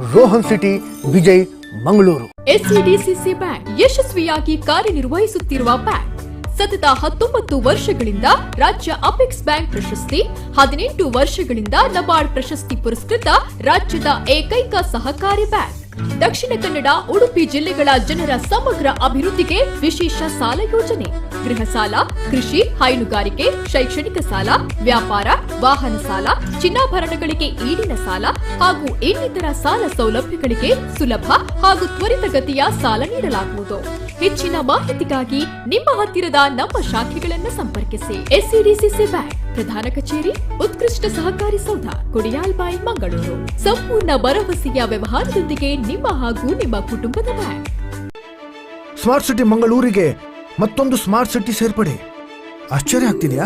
Rohan city, Vijay, Mangaluru. SCDCC bank ಯಶಸ್ವಿಯಾಗಿ ಕಾರ್ಯನಿರ್ವಹಿಸುತ್ತಿರುವ bank. ಸತತ 19 ವರ್ಷಗಳಿಂದ ರಾಜ್ಯ ಅಪೆಕ್ಸ್ ಬ್ಯಾಂಕ್ ಪ್ರಶಸ್ತಿ, 18 ವರ್ಷಗಳಿಂದ ನಬಾರ್ಡ್ ಪ್ರಶಸ್ತಿ ಪುರಸ್ಕೃತ ರಾಜ್ಯದ ಏಕೈಕ ಸಹಕಾರಿ ಬ್ಯಾಂಕ್. ದಕ್ಷಿಣ ಕನ್ನಡ, ಉಡುಪಿ ಜಿಲ್ಲೆಗಳ ಜನರ ಸಮಗ್ರ ಅಭಿವೃದ್ಧಿಗೆ ವಿಶೇಷ ಸಾಲ ಯೋಜನೆ. ಗೃಹ ಸಾಲ, ಕೃಷಿ, ಹೈನುಗಾರಿಕೆ, ಶೈಕ್ಷಣಿಕ ಸಾಲ, ವ್ಯಾಪಾರ, ವಾಹನ ಸಾಲ, ಚಿನ್ನಾಭರಣಗಳಿಗೆ ಈಡಿನ ಸಾಲ ಹಾಗೂ ಇನ್ನಿತರ ಸಾಲ ಸೌಲಭ್ಯಗಳಿಗೆ ಸುಲಭ ಹಾಗೂ ತ್ವರಿತಗತಿಯ ಸಾಲ ನೀಡಲಾಗುವುದು. ಹೆಚ್ಚಿನ ಮಾಹಿತಿಗಾಗಿ ನಿಮ್ಮ ಹತ್ತಿರದ ನಮ್ಮ ಶಾಖೆಗಳನ್ನು ಸಂಪರ್ಕಿಸಿ. ಎಸ್ಸಿಡಿಸಿಸಿ ಬ್ಯಾಂಕ್, ಪ್ರಧಾನ ಕಚೇರಿ, ಉತ್ಕೃಷ್ಟ ಸಹಕಾರಿ ಸೌಧ, ಕೊಡಿಯಾಲ್ಬೈಲ್, ಮಂಗಳೂರು. ಸಂಪೂರ್ಣ ಭರವಸೆಯ ವ್ಯವಹಾರದೊಂದಿಗೆ ನಿಮ್ಮ ಹಾಗೂ ನಿಮ್ಮ ಕುಟುಂಬದ ಬ್ಯಾಂಕ್. ಸ್ಮಾರ್ಟ್ ಸಿಟಿ ಮಂಗಳೂರಿಗೆ ಮತ್ತೊಂದು ಸ್ಮಾರ್ಟ್ ಸಿಟಿ ಸೇರ್ಪಡೆ. ಆಶ್ಚರ್ಯ ಆಗ್ತಿದೆಯಾ?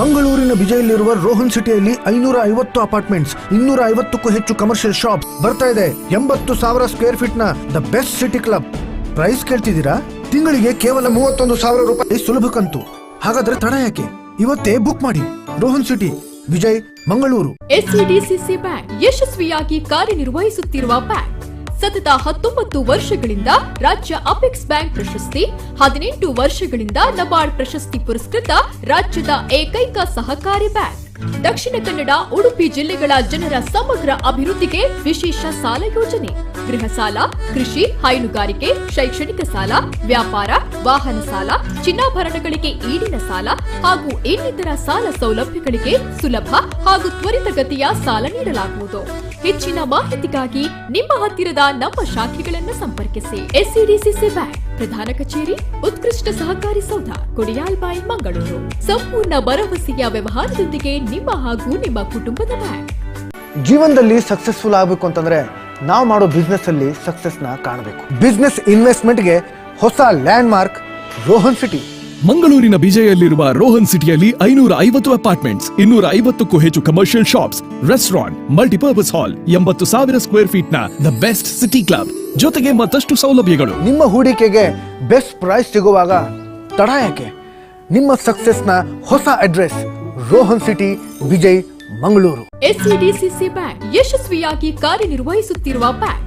ಮಂಗಳೂರಿನ ಬಿಜೈಯಲ್ಲಿರುವ ರೋಹನ್ ಸಿಟಿಯಲ್ಲಿ 550 ಅಪಾರ್ಟ್ಮೆಂಟ್ಸ್, 250ಕ್ಕೂ ಹೆಚ್ಚು ಕಮರ್ಷಿಯಲ್ ಶಾಪ್ಸ್ ಬರ್ತಾ ಇದೆ. 80,000 ಸ್ಕ್ವೇರ್ ಫೀಟ್ ನ the best city club. Price ಕೇಳ್ತಿದ್ದೀರಾ? ತಿಂಗಳಿಗೆ ಕೇವಲ ₹31,000 ಸುಲಭ ಕಂತು. ಹಾಗಾದ್ರೆ ತಡ ಯಾಕೆ? ಇವತ್ತೇ ಬುಕ್ ಮಾಡಿ. Rohan city, Vijay, Mangaluru. SCDCC bank ಯಶಸ್ವಿಯಾಗಿ ಕಾರ್ಯನಿರ್ವಹಿಸುತ್ತಿರುವ ಬ್ಯಾಂಕ್. ಸತತ 19 ವರ್ಷಗಳಿಂದ ರಾಜ್ಯ ಅಪೆಕ್ಸ್ ಬ್ಯಾಂಕ್ ಪ್ರಶಸ್ತಿ, 18 ವರ್ಷಗಳಿಂದ ನಬಾರ್ಡ್ ಪ್ರಶಸ್ತಿ ಪುರಸ್ಕೃತ ರಾಜ್ಯದ ಏಕೈಕ ಸಹಕಾರಿ ಬ್ಯಾಂಕ್. ದಕ್ಷಿಣ ಕನ್ನಡ, ಉಡುಪಿ ಜಿಲ್ಲೆಗಳ ಜನರ ಸಮಗ್ರ ಅಭಿವೃದ್ಧಿಗೆ ವಿಶೇಷ ಸಾಲ ಯೋಜನೆ. ಗೃಹ ಸಾಲ, ಕೃಷಿ, ಹೈನುಗಾರಿಕೆ, ಶೈಕ್ಷಣಿಕ ಸಾಲ, ವ್ಯಾಪಾರ, ವಾಹನ ಸಾಲ, ಚಿನ್ನಾಭರಣಗಳಿಗೆ ಈಡಿನ ಸಾಲ ಹಾಗೂ ಇನ್ನಿತರ ಸಾಲ ಸೌಲಭ್ಯಗಳಿಗೆ ಸುಲಭ ಹಾಗೂ ತ್ವರಿತಗತಿಯ ಸಾಲ ನೀಡಲಾಗುವುದು. ಹೆಚ್ಚಿನ ಮಾಹಿತಿಗಾಗಿ ನಿಮ್ಮ ಹತ್ತಿರದ ನಮ್ಮ ಶಾಖೆಗಳನ್ನು ಸಂಪರ್ಕಿಸಿ. ಎಸ್ಸಿಡಿಸಿಸಿ ಬ್ಯಾಂಕ್, ಪ್ರಧಾನ ಕಚೇರಿ, ಉತ್ಕೃಷ್ಟ ಸಹಕಾರಿ ಸೌಧ, ಕೊಡಿಯಾಲ್ಬೈಲ್, ಮಂಗಳೂರು. ಸಂಪೂರ್ಣ ಭರವಸೆಯ ವ್ಯವಹಾರದೊಂದಿಗೆ ನಿಮ್ಮ ಹಾಗೂ ನಿಮ್ಮ ಕುಟುಂಬದ ಬ್ಯಾಂಕ್. ಜೀವನದಲ್ಲಿ ಸಕ್ಸಸ್ಫುಲ್ ಆಗಬೇಕು ಅಂತಂದ್ರೆ ನಾವು ಮಾಡೋ ಬಿಸ್ನೆಸ್ ಅಲ್ಲಿ ಸಕ್ಸಸ್ ನ ಕಾಣಬೇಕು. ಬಿಸ್ನೆಸ್ ಇನ್ವೆಸ್ಟ್ಮೆಂಟ್ಗೆ ಹೊಸ ಲ್ಯಾಂಡ್ ಮಾರ್ಕ್ ರೋಹನ್ ಸಿಟಿ. ಮಂಗಳೂರಿನ ಬಿಜೈಯಲ್ಲಿರುವ ರೋಹನ್ ಸಿಟಿಯಲ್ಲಿ 550 ಅಪಾರ್ಟ್ಮೆಂಟ್ಸ್, 250ಕ್ಕೂ ಹೆಚ್ಚು commercial shops, restaurant, multipurpose hall, 80,000 square feet ನ the best city club ಜೊತೆಗೆ ಮತ್ತಷ್ಟು ಸೌಲಭ್ಯಗಳು. ನಿಮ್ಮ ಹೂಡಿಕೆಗೆ ಬೆಸ್ಟ್ ಪ್ರೈಸ್ ಸಿಗುವಾಗ ತಡ ಯಾಕೆ? ನಿಮ್ಮ ಸಕ್ಸಸ್ನ ಹೊಸ address Rohan city, Vijay, Mangaluru. SCDCC bank ಯಶಸ್ವಿಯಾಗಿ ಕಾರ್ಯನಿರ್ವಹಿಸುತ್ತಿರುವ ಬ್ಯಾಂಕ್.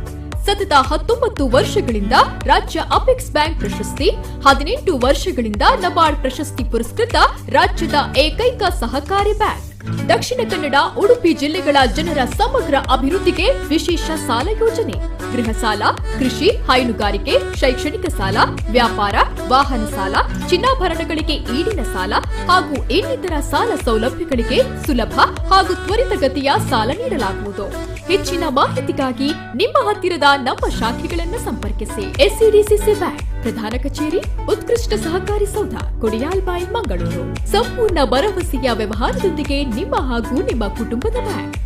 ಸತತ 19 ವರ್ಷಗಳಿಂದ ರಾಜ್ಯ ಅಪೆಕ್ಸ್ ಬ್ಯಾಂಕ್ ಪ್ರಶಸ್ತಿ, 18 ವರ್ಷಗಳಿಂದ ನಬಾರ್ಡ್ ಪ್ರಶಸ್ತಿ ಪುರಸ್ಕೃತ ರಾಜ್ಯದ ಏಕೈಕ ಸಹಕಾರಿ ಬ್ಯಾಂಕ್. ದಕ್ಷಿಣ ಕನ್ನಡ, ಉಡುಪಿ ಜಿಲ್ಲೆಗಳ ಜನರ ಸಮಗ್ರ ಅಭಿವೃದ್ಧಿಗೆ ವಿಶೇಷ ಸಾಲ ಯೋಜನೆ. ಗೃಹ ಸಾಲ, ಕೃಷಿ, ಹೈನುಗಾರಿಕೆ, ಶೈಕ್ಷಣಿಕ ಸಾಲ, ವ್ಯಾಪಾರ, ವಾಹನ ಸಾಲ, ಚಿನ್ನಾಭರಣಗಳಿಗೆ ಈಡಿನ ಸಾಲ ಹಾಗೂ ಇನ್ನಿತರ ಸಾಲ ಸೌಲಭ್ಯಗಳಿಗೆ ಸುಲಭ ಹಾಗೂ ತ್ವರಿತಗತಿಯ ಸಾಲ ನೀಡಲಾಗುವುದು. ಹೆಚ್ಚಿನ ಮಾಹಿತಿಗಾಗಿ ನಿಮ್ಮ ಹತ್ತಿರದ ನಮ್ಮ ಶಾಖೆಗಳನ್ನು ಸಂಪರ್ಕಿಸಿ. ಎಸ್ಸಿಡಿಸಿಸಿ ಬ್ಯಾಂಕ್, ಪ್ರಧಾನ ಕಚೇರಿ, ಉತ್ಕೃಷ್ಟ ಸಹಕಾರಿ ಸೌಧ, ಕೊಡಿಯಾಲ್ಬೈಲ್, ಮಂಗಳೂರು. ಸಂಪೂರ್ಣ ಭರವಸೆಯ ವ್ಯವಹಾರದೊಂದಿಗೆ ನಿಮ್ಮ ಹಾಗೂ ನಿಮ್ಮ ಕುಟುಂಬದ ಬ್ಯಾಂಕ್.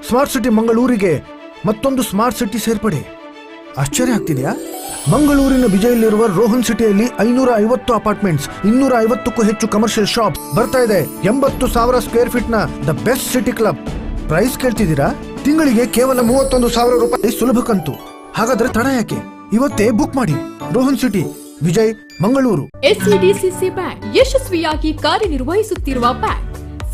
ಸ್ಮಾರ್ಟ್ ಸಿಟಿ ಮಂಗಳೂರಿಗೆ ಮತ್ತೊಂದು ಸ್ಮಾರ್ಟ್ ಸಿಟಿ ಸೇರ್ಪಡೆ. ಆಶ್ಚರ್ಯ ಆಗ್ತಿದೆಯಾ? ಮಂಗಳೂರಿನ ಬಿಜೈಯಲ್ಲಿರುವ ರೋಹನ್ ಸಿಟಿಯಲ್ಲಿ 550 ಅಪಾರ್ಟ್ಮೆಂಟ್ಸ್, 250ಕ್ಕೂ ಹೆಚ್ಚು ಕಮರ್ಷಿಯಲ್ ಶಾಪ್ಸ್ ಬರ್ತಾ ಇದೆ. 80,000 ಸ್ಕ್ವೇರ್ ಫೀಟ್ ನ the best city club. Price ಕೇಳ್ತಿದ್ದೀರಾ? ತಿಂಗಳಿಗೆ ಕೇವಲ ₹31,000 ಸುಲಭ ಕಂತು. ಹಾಗಾದ್ರೆ ತಡ ಯಾಕೆ? ಇವತ್ತೇ ಬುಕ್ ಮಾಡಿ. Rohan city, Vijay, Mangaluru. SCDCC bank ಯಶಸ್ವಿಯಾಗಿ ಕಾರ್ಯನಿರ್ವಹಿಸುತ್ತಿರುವ ಬ್ಯಾಂಕ್.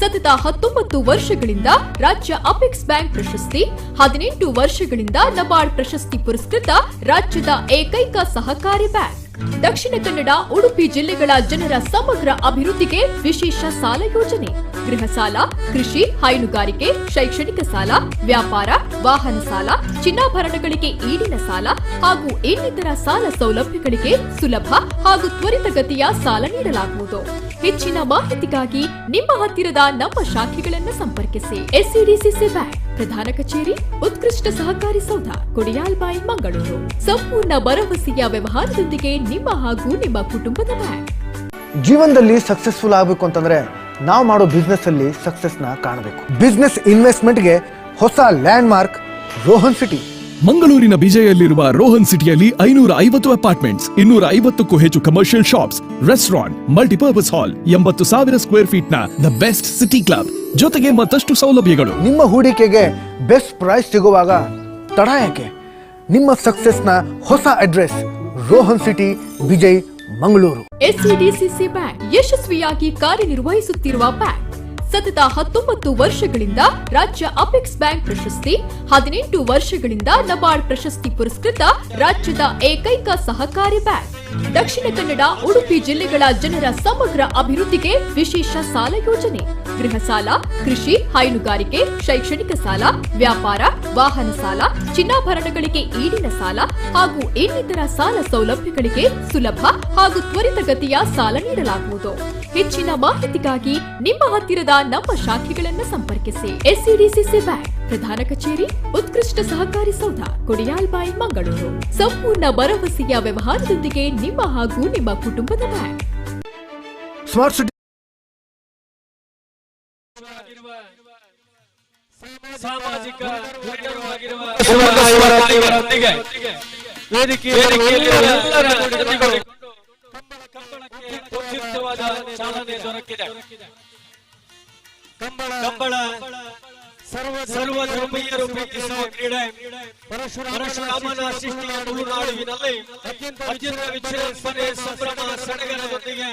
ಸತತ 19 ವರ್ಷಗಳಿಂದ ರಾಜ್ಯ ಅಪೆಕ್ಸ್ ಬ್ಯಾಂಕ್ ಪ್ರಶಸ್ತಿ, 18 ವರ್ಷಗಳಿಂದ ನಬಾರ್ಡ್ ಪ್ರಶಸ್ತಿ ಪುರಸ್ಕೃತ ರಾಜ್ಯದ ಏಕೈಕ ಸಹಕಾರಿ ಬ್ಯಾಂಕ್. ದಕ್ಷಿಣ ಕನ್ನಡ, ಉಡುಪಿ ಜಿಲ್ಲೆಗಳ ಜನರ ಸಮಗ್ರ ಅಭಿವೃದ್ಧಿಗೆ ವಿಶೇಷ ಸಾಲ ಯೋಜನೆ. ಗೃಹ ಸಾಲ, ಕೃಷಿ, ಹೈನುಗಾರಿಕೆ, ಶೈಕ್ಷಣಿಕ ಸಾಲ, ವ್ಯಾಪಾರ, ವಾಹನ ಸಾಲ, ಚಿನ್ನಾಭರಣಗಳಿಗೆ ಈಡಿನ ಸಾಲ ಹಾಗೂ ಇನ್ನಿತರ ಸಾಲ ಸೌಲಭ್ಯಗಳಿಗೆ ಸುಲಭ ಹಾಗೂ ತ್ವರಿತಗತಿಯ ಸಾಲ ನೀಡಲಾಗುವುದು. ಹೆಚ್ಚಿನ ಮಾಹಿತಿಗಾಗಿ ನಿಮ್ಮ ಹತ್ತಿರದ ನಮ್ಮ ಶಾಖೆಗಳನ್ನು ಸಂಪರ್ಕಿಸಿ. ಎಸ್ಸಿಡಿಸಿಸಿ ಬ್ಯಾಂಕ್, ಪ್ರಧಾನ ಕಚೇರಿ, ಉತ್ಕೃಷ್ಟ ಸಹಕಾರಿ ಸೌಧ, ಕೊಡಿಯಾಲ್ಬೈಲ್, ಮಂಗಳೂರು. ಸಂಪೂರ್ಣ ಭರವಸೆಯ ವ್ಯವಹಾರದೊಂದಿಗೆ ನಿಮ್ಮ ಹಾಗೂ ನಿಮ್ಮ ಕುಟುಂಬದ ಬ್ಯಾಂಕ್. ಜೀವನದಲ್ಲಿ ಸಕ್ಸಸ್ಫುಲ್ ಆಗಬೇಕು ಅಂತಂದ್ರೆ ನಾವು ಮಾಡೋ ಬಿಸ್ನೆಸ್ ಅಲ್ಲಿ ಸಕ್ಸಸ್ ನ ಕಾಣಬೇಕು. ಬಿಸ್ನೆಸ್ ಇನ್ವೆಸ್ಟ್ಮೆಂಟ್ಗೆ ಹೊಸ ಲ್ಯಾಂಡ್ ಮಾರ್ಕ್ ರೋಹನ್ ಸಿಟಿ. ಮಂಗಳೂರಿನ ಬಿಜೈಯಲ್ಲಿರುವ ರೋಹನ್ ಸಿಟಿಯಲ್ಲಿ 550 ಅಪಾರ್ಟ್ಮೆಂಟ್ಸ್, 250ಕ್ಕೂ ಹೆಚ್ಚು commercial shops, restaurant, multipurpose hall, 80,000 square feet ನ the best city club ಜೊತೆಗೆ ಮತ್ತಷ್ಟು ಸೌಲಭ್ಯಗಳು. ನಿಮ್ಮ ಹೂಡಿಕೆಗೆ ಬೆಸ್ಟ್ ಪ್ರೈಸ್ ಸಿಗುವಾಗ ತಡ ಯಾಕೆ? ನಿಮ್ಮ ಸಕ್ಸಸ್ನ ಹೊಸ address Rohan city, Vijay, Mangaluru. SCDCC bank ಯಶಸ್ವಿಯಾಗಿ ಕಾರ್ಯನಿರ್ವಹಿಸುತ್ತಿರುವ ಬ್ಯಾಂಕ್. ಸತತ 19 ವರ್ಷಗಳಿಂದ ರಾಜ್ಯ ಅಪೆಕ್ಸ್ ಬ್ಯಾಂಕ್ ಪ್ರಶಸ್ತಿ, 18 ವರ್ಷಗಳಿಂದ ನಬಾರ್ಡ್ ಪ್ರಶಸ್ತಿ ಪುರಸ್ಕೃತ ರಾಜ್ಯದ ಏಕೈಕ ಸಹಕಾರಿ ಬ್ಯಾಂಕ್. ದಕ್ಷಿಣ ಕನ್ನಡ, ಉಡುಪಿ ಜಿಲ್ಲೆಗಳ ಜನರ ಸಮಗ್ರ ಅಭಿವೃದ್ಧಿಗೆ ವಿಶೇಷ ಸಾಲ ಯೋಜನೆ, ಗೃಹ ಸಾಲ, ಕೃಷಿ, ಹೈನುಗಾರಿಕೆ, ಶೈಕ್ಷಣಿಕ ಸಾಲ, ವ್ಯಾಪಾರ, ವಾಹನ ಸಾಲ, ಚಿನ್ನಾಭರಣಗಳಿಗೆ ಈಡಿನ ಸಾಲ ಹಾಗೂ ಇನ್ನಿತರ ಸಾಲ ಸೌಲಭ್ಯಗಳಿಗೆ ಸುಲಭ ಹಾಗೂ ತ್ವರಿತಗತಿಯ ಸಾಲ ನೀಡಲಾಗುವುದು. ಹೆಚ್ಚಿನ ಮಾಹಿತಿಗಾಗಿ ನಿಮ್ಮ ಹತ್ತಿರದ ನಮ್ಮ ಶಾಖೆಗಳನ್ನು ಸಂಪರ್ಕಿಸಿ. ಎಸ್ಸಿಡಿಸಿಸಿ ಬ್ಯಾಂಕ್, ಪ್ರಧಾನ ಕಚೇರಿ, ಉತ್ಕೃಷ್ಟ ಸಹಕಾರಿ ಸೌಧ, ಕೊಡಿಯಾಲ್ಬೈಲ್, ಮಂಗಳೂರು. ಸಂಪೂರ್ಣ ಭರವಸೆಯ ವ್ಯವಹಾರದೊಂದಿಗೆ ನಿಮ್ಮ ಹಾಗೂ ನಿಮ್ಮ ಕುಟುಂಬದ ಬ್ಯಾಂಕ್. ಸ್ಮಾರ್ಟ್ ಸಿಟಿ ಸಾಮಾಜಿಕ ಇವರೊಂದಿಗೆ ವೇದಿಕೆಯಲ್ಲಿ ಎಲ್ಲರ ಜೊತೆಗೂಡಿಕೊಂಡು ಕಂಬಳಕ್ಕೆ ಉಚಿತವಾದ ಚಾಲನೆ ದೊರಕಿದೆ. ಕಂಬಳ ಸರ್ವಧರ್ಮೀಯರು ಪ್ರೀತಿಸುವ ಕ್ರೀಡೆ. ಪರಶುರಾಮನ ಸೃಷ್ಟಿಯ ತುಳುನಾಡುವಿನಲ್ಲಿ ಅತ್ಯಂತ ವಿಜೃಂಭಣೆ, ಸಂಭ್ರಮ, ಸಡಗರದೊಂದಿಗೆ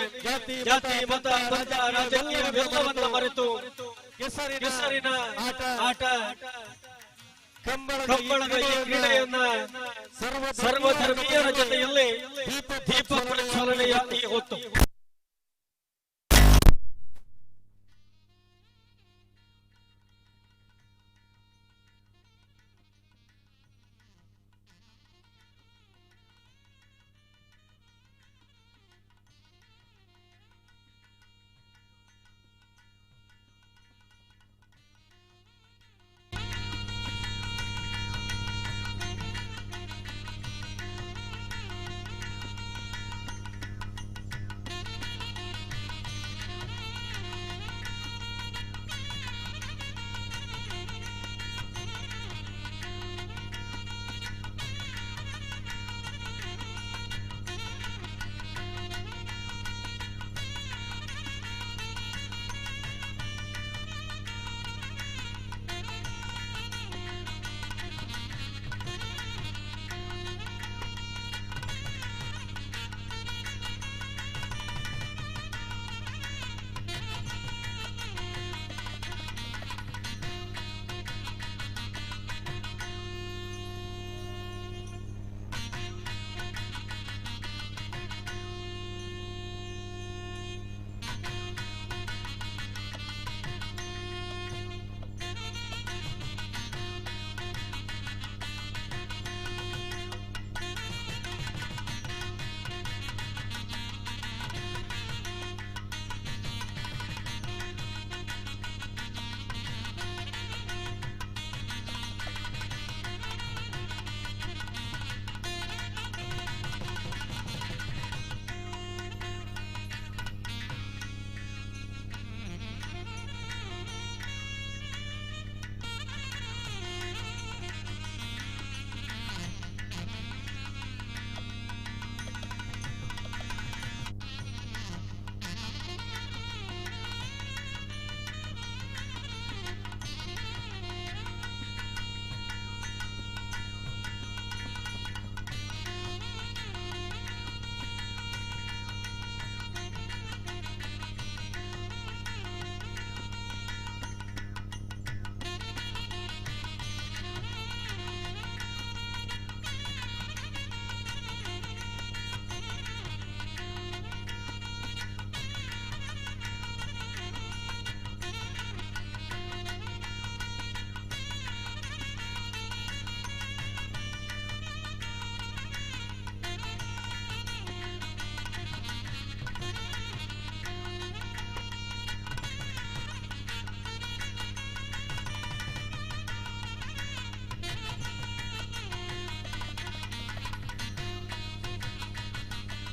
ಜಾತಿ, ಮತ, ಪಂಥ, ರಾಜಕೀಯವೆಲ್ಲವನ್ನ ಮರೆತು ಕೆಸರಿನ ಆಟ ಕಂಬಳದ ಈ ಕ್ರೀಡೆಯನ್ನ ಸರ್ವಧರ್ಮೀಯರ ಜೊತೆಯಲ್ಲಿ ದೀಪ ಪ್ರಜ್ವಲನೆಯ ಈ ಹೊತ್ತು.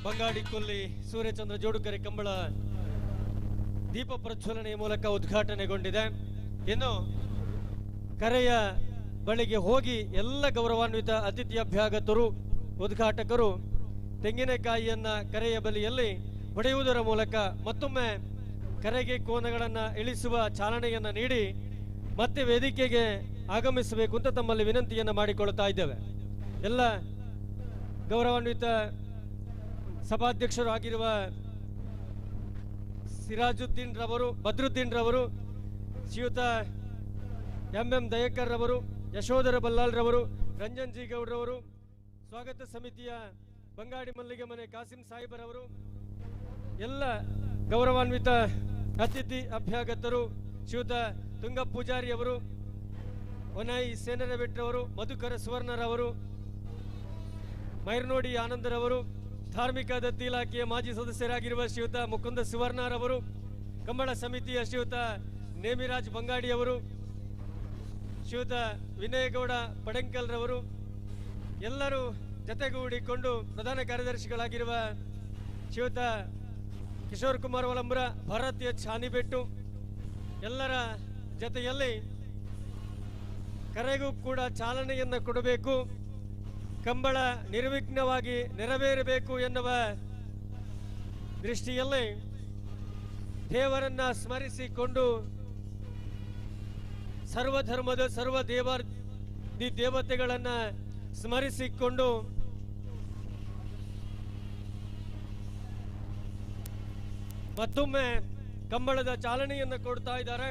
ಬಂಗಾಡಿಕೊಲ್ಲಿ ಸೂರ್ಯಚಂದ್ರ ಜೋಡುಕರೆ ಕಂಬಳ ದೀಪ ಪ್ರಜ್ವಲನೆಯ ಮೂಲಕ ಉದ್ಘಾಟನೆಗೊಂಡಿದೆ. ಇನ್ನು ಕರೆಯ ಬಳಿಗೆ ಹೋಗಿ ಎಲ್ಲ ಗೌರವಾನ್ವಿತ ಅತಿಥಿ ಅಭ್ಯಾಗತರು, ಉದ್ಘಾಟಕರು ತೆಂಗಿನಕಾಯಿಯನ್ನ ಕರೆಯ ಬಳಿಯಲ್ಲಿ ಹೊಡೆಯುವುದರ ಮೂಲಕ ಮತ್ತೊಮ್ಮೆ ಕರೆಗೆ ಕೋನಗಳನ್ನು ಇಳಿಸುವ ಚಾಲನೆಯನ್ನು ನೀಡಿ ಮತ್ತೆ ವೇದಿಕೆಗೆ ಆಗಮಿಸಬೇಕು ಅಂತ ತಮ್ಮಲ್ಲಿ ವಿನಂತಿಯನ್ನು ಮಾಡಿಕೊಳ್ಳುತ್ತಾ ಇದ್ದೇವೆ. ಎಲ್ಲ ಗೌರವಾನ್ವಿತ ಸಭಾಧ್ಯಕ್ಷರು ಆಗಿರುವ ಸಿರಾಜುದ್ದೀನ್ ರವರು, ಬದ್ರುದ್ದೀನ್ ರವರು ಶ್ರೀಯುತ ಎಂ ಎಂ ದಯಕರ್ ರವರು, ಯಶೋಧರ ಬಲ್ಲಾಳ್ರವರು, ರಂಜನ್ ಜಿ ಗೌಡ್ರವರು, ಸ್ವಾಗತ ಸಮಿತಿಯ ಬಂಗಾಡಿ ಮಲ್ಲಿಗೆ ಮನೆ ಕಾಸಿಂ ಸಾಹಿಬರವರು, ಎಲ್ಲ ಗೌರವಾನ್ವಿತ ಅತಿಥಿ ಅಭ್ಯಾಗತರು ಶ್ರೀಯುತ ತುಂಗ ಪೂಜಾರಿಯವರು, ಒನಾಯಿ ಸೇನರಬೆಟ್ರವರು, ಮಧುಕರ ಸುವರ್ಣರವರು, ಮೈರ್ನೋಡಿ ಆನಂದರವರು, ಧಾರ್ಮಿಕ ದತ್ತಿ ಇಲಾಖೆಯ ಮಾಜಿ ಸದಸ್ಯರಾಗಿರುವ ಶ್ರೀಯುತ ಮುಕುಂದ ಸುವರ್ಣರವರು, ಕಂಬಳ ಸಮಿತಿಯ ಶ್ರೀಯುತ ನೇಮಿರಾಜ್ ಬಂಗಾಡಿಯವರು, ಶ್ರೀಯುತ ವಿನಯಗೌಡ ಪಡಂಕಲ್ರವರು, ಎಲ್ಲರೂ ಜತೆಗೂಡಿಕೊಂಡು ಪ್ರಧಾನ ಕಾರ್ಯದರ್ಶಿಗಳಾಗಿರುವ ಶ್ರೀಯುತ ಕಿಶೋರ್ ಕುಮಾರ್ ವಲಂಬ್ರ, ಭರತ್ ಎಚ್ ಹಾನಿಬೆಟ್ಟು ಎಲ್ಲರ ಜತೆಯಲ್ಲಿ ಕರೆಗೂ ಕೂಡ ಚಾಲನೆಯನ್ನು ಕೊಡಬೇಕು, ಕಂಬಳ ನಿರ್ವಿಘ್ನವಾಗಿ ನೆರವೇರಬೇಕು ಎನ್ನುವ ದೃಷ್ಟಿಯಲ್ಲಿ ದೇವರನ್ನ ಸ್ಮರಿಸಿಕೊಂಡು ಸರ್ವಧರ್ಮದ ಸರ್ವ ದೇವಾದಿ ದೇವತೆಗಳನ್ನು ಸ್ಮರಿಸಿಕೊಂಡು ಮತ್ತೊಮ್ಮೆ ಕಂಬಳದ ಚಾಲನೆಯನ್ನು ಕೊಡ್ತಾ ಇದ್ದಾರೆ.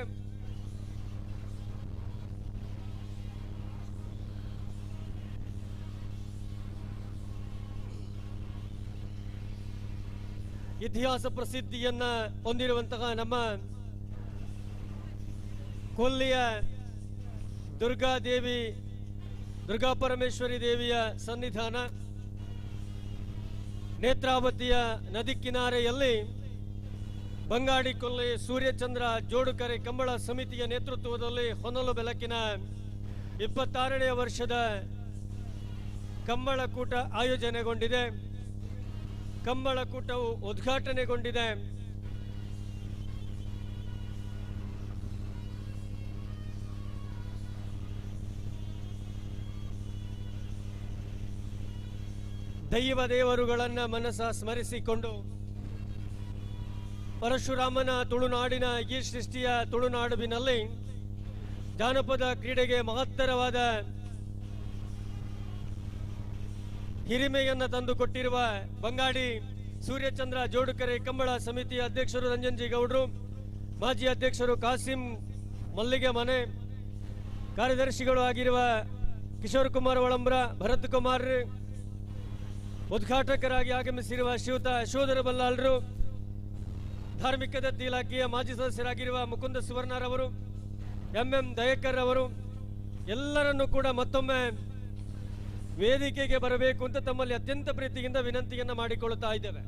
ಇತಿಹಾಸ ಪ್ರಸಿದ್ಧಿಯನ್ನ ಹೊಂದಿರುವಂತಹ ನಮ್ಮ ಕೊಲ್ಲಿಯ ದುರ್ಗಾದೇವಿ, ದುರ್ಗಾ ಪರಮೇಶ್ವರಿ ದೇವಿಯ ಸನ್ನಿಧಾನ, ನೇತ್ರಾವತಿಯ ನದಿ ಕಿನಾರೆಯಲ್ಲಿ ಬಂಗಾಡಿ ಕೊಲ್ಲಿ ಸೂರ್ಯಚಂದ್ರ ಜೋಡುಕರೆ ಕಂಬಳ ಸಮಿತಿಯ ನೇತೃತ್ವದಲ್ಲಿ ಹೊನಲು ಬೆಳಕಿನ 26ನೇ ವರ್ಷದ ಕಂಬಳಕೂಟ ಆಯೋಜನೆಗೊಂಡಿದೆ. ಕಂಬಳಕೂಟವು ಉದ್ಘಾಟನೆಗೊಂಡಿದೆ. ದೈವ ದೇವರುಗಳನ್ನು ಮನಸ ಸ್ಮರಿಸಿಕೊಂಡು ಪರಶುರಾಮನ ತುಳುನಾಡಿನ ಈ ಸೃಷ್ಟಿಯ ತುಳುನಾಡುವಿನಲ್ಲಿ ಜಾನಪದ ಕ್ರೀಡೆಗೆ ಮಹತ್ತರವಾದ ಹಿರಿಮೆಯನ್ನು ತಂದುಕೊಟ್ಟಿರುವ ಬಂಗಾಡಿ ಸೂರ್ಯಚಂದ್ರ ಜೋಡುಕರೆ ಕಂಬಳ ಸಮಿತಿಯ ಅಧ್ಯಕ್ಷರು ರಂಜನ್ ಜಿ ಗೌಡ್ರು, ಮಾಜಿ ಅಧ್ಯಕ್ಷರು ಕಾಸಿಂ ಮಲ್ಲಿಗೆ ಮನೆ, ಕಾರ್ಯದರ್ಶಿಗಳು ಆಗಿರುವ ಕಿಶೋರ್ ಕುಮಾರ್ ಒಳಂಬ್ರ, ಭರತ್ ಕುಮಾರ್, ಉದ್ಘಾಟಕರಾಗಿ ಆಗಮಿಸಿರುವ ಶ್ರೀಯುತ ಯಶೋಧರ ಬಲ್ಲಾಳರು, ಧಾರ್ಮಿಕ ದತ್ತಿ ಇಲಾಖೆಯ ಮಾಜಿ ಸದಸ್ಯರಾಗಿರುವ ಮುಕುಂದ ಸುವರ್ಣರವರು, ಎಂ ಎಂ ದಯಕರ್ ಅವರು, ಎಲ್ಲರನ್ನೂ ಕೂಡ ಮತ್ತೊಮ್ಮೆ ವೇದಿಕೆಗೆ ಬರಬೇಕು ಅಂತ ತಮ್ಮಲ್ಲಿ ಅತ್ಯಂತ ಪ್ರೀತಿಯಿಂದ ವಿನಂತಿಯನ್ನು ಮಾಡಿಕೊಳ್ಳುತ್ತಾ ಇದ್ದೇವೆ.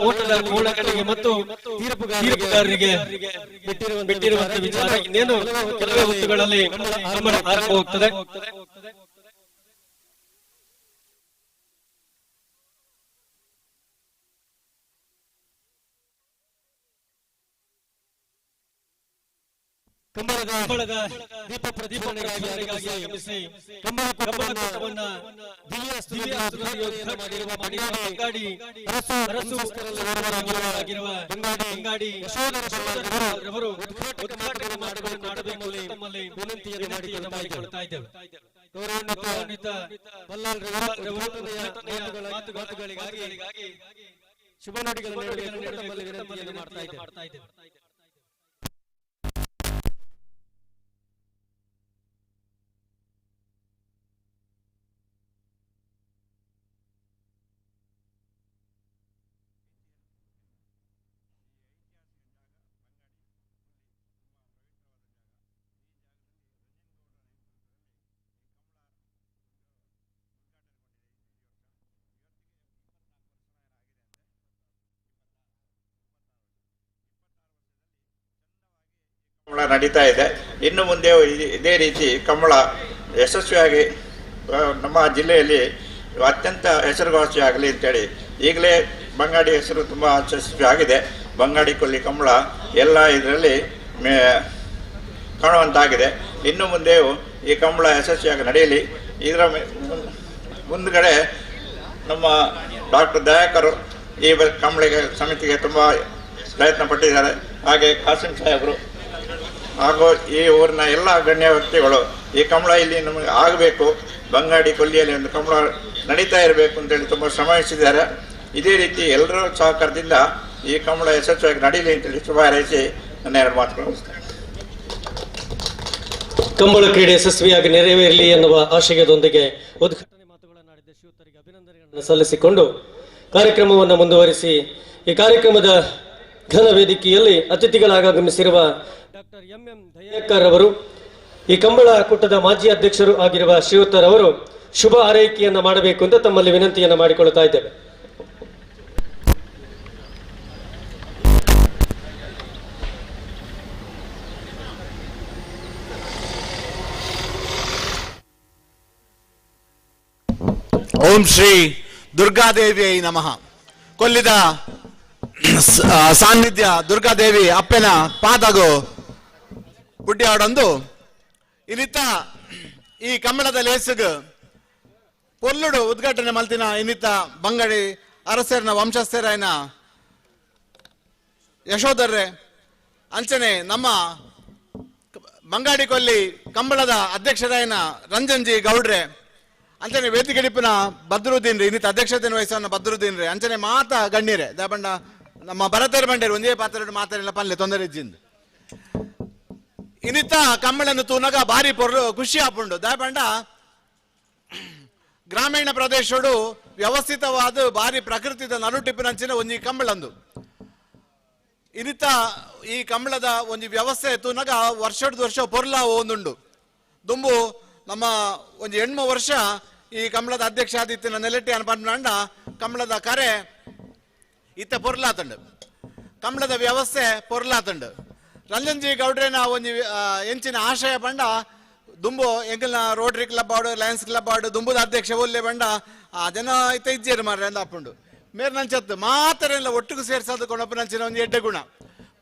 ಓಟದ ಓಣಗಳಿಗೆ ಮತ್ತು ತೀರ್ಪುಗಾರರಿಗೆ ಬಿಟ್ಟಿರುವಂತಹ ವಿಚಾರ ಇನ್ನೇನು ಕೆಲವೇ ಹೊತ್ತುಗಳಲ್ಲಿ ಆರಂಭವಾಗುತ್ತದೆ. ಕಂಬಳದ ದೀಪ ಪ್ರದೀಪಗಳಿಗಾಗಿ ಆಗಮಿಸಿ ಕಂಬಳಕೂಟವನ್ನ ದಿವ್ಯ ಉದ್ಘಾಟನೆಯನ್ನು ಮಾಡಿರುವ ಬಂಗಾಡಿ ಅರಸು ಆಗಿರುವ ಬಂಗಾಡಿ ಯಶೋಧರವರು ಉದ್ಘಾಟನೆ ಮಾಡಬೇಕು ತಮ್ಮಲ್ಲಿ ವಿನಂತಿಯನ್ನು ಮಾಡಿಕೊಳ್ಳುತ್ತಾ ಇದ್ದೇವೆ. ಗೌರವಾನ್ವಿತ ಬಲ್ಲಾಳ್ರವರ ಉದ್ಘಾಟನೆಯ ಮಾತುಗಳಿಗಾಗಿ ಶುಭ ನುಡಿಗಳನ್ನು ತಮ್ಮಲ್ಲಿ ವಿನಂತಿಯನ್ನು ಮಾಡ್ತಾ ಇದ್ದೇವೆ. ಕಂಬಳ ನಡೀತಾ ಇದೆ. ಇನ್ನು ಮುಂದೆ ಇದೇ ರೀತಿ ಕಂಬಳ ಯಶಸ್ವಿಯಾಗಿ ನಮ್ಮ ಜಿಲ್ಲೆಯಲ್ಲಿ ಅತ್ಯಂತ ಹೆಸರುವಾಸಿಯಾಗಲಿ ಅಂತೇಳಿ ಈಗಲೇ ಬಂಗಾಡಿ ಹೆಸರು ತುಂಬ ಯಶಸ್ವಿ ಆಗಿದೆ. ಬಂಗಾಡಿ ಕೊಲ್ಲಿ ಕಂಬಳ ಎಲ್ಲ ಇದರಲ್ಲಿ ಕಾಣುವಂತಾಗಿದೆ. ಇನ್ನು ಮುಂದೆಯೂ ಈ ಕಂಬಳ ಯಶಸ್ವಿಯಾಗಿ ನಡೆಯಲಿ. ಇದರ ಮುಂದುಗಡೆ ನಮ್ಮ ಡಾಕ್ಟರ್ ದಯಾಕರ್ ಈ ಕಂಬಳಿಗೆ ಸಮಿತಿಗೆ ತುಂಬ ಪ್ರಯತ್ನ ಪಟ್ಟಿದ್ದಾರೆ. ಹಾಗೆ ಕಾಸಿಂ ಸಾಹೇಬರು ಹಾಗೂ ಈ ಊರಿನ ಎಲ್ಲ ಗಣ್ಯ ವ್ಯಕ್ತಿಗಳು ಈ ಕಂಬಳ ಇಲ್ಲಿ ನಮಗೆ ಆಗಬೇಕು, ಬಂಗಾಡಿ ಕೊಲ್ಲಿಯಲ್ಲಿ ಒಂದು ಕಂಬಳ ನಡೀತಾ ಇರಬೇಕು ಅಂತೇಳಿ ತುಂಬ ಶ್ರಮವಹಿಸಿದ್ದಾರೆ. ಇದೇ ರೀತಿ ಎಲ್ಲರ ಸಹಕಾರದಿಂದ ಈ ಕಂಬಳ ಯಶಸ್ವಿಯಾಗಿ ನಡೀಲಿ ಅಂತೇಳಿ ಶುಭ ಹಾರೈಸಿ ನನ್ನ ಎರಡು ಮಾತುಗಳು ಮುಗಿಸ್ತೇನೆ. ಕಂಬಳ ಕ್ರೀಡೆ ಯಶಸ್ವಿಯಾಗಿ ನೆರವೇರಲಿ ಎನ್ನುವ ಆಶಯದೊಂದಿಗೆ ಉದ್ಘಾಟನೆ ಮಾತುಗಳನ್ನಾಡಿದ ಶ್ರೀಯುತರಿಗೆ ಅಭಿನಂದನೆಗಳನ್ನು ಸಲ್ಲಿಸಿಕೊಂಡು ಕಾರ್ಯಕ್ರಮವನ್ನು ಮುಂದುವರಿಸಿ ಈ ಕಾರ್ಯಕ್ರಮದ ಘನ ವೇದಿಕೆಯಲ್ಲಿ ಅತಿಥಿಗಳಾಗಮಿಸಿರುವ ಡಾಕ್ಟರ್ ಎಂ ಎಂ ದಯಾಕರ್ ಅವರು, ಈ ಕಂಬಳ ಕೂಟದ ಮಾಜಿ ಅಧ್ಯಕ್ಷರು ಆಗಿರುವ ಶ್ರೀಯುತರವರು ಶುಭ ಹಾರೈಕೆಯನ್ನು ಮಾಡಬೇಕು ಅಂತ ತಮ್ಮಲ್ಲಿ ವಿನಂತಿಯನ್ನು ಮಾಡಿಕೊಳ್ಳುತ್ತಾ ಇದ್ದೇವೆ. ಓಂ ಶ್ರೀ ದುರ್ಗಾದೇವಿಯೈ ನಮಃ. ಕೊಲ್ಲಿದ ಸಾನ್ನಿಧ್ಯ ದುರ್ಗಾದೇವಿ ಅಪ್ಪನ ಪಾದಗು ಪುಡ್ಯಾಡೊಂದು ಇನ್ನಿತ್ತ ಈ ಕಂಬಳದ ಲೇಸುಗ್ ಪೊಲ್ಲುಡು ಉದ್ಘಾಟನೆ ಮಲ್ತಿನ ಇನ್ನಿತ್ತ ಬಂಗಡಿ ಅರಸೇರ್ನ ವಂಶಸ್ಥರಾಯನ ಯಶೋಧರ್ರೆ ಅಂಚನೆ ನಮ್ಮ ಬಂಗಾಡಿ ಕೊಲ್ಲಿ ಕಂಬಳದ ಅಧ್ಯಕ್ಷರಾಯನ ರಂಜನ್ ಜಿ ಗೌಡ್ರೆ ಅಂಚನೆ ವೇದಿಕೆಡಿಪಿನ ಬದ್ರುದ್ದೀನ್ ರೀ ಇನ್ನಿತ ಅಧ್ಯಕ್ಷತೆಯನ್ನು ವಹಿಸೋಣ ಬದ್ರುದ್ದೀನ್ ರೀ ಅಂಚನೆ ಮಾತ ಗಣ್ಯರೇ ದಾಬಂಡ ನಮ್ಮ ಭರತೇರ್ ಬಂಡೇರು ಒಂದೇ ಪಾತ್ರ ಮಾತಾಡಿಲ್ಲ ಪಲ್ಲೆ ತೊಂದರೆ ಇಜ್ಜಿಂದು ಇನ್ನಿತ ಕಂಬಳನ್ನು ತೂನಗ ಭಾರಿ ಪೊರ್ಲು ಖುಷಿ ಆಪುಂಡು. ದಾಬಂಡ ಗ್ರಾಮೀಣ ಪ್ರದೇಶಡು ವ್ಯವಸ್ಥಿತವಾದ ಭಾರಿ ಪ್ರಕೃತಿದ ನಡುಟಿಪ್ಪಿನಂಚಿನ ಒಂಜಿ ಕಂಬಳಂದು ಇನ್ನಿತ ಈ ಕಂಬಳದ ಒಂಜಿ ವ್ಯವಸ್ಥೆ ತೂನಗ ವರ್ಷದ ವರ್ಷ ಪೊರ್ಲ ಒಂದುಂಡು. ದುಂಬು ನಮ್ಮ ಒಂದು 8 ವರ್ಷ ಈ ಕಂಬಳದ ಅಧ್ಯಕ್ಷ ಆದಿತ್ಯನ ನೆಲೆಟ್ಟಿ ಅನ್ಪಂಡ ಕಂಬಳದ ಕರೆ ಇತ್ತ ಪೊರ್ಲಾತಂಡು, ಕಂಬಳದ ವ್ಯವಸ್ಥೆ ಪೊರ್ಲಾತಂಡು. ರಂಜನ್ಜಿ ಗೌಡ್ರೇನ ಒಂಜಿ ಎಂಚಿನ ಆಶಯ ಪಂಡ ದುಂಬು ಎಂಕಲ್ನ ರೋಟರಿ ಕ್ಲಬ್ ಆಡು ಲಯನ್ಸ್ ಕ್ಲಬ್ ಆಡು ದುಂಬುದ ಅಧ್ಯಕ್ಷ ಒಲ್ಲೆ ಬಂಡ ಆ ಜನ ಇತ್ತ ಇಜ್ಜೇರು ಮಾರ್ರೆ ಅಂದ ಅಪ್ಪುಂಡು ಮೇರ್ ನಂಚತ್ತು ಮಾತರೆಲ್ಲ ಒಟ್ಟಿಗೆ ಸೇರ್ಸೋದು ಕೊಣಪ್ಪ ನಂಚಿನ ಒಂದು ಎಡ್ಡೆ ಗುಣ.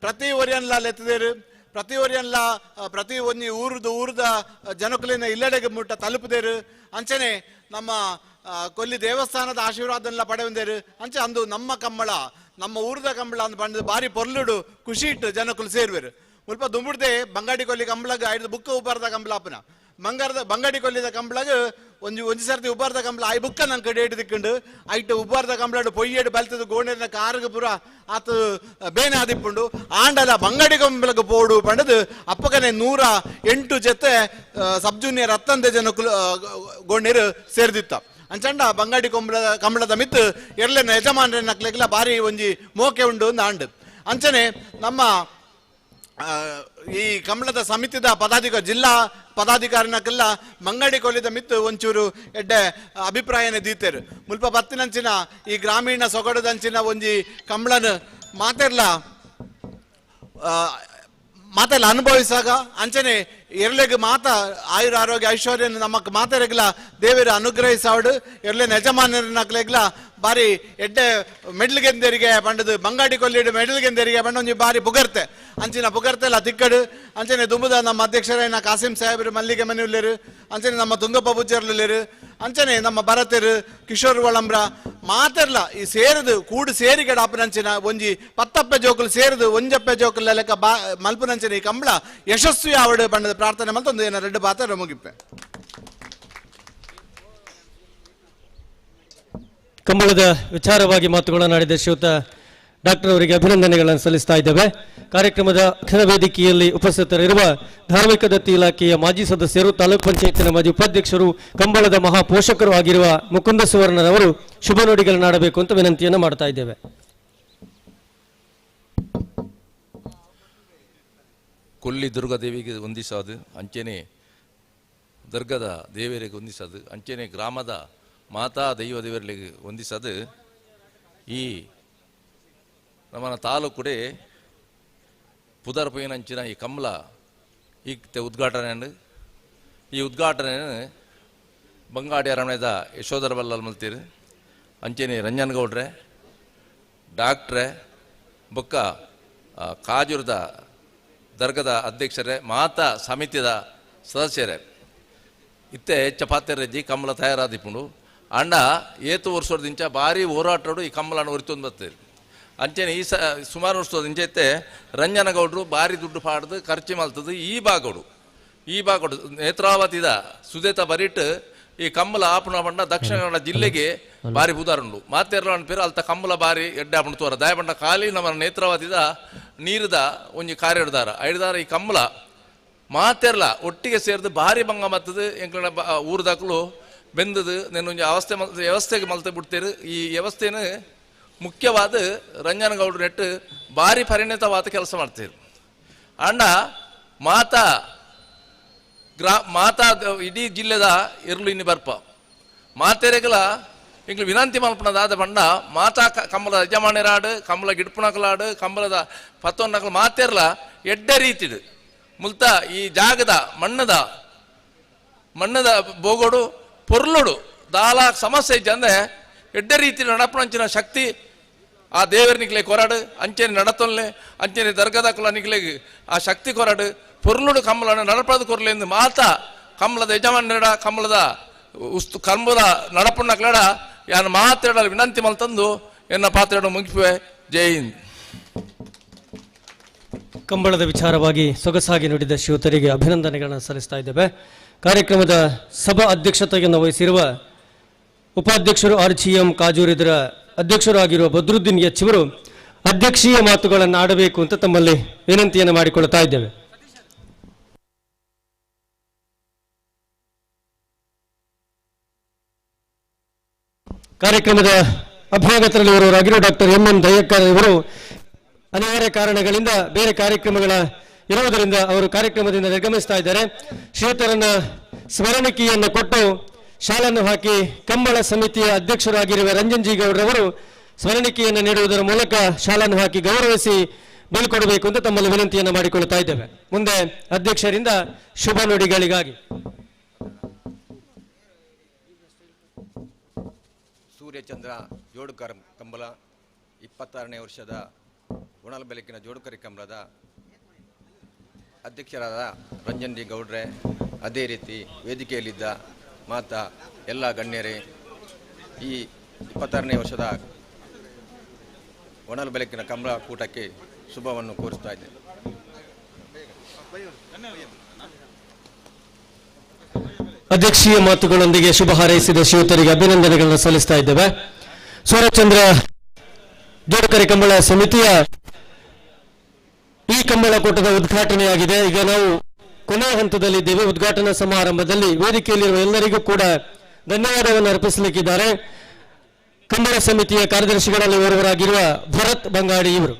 ಪ್ರತಿ ಒರಿಯನ್ಲ ಲೆತ್ತದೇರು, ಪ್ರತಿ ಒರಿಯನ್ಲ ಪ್ರತಿ ಒಂಜಿ ಊರುದ ಊರುದ ಜನಕುಲಿನ ಇಲ್ಲಡೆಗೆ ಮುಟ್ಟ ತಲುಪುದೇರು. ಅಂಚನೆ ನಮ್ಮ ಕೊಲ್ಲಿ ದೇವಸ್ಥಾನದ ಆಶೀರ್ವಾದನೆಲ್ಲ ಪಡೆವಂದೇರು. ಅಂಚೆ ಅಂದು ನಮ್ಮ ಕಂಬಳ ನಮ್ಮ ಊರದ ಕಂಬಳ ಅಂದ್ ಬಂದು ಭಾರಿ ಪೊರ್ಲುಡು ಖುಷಿ ಇಟ್ಟು ಜನಕುಲು ಸೇರುವೆರು. ಮುಲ್ಪ ದುಂಬುಡ್ದೆ ಬಂಗಾಡಿ ಕೊಲ್ಲಿ ಕಂಬಳಗ ಐದು ಬುಕ್ಕ ಉಬ್ಬಾರದ ಕಂಬಳ ಅಪ್ಪನ ಬಂಗಾರದ ಬಂಗಾಡಿ ಕೊಲ್ಲಿದ ಕಂಬಳಗ ಒಂಜಿ ಒಂಜಿ ಸರ್ತಿ ಉಬ್ಬಾರದ ಕಂಬಳ I ಬುಕ್ಕ ನಂಗೆ ಕಡೆ ಹಿಡಿದು ದಿಕ್ಕಂಡು ಐಟ್ ಉಬ್ಬಾರದ ಕಂಬಳಡು ಪೊಯ್ಯೇಡು ಬಲ್ತದ ಗೋಣೆರ್ನ ಕಾರುಗ ಪೂರ ಆತ ಬೇನೆ ಆದಿಪ್ಪುಂಡು. ಆಂಡಲ ಬಂಗಾಡಿ ಕಂಬಳಗ ಪೋಡು ಪಂಡದು ಅಪ್ಪಕನೆ 108 ಜೊತೆ ಸಬ್ ಜೂನಿಯರ್ ಅತ್ತಂದೆ ಜನಕುಲು ಗೋಣೇರು ಸೇರ್ದಿತ್ತ. ಅಂಚಂಡ ಬಂಗಾಡಿ ಕಂಬಳದ ಮಿತ್ತು ಎರ್ಲೆನ ಯಜಮಾನರ ನಕ್ಲೆಗ್ಲ ಭಾರಿ ಒಂಜಿ ಮೋಕೆ ಉಂಡು ಒಂದು ಆಂಡು. ಅಂಚನೆ ನಮ್ಮ ಈ ಕಂಬಳದ ಸಮಿತಿದ ಪದಾಧಿಕಾರಿ ಜಿಲ್ಲಾ ಪದಾಧಿಕಾರಿನಕ್ಕೆಲ್ಲ ಮಂಗಡಿ ಕೊಲ್ಲಿದ ಮಿತ್ತು ಒಂಚೂರು ಎಡ್ಡೆ ಅಭಿಪ್ರಾಯನೇ ದೀತೇರು. ಮುಲ್ಪ ಬತ್ತಿನಂಚಿನ ಈ ಗ್ರಾಮೀಣ ಸೊಗಡದಂಚಿನ ಒಂಜಿ ಕಂಬಳನ ಮಾತೆರ್ಲ ಮಾತೆಲ್ಲ ಅನುಭವಿಸಾಗ ಅಂಚನೆ ಎರ್ಲೆಗ್ ಮಾತ ಆಯುರ ಆರೋಗ್ಯ ಐಶ್ವರ್ಯ ನಮಕ್ ಮಾತೆರೆಗ್ಲ ದೇವರು ಅನುಗ್ರಹಿಸಾವಡು ಎರ್ಲೆನ ಯಜಮಾನರನಕ್ಲೆಗ್ಲ ಬಾರಿ ಎಡ್ಡೆ ಮೆಡ್ಲ್ಗೆಂದರಿಗೆ ಪಂಡದು ಬಂಗಾಡಿ ಕೊಲ್ಲಿಡು ಮೆಡ್ಲ್ಗೆಂದರಿಗೆ ಪಂಡ ಒಂಜಿ ಬಾರಿ ಪುಗರ್ತೆ ಅಂಚಿನ ಪುಗರ್ತೆಲ್ಲ ತಿಕ್ಕಡು. ಅಂಚನೆ ದುಂಬುದ ನಮ್ಮ ಅಧ್ಯಕ್ಷರಾಯನ ಕಾಸಿಂ ಸಾಹೇಬರು ಮಲ್ಲಿಗೆ ಮನೆಯುಳ್ಳೇರು, ಅಂಚನೆ ನಮ್ಮ ತುಂಗಪ್ಪ ಬುಜ್ಜರ್ಲುಳ್ಳೇರು, ಅಂಚನೆ ನಮ್ಮ ಭರತರು ಕಿಶೋರ್ ಒಳಂಬ್ರ ಮಾತೆರ್ಲ ಈ ಸೇರದು ಕೂಡು ಸೇರಿಗಡ ಅಪ್ಪನಂಚಿನ ಒಂಜಿ ಪತ್ತಪ್ಪೆ ಜೋಕುಲು ಸೇರದು ಒಂಜಪ್ಪೆ ಜೋಕುಲ ಲೆಕ್ಕ ಬಾ ಮಲ್ಪುನಂಚಿನ ಈ ಕಂಬಳ ಯಶಸ್ವಿ ಆವಡು ಬಣ್ಣದ ಪ್ರಾರ್ಥನೆ ಮಲ್ತೊಂದು ಏನ ರೆಡ್ಡು ಪಾತ್ರ ಮುಗಿಪ್ಪೆ. ಕಂಬಳದ ವಿಚಾರವಾಗಿ ಮಾತುಗಳನ್ನಾಡಿದ ಶ್ರೀಯುತ ಡಾಕ್ಟರ್ ಅವರಿಗೆ ಅಭಿನಂದನೆಗಳನ್ನು ಸಲ್ಲಿಸ್ತಾ ಇದ್ದೇವೆ. ಕಾರ್ಯಕ್ರಮದ ಘನ ವೇದಿಕೆಯಲ್ಲಿ ಉಪಸ್ಥಿತರಿರುವ ಧಾರ್ಮಿಕ ದತ್ತಿ ಇಲಾಖೆಯ ಮಾಜಿ ಸದಸ್ಯರು, ತಾಲೂಕು ಪಂಚಾಯತಿನ ಮಾಜಿ ಉಪಾಧ್ಯಕ್ಷರು, ಕಂಬಳದ ಮಹಾ ಪೋಷಕರು ಆಗಿರುವ ಮುಕುಂದ ಸುವರ್ಣರವರು ಶುಭ ನುಡಿಗಳನ್ನಾಡಬೇಕು ಅಂತ ವಿನಂತಿಯನ್ನು ಮಾಡ್ತಾ ಇದ್ದೇವೆ. ಕೊಲ್ಲಿ ದುರ್ಗಾದೇವಿಗೆ ವಂದಿಸೋದು, ಅಂಚೆನೆ ದುರ್ಗದ ದೇವರಿಗೆ ವಂದಿಸೋದು, ಅಂಚೆನೆ ಗ್ರಾಮದ ಮಾತಾ ದೈವ ದೇವರಿಗೆ ವಂದಿಸೋದು. ಈ ನಮ್ಮನ ತಾಲೂಕುಡೆ ಪುದರ್ ಪೈನಂಚಿನ ಈ ಕಮಲ ಈ ಉದ್ಘಾಟನೆ. ಈ ಉದ್ಘಾಟನೆ ಬಂಗಾಡಿ ಅರಮನೆದ ಯಶೋಧರ ಬಲ್ಲಾಲ್ ಮಲ್ತೀರು, ಅಂಚೆನೆ ರಂಜನ್ ಗೌಡ್ರೆ, ಡಾಕ್ಟ್ರೆ, ಬೊಕ್ಕ ಕಾಜೂರದ ದರ್ಗದ ಅಧ್ಯಕ್ಷರೇ, ಮಾತಾ ಸಮಿತಿದ ಸದಸ್ಯರೇ. ಇತ್ತೆ ಚಪಾತಿ ರಜ್ಜಿ ಕಂಬಳ ತಯಾರಾದಿಪ್ಪುಂಡು. ಅಂಡ ಏತು ವರ್ಷದಿಂಚ ಭಾರಿ ಹೋರಾಟಡು ಈ ಕಂಬಳನ ಒರಿತೊಂದು ಬರ್ತೇವೆ. ಅಂಚೆನೆ ಈ ಸುಮಾರು ವರ್ಷದ ಇತ್ತೆ ರಂಜನಗೌಡರು ಭಾರಿ ದುಡ್ಡು ಪಾಡ್ದು ಖರ್ಚು ಮಲ್ತದ್ದು ಈ ಭಾಗಡು ನೇತ್ರಾವತಿದ ಸುದೇತ ಬರಿಟ್ ಈ ಕಂಬಳ ಆಪುಣ ಬಣ್ಣ ದಕ್ಷಿಣ ಕನ್ನಡ ಜಿಲ್ಲೆಗೆ ಭಾರಿ ಬುದಾರುಂಡು. ಮಾತೆರ್ಲ ಅನ್ಪೇರು ಅಲ್ತ ಕಂಬಳ ಭಾರಿ ಎಡ್ಡೆ ಆಪುಂಡು ತೋರ ದಯಬಂಡ ಖಾಲಿ ನಮ್ಮ ನೇತ್ರಾವತಿದ ನೀರುದ ಒಂಜಿ ಕಾರ್ಯಡ್ದಾರ ಐಡ್ದಾರ ಈ ಕಂಬಳ ಮಾತೆರ್ಲ ಒಟ್ಟಿಗೆ ಸೇರಿದು ಭಾರಿ ಭಂಗ ಮತ್ತದು ಎಂಕ್ಲನ ಊರುದಾಕಲು ಬೆಂದದು ನೆನ್ನೊಂಜಿ ಅವಸ್ಥೆ ವ್ಯವಸ್ಥೆಗೆ ಮಲ್ತೆ ಬಿಡ್ತೇರು. ಈ ವ್ಯವಸ್ಥೆನ ಮುಖ್ಯವಾದ ರಂಜನಗೌಡರು ನೆಟ್ಟು ಭಾರಿ ಪರಿಣಿತವಾದ ಕೆಲಸ ಮಾಡ್ತೀರು. ಅಣ್ಣ ಮಾತಾ ಮಾತಾ ಇಡೀ ಜಿಲ್ಲೆದ ಇರ್ಲು ಇನ್ನಿ ಬರ್ಪ ಮಾತೆರೆಗಲ ಇಂಗ್ಲು ವಿನಂತಿ ಮಲ್ಪನದಾದ ಬಣ್ಣ ಮಾತಾ ಕಂಬಳದ ಯಜಮಾನರಾಡು, ಕಂಬಳ ಗಿಡ್ಪುನಕಲಾಡು, ಕಂಬಳದ ಪತ್ತೊನ್ನಕಲು ಮಾತೆರ್ಲ ಎಡ್ಡೆ ರೀತಿಡು ಮುಲ್ತ ಈ ಜಾಗದ ಮಣ್ಣದ ಮಣ್ಣದ ಬೋಗೋಡು ಪೊರ್ಲುಡು ದಾಲ ಸಮಸ್ಯೆ ಇಜ್ಜಂದೆ ಎಡ್ಡೆ ರೀತಿ ನಡಪಣಂಚಿನ ಶಕ್ತಿ ಆ ದೇವರ ನಿಕ್ಲೆ ಕೊರಾಡು, ಅಂಚೆನೆ ನಡತೊಲ್ಲೆ ಅಂಚೆನೆ ದರ್ಗದಕುಲ ನಿಕ್ಲೆ ಆ ಶಕ್ತಿ ಕೊರಾಡು, ಪೊರ್ಲುಡು ಕಂಬಳನ ನಡಪದ ಕೊರ್ಲೆಂದು ಮಾತಾ ಕಂಬಳದ ಯಜಮಾನಡ ಕಂಬಳದ ಉಸ್ತು ಕಂಬದ ನಡಪಣ್ಣಕ್ಲಡ ಯಾನು ಮಾತಾಡಲು ವಿನಂತಿ ಮಲ್ತಂದು ಎನ್ನ ಪಾತ್ರ ಮುಗಿಪುವೆ. ಜೈ ಹಿಂದ್. ಕಂಬಳದ ವಿಚಾರವಾಗಿ ಸೊಗಸಾಗಿ ನುಡಿದ ಶ್ರೋತರಿಗೆ ಅಭಿನಂದನೆಗಳನ್ನು ಸಲ್ಲಿಸ್ತಾ ಇದ್ದೇವೆ. ಕಾರ್ಯಕ್ರಮದ ಸಭಾ ಅಧ್ಯಕ್ಷತೆಯನ್ನು ವಹಿಸಿರುವ ಉಪಾಧ್ಯಕ್ಷರು ಆರ್.ಜಿ.ಎಂ ಕಾಜೂರ್ ಇದರ ಅಧ್ಯಕ್ಷರು ಆಗಿರುವ ಬದ್ರುದ್ದೀನ್ ಎಚ್ ಅವರು ಅಧ್ಯಕ್ಷೀಯ ಮಾತುಗಳನ್ನು ಆಡಬೇಕು ಅಂತ ತಮ್ಮಲ್ಲಿ ವಿನಂತಿಯನ್ನು ಮಾಡಿಕೊಳ್ಳುತ್ತಾ ಇದ್ದೇವೆ. ಕಾರ್ಯಕ್ರಮದ ಅಭ್ಯಾಗತರಲ್ಲಿ ಇರುವವರಾಗಿರುವ ಡಾಕ್ಟರ್ ಎಂ ಎಂ ದಯಕ್ಕರ್ ಇವರು ಅನಿವಾರ್ಯ ಕಾರಣಗಳಿಂದ ಬೇರೆ ಕಾರ್ಯಕ್ರಮಗಳ ಇರುವುದರಿಂದ ಅವರು ಕಾರ್ಯಕ್ರಮದಿಂದ ನಿರ್ಗಮಿಸ್ತಾ ಇದ್ದಾರೆ. ಶ್ರೀತರನ್ನ ಸ್ಮರಣಿಕೆಯನ್ನು ಕೊಟ್ಟು ಶಾಲನ್ನು ಹಾಕಿ ಕಂಬಳ ಸಮಿತಿಯ ಅಧ್ಯಕ್ಷರಾಗಿರುವ ರಂಜನ್ ಜಿ ಗೌಡ್ರವರು ಸ್ಮರಣಿಕೆಯನ್ನು ನೀಡುವುದರ ಮೂಲಕ ಶಾಲನ್ನು ಹಾಕಿ ಗೌರವಿಸಿ ಬೀಳ್ಕೊಡಬೇಕು ಅಂತ ತಮ್ಮಲ್ಲಿ ವಿನಂತಿಯನ್ನು ಮಾಡಿಕೊಳ್ಳುತ್ತಾ ಇದ್ದೇವೆ. ಮುಂದೆ ಅಧ್ಯಕ್ಷರಿಂದ ಶುಭ ನುಡಿಗಳಿಗಾಗಿ ಸೂರ್ಯಚಂದ್ರ ಜೋಡುಕರ ಕಂಬಳ 26ನೇ ವರ್ಷದ ಒಣಲ್ ಬೆಳಕಿನ ಜೋಡುಕರಿ ಕಂಬಳದ ಅಧ್ಯಕ್ಷರಾದ ರಂಜನ್ ಡಿ ಗೌಡ್ರೆ, ಅದೇ ರೀತಿ ವೇದಿಕೆಯಲ್ಲಿದ್ದ ಮಾತಾ ಎಲ್ಲ ಗಣ್ಯರೇ, ಈ 26ನೇ ವರ್ಷದ ಒಣಲ್ ಬೆಳಕಿನ ಕಂಬಳ ಕೂಟಕ್ಕೆ ಶುಭವನ್ನು ಕೋರಿಸ್ತಾ ಇದ್ದೇನೆ. ಅಧ್ಯಕ್ಷೀಯ ಮಾತುಗಳೊಂದಿಗೆ ಶುಭ ಹಾರೈಸಿದ ಶ್ರೀಯುತರಿಗೆ ಅಭಿನಂದನೆಗಳನ್ನು ಸಲ್ಲಿಸ್ತಾ ಇದ್ದೇವೆ. ಸೂರ್ಯಚಂದ್ರ ಜೋಡುಕರಿ ಕಂಬಳ ಸಮಿತಿಯ ಈ ಕಂಬಳ ಕೂಟದ ಉದ್ಘಾಟನೆಯಾಗಿದೆ. ಈಗ ನಾವು ಕೊನೆಯ ಹಂತದಲ್ಲಿದ್ದೇವೆ. ಉದ್ಘಾಟನಾ ಸಮಾರಂಭದಲ್ಲಿ ವೇದಿಕೆಯಲ್ಲಿರುವ ಎಲ್ಲರಿಗೂ ಕೂಡ ಧನ್ಯವಾದವನ್ನು ಅರ್ಪಿಸಲಿಕ್ಕಿದ್ದಾರೆ ಕಂಬಳ ಸಮಿತಿಯ ಕಾರ್ಯದರ್ಶಿಗಳಲ್ಲಿ ಓರ್ವರಾಗಿರುವ ಭರತ್ ಬಂಗಾಡಿ ಇವರು.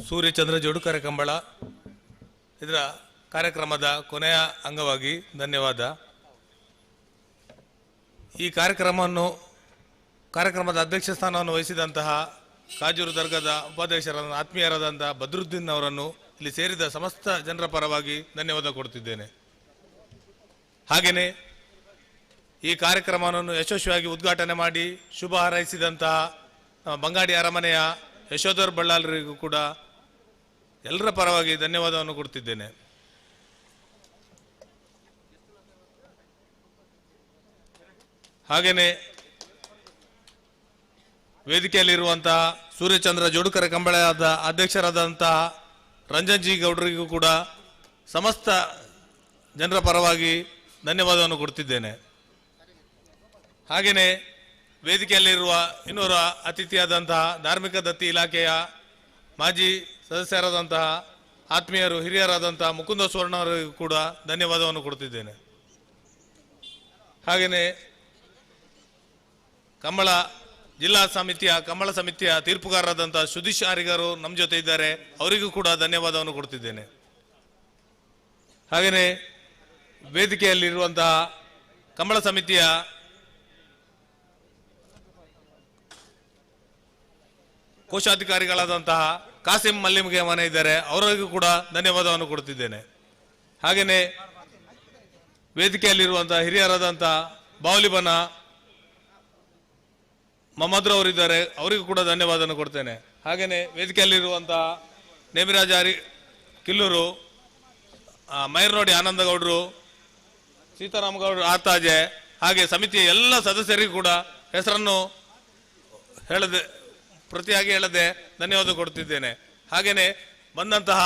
ಸೂರ್ಯಚಂದ್ರ ಜೋಡುಕರ ಕಂಬಳ ಇದರ ಕಾರ್ಯಕ್ರಮದ ಕೊನೆಯ ಅಂಗವಾಗಿ ಧನ್ಯವಾದ. ಈ ಕಾರ್ಯಕ್ರಮದ ಅಧ್ಯಕ್ಷ ಸ್ಥಾನವನ್ನು ವಹಿಸಿದಂತಹ ಕಾಜೂರು ದರ್ಗದ ಉಪಾಧ್ಯಕ್ಷರಾದ ಆತ್ಮೀಯರಾದಂತಹ ಬದ್ರುದ್ದೀನ್ ಅವರನ್ನು ಇಲ್ಲಿ ಸೇರಿದ ಸಮಸ್ತ ಜನರ ಪರವಾಗಿ ಧನ್ಯವಾದ ಕೊಡುತ್ತಿದ್ದೇನೆ. ಹಾಗೆಯೇ ಈ ಕಾರ್ಯಕ್ರಮವನ್ನು ಯಶಸ್ವಿಯಾಗಿ ಉದ್ಘಾಟನೆ ಮಾಡಿ ಶುಭ ಹಾರೈಸಿದಂತಹ ಬಂಗಾಡಿ ಅರಮನೆಯ ಯಶೋಧರ್ ಬಳ್ಳಾಲರಿಗೂ ಕೂಡ ಎಲ್ಲರ ಪರವಾಗಿ ಧನ್ಯವಾದವನ್ನು ಕೊಡ್ತಿದ್ದೇನೆ. ಹಾಗೆಯೇ ವೇದಿಕೆಯಲ್ಲಿರುವಂತಹ ಸೂರ್ಯಚಂದ್ರ ಜೋಡುಕರ ಕಂಬಳದ ಅಧ್ಯಕ್ಷರಾದಂತಹ ರಂಜನ್ ಜಿ ಗೌಡರಿಗೂ ಕೂಡ ಸಮಸ್ತ ಜನರ ಪರವಾಗಿ ಧನ್ಯವಾದವನ್ನು ಕೊಡ್ತಿದ್ದೇನೆ. ಹಾಗೆಯೇ ವೇದಿಕೆಯಲ್ಲಿರುವ ಇನ್ನೋರ್ವ ಅತಿಥಿಯಾದಂತಹ ಧಾರ್ಮಿಕ ದತ್ತಿ ಇಲಾಖೆಯ ಮಾಜಿ ಸದಸ್ಯರಾದಂತಹ ಆತ್ಮೀಯರು ಹಿರಿಯರಾದಂತಹ ಮುಕುಂದ ಸುವರ್ಣ ಅವರಿಗೂ ಕೂಡ ಧನ್ಯವಾದವನ್ನು ಕೊಡ್ತಿದ್ದೇನೆ. ಹಾಗೆಯೇ ಕಂಬಳ ಜಿಲ್ಲಾ ಸಮಿತಿಯ ಕಂಬಳ ಸಮಿತಿಯ ತೀರ್ಪುಗಾರರಾದಂತಹ ಸುಧೀಶ್ ಆರಿಗರು ನಮ್ಮ ಜೊತೆ ಇದ್ದಾರೆ, ಅವರಿಗೂ ಕೂಡ ಧನ್ಯವಾದವನ್ನು ಕೊಡ್ತಿದ್ದೇನೆ. ಹಾಗೆಯೇ ವೇದಿಕೆಯಲ್ಲಿರುವಂತಹ ಕಂಬಳ ಸಮಿತಿಯ ಕೋಶಾಧಿಕಾರಿಗಳಾದಂತಹ ಕಾಸಿಂ ಮಲ್ಲಿಮ್ಗೆ ಮನೆ ಇದ್ದಾರೆ, ಅವರಿಗೂ ಕೂಡ ಧನ್ಯವಾದವನ್ನು ಕೊಡುತ್ತಿದ್ದೇನೆ. ಹಾಗೆಯೇ ವೇದಿಕೆಯಲ್ಲಿರುವಂತಹ ಹಿರಿಯರಾದಂಥ ಬಾವಲಿಬನ ಮಮದ್ರವರಿದ್ದಾರೆ, ಅವರಿಗೂ ಕೂಡ ಧನ್ಯವಾದವನ್ನು ಕೊಡ್ತೇನೆ. ಹಾಗೆಯೇ ವೇದಿಕೆಯಲ್ಲಿರುವಂತಹ ನೇಮಿರಾಜ ಹರಿ ಕಿಲ್ಲೂರು, ಮೈರ್ನೋಡಿ ಆನಂದಗೌಡರು, ಸೀತಾರಾಮಗೌಡರು ಆತಾಜೆ, ಹಾಗೆ ಸಮಿತಿಯ ಎಲ್ಲ ಸದಸ್ಯರಿಗೂ ಕೂಡ ಹೆಸರನ್ನು ಹೇಳದೆ ಪ್ರತಿಯಾಗಿ ಹೇಳದೆ ಧನ್ಯವಾದ ಕೊಡ್ತಿದ್ದೇನೆ. ಹಾಗೆಯೇ ಬಂದಂತಹ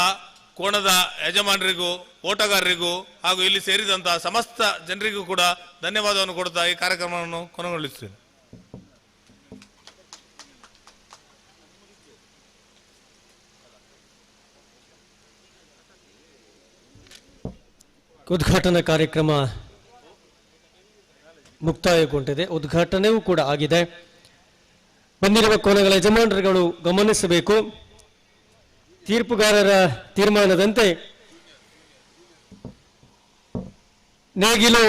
ಕೋಣದ ಯಜಮಾನರಿಗೂ, ಓಟಗಾರರಿಗೂ ಹಾಗೂ ಇಲ್ಲಿ ಸೇರಿದಂತಹ ಸಮಸ್ತ ಜನರಿಗೂ ಕೂಡ ಧನ್ಯವಾದವನ್ನು ಕೊಡ್ತಾ ಈ ಕಾರ್ಯಕ್ರಮವನ್ನು ಕೊನೆಗೊಳಿಸುತ್ತೇನೆ. ಉದ್ಘಾಟನಾ ಕಾರ್ಯಕ್ರಮ ಮುಕ್ತಾಯಗೊಂಡಿದೆ, ಉದ್ಘಾಟನೆಯೂ ಕೂಡ ಆಗಿದೆ. ಬಂದಿರುವ ಕೋಣಗಳ ಯಜಮಾನರುಗಳು ಗಮನಿಸಬೇಕು, ತೀರ್ಪುಗಾರರ ತೀರ್ಮಾನದಂತೆ ನೇಗಿಲು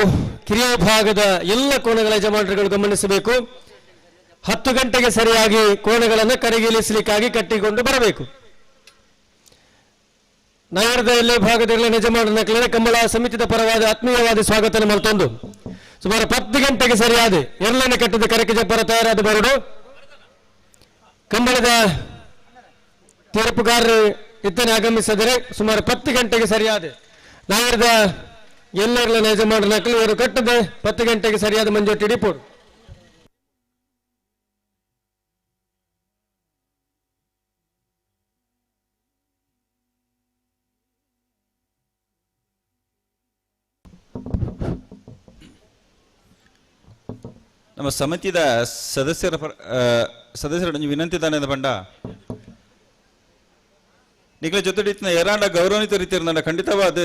ಕಿರಿಯ ಭಾಗದ ಎಲ್ಲ ಕೋಣಗಳ ಯಜಮಾನರುಗಳು ಗಮನಿಸಬೇಕು. 10 ಗಂಟೆಗೆ ಸರಿಯಾಗಿ ಕೋಣಗಳನ್ನು ಕರಗಿಳಿಸಲಿಕ್ಕಾಗಿ ಕಟ್ಟಿಕೊಂಡು ಬರಬೇಕು. ನಗರದ ಎಲ್ಲೇ ಭಾಗದಲ್ಲಿ ಯಜಮಾನರ ಕಂಬಳ ಸಮಿತಿದ ಪರವಾದ ಆತ್ಮೀಯವಾದ ಸ್ವಾಗತ ಮಲ್ತೊಂದು ಸುಮಾರು 10 ಗಂಟೆಗೆ ಸರಿಯಾದ ಎರಡನೇ ಕಟ್ಟದ ಕರಕೆ ಜಪ್ಪರ ತಯಾರಾದ ಬರಡು ಕಂಬಳದ ತೀರ್ಪುಗಾರರು ಇತ್ತನೆ ಆಗಮಿಸಿದರೆ ಸುಮಾರು 10 ಗಂಟೆಗೆ ಸರಿಯಾದ ನಗರದ ಎಲ್ಲರ ಯಜಮಾನರ ನಕಲು ಇವರು ಕಟ್ಟದೆ 10 ಗಂಟೆಗೆ ಸರಿಯಾದ ಮಂಜೂಟಿ ಡಿಪೋರ್ಟ್. ನಮ್ಮ ಸಮಿತಿದ ಸದಸ್ಯರ ಸದಸ್ಯರ ವಿನಂತಿ ದಾನೆ ಬಂಡ ನಿಗಲ ಜೊತೆ ಏರಾಂಡ ಗೌರವಾನ್ವಿತ ರೀತಿಯ ಖಂಡಿತವಾದ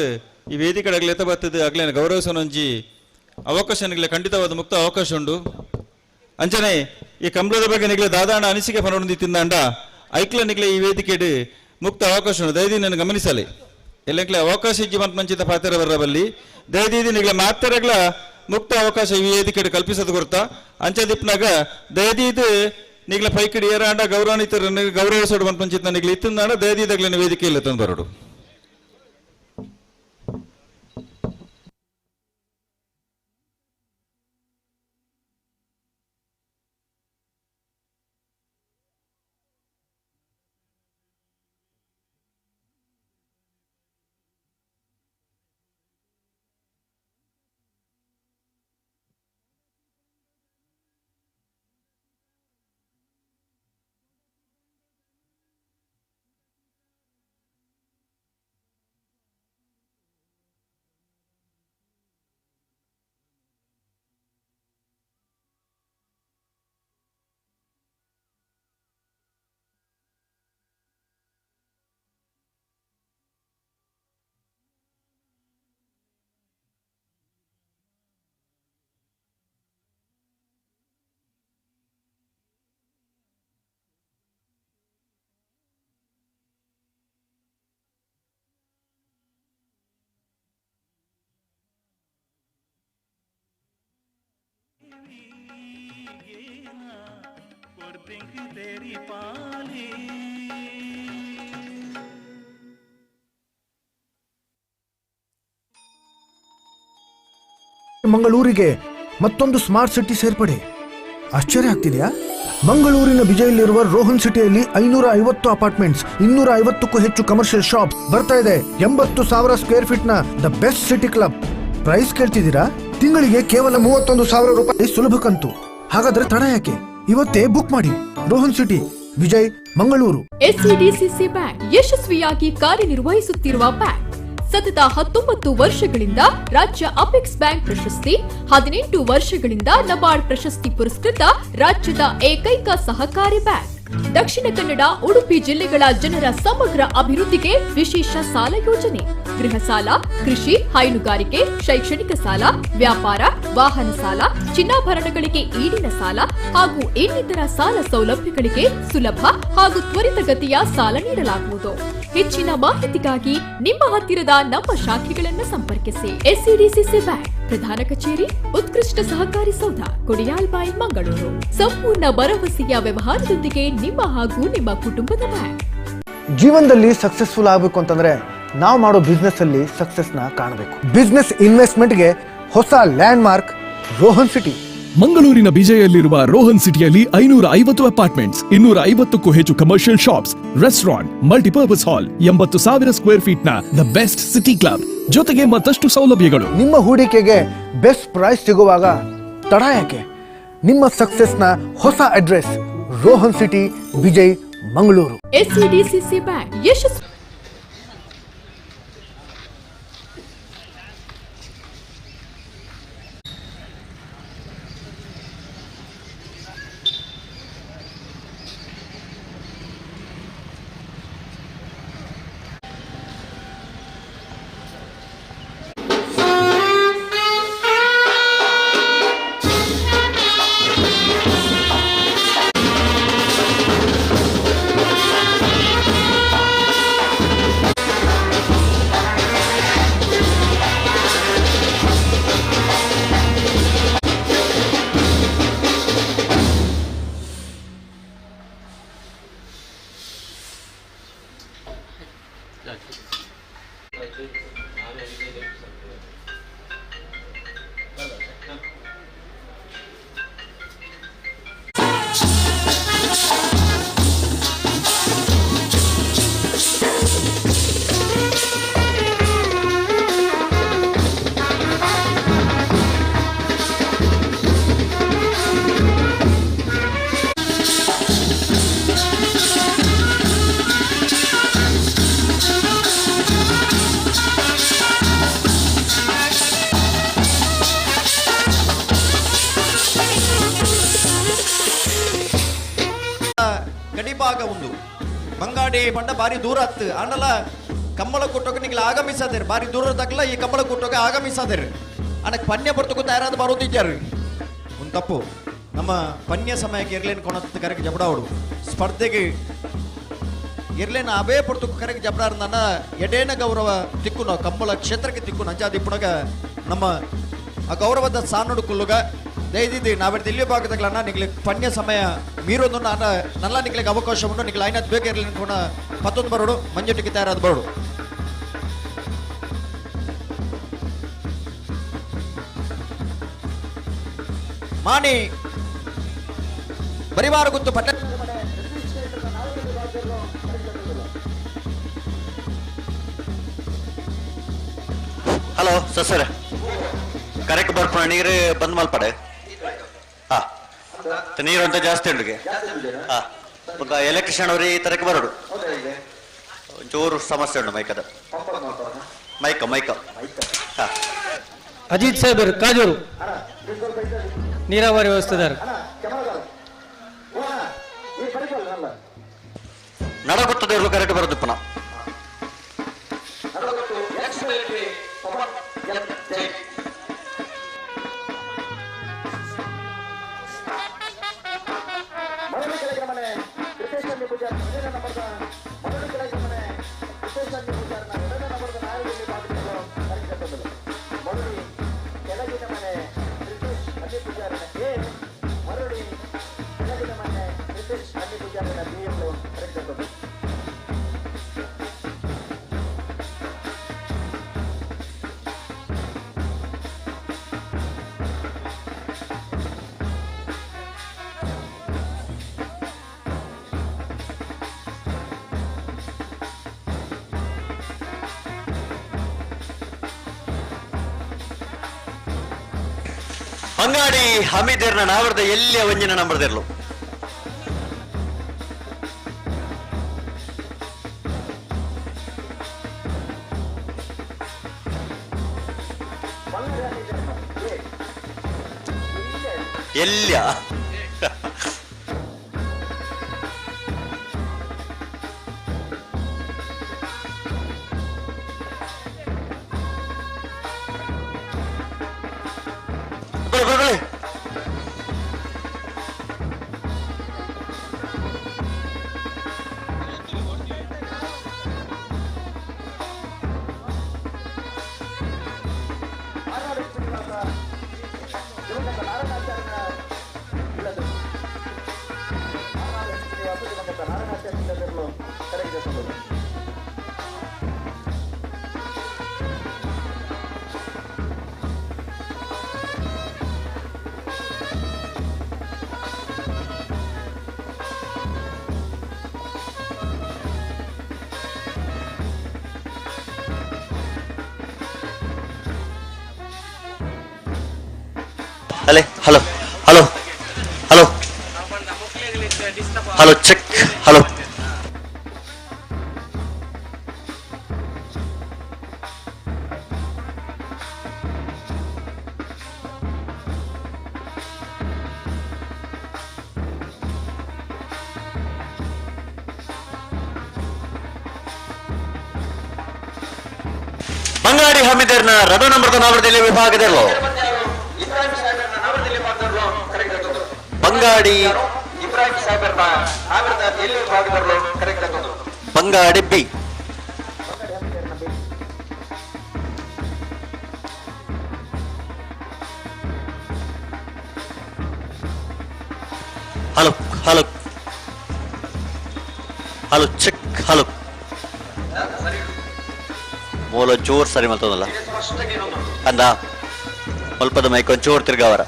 ಈ ವೇದಿಕೆ ಅಗಲೆ ಬರ್ತದೆ ಅಗ್ಲೇನ ಗೌರವಿಸೋನೊಂಜಿ ಅವಕಾಶ ನಿಗಲೆ ಖಂಡಿತವಾದ ಮುಕ್ತ ಅವಕಾಶ ಉಂಡು. ಅಂಚನೆ ಈ ಕಂಬಳದ ಬಗ್ಗೆ ನಿಗಲೆ ದಾದಾಂಡ ಅನಿಸಿಕೆ ಪನೊಂದು ತಿಂದಾಂಡ ಐಕ್ಲ ನಿಗಲೆ ಈ ವೇದಿಕೆಡು ಮುಕ್ತ ಅವಕಾಶ ಉಂಡು. ದಯದಿ ನಾನು ಗಮನಿಸಲಿ ಎಲ್ಲಂಕ್ಲೆ ಅವಕಾಶ ಇಜ್ಜಿ ಮಂಚಿತ ಪಾತ್ರ ಬರಬಲ್ಲಿ ದಯದೀದಿ ನಿಗಲೆ ಮಾತ್ರಗಳ ಮುಕ್ತ ಅವಕಾಶ ಈ ವೇದಿಕೆ ಕಲ್ಪಿಸೋದು ಕೊರ್ತಾ ಅಂಚದಿಪ್ನಾಗ ದಯದೀದು ನಿಗ್ಲ ಪೈಕಡಿ ಏರಾಂಡ ಗೌರವಾನ್ವಿತರ ಗೌರವಿಸೋಡು ಪಂಚಿತ್ ನಿಗ್ಲ ಇತ್ತಂದಾಂಡ ದಯದೀದಗ್ಲಿನ ವೇದಿಕೆಯಲ್ಲಿ ತಂದು ಬರೋಡು. तेरी पाली ಮಂಗಳೂರಿಗೆ ಮತ್ತೊಂದು ಸ್ಮಾರ್ಟ್ ಸಿಟಿ ಸೇರ್ಪಡೆ. ಆಶ್ಚರ್ಯ ಆಗ್ತಿದೆಯಾ? ಮಂಗಳೂರಿನ ಬಿಜೈಲಿರುವ ರೋಹನ್ ಸಿಟಿಯಲ್ಲಿ 550 ಅಪಾರ್ಟ್ಮೆಂಟ್ಸ್, 250ಕ್ಕೂ ಹೆಚ್ಚು ಕಮರ್ಷಿಯಲ್ ಶಾಪ್ಸ್ ಬರ್ತಾ ಇದೆ. 80,000 ಸ್ಕ್ವೇರ್ ಫೀಟ್ ನ the best city club. Price ಕೇಳ್ತಿದ್ದೀರಾ? ತಿಂಗಳಿಗೆ ಕೇವಲ 31,000 ರೂಪಾಯಿ ಸುಲಭ ಕಂತು. ಹಾಗಾದ್ರೆ ತಡ ಯಾಕೆ? ಇವತ್ತೇ ಬುಕ್ ಮಾಡಿ. Rohan city, Vijay, Mangaluru. SCDCC bank ಯಶಸ್ವಿಯಾಗಿ ಕಾರ್ಯನಿರ್ವಹಿಸುತ್ತಿರುವ ಬ್ಯಾಂಕ್ ಸತತ 19 ವರ್ಷಗಳಿಂದ ರಾಜ್ಯ ಅಪೆಕ್ಸ್ ಬ್ಯಾಂಕ್ ಪ್ರಶಸ್ತಿ, 18 ವರ್ಷಗಳಿಂದ ನಬಾರ್ಡ್ ಪ್ರಶಸ್ತಿ ಪುರಸ್ಕೃತ ರಾಜ್ಯದ ಏಕೈಕ ಸಹಕಾರಿ ಬ್ಯಾಂಕ್. ದಕ್ಷಿಣ ಕನ್ನಡ, ಉಡುಪಿ ಜಿಲ್ಲೆಗಳ ಜನರ ಸಮಗ್ರ ಅಭಿವೃದ್ಧಿಗೆ ವಿಶೇಷ ಸಾಲ ಯೋಜನೆ, ಗೃಹ ಸಾಲ, ಕೃಷಿ, ಹೈನುಗಾರಿಕೆ, ಶೈಕ್ಷಣಿಕ ಸಾಲ, ವ್ಯಾಪಾರ, ವಾಹನ ಸಾಲ, ಚಿನ್ನಾಭರಣಗಳಿಗೆ ಈಡಿನ ಸಾಲ ಹಾಗೂ ಇನ್ನಿತರ ಸಾಲ ಸೌಲಭ್ಯಗಳಿಗೆ ಸುಲಭ ಹಾಗೂ ತ್ವರಿತಗತಿಯ ಸಾಲ ನೀಡಲಾಗುವುದು. ಹೆಚ್ಚಿನ ಮಾಹಿತಿಗಾಗಿ ನಿಮ್ಮ ಹತ್ತಿರದ ನಮ್ಮ ಶಾಖೆಗಳನ್ನು ಸಂಪರ್ಕಿಸಿ. ಎಸ್ಸಿಡಿಸಿಸಿ ಬ್ಯಾಂಕ್, ಪ್ರಧಾನ ಕಚೇರಿ, ಉತ್ಕೃಷ್ಟ ಸಹಕಾರಿ ಸೌಧ, ಕೊಡಿಯಾಲ್ಬೈಲ್, ಮಂಗಳೂರು. ಸಂಪೂರ್ಣ ಭರವಸೆಯ ವ್ಯವಹಾರದೊಂದಿಗೆ ನಿಮ್ಮ ಹಾಗೂ ನಿಮ್ಮ ಕುಟುಂಬದ ಬ್ಯಾಂಕ್. ಜೀವನದಲ್ಲಿ ಸಕ್ಸಸ್ಫುಲ್ ಆಗಬೇಕು ಅಂತಂದ್ರೆ ನಾವು ಮಾಡೋ ಬಿಸ್ನೆಸ್ ಅಲ್ಲಿ ಸಕ್ಸಸ್ನ ಕಾಣಬೇಕು. ಬಿಸ್ನೆಸ್ ಇನ್ವೆಸ್ಟ್ಮೆಂಟ್ಗೆ ಹೊಸ ಲ್ಯಾಂಡ್ ಮಾರ್ಕ್ ರೋಹನ್ ಸಿಟಿ. ಮಂಗಳೂರಿನ ಬಿಜೈಯಲ್ಲಿರುವ ರೋಹನ್ ಸಿಟಿಯಲ್ಲಿ 550 ಅಪಾರ್ಟ್ಮೆಂಟ್ಸ್, 250ಕ್ಕೂ ಹೆಚ್ಚು commercial shops, restaurant, multipurpose hall, 80,000 square feet ನ the best city club ಜೊತೆಗೆ ಮತ್ತಷ್ಟು ಸೌಲಭ್ಯಗಳು. ನಿಮ್ಮ ಹೂಡಿಕೆಗೆ ಬೆಸ್ಟ್ ಪ್ರೈಸ್ ಸಿಗುವಾಗ ತಡ ಯಾಕೆ? ನಿಮ್ಮ ಸಕ್ಸಸ್ನ ಹೊಸ address Rohan city, Bejai, Mangaluru. SCDCC bank ಯಶಸ್ವಿ ಗಡಿಭಾಗ ಉಂದು ಬಂಗಾಡಿ ಪಂಡ ಬಾರಿ ದೂರ ಅತ್ತು ಆಂಡಲ ಕಂಬಳ ಕೊಟ್ಟೋಗ ನಿಗ್ಲ ಆಗಮಿಸಾದೇರು ಬಾರಿ ದೂರ ತಕ್ಕಲ ಈ ಕಂಬಳ ಕೊಟ್ಟೋಗ ಆಗಮಿಸಾದೇರು ಅನಕ್ ಪನ್ಯ ಪರ್ತಕ್ಕೂ ತಯಾರಾದ ಬರೋದಿದ್ದಾರೆ ಒಂದು ತಪ್ಪು ನಮ್ಮ ಪನ್ಯ ಸಮಯಕ್ಕೆ ಇರ್ಲೇನು ಕೊಣತ್ ಕರೆಗೆ ಜಬಡಾವಡು ಸ್ಪರ್ಧೆಗೆ ಇರ್ಲೇನು ಅವೇ ಪರ್ತಕ್ಕೂ ಕರೆಗೆ ಜಬಡಾರ ನನ್ನ ಎಡೇನ ಗೌರವ ತಿಕ್ಕುನ ಕಂಬಳ ಕ್ಷೇತ್ರಕ್ಕೆ ತಿಕ್ಕುನ ಅಂಚಾದಿಪ್ಪುನಗ ನಮ್ಮ ಆ ಗೌರವದ ಸಾನುಡು ಕುಲ್ಲುಗ ದಯದಿದ್ದು ನಾವೆಡ್ದು ಇಲ್ಲಿ ಭಾಗದಾಗಲನ್ನ ನಿಗ್ಲಿ ಪನ್ಯ ಸಮಯ ಮೀರೊಂದು ನಾನು ನಲ್ಲ ನಿಗ್ಲಿಗೆ ಅವಕಾಶ ಉಂಟು ನಿಗ್ಲಿ ಐನತ್ ಬೇಕಿರಲಿ ಅನ್ಕೊಂಡ ಪತ್ತೊಂದು ಬರೋಡು ಮಂಜುಟಿಗೆ ತಯಾರಾದ ಬರೋಡು. ಮಾಣಿ ಬರಿವಾರ ಗೊತ್ತು ಪಟ್ಟ ಹಲೋ ಸರ್ ಕರೆಕ್ಟ್ ಬರ್ಪಣ ನೀರು ಬಂದ್ ಮಲ್ಪಡೆ. ಹಾ ನೀರು ಅಂತ ಜಾಸ್ತಿ ಉಂಟು. ಹಾ ಎಲೆಕ್ಟ್ರಿಷಿಯನ್ ಅವರು ಈ ತರಕ್ಕೆ ಬರೋಡು ಜೋರು ಸಮಸ್ಯೆ ಉಂಟು ಮೈಕದ ಮೈಕ ಮೈಕ. ಹಾ ಅಜಿತ್ ಸಾಹೇಬರು ಕಾಜೂರು ನೀರಾವರಿ ವ್ಯವಸ್ಥೆದಾರ ನಡಗುತ್ತದೆ ಕರೆಕ್ಟ್ ಬರೋದು ಪುನಃ. ಅಂಗಾಡಿ ಹಮೀದೇರ್ನ ನಾವರ್ದ ಎಲ್ಲಿ ಒಂಜಿನ ನಂಬರ್ದಿರ್ಲು ಎಲ್ಲಿಯ ಅಲೆ hello hello hello hello check hello Bangadi ಹಮೀದರ್ನ ರಡು ನಂಬರ್ದ ನಾವರದಲ್ಲಿ ವಿಭಾಗದಲ್ಲೋ Bangadi Bangadi B hello hello hello check hello ಮೂಲ ಜೋರ್ ಸರಿ ಮಲ್ತದಲ್ಲ ಅಂದ ಮಲ್ಪದ ಮೈಕ್ ಒಂಚೂರು ತಿರ್ಗಾವರ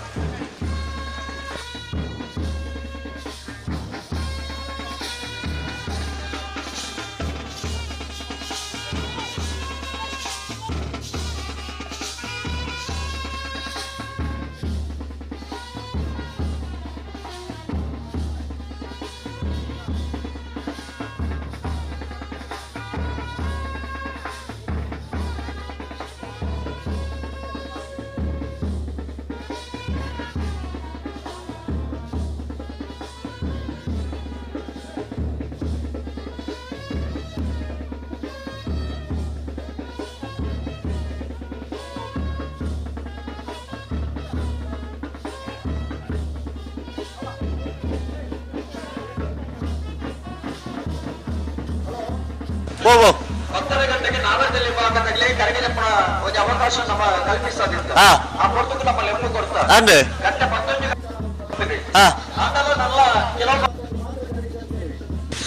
10:30 ಗಂಟೆಗೆ ನಾವರದಲ್ಲಿ ಭಾಗದಲ್ಲಿ ಕರಗಿದಪ್ಪನ ಒಂದು ಅವಕಾಶ ನಮ್ಮ ಕಲ್ಪಿಸೋದಿತ್ತು. ಆ ಪೊರ್ತುಕು ನಮ್ಮ ಲೆಮ್ಮು ಕೊಡ್ತಾ ಗಂಟೆ 11 ಆಮೇಲೆ ನಲ್ಲ ಕೆಲವು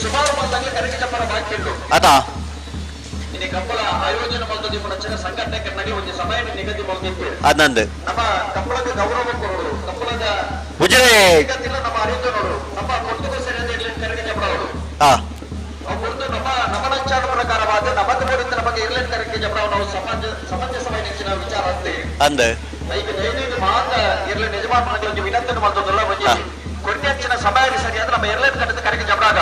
ಸುಮಾರು ಮಂದಿ ಕರಗಿದಪ್ಪನ ಬಾಕಿ ಉಂಟು. ಇನ್ನು ಕಂಬಳ ಆಯೋಜನೆ ಮಾಡ್ತದೆ ರಚನೆ ಸಂಘಟನೆ ಕಣ್ಣಾಗಿ ಒಂದು ಸಮಯ ನಿಗದಿ ಮಾಡ್ತಿತ್ತು. ನಮ್ಮ ಕಂಬಳದ ಗೌರವ ಕೊಡೋದು, ಕಂಬಳದ ನಮ್ಮ ಅರಿತು ನೋಡು, ನಮ್ಮ ಪೊರ್ತುಕು ಸರಿಯಾದ ಕರಗಿದಪ್ಪನವರು ನಮ್ಮ ನಮನಂಚಾರ ಪ್ರಕಾರವಾದ ನಮಗ ಬರುತ್ತೆ ನಮಗೆ ಇರ್ಲೆನ್ ಕರಕ್ಕೆ ಜಬರಾವ್ ನಾವು ಸಮಂಜಸವಾಗಿ ನೆಚ್ಚಿನ ವಿಚಾರ ಅಂತೆ. ಈಗ ದಯವಿಟ್ಟು ಮಾತ ಇರ್ಲೆನ್ ಯಜಮಾನ ಒಂದು ವಿನಂತಿಯನ್ನು ಮಾಡ್ತದಲ್ಲ, ಒಂದು ಕೊಡ್ತಿ ಸಮಯ ಸರಿಯಾದ ನಮ್ಮ ಇರ್ಲೆನ್ ಕಟ್ಟದ ಕರಕ್ಕೆ ಜಬರಾಗ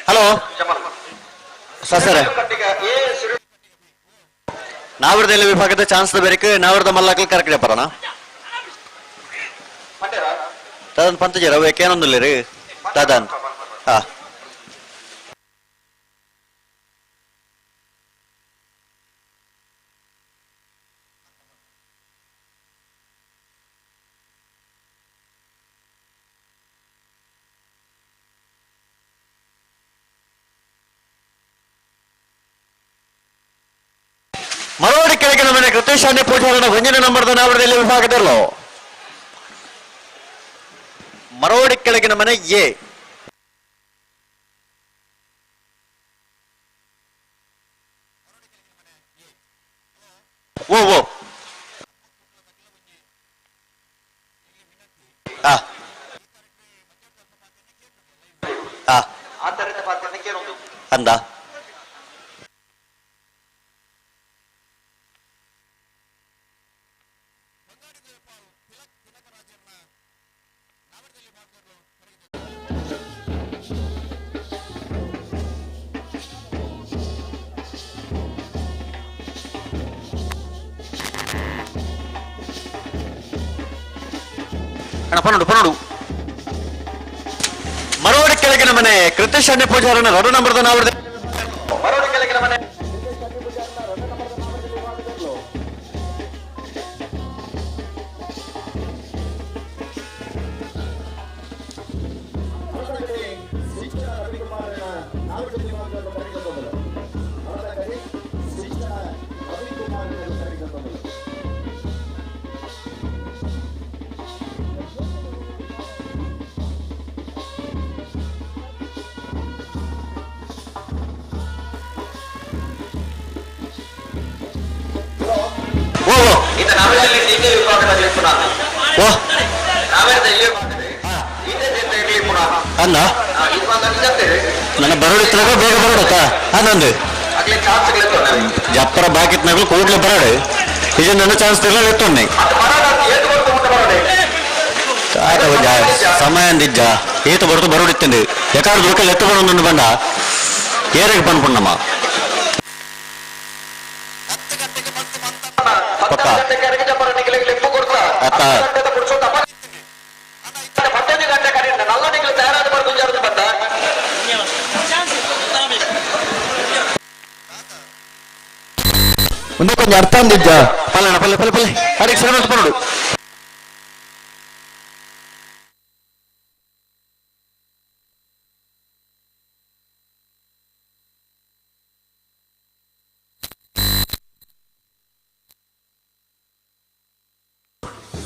ಹಲೋ ಸರ್, ನಾವರದಲ್ಲಿ ವಿಭಾಗದ ಚಾನ್ಸ್ ಬೇರೆ ನಾವರದ ಮಲ್ಲಾಕಲ್ ಕರೆಕ್ಟ್ ಬರೋಣ ತದನ್ ಪಂತಜರ ಏನೊಂದಿಲ್ಲ ರೀ ತದನ್. ಹಾ ಮರವಾಡಿ ಕೆಳಗಿನ ಮನೆ ಕೃತೇಶಾನ್ಯ ಪೂಜಾರನ ಒಂದನೇ ನಂಬರ್ದ ನಾವರದಲ್ಲಿ ವಿಭಾಗದಲ್ಲೋ ಮರವಾಡಿ ಕೆಳಗಿನ ಮನೆ ಎ. ಅಂದ ಅಣ್ಣ ಪನ್ನಡು ಪನ್ನಡು ಮರವಡಿ ಕೆಳಗಿನ ಮನೆ ಕೃತೇಶ್ ಅಣ್ಣ ಪೂಜಾರನ ರಡು ನಂಬರ್ದ ನಾವರ್ದ ಮರವಡಿ ಕೆಳಗಿನ ಮನೆ ಅಲ್ಲ ನನ್ನ ಬರೋಡಿತ್ರಾಗ ಬೇಗ ಬರೋಡತ್ತ ಅನ್ನೊಂದು ಜಪ್ಪರ ಬಾಕಿತ್ನಾಗಲು ಕೂಡ್ಲೆ ಬರೋಡೆ ಈಗ ನನ್ನ ಚಾನ್ಸ್ ತಿರ್ಲ ಎತ್ತೊಣ್ಣೆ ಸಮಯ ಅಂದಿಜ್ಜ ಏತ ಬರೋದು ಬರೋಡಿತ್ತಂದು ಯಾಕಾದ್ರೆ ದುರ್ಕಲ್ಲಿ ಎತ್ತು ಬರೋದೊಂದು ಬಂಡ ಏರಿಗೆ ಬಂದ್ಕೊಂಡಮ್ಮ ಪಕ್ಕ ಅತ್ತ ಒಂದಕ್ಕೊಂದು ಅರ್ಥ ಅಂದಿದ್ದ ಪಲ್ಲೆ ಪಲ್ಲೆ ಪಲ್ಲೆ ಪಲ್ಲೆ ಅದಕ್ಕೆ ಸರಿ ಮಾಡ್ಕೊಂಡು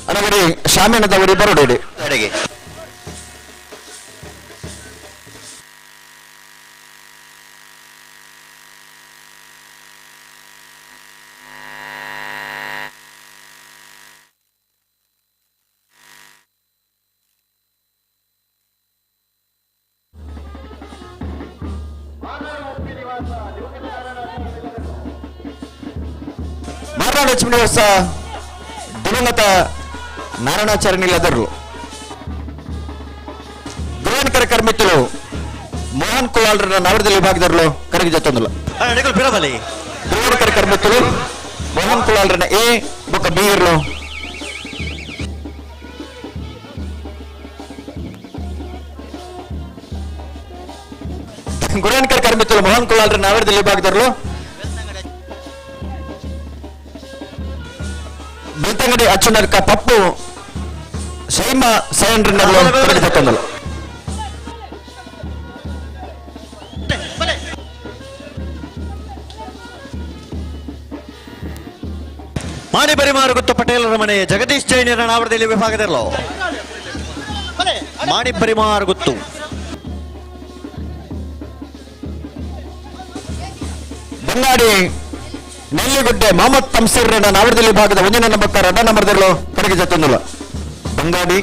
ಅನಗರಿ ಶಾಮಿನದವರಿ ಬರೋಡಿ ಅಡಿಗೆ ಮಾರನಾಡು ಲಕ್ಷ್ಮಣ ಹೊಸ ದಿವಂಗತ ನಾರಾಯಣಾಚಾರ್ಯ ನಿಲ್ಲದರು ಧ್ರುವನ್ಕರ ಕರ್ಮಿತ್ತಲು ಮೋಹನ್ ಕುಲಾಲ್ರನ್ನ ನವರದಲ್ಲಿ ವಿಭಾಗದವರು ಕರಗಿ ಜೊತ್ತೊಂದಲ್ಲ ಧ್ರುವನ್ಕರ ಕರ್ಮಿತ್ತಲು ಮೋಹನ್ ಕುಲಾಲ್ರನ್ನ ಎ ಬೊಕ್ಕ ಬಿ ಇರ್ಲು ಗುರೇನ್ಕರ್ ಕರ್ಮಿತ್ತಲು ಮೋಹನ್ ಕುಲಾಲ್ರನ್ನ ನವರದಲ್ಲಿ ವಿಭಾಗದವರು ಬೆಳ್ತಂಗಡಿ ಅಚ್ಚುನರ್ಕ ಪಪ್ಪು ಸೈಮ ಸೈನ್ರನ್ನರು ಕರಗಿ ಜೊತ್ತೊಂದಲ್ಲ. ಮಾಣಿ ಪರಿಮಾರು ಗುತ್ತು ಪಟೇಲರ ಮನೆ ಜಗದೀಶ್ ಜೈನರ ನಾವರದಲ್ಲಿ ವಿಭಾಗದಲ್ಲೋ ಮಾಣಿ ಪರಿಮಾರು ಗುತ್ತು ಬಂಗಾಡಿ ನೆಲ್ಲಿಗುಡ್ಡೆ ಮೊಹಮ್ಮದ್ ತಮ್ಸೀರ್ನ ನಾವರದಲ್ಲಿ ಭಾಗದ ಒಂದನೇ ನಂಬರ್ ರಡ ನಂಬರ್ದಲ್ಲೋ ಕಡೆಗೆ ಜೊತ್ತೊಂದಲ್ಲ. ಬಂಗಾಡಿ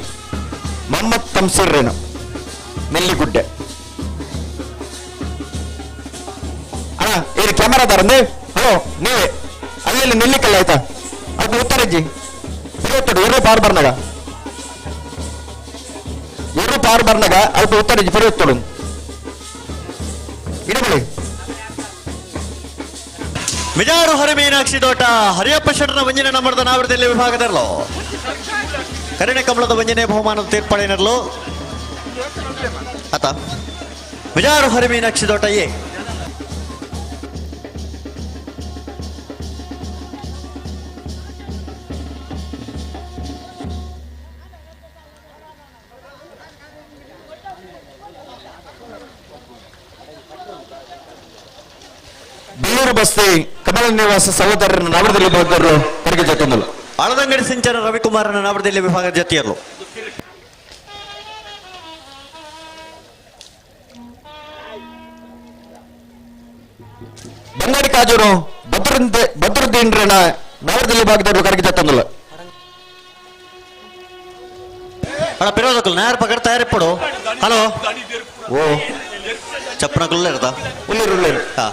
ಮೊಹಮ್ಮದ್ ತಮ್ಸೀರ್ರೇನು ನೆಲ್ಲಿಗುಡ್ಡೆ. ಅಣ್ಣ ಇದು ಕ್ಯಾಮರಾದಾರಂದೆ ಹಲೋ ನೀವೇ ಅಲ್ಲಿ ನೆಲ್ಲಿಕಲ್ಲ ಆಯ್ತಾ ಅದು ಉತ್ತರಜ್ಜಿ ಉತ್ತಡು ಎರಡು ಪಾರ್ ಬರ್ನಾಗ ಎರಡು ಪಾರ್ ಬರ್ನಾಗ ಅಲ್ಪ ಉತ್ತರಜ್ಜಿ ಪರಿ ಉತ್ತಡು ಇಡಬಳಿ. ಮಿಜಾರು ಹರಿಮೀನಾಕ್ಷಿ ತೋಟ ಹರಿಯಪ್ಪ ಶೆಟ್ಟರ ವಂಜನೆ ನಂಬರ್ದ ನಾವರದಲ್ಲಿ ವಿಭಾಗದಲ್ಲೋ ಕರಿಣೆ ಕಮಲದ ವಂಜನೆ ಬಹುಮಾನದ ತೀರ್ಪಳಿನಲ್ಲೋ ಆತ ಮಿಜಾರು ಹರಿಮೀನಾಕ್ಷಿ ತೋಟ ಎ ಬೆಳ್ಳೂರು ಬಸ್ತಿ ಕಮಲ ನಿವಾಸ ಸಹೋದರನ ನವರದಲ್ಲಿ ವಿಭಾಗದವರು ಕಡೆಗೆ ಜೊತ್ತೊಂದಲ್ಲ. ಆಳದಂಗಡಿ ಸಿಂಚನ ರವಿಕುಮಾರನ ನವರದಲ್ಲಿ ವಿಭಾಗದ ಜೊತೆಯಲ್ಲೂ ಬಂಗಾಡಿ ಕಾಜೂರು ಭದ್ರದ್ದೀನ್ರನ ನವರದಲ್ಲಿ ವಿಭಾಗದವರು ಕಡೆಗೆ ಜೊತ್ತೊಂದಲ್ಲ. ಅಣ್ಣ ಪಿರೋದಕ್ಕಲ್ ನಾಯರ್ ಪಕಡ್ ತಯಾರಿಪ್ಪಡು. ಹಲೋ ಓ ಚಪ್ಪನಕುಲ್ಲ ಇರ್ತಾ ಉಳ್ಳೇರು ಉಳ್ಳೇರು. ಹಾ.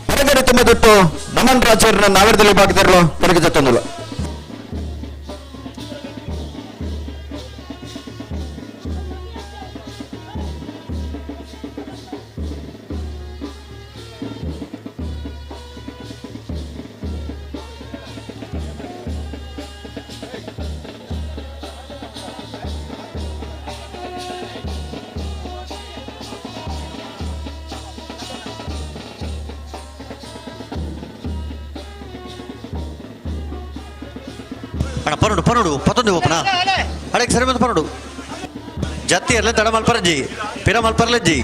ಹೊರಗಡೆ ತುಂಬ ದುಟ್ಟು ನಮನ್ ರಾಜರನ್ನ ನಾವರದಲ್ಲಿ ಭಾಗದಲ್ಲೂ ಕಡೆಗೆ ಜೊತ್ತೊಂದಿಲ್ಲ. ಅಣ್ಣ ಪರೋಡು ಪರೋಡು ಪತ್ತೊಂದು ಓಪನ ಅಡಕ್ಕೆ ಸರಿ ಬಂದು ಪರೋಡು ಜತ್ತಿ ಇರಲಿ ತಡ ಮಲ್ಪರಜ್ಜಿ ಪಿರ ಮಲ್ಪರ್ಲಜ್ಜಿ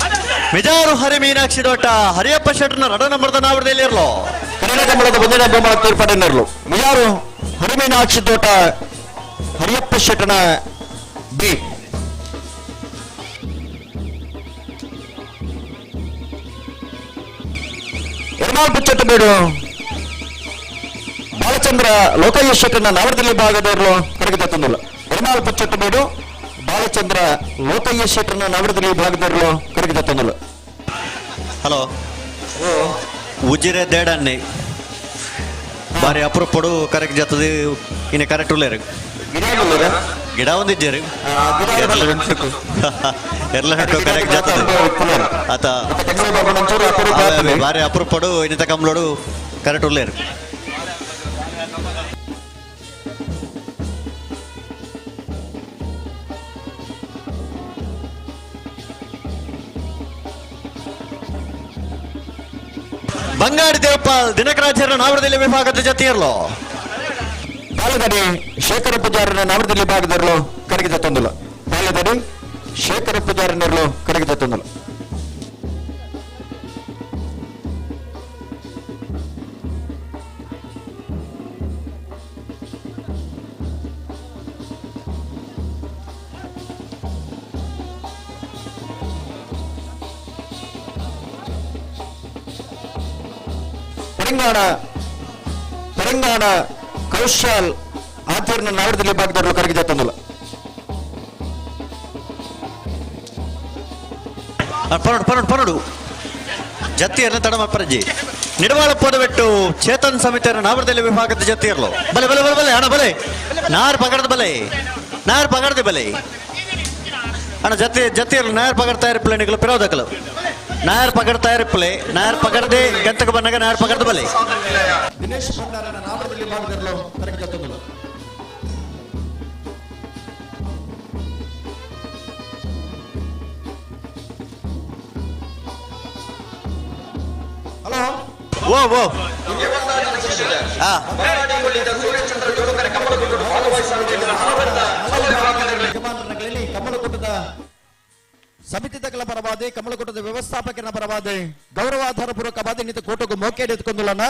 ಮಿಜಾರು ಹರಿ ಮೀನಾಕ್ಷಿ ದೊಟ್ಟ ಹರಿಯಪ್ಪ ಶೆಟ್ಟರ್ನ ರಡ ನಂಬರ್ದ ನಾವರದಲ್ಲಿ ಇರಲು. ಕನ್ನಡ ಕಂಬಳದ ಒಂದನೇ ಬಹುಮಾನ ತೀರ್ಪಡೆಯನ್ನರ್ಲು ಮಿಜಾರು ಹರಿಮೀನಾಕ್ಷಿ ತೋಟ ಹರಿಯಪ್ಪ ಶೆಟ್ಟನ ಬಿ. ಎರ್ಮಾಲ್ ಪುಚ್ಚಟ್ಟು ಬೇಡು ಬಾಲಚಂದ್ರ ಲೋಕಯ್ಯ ಶೆಟ್ಟನ ನಾವರದಲ್ಲಿ ಭಾಗದವರು ಕರಗಿದ ತಂದಿಲ್ಲ. ಎರ್ಮಾಲ್ ಪುಚ್ಚಟ್ಟು ಬೇಡು ಬಾಲಚಂದ್ರ ಲೋಕಯ್ಯ ಶೆಟ್ಟನ ನಾವರದಲ್ಲಿ ಭಾಗದವರು ಕರಗಿದ ತಂದಿಲ್ಲ. ಹಲೋ ಉಜಿರೆ ದೇಡನ್ನಿ ಬಾರಿ ಅಪರೂಪಡು ಕರೆಕ್ಟ್ ಜತ್ತದು ಇನ್ನು ಕರೆಕ್ಟ್ ಉಳ್ಳೇರು ಗಿಡ ಒಂದಿಜ್ಜೇರು ಎಲ್ಲ ನೆಟ್ಟು ಕರೆಕ್ಟ್ ಜತ್ತದು ಆತ ಬಾರಿ ಅಪರೂಪಡು ಇನ್ನಿತ ಕಂಬ್ಲೋಡು ಕರೆಕ್ಟ್ ಉಳ್ಳೇರು. ಬಂಗಾಡಿ ದೇವಪಾಲ್ ದಿನಕರಾಚಾರ್ಯ ನಾವರದಲ್ಲಿ ವಿಭಾಗದ ಜೊತೆಯಲ್ಲೋ ಪಾಲದಡಿ ಶೇಖರ ಪೂಜಾರನ ನಾವರದಲ್ಲಿ ಭಾಗದಲ್ಲೂ ಕರಗಿದ ತಂದಿಲ್ಲ. ಪಾಲದಡಿ ಶೇಖರ ಪೂಜಾರನಲ್ಲೂ ಕರಗಿದ ತಂದಿಲ್ಲ. ತೆಲಂಗಾಣ ತೆಲಂಗಾಣ ಕೌಶಲ್ ಆಚರಣೆ ನಾವರದಲ್ಲಿ ಭಾಗದವರು ಕರಗಿದ ತಂದಿಲ್ಲ. ಪರೋಡು ಪರೋಡು ಪರೋಡು ಜತ್ತಿಯರ್ನ ತಡ ಮಪ್ಪರಜ್ಜಿ ನಿಡವಾಳ ಪೋದಬೆಟ್ಟು ಚೇತನ್ ಸಮಿತಿಯರ ನಾವರದಲ್ಲಿ ವಿಭಾಗದ ಜತ್ತಿಯರ್ಲು ಬಲೆ ಬಲೆ ಬಲೆ ಬಲೆ ಅಣ್ಣ ಬಲೆ ನಾರ್ ಪಗಡದ ಬಲೆ ನಾರ್ ಪಗಡದೆ ಬಲೆ ಅಣ್ಣ ಜತ್ತಿ ಜತ್ತಿಯರ್ಲು ನಾರ್ ಪಗಡ್ತಾ ಇರಪ್ಲೆ ನಿಗಲು ಪಿರೋದಕಲು ನಾರ್ ಪಗಡ್ತಾ ಇರಪ್ಲೆ ನಾರ್ ಪಗಡದೆ ಗಂತಕ ಬನ್ನಗ ನಾರ್ ಪಗಡದ ಬಲೆ. ದಿನೇಶ್ ಭಂಡಾರನ ನಾವರದಲ್ಲಿ ಭಾಗದಲ್ಲೂ ಕರಗಿದ ತಂದಿಲ್ಲ. ಹಲೋ ಓ ಓ ಯಜಮಾನರಲ್ಲಿ ಕಮಲಕೂಟದ ಸಮಿತಿ ಪರವಾದಿ ಕಮಲಕೂಟದ ವ್ಯವಸ್ಥಾಪಕನ ಪರವಾದಿ ಗೌರವಾಧಾರ ಪೂರ್ವಕವಾದಿ ನಿಂತ ಕೋಟಗೂ ಮೋಕೆ ಎತ್ಕೊಂಡುಲನ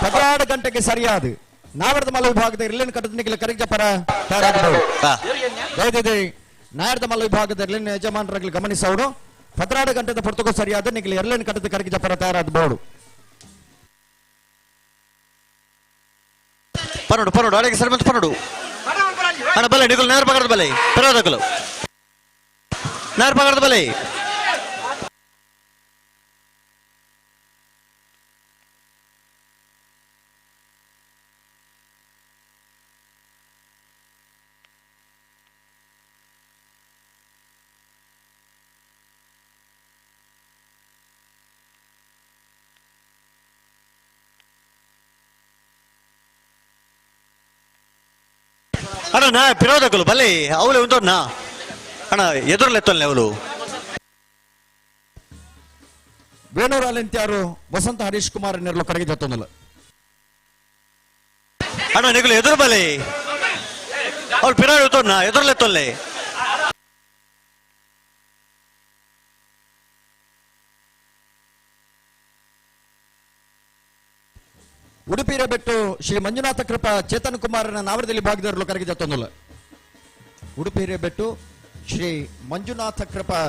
16 ಗಂಟೆಗೆ ಸರಿಯಾದ ನಾವರದ ಮಲ ವಿಭಾಗದ ಇರ್ಲಿನ ಕಟ್ಟದ ಕರಿಜ ಪರ ತಯಾರಾಗಬಹುದು. ದಯವಿದೆ ನಾಯರದ ಮಲ ವಿಭಾಗದ ಇರ್ಲಿನ ಯಜಮಾನರಲ್ಲಿ ಗಮನಿಸೋಡು 16 ಗಂಟೆದ ಪೊರ್ತಗೂ ಸರಿಯಾದ ನಿಗಲಿ ಎರ್ಲಿನ ಕಟ್ಟದ ಕರಿಜ ಪರ ತಯಾರಾಗಬಹುದು. ಪರೋಡು ಪರೋಡು ಅಡಗೆ ಸರಿ ಬಂತು ಪರೋಡು ಅಣ್ಣ ಬಲೆ ನಿಗಲು ನೇರ ಪಗಡದ ಬಲೆ ಪರೋದಕಲು ನೇರ ಪಗಡದ ಬಲೆ. ಅಣ್ಣ ನಾ ಪಿರೋದಕಲು ಬಲೆ ಅವಳು ಉಂಟು ಅಣ್ಣ ಎದುರಲೆತ್ತಲ್ಲ ಅವಳು. ವೇಣೂರು ಅಲೆಂತ್ಯಾರು ವಸಂತ ಹರೀಶ್ ಕುಮಾರ್ ನೆರಳು ಕಡೆಗೆ ಜೊತ್ತೊಂದಲ್ಲ. ಅಣ್ಣ ನಿಗಲು ಎದುರು ಬಲೆ ಅವಳು ಪಿರೋ ಉಂಟು ಎದುರಲೆತ್ತೊಲ್ಲೆ. ಉಡುಪಿರ ಬೆಟ್ಟು ಶ್ರೀ ಮಂಜುನಾಥ ಕೃಪಾ ಚೇತನ್ ಕುಮಾರನ ನಾವರದಲ್ಲಿ ಭಾಗದವರು ಕರೆಗೆ ಜೊತ್ತೊಂದಲ್ಲ. ಉಡುಪಿ ಬೆಟ್ಟು ಶ್ರೀ ಮಂಜುನಾಥ ಕೃಪಾ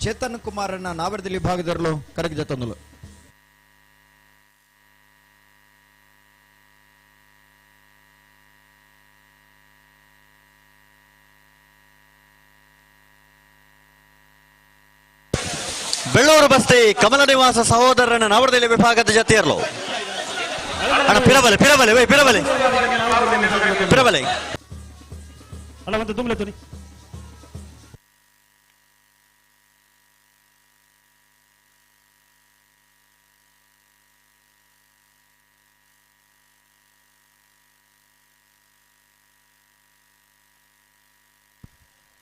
ಚೇತನ್ ಕುಮಾರನ ನಾವರದಲ್ಲಿ ಭಾಗದವರು ಕರೆಗೆ ಜೊತ್ತೊಂದಲ್ಲ. ಬೆಳ್ಳೂರು ಬಸ್ತಿ ಕಮಲ ನಿವಾಸ ಸಹೋದರನ ನವರದಲ್ಲಿ ವಿಭಾಗದ ಜೊತೆಯರ್ಲು. ಅಣ್ಣ ಪಿರಬಲೆ ಪಿರಬಲೆ ವೈ ಪಿರಬಲೆ ಪಿರಬಲೆ. ಅಣ್ಣ ಒಂದು ದುಮ್ಲೆ ತುನಿ.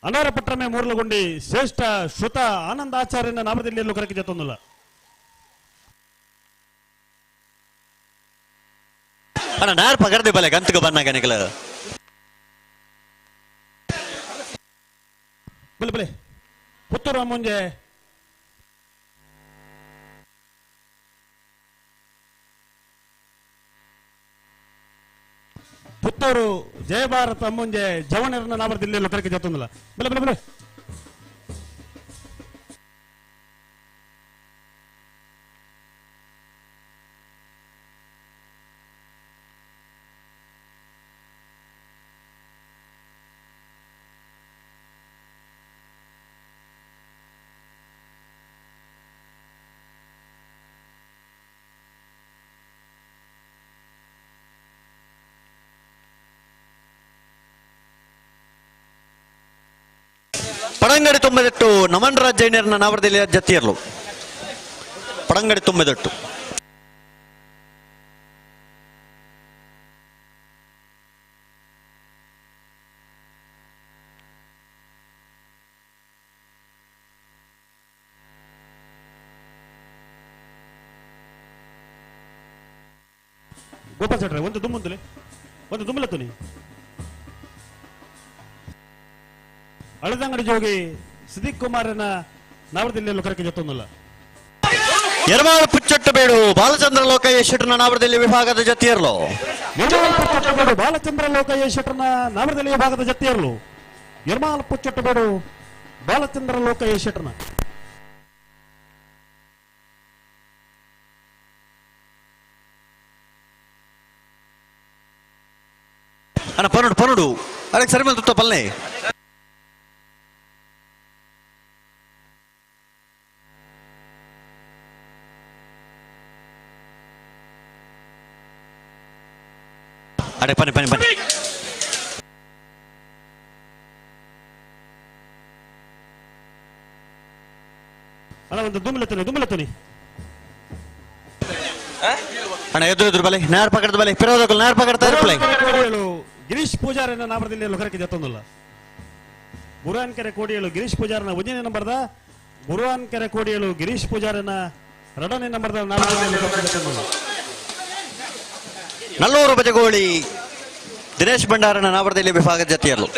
ಅನಾರಪಟ್ಟಮೆ ಮೂರ್ಲಗುಂಡಿ ಶ್ರೇಷ್ಠ ಶ್ರುತ ಆನಂದ ಆಚಾರ್ಯನ ನಾಮದಲ್ಲಿ ಕರಕೆ ಜೊತ್ತೊಂದಿಲ್ಲ. ಅಣ್ಣ ನಾರ್ ಪಗರ್ದೆ ಬಲೆ ಗಂತಕ ಬನ್ನಾಗ ನಿಕಲ. ಬಲೆ ಬಲೆ ಪುತ್ತೂರು ಮುಂಜೆ ಪುತ್ತೂರು ಜಯಭಾರತ ಮುಂಜೆ ಜವಣರನ್ನ ನಾಮದಲ್ಲಿ ಕರಕೆ ಜೊತ್ತೊಂದಿಲ್ಲ. ಬಲೆ ಬಲೆ ಬಲೆ ಪಡಂಗಡಿ ತುಂಬೆದಟ್ಟು ನಮನ್ ರಾಜ್ ಜೈನರ್ನ ನಾವರದಲ್ಲಿ ಜತಿಯರ್ಲು. ಪಡಂಗಡಿ ತುಂಬೆದಟ್ಟು ಗೋಪಾಲ್ ಸೆಟ್ರೆ ಒಂದು ದುಮ್ಮುಂದುಲೆ ಒಂದು ದುಮ್ಮಲತ್ತುನಿ. ಅಳದಂಗಡಿ ಜೋಗಿ ಸಿದ್ದಿಕ್ ಕುಮಾರನ ನಾವರದಲ್ಲಿ ಕರಕೆ ಜೊತ್ತೊಂದಿಲ್ಲ. ಯರಮಾಳು ಪುಚ್ಚಟ್ಟು ಬೇಡು ಬಾಲಚಂದ್ರ ಲೋಕಯ್ಯ ಶೆಟ್ಟರ್ನ ನಾವರದಲ್ಲಿ ವಿಭಾಗದ ಜತಿಯರ್ಲು. ಯರ್ಮಾಲ್ ಪುಚ್ಚಟ್ಟು ಬೇಡು ಬಾಲಚಂದ್ರ ಲೋಕಯ್ಯ ಶೆಟ್ಟರ್ನ ನಾವರದಲ್ಲಿ ವಿಭಾಗದ ಜತಿಯರ್ಲು. ಯರ್ಮಾಲ್ ಪುಚ್ಚಟ್ಟು ಬೇಡು ಬಾಲಚಂದ್ರ ಲೋಕಯ್ಯ ಶೆಟ್ಟರ್ನ. ಅಣ್ಣ ಪನುಡು ಪನುಡು ಅದಕ್ಕೆ ಸರಿ ಮೇಲೆ ತುತ್ತ ಪಲ್ನೆ. ಅರೆ ಪನ್ನಿ ಪನ್ನಿ ಪನ್ನಿ. ಅಣ್ಣ ಒಂದು ದುಮ್ಮಲತ್ತುನಿ ದುಮ್ಮಲತ್ತುನಿ. ಅಣ್ಣ ಎದುರು ಎದುರು ಬಲೆ ನೇರ ಪಕಡದ ಬಲೆ ಪಿರೋದಕ್ಕೂ ನೇರ ಪಕಡ್ತಾ ಇರಪ್ಲೆ. ಗಿರೀಶ್ ಪೂಜಾರನ್ನ ನಾಮದಲ್ಲಿ ಕರಕೆ ಜೊತ್ತೊಂದಿಲ್ಲ. ಗುರುವಾನ್ಕೆರೆ ಕೋಡಿಯಳು ಗಿರೀಶ್ ಪೂಜಾರನ ಒಂದನೇ ನಂಬರ್ದ ಗುರುವಾನ್ಕೆರೆ ಕೋಡಿಯಳು ಗಿರೀಶ್ ಪೂಜಾರನ ಎರಡನೇ ನಂಬರ್ದ ನಾಮದಲ್ಲಿ ಕರಕೆ ಜೊತ್ತೊಂದಿಲ್ಲ. ನಲ್ಲೂರು ಬಜಗೋಳಿ ದಿನೇಶ್ ಭಂಡಾರನ ನಾವರದಲ್ಲಿ ವಿಭಾಗದ ಜತಿಯರ್ಲು.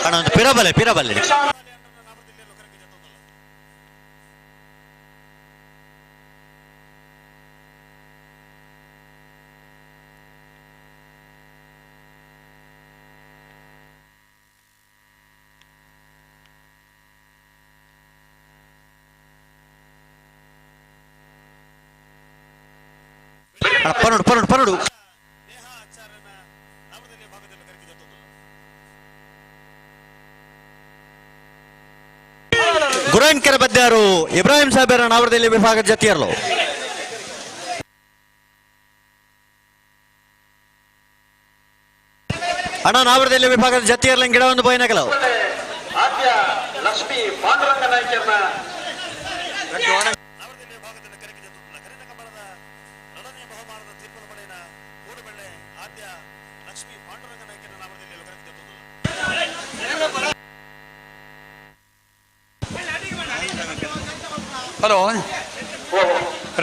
ಅಣ್ಣ ಒಂದು ಪಿರಬಲೆ ಪಿರಬಲೆ. ಅಣ್ಣ ಪನುಡು ಪನುಡು ಪನುಡು. ಗುರಾನ್ಕೆರೆ ಬದ್ಯಾರು ಇಬ್ರಾಹಿಂ ಸಾಹೇಬರ ನಾವರದಲ್ಲಿ ವಿಭಾಗದ ಜತಿಯರ್ಲು. ಅಣ್ಣ ನಾವರದಲ್ಲಿ ವಿಭಾಗದ ಜತಿಯರ್ಲ ಗಿಡ ಒಂದು ಬೋಯಿನಗಲವು. ಲಕ್ಷ್ಮೀ ಪಾಂಡುರಂಗ ನಾಯ್ಕರ್ನ ಹಲೋ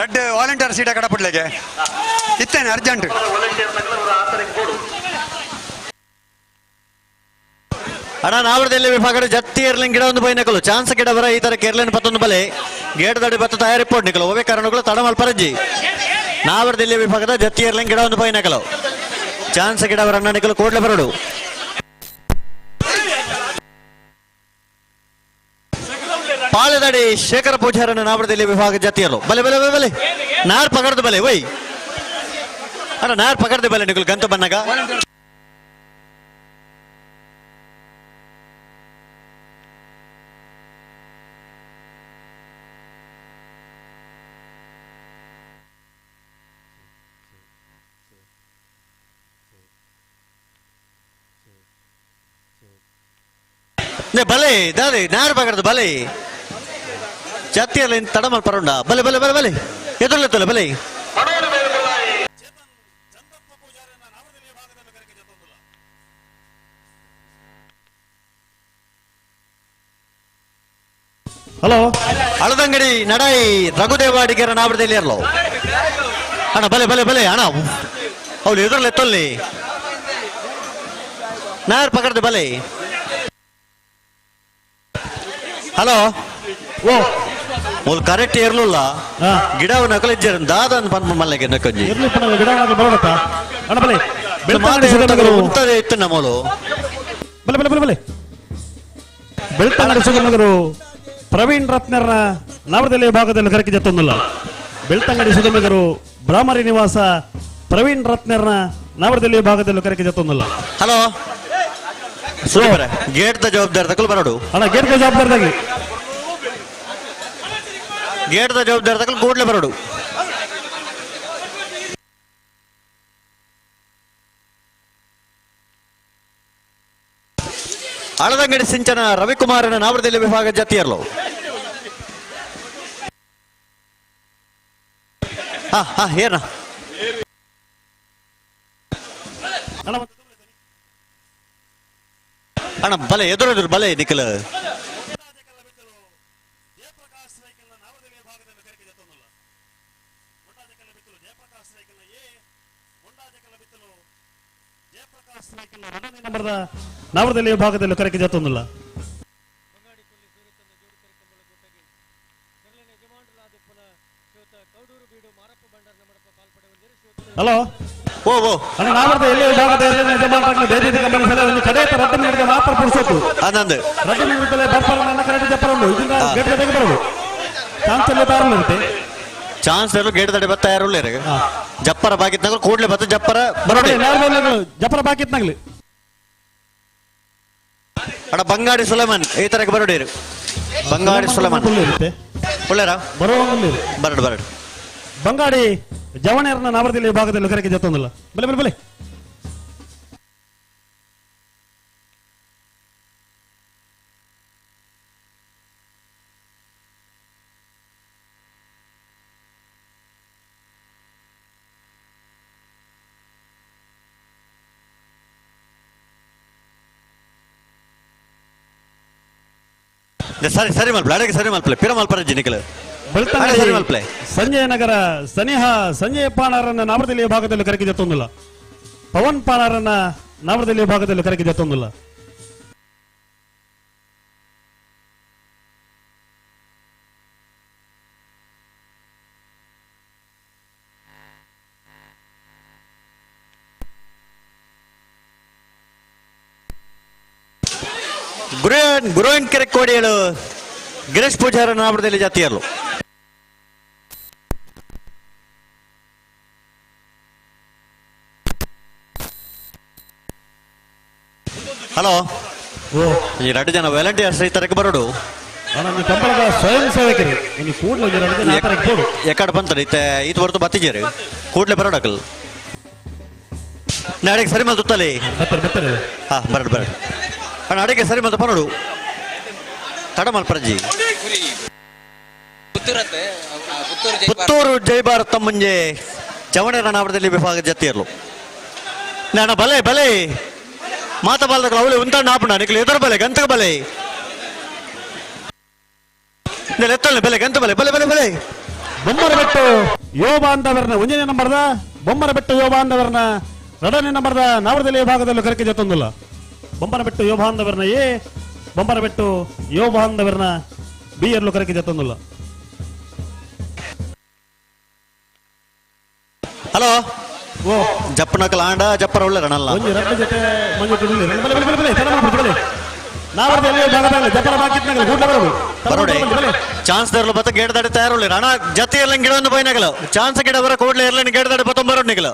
ರೆಡ್ ವಾಲಂಟಿಯರ್ ಸೀಟ ಕಡಪಡ್ಲಿಕ್ಕೆ ಇತ್ತೇನೆ ಅರ್ಜೆಂಟ್. ಅಣ್ಣ ನಾವರದಲ್ಲಿ ವಿಭಾಗದ ಜತ್ತಿ ಏರ್ಲಿಂಗ್ ಗಿಡ ಒಂದು ಬೈನಕಲು ಚಾನ್ಸ್ ಗಿಡ ಬರ ಈ ತರ ಕೇರ್ಲಿನ್ ಪತ್ತೊಂದು ಬಲೆ ಗೇಟ್ ದಡಿ ಬತ್ತ ತಯಾರಿ ಪೋಡ್ ನಿಕಲು ಒವೆ ಕಾರಣಗಳು ತಡ ಮಲ್ಪರಜ್ಜಿ ನಾವರದಲ್ಲಿ ವಿಭಾಗದ ಜತ್ತಿ ಏರ್ಲಿಂಗ್ ಗಿಡ ಒಂದು ಬೈನಕಲು ಚಾನ್ಸ್ ಗಿಡ ಬರ ಅಣ್ಣ ನಿಕಲು ಕೂಡ್ಲೆ ಬರಡು. ಪಾಳೆದಡಿ ಶೇಖರ ಪೂಜಾರನ ನಾವರದಲ್ಲಿ ವಿಭಾಗ ಜತಿಯರು ಬಲೆ ಬಲೆ ಬಲೆ ಬಲೆ ನಾರ್ ಪಗಡ್ದು ಬಲೆ ಒಯ್ ಅಣ್ಣ ನಾರ್ ಪಗಡ್ದು ಬಲೆ ನಿಕಲು ಗಂತ ಬನ್ನಗ ಬಲೆ ದಾದಿ ನಾರು ಪಗಡ್ದು ಬಲೆ ಜಾತಿಯಲ್ಲಿ ತಡಮಲ್ ಪರಂಡ ಬಲೆ ಬಲೆ ಬಲೆ ಬಲೆ ಎದುರ್ಲೆತ್ತಲ್ಲ ಬಲೆ. ಹಲೋ ಅಳದಂಗಡಿ ನಡಾಯಿ ರಘುದೇವ ಅಡಿಗೆರ ನಾವರದಲ್ಲಿ ಇರಲು ಅಣ್ಣ ಬಲೆ ಬಲೆ ಬಲೆ ಅಣ್ಣ ಅವ್ಳು ಎದುರ್ಲೆತ್ತಲ್ಲಿ ನಾರು ಪಗಡ್ದು ಬಲೆ. ಹಲೋ ಓ ಮೂಲ ಕರೆಕ್ಟ್ ಇರ್ಲಿಲ್ಲ ಗಿಡ ನಕಲು ಇಜ್ಜಾರ ದಾದ ಪನ್ಪ ಮಲ್ಲೆಗೆ ನಕೊಂಜಿ ಇರ್ಲಿ ಪಣ ಗಿಡ ಬರೋಡತ್ತ ಅಣ್ಣ ಬಲೆ ಬೆಳ್ತಂಗಡಿ ಸುಗಮಗರು ಉಂತದೆ ಇತ್ತು ನಮ್ಮಲು ಬಲೆ ಬಲೆ ಬಲೆ ಬಲೆ ಬೆಳ್ತಂಗಡಿ ಸುಗಮಗರು ಪ್ರವೀಣ್ ರತ್ನರ ನವರದಲ್ಲಿ ಭಾಗದಲ್ಲಿ ಕರಕಿ ಜತ್ತೊಂದಿಲ್ಲ. ಬೆಳ್ತಂಗಡಿ ಸುಗಮಗರು ಬ್ರಾಹ್ಮರಿ ನಿವಾಸ ಪ್ರವೀಣ್ ರತ್ನರ ನವರದಲ್ಲಿ ಭಾಗದಲ್ಲಿ ಕರಕಿ ಜತ್ತೊಂದಿಲ್ಲ. ಹಲೋ ಗೇಟ್ the ಜವಾಬ್ದಾರಿ ತಕಲು ಬರೋಡು ಅಣ್ಣ ಗೇಟ್ the ಜವಾಬ್ದಾರಿ ಗೇಟ್ the ಜವಾಬ್ದಾರಿ ತಕಲು ಕೂಡಲೇ ಬರೋಡು. ಅಳದಂಗಡಿ ಸಿಂಚನ ರವಿಕುಮಾರನ ನಾವರದಲ್ಲಿ ವಿಭಾಗ ಜಾತಿಯರ್ಲು ಹಾ ಹಾ ಏನ ಅಣ್ಣ ಬಲೆ ಎದುರೆದುರು ಬಲೆ ನಿಖಲ್ ನವರದಲ್ಲಿ ಭಾಗದಲ್ಲಿ ಕರಕಿ ಜತ್ತೊಂದಿಲ್ಲ. ಹಲೋ ಓ ಓ ಅಣ್ಣ ನಾವರದ ಎಲ್ಲಿ ಭಾಗದ ಯಜಮಾನರಾಗ್ಲಿ ಬೇರೆ ಕಂಪನಿ ಕಡೆಯ ರಡ್ಡು ಮಿನಿಟ್ಗೆ ಮಾತ್ರ ಪುರುಷತ್ತು ಅದೊಂದು ರಡ್ಡು ಮಿನಿಟ್ ಬರ್ಪಾರ ನನ್ನ ಕರೆಕ್ಟ್ ಜಪ್ಪರ ಉಂಟು ಇದರಿಂದ ಗೇಟ್ ಜೊತೆಗೆ ಬರೋದು ಚಾನ್ಸ್ ಎಲ್ಲ ತಾರಲ್ಲ ಚಾನ್ಸ್ ಎಲ್ಲ ಗೇಟ್ ತಡೆ ಬತ್ತ ಯಾರು ಉಳ್ಳೇರು ಜಪ್ಪರ ಬಾಕಿತ್ನಾಗ ಕೂಡ್ಲೆ ಬತ್ತ ಜಪ್ಪರ ಬರೋಡಿ ಜಪ್ಪರ ಬಾಕಿತ್ನಾಗ್ಲಿ ಅಣ್ಣ ಬಂಗಾಡಿ ಸುಲೇಮನ್ ಈ ತರಕ್ಕೆ ಬರೋಡಿರು ಬಂಗಾಡಿ ಸುಲೇಮನ್ ಒಳ್ಳೆರಾ ಬರಡು ಬರಡು ಬಂಗಾಡಿ ಜವಣೇರನ ನಾವರದಲ್ಲಿ ಭಾಗದಲ್ಲಿ ಕರೆಗೆ ಜತ್ತೊಂದಿಲ್ಲ. ಬಲೆ ಬಲೆ ಬಲೆ ಸರಿ ಸರಿ ಮಲ್ಪ್ಲೆ ಅಡಗೆ ಸರಿ ಮಲ್ಪ್ಲೆ ಪಿರ ಮಲ್ಪರಜ್ಜಿ ನಿಖಲ್ ಸರಿ ಮಲ್ಪ್ಲೆ. ಸಂಜಯ ನಗರ ಸನೇಹ ಸಂಜಯ ಪಾಣಾರನ್ನ ನಾವರದಲ್ಲಿ ಭಾಗದಲ್ಲಿ ಕರಕಿ ಜತ್ತೊಂದಿಲ್ಲ. ಪವನ್ ಪಾಣಾರನ್ನ ನಾವರದಲ್ಲಿ ಭಾಗದಲ್ಲಿ ಕರಕಿ ಜತ್ತೊಂದಿಲ್ಲ. ಗುರುವೆಂಕೆರೆ ಕೋಡಿಯಳು ಗಿರೀಶ್ ಪೂಜಾರ ನಾವರದಲ್ಲಿ ಜಾತಿಯರು. ಹಲೋ ಈ ಎರಡು ಜನ ವಾಲಂಟಿಯರ್ಸ್ ಈ ತರಕ್ಕೆ ಬರೋಡು ಕಂಬಳದ ಸ್ವಯಂ ಸೇವಕರು ಕೂಡಲೇ ಎಕಡೆ ಬಂತಾರೆ ಇತ್ತೆ ಈತ ಹೊರತು ಬತ್ತಿಜೇರು ಕೂಡ್ಲೆ ಬರೋಡಕಲ್ ನಾಳೆಗೆ ಸರಿ ಮಲ್ತು ತುತ್ತಲಿ ಹಾ ಬರಡು ಬರಡು ಅಣ್ಣ ಅಡಿಗೆ ಸರಿ ಮಲ್ತು ಬರೋಡು ತಡ ಮಲ್ಪರಜ್ಜಿ. ಪುತ್ತೂರು ಜೈ ಭಾರತ ಮುಂಜೆ ಚವಣೆರನಾವರದಲ್ಲಿ ವಿಭಾಗ ಜತಿಯರ್ಲು ನಾನು ಬಲೆ ಬಲೆ ಮಾತ ಬಾಲ್ದಗಳು ಅವಳು ಉಂತಾಣ ಆಪಣ ನಿಕ್ಲು ಎದುರು ಬಲೆ ಗಂತಕ ಬಲೆ ಎತ್ತಲ್ಲ ಬೆಲೆ ಗಂತ ಬಲೆ ಬಲೆ ಬಲೆ ಬಲೆ. ಬೊಮ್ಮರ ಬೆಟ್ಟು ಯೋಬ ಅಂತವರನ್ನ ಒಂದನೇ ನಂಬರ್ದ ಬೊಮ್ಮರ ಬೆಟ್ಟು ಯೋಬ ಅಂತವರನ್ನ ಎರಡನೇ ನಂಬರ್ದ ನಾವರದಲ್ಲಿ ಭಾಗದಲ್ಲಿ ಕರಕೆ ಜತ್ತೊಂದಿಲ್ಲ. ಬೊಂಬನಬೆಟ್ಟು ಯೋಬಾಂಧವರ್ನ ಎ, ಬೊಂಬನಬೆಟ್ಟು ಯೋಬಾಂಧವರ್ನ ಬಿ ಎರ್ಲು ಕರಕೆ ಜತ್ತೊಂದುಲ್ಲ. ಹಲೋ ಓ ಜಪ್ಪನಕಲ್ ಆಂಡ ಜಪ್ಪರ ಉಳ್ಳ ರಣಲ್ಲ ಒಂಜಿ ರಡ್ಡ ಜೊತೆ ಮಂಜು ತುಡುಲಿ ಬಲೆ ಬಲೆ ಬಲೆ ಬಲೆ ತಡ ಮಾಡ್ಬಿಡು ಬಲೆ ನಾವರ್ದ ಎಲ್ಲಿ ಭಾಗದಾಗಲಿ ಜಪ್ಪರ ಬಾಕಿತ್ನಾಗಲಿ ಕೂಡ್ಲ ಬರೋದು ಬರೋಡೆ ಚಾನ್ಸ್ ದರ್ಲು ಬತ್ತ ಗೇಟ್ ದಾಡಿ ತಯಾರುಳ್ಳಿ ರಣ ಜತಿ ಇರ್ಲಂಗ್ ಗಿಡ ಒಂದು ಪೋಯಿನಗಲು ಚಾನ್ಸ್ ಗಿಡ ಬರ ಕೂಡ್ಲೆ ಇರ್ಲಂಗ್ ಗೇಟ್ ದಾಡಿ ಬತ್ತೊಂಬ ಬರೋಡ್ ನಿಗಲು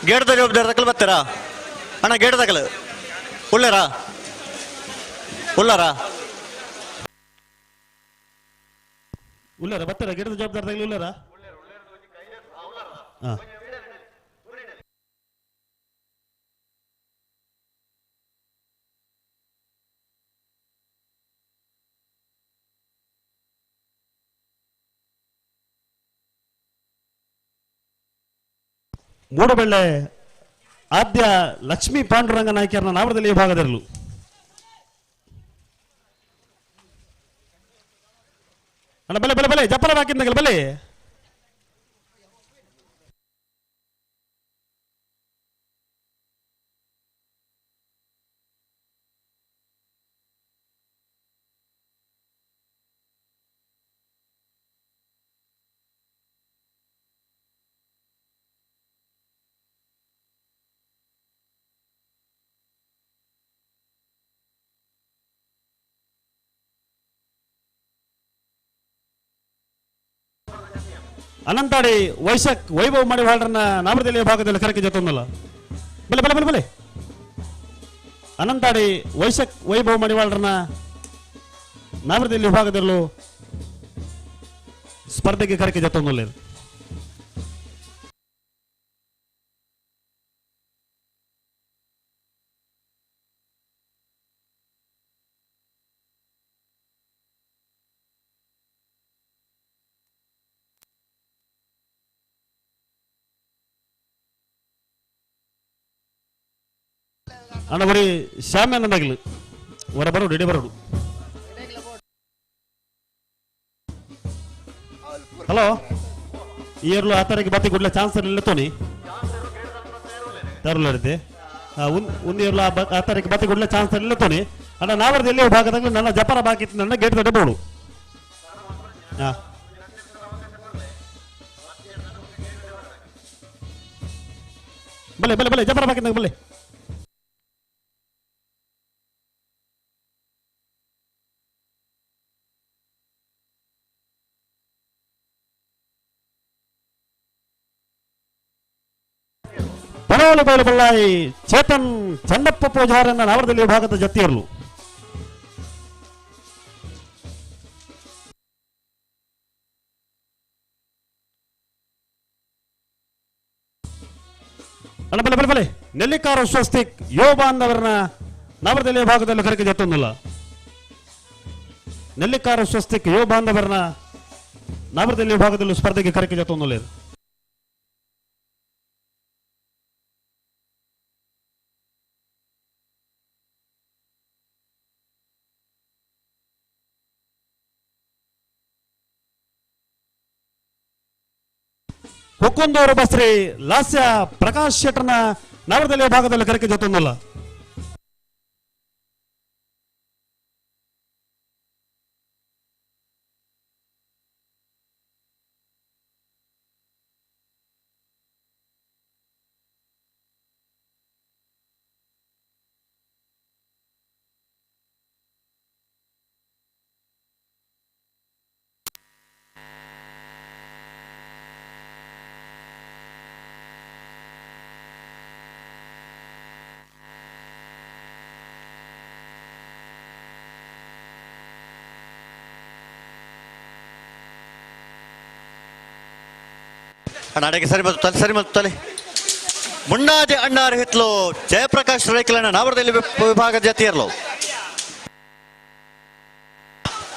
ಗೇಟ್ ದಾಡಿ ಒಬ್ಬ ತಕಲ್ ಬತ್ತೀರಾ ಅಣ್ಣ ಗೇಟ್ ತಕಲು ಉಳ್ಳೇರಾ ಉಳ್ಳಾರಾ ಉಳ್ಳಾರ ಬತ್ತರ ಗಿಡದ ಜವಾಬ್ದಾರಿ ತಗಲಿ ಉಳ್ಳಾರ ಹಾ ಮೂಡಬೆಳ್ಳೆ ಆದ್ಯ ಲಕ್ಷ್ಮೀ ಪಾಂಡುರಂಗ ನಾಯಕರನ್ನ ನಾವರದಲ್ಲಿ ವಿಭಾಗದಿರಲು ಅಣ್ಣ ಬಲೆ ಬಲೆ ಬಲೆ ಜಪ್ಪರ ಬಾಕಿದ್ನಾಗಲ್ಲ ಬಲೆ ಅನಂತಾಡಿ ವೈಶಾಖ್ ವೈಭವ್ ಮಡಿವಾಳರನ್ನ ನಾಮರದಲ್ಲಿ ಭಾಗದಲ್ಲಿ ಕರಕೆ ಜೊತೊಂದಲ್ಲ ಬಲೆ ಬಲೆ ಬಲೆ ಬಲೆ ಅನಂತಾಡಿ ವೈಶಾಖ್ ವೈಭವ್ ಮಡಿವಾಳರನ್ನ ನಾಮರದಲ್ಲಿ ವಿಭಾಗದಲ್ಲೂ ಸ್ಪರ್ಧೆಗೆ ಕರಕೆ ಜೊತೊಂದಲ್ಲ. ಅಣ್ಣ ಬರೀ ಶ್ಯಾಮ್ಯಾನಂದಾಗಲಿ ಹೊರ ಬರೋಡು ಇಡೀ ಬರೋಡು. ಹಲೋ ಇಯರ್ಲು ಆ ತಾರೀಕು ಬತ್ತಿ ಗುಡ್ಲೆ ಚಾನ್ಸ್ ಇರಲಿಲ್ಲ ತೋನಿ ತರಲಾಡಿದ್ದೆ ಒಂದು ಇಯರ್ಲು ಆ ತಾರೀಕು ಬತ್ತಿ ಗುಡ್ಲೆ ಚಾನ್ಸ್ ಇರಲಿಲ್ಲ ತೋನಿ ಅಣ್ಣ ನಾವರ್ದು ಎಲ್ಲಿ ಭಾಗದಾಗ ನನ್ನ ಜಪಾನ ಬಾಕಿ ಇತ್ತು, ನನ್ನ ಗೇಟ್ ದೊಡ್ಡ ಬೋಳು. ಹಾ ಬಲೆ ಬಲೆ ಬಲೆ ಜಪಾನ ಬಾಕಿ ಬಲೆ. ಪಣೋಲು ಬಯಲು ಬಳ್ಳಾಯಿ ಚೇತನ್ ಚನ್ನಪ್ಪ ಪೂಜಾರನ್ನ ನಾವರದಲ್ಲಿ ವಿಭಾಗದ ಜತ್ತಿಯರ್ಲು. ಅಲ್ಲ ಬಲೆ ಬಲೆ ಬಲೆ ನೆಲ್ಲಿಕಾರು ಸ್ವಸ್ತಿಕ್ ಯೋಬಾಂದವರನ್ನ ನವರದಲ್ಲಿ ವಿಭಾಗದಲ್ಲಿ ಕರಕೆ ಜತ್ತೊಂದಿಲ್ಲ. ನೆಲ್ಲಿಕಾರು ಸ್ವಸ್ತಿಕ್ ಯೋಬಾಂದವರನ್ನ ನವರದಲ್ಲಿ ವಿಭಾಗದಲ್ಲೂ ಸ್ಪರ್ಧೆಗೆ ಕರಕೆ ಜತ್ತೊಂದಿಲ್ಲ. ಕೊಕ್ಕೊಂದೂರು ಬಸ್ರಿ ಲಾಸ್ಯ ಪ್ರಕಾಶ್ ಶೆಟ್ಟರ್ನ ನವರದಲ್ಲಿ ವಿಭಾಗದಲ್ಲಿ ಕರಕೆ ಜೊತೊಂದಲ್ಲ. ಅಣ್ಣ ಅಡಿಗೆ ಸರಿ ಮತ್ತು ತಲೆ ಸರಿ ಮತ್ತು ತಲೆ ಮುಣ್ಣಾಜೆ ಅಣ್ಣಾರು ಹಿತ್ಲು ಜಯಪ್ರಕಾಶ್ ರೇಖಲಣ್ಣ ನಾವರದಲ್ಲಿ ವಿಭಾಗದ ಜತಿಯರ್ಲು.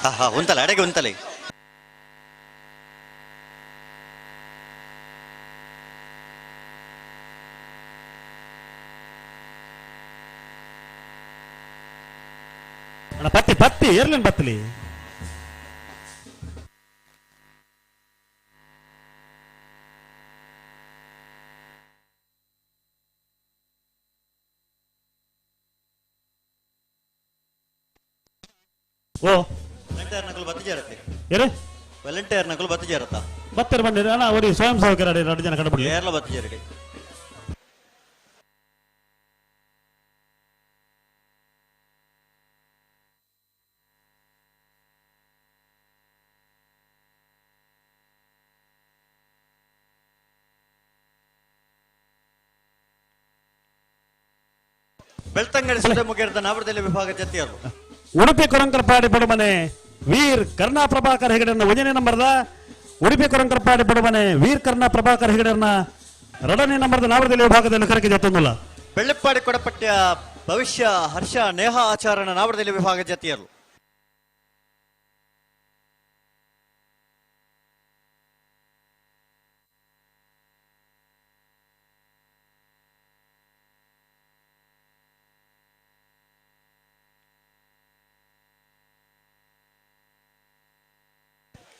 ಹಾ ಹಾ ಉಂತಲೆ ಅಡೆಗೆ ಉಂತಲೆ. ಅಣ್ಣ ಪತ್ತಿ ಪತ್ತಿ ಏರ್ಲೇನು ಬತ್ತಲಿ. ಓ ವೆಲೆಂಟೈರ್ ನಕಲು ಬತ್ತಿ ಜೇರತ್ತೆ. ಏರೆ ವೆಲೆಂಟೈರ್ ನಕಲು ಬತ್ತಿ ಜೇರತ್ತ. ಬತ್ತರ ಬಂದಿರ ಅಣ್ಣ ಅವರಿ ಸ್ವಯಂ ಸೇವಕರ ಎರಡು ಜನ ಕಡಪಡಿ. ಏರ್ಲ ಬತ್ತಿ ಜೇರಡಿ. ಬೆಳ್ತಂಗಡಿ ಸುದ್ದ ಮುಗಿದ ನಾವರದಲ್ಲಿ ವಿಭಾಗ ಜತಿಯರು. ಉಡುಪಿ ಕೊರಂಕರಪಾಡಿ ಬಡಮನೆ ವೀರ್ ಕರ್ಣಾ ಪ್ರಭಾಕರ್ ಹೆಗಡೆಯನ್ನ ಒಂದನೇ ನಂಬರ್ದ ಉಡುಪಿ ಕೊರಂಕರಪಾಡಿ ಬಡಮನೆ ವೀರ್ ಕರ್ಣಾ ಪ್ರಭಾಕರ್ ಹೆಗಡೆಯನ್ನ ಎರಡನೇ ನಂಬರ್ದ ನಾವರದಲ್ಲಿ ವಿಭಾಗದಲ್ಲಿ ಕರಕೆ ಜೊತ್ತೊಂದಿಲ್ಲ. ಬೆಳ್ಳಿಪ್ಪಾಡಿ ಕೊಡಪಟ್ಯ ಭವಿಷ್ಯ ಹರ್ಷ ನೇಹ ಆಚಾರಣ ನಾವರದಲ್ಲಿ ವಿಭಾಗ ಜತಿಯರು.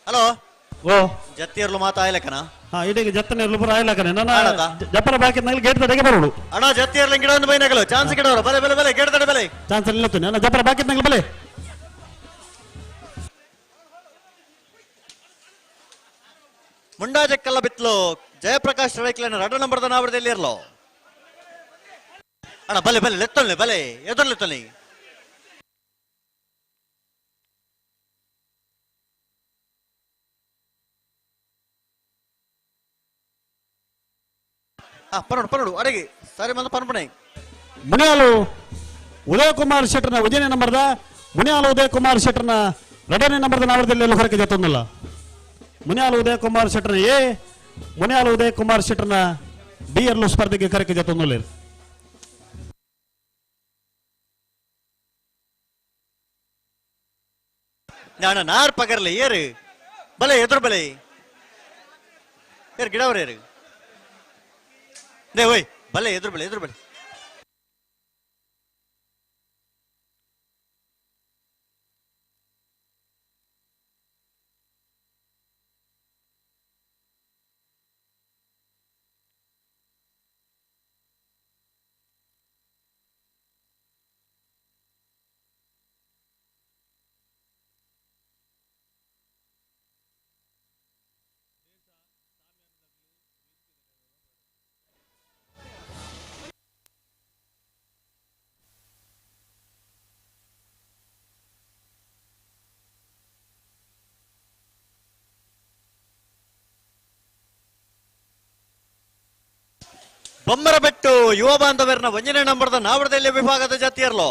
ಹಲೋ ಓ ಜತ್ತಿಯರ್ಲು ಮಾತಾ ಆಯ್ಲಕನ. ಹಾ ಇದೀಗ ಜತ್ತನೆರ್ಲು ಪೂರ ಆಯ್ಲಕನೆ ನನ್ನ ಜಪ್ಪರ ಬಾಕಿ ನಂಗೆ ಗೇಟ್ ತಡೆಗೆ ಬರೋಡು. ಅಣ್ಣ ಜತ್ತಿಯರ್ಲು ಗಿಡ ಒಂದು ಬೈನಗಲು ಚಾನ್ಸ್ ಗಿಡವರು ಬಲೆ ಬಲೆ ಬಲೆ ಗೇಟ್ ತಡೆ ಬಲೆ ಚಾನ್ಸ್ ಇಲ್ಲ ತುನಿ ಅಣ್ಣ ಜಪ್ಪರ ಬಾಕಿ ನಂಗೆ ಬಲೆ. ಮುಂಡಾಜಕ್ಕಲ್ಲ ಬಿತ್ಲು ಜಯಪ್ರಕಾಶ್ ರೈಕ್ಲನ ರಡ ನಂಬರ್ದ ನಾವರದಲ್ಲಿ ಇರ್ಲು. ಅಣ್ಣ ಬಲೆ ಬಲೆ ಲೆತ್ತೊಲ್ಲೆ ಬಲೆ ಎದುರ್ಲೆತ್ತೊಲ್ಲೆ. ಪನ್ನೊಂಡು ಪನ್ನೊಂಡು ಅಡಗಿ ಸರಿ ಬಂದು ಪನ್ಪಣೆ. ಮುನಿಯಾಲು ಉದಯಕುಮಾರ್ ಶೆಟ್ಟರ್ನ ಒಂದನೇ ನಂಬರ್ದ ಮುನಿಯಾಲು ಉದಯಕುಮಾರ್ ಶೆಟ್ಟರ್ನ ಎರಡನೇ ನಂಬರ್ದ ನಾವರದಲ್ಲಿ ಹೊರಗೆ ಜೊತ್ತೊಂದಿಲ್ಲ. ಮುನಿಯಾಲು ಉದಯಕುಮಾರ್ ಶೆಟ್ಟರ್ನ ಎ ಮುನಿಯಾಲು ಉದಯಕುಮಾರ್ ಶೆಟ್ಟರ್ನ ಬಿ ಎರ್ಲು ಸ್ಪರ್ಧೆಗೆ ಕರಕೆ ಜೊತ್ತೊಂದಿಲ್ಲ. ನಾನು ನಾರ್ ಪಗರ್ಲಿ ಏರು ಬಲೆ ಎದುರು ಬಲೆ ಏರು ಗಿಡವ್ರ ಏರು ಓಯ್ ಬಲೆ ಎದುರು ಬಲೆ ಎದುರು ಬಲೆ. ಬೊಮ್ಮರಬೆಟ್ಟು ಯುವ ಬಾಂಧವರನ್ನ ಒಂದನೇ ನಂಬರ್ದ ನಾವರದಲ್ಲಿ ವಿಭಾಗದ ಜಾತಿಯರ್ಲು.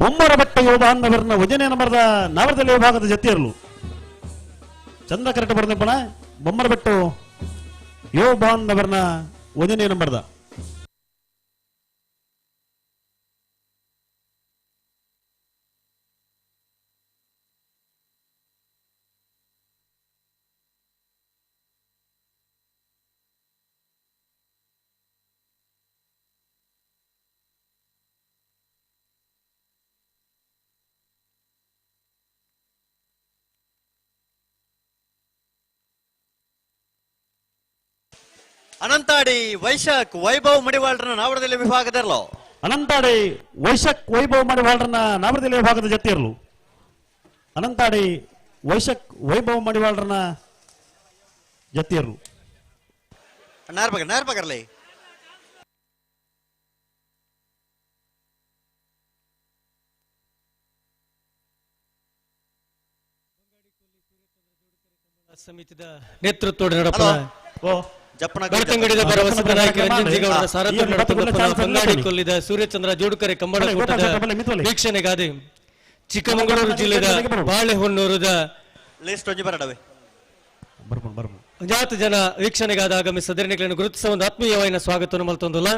ಬೊಮ್ಮರಬೆಟ್ಟು ಯುವ ಬಾಂಧವರನ್ನ ಒಂದನೇ ನಂಬರ್ದ ನಾವರದಲ್ಲಿ ವಿಭಾಗದ ಜತಿಯರ್ಲು. ಚಂದ್ರ ಕರೆಕ್ಟ್ ಬರ್ದಪ್ಪಣ ಬೊಮ್ಮರಬೆಟ್ಟು ಯುವ ಬಾಂಧವರನ್ನ ಒಂದನೇ ನಂಬರ್ದ. ಅನಂತಾಡಿ ವೈಶಾಖ್ ವೈಭವ್ ಮಡಿವಾಳರನ್ನ ನಾವರದಲ್ಲಿ ವಿಭಾಗದಿರಲು. ಅನಂತಾಡಿ ವೈಶಾಖ್ ವೈಭವ್ ಮಡಿವಾಳರನ್ನ ನಾವರದಲ್ಲಿ ವಿಭಾಗದ ಜೊತೆ ಇರಲು. ಅನಂತಾಡಿ ವೈಶಾಖ್ ವೈಭವ್ ಮಡಿವಾಳರನ್ನ ಜೊತೆ ಇರಲು. ನಾರ್ಬಗ ನಾರ್ಬಗರ್ಲಿ ಸಮಿತಿದ ನೇತೃತ್ವದ ನಡಪದ ಬೆಳ್ತಂಗಡಿದ ಬರ ನಾಯಕ ರಂಜನ್ ಸಾರಥ್ಯ ಬಂಗಾಡಿ ಕೊಲ್ಲಿದ ಸೂರ್ಯಚಂದ್ರ ಜೋಡುಕರೆ ಕಂಬಳ ಕೂಟದ ವೀಕ್ಷಣೆಗಾದೆ ಚಿಕ್ಕಮಗಳೂರು ಜಿಲ್ಲೆಯ ಬಾಳೆಹೊನ್ನೂರದ ಜಾತ ಜನ ವೀಕ್ಷಣೆಗಾದ ಆಗಮಿಸಿದ ಗುರುತಿಸುವ ಒಂದು ಆತ್ಮೀಯವಾಯಿನ ಸ್ವಾಗತವನ್ನು ಮಲ್ತೊಂದುಲ್ಲ.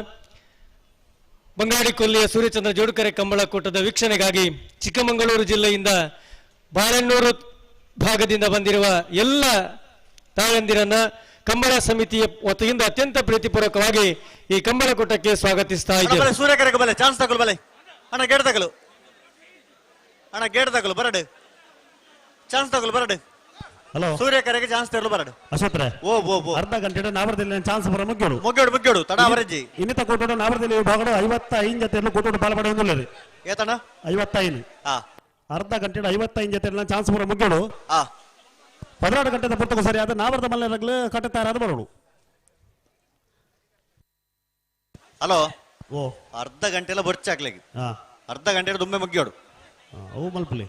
ಬಂಗಾಡಿ ಕೊಲ್ಲಿಯ ಸೂರ್ಯಚಂದ್ರ ಜೋಡುಕರೆ ಕಂಬಳ ಕೂಟದ ವೀಕ್ಷಣೆಗಾಗಿ ಚಿಕ್ಕಮಗಳೂರು ಜಿಲ್ಲೆಯಿಂದ ಬಾಳೆಹೊನ್ನೂರು ಭಾಗದಿಂದ ಬಂದಿರುವ ಎಲ್ಲ ತಾಯಂದಿರನ್ನ ಕಂಬಳ ಸಮಿತಿಯ ವತಿಯಿಂದ ಅತ್ಯಂತ ಪ್ರೀತಿಪೂರ್ವಕವಾಗಿ ಈ ಕಂಬಳ ಕೂಟಕ್ಕೆ ಸ್ವಾಗತಿಸ್ತಾ ಇದ್ದೇವೆ. ಸೂರ್ಯಕರೆಗೆ ಬಲೆ ಚಾನ್ಸ್ ತಗೊಳ್ಳು ಬಲೆ ಅಣ್ಣ, ಗೇಟ್ ತಗಲು ಅಣ್ಣ, ಗೇಟ್ ತಗಲು ಬರಡು, ಚಾನ್ಸ್ ತಗೊಳ್ಳು ಬರಡು. ಹಲೋ, ಸೂರ್ಯಕರೆಗೆ ಚಾನ್ಸ್ ತಗೊಳ್ಳು ಬರಡು. ಅಶ್ವತ್ರೆ ಓ ಓ ಓ ಅರ್ಧ ಗಂಟೆ ನಾವರದಲ್ಲಿ ಚಾನ್ಸ್ ಬರ ಮುಗ್ಯೋಡು ಮುಗ್ಯೋಡು ಮುಗ್ಯೋಡು ತಡ ಅವರಜ್ಜಿ ಇನ್ನಿತ ಕೂಟೋಡು ನಾವರದಲ್ಲಿ ಭಾಗಡು 55 ಜೊತೆ ಕೂಟೋಡು ಪಾಲ್ಪಡೆಯುವುದಿಲ್ಲ. ಏತಣ್ಣ 55. ಹಾ ಅರ್ಧ ಗಂಟೆ 55 ಜೊತೆ ಚಾನ್ಸ್ ಪೂರ ಮುಗಿಯೋಡು. 12 ಗಂಟೆದ ಪುರ್ತಕ ಸರಿಯಾದ ನಾವರ್ದ ಮಲ್ಲೆರಗ್ಲು ಕಟ್ಟುತ್ತಾರಾದ ಬರೋಡು. ಹಲೋ ಓ ಅರ್ಧ ಗಂಟೆ ಎಲ್ಲ ಬೊರ್ಚಾಕ್ಲಿಗೆ ಅರ್ಧ ಗಂಟೆ ದುಮ್ಮೆ ಮುಗಿಯೋಡು. ಅವು ಮಲ್ಪಲಿ.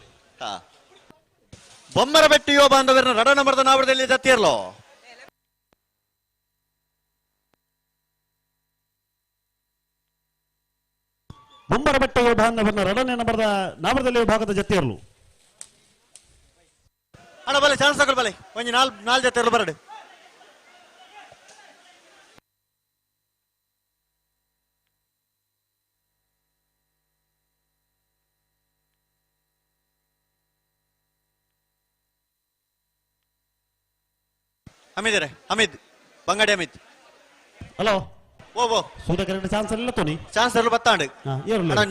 ಬೊಮ್ಮರ ಬೆಟ್ಟು ಯುವ ಬಾಂಧವರನ್ನ ರಡ ನಂಬರ್ದ ನಾವರದಲ್ಲಿ ಜತ್ತಿರ್ಲೋ. ಬೊಮ್ಮರ ಬೆಟ್ಟ ಯುವ ಬಾಂಧವರನ್ನ ರಡನೇ ನಂಬರ್ದ ನಾವರದಲ್ಲಿ ವಿಭಾಗದ ಜತ್ತಿರ್ಲು. ಅಣ್ಣ ಬಲೆ ಚಾನ್ಸ್ ತಗೊಳ್ಳಿ ಬಲೆ ಒಂಜಿ ನಾಲ್ ನಾಲ್ ಜೊತೆ ಬರಡು. ಅಮಿತ್ ಅಮಿತ್ ಬಂಗಾಡಿ ಅಮಿತ್. ಹಲೋ ಓ ಓ ಸೂರ್ಯ ಕರೆಂಟ್ ಚಾನ್ಸ್ ಇಲ್ಲ ತೋನಿ ಚಾನ್ಸ್ ಇರಲು ಬತ್ತಾಂಡು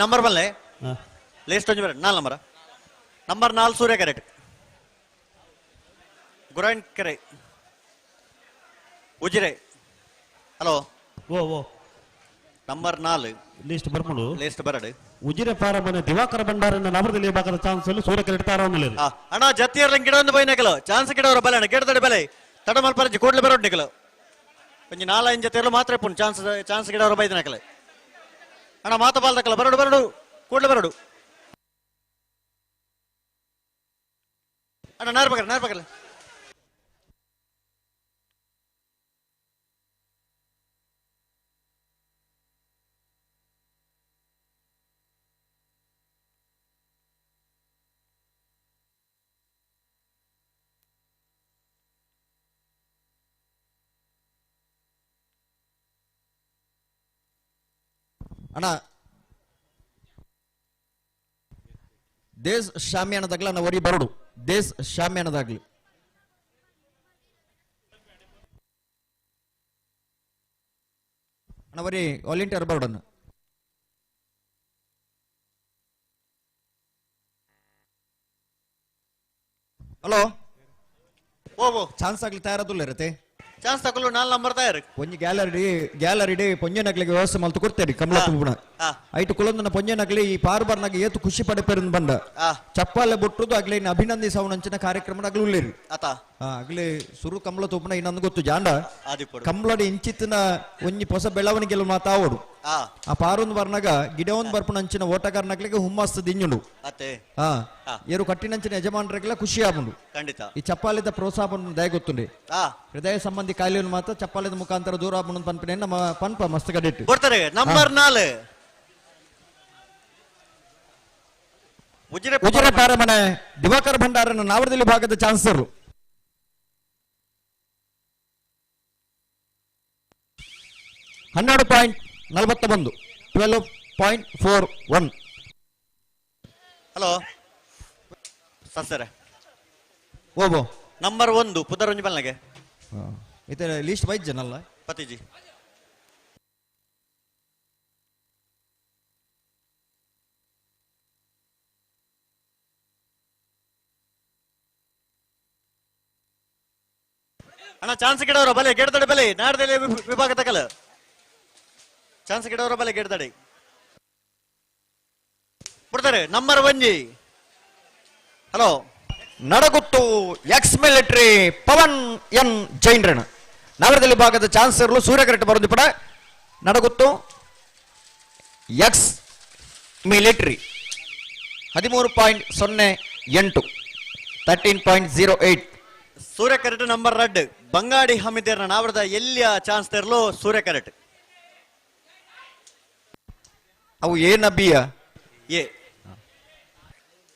ನಂಬರ್ ಬಲ್ಲೆ ಲೇಸ್ಟ್ ಒಂಜಿ ಬರ ನಾಲ್ ನಂಬರ್ ನಂಬರ್ 4 ಸೂರ್ಯ ಕರೆಕ್ಟ್ ಗುರಾಯನ್ ಕೆರೆ ಉಜಿರೆ. ಹಲೋ ಓ ಓ ನಂಬರ್ 4 ಲಿಸ್ಟ್ ಬರ್ಕೊಂಡು ಲಿಸ್ಟ್ ಬರಡು. ಉಜಿರೆ ಫಾರಂ ದಿವಾಕರ ಭಂಡಾರನ್ನ ನವರದಲ್ಲಿ ಭಾಗದ ಚಾನ್ಸ್ ಅಲ್ಲಿ ಸೂರ್ಯ ಕರೆಕ್ಟ್ ತಾರವನ್ನ. ಅಣ್ಣ ಜತ್ತಿಯರ್ಲ ಗಿಡ ಒಂದು ಬೈನಕಲು ಚಾನ್ಸ್ ಗಿಡವರ ಬಲೆ ಅಣ್ಣ ಗಿಡದಡಿ ಬಲೆ ತಡ ಮಲ್ಪರಜಿ ಕೂಡಲೇ ಬರೋಡ್ ನಿಕಲು ಒಂಜಿ 4-5 ಜೊತೆ ಮಾತ್ರ ಪುಣ್ ಚಾನ್ಸ್ ಚಾನ್ಸ್ ಗಿಡವರ ಬೈದನಕಲೆ ಅಣ್ಣ ಮಾತ ಬಾಲ್ದಕಲ ಬರಡು ಬರಡು ಕೂಡಲೇ ಬರಡು ಅಣ್ಣ ನಾರ್ ಬಕರ ನಾರ್ ಬಕರ. ಅಣ್ಣ ದೇಶ್ ಶಾಮಿಯಾನದಾಗ್ಲ ಅಣ್ಣ ಒರಿ ಬರಡು ದೇಶ್ ಶಾಮಿಯಾನದಾಗ್ಲಿ. ಅಣ್ಣ ಒರಿ ವಾಲಂಟಿಯರ್ ಬರಡನ್ನ. ಹಲೋ ಓ ಓ ಚಾನ್ಸ್ ಆಗ್ಲಿ ತಯಾರದಿಲ್ಲ ಇರತ್ತೆ. ಚಾನ್ಸ್ ತಗೊಳ್ಳು 4 ನಂಬರ್ ತಯಾರು. ಒಂಜಿ ಗ್ಯಾಲರಿ ಗ್ಯಾಲರಿ ಡೇ ಪೊಂಜನಕ್ಲಿಗೆ ವ್ಯವಸ್ಥೆ ಮಲ್ತು ಕೊಡ್ತೇರಿ ಕಮಲ ತುಂಬುಣ ಐಟು ಕುಲಂದನ ಪೊಂಜನಕ್ಲಿ ಈ ಪಾರ್ಬರ್ನಾಗ ಏತು ಖುಷಿ ಪಡೆಪೇರಿಂದ ಬಂದ ಚಪ್ಪಾಲೆ ಬೊಟ್ಟುದು ಆಗ್ಲಿ ಇನ್ನು ಅಭಿನಂದಿಸವನಂಚಿನ ಕಾರ್ಯಕ್ರಮ ಆಗ್ಲಿ ಉಳ್ಳೇರಿ. ಆಗ್ಲಿ ಸುರು ಕಮಲ ತೂಪುನ ಇನ್ನೊಂದು ಗೊತ್ತು ಜಾಂಡ ಕಮಲಡಿ ಇಂಚಿತ್ತಿನ ಒಂಜಿ ಹೊಸ ಬೆಳವಣಿಗೆ ಮಾತಾವಡು. ಆ ಪಾರೊಂದು ಬರ್ನಾಗ ಗಿಡ ಒಂದು ಬರ್ಪುನ ಅಂಚಿನ ಓಟಗಾರನಾಗ್ಲಿಗೆ ಹುಮ್ಮಸ್ತ ದಿಂಜುಂಡು. ಏರು ಕಟ್ಟಿನಂಚಿನ ಯಜಮಾನರಿಗೆಲ್ಲ ಖುಷಿ ಆಗುಂಡು. ಖಂಡಿತ ಈ ಚಪ್ಪಾಲಿದ ಪ್ರೋತ್ಸಾಹ ದಯ ಗೊತ್ತುಂಡಿ. ಹೃದಯ ಸಂಬಂಧಿ ಕಾಯಿಲೆಯನ್ನು ಮಾತ್ರ ಚಪ್ಪಾಲಿದ ಮುಖಾಂತರ ದೂರ ಆಪುಂಡು ಪನ್ಪಿನ ನಮ್ಮ ಪನ್ಪ ಮಸ್ತ್ ಕಡಿಟ್ಟು ಕೊಡ್ತಾರೆ. ನಂಬರ್ 4 ಉಜಿರೆ ಪಾರಮನೆ ದಿವಾಕರ್ ಭಂಡಾರನ ನಾವರದಲ್ಲಿ ಭಾಗದ ಚಾನ್ಸರ್ 12.41 12.41. ಹಲೋ ಸರ್ ಓಬೋ ನಂಬರ್ 1 ಪುದರಂಜಿ ಬಲ್ನಗೆ ಇತರ ಲೀಸ್ಟ್ ವೈದ್ ಜನಲ್ಲ ಪತಿಜಿ. ಅಣ್ಣ ಚಾನ್ಸ್ ಗಿಡವರ ಬಲೆ ಗಿಡದಡಿ ಬಲೆ ನಾಡದಲ್ಲಿ ವಿಭಾಗ ತಕಲ ಚಾನ್ಸ್ ಗಿಡವರ ಬಲೆ ಗಿಡದಡಿ ಬಿಡ್ತಾರೆ. Number 1 hello ನಡಗುತ್ತು X military Pavan ಎನ್ ಜೈನ್ರಣ ನಗರದಲ್ಲಿ ಭಾಗದ ಚಾನ್ಸರ್ಲು ಸೂರ್ಯಕರೆಟ್ ಬರೋದು ಪಡ ನಡಗುತ್ತು ಎಕ್ಸ್ ಮಿಲಿಟರಿ 13.08 13.08. ಸೂರ್ಯ ಕರೆಟ್ ನಂಬರ್ 2 ಬಂಗಾಡಿ ಹಮಿದೇರ್ನ ನಾವರದ ಎಲ್ಲಿಯ ಚಾನ್ಸ್ ತೆರಲು ಸೂರ್ಯ ಕರೆಟ್ ಅವು ಏನ ಬಿಯ ಎ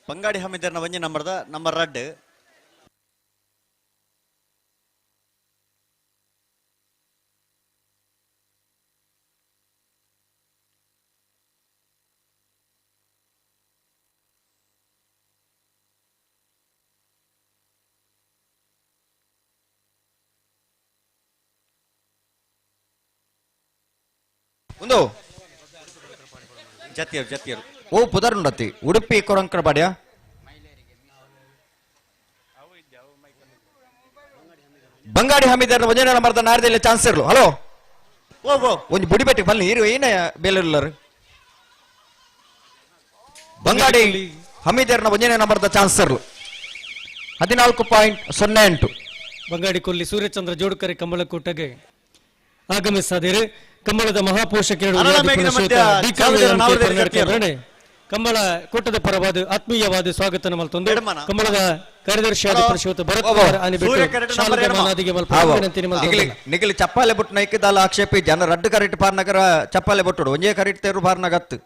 ಬಂಗಾಡಿ ಹಮಿದೇರ್ನ ಒಂಜಿ ನಂಬರ್ದ ನಂಬರ್ 2. ಒಂದು ಜತಿಯರು ಜತಿಯರು ಓ ಪುದರುಂಡತಿ ಉಡುಪಿ ಕೊರಂಕರ ಬಾಡ್ಯ ಬಂಗಾಡಿ ಹಮೀದರ್ ಒಂಜನೇ ನಂಬರ್ದ ನಾರದಲ್ಲಿ ಚಾನ್ಸ್ ಇರಲು. ಹಲೋ ಓ ಓ ಒಂದು ಬುಡಿಬೆಟ್ಟಿಗೆ ಬನ್ನಿ ಇರು ಏನೇ ಬೇಲಿರ್ಲಾರು. ಬಂಗಾಡಿ ಹಮೀದರ್ನ ಒಂಜನೇ ನಂಬರ್ದ ಚಾನ್ಸರ್ಲು 14.08. ಬಂಗಾಡಿ ಕೊಲ್ಲಿ ಸೂರ್ಯಚಂದ್ರ ಜೋಡುಕರೆ ಕಂಬಳಕೂಟಗೆ ಆಗಮಿಸಿದರೆ ಕಂಬಳದ ಮಹಾಪೋಷಕರು ಕಂಬಳ ಕೂಟದ ಪರವಾದ ಆತ್ಮೀಯವಾದ ಸ್ವಾಗತ ಮಲ್ತೊಂದು ಕಂಬಳದ ಕಾರ್ಯದರ್ಶಿಯಾದ ಶ್ರೀಯುತ ಭರತ್ ಕುಮಾರ್ ನಿಗಲಿ ಚಪ್ಪಾಲೆ ಬುಟ್ಟು ನೈಕದಾಲ ಆಕ್ಷೇಪಿ ಜನ ರಡ್ಡು ಕರೆಕ್ಟ್ ಪಾರ್ನಗರ ಚಪ್ಪಾಲೆ ಬೊಟ್ಟುಡು ಒಂಜೇ ಕರೆಕ್ಟ್ ತೇರು ಪಾರ್ನಗತ್ತು.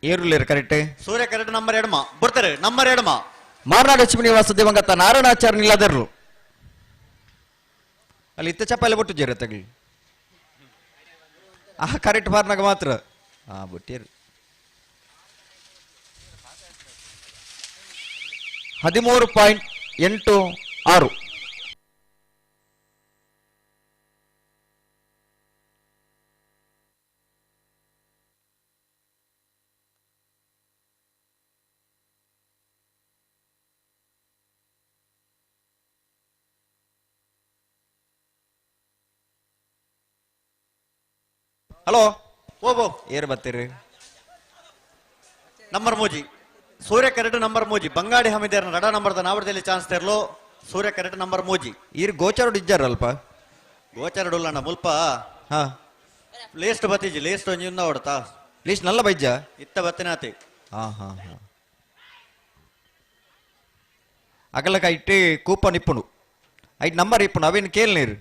ಏರುಲೇರು ಕರೆಕ್ಟ್ ಸೂರ್ಯ ಕರೆಕ್ಟ್ ನಂಬರ್ ಎಡಮ ಬರ್ತಾರೆ ನಂಬರ್ ಎಡಮ ಮಾರ್ನಾಡು ಲಕ್ಷ್ಮೀ ನಿವಾಸ ದಿವಂಗತ ನಾರಾಯಣಾಚಾರ್ಯ ನಿಲ್ಲದರ್ಲು ಅಲ್ಲಿ ಇತ್ತ ಚಪ್ಪಾಲೆ ಬೊಟ್ಟು ಜೇರ ತಗಲಿ ಆ ಕರೆಕ್ಟ್ ಬಾರ್ನಾಗ ಮಾತ್ರ ಹಾ ಬುಟ್ಟಿರು. 13.86. ಹಲೋ ಓಬೋ ಏರ್ ಬರ್ತೀರಿ ನಂಬರ್ ಮೋಜಿ ಸೂರ್ಯ ಕರೆಕ್ಟ್ ನಂಬರ್ ಮೋಜಿ ಬಂಗಾಡಿ ಹಮಿದೇರ್ ರಡ ನಂಬರ್ದ ನಾವರದಲ್ಲಿ ಚಾನ್ಸ್ ತೆರಲು ಸೂರ್ಯ ಕರೆಕ್ಟ್ ನಂಬರ್ ಮೋಜಿ ಈರ್ ಗೋಚಾರಡು ಇಜ್ಜಾರಲ್ಪ ಗೋಚಾರಡುಲ್ಲಣ್ಣ ಮುಲ್ಪ ಹಾ ಲೇಸ್ಟ್ ಬತ್ತಿಜಿ ಲೇಸ್ಟ್ ಒಂಜಿ ಉಂದ ಹೊಡ್ತಾ ಲೇಸ್ಟ್ ನಲ್ಲ ಬೈಜ ಇತ್ತ ಬತ್ತಿನಾತಿ ಹಾ ಹಾ ಹಾ ಅಗಲಕ ಇಟ್ಟು ಕೂಪನ್ ಇಪ್ಪುನು ಐಟ್ ನಂಬರ್ ಇಪ್ಪುನು ಅವೇನು ಕೇಳಿ ನೀರು.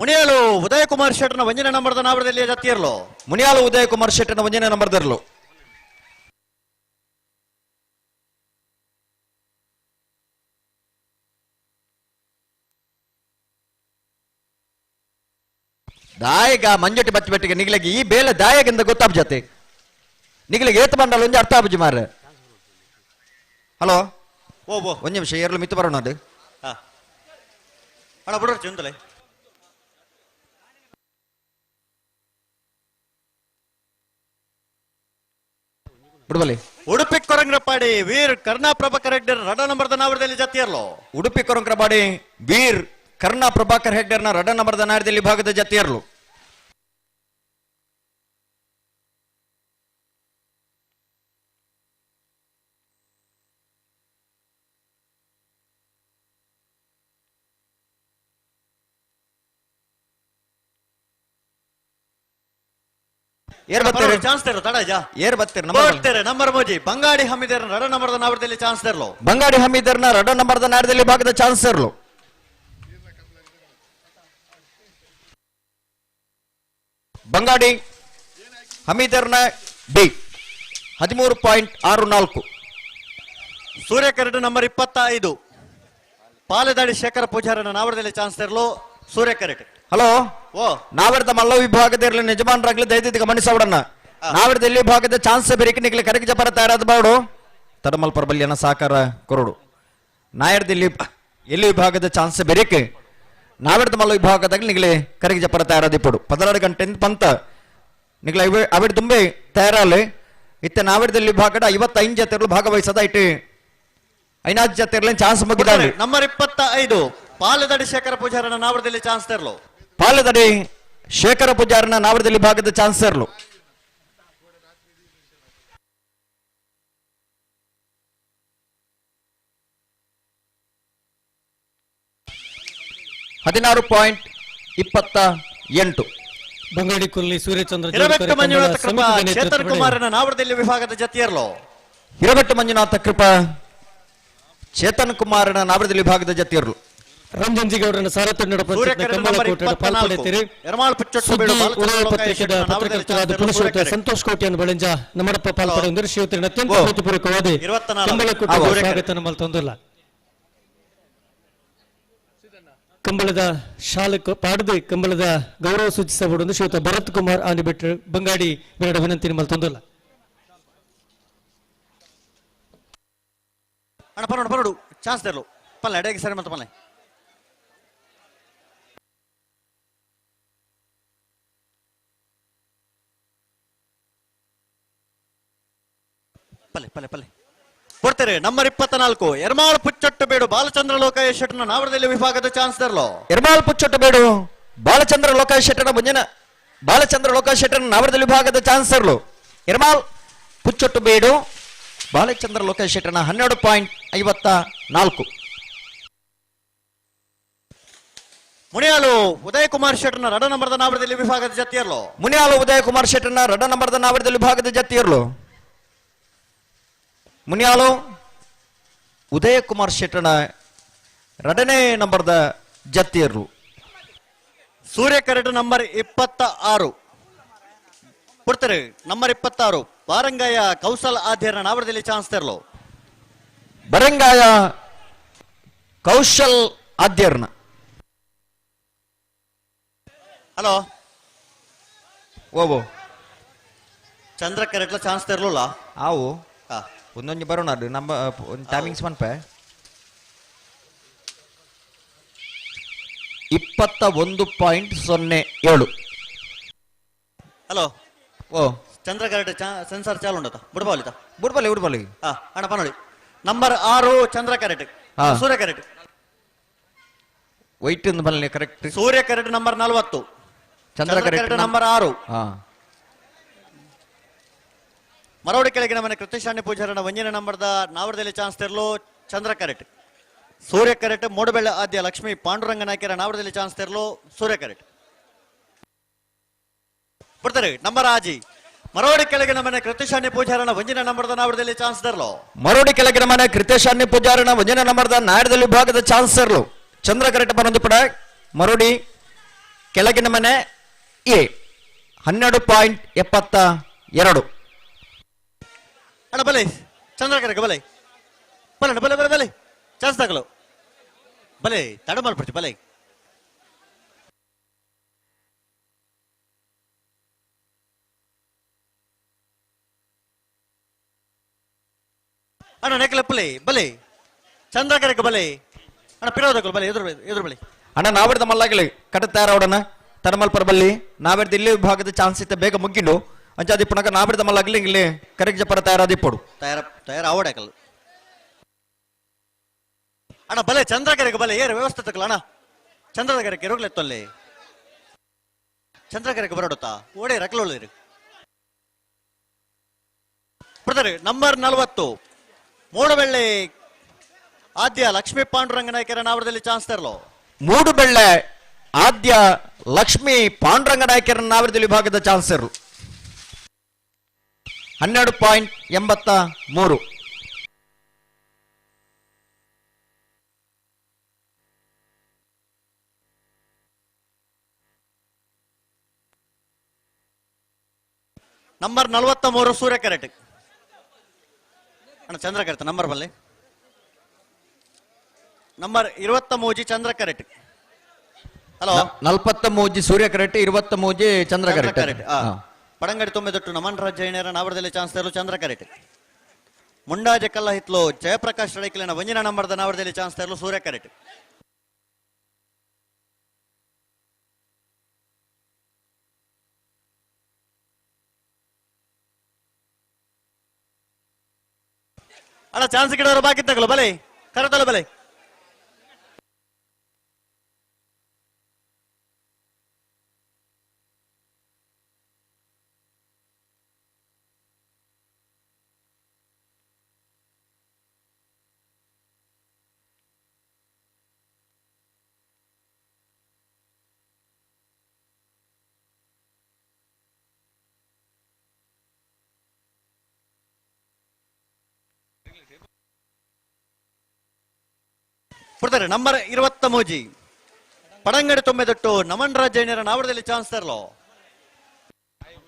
ಮುನಿಯಾಲು ಉದಯ ಕುಮಾರ್ ಶೆಟ್ಟರ್ನ ಒಂಜನೇ ನಂಬರ್ದ ನಾವರದಲ್ಲಿ ಜತ್ತಿರ್ಲು ಮುನಿಯಾಲು ಉದಯ ಕುಮಾರ್ ಶೆಟ್ಟರ್ನ ಒಂಜನೇ ನಂಬರ್ದರ್ಲು. ದಾಯಗ ಮಂಜೊಟ್ಟಿ ಬಚ್ಚ ಬೆಟ್ಟಿಗೆ ನಿಗ್ಲಗೆ ಈ ಬೇಲೆ ದಾಯಗಿಂದ ಗೊತ್ತಾಬ್ ಜತೆ ನಿಗ್ಲಿಗೆ ಏತ್ ಬಂಡಲ್ ಒಂಜಿ ಅರ್ಥ ಆಬುಜಿ ಮಾರ್ರೆ. ಹಲೋ ಓ ಒಂದ್ ನಿಮಿಷ ಏರ್ಲು ಮಿತ್ತು ಬರೋಣ ಅದು. ಅಣ್ಣ ಬಿಡ್ರಿ ಚುಂತಲೆ ಬಿಡುವಲ್ಲಿ. ಉಡುಪಿ ಕೊರಂಗ್ರಪಾಡಿ ವೀರ್ ಕರ್ಣಾ ಪ್ರಭಾಕರ್ ಹೆಗ್ಡೆರ್ ರಡ ನಂಬರ್ದ ನಾವರದಲ್ಲಿ ಜತಿಯರ್ಲು. ಉಡುಪಿ ಕೊರಂಗ್ರಪಾಡಿ ವೀರ್ ಕರ್ಣಾ ಪ್ರಭಾಕರ್ ಹೆಗ್ಡೆರ್ನ ರಡ ನಂಬರ್ದ ನಾಡದಲ್ಲಿ ಭಾಗದ ಜತಿಯರ್ಲು. ಏರ್ ಬರ್ತೀರಿ ಚಾನ್ಸ್ ತೆರು ತಡಜ ಏರ್ ಬರ್ತೀರಿ ಬರ್ತಾರೆ ನಂಬರ್ ಮೋಜಿ ಬಂಗಾಡಿ ಹಮೀದರ್ನ ರಡ ನಂಬರ್ದ ನಾವರದಲ್ಲಿ ಚಾನ್ಸ್ ತೆರಲು. ಬಂಗಾಡಿ ಹಮೀದರ್ನ ರಡ ನಂಬರ್ದ ನಾಡದಲ್ಲಿ ಭಾಗದ ಚಾನ್ಸ್ ತೆರಲು. ಬಂಗಾಡಿ ಹಮೀದರ್ನ ಬಿ 13.64. ಸೂರ್ಯ ಕರಡು ನಂಬರ್ 25 ಪಾಲೆದಾಡಿ ಶೇಖರ ಪೂಜಾರನ ನಾವರದಲ್ಲಿ ಚಾನ್ಸ್ ತೆರಲು ಸೂರ್ಯ ಕರೆಕ್ಟ್. ಹಲೋ ಓ ನಾವರ್ದ ಮಲ್ಲ ವಿಭಾಗದ ಇರಲಿ ಯಜಮಾನರಾಗ್ಲಿ ದಯದಿದ್ದು ಗಮನಿಸೋಡನ್ನ. ನಾವರ್ದ ಎಲ್ಲಿ ಭಾಗದ ಚಾನ್ಸ್ ಬೇರೆ ನಿಗ್ಲಿ ಕರಗಿ ಜಪರ ತಯಾರಾದ ಬಾಡು ತಡಮಲ್ ಪರ್ಬಲ್ಯನ ಸಾಕಾರ ಕೊರಡು. ನಾಯರ್ದ ಎಲ್ಲಿ ವಿಭಾಗದ ಚಾನ್ಸ್ ಬೇರೆಕೆ ನಾವರ್ದ ಮಲ್ಲ ವಿಭಾಗದಾಗ ನಿಗ್ಲಿ ಕರಗಿ ಜಪರ ತಯಾರಾದ ಇಪ್ಪಡು 16 ಗಂಟೆಯಿಂದ ಪಂತ ನಿಗ್ಲ ಅವಿಡ್ ತುಂಬೆ ತಯಾರಾಲಿ. ಇತ್ತ ನಾವರ್ದಲ್ಲಿ ವಿಭಾಗದ 55 ಜತೆಗಳು ಭಾಗವಹಿಸದ ಇಟ್ಟು 5 ಜತೆಗಳಲ್ಲಿ ಚಾನ್ಸ್ ಮುಗಿದಾರೆ. ನಂಬರ್ 25 ಪಾಲೆದಡಿ ಶೇಖರ ಪೂಜಾರನ ನಾವರದಲ್ಲಿ ಚಾನ್ಸ್ ತೆರಲು. ಪಾಲದಡಿ ಶೇಖರ ಪೂಜಾರನ ನಾವರದಲ್ಲಿ ಭಾಗದ ಚಾನ್ಸ್ ತೆರಲು. 16.28. ಬಂಗಾಡಿ ಕೊಲ್ಲಿ ಸೂರ್ಯಚಂದ್ರ ಹಿರಬೆಟ್ಟು ಮಂಜುನಾಥ ಕೃಪಾ ಚೇತನ್ ಕುಮಾರನ ನಾವರದಲ್ಲಿ ವಿಭಾಗದ ಜತಿಯರ್ಲು. ಹಿರಬೆಟ್ಟು ಮಂಜುನಾಥ ಕೃಪಾ ಚೇತನ್ ಕುಮಾರನ ನಾವರದಲ್ಲಿ ವಿಭಾಗದ ಜತಿಯರ್ಲು. ರಂಜನ್ಜಿಗೌಡರನ್ನ ಸಾರಥ್ಯ ಪತ್ರಿಕೆದ ಪತ್ರಕರ್ತರಾದ ಪುರುಷೋತ್ತ ಸಂತೋಷ್ ಕೋಟೆಯನ್ನು ಬಳಂಜ ನಮ್ಮಡಪ್ಪ ಪಾಲ್ಪಡೆಯೊಂದಿರು ಶ್ರೀಯುತರಿನ ಅತ್ಯಂತ ಪ್ರೀತಿಪೂರ್ವಕವಾದ ಕಂಬಳಕೂಟದ ಸ್ವಾಗತ ನಮ್ಮಲ್ಲಿ ತಂದಿಲ್ಲ. ಕಂಬಳದ ಶಾಲಕ ಪಾಡದೆ ಕಂಬಳದ ಗೌರವ ಸೂಚಿಸಬಹುದು ಶ್ರೀಯುತ ಭರತ್ ಕುಮಾರ್ ಆನಿಬಿಟ್ರು ಬಂಗಾಡಿ ಬೇಡ ವಿನಂತಿ ನಿಮ್ಮಲ್ಲಿ ತಂದಿಲ್ಲ. ಅಣ್ಣ ಪನ್ನೋಡು ಪನ್ನೋಡು ಚಾನ್ಸ್ ತರಲು ಪಲ್ಲೆ ಅಡೆಗೆ ಸರಿ ಮತ್ತೆ ಪಲ್ಲೆ ಪಲ್ಲೆ ಪಲ್ಲೆ ಪಲ್ಲೆ ಕೊಡ್ತಾರೆ. ನಂಬರ್ 24 ಎರ್ಮಾಳ್ ಪುಚ್ಚೊಟ್ಟು ಬೇಡು ಬಾಲಚಂದ್ರ ಲೋಕಾಯ ಶೆಟ್ಟನ ನಾವರದಲ್ಲಿ ವಿಭಾಗದ ಚಾನ್ಸ್ ತರಲು. ಎರ್ಮಾಳ್ ಪುಚ್ಚೊಟ್ಟು ಬೇಡು ಬಾಲಚಂದ್ರ ಲೋಕಾಯ ಶೆಟ್ಟನ ಮುಂದಿನ ಬಾಲಚಂದ್ರ ಲೋಕಾಯ ಶೆಟ್ಟನ ನಾವರದಲ್ಲಿ ವಿಭಾಗದ ಚಾನ್ಸ್ ತರಲು. ಎರ್ಮಾಳ್ ಪುಚ್ಚೊಟ್ಟು ಬೇಡು ಬಾಲಚಂದ್ರ ಲೋಕಾಯ ಶೆಟ್ಟನ 12.54. ಮುನಿಯಾಲು ಉದಯ ಕುಮಾರ್ ಶೆಟ್ಟನ ರಡ ನಂಬರ್ದ ನಾವರದಲ್ಲಿ ವಿಭಾಗದ ಜತಿಯರ್ಲು. ಮುನಿಯಾಲು ಉದಯ ಕುಮಾರ್ ಶೆಟ್ಟನ ರಡ ನಂಬರ್ದ ನಾವರದಲ್ಲಿ ವಿಭಾಗದ ಜತಿಯರ್ಲು. ಮುನಿಯಾಲು ಉದಯ ಕುಮಾರ್ ಶೆಟ್ಟನ ಎರಡನೇ ನಂಬರ್ದ ಜತ್ತಿಯರು. ಸೂರ್ಯ ಕರಡು ನಂಬರ್ 26 ಕೊಡ್ತಾರೆ. ನಂಬರ್ 26 ಬಾರಂಗಾಯ ಕೌಶಲ್ ಆಧ್ಯರ ನಾವರದಲ್ಲಿ ಚಾನ್ಸ್ ತರಲು. ಬರಂಗಾಯ ಕೌಶಲ್ ಆಧ್ಯರ್ನ. ಹಲೋ ಓಬೋ ಚಂದ್ರ ಕರೆಟ್ಲ ಚಾನ್ಸ್ ತರಲಲ್ಲ ಆವು ಒಂದೊಂದು ಬರೋಣ ನಮ್ಮ ಟೈಮಿಂಗ್ಸ್ ಮನ್ಪೆ 21.07. ಹಲೋ ಓ ಚಂದ್ರ ಕರೆಟ್ ಸೆನ್ಸರ್ ಚಾಲು ಉಂಡತ ಬುಡ್ಬಾಲಿತ ಬುಡ್ಬಾಲಿ ಬುಡ್ಬಾಲಿ. ಹಾ ಅಣ್ಣ ಪನೋಡಿ ನಂಬರ್ 6 ಚಂದ್ರ ಕರೆಟ್ ಸೂರ್ಯ ಕರೆಟ್ ವೈಟ್ ಒಂದು ಬಲ್ಲೆ ಕರೆಕ್ಟ್. ಸೂರ್ಯ ಕರೆಟ್ ನಂಬರ್ 40 ಚಂದ್ರ ಕರೆಟ್ ನಂಬರ್ 6. ಹಾ ಮರವಡಿ ಕೆಳಗಿನ ಮನೆ ಕೃತಿಶಾಣಿ ಪೂಜಾರನ ಒಂಜಿನ ನಂಬರ್ದ ನಾವರದಲ್ಲಿ ಚಾನ್ಸ್ ತೆರಲು ಚಂದ್ರ ಕರೆಟ್. ಸೂರ್ಯ ಕರೆಟ್ ಮೂಡಬೆಳ್ಳೆ ಆದ್ಯ ಲಕ್ಷ್ಮೀ ಪಾಂಡುರಂಗ ನಾಯಕರ ನಾವರದಲ್ಲಿ ಚಾನ್ಸ್ ತೆರಲು ಸೂರ್ಯ ಕರೆಟ್ ಬಿಡ್ತಾರೆ. ನಂಬರ್ ಆಜಿ ಮರವಡಿ ಕೆಳಗಿನ ಮನೆ ಕೃತಿಶಾಣಿ ಪೂಜಾರನ ಒಂಜಿನ ನಂಬರ್ದ ನಾವರದಲ್ಲಿ ಚಾನ್ಸ್ ತೆರಲು. ಮರವಡಿ ಕೆಳಗಿನ ಮನೆ ಕೃತಿಶಾಣಿ ಪೂಜಾರನ ಒಂಜಿನ ನಂಬರ್ದ ನಾಡದಲ್ಲಿ ವಿಭಾಗದ ಚಾನ್ಸ್ ತೆರಲು ಚಂದ್ರ ಕರೆಟ್ ಬನ್ನೊಂದು ಪಡ ಮರವಡಿ ಕೆಳಗಿನ ಮನೆ ಎ 12.72. ಅಣ್ಣ ಬಲೆ ಚಂದ್ರಕರಕ್ಕೆ ಬಲೆ ಬಲೆ ಬಲೆ ಬಲೆ ಬಲೆ ಚಾನ್ಸ್ ತಗಲು ಬಲೆ ತಡ ಮಾಡ್ಬಿಡ್ತಿ ಬಲೆ. ಅಣ್ಣ ನೆಕ್ಲೆ ಬಲೆ ಚಂದ್ರಕರಕ್ಕೆ ಬಲೆ ಅಣ್ಣ ಪಿರೋದಕ್ಕಲು ಬಲೆ ಎದುರು ಎದುರು ಬಲೆ. ಅಣ್ಣ ನಾವಿಡ್ದ ಮಲ್ಲಾಗಲಿ ಕಟ್ಟತ್ತಾರ ಅವಡಣ್ಣ ತಡಮಲ್ಪರ ಬಲ್ಲಿ ನಾವಿಡ್ದ ಇಲ್ಲಿ ವಿಭಾಗದ ಚಾನ್ಸ್ ಇತ್ತ ಬೇಗ ಮುಗ್ಗಿಂಡು ಅಂಚಾದಿಪ್ಪುನಕ ನಾವಿಡ್ದ ಮಲ್ಲಾಗಲಿ ಇಲ್ಲಿ ಕರೆಕ್ಟ್ ಜಪರ ತಯಾರಾದಿಪ್ಪಡು ತಯಾರ ತಯಾರ ಆವಡಕಲ್ ಅಣ್ಣ ಬಲೆ ಚಂದ್ರಕರೆಗೆ ಬಲೆ ಏರು ವ್ಯವಸ್ಥೆ ತಕಲ ಅಣ್ಣ ಚಂದ್ರಕರೆಗೆ ಇರೋಗ್ಲೆತ್ತಲ್ಲಿ ಚಂದ್ರಕರೆಗೆ ಬರೋಡುತ್ತಾ ಓಡೆ ರಕ್ಲೊಳ್ಳಿರಿ ಬ್ರದರ್. ನಂಬರ್ 40 ಮೂಡಬೆಳ್ಳೆ ಆದ್ಯ ಲಕ್ಷ್ಮೀ ಪಾಂಡುರಂಗ ನಾಯಕರ ನಾವರದಲ್ಲಿ ಚಾನ್ಸ್ ತರಲು. ಮೂಡುಬೆಳ್ಳೆ ಆದ್ಯ ಲಕ್ಷ್ಮೀ ಪಾಂಡುರಂಗ ನಾಯಕರ ನಾವರದಲ್ಲಿ ವಿಭಾಗದ ಚಾನ್ಸರ್ 12.83. ನಂಬರ್ 43 ಸೂರ್ಯ ಕರೆಟ್ ಅಣ್ಣ ಚಂದ್ರ ಕರೆಟ್ ನಂಬರ್ ಬಲ್ಲೆ. ನಂಬರ್ 23 ಚಂದ್ರ ಕರೆಟ್. ಹಲೋ 43 ಸೂರ್ಯ ಕರೆಟ್ 23 ಚಂದ್ರ ಕರೆಟ್. ಪಡಂಗಡಿ ತೊಂಬೆದೊಟ್ಟು ನಮನ್ ರಾಜ್ ಜೈನರ ನಾವರದಲ್ಲಿ ಚಾನ್ಸ್ ತರಲು ಚಂದ್ರ ಕರೆಟ್. ಮುಂಡಾಜೆ ಕಲ್ಲ ಹಿತ್ಲು ಜಯಪ್ರಕಾಶ್ ರೈಕಲಿನ ಒಂಜಿನ ನಂಬರ್ದ ನಾವರದಲ್ಲಿ ಚಾನ್ಸ್ ತರಲು ಸೂರ್ಯ ಕರೆಟ್. ಅಣ್ಣ ಚಾನ್ಸ್ ಗಿಡವರು ಬಾಕಿ ತಗಲು ಬಲೆ ಕರತಲು ಬಲೆ. ಕೊಡ್ತಾರೆ ನಂಬರ್ 23 ಪಡಂಗಡಿ ತೊಂಬೆದೊಟ್ಟು ನಮನ್ ರಾಜ್ ಜೈನರ ನಾವರದಲ್ಲಿ ಚಾನ್ಸ್ ತರಲು.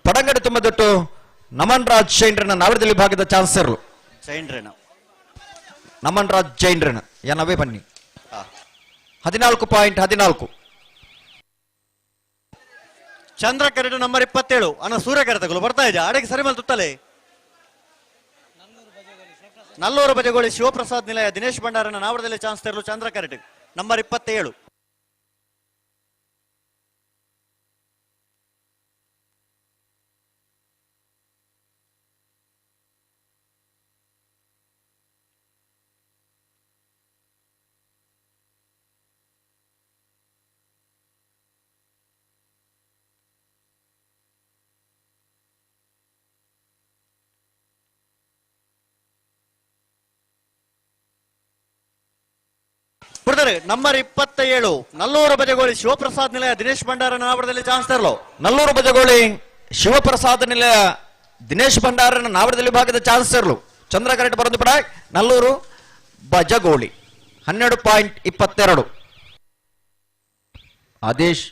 ಪಡಂಗಡಿ ತೊಂಬೆದೊಟ್ಟು ನಮನ್ ರಾಜ್ ಜೈನರನ ನಾವರದಲ್ಲಿ ಭಾಗದ ಚಾನ್ಸ್ ತರಲು. ಜೈನ್ರನ ನಮನ್ ರಾಜ್ ಜೈನ್ರನ ಏನವೇ ಬನ್ನಿ 14.14. ಚಂದ್ರ ಕರಡು ನಂಬರ್ 27 ಅನ್ನ ಸೂರ್ಯ ಕರತಗಳು ಬರ್ತಾ ಇದೆ ಅಡಗೆ ಸರಿ ಮೇಲೆ ತುತ್ತಲೆ. Nallur Bajagoli Shivaprasad ನಿಲಯ ದಿನೇಶ್ ಭಂಡಾರನ ನಾವರದಲ್ಲಿ ಚಾನ್ಸ್ ತೆರಲು ಚಂದ್ರ ಕರೆಟ್ ನಂಬರ್ 27. ನಂಬರ್ 27 ನಲ್ಲೂರು ಬಜಗೋಳಿ ಶಿವಪ್ರಸಾದ್ ನಿಲಯ ದಿನೇಶ್ ಭಂಡಾರನ ನಾವರದಲ್ಲಿ ಚಾನ್ಸ್ ತರಲು. ನಲ್ಲೂರು ಬಜಗೋಳಿ ಶಿವಪ್ರಸಾದ್ ನಿಲಯ ದಿನೇಶ್ ಭಂಡಾರನ ನಾವರದಲ್ಲಿ ಭಾಗದ ಚಾನ್ಸ್ ತರಲು. ಚಂದ್ರ ಕರೆಕ್ಟ್ ಬರೋದು ಪಡ ನಲ್ಲೂರು ಬಜಗೋಳಿ 12.22. ಆದೇಶ್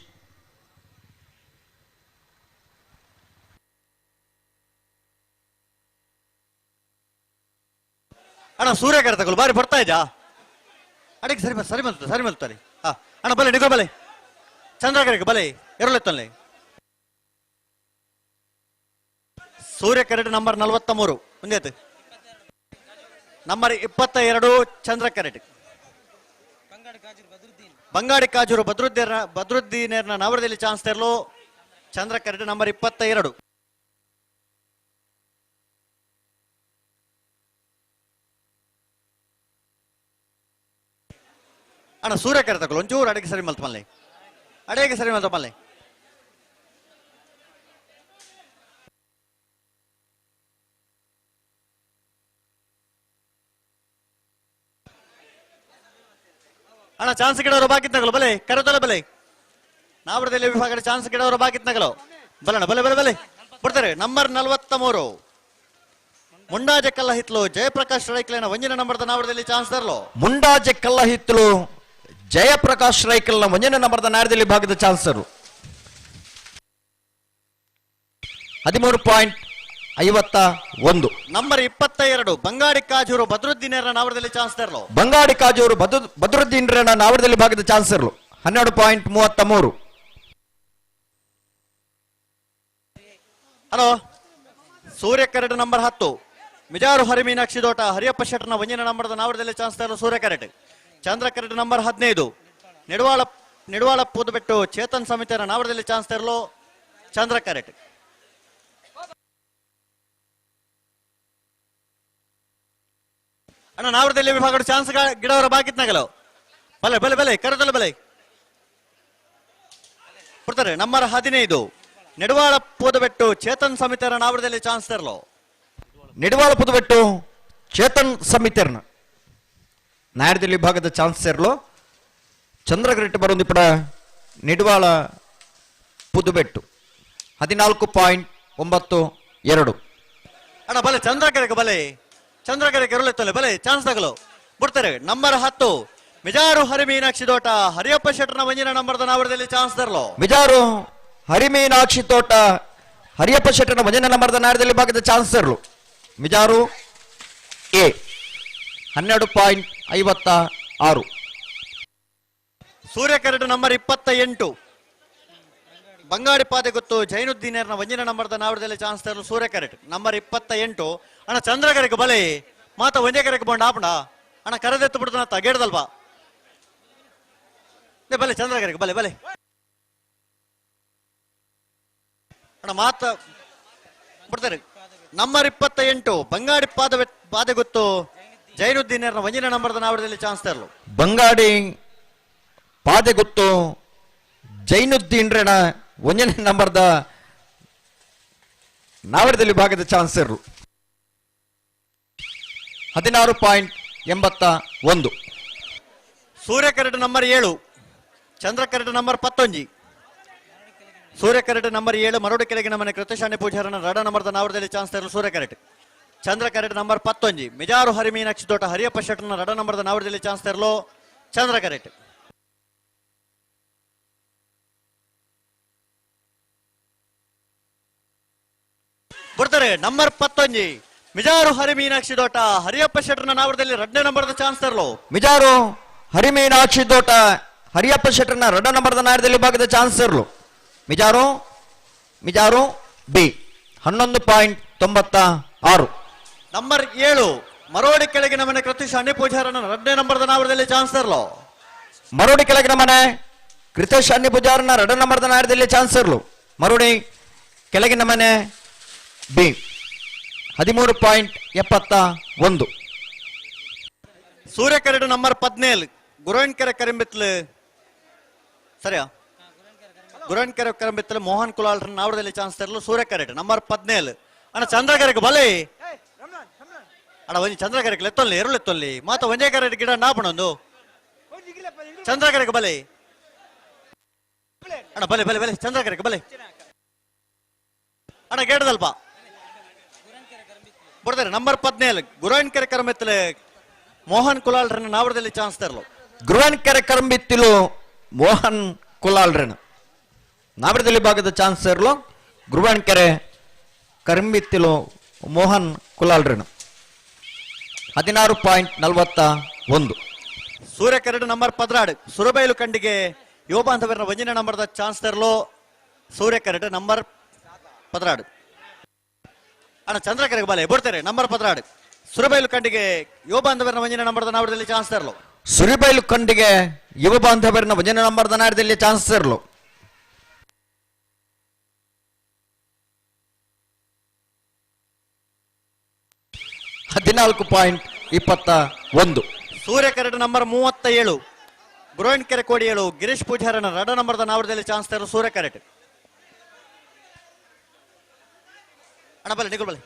ಅಣ್ಣ ಸೂರ್ಯ ಕರೆತಗಳು ಬಾರಿ ಬರ್ತಾ ಇದ್ಯಾ? ಅಡಿಗೆ ಸರಿ ಸರಿ ಮಲ್ತ ಸರಿ ಮಲ್ತಾರೆ. ಹಾ ಅಣ್ಣ ಬಲೆ ನಿಗೋ ಬಲೆ ಚಂದ್ರಕರೆಗೆ ಬಲೆ ಎರಳೆತ್ತಲ್ಲಿ. ಸೂರ್ಯ ಕರೆಟ್ ನಂಬರ್ 43 ಮುಂದೆ ನಂಬರ್ 22 ಚಂದ್ರ ಕರೆಟ್. ಬಂಗಾಡಿ ಕಾಜೂರು ಬದ್ರುದ್ದೀನರ್ನ ನವರದಲ್ಲಿ ಚಾನ್ಸ್ ತೆರಲು ಚಂದ್ರ ಕರೆಟ್ ನಂಬರ್ 22. ಅಣ್ಣ ಸೂರ್ಯ ಕರೆತಗಳು ಒಂಚೂರು ಅಡಿಗೆ ಸರಿ ಮಲ್ತ ಮಲ್ಲೆ ಅಡಿಗೆ ಸರಿ ಮಲ್ತ ಮಲ್ಲೆ. ಅಣ್ಣ ಚಾನ್ಸ್ ಗಿಡವರು ಬಾಕಿತ್ನಗಲು ಬಲೆ ಕರೆತಲ್ಲ ಬಲೆ ನಾವರದಲ್ಲಿ ವಿಭಾಗದ ಚಾನ್ಸ್ ಗಿಡವರು ಬಾಕಿತ್ನಗಲು ಬಲಣ್ಣ ಬಲೆ ಬಲೆ ಬಲೆ ಬಿಡ್ತಾರೆ. ನಂಬರ್ 43 ಮುಂಡಾಜೆ ಕಲ್ಲ ಹಿತ್ಲು ಜಯಪ್ರಕಾಶ್ ರೈಕ್ಲೇನ ಒಂಜಿನ ನಂಬರ್ದ ನಾವರದಲ್ಲಿ ಚಾನ್ಸ್ ತರಲು. ಮುಂಡಾಜೆ ಕಲ್ಲ ಹಿತ್ಲು ಜಯಪ್ರಕಾಶ್ ರೈಕಲ್ನ ಒಂದನೇ ನಂಬರ್ದ ನಾರದಲ್ಲಿ ಭಾಗದ ಚಾನ್ಸರು 13.51. ನಂಬರ್ 22 ಬಂಗಾಡಿ ಕಾಜೂರು ಬದ್ರುದ್ದೀನರ ನಾವರದಲ್ಲಿ ಚಾನ್ಸ್ ತರಲು. ಬಂಗಾಡಿ ಕಾಜೂರು ಬದ್ರುದ್ದೀನರ ನಾವರದಲ್ಲಿ ಭಾಗದ ಚಾನ್ಸರು 12.33. ಹಲೋ ಸೂರ್ಯ ಕರೆಟ್ ನಂಬರ್ 10 ಮಿಜಾರು ಹರಿಮೀನಾಕ್ಷಿ ದೋಟ ಹರಿಯಪ್ಪ ಶೆಟ್ಟರ್ನ ಒಂದನೇ ನಂಬರ್ದ ನಾವರದಲ್ಲಿ ಚಾನ್ಸ್ ತರಲು ಸೂರ್ಯ ಕರೆಟ್. ಚಂದ್ರ ಕರೆಟ್ ನಂಬರ್ 15 ನಿಡವಾಳ ಪೂದುಬೆಟ್ಟು ಚೇತನ್ ಸಮಿತಿಯ ನಾವರದಲ್ಲಿ ಚಾನ್ಸ್ ತರಲು ಚಂದ್ರ ಕರೆಟ್. ಅಣ್ಣ ನಾವರದಲ್ಲಿ ವಿಭಾಗ ಚಾನ್ಸ್ ಗಿಡವರ ಬಾಕಿತ್ನಾಗಲು ಬಲೆ ಬಲೆ ಬಲೆ ಕರೆದಲ್ಲ ಬಲೆ ಕೊಡ್ತಾರೆ. ನಂಬರ್ 15 ನಿಡವಾಳ ಪೂದುಬೆಟ್ಟು ಚೇತನ್ ಸಮಿತಿಯ ನಾವರದಲ್ಲಿ ಚಾನ್ಸ್ ತರಲು. ನಿಡವಾಳ ಪುದುಬೆಟ್ಟು ಚೇತನ್ ಸಮಿತಿಯರ್ನ ನಾಯರದಲ್ಲಿ ವಿಭಾಗದ ಚಾನ್ಸ್ ಸೇರಲು ಚಂದ್ರಗರೆಟ್ ಬರೋದಿಪಡ ನಿಡವಾಳ ಪುದುಬೆಟ್ಟು 14.92. ಅಣ್ಣ ಬಲೆ ಚಂದ್ರಕರೆಗೆ ಬಲೆ ಚಂದ್ರಕರೆಗೆ ಎರಳೆತ್ತಲೆ ಬಲೆ ಚಾನ್ಸ್ ತಗಲು ಬಿಡ್ತಾರೆ. ನಂಬರ್ 10 ಮಿಜಾರು ಹರಿಮೀನಾಕ್ಷಿ ತೋಟ ಹರಿಯಪ್ಪ ಶೆಟ್ಟರ್ನ ಒಂಜಿನ ನಂಬರ್ದ ನಾವರದಲ್ಲಿ ಚಾನ್ಸ್ ತರಲು. ಮಿಜಾರು ಹರಿಮೀನಾಕ್ಷಿ ತೋಟ ಹರಿಯಪ್ಪ ಶೆಟ್ಟರ್ನ ಒಂಜಿನ ನಂಬರ್ದ ನಾಯರದಲ್ಲಿ ಭಾಗದ ಚಾನ್ಸ್ ತರಲು. ಮಿಜಾರು ಎ 12.56. ಸೂರ್ಯ ಕರೆಟ್ ನಂಬರ್ 28 ಬಂಗಾಡಿ ಪಾದೆ ಗೊತ್ತು ಜೈನುದ್ದೀನರ್ನ ಒಂಜಿನ ನಂಬರ್ದ ನಾವರದಲ್ಲಿ ಚಾನ್ಸ್ ತರಲು ಸೂರ್ಯ ಕರೆಟ್ ನಂಬರ್ 28. ಅಣ್ಣ ಚಂದ್ರಕರೆಗೆ ಬಲೆ ಮಾತ ಒಂದೇ ಕರೆಗೆ ಬಂಡ ಆಪಣ ಅಣ್ಣ ಕರೆದೆತ್ತು ಬಿಡ್ತಾನ ತಗೇಡ್ದಲ್ವಾ ಬಲೆ ಚಂದ್ರಕರೆಗೆ ಬಲೆ ಬಲೆ ಅಣ್ಣ ಮಾತ ಬಿಡ್ತಾರೆ. ನಂಬರ್ 28 ಬಂಗಾಡಿ ಪಾದೆ ಗೊತ್ತು ಜೈನುದ್ದೀನರ್ನ ಒಂಜಿನ ನಂಬರ್ದ ನಾವರದಲ್ಲಿ ಚಾನ್ಸ್ ತರಲು. ಬಂಗಾಡಿ ಪಾದೆ ಗೊತ್ತು ಜೈನುದ್ದೀನ್ರಣ ಒಂದನೇ ನಂಬರ್ದ ನಾವರದಲ್ಲಿ ಭಾಗದ ಚಾನ್ಸರ್ 16.81. ಸೂರ್ಯ ಕರೆಟ್ ನಂಬರ್ 7 ಚಂದ್ರ ಕರೆಟ್ ನಂಬರ್ 19. ಸೂರ್ಯ ಕರೆಟ್ ನಂಬರ್ 7 ಮರೋಡು ಕೆಳಗಿನ ಮನೆ ಕೃತಶಾಣಿ ಪೂಜಾರನ ರಡ ನಂಬರ್ದ ನಾವರದಲ್ಲಿ ಚಾನ್ಸ್ ತರಲು ಸೂರ್ಯ ಕರೆಟ್. ಚಂದ್ರ ಕರೆಟ್ ನಂಬರ್ 19 ಮಿಜಾರು ಹರಿಮೀನಾಕ್ಷಿ ತೋಟ ಹರಿಯಪ್ಪ ಶೆಟ್ಟರ್ನ ರಡ ನಂಬರ್ದ ನಾವರದಲ್ಲಿ ಚಾನ್ಸ್ ತರಲು ಚಂದ್ರ ಕರೆಟ್. ಬಿಡ್ತಾರೆ. ನಂಬರ್ 19 ಮಿಜಾರು ಹರಿಮೀನಾಕ್ಷಿ ದೋಟ ಹರಿಯಪ್ಪ ಶೆಟ್ಟರ್ನ ನಾವರದಲ್ಲಿ 2ನೇ ನಂಬರ್ದ ಚಾನ್ಸ್ ತರಲು. ಮಿಜಾರು ಹರಿಮೀನಾಕ್ಷಿ ದೋಟ ಹರಿಯಪ್ಪ ಶೆಟ್ಟರ್ನ 2ನೇ ನಂಬರ್ದ ನಾಯರದಲ್ಲಿ ಭಾಗದ ಚಾನ್ಸ್ ತರಲು. ಮಿಜಾರು ಮಿಜಾರು ಬಿ 11.96. ನಂಬರ್ 7 ಮರೋಡಿ ಕೆಳಗಿನ ಮನೆ ಕೃತಿಶ್ ಅಣ್ಣಿ ಪೂಜಾರನ 2ನೇ ನಂಬರ್ದ ನಾವರದಲ್ಲಿ ಚಾನ್ಸ್ ತರಲು. ಮರೋಡಿ ಕೆಳಗಿನ ಮನೆ ಕೃತೇಶ್ ಅಣ್ಣಿ ಪೂಜಾರನ 2 ನಂಬರ್ದ ನಾಡದಲ್ಲಿ ಚಾನ್ಸ್ ಇರಲು. ಮರೋಡಿ ಕೆಳಗಿನ ಮನೆ ಬಿ 13.71. ಸೂರ್ಯಕರಡು ನಂಬರ್ 17 ಗುರವನ್ಕೆರೆ ಕರಿಂಬಿತ್ಲು ಸರಿಯಾ? ಗುರವನ್ಕೆರೆ ಕರಿಂಬಿತ್ಲು ಮೋಹನ್ ಕುಲಾಲ್ ನಾವರದಲ್ಲಿ ಚಾನ್ಸ್ ತರಲು. ಸೂರ್ಯಕರಡು ನಂಬರ್ 17 ಅಣ್ಣ ಚಂದ್ರಕರೆಗೆ ಬಲೆ ಅಣ್ಣ ಒಂಜಿ ಚಂದ್ರಕರೆಗೆ ಲೆತ್ತೊಲ್ಲಿ ಎರುಳೆತ್ತೊಲ್ಲಿ ಮಾತ ಒಂಜೇ ಕರೆಟ್ ಗಿಡ ನಾಪಣೊಂದು ಚಂದ್ರಕರೆಗೆ ಬಲೆ ಅಣ್ಣ ಬಲೆ ಬಲೆ ಬಲೆ ಚಂದ್ರಕರೆಗೆ ಬಲೆ ಅಣ್ಣ ಗೇಡದಲ್ಪ ಬರ್ತಾರೆ ನಂಬರ್ 17 ಗುರವನ್ಕೆರೆ ಕರಮೆತ್ತಲೆ ಮೋಹನ್ ಕುಲಾಲ್ರನ್ನ ನಾವರದಲ್ಲಿ ಚಾನ್ಸ್ ತರಲು. ಗುರವನ್ಕೆರೆ ಕರಂಬಿತ್ತಿಲು ಮೋಹನ್ ಕುಲಾಲ್ರನ್ನ ನಾವರದಲ್ಲಿ ಭಾಗದ ಚಾನ್ಸ್ ತರಲು. ಗುರುವನ್ಕೆರೆ ಕರಂಬಿತ್ತಿಲು ಮೋಹನ್ ಕುಲಾಲ್ರನ್ನ 16.41. ಸೂರ್ಯಕರಡು ನಂಬರ್ 16 ಸುರಬೈಲು ಕಂಡಿಗೆ ಯುವ ಬಾಂಧವರ ಒಂಜಿನ ನಂಬರ್ದ ಚಾನ್ಸ್ ತರಲು. ಸೂರ್ಯಕರಡು ನಂಬರ್ 16 ಅಣ್ಣ ಚಂದ್ರಕರೆಗೆ ಬಲೆ ಬರ್ತಾರೆ ನಂಬರ್ 16 ಸುರಬೈಲು ಕಂಡಿಗೆ ಯುವ ಬಾಂಧವರ ಒಂಜಿನ ನಂಬರ್ದ ನಾವರದಲ್ಲಿ ಚಾನ್ಸ್ ತರಲು. ಸುರಬೈಲು ಕಂಡಿಗೆ ಯುವ ಬಾಂಧವರನ್ನ ಒಂಜಿನ ನಂಬರ್ದ ನಾಡದಲ್ಲಿ ಚಾನ್ಸ್ ತರಲು. 14.21. ಸೂರ್ಯಕರಡು ನಂಬರ್ 37 ಗುರವನ್ಕೆರೆ ಕೋಡಿಯೇಳು ಗಿರೀಶ್ ಪೂಜಾರನ 2 ನಂಬರ್ದ ನಾವರದಲ್ಲಿ ಚಾನ್ಸ್ ತರಲು. ಸೂರ್ಯಕರಡು ಅಣ್ಣ ಬಲೆ ನಿಗುಲ್ ಬಲೆ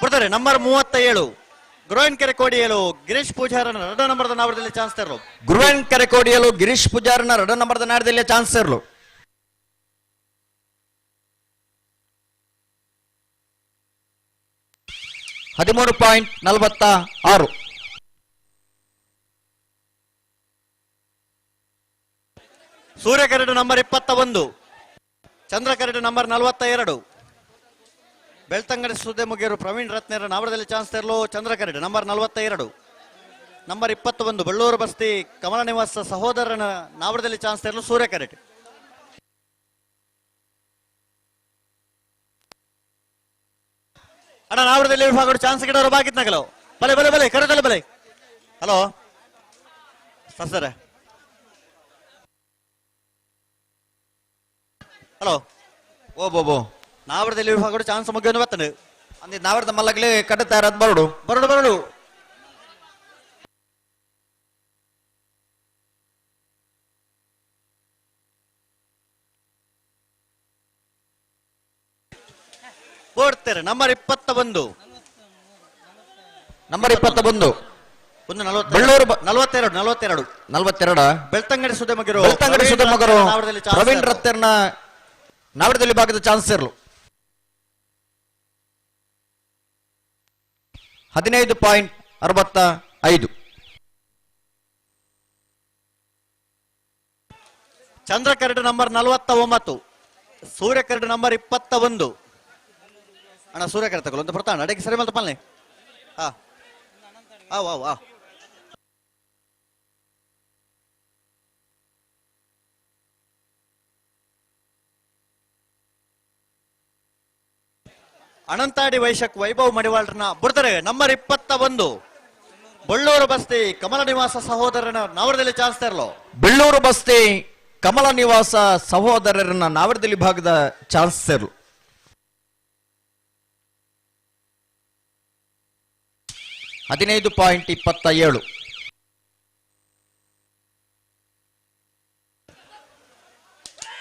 ಬರ್ತಾರೆ ನಂಬರ್ 37 ಗುರವನ್ಕೆರೆ ಕೋಡಿಯೇಳು ಗಿರೀಶ್ ಪೂಜಾರನ 2 ನಂಬರ್ದ ನಾವರದಲ್ಲಿ ಚಾನ್ಸ್ ತರಲು. ಗುರವನ್ಕೆರೆ ಕೋಡಿಯೇಳು ಗಿರೀಶ್ ಪೂಜಾರನ 2 ನಂಬರ್ದ ನಾಡದಲ್ಲಿ ಚಾನ್ಸ್ ತರಲು. 13.46. ಸೂರ್ಯಕರಡು ನಂಬರ್ 21 ಚಂದ್ರಕರಡು ನಂಬರ್ 42 ಬೆಳ್ತಂಗಡಿ ಸುದ್ದೆ ಮುಗಿಯರು ಪ್ರವೀಣ್ ರತ್ನೇರ ನಾವರದಲ್ಲಿ ಚಾನ್ಸ್ ತರಲು. ಚಂದ್ರಕರಡು ನಂಬರ್ 42 ನಂಬರ್ 21 ಬಳ್ಳೂರು ಬಸ್ತಿ ಕಮಲ ನಿವಾಸ ಸಹೋದರನ ನಾವರದಲ್ಲಿ ಚಾನ್ಸ್ ತರಲು. ಸೂರ್ಯಕರಡು ಅಣ್ಣ ನಾವರದಲ್ಲಿ ವಿಭಾಗ ಚಾನ್ಸ್ ಗಿಡವರು ಬಾಕಿತ್ ನಗಲು ಬಲೆ ಬಲೆ ಬಲೆ ಕರೆದಲ್ಲ ಬಲೆ. ಹಲೋ ಸರ್ ಹಲೋ ಓ ಬೋ ನಾವರದಲ್ಲಿ ವಿಭಾಗ ಚಾನ್ಸ್ ಮುಗಿಯೋನು ಬರ್ತಾನೆ ಅಂದ್ರೆ ನಾವರದ ಮಲ್ಲಗ್ಲಿ ಕಟ್ಟುತ್ತಾ ಇರೋದು ಬರಡು ಬರಡು ಬರಡು. ಓಡ್ತಾರೆ ನಂಬರ್ 21 ನಂಬರ್ 21 ಒಂದು ಬೆಳ್ಳೂರು 42 42 42 ಬೆಳ್ತಂಗಡಿ ಸುಧಮಗರು ಬೆಳ್ತಂಗಡಿ ಸುಧಮಗರು ಪ್ರವೀಣ್ ರತ್ನರ್ನ ನಾವರದಲ್ಲಿ ಭಾಗದ ಚಾನ್ಸ್ ಇರಲು 15.65. ಚಂದ್ರಕರಡು ನಂಬರ್ 49 ಸೂರ್ಯಕರಡು ನಂಬರ್ 21 ಅಣ್ಣ ಸೂರ್ಯಕರ ತಗೊಳ್ಳು ಒಂದು ಬರ್ತಾಣ ಅಡಕ್ಕೆ ಸರಿ ಮಲ್ತ ಪಲ್ಲೆ ಹಾ ಆ ವಾ ಅನಂತಾಡಿ ವೈಶಕ್ ವೈಭವ್ ಮಡಿವಾಳ್ರನ್ನ ಬಿಡ್ತಾರೆ ನಂಬರ್ 21 ಬಳ್ಳೂರು ಬಸ್ತಿ ಕಮಲ ನಿವಾಸ ಸಹೋದರನ ನಾವರದಲ್ಲಿ ಚಾನ್ಸ್ ತರಲು. ಬೆಳ್ಳೂರು ಬಸ್ತಿ ಕಮಲ ನಿವಾಸ ಸಹೋದರರನ್ನ ನಾವರದಲ್ಲಿ ಭಾಗದ ಚಾನ್ಸ್ ತರಲು. 15.27.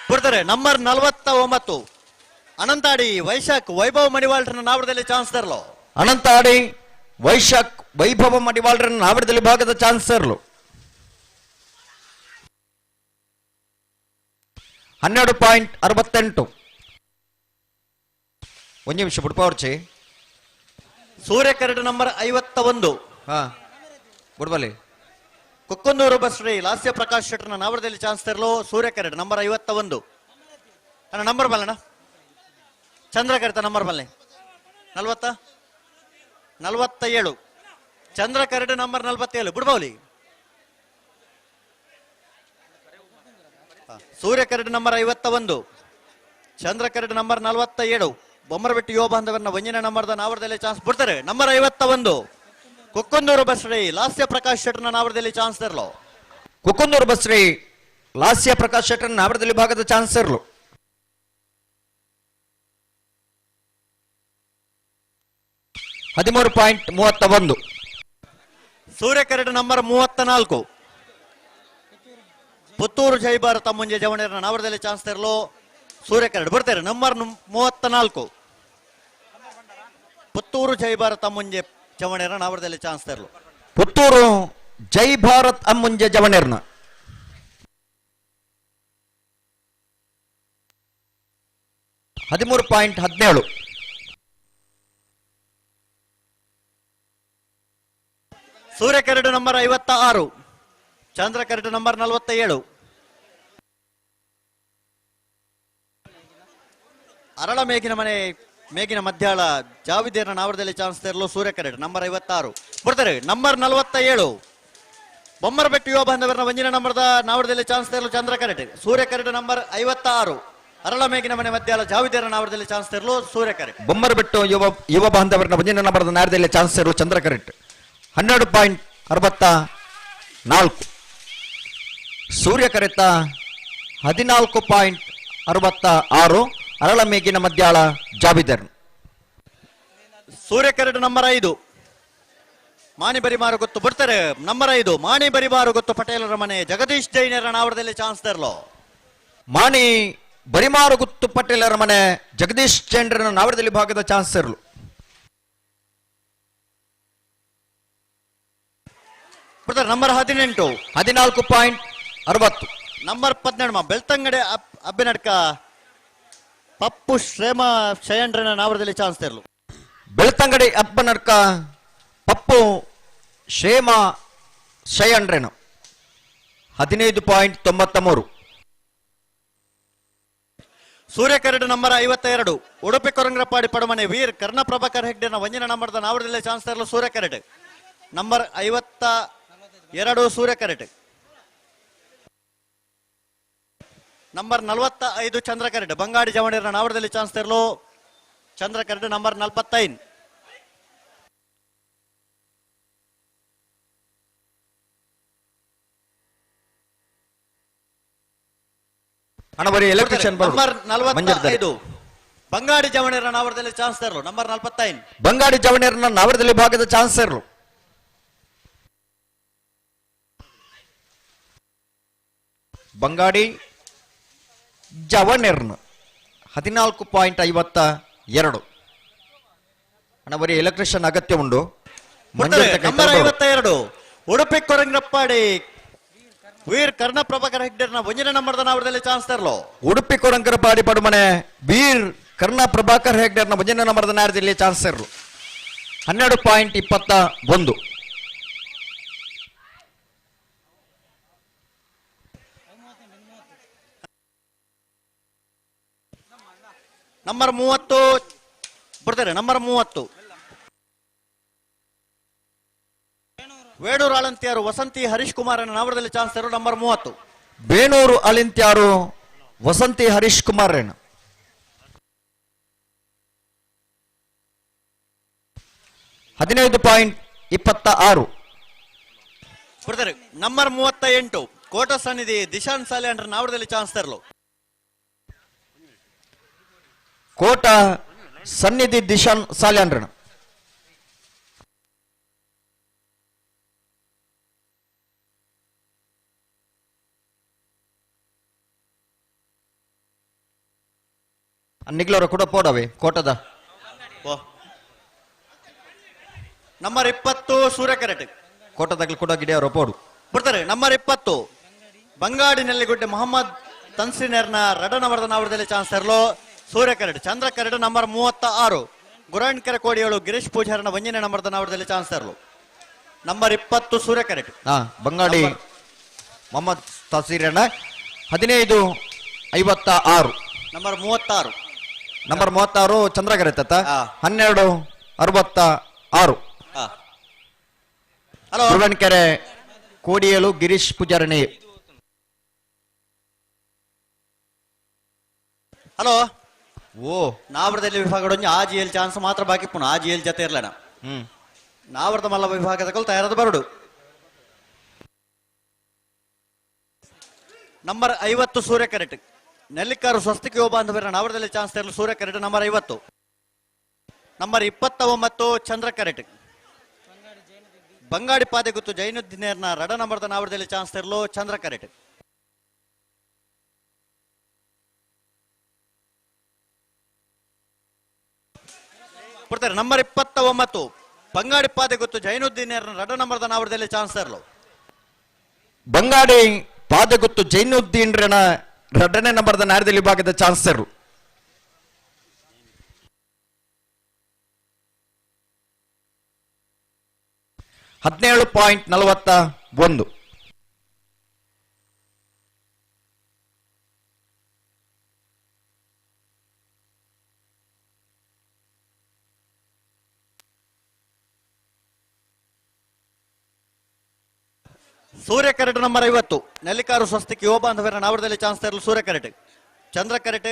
ಬಿಡ್ತಾರೆ ನಂಬರ್ 49 ಅನಂತಾಡಿ ವೈಶಾಖ್ ವೈಭವ್ ಮಡಿವಾಳ್ರನ್ನ ನಾವರದಲ್ಲಿ ಚಾನ್ಸ್ ತರಲು. ಅನಂತಾಡಿ ವೈಶಾಖ್ ವೈಭವ ಮಡಿವಾಳ್ರನ್ನ ನಾವರದಲ್ಲಿ ಭಾಗದ ಚಾನ್ಸ್ ತರಲು. 12.68. ಒಂದು ನಿಮಿಷ ಬಿಡ್ಪಾವರ್ಚಿ. ಸೂರ್ಯಕರಡು ನಂಬರ್ 51 ಹಾ ಬಿಡ್ಬಲ್ಲಿ. ಕೊಕ್ಕನೂರು ಬಸ್ರಿ ಲಾಸ್ಯ ಪ್ರಕಾಶ್ ಶೆಟ್ಟರ್ನ ನಾವರದಲ್ಲಿ ಚಾನ್ಸ್ ತರಲು. ಸೂರ್ಯಕರಡು ನಂಬರ್ 51 ಅಣ್ಣ ನಂಬರ್ ಬಲ್ಲಣ್ಣ ಚಂದ್ರಕರ್ತ ನಂಬರ್ ಬಲ್ಲೆ 47 ಚಂದ್ರಕರಡು ನಂಬರ್ 47 ಬಿಡ್ಬೌಲಿ. ಸೂರ್ಯಕರಡು ನಂಬರ್ 51 ಚಂದ್ರಕರಡ್ ನಂಬರ್ 47 ಬೊಮ್ಮರಬೆಟ್ಟು ಯುವ ಬಾಂಧವರನ್ನ ಒಂಜಿನ ನಂಬರ್ದ ನಾವರದಲ್ಲಿ ಚಾನ್ಸ್ ಬಿಡ್ತಾರೆ. ನಂಬರ್ 51 ಕುಕ್ಕಂದೂರು ಬಸ್ರಿ ಲಾಸ್ಯ ಪ್ರಕಾಶ್ ಶೆಟ್ಟರ್ನ ನಾವರದಲ್ಲಿ ಚಾನ್ಸ್ ತರಲು. ಕುಕ್ಕಂದೂರು ಬಸ್ರಿ ಲಾಸ್ಯ ಪ್ರಕಾಶ್ ಶೆಟ್ಟರ್ನ ನಾವರದಲ್ಲಿ ಭಾಗದ ಚಾನ್ಸ್ ಇರಲು. 13.31. ಸೂರ್ಯಕರಡ್ ನಂಬರ್ 34 ಪುತ್ತೂರು ಜೈ ಭಾರತ ಮುಂಜೆ ಜವಣೇರನ ನಾವರದಲ್ಲಿ ಚಾನ್ಸ್ ತರಲು ಸೂರ್ಯಕರಡ್ ಬರ್ತಾರೆ. ನಂಬರ್ 34 ಪುತ್ತೂರು ಜೈ ಭಾರತ ಮುಂಜೆ ಜವಣೇರನ ನಾವರದಲ್ಲಿ ಚಾನ್ಸ್ ತರಲು. ಪುತ್ತೂರು ಜೈ ಭಾರತ್ ಅಮ್ಮುಂಜೆ ಜವಣೇರ್ನ 13.17. ಸೂರ್ಯಕರಡು ನಂಬರ್ 56 ಚಂದ್ರಕರಡು ನಂಬರ್ 47 ಅರಳ ಮೇಗಿನ ಮನೆ ಮೇಗಿನ ಮಧ್ಯಾಳ ಜಾವಿದೇರ್ನ ನಾವರದಲ್ಲಿ ಚಾನ್ಸ್ ತರಲು ಸೂರ್ಯಕರಡು ನಂಬರ್ 56 ಬರ್ತಾರೆ. ನಂಬರ್ 47 ಬೊಮ್ಮರಬೆಟ್ಟು ಯುವ ಬಾಂಧವರನ್ನ ಒಂಜಿನ ನಂಬರ್ದ ನಾವರದಲ್ಲಿ ಚಾನ್ಸ್ ತರಲು ಚಂದ್ರಕರಡು. ಸೂರ್ಯಕರಡು ನಂಬರ್ 56 ಅರಳ ಮೇಗಿನ ಮನೆ ಮಧ್ಯಾಳ ಜಾವಿದೇರ್ನ ನಾವರದಲ್ಲಿ ಚಾನ್ಸ್ ತರಲು ಸೂರ್ಯಕರಡು. ಬೊಮ್ಮರಬೆಟ್ಟು ಯುವ ಬಾಂಧವರನ್ನ ಒಂಜಿನ ನಂಬರ್ದ ನಾವರದಲ್ಲಿ ಚಾನ್ಸ್ ತರಲು ಚಂದ್ರಕರಡು 12.64. ಸೂರ್ಯಕರೆತ 14.66 ಅರಳ ಮೇಗಿನ ಮಧ್ಯಾಳ ಜಾಬಿದರ್. ಸೂರ್ಯಕರಡು ನಂಬರ್ 5 ಮಾಣಿ ಬರಿಮಾರು ಗೊತ್ತು ಬಿಡ್ತಾರೆ. ನಂಬರ್ 5 ಮಾಣಿ ಬರಿಮಾರು ಗೊತ್ತು ಪಟೇಲರ ಮನೆ ಜಗದೀಶ್ ಜೈನರ ನಾವರದಲ್ಲಿ ಚಾನ್ಸ್ ತರಲು. ಮಾಣಿ ಬರಿಮಾರು ಗುತ್ತು ಪಟೇಲರ ಮನೆ ಜಗದೀಶ್ ಜೈನರ ನಾವರದಲ್ಲಿ ಭಾಗದ ಚಾನ್ಸ್ ತರಲು. ಬಿಡ್ತಾರೆ. ನಂಬರ್ 18 14.60. ನಂಬರ್ 18 ಬೆಳ್ತಂಗಡೆ ಅಬ್ಬಿನಡ್ಕ ಪಪ್ಪು ಶ್ರೇಮ ಶಯಂಡ್ರನ ನಾವರದಲ್ಲಿ ಚಾನ್ಸ್ ತರಲು. ಬೆಳ್ತಂಗಡಿ ಅಬ್ಬನಡ್ಕ ಪಪ್ಪು ಶ್ರೇಮ ಶಯಂಡ್ರನ 15.93. ಸೂರ್ಯಕರಡು ನಂಬರ್ 52 ಉಡುಪಿ ಕೊರಂಗ್ರಪಾಡಿ ಪಡಮನೆ ವೀರ್ ಕರ್ಣ ಪ್ರಭಾಕರ್ ಹೆಗ್ಡೆನ ವಂಜನ ನಂಬರ್ದ ನಾವರದಲ್ಲಿ ಚಾನ್ಸ್ ತರಲು ಸೂರ್ಯಕರಡು. ನಂಬರ್ 52 ಸೂರ್ಯಕರಡು. ನಂಬರ್ 45 ಚಂದ್ರಕರಡು ಬಂಗಾಡಿ ಜವಣೇರನ ನಾವರದಲ್ಲಿ ಚಾನ್ಸ್ ತರಲು ಚಂದ್ರಕರಡು ನಂಬರ್ 45. ಹಣಬರಿ ಎಲೆಕ್ಟ್ರಿಷಿಯನ್ ನಂಬರ್ 45 ಬಂಗಾಡಿ ಜವಣೇರನ ನಾವರದಲ್ಲಿ ಚಾನ್ಸ್ ತರಲು. ನಂಬರ್ 45 ಬಂಗಾಡಿ ಜವಣೇರನ ನಾವರದಲ್ಲಿ ಭಾಗದ ಚಾನ್ಸ್ ತರಲು. ಬಂಗಾಡಿ ಜವಣೇರ್ನ 14.52. ಹಣಬರಿ ಎಲೆಕ್ಟ್ರಿಷಿಯನ್ ಅಗತ್ಯ ಉಂಟು. ನಂಬರ್ 52 ಉಡುಪಿ ಕೊರಂಗ್ರಪ್ಪಾಡಿ ವೀರ್ ಕರ್ಣ ಪ್ರಭಾಕರ್ ಹೆಗ್ಡೆರ್ನ ಒಂಜಿನ ನಂಬರ್ದ ನಾವರದಲ್ಲಿ ಚಾನ್ಸ್ ತರಲು. ಉಡುಪಿ ಕೊರಂಗ್ರಪಾಡಿ ಪಡುಮನೆ ವೀರ್ ಕರ್ಣ ಪ್ರಭಾಕರ್ ಹೆಗ್ಡೆರ್ನ ಒಂಜಿನ ನಂಬರ್ದ ನಾವರದಲ್ಲಿ ಚಾನ್ಸ್ ತರಲು. 12.21. ನಂಬರ್ 30 ಬರ್ತಾರೆ. ನಂಬರ್ 30 ವೇಣೂರು ಅಳಂತ್ಯಾರು ವಸಂತಿ ಹರೀಶ್ ಕುಮಾರ್ ನಾವರದಲ್ಲಿ ಚಾನ್ಸ್ ತರು. ನಂಬರ್ 30 ಬೇಣೂರು ಅಳಿಂತ್ಯಾರು ವಸಂತಿ ಹರೀಶ್ ಕುಮಾರ್ 15.26 ಬರ್ತಾರೆ. ನಂಬರ್ 38 ಕೋಟ ಸನ್ನಿಧಿ ದಿಶಾನ್ ಸಾಲೆ ನಾವರದಲ್ಲಿ ಚಾನ್ಸ್ ತರಲು. ಕೋಟ ಸನ್ನಿಧಿ ದಿಶಾನ್ ಸಾಲ್ಯಾನ್ರಣ ನಿಗ್ಲವರ ಕೂಡ ಪೋಡವೆ ಕೋಟದ. ನಂಬರ್ 20 ಸೂರ್ಯಕರಟೆ ಕೋಟದಾಗಲಿ ಕೂಡ ಗಿಡಿಯವರು ಪೋಡು ಬರ್ತಾರೆ. ನಂಬರ್ 20 ಬಂಗಾಡಿನಲ್ಲಿಗುಡ್ಡೆ ಮೊಹಮ್ಮದ್ ತನ್ಸಿನರ್ನ ರಡನವರದ ನಾವರದಲ್ಲಿ ಚಾನ್ಸ್ ತರಲು ಸೂರ್ಯಕರಡು. ಚಂದ್ರಕರಡು ನಂಬರ್ 36 ಗುರಾಣ್ಕೆರೆ ಕೋಡಿಯೋಳು ಗಿರೀಶ್ ಪೂಜಾರನ ಒಂಜನೇ ನಂಬರ್ದ ನಾವರದಲ್ಲಿ ಚಾನ್ಸ್ ತರಲು. ನಂಬರ್ 20 ಸೂರ್ಯಕರಡು. ಬಂಗಾಡಿ ಮೊಹಮ್ಮದ್ ತಸೀರಣ್ಣ 15.56. ನಂಬರ್ 36 ನಂಬರ್ 36 ಚಂದ್ರಕರೆ ತಾತ 12.66. ಗುರುವನ್ಕೆರೆ ಕೋಡಿಯಲು ಗಿರೀಶ್ ಪೂಜಾರಣಿ. ಹಲೋ ಓ ನಾವರದಲ್ಲಿ ವಿಭಾಗದ ಒಂಜಿ ಆಜಿ ಏಲ್ ಚಾನ್ಸ್ ಮಾತ್ರ ಬಾಕಿ ಪುನ ಆಜಿ ಏಲ್ ಜತೆ ಇರ್ಲಣ. ನಾವರದ ಮಲ್ಲ ವಿಭಾಗದ ಕಲ್ ತಯಾರಾದ ಬರಡು. ನಂಬರ್ 50 ಸೂರ್ಯ ಕರೆಟ್ ನೆಲ್ಲಿಕಾರು ಸ್ವಸ್ತಿಕ ಯುವ ಬಾಂಧವರ ನಾವರದಲ್ಲಿ ಚಾನ್ಸ್ ತರಲು ಸೂರ್ಯ ಕರೆಟ್ ನಂಬರ್ 50. ನಂಬರ್ 29 ಚಂದ್ರ ಕರೆಟ್ ಬಂಗಾಡಿ ಪಾದೆ ಗುತ್ತು ಜೈನುದ್ದೀನೇರ್ನ ರಡ ನಂಬರ್ದ ನಾವರದಲ್ಲಿ ಚಾನ್ಸ್ ತರಲು ಚಂದ್ರ ಕರೆಟ್. ಕೊಡ್ತಾರೆ ನಂಬರ್ 29 ಬಂಗಾಡಿ ಪಾದೆ ಗುತ್ತು ಜೈನುದ್ದೀನೇರ್ನ ರಡ ನಂಬರ್ದ ನಾವರದಲ್ಲಿ ಚಾನ್ಸ್ ತರಲು. ಬಂಗಾಡಿ ಪಾದಗುತ್ತು ಜೈನುದ್ದೀನ್ರನ ಎರಡನೇ ನಂಬರ್ದ ನಾರದಲ್ಲಿ ವಿಭಾಗದ ಚಾನ್ಸರ್. 17.41. ಸೂರ್ಯ ಕರೆಟ್ ನಂಬರ್ 50 ನೆಲ್ಲಿಕಾರು ಸ್ವಸ್ತಿಕ್ ಯುವ ಬಾಂಧವರ ನಾವರದಲ್ಲಿ ಚಾನ್ಸ್ ತರಲು ಸೂರ್ಯ ಕರೆಟ್. ಚಂದ್ರ ಕರೆಟ್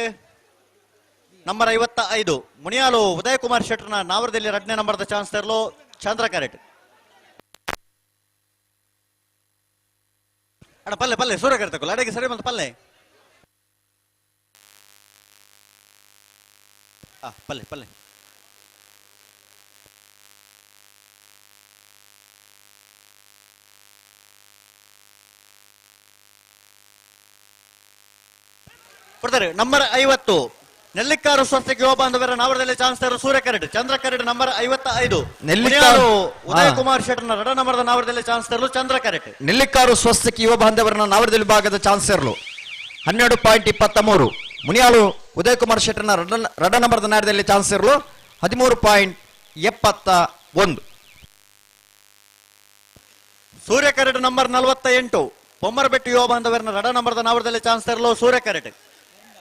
ನಂಬರ್ 55 ಮುನಿಯಾಲು ಉದಯ ಕುಮಾರ್ ಶೆಟ್ಟರ್ನ ನಾವರದಲ್ಲಿ ಎರಡನೇ ನಂಬರ್ದ ಚಾನ್ಸ್ ತರಲು ಚಂದ್ರ ಕರೆಟ್. ಅಣ್ಣ ಪಲ್ಲೆ ಪಲ್ಲೆ ಸೂರ್ಯ ಕರೆಟ್ ತಗೊಳ್ಳ ಅಡಿಗೆ ಸರಿ ಬಂತು ಪಲ್ಲೆ. ಪಲ್ಲೆ ಪಲ್ಲೆ ಕೊಡ್ತಾರೆ. ನಂಬರ್ 50 ನೆಲ್ಲಿಕಾರು ಸ್ವಸ್ತಿಕ ಯುವ ಬಾಂಧವರ ನಾವರದಲ್ಲಿ ಚಾನ್ಸ್ ತರಲು ಸೂರ್ಯ ಕರೆಟ್. ಚಂದ್ರ ಕರೆಟ್ ನಂಬರ್ 55 ನೆಲ್ಲಿಕಾರು ಉದಯ ಕುಮಾರ್ ಶೆಟ್ಟರ್ನ ರಡ ನಂಬರ್ದ ನಾವರದಲ್ಲಿ ಚಾನ್ಸ್ ತರಲು ಚಂದ್ರ ಕರೆಟ್. ನೆಲ್ಲಿಕಾರು ಸ್ವಸ್ತಿಕ ಯುವ ಬಾಂಧವರನ್ನ ನಾವರದಲ್ಲಿ ವಿಭಾಗದ ಚಾನ್ಸ್ ತರಲು 12.23. ಮುನಿಯಾಳು ಉದಯ ಕುಮಾರ್ ಶೆಟ್ಟರ್ನ ರಡ ನಂಬರ್ದ ನಾಡದಲ್ಲಿ ಚಾನ್ಸ್ ತರಲು 13.71. ಸೂರ್ಯ ಕರೆಟ್ ನಂಬರ್ 48 ಬೊಮ್ಮರಬೆಟ್ಟು ಯುವ ಬಾಂಧವರನ್ನ ರಡ ನಂಬರ್ದ ನಾವರದಲ್ಲಿ ಚಾನ್ಸ್ ತರಲು ಸೂರ್ಯ ಕರೆಟ್.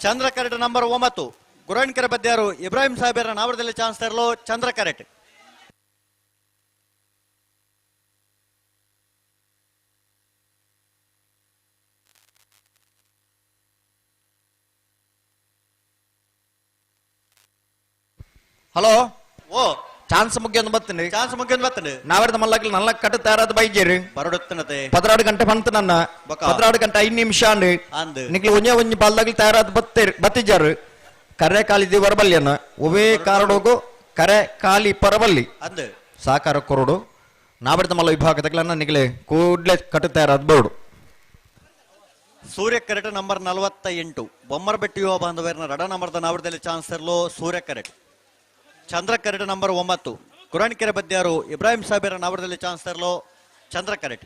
ಚಂದ್ರ ಕರೆಟ್ ನಂಬರ್ 9 ಗುರಣ್ಕೆರೆ ಬದ್ಯಾರು ಇಬ್ರಾಹಿಂ ಸಾಹೇಬರ ನಾವರದಲ್ಲಿ ಚಾನ್ಸ್ ತರಲು ಚಂದ್ರ ಕರೆಟ್. ಹಲೋ ಓ ಚಾನ್ಸ್ ಮುಗಿಯೊಂದು ಬತ್ತನೆ. ಚಾನ್ಸ್ ಮುಗಿಯೊಂದು ಬತ್ತನೆ. ನಾವರದ ಮಲ್ಲಗ್ಲು ನಲ್ಲ ಕಟ್ಟು ತಯಾರಾದ ಬೈಜೇರು ಬರಡುತ್ತನತೆ 16 ಗಂಟೆ ಬಂತು ನನ್ನ 16 ಗಂಟೆ 5 ನಿಮಿಷ ಅಂದು ನಿಕ್ಲು ಒಂಜೆ ಒಂಜಿ ಬಾಲ್ದಾಗ್ಲು ತಯಾರಾದ ಬತ್ತೇರು ಬತ್ತಿಜಾರು ಕರೆ ಕಾಲಿದ್ದಿ ಬರಬಲ್ಯನ ಒವೇ ಕಾರಡೋಗು ಕರೆ ಕಾಲಿ ಪರಬಲ್ಲಿ ಅಂದು ಸಾಕಾರ ಕೊರಡು ನಾವರದ ಮಲ್ಲ ವಿಭಾಗದಾಗ್ಲನ್ನ ನಿಗ್ಲೆ ಕೂಡ್ಲೆ ಕಟ್ಟು ತಯಾರಾದ ಬೋರ್ಡು. ಸೂರ್ಯ ಕರೆಟ್ ನಂಬರ್ 48 ಬೊಮ್ಮರಬೆಟ್ಟು ಯುವ ಬಾಂಧವರನ್ನ ರಡ ನಂಬರ್ದ ನಾವರದಲ್ಲಿ ಚಾನ್ಸ್ ತರಲು ಸೂರ್ಯ ಕರೆಟ್. ಚಂದ್ರ ಕರೆಟ್ ನಂಬರ್ 9 ಕುರಾನ್ಕೆರೆ ಬದ್ಯಾರು ಇಬ್ರಾಹಿಂ ಸಾಹೇಬರ ನಾವರದಲ್ಲಿ ಚಾನ್ಸ್ ತರಲು ಚಂದ್ರ ಕರೆಟ್.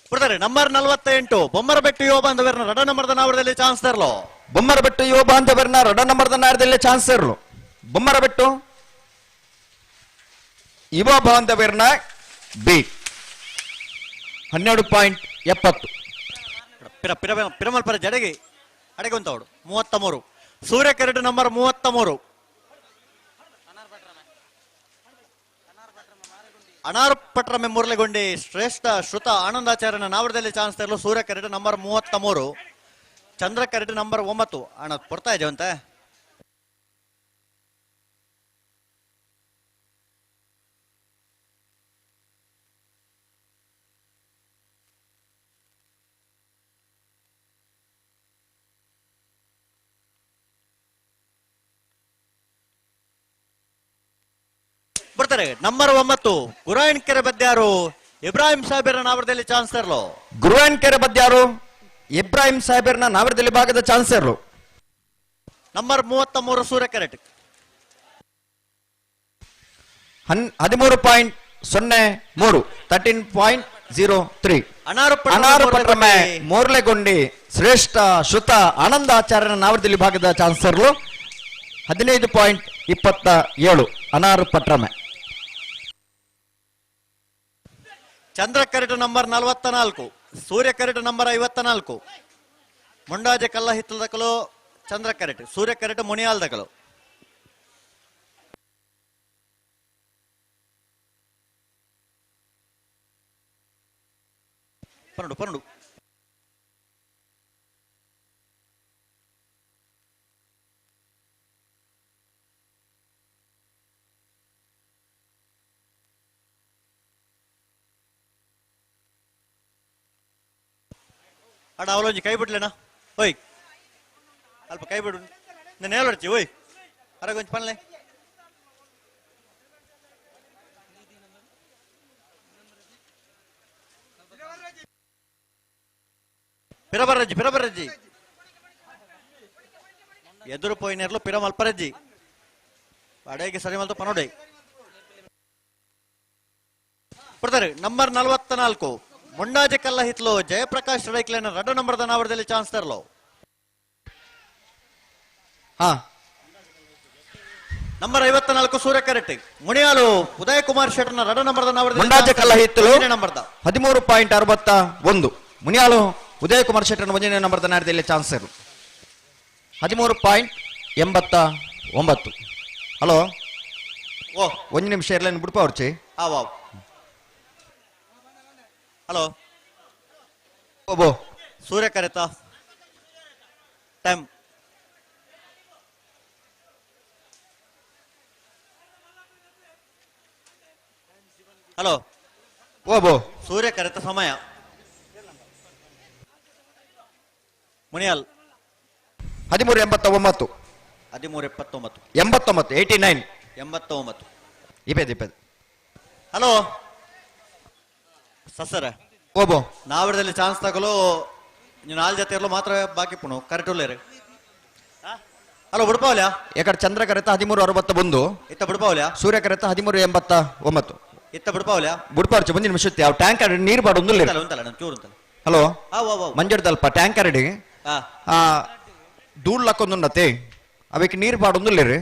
ಕೊಡ್ತಾರೆ ನಂಬರ್ 48 ಬೊಮ್ಮರಬೆಟ್ಟು ಯುವ ಬಾಂಧವರನ್ನ ರಡ ನಂಬರ್ದ ನಾವರದಲ್ಲಿ ಚಾನ್ಸ್ ತರಲು. ಬೊಮ್ಮರಬೆಟ್ಟು ಯುವ ಬಾಂಧವರನ್ನ ರಡ ನಂಬರ್ದ ನಾವರದಲ್ಲಿ ಚಾನ್ಸ್ ತರಲು. ಬೊಮ್ಮರಬೆಟ್ಟು ಯುವ ಬಾಂಧವರನ್ನ ಬಿ 12.70. ಪಿರಮಲ್ಪರ ಜಡೆಗೆ ಅಡೆಗೆ ಉಂಟವಡು 33. ಸೂರ್ಯ ಕರೆಟ್ ನಂಬರ್ 33 ಅನಾರ್ಪಟ್ರಮೆ ಮುರಳಿಗೊಂಡಿ ಶ್ರೇಷ್ಠ ಶ್ರುತ ಆನಂದಾಚಾರ್ಯನ ನಾವರದಲ್ಲಿ ಚಾನ್ಸ್ ತರಲು ಸೂರ್ಯ ಕರೆಟ್ ನಂಬರ್ 33. ಚಂದ್ರ ಕರೆಟ್ ನಂಬರ್ 9 ಅಣ್ಣ ಕೊಡ್ತಾ ಇದ್ದೇವಂತೆ. ಬರ್ತಾರೆ ನಂಬರ್ 9 ಗುರಾಯನ್ಕೆರೆ ಬದ್ಯಾರು ಇಬ್ರಾಹಿಂ ಸಾಹೇಬರ ನಾವರದಲ್ಲಿ ಚಾನ್ಸ್ ತರಲು. ಗುರುವಾಯನ್ಕೆರೆ ಬದ್ಯಾರು ಇಬ್ರಾಹಿಂ ಸಾಹೇಬರ್ನ ನಾವರದಲ್ಲಿ ಭಾಗದ ಚಾನ್ಸರ್ಲು. ನಂಬರ್ 33 ಸೂರ್ಯ ಕರೆಟ್ 13.03 13.03. ಅನಾರುಪಟ್ರಮೆ ಮೋರ್ಲೆಗೊಂಡಿ ಶ್ರೇಷ್ಠ ಶ್ರುತ ಆನಂದಾಚಾರ್ಯನ ನಾವರದಲ್ಲಿ ಭಾಗದ ಚಾನ್ಸರ್ಲು 15.27 ಅನಾರುಪಟ್ರಮೆ. ಚಂದ್ರ ಕರೆಟ್ ನಂಬರ್ 44 ಸೂರ್ಯ ಕರೆಟ್ ನಂಬರ್ 54 ಮುಂಡಾಜೆ ಕಲ್ಲ ಹಿತ್ತಲದಕಲು ಚಂದ್ರ ಕರೆಟ್ ಸೂರ್ಯ ಕರೆಟ್ ಮುನಿಯಾಲ್ದಕಲು. ಪನ್ನಡು ಪನ್ನಡು ಅಣ್ಣ ಅವಲೊಂಜಿ ಕೈ ಬಿಡ್ಲೇನಾ ಓಯ್ ಅಲ್ಪ ಕೈ ಬಿಡು ನಾನು ಹೇಳೋಡ್ಚಿ ಓಯ್ ಅರಗೊಂಚಿ ಪನ್ಲೆ ಪಿರಬರ್ರಜ್ಜಿ ಪಿರಬರ್ರಜ್ಜಿ ಎದುರು ಪೋಯಿನೇರ್ಲು ಪಿರಮಲ್ಪರಜ್ಜಿ ಅಡೇಗೆ ಸರಿ ಮಲ್ತು ಪನೋಡೆ ಬರ್ತಾರೆ ನಂಬರ್ 44 ಮುಂಡಾಜೆ ಕಲ್ಲ ಹಿತ್ಲು ಜಯಪ್ರಕಾಶ್ ರೈಕ್ಲೇನ ರಡ್ಡ ನಂಬರ್ದ ನಾವರದಲ್ಲಿ ಚಾನ್ಸ್ ತರಲು. ಹಾ ನಂಬರ್ 54 ಸೂರ್ಯ ಕರೆಟ್ಟಿ ಮುನಿಯಾಲು ಉದಯ ಕುಮಾರ್ ಶೆಟ್ಟರ್ನ ರಡ್ಡ ನಂಬರ್ದ ನಾವರದಲ್ಲಿ ಮುಂಡಾಜೆ ಕಲ್ಲ ಹಿತ್ತಲು ನಂಬರ್ದ 13.61 ಮುನಿಯಾಲು ಉದಯ ಕುಮಾರ್ ಶೆಟ್ಟರ್ನ ಒಂದನೇ ನಂಬರ್ದ ನಾಡದಲ್ಲಿ ಚಾನ್ಸ್ ಇರು 13.89. ಹಲೋ ಓ ಒಂದು ನಿಮಿಷ ಇರಲೇನು ಬಿಡ್ಪ ಅವ್ರಚಿ. ಆ ವಾವ್ ಹಲೋ ಓಬೋ ಸೂರ್ಯ ಕರೆತ ಟೈಮ್ ಹಲೋ ಓಬೋ ಸೂರ್ಯ ಕರೆತ ಸಮಯ ಮುನಿಯಾಲ್ 13.89 13.79 89 89 89 ಇಪ್ಪತ್ತು ಇಪ್ಪತ್ತು. ಹಲೋ ಸಸರ ಓಬೋ ನಾವಿಡದಲ್ಲಿ ಚಾನ್ಸ್ ತಗಲು ನೀವು ನಾಲ್ ಜೊತೆ ಇರಲು ಮಾತ್ರ ಬಾಕಿ ಪುಣು ಕರೆಕ್ಟ್ ಉಳ್ಳೇರಿ. ಹಲೋ ಬಿಡ್ಪಾವಲ್ಯ ಯಾಕಡೆ ಚಂದ್ರ ಕರೆತ 13.61 ಇತ್ತ ಬಿಡ್ಪಾವಲ್ಯ ಸೂರ್ಯ ಕರೆತ 13.89 ಇತ್ತ ಬಿಡ್ಪಾವಲ್ಯ ಬುಡ್ಪಾರ್ಚು ಮುಂದಿನ ನಿಮಿಷ ಯಾವ ಟ್ಯಾಂಕರ್ ನೀರು ಬಾಡು ಒಂದುಲ್ಲ. ಉಂತಲ್ಲ ಉಂತಲ್ಲ ನಾನು ಚೂರು ಉಂತಲ್ಲ. ಹಲೋ ಆ ವಾ ವಾ ಮಂಜಡ್ದಲ್ಪ ಟ್ಯಾಂಕರ್ ಇಡಿ ಆ ಧೂಳ್ ಲಕ್ಕೊಂದುಂಡತೆ ಅವಕ್ಕೆ ನೀರು ಬಾಡೊಂದುಲ್ಲೇರಿ.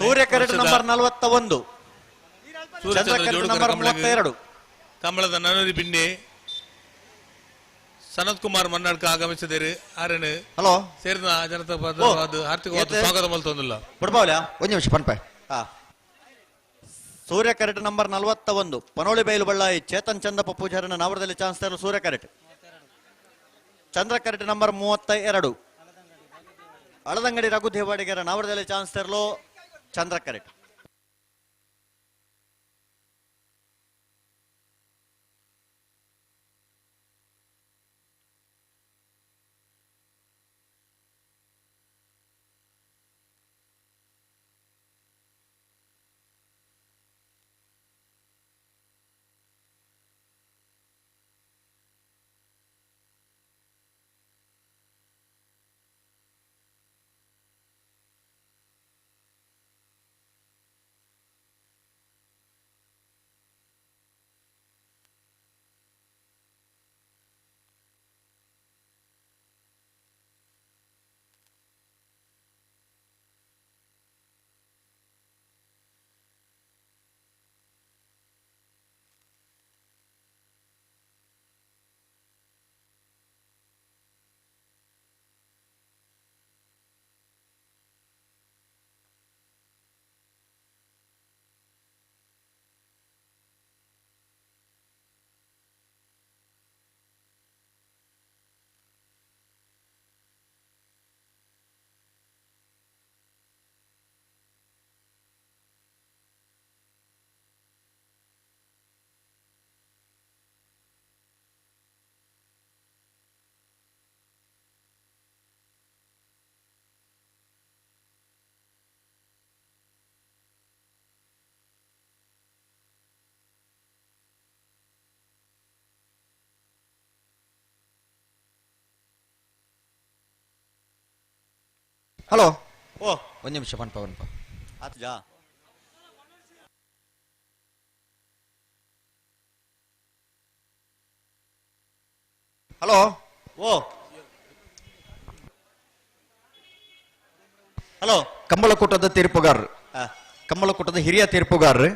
ಸೂರ್ಯ ಕರೆಟ್ ನಂಬರ್ 41 ಚಂದ್ರ ಕರೆಟ್ ನಂಬರ್ 32 ಕಂಬಳದ ನನರಿ ಬಿಂಡೆ ಸನತ್ ಕುಮಾರ್ ಮನ್ನಾಡ್ಕ ಆಗಮಿಸಿದರು ಆರಣ ಹಲೋ ಸೇರಿದ ಜನತಾ ಹಾರ್ದಿಕವಾದ ಸ್ವಾಗತ ಮಲ್ತೊಂದಿಲ್ಲ ಬಿಡ್ಪಾವಲ್ಯ ಒಂದು ನಿಮಿಷ ಪನ್ಪೆ. ಹಾ ಸೂರ್ಯ ಕರೆಟ್ ನಂಬರ್ 41 ಪನೋಳಿ ಬೈಲು ಬಳ್ಳಾಯಿ ಚೇತನ್ ಚಂದಪ್ಪ ಪೂಜಾರನ ನಾವರದಲ್ಲಿ ಚಾನ್ಸ್ ತರಲು ಸೂರ್ಯ ಕರೆಟ್ ಚಂದ್ರ ಕರೆಟ್ ನಂಬರ್ 32 ಅಳದಂಗಡಿ ರಘು ದೇವಾಡಿಗರ ನಾವರದಲ್ಲಿ ಚಾನ್ಸ್ ತರಲು ಚಂದ್ರ ಕರೆಟ್. ಹಲೋ ಓ ಒಂದು ನಿಮಿಷ ಪನ್ಪ ಪನ್ಪ ಆತ್ಜಾ ಹಲೋ ಓ ಹಲೋ ಕಂಬಳಕೂಟದ ತೀರ್ಪುಗಾರರು, ಕಂಬಳಕೂಟದ ಹಿರಿಯ ತೀರ್ಪುಗಾರರು,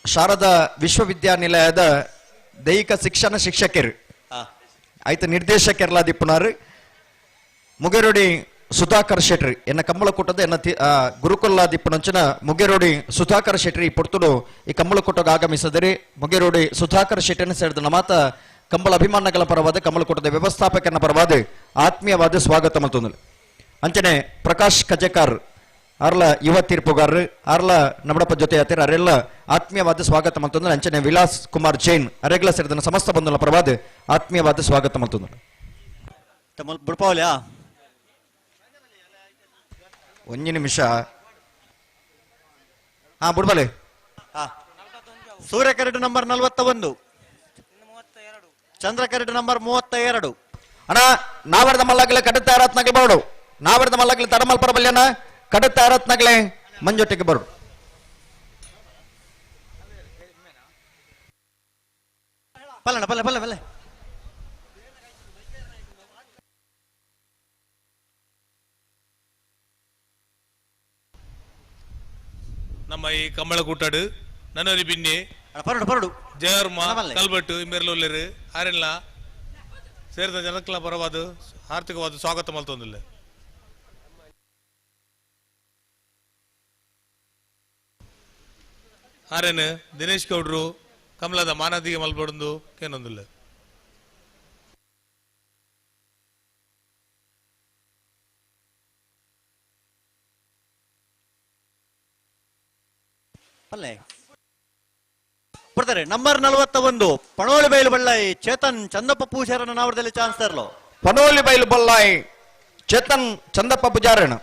ಶಾರದಾ ವಿಶ್ವವಿದ್ಯಾನಿಲಯದ ದೈಹಿಕ ಶಿಕ್ಷಣ ಶಿಕ್ಷಕರು, ಆಯ್ತು ನಿರ್ದೇಶಕರ್ಲ ದಿಪ್ಪುನಾರು ಮುಗೇರೋಡಿ ಸುಧಾಕರ್ ಶೆಟ್ರಿ ಎನ್ನ ಕಂಬಳಕೂಟದ ಎನ್ನ ಗುರುಕುಲ ದಿಪ್ಪುನಂಚಿನ ಮುಗೇರೋಡಿ ಸುಧಾಕರ್ ಶೆಟ್ರಿ ಪೊರ್ತುಡು ಈ ಕಂಬಳಕೂಟಕ್ಕೆ ಆಗಮಿಸದರೆ ಮುಗೇರೋಡಿ ಸುಧಾಕರ್ ಶೆಟ್ಟಿನ ಸೇರಿದ ನಮಾತ ಕಂಬಳ ಅಭಿಮಾನಗಳ ಪರವಾದ ಕಂಬಳಕೂಟದ ವ್ಯವಸ್ಥಾಪಕನ ಪರವಾದ ಆತ್ಮೀಯವಾದ ಸ್ವಾಗತ ಮಲ್ತೊಂದು. ಅಂಚನೆ ಪ್ರಕಾಶ್ ಕಜೆಕಾರ್ ಅರ್ಲ ಯುವ ತೀರ್ಪುಗಾರರು ಅರ್ಲ ನಮ್ಮಡಪ್ಪ ಜೊತೆ ಆತಿರ ಅರೆಲ್ಲ ಆತ್ಮೀಯವಾದ ಸ್ವಾಗತ ಮಲ್ತೊಂದು. ಅಂಚನೆ ವಿಲಾಸ್ ಕುಮಾರ್ ಜೈನ್ ಅರೆಗ್ಲ ಸೇರಿದ ಸಮಸ್ತ ಬಂಧುಗಳ ಪರವಾದ ಆತ್ಮೀಯವಾದ ಸ್ವಾಗತ ಮಲ್ತೊಂದು. ಬುಡ್ಪಾವಲ್ಯಾ ಒಂದು ನಿಮಿಷ ಹಾ ಬುಡ್ಬಲೆ. ಸೂರ್ಯ ಕರಡು ನಂಬರ್ 41, ಚಂದ್ರ ಕರಡು ನಂಬರ್ 32. ಅಣ್ಣ ನಾವರ್ದ ಮಲ್ಲಗಲೆ ಕಡುತ್ತಾರತ್ನಗೆ ಬರೋಡು, ನಾವರ್ದ ಮಲ್ಲಗಲೆ ತಡಮಲ್ಪರ ಬಲ್ಯನ ಕಡುತ್ತಾರತ್ನಗಲೆ ಮಂಜೊಟ್ಟಿಗೆ ಬರೋಡು. ಪಲ್ಲಣ ಪಲ್ಲೆ ಪಲ್ಲೆ ಪಲ್ಲೆ ನಮ್ಮ ಈ ಕಂಬಳಕೂಟಡು ನನರಿ ಬಿನ್ನಿ ಪರಡು ಪರಡು ಜಯರ್ಮ ಕಲ್ಬಟ್ಟು ಇಮ್ಮೆರ್ಲುಲ್ಲೆರು ಆರೆಲ್ಲ ಸೇರಿದ ಜನಕ್ಲ ಪರವಾದ ಆರ್ಥಿಕವಾದ ಸ್ವಾಗತ ಮಲ್ತೊಂದಿಲ್ಲ. ಆರೇನು ದಿನೇಶ್ ಗೌಡ್ರು ಕಮಲದ ಮಾನದಿಗೆ ಮಲ್ಬಡಂದು ಕೇನೊಂದಿಲ್ಲ. ಪಲ್ಲೆ ಬರ್ತಾರೆ ನಂಬರ್ 41 ಪಣೋಲಿ ಬೈಲು ಬಳ್ಳಾಯಿ ಚೇತನ್ ಚಂದಪ್ಪ ಪೂಜಾರನ ನಾವರದಲ್ಲಿ ಚಾನ್ಸ್ ತರಲು. ಪಣೋಲಿ ಬೈಲು ಬಳ್ಳಾಯಿ ಚೇತನ್ ಚಂದಪ್ಪ ಪೂಜಾರನ.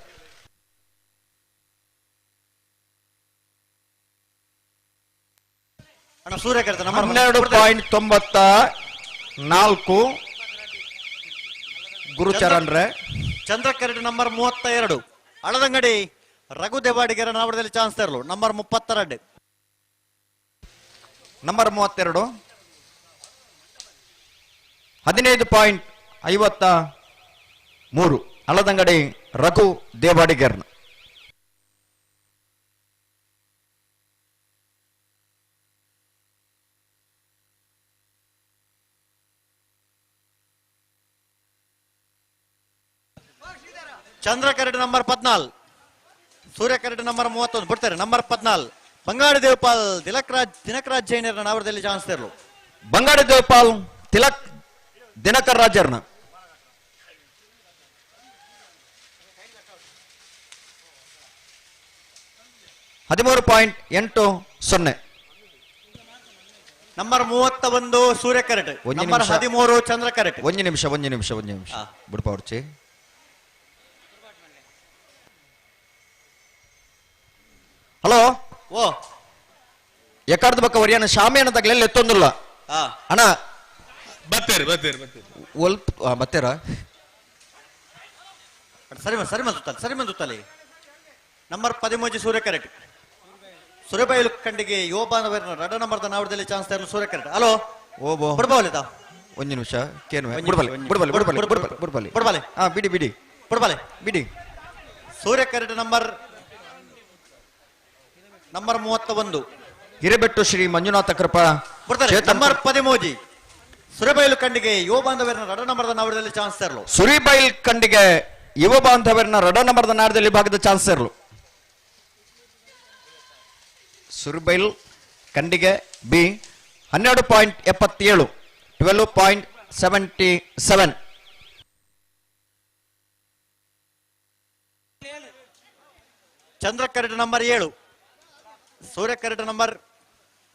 ಅಣ್ಣ ಸೂರ್ಯ ನಂಬರ್ 12.94 ಗುರುಚರಣ್ ರೇ. ಚಂದ್ರ curd number 32 Aladangady Raghu ದೇವಾಡಿಗರ ನಾವರದಲ್ಲಿ chance ತರಲು ನಂಬರ್ 32. ನಂಬರ್ 32 15.53 ಅಳದಂಗಡಿ ರಘು ದೇವಾಡಿಗರ್ನ. ಚಂದ್ರ ಕರಡು ನಂಬರ್ 14, ಸೂರ್ಯ ಕರಡು ನಂಬರ್ 31 ಬಿಡ್ತಾರೆ ನಂಬರ್ 14 ಬಂಗಾಡಿ ದೇವಪಾಲ್ ತಿಲಕ್ರಾಜ್ ದಿನಕರಾಜ್ ಜೈನರ ನಾವರದಲ್ಲಿ ಚಾನ್ಸ್ ತರಲು. ಬಂಗಾಡಿ ದೇವಪಾಲ್ ತಿಲಕ್ ದಿನಕರ್ ರಾಜರ್ನ. 13.80. ನಂಬರ್ 31 ಸೂರ್ಯ ಕರಡು, ನಂಬರ್ 13 ಚಂದ್ರ ಕರಡು. ಒಂದು ನಿಮಿಷ ಒಂದು ನಿಮಿಷ ಒಂದು ನಿಮಿಷ ಬಿಡ್ಪಾವರ್ಚಿ. ಹಲೋ ಓ ಎಕಾರ್ದ ಬಕ್ಕ ವರಿಯನ ಶಾಮಿಯಾನ ತಗ್ಲೆಲ್ಲ ಎತ್ತೊಂದಿಲ್ಲ ಅಣ್ಣ. ಬತ್ತೇರಿ ಬತ್ತೇರಿ ಬತ್ತೇರಿ ಒಲ್ಪ ಬತ್ತೇರ ಸರಿ ಸರಿ ಮಂದುತ್ತಲ್ಲ ಸರಿ ಮಂದುತ್ತಲ್ಲಿ. ನಂಬರ್ 13 ಸೂರ್ಯ ಕರೆಕ್ಟ್ ಸುರಬೈಲು ಖಂಡಿಗೆ ಯುವ ಬಾಂಧವರ ರಡ ನಂಬರ್ದ ನಾವರದಲ್ಲಿ ಚಾನ್ಸ್ ತರಲು ಸೂರ್ಯ ಕರೆಕ್ಟ್. ಹಲೋ ಓಬೋ ಬುಡ್ಬಾವಲಿತ ಒಂದು ನಿಮಿಷ ಕೇನುವೆ ಬುಡ್ಬಾಲೆ ಬುಡ್ಬಾಲೆ ಬುಡ್ಬಾಲೆ ಬುಡ್ಬಾಲೆ ಬುಡ್ಬಾಲೆ ಬುಡ್ಬಾಲೆ ಹಾ ಬಿಡಿ ಬಿಡಿ ಬುಡ್ಬಾಲೆ ಬಿಡಿ. ಸೂರ್ಯ ಕರೆಕ್ಟ್ ನಂಬರ್ ನಂಬರ್ 31 ಹಿರೇಬೆಟ್ಟು ಶ್ರೀ ಮಂಜುನಾಥ ಕೃಪಾ ಬರ್ತಾರೆ ನಂಬರ್ 13 ಸುರಬೈಲು ಖಂಡಿಗೆ ಯುವ ಬಾಂಧವರನ್ನ ರಡ ನಂಬರ್ದ ನಾವರದಲ್ಲಿ ಚಾನ್ಸ್ ತರಲು. ಸುರಿಬೈಲ್ ಖಂಡಿಗೆ ಯುವ ಬಾಂಧವರನ್ನ ರಡ ನಂಬರ್ದ ನಾಡದಲ್ಲಿ ಭಾಗದ ಚಾನ್ಸ್ ತರಲು. ಸುರಿಬೈಲ್ ಖಂಡಿಗೆ ಬಿ 12.77 12.77. ಚಂದ್ರ ಕರಡು ನಂಬರ್ 7, ಸೂರ್ಯ ಕರಡು ನಂಬರ್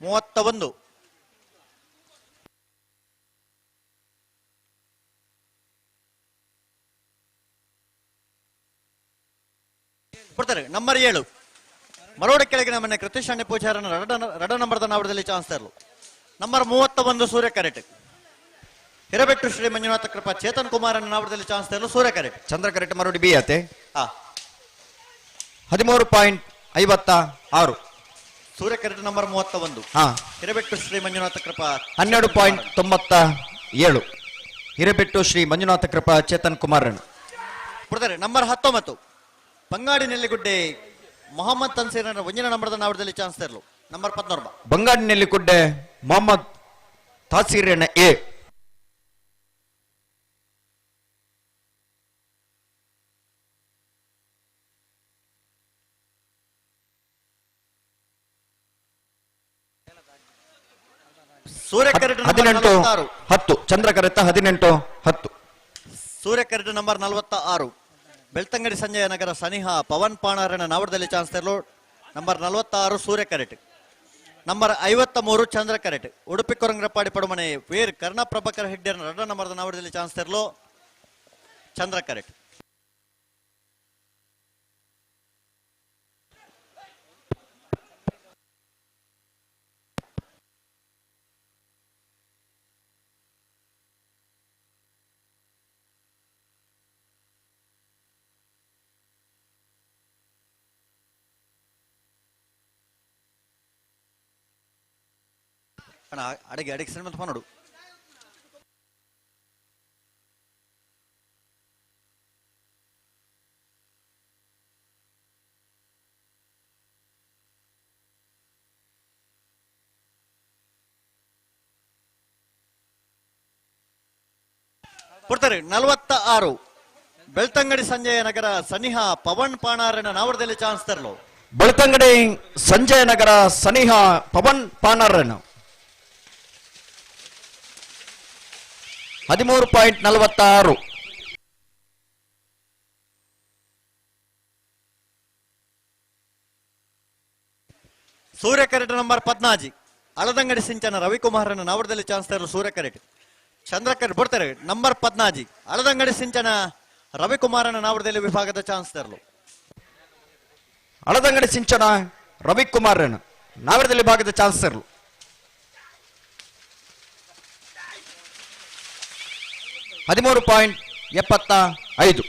31. ಕೊಡ್ತಾರೆ ನಂಬರ್ 7 ಮರೋಡ ಕೆಳಗಿನ ಮನೆ ಕೃತಿಶಾಣಿ ಪೂಜಾರನ ರಡ ನಂಬರ್ದ ನಾವರದಲ್ಲಿ ಚಾನ್ಸ್ ತರಲು. ನಂಬರ್ 31 ಸೂರ್ಯ ಕರೆಟ್ ಹಿರಬೆಟ್ಟು ಶ್ರೀ ಮಂಜುನಾಥ ಕೃಪಾ ಚೇತನ್ ಕುಮಾರನ ನಾವರದಲ್ಲಿ ಚಾನ್ಸ್ ತರಲು ಸೂರ್ಯ ಕರೆಟ್. ಚಂದ್ರ ಕರೆಟ್ ಮರೋಡಿ ಬಿ ಆತೆ 13.56. ಸೂರ್ಯಕರೆಟ್ ನಂಬರ್ 31. ಹಿರೇಬೆಟ್ಟು ಶ್ರೀ ಮಂಜುನಾಥ ಕೃಪಾ 12.97. ಹಿರೇಬೆಟ್ಟು ಶ್ರೀ ಮಂಜುನಾಥ ಕೃಪಾ ಚೇತನ್ ಕುಮಾರನ್. ಬಿಡ್ತಾರೆ. ನಂಬರ್ 19 ಬಂಗಾಡಿ ನೆಲ್ಲಿಗುಡ್ಡೆ ಮೊಹಮ್ಮದ್ ತನ್ಸೀರನ ಒಂಜಿನ ನಂಬರ್ದ ನಾವಡದಲ್ಲಿ ಚಾನ್ಸ್ ತರಲು. ನಂಬರ್ 19 ಬಂಗಾಡಿ ನೆಲ್ಲಿಗುಡ್ಡೆ ಮೊಹಮ್ಮದ್ ತಾಸೀರನ ಎ. ಸೂರ್ಯಕರೆಟ್ 18-10. ಚಂದ್ರಕರೆತ 18-10. ಸೂರ್ಯಕರೆಟ್ ನಂಬರ್ 46 ಬೆಳ್ತಂಗಡಿ ಸಂಜಯ ನಗರ ಸನಿಹಾ ಪವನ್ ಪಾಣಾರನ ನಾವಡದಲ್ಲಿ ಚಾನ್ಸ್ ತರಲು. Number 46 ಸೂರ್ಯಕರೆಟ್. Number 53 ಚಂದ್ರಕರೆಟ್ Udupi Korangrapady Padumane Veer Karna Prabhakar ಹೆಗ್ಡೆರ ರಡ್ಡ ನಂಬರ್ದ ನಾವಡದಲ್ಲಿ chance ತರಲು ಚಂದ್ರಕರೆಟ್. ಅಣ್ಣ ಅಡಿಗೆ ಅಡಿಗೆ ಸಿನಿಮಾ ನೋಡು. ಕೊಡ್ತಾರೆ. 46 ಬೆಳ್ತಂಗಡಿ ಸಂಜಯ ನಗರ ಸನಿಹಾ ಪವನ್ ಪಾಣಾರನ ನಾವಡದಲ್ಲಿ ಚಾನ್ಸ್ ತರಲು. ಬೆಳ್ತಂಗಡಿ ಸಂಜಯ ನಗರ ಸನಿಹಾ ಪವನ್ ಪಾಣಾರನ 13.46. ಸೂರ್ಯಕರೆಟ್ ನಂಬರ್ 14 ಅಳದಂಗಡಿ ಸಿಂಚನ ರವಿಕುಮಾರನ ನಾವಡದಲ್ಲಿ ಚಾನ್ಸ್ ತರಲು ಸೂರ್ಯಕರೆಟ್. ಚಂದ್ರಕರ್ ಬಿಡ್ತಾರೆ. ನಂಬರ್ 14 ಅಳದಂಗಡಿ ಸಿಂಚನ ರವಿಕುಮಾರನ ನಾವಡದಲ್ಲಿ ವಿಭಾಗದ ಚಾನ್ಸ್ ತರಲು. ಅಳದಂಗಡಿ ಸಿಂಚನ ರವಿಕುಮಾರನ ನಾವಡದಲ್ಲಿ ವಿಭಾಗದ ಚಾನ್ಸ್ ತರಲು. 13.75.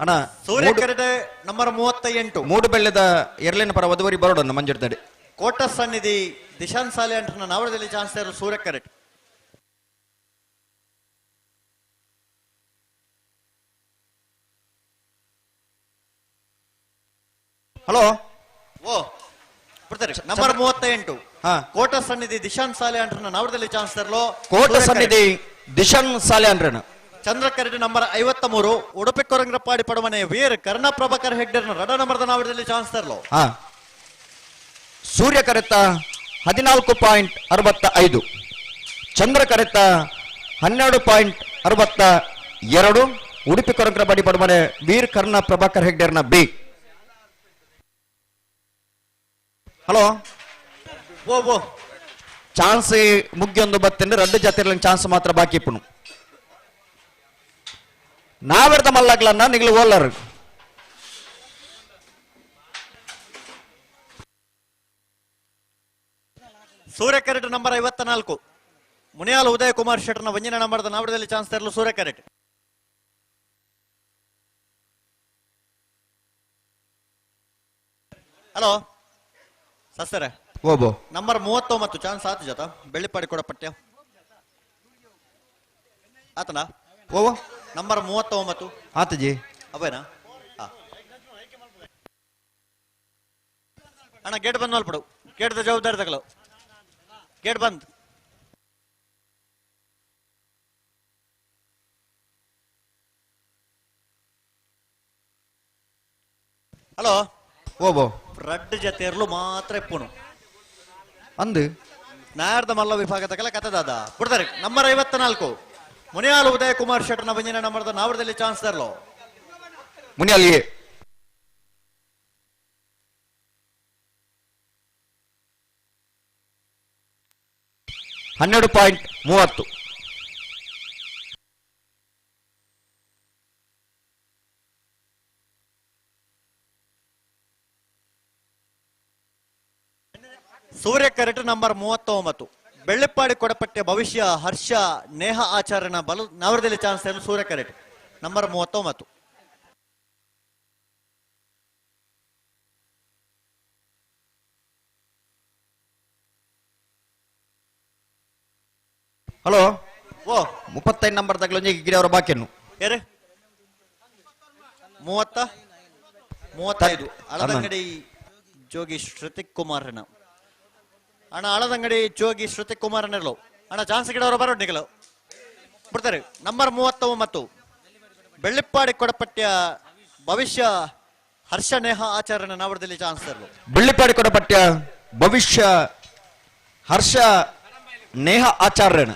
ಅಣ್ಣ ಸೂರ್ಯಕರೆಟ್ ನಂಬರ್ 38 ಮೂಡು ಬೆಳ್ಳದ ಎರಲಿನ ಪರ ವಧುವರಿ ಬರೋಡನ್ನು ಮಂಜಿಡ್ತಾರೆ. ಕೋಟ ಸನ್ನಿಧಿ ದಿಶಾನ್ ಸಾಲೆ ಅಂಟನ ನಾವಡದಲ್ಲಿ ಚಾನ್ಸ್ ತರಲು ಸೂರ್ಯಕರೆಟ್. ಹಲೋ ಓ ಬಿಡ್ತಾರೆ. ನಂಬರ್ 38 ಕೋಟ ಸನ್ನಿಧಿ ದಿಶಾನ್ ಸಾಲೆ ಅಂಟನ ನಾವಡದಲ್ಲಿ ಚಾನ್ಸ್ ತರಲು. ಕೋಟ ಸನ್ನಿಧಿ ದಿಶಾನ್ ಸಾಲೆ ಅಂಟ್ರನ. ಚಂದ್ರಕರೆಟ್ ನಂಬರ್ 53 ಉಡುಪಿ ಕೊರಂಗ್ರಪಾಡಿ ಪಡುಮನೆ ವೀರ್ ಕರ್ಣ ಪ್ರಭಾಕರ್ ಹೆಗ್ಡೆರ್ನ ರಡ ನಂಬರ್ದ ನಾವಡದಲ್ಲಿ ಚಾನ್ಸ್ ತರಲು. ಸೂರ್ಯಕರೆತ 14.65. ಚಂದ್ರಕರೆತ 12.62. ಉಡುಪಿ ಕೊರಂಗ್ರಪಾಡಿ ಪಡುಮನೆ ವೀರ್ ಕರ್ಣ ಪ್ರಭಾಕರ್ ಹೆಗ್ಡೆರ್ನ ಬಿ. ಹಲೋ ಓ ಓ ಚಾನ್ಸ್ ಮುಗ್ಗಿಯೊಂದು ಬತ್ತಿಂದ ರಡ್ಡು ಜಾತಿರ್ಲಿನ ಚಾನ್ಸ್ ಮಾತ್ರ ಬಾಕಿ ಇಪ್ಪನು. ನಾವೆರ್ದ ಮಲ್ಲಾಗ್ಲನ್ನ ನಿಗ್ಲು ಓಲರ್. ಸೂರ್ಯಕರೆಟ್ ನಂಬರ್ 54 ಮುನಿಯಾಲ ಉದಯ ಕುಮಾರ್ ಶೆಟ್ಟರ್ನ ಒಂಜಿನ ನಂಬರ್ದ ನಾವಡದಲ್ಲಿ ಚಾನ್ಸ್ ತರಲು ಸೂರ್ಯಕರೆಟ್. ಹಲೋ ಸಸ್ತರ ಓಬೋ ನಂಬರ್ 39 ಚಾನ್ಸ್ ಆತು ಜಾತ ಬೆಳ್ಳಿಪಾಡಿ ಕೊಡ ಪಠ್ಯ ಆತನಾ? ಓ ನಂಬರ್ 39 ಆತಜಿ ಅವೇನಾ? ಅಣ್ಣ ಗೇಟ್ ಬಂದ್ ಮಲ್ಪಡು, ಗೇಟ್ದ ಜವಾಬ್ದಾರಿ ತಗಲು, ಗೇಟ್ ಬಂದ್. ಹಲೋ ಓಬೋ ರಡ್ಡು ಜತೆರ್ಲು ಮಾತ್ರ ಇಪ್ಪುನು ಅಂದು ನಾರ್ದ ಮಲ್ಲ ವಿಭಾಗ ತಕಲ ಕಥದಾದ ಬಿಡ್ತಾರೆ. ನಂಬರ್ 54 ಮುನಿಯಾಲ್ ಉದಯ ಕುಮಾರ್ ಶೆಟ್ಟರ್ನ ಬಂಜಿನ ನಂಬರ್ದ ನಾವಡದಲ್ಲಿ ಚಾನ್ಸ್ ತರಲು. ಮುನಿಯಾಲ್ ಎ. 12.30. ಸೂರ್ಯಕರೆಟ್ ನಂಬರ್ 39 ಬೆಳ್ಳಿಪ್ಪಾಡಿ ಕೊಡಪಟ್ಟೆ ಭವಿಷ್ಯ ಹರ್ಷ ನೇಹ ಆಚಾರ್ಯನ ಬಲ ನಾವರದಲ್ಲಿ ಚಾನ್ಸ್ ತರಲು ಸೂರ್ಯಕರೆಟ್. ನಂಬರ್ 39. ಹಲೋ ಓ 35 ನಂಬರ್ ತಗಲೊಂಜಿ ಗಿರಿಯವರ ಬಾಕಿಯನ್ನು ಯಾರು 35 ಅಳದಂಗಡಿ ಜೋಗಿ ಶ್ರುತಿಕ್ ಕುಮಾರನ ಅಣ್ಣ ಅಳದಂಗಡಿ ಜೋಗಿ ಶ್ರುತಿಕ್ ಕುಮಾರನಿರಲು ಅಣ್ಣ ಚಾನ್ಸ್ ಗಿಡವರು ಬರೋಡ್ ನಿಗಲು ಬಿಡ್ತಾರೆ. ನಂಬರ್ 39 ಬೆಳ್ಳಿಪ್ಪಾಡಿ ಕೊಡಪಟ್ಯ ಭವಿಷ್ಯ ಹರ್ಷ ನೇಹ ಆಚಾರ್ಯನ ನಾವರದಲ್ಲಿ ಚಾನ್ಸ್ ಇರಲು. ಬೆಳ್ಳಿಪ್ಪಾಡಿ ಕೊಡಪಟ್ಯ ಭವಿಷ್ಯ ಹರ್ಷ ನೇಹ ಆಚಾರ್ಯನ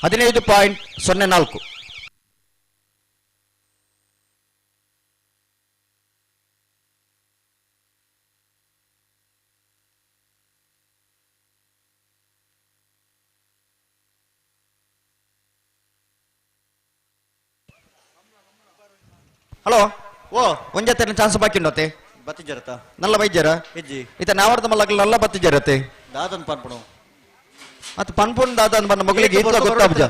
15.04. ಹಲೋ ಓ ಒಂಜತ್ತೆ ಚಾನ್ಸ್ ಬಾಕಿ ಉಂಡತೆ ಬತ್ತಿಜರತ ನಲ್ಲ ಬೈಜರ ಇಜ್ಜಿ ಇತ ನಾವರ್ದ ಮಲ್ಲಗ್ಲ ನಲ್ಲ ಬತ್ತಿಜರತೆ ದಾದನ್ ಪನ್ಪುಣು ಅತ್ ಪನ್ಪುಣ್ ದಾದನ್ ಬನ್ನ ಮಗಳಿಗೆ ಇತ್ತ ಗೊತ್ತಾಬ್ಜ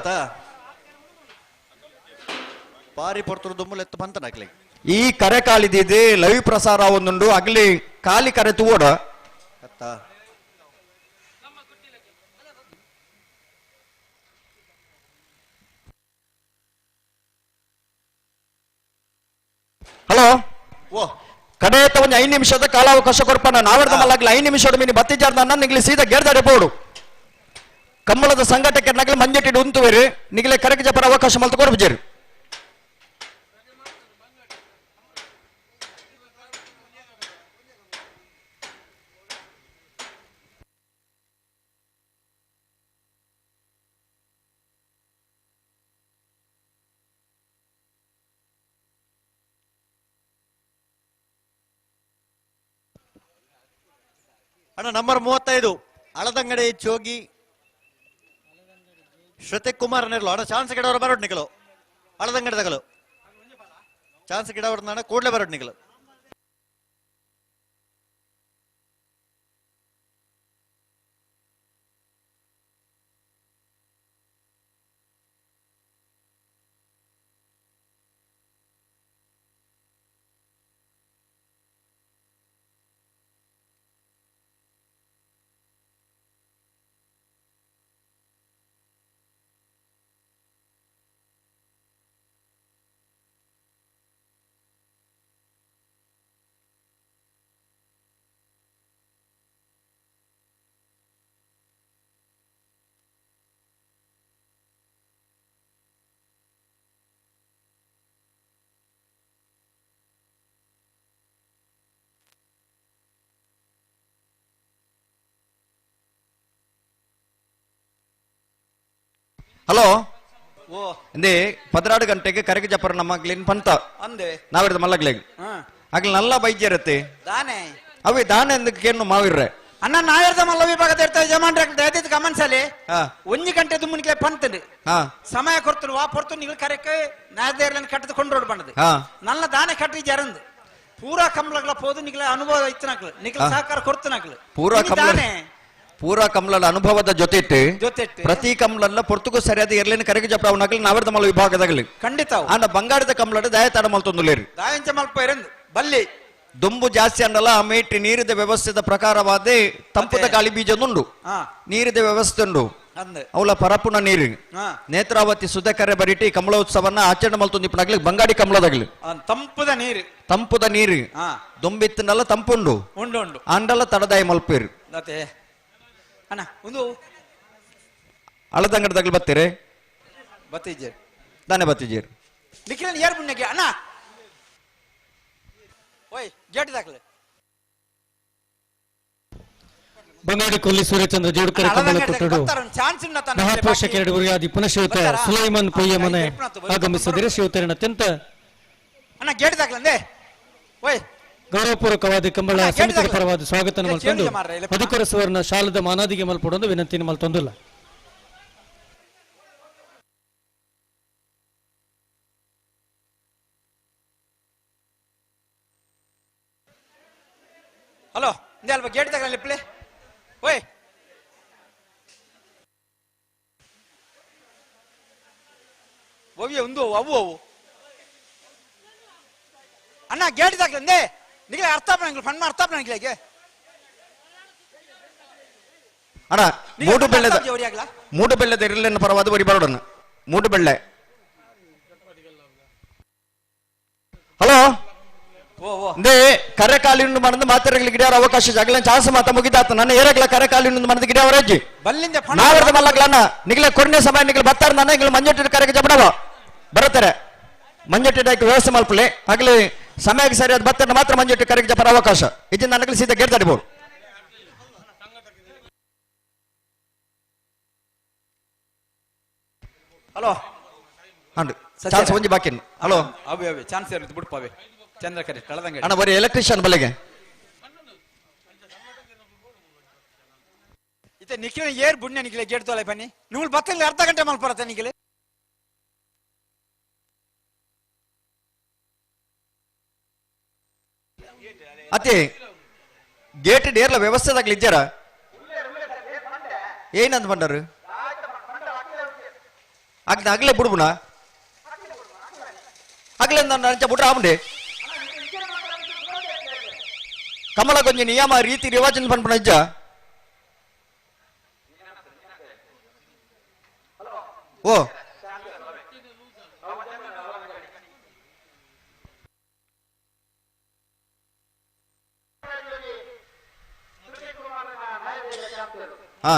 ಬಾರಿ ಪೊರ್ತುರು ದುಮ್ಮುಲೆತ್ತು ಪಂತನಾಕ್ಲಿ ಈ ಕರೆ ಕಾಲಿದಿದೆ ಲೈವ್ ಪ್ರಸಾರ ಒಂದುಂಡು ಅಗ್ಲಿ ಖಾಲಿ ಕರೆ ತೂವಡ ಅತ್ತ ಹಲೋ ಓ ಕಡೆಯತ್ತ ಒಂದು 5 ನಿಮಿಷದ ಕಾಲಾವಕಾಶ ಕೊರ್ಪಣ ನಾವರ್ದ ಮಲ್ಲಗ್ಲ 5 ನಿಮಿಷದ ಮೀನಿ ಬತ್ತಿಜಾರ್ದ ನಿಗ್ಲಿ ಸೀದಾ ಗೆರ್ದಾಡೆ ಪೋಡು ಕಂಬಳದ ಸಂಘಟಕ್ಕೆ ನಗಲಿ ಮಂಜೆಟ್ಟಿಡು ಉಂತುವೇರು ನಿಗಲೆ ಕರೆಕ್ ಜಪರ ಅವಕಾಶ ಮಲ್ತು ಕೊರ್ಬುಜೇರು. ಅಣ್ಣ ನಂಬರ್ 35 ಅಳದಂಗಡಿ ಜೋಗಿ ಶ್ರುತಿಕ್ ಕುಮಾರ್ ನಿರ್ಲು ಅಣ್ಣ ಚಾನ್ಸ್ ಗಿಡವರು ಬರೋಡ್ ನಿಗಲು ಅಳದಂಗಡಿ ತಗಲು ಚಾನ್ಸ್ ಗಿಡವರು ಕೂಡಲೇ ಬರೋಡ್ ನಿಗಲು. ಹಲೋ ಓ ಅಂದೆ 16 ಗಂಟೆಗೆ ಕರೆಗೆ ಜಪರ ನಮ್ಮ ಪಂತ ಅಂದೆ ನಾವಿರದ ಮಲ್ಲಗ್ಲೇಗ್ ಆಗ್ಲಿ ನಲ್ಲ ಬೈಜರತ್ತೆ ದಾನೆ ಅವೇ ದಾನೆ ಅಂದಕ್ಕೇನು ಮಾವಿರ್ರೆ ಅಣ್ಣ ನಾಯರ್ದ ಮಲ್ಲ ವಿಭಾಗದ ಇರ್ತಾ ಯಜಮಾನ್ರ ದಯದಿದ್ದು ಗಮನಿಸಲಿ 1 ಗಂಟೆ ದುಮ್ಮನಿಗೆ ಪಂತನು ಸಮಯ ಕೊಡ್ತು ವಾ ಪೊರ್ತು ನೀವು ಕರೆಕ್ಕೆ ನಾಯರ್ದೇರ್ಲನ್ನು ಕಟ್ಟದು ರೋಡ್ ಬಂದದು ನಲ್ಲ ದಾನೆ ಕಟ್ಟಿ ಜರಂದು ಪೂರಾ ಕಂಬಳಗಳ ಪೋದು ನಿಗ್ಲ ಅನುಭವ ಇತ್ತು ನಿಗ್ಲ ಸಹಕಾರ ಕೊಡ್ತು ನಕ್ಲು ಪೂರಾ ಕಂಬಳ ಪೂರಾ ಕಮಲದ ಅನುಭವದ ಜೊತೆ ಪ್ರತಿ ಕಮಲಲ್ಲ ಪೊರ್ತುಗು ಸರಿಯಾದ ಎರ್ಲಿನ ಕರೆಗೆ ಜಪ್ಪ ಅವನಾಗಲಿ ನಾವರ್ದ ಮಲ್ಲ ವಿಭಾಗದಾಗಲಿ ಖಂಡಿತ ಅಂಡ ಬಂಗಾರದ ಕಮಲದ ದಯ ತಡ ಮಲ್ತೊಂದುಲೇರಿ ದಾಯಂಚ ಮಲ್ಪ ಇರಂದು ಬಲ್ಲಿ ದುಂಬು ಜಾಸ್ತಿ ಅಂಡಲ್ಲ ಆ ಮೇಟಿ ನೀರಿದ ವ್ಯವಸ್ಥೆದ ಪ್ರಕಾರವಾದ ತಂಪುದ ಗಾಳಿ ಬೀಜದುಂಡು ನೀರಿದ ವ್ಯವಸ್ಥೆ ಉಂಡು ಅವಳ ಪರಪುನ ನೀರು ನೇತ್ರಾವತಿ ಸುಧಕರೆ ಬರಿಟಿ ಕಮಲೋತ್ಸವನ್ನ ಆಚರಣೆ ಮಲ್ತೊಂದು ಇಪ್ಪನಾಗ್ಲಿ ಬಂಗಾಡಿ ಕಮಲದಾಗ್ಲಿ ತಂಪುದ ನೀರು ತಂಪುದ ನೀರು ದುಂಬಿತ್ತನಲ್ಲ ತಂಪುಂಡು ಉಂಡು ಉಂಡು ಅಂಡಲ್ಲ ತಡದಾಯ ಮಲ್ಪೇರು ಅಣ್ಣ ಒಂದು ಅಳದಂಗಡದಾಗಲಿ ಬತ್ತೀರಿ ಬತ್ತಿಜೇರು ದಾನೆ ಬತ್ತಿಜೇರು ನಿಖಿಲ್ ಯಾರು ಮುನ್ನಕ್ಕೆ ಅಣ್ಣ ಓಯ್ ಗೇಟ್ ದಾಖಲೆ ಬಂಗಾಡಿ ಕೊಲ್ಲಿ ಸೂರ್ಯಚಂದ್ರ ಜೋಡ್ಕರ್ ಕಮಲ ಕೊಟ್ಟರು ಮಹಾಪೋಷಕ ಎರಡು ಗುರಿಯಾದಿ ಪುನಃ ಸುಲೈಮನ್ ಪೊಯ್ಯ ಮನೆ ಆಗಮಿಸಿದರೆ ಶಿವತರಣ ಅತ್ಯಂತ ಅಣ್ಣ ಗೇಟ್ ದಾಖಲೆ ಓಯ್ ಗೌರವಪೂರ್ವಕವಾದ ಕಂಬಳ ಸಮಿತಿಯ ಪರವಾದ ಸ್ವಾಗತ ಮಲ್ತೊಂದು ಮಧುಕರ ಸುವರ್ಣ ಶಾಲದ ಮಾನಾದಿಗೆ ಮಲ್ಪಡೊಂದು ವಿನಂತಿನ ಮಲ್ತೊಂದಿಲ್ಲ. ಹಲೋ ಅಲ್ವಾ ಗೇಟ್ ತಗಲಿ ಓಯ್ ಒವ್ವೆ ಒಂದು ಅವು ಅವು ಅಣ್ಣ ಗೇಟ್ ದಾಕ್ಲಂದೆ ನಿಗಲೆ ಅರ್ಥ ಪಣಂಗಿಲ್ಲ ಫನ್ ಅರ್ಥ ಪಣಂಗಿಲ್ಲ ಅಣ್ಣ, ಮೂಡು ಬೆಳ್ಳೆದ ಮೂಡು ಬೆಳ್ಳೆದ ಇರಲಿಲ್ಲ ಪರವಾದ ಬರಿ ಬರೋಡನ್ನ ಮೂಡು ಬೆಳ್ಳೆ. ಹಲೋ, ಅಂದೇ ಕರೆಕಾಲಿನ ಮನದ ಮಾತ್ರೆಗಳಿಗೆ ಗಿಡ ಅವಕಾಶ ಜಾಗಲ ಚಾನ್ಸ್ ಮಾತ ಮುಗಿದಾತ. ನನ್ನ ಏರಗ್ಲ ಕರೆಕಾಲಿನ ಮನದ ಗಿಡ ಅವರಜ್ಜಿ ಬಲ್ಲಿಂದ ನಾವರದ ಮಲ್ಲಗ್ಲನ್ನ ನಿಗಲ ಕೊಡ್ನೆ ಸಮಯ ನಿಗಲ ಬತ್ತಾರ ನನ್ನ ಇಂಗ್ಲ ಮಂಜೊಟ್ಟಿ ಕರೆಗೆ ಜಬಡವ ಬರತಾರೆ. ಮಂಜೊಟ್ಟಿ ಡಾಕಿ ವ್ಯವಸ್ಥೆ ಮಲ್ಪಲೆ ಆಗಲಿ ಸಮಯಕ್ಕೆ ಸರಿಯಾದ ಬತ್ತಾರ ಮಾತ್ರ ಮಂಜೊಟ್ಟಿ ಕರೆಗೆ ಜಪರ ಅವಕಾಶ ಇದನ್ನ ನನಗೆ ಸೀದಾ ಗೇಟ್ ತಡಿಬೋದು. ಹಲೋ, ಅಂಡ್ ಚಾನ್ಸ್ ಒಂಜಿ ಬಾಕಿ. ಹಲೋ, ಅವೇ ಅವೇ ಚಾನ್ಸ್ ಇರುತ್ತೆ ಬಿಡ್ಪಾವೆ ಚಂದ್ರಕರೆ ಕಳೆದಂಗ. ಅಣ್ಣ ಬರೀ ಎಲೆಕ್ಟ್ರಿಷಿಯನ್ ಬಲೆಗೆ ಇತ್ತೆ ನಿಖಿಲ ಏರ್ ಬುಣ್ಯ ನಿಖಿಲ ಗೇಟ್ ತೋಲೆ ಬನ್ನಿ ನೀವು ಬತ್ತಲ್ಲಿ ಅರ್ಧ ಗಂಟೆ ಮಲ್ಪರತ್ತೆ ನಿಖಿಲ. ಅತಿ ಗೇಟ್ ಡೇರ್ಲ ವ್ಯವಸ್ಥೆದಾಗ್ಲಿ ಇದ್ದಾರ ಏನಂತ ಬಂಡರು ಆಗ್ನ ಆಗ್ಲೇ ಬಿಡ್ಬುಣ ಆಗ್ಲೇ ನನ್ನ ಅಂಚ ಬಿಟ್ರೆ ಆಮುಂಡೆ ಕಮಲ ಕೊಂಜ ನಿಯಮ ರೀತಿ ರಿವಾಜನ್ ಪನ್ಪುಣ ಇಜ್ಜ. ಓ ಹಾ,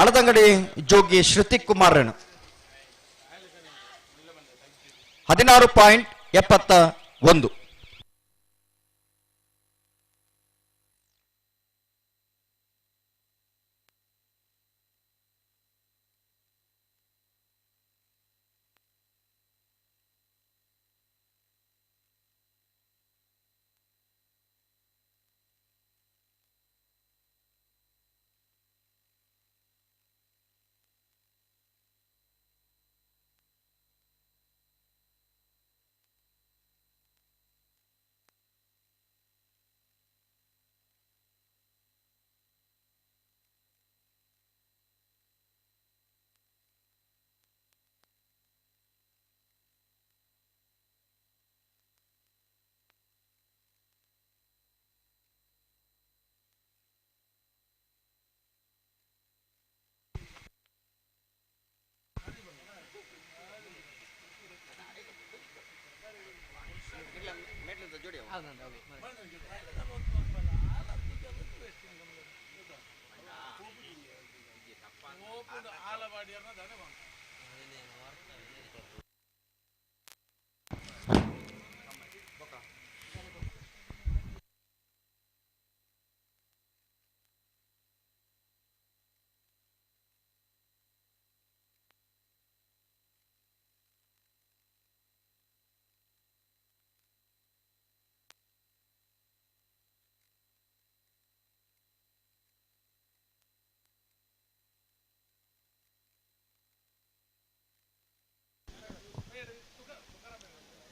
ಅಳದಂಗಡಿ ಜೋಗಿ ಶ್ರುತಿಕ್ ಕುಮಾರ್ 16.71.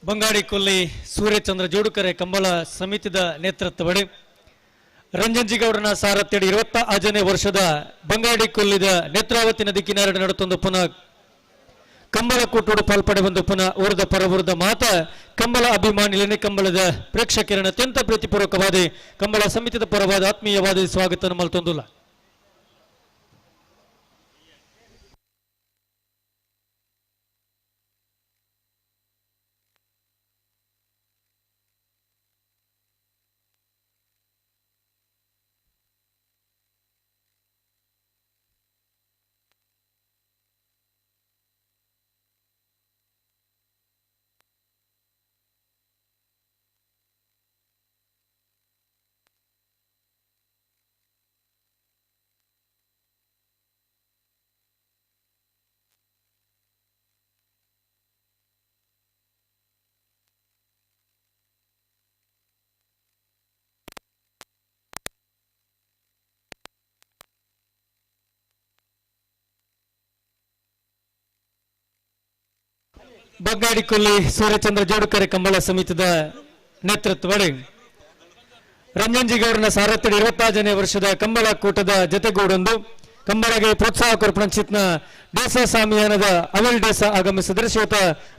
ಬಂಗಾಡಿ ಕೊಲ್ಲಿ ಸೂರ್ಯಚಂದ್ರ ಜೋಡುಕರೆ ಕಂಬಳ ಸಮಿತಿದ ನೇತೃತ್ವಡಿ ರಂಜನ್ಜಿಗೌಡನ ಸಾರಥ್ಯಡಿ 25ನೇ ವರ್ಷದ ಬಂಗಾಡಿ ಕೊಲ್ಲಿದ ನೇತ್ರಾವತಿ ನದಿ ಕಿನಾರೆ ನಡುತ್ತೊಂದು ಪುನಃ ಕಂಬಳ ಕೂಟೋಡು ಪಾಲ್ಪಡೆ ಬಂದು ಪುನಃ ಊರದ ಪರವೂರದ ಮಾತ ಕಂಬಳ ಅಭಿಮಾನಿಲೇನೆ ಕಂಬಳದ ಪ್ರೇಕ್ಷಕರನ್ನ ಅತ್ಯಂತ ಪ್ರೀತಿಪೂರ್ವಕವಾದ ಕಂಬಳ ಸಮಿತಿದ ಪರವಾದ ಆತ್ಮೀಯವಾದ ಸ್ವಾಗತ ಮಲ್ತೊಂದುಲ್ಲ. ಬಗ್ಗಾಡಿಕೊಲ್ಲಿ ಸೂರ್ಯಚಂದ್ರ ಜೋಡುಕರೆ ಕಂಬಳ ಸಮಿತಿದ ನೇತೃತ್ವಡಿ ರಂಜನ್ಜಿಗೌಡನ ಸಾರಥ್ಯದ 26ನೇ ವರ್ಷದ ಕಂಬಳ ಕೂಟದ ಜತೆಗೂಡೊಂದು ಕಂಬಳಗೆ ಪ್ರೋತ್ಸಾಹ ಕೊರ್ಪಣಚಿತ್ನ ಡೇಸ ಸಾಮಿಯಾನದ ಅವಿಲ್ ಡೇಸ ಆಗಮಿಸಿದರೆ ಶ್ವೇತ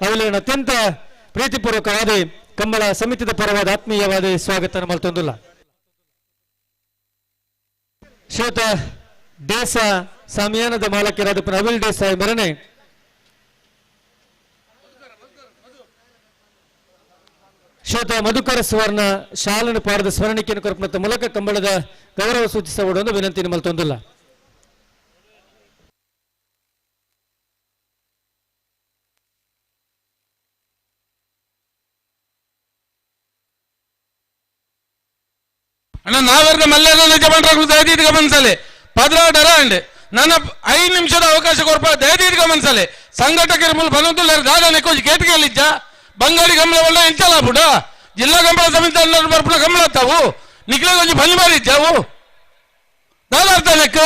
ಅವಿಲಿನ ಅತ್ಯಂತ ಪ್ರೀತಿಪೂರ್ವಕವಾದ ಕಂಬಳ ಸಮಿತಿದ ಪರವಾದ ಆತ್ಮೀಯವಾದ ಸ್ವಾಗತ ಮಲ್ತೊಂದುಲ್ಲ. ಶ್ವೇತ ಡೇಸ ಸಾಮಿಯಾನದ ಮಾಲಕರಾದ ಅವಿಲ್ ಡೇಸ ಮೆರನೆ ಶ್ವೇತ ಮಧುಕರ ಸುವರ್ಣ ಶಾಲನ್ನು ಪಾಡದ ಸ್ಮರಣಿಕೆಯನ್ನು ಕೊರಪುತ್ತ ಮೂಲಕ ಕಂಬಳದ ಗೌರವ ಸೂಚಿಸಬಹುದು ವಿನಂತಿ ಮಲ್ತೊಂದುಲ್ಲ. ಅಣ್ಣ ನಾವೆರ್ನ ಮಲ್ಲೇನ ಜಮನ್ರಾಗ್ಲು ದಯದೀಟ್ ಗಮನಿಸಲೆ ಪದ್ರಾಡರ ಅಂಡ್ ನನ್ನ 5 ನಿಮಿಷದ ಅವಕಾಶ ಕೊರ್ಪ ದಯದೀಟ್ ಗಮನಿಸಲೆ ಸಂಘಟಕರ ಮೂಲ ಬನದುಲ್ಲ ದಾದ ನೆಕ್ಕೋಜಿ ಕೇಟಿಗೆಲ್ಲಿಜ್ಜ ಬಂಗಾಳಿ ಗಮನ ಒಳ್ಳೆ ಇಂಚಲ ಬುಡ ಜಿಲ್ಲಾ ಕಂಬಳ ಸಮಿತಿ ಎಲ್ಲರೂ ಬರ್ಪುನ ಕಂಬಳ ತಾವು ನಿಕ್ಲೆ ಕೊಂಚ ಬನ್ನಿ ಮಾರಿ ಇಜ್ಜಾವು ದಾದ ಅರ್ಥ ನೆಕ್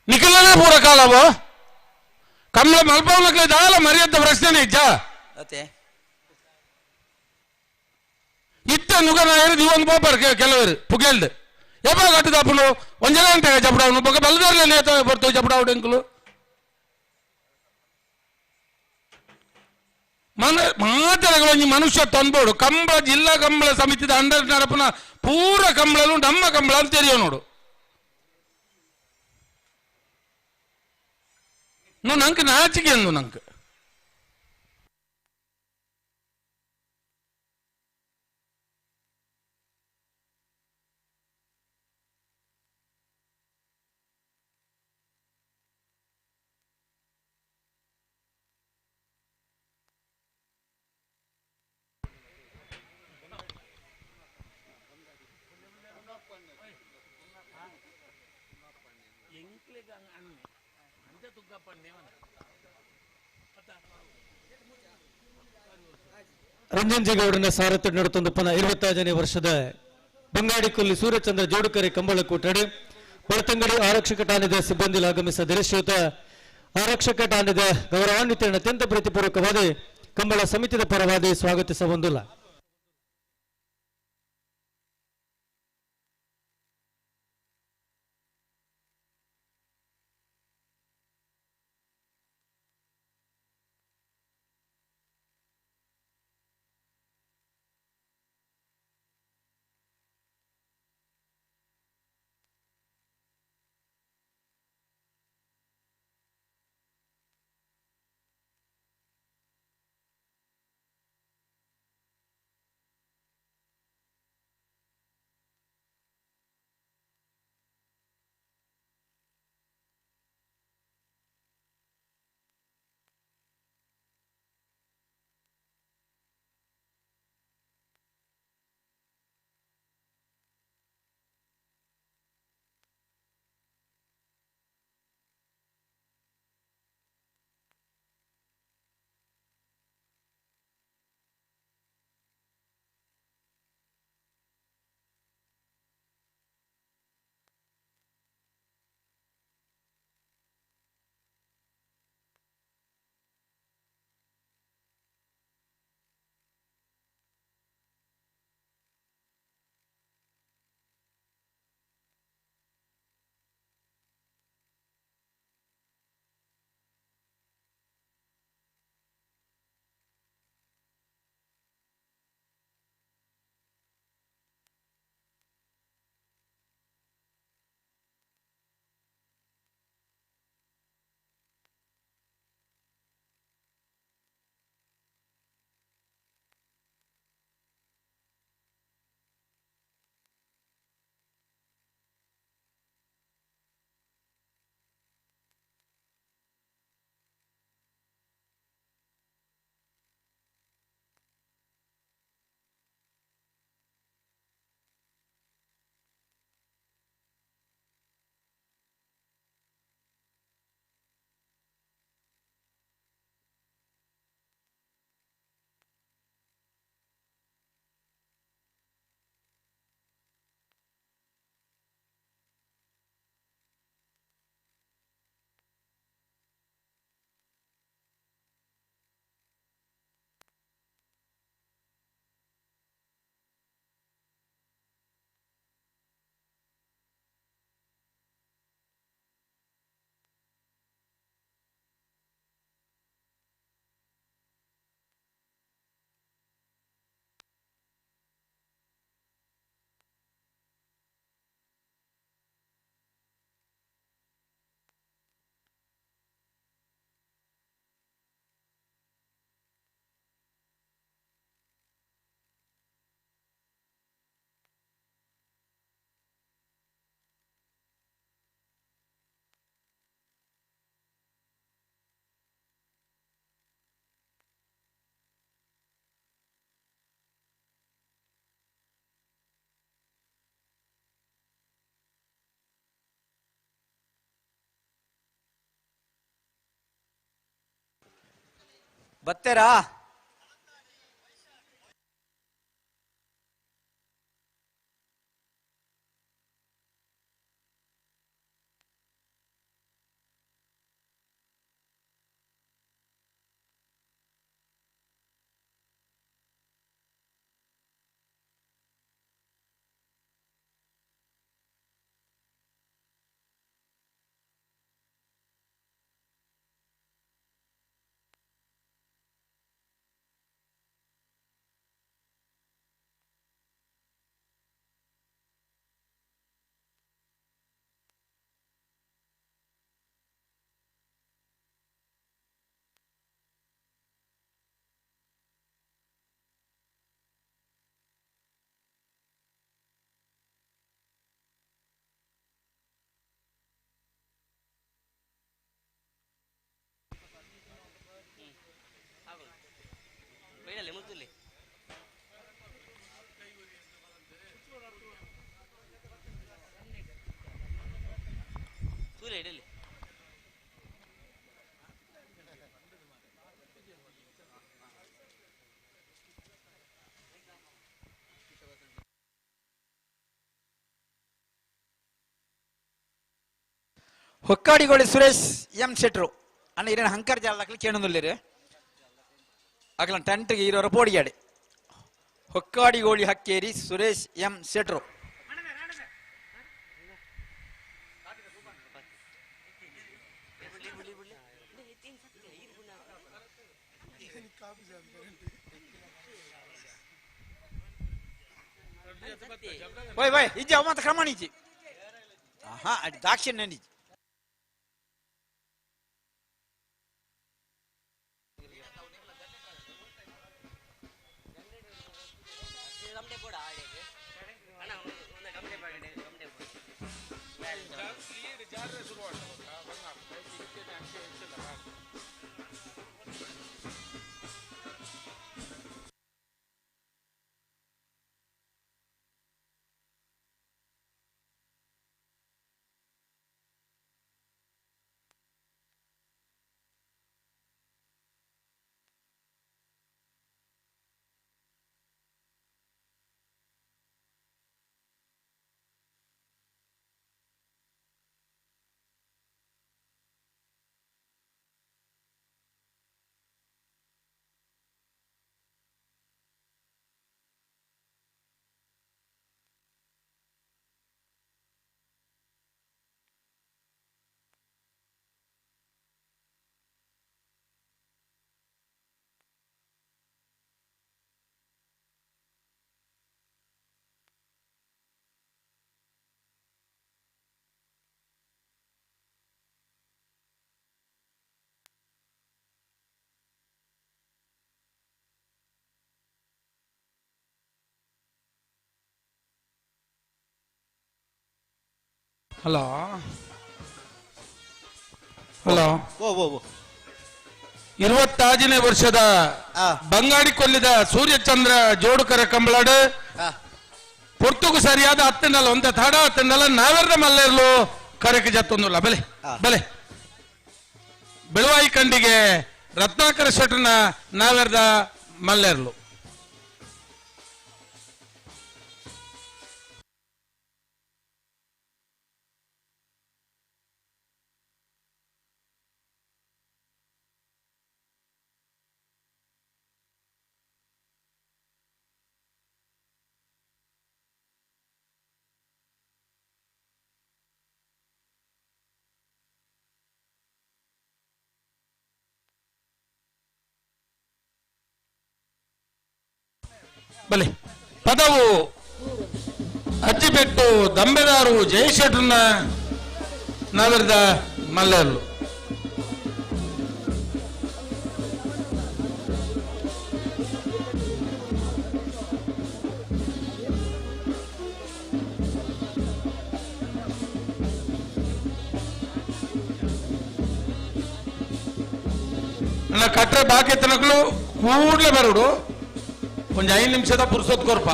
ನಿಖಲನೇ ಪೂರ ಕಾಲವು ಕಮಲ ಮಲ್ಪವನಕ್ಲೆ ದಾಲ ಮರ್ಯಾದ ಪ್ರಶ್ನೆನೇ ಇಜ್ಜ ಅತ್ತೆ ಇತ್ತ ನುಗನ ಹೇಳಿದ್ ಇವೊಂದು ಪೋಪರ್ ಕೆಲವರು ಪುಗೆಲ್ಡ್ ಎಪ್ಪ ಕಟ್ಟುದಪ್ಪನು ಒಂಜನ ಗಂಟೆ ಜಪಡವನು ಬೊಕ ಬಲದಾರ್ಲೆ ಬರ್ತವೆ ಜಪಡಾವಡು ಎಂಕುಲು ಮನ ಮಾತರಗಳು ಮನುಷ್ಯ ತಂಬೋಡು ಕಂಬಳ ಜಿಲ್ಲಾ ಕಂಬಳ ಸಮಿತಿದ ಅಂಡರ್ ನಡಪನ ಪೂರ ಕಂಬಳಲು ನಮ್ಮ ಕಂಬಳ ಅಂತ ತೆರಿಯೋ ನೋಡು ನಂಗೆ ನಾಚಿಕೆ ಅಂದು ನಂಗೆ. ರಂಜನ್ಜಿಗೌಡನ ಸಾರಥ್ಯ ನಡೆತೊಂದು ಪುನಃ 25ನೇ ವರ್ಷದ ಬಂಗಾಡಿಕೊಲ್ಲಿ ಸೂರ್ಯಚಂದ್ರ ಜೋಡುಕರೆ ಕಂಬಳ ಕೂಟಡಿ ಬೆಳ್ತಂಗಡಿ ಆರಕ್ಷಕ ಠಾಣೆದ ಸಿಬ್ಬಂದಿ ಆಗಮಿಸಿದರೆ ಶ್ವೇತ ಆರಕ್ಷಕ ಠಾಣೆದ ಗೌರವಾನ್ವಿತರನ್ನು ಅತ್ಯಂತ ಪ್ರೀತಿಪೂರ್ವಕವಾದ ಕಂಬಳ ಸಮಿತಿದ ಪರವಾಗಿ ಸ್ವಾಗತಿಸಬಂದಿಲ್ಲ. ಬತ್ತೇರಾ? ಹೊಕ್ಕಾಡಿಗೋಳಿ ಸುರೇಶ್ ಎಂ ಶೆಟ್ರು ಅಣ್ಣ ಇರೇನು ಹಂಕರ್ ಜಾಲದಾಕ್ಲಿ ಕೇಣೊಂದುಲ್ಲೇರು ಅಗಲ ಟೆಂಟ್ಗೆ ಇರೋರ ಪೋಡಿಯಾಡಿ ಹೊಕ್ಕಾಡಿಗೋಳಿ ಹಕ್ಕೇರಿ ಸುರೇಶ್ ಎಂ ಶೆಟ್ರು. ವೈ ವೈ ಇಜ್ಜಿ ಅವ ಮಾತ್ರ ಕ್ರಮ ಇಜ್ಜಿ. ಹಾ ದಾಕ್ಷಿಣ್ಯ ನಿಜ. ಹಲೋ ಹಲೋ ಓ ಓ ಓ 25ನೇ ವರ್ಷದ ಬಂಗಾಡಿ ಕೊಲ್ಲಿದ ಸೂರ್ಯಚಂದ್ರ ಜೋಡುಕರ ಕಂಬಳಾಡು ಪೊರ್ತುಗು ಸರಿಯಾದ ಹತ್ತಿನಲ್ಲ ಒಂದ ತಡ ಹತ್ತಿನಲ್ಲ ನಾವೆರ್ದ ಮಲ್ಲೇರ್ಲು ಕರೆಕ್ ಜತ್ತೊಂದುಲ್ಲ ಬಲೆ ಬಲೆ ಬೆಳುವಾಯಿ ಕಂಡಿಗೆ ರತ್ನಾಕರ ಶೆಟ್ಟನ ನಾವೆರ್ದ ಮಲ್ಲೇರ್ಲು. ಬಲೆ ಪದವು ಅಚ್ಚಿಪೆಟ್ಟು ದಂಬೆದಾರು ಜಯಶೆಟ್ರನ್ನ ನಾವೆರ್ದ ಮಲ್ಲೇರ್ಲು. ನನ್ನ ಕಟ್ರೆ ಬಾಕಿ ತನಕಲು ಕೂಡ್ಲೆ ಬರುಡು ಒಂದು 5 ನಿಮಿಷದ ಪುರ್ಸೊತ್ ಕೊರ್ಪ.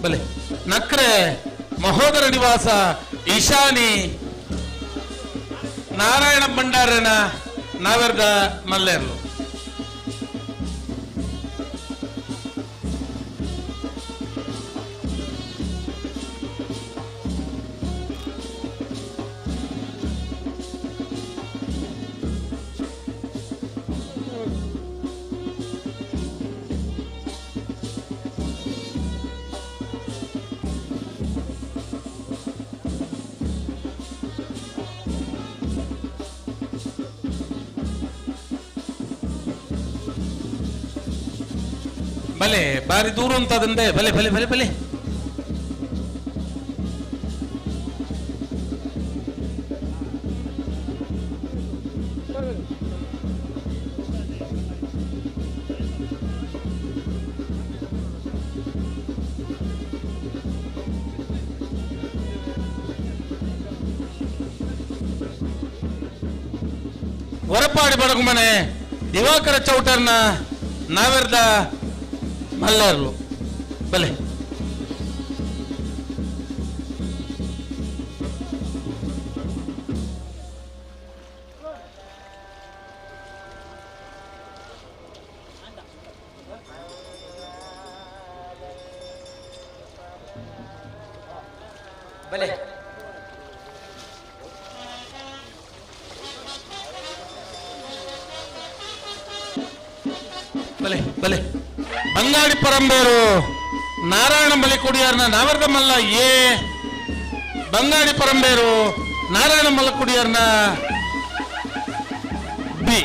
ಬಲೆ ನಕ್ರೆ ಮಹೋದರ ನಿವಾಸ ಈಶಾನಿ ನಾರಾಯಣ ಭಂಡಾರನ ನಾವೆರ್ದ ಮಲ್ಲೇರ್ಲು. ಬಲೆ ಬಾರಿ ದೂರ ಅಂತದಂದೆ ಬಲೆ ಬಲೆ ಬಲೆ ಬಲೆ ಹೊರಪಾಡಿ ಬಡಗುಮನೆ ದಿವಾಕರ ಚೌಟರ್ನ ನಾವೆರ್ದ ಮಲ್ಲಾರ್ಲು. ಬಲೆ ಬಲೆ ಬಲೆ ಬಲೆ ಬಂಗಾಡಿ ಪರಂಬೇರು ನಾರಾಯಣ ಮಲಿಕುಡಿಯಾರ್ನ ನಾವರ್ದ ಮಲ್ಲ ಎ, ಬಂಗಾಡಿ ಪರಂಬೇರು ನಾರಾಯಣ ಮಲಕುಡಿಯಾರ್ನ ಬಿ.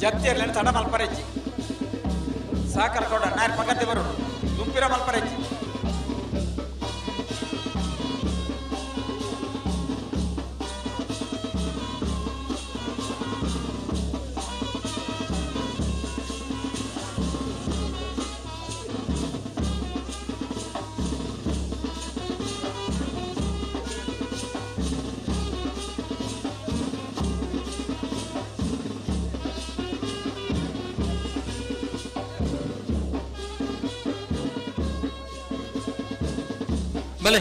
ಜತ್ತಿರ್ಲೇನು ತಡ ಮಲ್ಪರೆಜ್ಜಿ ಸಾಕರ್ ಕೊಡ ನಾರು ಪಕ್ಕತ್ತೆ ಬರೋಡು ದುಂಪಿರ ಮಲ್ಪರೆಜ್ಜಿ. ಬಲೆ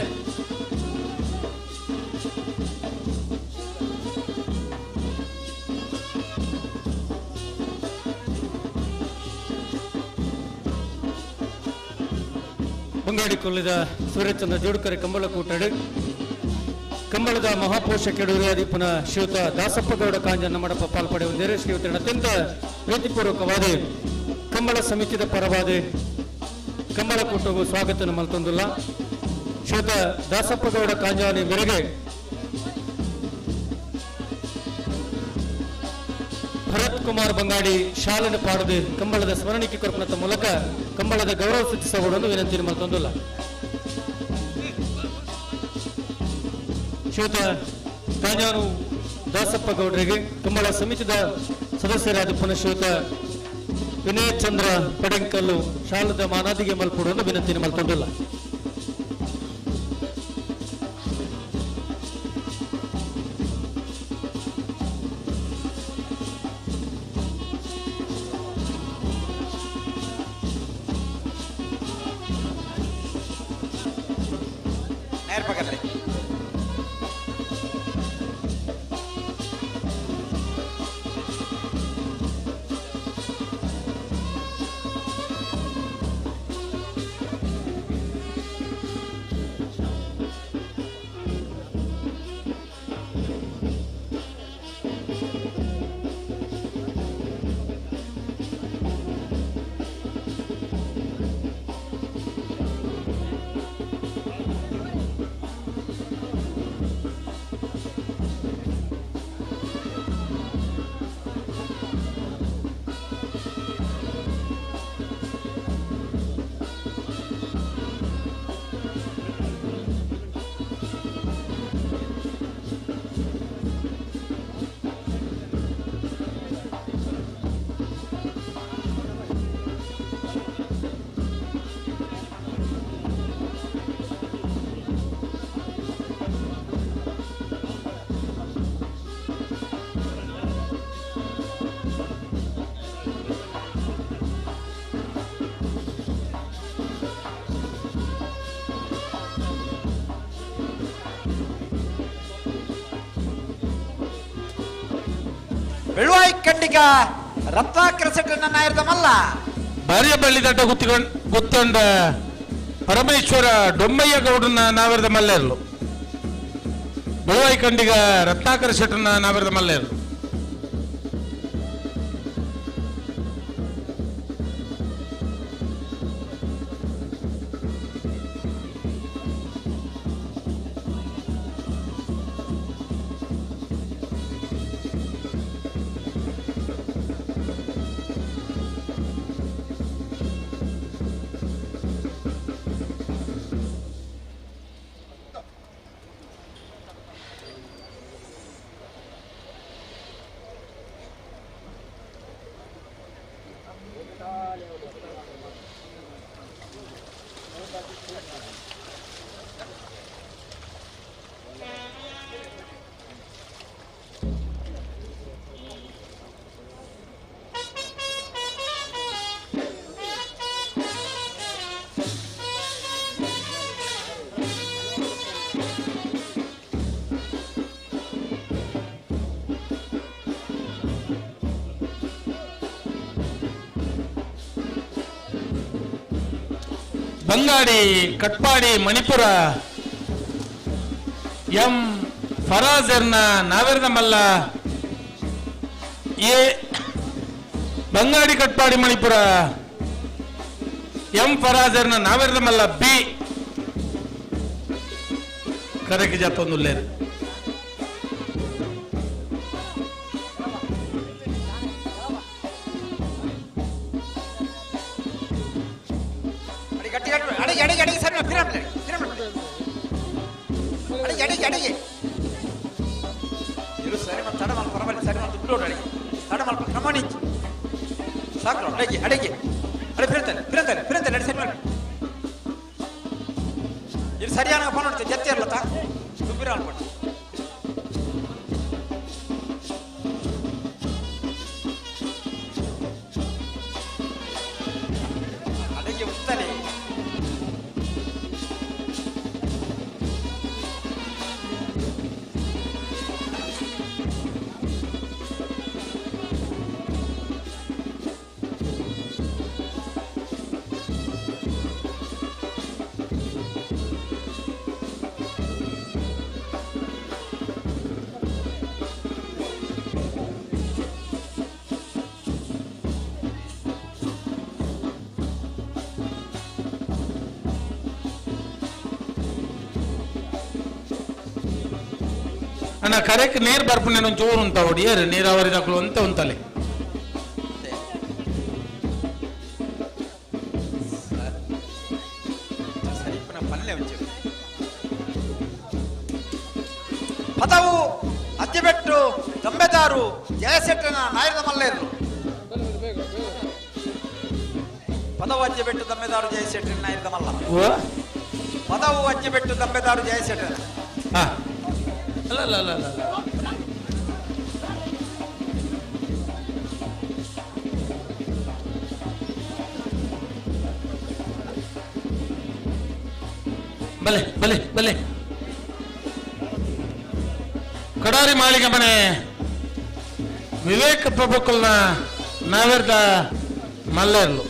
ಬಂಗಾಡಿ ಕೊಲ್ಲಿದ ಸೂರ್ಯಚಂದ್ರ ಜೋಡ್ಕರೆ ಕಂಬಳ ಕೂಟಡು ಕಂಬಳದ ಮಹಾಪೋಷಕರು ದೀಪನ ಶ್ರೀಯುತ ದಾಸಪ್ಪಗೌಡ ಕಾಂಜನ ಮಡಪ ಪಾಲ್ಪಡೆ ಹೊಂದಿರು. ಶ್ರೀಯುತನ ಅತ್ಯಂತ ಪ್ರೀತಿಪೂರ್ವಕವಾದ ಕಂಬಳ ಸಮಿತಿದ ಪರವಾದ ಕಂಬಳ ಕೂಟವು ಸ್ವಾಗತ ಮಲ್ತೊಂದುಲ್ಲ. ಶ್ರೀಯುತ ದಾಸಪ್ಪಗೌಡ ಕಾಂಜಾನಿ ಮೇರೆಗೆ ಭರತ್ ಕುಮಾರ್ ಬಂಗಾಡಿ ಶಾಲನ್ನು ಪಾಡದೆ ಕಂಬಳದ ಸ್ಮರಣಿಕೆ ಕೊರಪನದ ಮೂಲಕ ಕಂಬಳದ ಗೌರವ ಸೂಚಿಸಬಹುದು ವಿನಂತಿ ಮಲ್ತೊಂದುಲ್ಲ. ಶ್ರೀಯುತ ಕಾಂಜಾನು ದಾಸಪ್ಪ ಗೌಡರಿಗೆ ಕಂಬಳ ಸಮಿತಿದ ಸದಸ್ಯರಾದ ಪುನಃ ಶ್ರೀಯುತ ವಿನಯ್ ಚಂದ್ರ ಪಡೆಂಕಲ್ಲು ಶಾಲದ ಮಾನಾದಿಗೆ ಮಲ್ಪಡುವನ್ನು ವಿನಂತಿ ಮಲ್ತೊಂದುಲ್ಲ. ಬೆಳುವಾಯಿ ಖಂಡಿಗ ರತ್ನಾಕರ ಸೆಟ್ಟನ್ನ ನಾಯರ್ದ ಮಲ್ಲ. ಭಾರ್ಯ ಬಳ್ಳಿದಡ್ಡ ಗುತ್ತೊಂಡ ಪರಮೇಶ್ವರ ಡೊಮ್ಮಯ್ಯ ಗೌಡನ ನಾವರದ ಮಲ್ಲೇರ್ಲು. ಬೆಳುವಾಯಿ ಖಂಡಿಗ ರತ್ನಾಕರ ಶೆಟ್ಟನ ನಾವರದ ಮಲ್ಲೇರ್ಲು. ಬಂಗಾಡಿ ಕಟ್ಪಾಡಿ ಮಣಿಪುರ ಎಂ ಫರಾಜರ್ನ ನಾವೆರ್ದ ಮಲ್ಲ ಎ. ಬಂಗಾಡಿ ಕಟ್ಪಾಡಿ ಮಣಿಪುರ ಎಂ ಫರಾಜರ್ನ ನಾವೆರ್ದ ಮಲ್ಲ ಬಿ. ಕರೆಕ್ ಜಾತೊಂದುಲ್ಲೇರು. ಅಡಿಗೆ ಅಡಿಗೆ ಅಡಿಗೆ ಸರಿ ಫಿರಮ್ ಫಿರಮ್ ಅಡಿಗೆ ಅಡಿಗೆ ಅಡಿಗೆ ಇರು ಸರಿ ಮತ್ತೆ ತಡ ಮಲ್ಪ ಪರವಾಗಿಲ್ಲ ಸರಿ ಮತ್ತೆ ದುಡ್ಡು ಅಡಿಗೆ ತಡ ಮಲ್ಪ ಕ್ರಮಣಿ ಸಾಕು ಅಡಿಗೆ ಅಡಿಗೆ ಅಡಿ ಫಿರಂತಾನೆ ಫಿರಂತಾನೆ ಫಿರಂತಾನೆ ಅಡಿ ಸರಿ ಮಾಡಿ ಇದು ಸರಿಯಾನ ಫೋನ್ ನೋಡ್ತೇನೆ ಜತ್ತಿ ಇರಲ್ಲ ತಾ ತುಂಬಿರ ಅನ್ಕೊಂಡು ಅಡಿಗೆ ಉತ್ತಲೇ. ಅಣ್ಣ ಕರೆಕ್ ನೀರು ಬರ್ಪುನೆ ಚೂರು ಉಂಟ ಹೊಡಿಯರು ನೀರಾವರಿ ದಾಖಲು ಅಂತ ಉಂಟಲೆ. ಪದವು ಅಜ್ಜಬೆಟ್ಟು ತಂಬೆದಾರು ಜಯಶೆಟ್ಟನ ನಾಯರದ ಮಲ್ಲೇರು. ಪದವು ಅಜ್ಜಬೆಟ್ಟು ತಂಬೆದಾರು ಜಯಶೆಟ್ಟನ ನಾಯರದ ಮಲ್ಲ. ಪದವು ಅಜ್ಜಬೆಟ್ಟು ತಂಬೆದಾರು ಜಯಶೆಟ್ಟನ. ಅಲ್ಲ ಅಲ್ಲ ಅಲ್ಲ ಅಲ್ಲ ಬಲೆ ಬಲೆ ಬಲೆ. ಕಡಾರಿ ಮಾಳಿಗೆ ಮನೆ ವಿವೇಕ ಪ್ರಭುಕುಲ್ನ ನಾವೆರ್ದ ಮಲ್ಲೇರ್ಲು.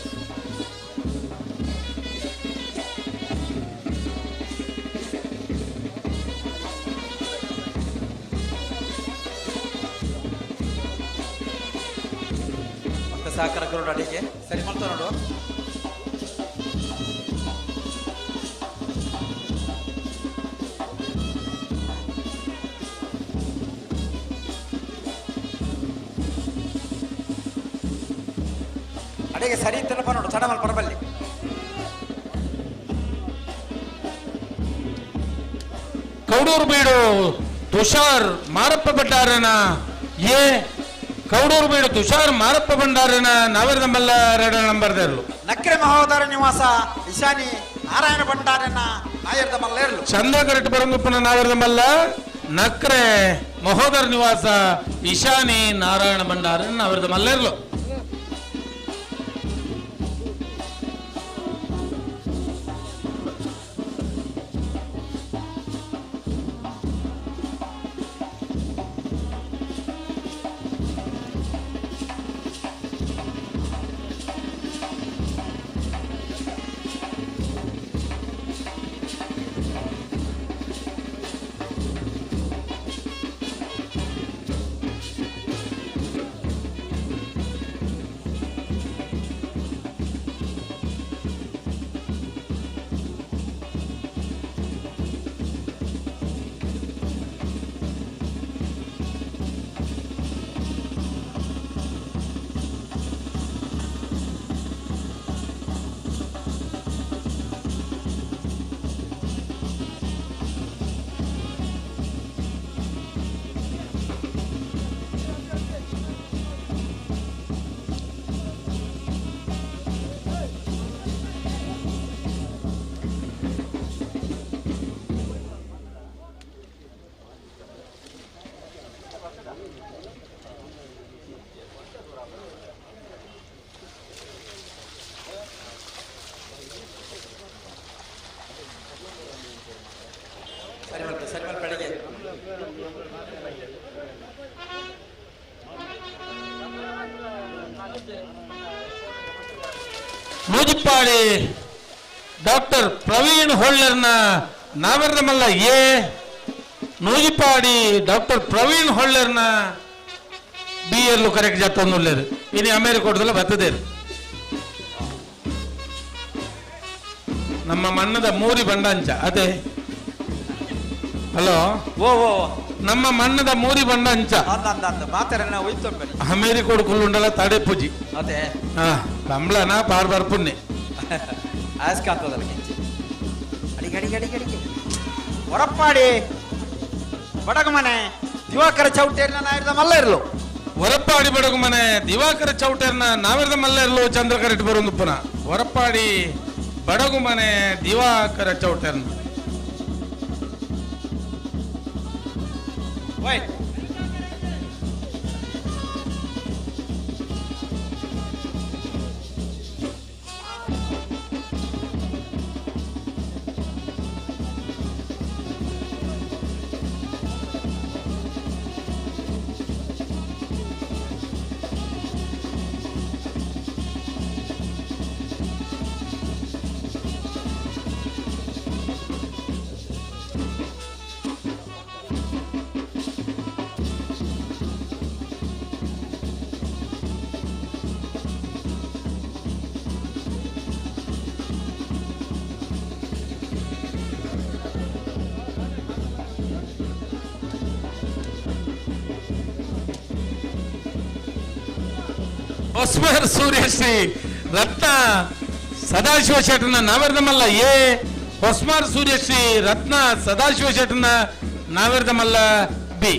ಮತ್ತೆ ಸಹಕಾರ ಕರೋಡು ಅಡಿಗೆ ಸರಿ ಮಾಡ್ತಾ ನೋಡು. ಅಡಿಗೆ ಸರಿ ಇತ್ತಲ್ಲಪ್ಪ ನೋಡು ತಡ ಮಲ್ಪ ಬರಬಲ್ಲಿ. ಕೌಡೂರು ಬೀಡು ತುಷಾರ್ ಮಾರಪ್ಪ ಭಂಡಾರನ ಎ. ಕೌಡೂರು ಬೀಡು ತುಷಾರ್ ಮಾರಪ್ಪ ಭಂಡಾರನ ನಾವೆರ್ದ ಮಲ್ಲ ಎರಡ ನಂಬರ್ದರ್ಲು. ನಕ್ರೆ ಮಹೋದರ ನಿವಾಸ ಇಶಾನಿ ನಾರಾಯಣ ಭಂಡಾರನ ನಾಯರ್ದ ಮಲ್ಲೇರ್ಲು. ಚಂದ ಕರೆಕ್ಟ್ ಬರಂಗುಪ್ಪನ ನಾವೆರ್ದ ಮಲ್ಲ ನಕ್ರೆ ಮಹೋದರ ನಿವಾಸ ಇಶಾನಿ ನಾರಾಯಣ ಭಂಡಾರನ ನಾವೆರ್ದ ಮಲ್ಲೇರ್ಲು. ನೂಜಿಪ್ಪಾಡಿ ಡಾಕ್ಟರ್ ಪ್ರವೀಣ್ ಹೊಳ್ಳರ್ನ ನಾವೆರ್ದ ಮಲ್ಲ ಎ. ನೂಜಿಪ್ಪಾಡಿ ಡಾಕ್ಟರ್ ಪ್ರವೀಣ್ ಹೊಳ್ಳರ್ನ ಬಿ ಎಲ್ಲು ಕರೆಕ್ಟ್ ಜಾತೊಂದುಲ್ಲೇರು. ಇನಿ ಅಮೇರಿಕೋಟದಲ್ಲ ಬತ್ತದೇರು. ನಮ್ಮ ಮಣ್ಣದ ಮೂರಿ ಬಂಡಂಚ ಅದೇ. ಹಲೋ, ಓ ಓ ನಮ್ಮ ಮಣ್ಣದ ಮೂರಿ ಬಂಡಂಚ ಮಾತಾಡ ಒಯ್ತೊಂಬರಿ. ಅಮೇರಿಕೋಡ್ ಕುಲ್ಲುಂಡಲ ತಡೆ ಪೂಜಿ. ಅದೇ. ಹಾ, ಕಂಬ್ಳನ ಬಾರ್ ಬಾರ್ ಪುಣ್ಯ ಆಸ್ಕಾತದಲ್ಲ ಕೆಂಚಿ. ಅಡಿಗೆ ಅಡಿಗೆ ಅಡಿಗೆ ಅಡಿಗೆ. ಹೊರಪ್ಪಾಡಿ ಬಡಗಮನೆ ದಿವಾಕರ ಚೌಟೇರ್ನ ನಾಯಿರ್ದ ಮಲ್ಲ ಇರಲು. ಹೊರಪ್ಪಾಡಿ ಬಡಗುಮನೆ ದಿವಾಕರ ಚೌಟೇರ್ನ ನಾವಿರ್ದ ಮಲ್ಲ ಇರಲು ಚಂದ್ರಕರೆಟ್ ಬರುಂದು ಪುನಃ. ಹೊರಪ್ಪಾಡಿ ಬಡಗುಮನೆ ದಿವಾಕರ ಚೌಟೇರ್ನ. ವೈಟ್. ಹೊಸ್ಮರ್ ಸೂರ್ಯಶ್ರೀ ರತ್ನ ಸದಾಶಿವ ಶೆಟ್ಟನ ನಾವೆರ್ದಮಲ್ಲ ಎ. ಹೊಸ್ಮಾರ್ ಸೂರ್ಯಶ್ರೀ ರತ್ನ ಸದಾಶಿವ ಶೆಟ್ಟನ ನಾವೆರ್ದಮಲ್ಲ ಬಿ.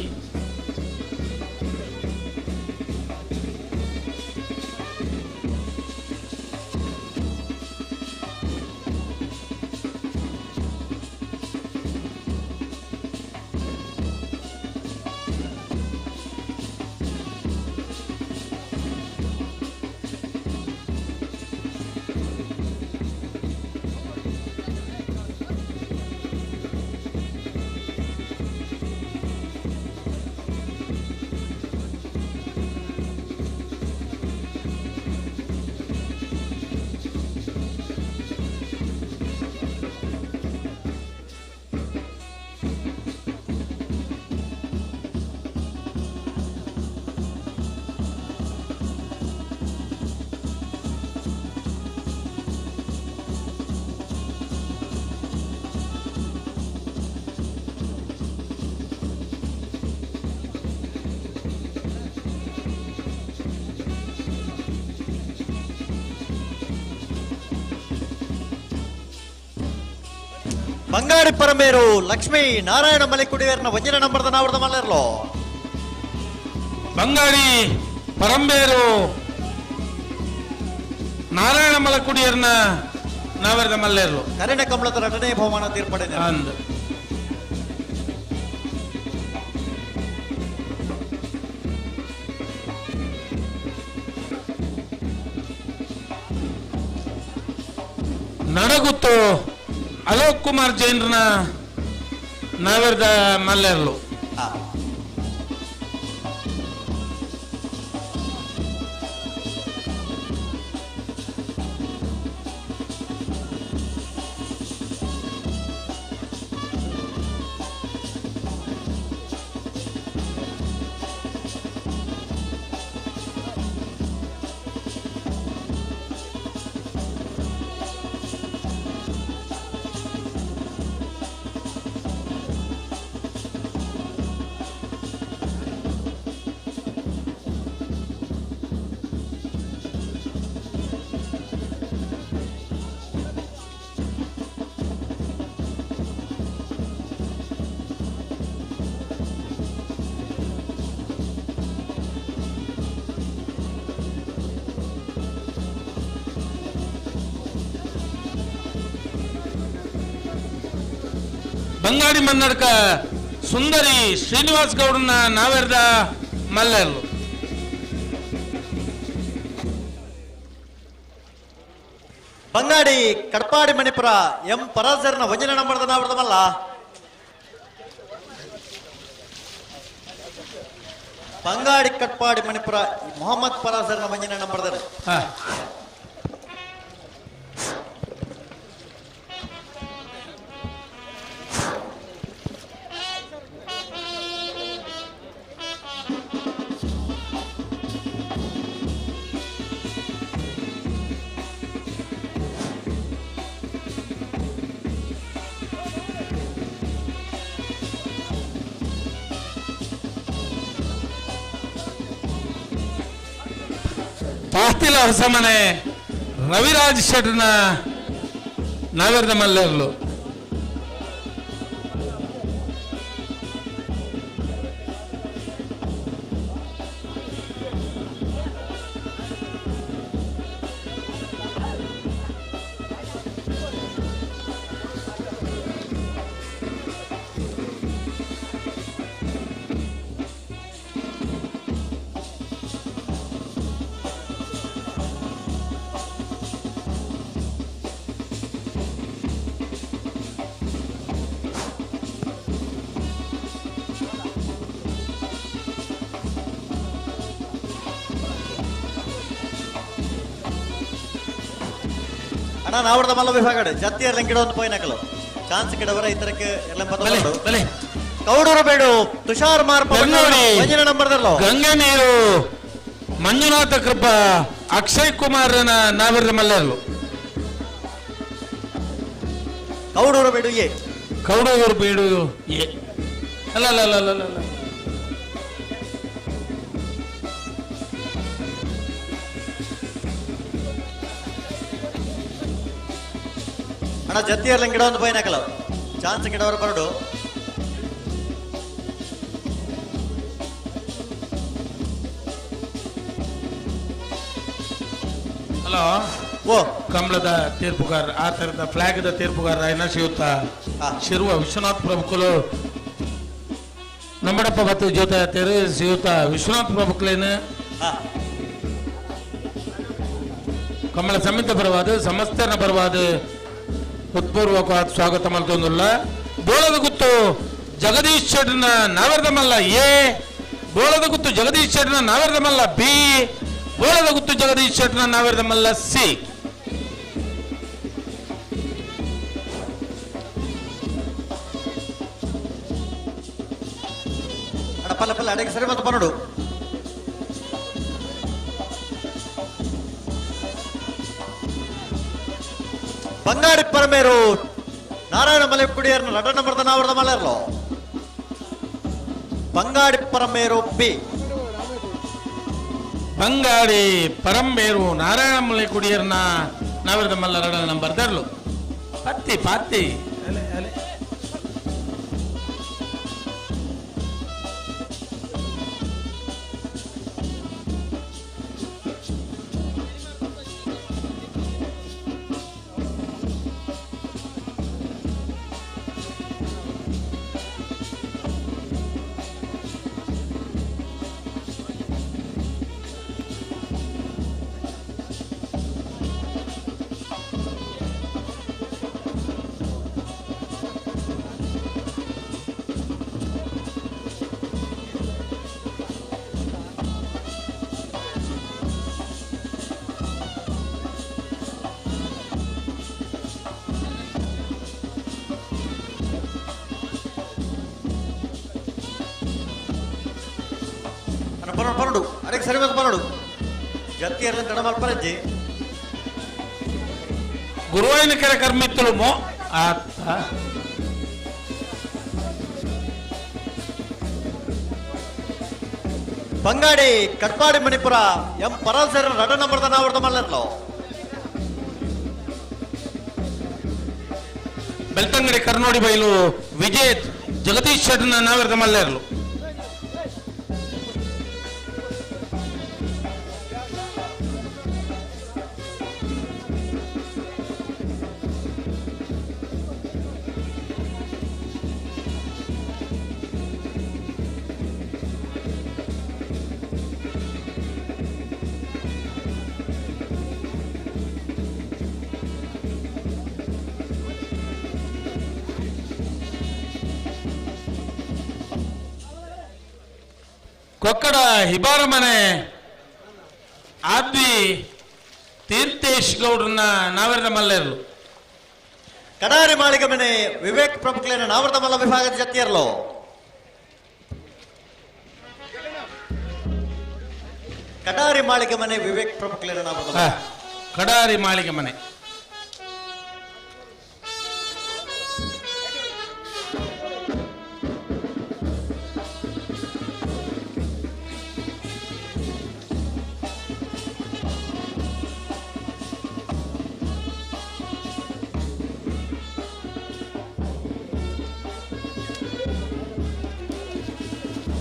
ಬಂಗಾಡಿ ಪರಮೇರು ಲಕ್ಷ್ಮೀ ನಾರಾಯಣ ಮಲೆಕುಡಿಯರ್ನ ವಜ್ರ ನಂಬರ್ದ ನಾವರ್ದ ಮಲ್ಲರ್ಲೋ. ಬಂಗಾಡಿ ಪರಂಬೇರು ನಾರಾಯಣ ಮಲಕುಡಿಯರ್ನ ನಾವರ್ದ ಮಲ್ಲೇರ್ಲು. ಕರಿಣ ಕಮಲದ ರಟನೆ ಬಹುಮಾನ ತೀರ್ಪಡೆ. ಅಂದ್ ನಡಗುತ್ತು ಅಲೋಕ್ ಕುಮಾರ್ ಜೈನ್ರನ ನಾವೆರ್ದ ಮಲ್ಲೇರ್ಲು. ಬಂಗಾಡಿ ಮನ್ನಡ್ಕ ಸುಂದರಿ ಶ್ರೀನಿವಾಸ್ ಗೌಡನ ನಾವೆರ್ದ ಮಲ್ಲೇರ್ಲು. ಬಂಗಾಡಿ ಕಡ್ಪಾಡಿ ಮಣಿಪುರ ಎಂ ಪರಾಜರ್ನ ವಜ್ರ ನಂಬರ್ದ ನಾವರ್ದ ಮಲ್ಲ. ಬಂಗಾಡಿ ಕಟ್ಪಾಡಿ ಮಣಿಪುರ ಮೊಹಮ್ಮದ್ ಪರಾಸರ್ನ ಮಂಜಿನ ನಂಬರ್ ಪಾತಿಲ ಹೊಸಮನೆ ರವಿರಾಜ್ ಶೆಟ್ನ ನಾವೆರ್ದ ಮಲ್ಲೇರ್ಲು. ಅಣ್ಣ ನಾವರ್ದ ಮಲ್ಲ ವಿಭಾಗ ಜತ್ತಿಯರ್ಲ ಗಿಡ ಒಂದು ಪೋಯಿನಕಲು ಚಾನ್ಸ್ ಗಿಡವರ ಇತರಕ್ಕೆ ಎಲ್ಲ ಬಲೆ. ಕೌಡೂರು ಬೇಡು ತುಷಾರ್ ಮಾರ್ಪ ಬೆನ್ನೋಡಿ. ಮಂಜಿನ ನಂಬರ್ ಗಂಗೆ ನೀರು ಮಂಜುನಾಥ ಕೃಪಾ ಅಕ್ಷಯ್ ಕುಮಾರ್ನ ನಾವೆರ್ದ ಮಲ್ಲೇರ್ಲು. ಕೌಡೂರು ಬೇಡು ಎ. ಕೌಡೂರು ಬೇಡು ಎ. ಅಲ್ಲ ಅಲ್ಲ ಅಲ್ಲ ಅಲ್ಲ ಅಲ್ಲ. ಅಣ್ಣ ಜತ್ತಿಯರ್ಲ ಗಿಡ ಒಂದು ಪೋಯಿನಕಲು ಚಾನ್ಸ್ ಗಿಡವರ ಬರಡು. ಹಲೋ ಓ ಕಂಬಳದ ತೀರ್ಪುಗಾರ ಆ ಥರದ ಫ್ಲಾಗ್ದ ತೀರ್ಪುಗಾರ ಏನ ಶಿವತ್ತ ಶಿರುವ ವಿಶ್ವನಾಥ್ ಪ್ರಭುಕುಲು ನಮ್ಮಡಪ್ಪ ಬತ್ತು ಜೊತೆ ತೇರು ಶಿವತ ವಿಶ್ವನಾಥ್ ಪ್ರಭುಕುಲೇನು ಕಮಲ ಸಮಿತ ಬರವಾದ ಸಮಸ್ತನ ಬರವಾದ ಹೃತ್ಪೂರ್ವಕ ಸ್ವಾಗತ ಮಲ್ತೊಂದುಲ್ಲ. ಬೋಳದ ಗುತ್ತು ಜಗದೀಶ್ ಶೆಟ್ನ ನಾವರ್ದ ಮಲ್ಲ ಎ. ಬೋಳದ ಗುತ್ತು ಜಗದೀಶ್ ಶೆಟ್ನ ನಾವರ್ದ ಮಲ್ಲ ಬಿ. ಬೋಳದ ಗುತ್ತು ಜಗದೀಶ್ ಶೆಟ್ನ ನಾವರ್ದ ಮಲ್ಲ ಸಿ. ಅಣ್ಣ ಪಲ್ಲ ಪಲ್ಲ ಅಡಗೆ ಸರಿ ಮತ್ತು ಬರಡು. ಬಂಗಾಡಿ ಪರಮೇರು ನಾರಾಯಣ ಮಲೆಕುಡಿಯರ್ನ ರಡ ನಂಬರ್ದ ನಾವರ್ದ ಮಲೆರ್ಲೋ. ಬಂಗಾಡಿ ಪರಮೇರು ಬಿ. ಬಂಗಾಡಿ ಪರಂಬೇರು ನಾರಾಯಣ ಮಲೆಕುಡಿಯರ್ನ ನಾವರ್ದ ಮಲ್ಲ ರಡ ನಂಬರ್ ದರ್ಲು. ಪತ್ತಿ ಪಾತಿ ಅಲೆ ಅಲೆ. ಬರಡು ಅಡಗೆ ಸರಿ ಮತ್ತು ಬರಡು. ಜತ್ತಿಯರ್ಲ ತಡ ಮಲ್ಪರಜ್ಜಿ. ಗುರುವಾಯಿನ ಕೆರೆ ಕರ್ಮಿತ್ತಲು ಮೋ ಆತ ಬಂಗಾಡಿ ಕಟ್ಪಾಡಿ ಮಣಿಪುರ ಎಂ ಪರಾಸರ ರಡ ನಂಬರ್ದ ನಾವರ್ದ ಮಲ್ಲರ್ಲೋ. ಬೆಳ್ತಂಗಡಿ ಕರ್ನೋಡಿ ಬೈಲು ವಿಜೇತ್ ಜಗದೀಶ್ ಶೆಟ್ನ ನಾವರ್ದ ಮಲ್ಲೇರ್ಲು. ಕೊಕ್ಕಡ ಹಿಬಾರಮನೆ ಆದ್ವಿ ತೀರ್ಥೇಶ್ ಗೌಡ್ರನ್ನ ನಾವರದ ಮಲ್ಲೇರ್ಲು. ಕಡಾರಿ ಮಾಳಿಗೆ ಮನೆ ವಿವೇಕ್ ಪ್ರಮುಖಲೇನ ನಾವರದ ಮಲ್ಲ ವಿಭಾಗದ ಜತ್ತಿಯರ್ಲು. ಕಡಾರಿ ಮಾಳಿಗೆ ಮನೆ ವಿವೇಕ್ ಪ್ರಮುಖಲೇನ ನಾವರದ ಮಲ್ಲ. ಕಡಾರಿ ಮಾಳಿಗೆ ಮನೆ.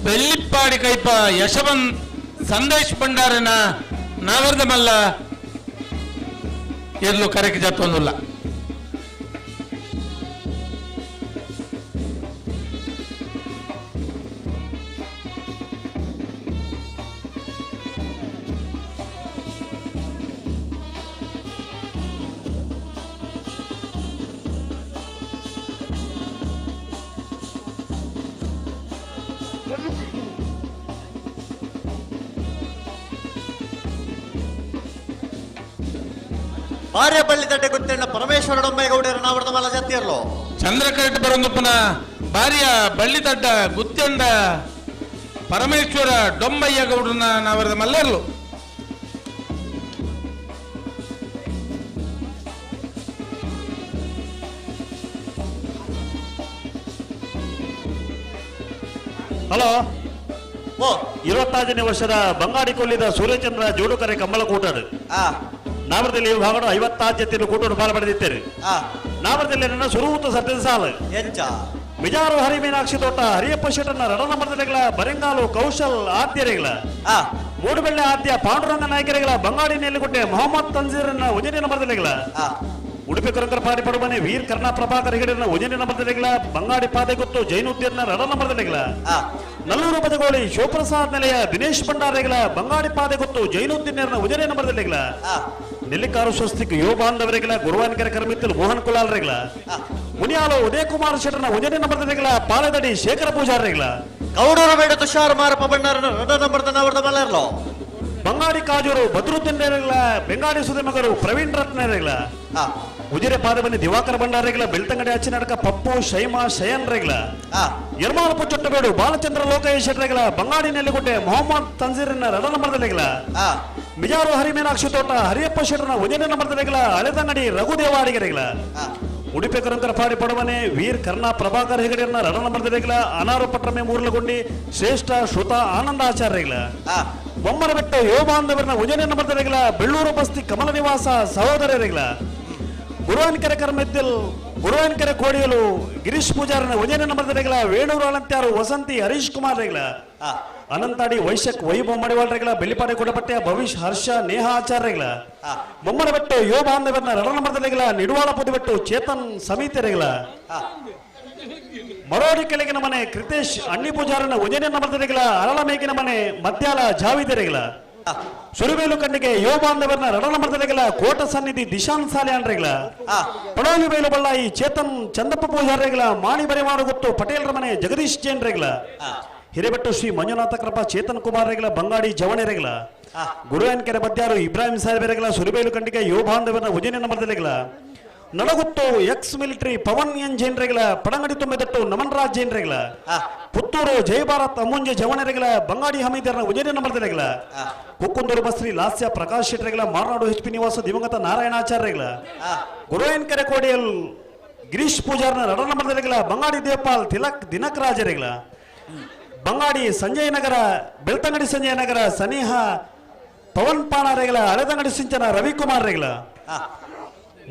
ಬೆಳ್ಳಿಪ್ಪಾಡಿ ಕೈಪ ಯಶವಂತ್ ಸಂದೇಶ್ ಭಂಡಾರನ ನಾವರದ ಮಲ್ಲ ಎಲ್ಲೂ ಕರೆಗೆ ಜತ್ತೊಂದುಲ್ಲ. ಬಾರ್ಯಪಳ್ಳಿ ತಟ್ಟೆ ಗುತ್ತೆಣ್ಣ ಪರಮೇಶ್ವರ ಡೊಮ್ಮೇಗೌಡರ ನಾವರದ ಮಲ್ಲ ಜತ್ತಿಯರ್ಲು. ಚಂದ್ರಕರೆಟ್ ಬರೊಂದುಪ್ಪನ ಬಾರ್ಯ ಬಳ್ಳಿ ತಡ್ಡ ಗುತ್ತೆಂಡ ಪರಮೇಶ್ವರ ಡೊಂಬಯ್ಯ ಗೌಡರನ್ನ ನಾವರದ ಮಲ್ಲೇರ್ಲು. ಹಲೋ ಓ 25ನೇ ವರ್ಷದ ಬಂಗಾಡಿ ಕೊಲ್ಲಿದ ಸೂರ್ಯಚಂದ್ರ ಜೋಡುಕರೆ ಕಂಬಳ ಕೂಟರು ನಾಮರದಲ್ಲಿ ವಿಭಾಗಡು 56 ಜೊತೆ ಕೂಟರು ಪಾಲು ಪಡೆದಿದ್ದೇನೆ. ನಾಮರದಲ್ಲಿ ನನ್ನ ಸುರುವುತ ಸತ್ಯದ ಸಾಲು ಎಂಚ ಮಿಜಾರು ಹರಿ ಮೀನಾಕ್ಷಿ ತೋಟ ಹರಿಯಪ್ಪ ಶೆಟ್ಟನ ರಡನ ಮರ್ದನೆಗಳ ಬರೆಂಗಾಲು ಕೌಶಲ್ ಆದ್ಯರೆಗಳ ಮೂಡುಬೆಳ್ಳೆ ಆದ್ಯ ಪಾಂಡುರಂಗ ನಾಯಕರಿಗಳ ಬಂಗಾಡಿ ನೆಲ್ಲಿಗುಡ್ಡೆ ಮೊಹಮ್ಮದ್ ತಂಜೀರನ್ನ ಉಜನಿನ ಮರ್ದನೆಗಳ ಉಡುಪಿ ಕರಂಕರ ಪಾಡಿ ಪಡುಮನೆ ವೀರ್ ಕರ್ಣ ಪ್ರಭಾಕರ್ ಹೆಗಡೆನ ಉಜನಿನ ಮರ್ದನೆಗಳ ಬಂಗಾಡಿ ಪಾದೆಗುತ್ತು ಜೈನುದ್ದೀರ್ನ ರಡನ ಮರ್ದನೆಗಳ ನಲ್ಲೂರು ಬದಗೋಳಿ ಶಿವಪ್ರಸಾದ್ ನೆಲೆಯ ದಿನೇಶ್ ಭಂಡಾರೆಗಳ ಬಂಗಾಡಿ ಪಾದೆಗುತ್ತು ಜೈನುದ್ದೀರ್ನ ಉಜನಿನ ಮರ್ದನೆಗಳ ನೆಲ್ಲಿಕಾರು ಸ್ವಸ್ತಿಕ್ ಯುವ ಬಾಂಧವರಿಗಳ ಗುರುವಾನಕೆರೆ ಕರ್ಮಿತ್ತಲು ಮೋಹನ್ ಕುಲಾಲ್ರೆಗಳ ಮುನಿಯಾಲು ಉದಯಕುಮಾರ್ ಶೆಟ್ಟನ ಉಜನಿನ ಮರ್ದನೆಗಳ ಪಾಲದಡಿ ಶೇಖರ ಪೂಜಾರಿಗಳ ಗೌಡರ ಬೇಡ ತುಷಾರ್ ಮಾರಪ್ಪ ಭಂಡಾರನ ರಡನ ಮರ್ದನ ಅವರದ ಮಲ್ಲರ್ಲೋ. ಬಂಗಾಡಿ ಕಾಜೂರು ಬದ್ರುದ್ದೀನ್ ಬೆಂಗಾಡಿ ಸುಧಮಗರು ಪ್ರವೀಣ್ ರತ್ನರೆಗಳ ಉಜಿರೆ ಪಾದಬನ್ನಿ ದಿವಾಕರ ಭಂಡಾರಿಗಳ ಬೆಳ್ತಂಗಡಿ ಅಚ್ಚಿನಡಕ ಪಪ್ಪು ಶೈಮಾ ಶಯನ್ ರೆಗಳ ಯರ್ಮಾಲಪು ಚೊಟ್ಟಬೇಡು ಬಾಲಚಂದ್ರ ಲೋಕೇಶ್ ಶೆಟ್ಟರೆಗಳ ಬಂಗಾಡಿ ನೆಲ್ಲಿಗುಡ್ಡೆ ಮೊಹಮ್ಮದ್ ತಂಜೀರಿನ ರಡನ ಮರ್ದನೆಗಳ ಮಿಜಾರು ಹರಿಮೀನಾಕ್ಷಿ ತೋಟ ಹರಿಯಪ್ಪ ಶೆಟ್ಟರನ ಉಜನಿನ ಮರ್ದನೆಗಳ ಹಳೆದಂಗಡಿ ರಘುದೇವಾಡಿಗೆರೆಗಳ ಉಡುಪಿ ಕರಂಕರ ಪಾಡಿ ಪಡವನೆ ವೀರ್ ಕರ್ಣ ಪ್ರಭಾಕರ್ ಹೆಗಡೆಯನ್ನ ರಡನ ಮರ್ದನೆಗಳ ಅನಾರು ಪಟ್ರಮೆ ಮೂರ್ಲಗುಂಡಿ ಶ್ರೇಷ್ಠ ಶ್ರುತ ಆನಂದಾಚಾರ್ಯಗಳ ಬೊಮ್ಮನಬೆಟ್ಟ ಯುವ ಬಾಂಧವರನ್ನ ಉಜನಿನ ಮರ್ದನೆಗಳ ಬೆಳ್ಳೂರು ಬಸ್ತಿ ಕಮಲ ನಿವಾಸ ಸಹೋದರರಿಗಳ ಗುರುವಾನಕೆರೆ ಕರ್ಮೆದ್ದಲ್ ಗುರುವಾನಕೆರೆ ಕೋಡಿಯಲು ಗಿರೀಶ್ ಪೂಜಾರನ ಉಜನಿನ ಮರ್ದನೆಗಳ ವೇಣೂರು ಅಳಂತ್ಯಾರು ವಸಂತಿ ಹರೀಶ್ ಕುಮಾರ್ ರೆಗಳ ಅನಂತಾಡಿ ವೈಶಕ್ ವೈಭವ ಮಡಿವಾಳ್ರೆಗಳ ಬೆಲಿಪಾಡಿ ಕೊಡಪಟ್ಟೆಯ ಭವಿಷ್ ಹರ್ಷ ನೇಹ ಆಚಾರ್ಯಗಳ ಬೊಮ್ಮನಬೆಟ್ಟು ಯುವ ಬಾಂಧವರನ್ನ ರಡನ ಮರ್ದನೆಗಳ ನಿಡುವಾಳ ಪುದುಬೆಟ್ಟು ಚೇತನ್ ಸಮಿತಿರೆಗಳ ಮರೋಡಿ ಕೆಳಗಿನ ಮನೆ ಕೃತೇಶ್ ಅಣ್ಣಿ ಪೂಜಾರನ ಉಜನಿನ ಮರ್ದನೆಗಳ ಅರಳಮೇಗಿನ ಮನೆ ಮದ್ಯಾಲ ಜಾವಿದೆರೆಗಳ ಸುರುವೇಲು ಕಣ್ಣಿಗೆ ಯುವ ಬಾಂಧವರನ್ನ ರಡನ ಮರ್ದನೆಗಳ ಕೋಟ ಸನ್ನಿಧಿ ದಿಶಾನ್ ಸಾಲಿಯಾನ್ರೆಗಳ ಪಡೋಲಿ ಬೇಲು ಬಳ್ಳಾಯಿ ಚೇತನ್ ಚಂದಪ್ಪ ಪೂಜಾರಿಗಳ ಮಾಣಿ ಬರೆಮಾಡು ಗೊತ್ತು ಪಟೇಲ್ರ ಮನೆ ಜಗದೀಶ್ ಜೈನ್ರೆಗಳ ಹಿರೇಬೆಟ್ಟು ಶ್ರೀ ಮಂಜುನಾಥ ಕೃಪಾ ಚೇತನ್ ಕುಮಾರ್ ರೆಗಳ ಬಂಗಾಡಿ ಜವಣೆರೆಗಳ ಗುರುಯನ್ಕೆರೆ ಬದ್ಯಾರು ಇಬ್ರಾಹಿಂ ಸಾಹೇಬರೆಗಳ ಸುರುಬೇಲು ಕಂಡಿಗೆ ಯುವ ಬಾಂಧವರನ್ನ ಉಜನಿನ ಮರ್ದನೆಗಳ ನಡಗುತ್ತು ಎಕ್ಸ್ ಮಿಲಿಟರಿ ಪವನ್ ಎನ್ ಜೈನ್ರೆಗಳ ಪಡಂಗಡಿ ತುಂಬಿದಟ್ಟು ನಮನ್ ರಾಜ್ ಜೈನ್ರೆಗಳ ಪುತ್ತೂರು ಜಯಭಾರತ್ ಅಮ್ಮುಂಜೆ ಜವಣರೆಗಳ ಬಂಗಾಡಿ ಹಮೀದರ್ನ ಉಜನಿನ ಮರ್ದನೆಗಳ ಕುಕ್ಕುಂದೂರು ಬಸ್ರಿ ಲಾಸ್ಯ ಪ್ರಕಾಶ್ ಶೆಟ್ಟರೆಗಳ ಮಾರನಾಡು ಎಚ್ ಪಿ ನಿವಾಸ ದಿವಂಗತ ನಾರಾಯಣಾಚಾರ್ಯಗಳ ಗುರುಯನ್ಕೆರೆ ಕೋಡಿಯಲ್ ಗಿರೀಶ್ ಪೂಜಾರ್ನ ರಡನ ಮರ್ದನೆಗಳ ಬಂಗಾಡಿ ದೇಪಾಲ್ ತಿಲಕ್ ದಿನಕ್ ರಾಜರೆಗಳ ಬಂಗಾಡಿ ಸಂಜಯ್ ನಗರ ಬೆಳ್ತಂಗಡಿ ಸಂಜಯ್ ನಗರ ಸನೇಹ ಪವನ್ ಪಾಣಾರೆಗಳ ಹಳೆದಂಗಡಿ ಸಿಂಚನ ರವಿಕುಮಾರ್ ರೆಗಳ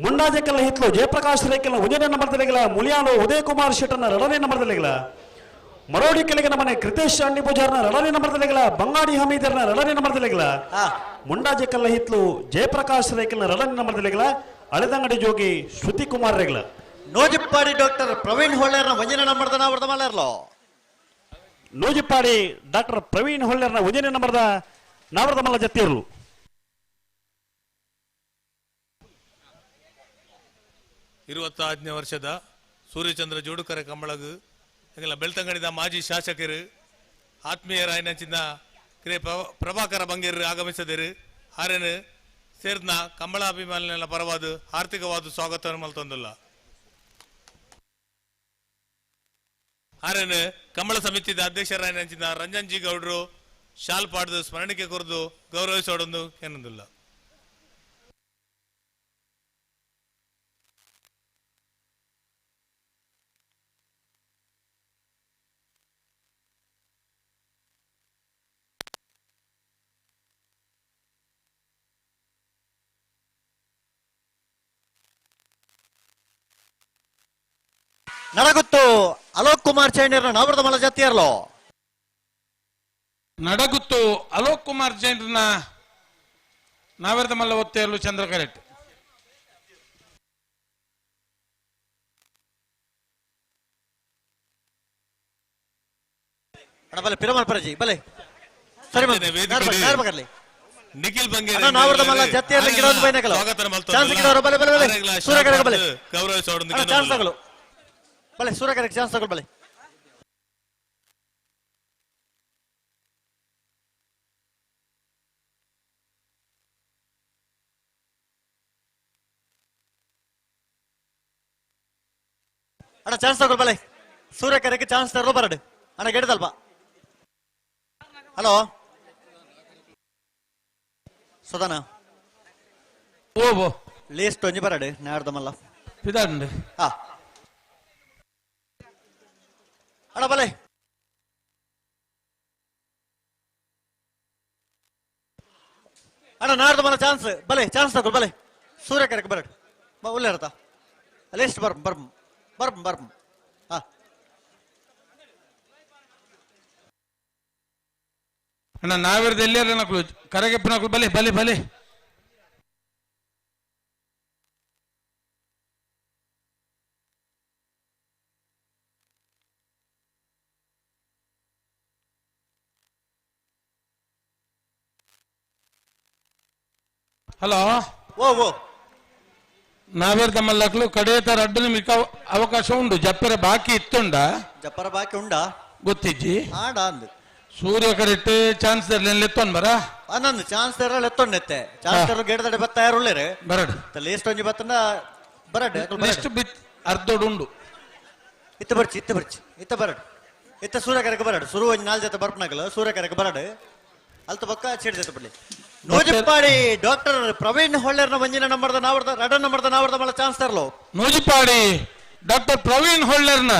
ಮುಂಡಾಜೆಕಲ್ಲ ಹಿತ್ಲು ಜಯಪ್ರಕಾಶ್ ರೇಖೆಲ ಉಜಯ ನಂಬರ್ದಲೆಗಳ ಮುಳಿಯಾಲು ಉದಯಕುಮಾರ್ ಶೆಟ್ಟನ ರಡನೆ ನಂಬರ್ದಲೆಗಳ ಮರೋಡಿ ಕೆಳಗಿನ ಮನೆ ಕೃತೇಶ್ ಅಣ್ಣಿ ಪೂಜಾರ್ನ ರಡನೆ ನಂಬರ್ದಲೆಗಳ ಬಂಗಾಡಿ ಹಮೀದರ್ನ ರಡನೆ ನಂಬರ್ದಲೆಗಳ ಮುಂಡಾಜೆಕಲ್ಲ ಹಿತ್ಲು ಜಯಪ್ರಕಾಶ್ ರೇಖೆಲ ರಡನೆ ನಂಬರ್ದಲೆಗಳ ಹಳೆದಂಗಡಿ ಜೋಗಿ ಶ್ರುತಿ ಕುಮಾರ್ ರೆಗಳ ನೋಜಿಪ್ಪಾಡಿ ಡಾಕ್ಟರ್ ಪ್ರವೀಣ್ ಹೊಳ್ಳೇರ್ನ ವಂಜನೆ ನಂಬರ್ದ ನಾವರದ ಮಲ್ಲರ್ಲೋ. ನೂಜಿಪ್ಪಾಡಿ ಡಾಕ್ಟರ್ ಪ್ರವೀಣ್ ಹೊಳ್ಳೇರ್ನ ಉಜನೆ ನಂಬರ್ದ ನಾವರದ ಮಲ್ಲ ಜತ್ತಿಯರ್ಲು. 25ನೇ ವರ್ಷದ ಸೂರ್ಯಚಂದ್ರ ಜೋಡುಕರೆ ಕಂಬಳಗು ಎಂಗಲ ಬೆಳ್ತಂಗಡಿದ ಮಾಜಿ ಶಾಸಕರು ಆತ್ಮೀಯರಾಯಿನಂಚಿನ ಕ್ರೇ ಪ್ರಭಾಕರ ಬಂಗೇರು ಆಗಮಿಸದಿರು ಆರೆನು ಸೇರ್ನ ಕಂಬಳ ಅಭಿಮಾನಿಗಳ ಪರವಾದ ಆರ್ಥಿಕವಾದ ಸ್ವಾಗತವನ್ನು ಮಲ್ತೊಂದಿಲ್ಲ. ಆರೆನು ಕಂಬಳ ಸಮಿತಿದ ಅಧ್ಯಕ್ಷರಾಯಿನಂಚಿನ ರಂಜನ್ ಜಿ ಗೌಡ್ರು ಶಾಲ್ ಪಾಡ್ದು ಸ್ಮರಣಿಕೆ ಕೊರದು ಗೌರವಿಸೋಡೊಂದು ಎನ್ನೊಂದಿಲ್ಲ. ನಡಗುತ್ತು ಅಲೋಕ್ ಕುಮಾರ್ ಚೈನರ್ನ ನಾವರದ ಮಲ ಜತ್ತಿಯರ್ಲೋ. ನಡಗುತ್ತು ಅಲೋಕ್ ಕುಮಾರ್ ಜೈನರ್ನ ನಾವರದ ಮಲ್ಲ ಒತ್ತೆಯಲ್ಲೂ ಚಂದ್ರ ಕರೆಕ್ಟ್. ಬಲೆ ಪಿರಮಲ್ ಪರಜಿ ಬಲೆ ಸರಿ ನಿಖಿಲ್ ಬಂಗೇರಿ ನಾವರದ ಮಲ್ಲ ಜತ್ತಿಯರ್ಲ ಗಿಡವನ್ನು ಬೈನಕಲ ಚಾನ್ಸ್ ಗಿಡವರು ಬಲೆ ಬಲೆ ಬಲೆ ಸೂರ್ಯಕರಗ ಬಲೆ ಗೌರವಿಸೋಡೊಂದು ಚಾನ್ಸ್ ತಗಲು ಬಲೆ ಸೂರ್ಯಕರಗ ಚಾನ್ಸ್ ತಗಲು ಬಲೆ. ಅಣ್ಣ ಚಾನ್ಸ್ ತಗೊಳ್ ಬಲೆ ಸೂರ್ಯಕರಕ್ಕೆ ಚಾನ್ಸ್ ತರಲು ಬರಡು ಅಣ್ಣ ಗೆಡದಲ್ಪ. ಹಲೋ ಸುಧಾನ ಓಬೋ ಲಿಸ್ಟ್ ಒಂಜಿ ಬರಡು ನಾಡ್ದ ಮಲ್ಲ ಪಿದಾಂಡು. ಹಾ ಅಣ್ಣ ಬಲೆ ಅಣ್ಣ ನಾಡ್ದ ಮಲ್ಲ ಚಾನ್ಸ್ ಬಲೆ ಚಾನ್ಸ್ ತಗೊಳ್ ಬಲೆ ಸೂರ್ಯಕರಕ್ಕೆ ಬರಡು ಒಳ್ಳೆ ಇರತ್ತ ಲಿಸ್ಟ್ ಬರ್ ಬರ್ ಬರ್ ಬರ್. ಹಾ ಅಣ್ಣ ನಾವಿರದ ಎಲ್ಲಿಯಾರ ನಕಲು ಕರಗೆಪ್ಪ ನಕಲು ಬಲೆ ಬಲೆ ಬಲೆ. ಹಲೋ ಓ ಓ ನಾವೇರ್ದ ಮಲ್ಲಕ್ಲು ಕಡೆಯ ರಡ್ಡು ನಿಮಿಷ ಅವಕಾಶ ಉಂಡು. ಜಪ್ಪರ ಬಾಕಿ ಇತ್ತುಂಡ ಜಪ್ಪರ ಬಾಕಿ ಉಂಡಾ ಗೊತ್ತಿಜ್ಜಿ ಆಡ ಅಂದು ಸೂರ್ಯ ಕರೆಕ್ಟ್ ಚಾನ್ಸ್ ಲೆತ್ತೊಂದು ಬರ ಅನ್ನೊಂದು ಚಾನ್ಸ್ ತೆರಲ್ ಎತ್ತೊಂಡೆತ್ತೆ ಚಾನ್ಸ್ ತೆರಲು ಗೇಡದಡೆ ಬತ್ತ ಯಾರು ಉಳ್ಳೇರು ಬರಡು ಲಿಸ್ಟ್ ಒಂಜಿ ಬತ್ತಂಡ ಬರಡು ಲಿಸ್ಟ್ ಬಿತ್ ಅರ್ಧೋಡು ಉಂಡು. ಇತ್ತ ಬರ್ಚಿ ಇತ್ತ ಬರ್ಚಿ ಇತ್ತ ಬರಡು ಇತ್ತ ಸೂರ್ಯ ಕರೆಕ್ ಬರಡು ಸುರು ಒಂಜಿ ನಾಲ್ ಜೊತೆ ಬರ್ಪನಾಗಲು ಸೂರ್ಯ ಕರೆಕ್ ಬರಡು ಅಲ್ತ ಬೊಕ್ಕ ಚೀಟ್ ಜೊತೆ ಬಿಡ್ಲಿ. ನೂಜಿಪ್ಪಾಡಿ ಡಾಕ್ಟರ್ ಪ್ರವೀಣ್ ಹೊಳ್ಳೇರ್ನ ಮಂಜಿನ ನಂಬರ್ದ ನಾವರ್ದ ರಡ ನಂಬರ್ದ ನಾವರ್ದ ಮಲ್ಲ ಚಾನ್ಸ್ ತರಲು. ನೂಜಿಪ್ಪಾಡಿ ಡಾಕ್ಟರ್ ಪ್ರವೀಣ್ ಹೊಳ್ಳೇರ್ನ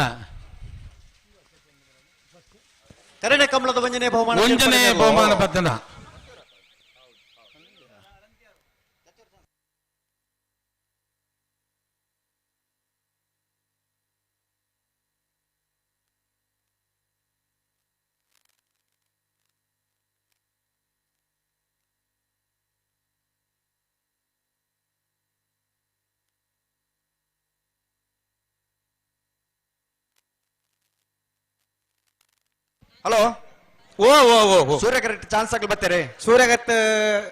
ಕರೆಣ ಕಮಲದ ಒಂಜನೇ ಬಹುಮಾನ ಒಂಜನೇ ಬಹುಮಾನ ಪದ್ದನ. ಹಲೋ ಓ ಓ ಓ ಓ ಸೂರ್ಯ ಕರೆಕ್ಟ್ ಚಾನ್ಸ್ ಆಗಲಿ ಬರ್ತಾರೆ. ಸೂರ್ಯ ಕರೆಕ್ಟ್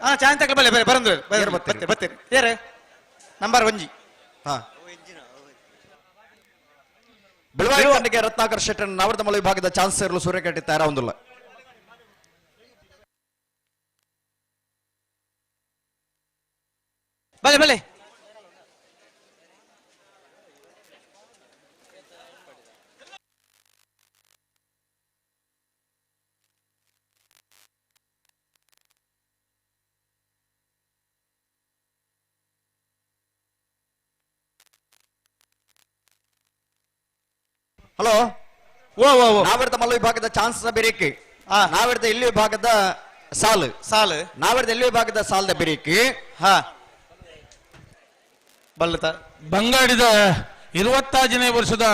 ಹಾ ಚಾನ್ಸ್ ಆಗಲಿ ಬಲೆ ಬಲೆ ಬರಂದ್ರೆ ಬರ್ತೀರಿ ಬರ್ತೀರಿ ಯಾರು ನಂಬರ್ ಒಂಜಿ. ಹಾ ಬೆಳವಾಯಿ ತಂಡಕ್ಕೆ ರತ್ನಾಕರ್ ಶೆಟ್ಟರ್ ನವರದ ಮಲ ವಿಭಾಗದ ಚಾನ್ಸ್ ಸೇರಲು ಸೂರ್ಯ ಕರೆಕ್ಟ್ ತಯಾರ ಹೊಂದಿಲ್ಲ. ಬಲೆ ಬಲೆ ಹಲೋ ಓ ಓ ಓ ನಾವೆಡ್ತ ಮಲ್ಲ ವಿಭಾಗದ ಚಾನ್ಸ್ ಬಿರಿಕಿ ನಾವೆಡ್ತ ಇಲ್ಲಿ ವಿಭಾಗದ ಸಾಲು ಸಾಲು ನಾವೆಡ್ತ ಇಲ್ಲಿ ವಿಭಾಗದ ಸಾಲದ ಬಿರಿಕಿ. ಹಾ ಬಲ್ಲತ ಬಂಗಾಡಿದ 25ನೇ ವರ್ಷದ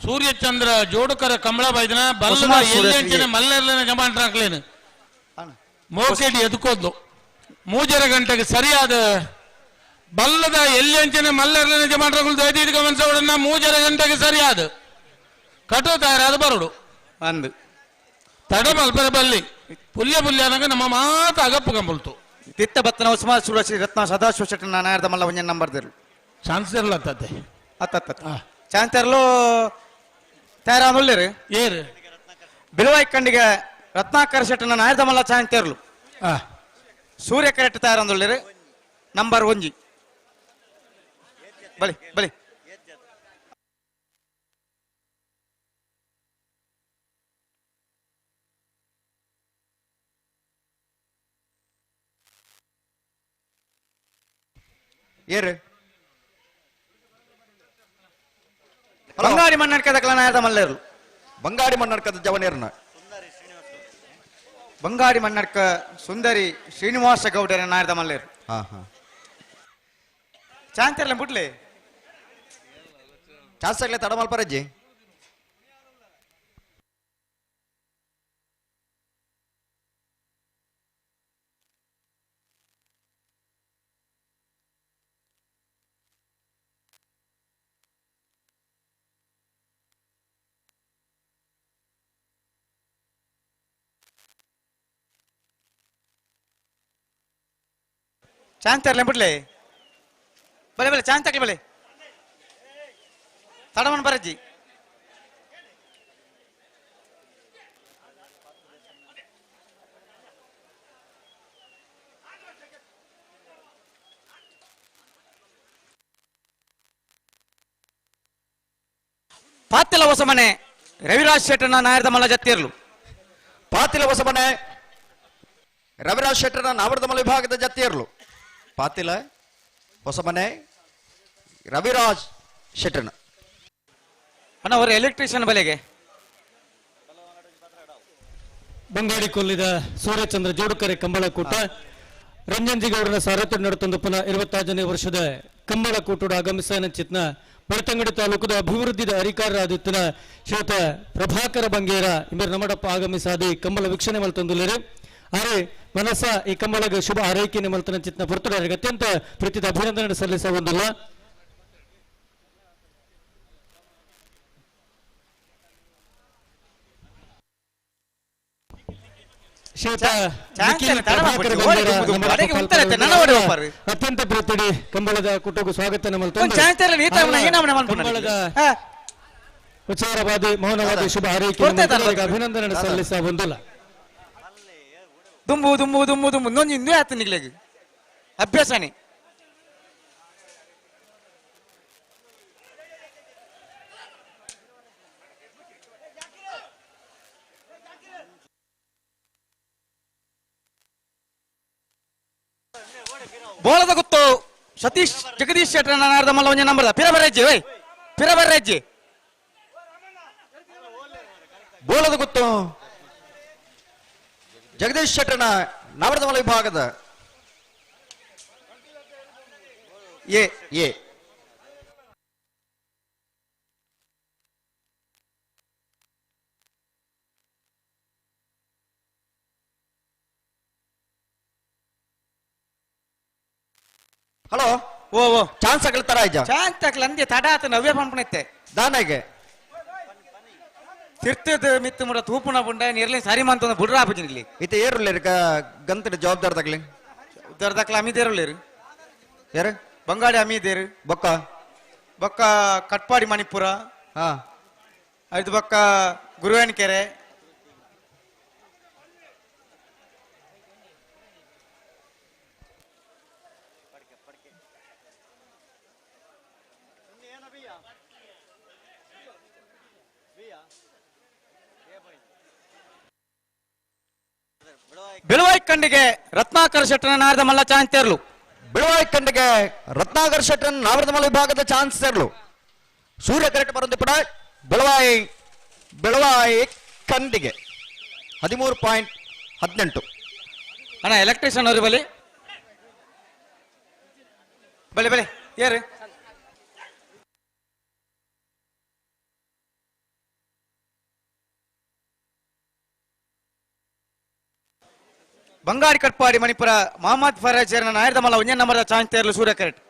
ಸೂರ್ಯಚಂದ್ರ ಜೋಡುಕರ ಕಮಲ ಬೈದನ ಬಲ್ಲದ ಎಲ್ಲೆಂಚಿನ ಮಲ್ಲೆರ್ಲನ ಜಮಾಂಟ್ರಾಕ್ಲೇನು ಮೋಕೆಡಿ ಎದುಕೋದ್ಲು 3.5 ಗಂಟೆಗೆ ಸರಿಯಾದ ಬಲ್ಲದ ಎಲ್ಲೆಂಚಿನ ಮಲ್ಲೆರ್ಲನ ಜಮಾಂಟ್ರಾಕ್ಲು ದಯದೀರ್ಘ ಗಮನಿಸೋಡನ್ನ 3.5 ಗಂಟೆಗೆ ಸರಿಯಾದ ಕಟೋ ತಯಾರಾದ ಬರೋಡು ಅಂದು ತಡ ಮಲ್ಪರ ಬಲ್ಲಿ ಪುಲ್ಯ ಪುಲ್ಯನಾಗ ನಮ್ಮ ಮಾತು ಅಗಪ್ಪು ಕಂಬಲ್ತು. ತಿತ್ತ ಬತ್ತನ ಉಸ್ಮಾ ಸುರಶ್ರೀ ರತ್ನ ಸದಾಶಿವ ಶೆಟ್ಟರ್ ನಾನಾರ್ದ ಮಲ್ಲ ಒಂಜನ್ ನಂಬರ್ ದಿರ್ಲು ಚಾನ್ಸ್ ಇರಲ್ಲ ಅತ್ತೆ ಅತ್ತ ಚಾನ್ಸ್ ಇರಲು ತಯಾರಾನುಲ್ಲೇರು ಏರು ಬಿಳುವಾಯಿ ಕಂಡಿಗೆ ರತ್ನಾಕರ್ ಶೆಟ್ಟನ ನಾಯರ್ದಮಲ್ಲ ಚಾಂತೇರ್ಲು ಸೂರ್ಯ ಕರೆಕ್ಟ್ ತಯಾರಂದುಳ್ಳೇರು ನಂಬರ್ ಒಂಜಿ. ಬಲಿ ಬಲಿ ಏರು ಬಂಗಾಡಿ ಮಣ್ಣಡ್ಕದಕ್ಲ ನಾಯರ್ದ ಮಲ್ಲೇರ್ಲು. ಬಂಗಾಡಿ ಮಣ್ಣಡ್ಕದ ಜವನೇರ್ನ ಬಂಗಾಡಿ ಮಣ್ಣಡ್ಕ ಸುಂದರಿ ಶ್ರೀನಿವಾಸ ಗೌಡರ ನಾಯರ್ದ ಮಲ್ಲೇರು. ಹಾ ಹಾ ಚಾಂತರ್ಲ ಬುಡ್ಲೆ ಚಾನ್ಸ್ ಆಗ್ಲೇ ತಡ ಮಲ್ಪರಜ್ಜಿ. ಚಾಂತರ್ಲ ಬುಡ್ಲೆ ಬಲೆ ಬಲೆ ಚಾಂತಕ್ಲಿ ಬಲೆ ತಡಮನ್ ಬರಜ್ಜಿ. ಪಾತಿಲ ಹೊಸಮನೆ ರವಿರಾಜ್ ಶೆಟ್ಟನ ನಾಯರ್ದ ಮಲ್ಲ ಜತ್ತಿರ್ಲು. ಪಾತಿಲ ಹೊಸಮನೆ ರವಿರಾಜ್ ಶೆಟ್ಟನ ನಾವರ್ದಮಲ ವಿಭಾಗದ ಜತ್ತಿರ್ಲು. ಪಾತಿಲ ಹೊಸಮನೆ ರವಿರಾಜ್ ಶೆಟ್ಟನ. ಅಣ್ಣ ಅವರ ಎಲೆಕ್ಟ್ರಿಷಿಯನ್ ಬಲೆಗೆ ಬಂಗಾಡಿ ಕೊಲ್ಲಿದ ಸೂರ್ಯಚಂದ್ರ ಜೋಡುಕರೆ ಕಂಬಳಕೂಟ ರಂಜನ್ ಜಿಗೌಡನ ಸಾರಥ್ಯ ನಡೆತಂದು ಪುನಃ 26ನೇ ವರ್ಷದ ಕಂಬಳಕೂಟದ ಆಗಮಿಸನ ಚಿತ್ನ ಬೆಳ್ತಂಗಡಿ ತಾಲೂಕದ ಅಭಿವೃದ್ಧಿದ ಅಧಿಕಾರರಾದಿತ್ತನ ಶ್ರೀಯುತ ಪ್ರಭಾಕರ ಬಂಗೇರ ಇಬ್ಬರು ನಮ್ಮಡಪ್ಪ ಆಗಮಿಸಾದಿ ಕಂಬಳ ವೀಕ್ಷಣೆ ಮಲ್ತಂದುಲೇರು. ಅರೆ ಮನಸ್ಸ ಈ ಕಂಬಳಗ ಶುಭ ಆರೈಕೆ ಮಲ್ತನ ಚಿತ್ನ ಪುರ್ತುಡರಿಗೆ ಅತ್ಯಂತ ಪ್ರೀತಿದ ಅಭಿನಂದನೆ ಸಲ್ಲಿಸ ಒಂದಲ್ಲ. ಅತ್ಯಂತ ಪ್ರೀತಿಡಿ ಕಂಬಳದ ಕುಟುಂಬ ಸ್ವಾಗತ ಕಂಬಳದ ವಿಚಾರವಾದಿ ಮೌನವಾದಿ ಶುಭ ಹಾರೈಕೆ ಅಭಿನಂದನೆ ಸಲ್ಲಿಸ ಒಂದಲ್ಲ. ದುಂಬು ದುಂಬು ದುಂಬು ದುಂಬು ನೊಂದು ಇಂದೇ ಆತು ನಿಗ್ಲೆಗ್ ಅಭ್ಯಾಸನೇ. ಬೋಳದ ಗೊತ್ತು ಸತೀಶ್ ಜಗದೀಶ್ ಶೆಟ್ಟರ್ ನಾರ್ದ ಮಲ್ಲ ಒಂಜಿ ನಂಬರ್ ಪಿರಬರ್ರಜ್ಜಿ ಓಯ್ ಪಿರಬರ್ರಜ್ಜಿ. ಬೋಳದ ಗೊತ್ತು ಜಗದೀಶ್ ಶೆಟ್ಟರ್ನ ನವರದಮಲ ವಿಭಾಗದ ಎ ಎ ಹಲೋ ಓ ಓ ಚಾನ್ಸ್ ಆಗಲ್ ತರ ಇಜ್ಜ ಚಾನ್ಸ್ ಆಗಲ್ ಅಂದೆ ತಡ ಆತ ನವ್ಯ ಪಂಪನೈತೆ ದಾನಾಗೆ ತಿರ್ತದ ಮಿತ್ತು ಮುಡ ತೂಪುನ ಬುಂಡ ನೀರ್ಲಿ ಸರಿ ಮಂತ ಬುಡ್ರ ಆಪುಜಿನಿ ಇತ್ತ ಏರುಲ್ಲೇರು ಗಂತದ ಜವಾಬ್ದಾರ ತಗಲಿ ದರ್ದಕ್ಲ ಅಮಿದೇರುಲ್ಲೇರು ಯಾರು ಬಂಗಾಡಿ ಅಮಿದೇರು ಬೊಕ್ಕ ಬೊಕ್ಕ ಕಟ್ಪಾಡಿ ಮಣಿಪುರ ಹಾ ಐದು ಬೊಕ್ಕ ಗುರುವಾನಕೆರೆ ಬೆಳುವಾಯಿ ಕಂಡಿಗೆ ರತ್ನಾಕರ್ ಶೆಟ್ಟನ ನಾರದ ಮಲ್ಲ ಚಾನ್ಸ್ ತೇರ್ಲು. ಬೆಳುವಾಯಿ ಕಂಡಿಗೆ ರತ್ನಾಕರ್ ಶೆಟ್ಟನ ನಾರದ ಮಲ್ಲ ವಿಭಾಗದ ಚಾನ್ಸ್ ತೇರ್ಲು. ಸೂರ್ಯ ಕರೆಕ್ಟ್ ಬರೋದು ಪಡ ಬೆಳುವಾಯಿ ಬೆಳುವಾಯಿ ಕಂಡಿಗೆ 13.18. ಅಣ್ಣ ಎಲೆಕ್ಟ್ರಿಷಿಯನ್ ಅವರು ಬಲಿ ಬಲೆ ಬಲೆ ಯಾರು ಬಂಗಾಡಿ ಕಟ್ಪಾಡಿ ಮಣಿಪುರ ಮೊಹಮ್ಮದ್ ಫರಾಜ್ ನಾಯರ್ದ ಮಲ್ಲ ಒಂದೇ ನಂಬರ್ ಚಾನ್ಸ್ ತೇರ್ಲು ಸೂರ್ಯ ಕರೆಕ್ಟ್.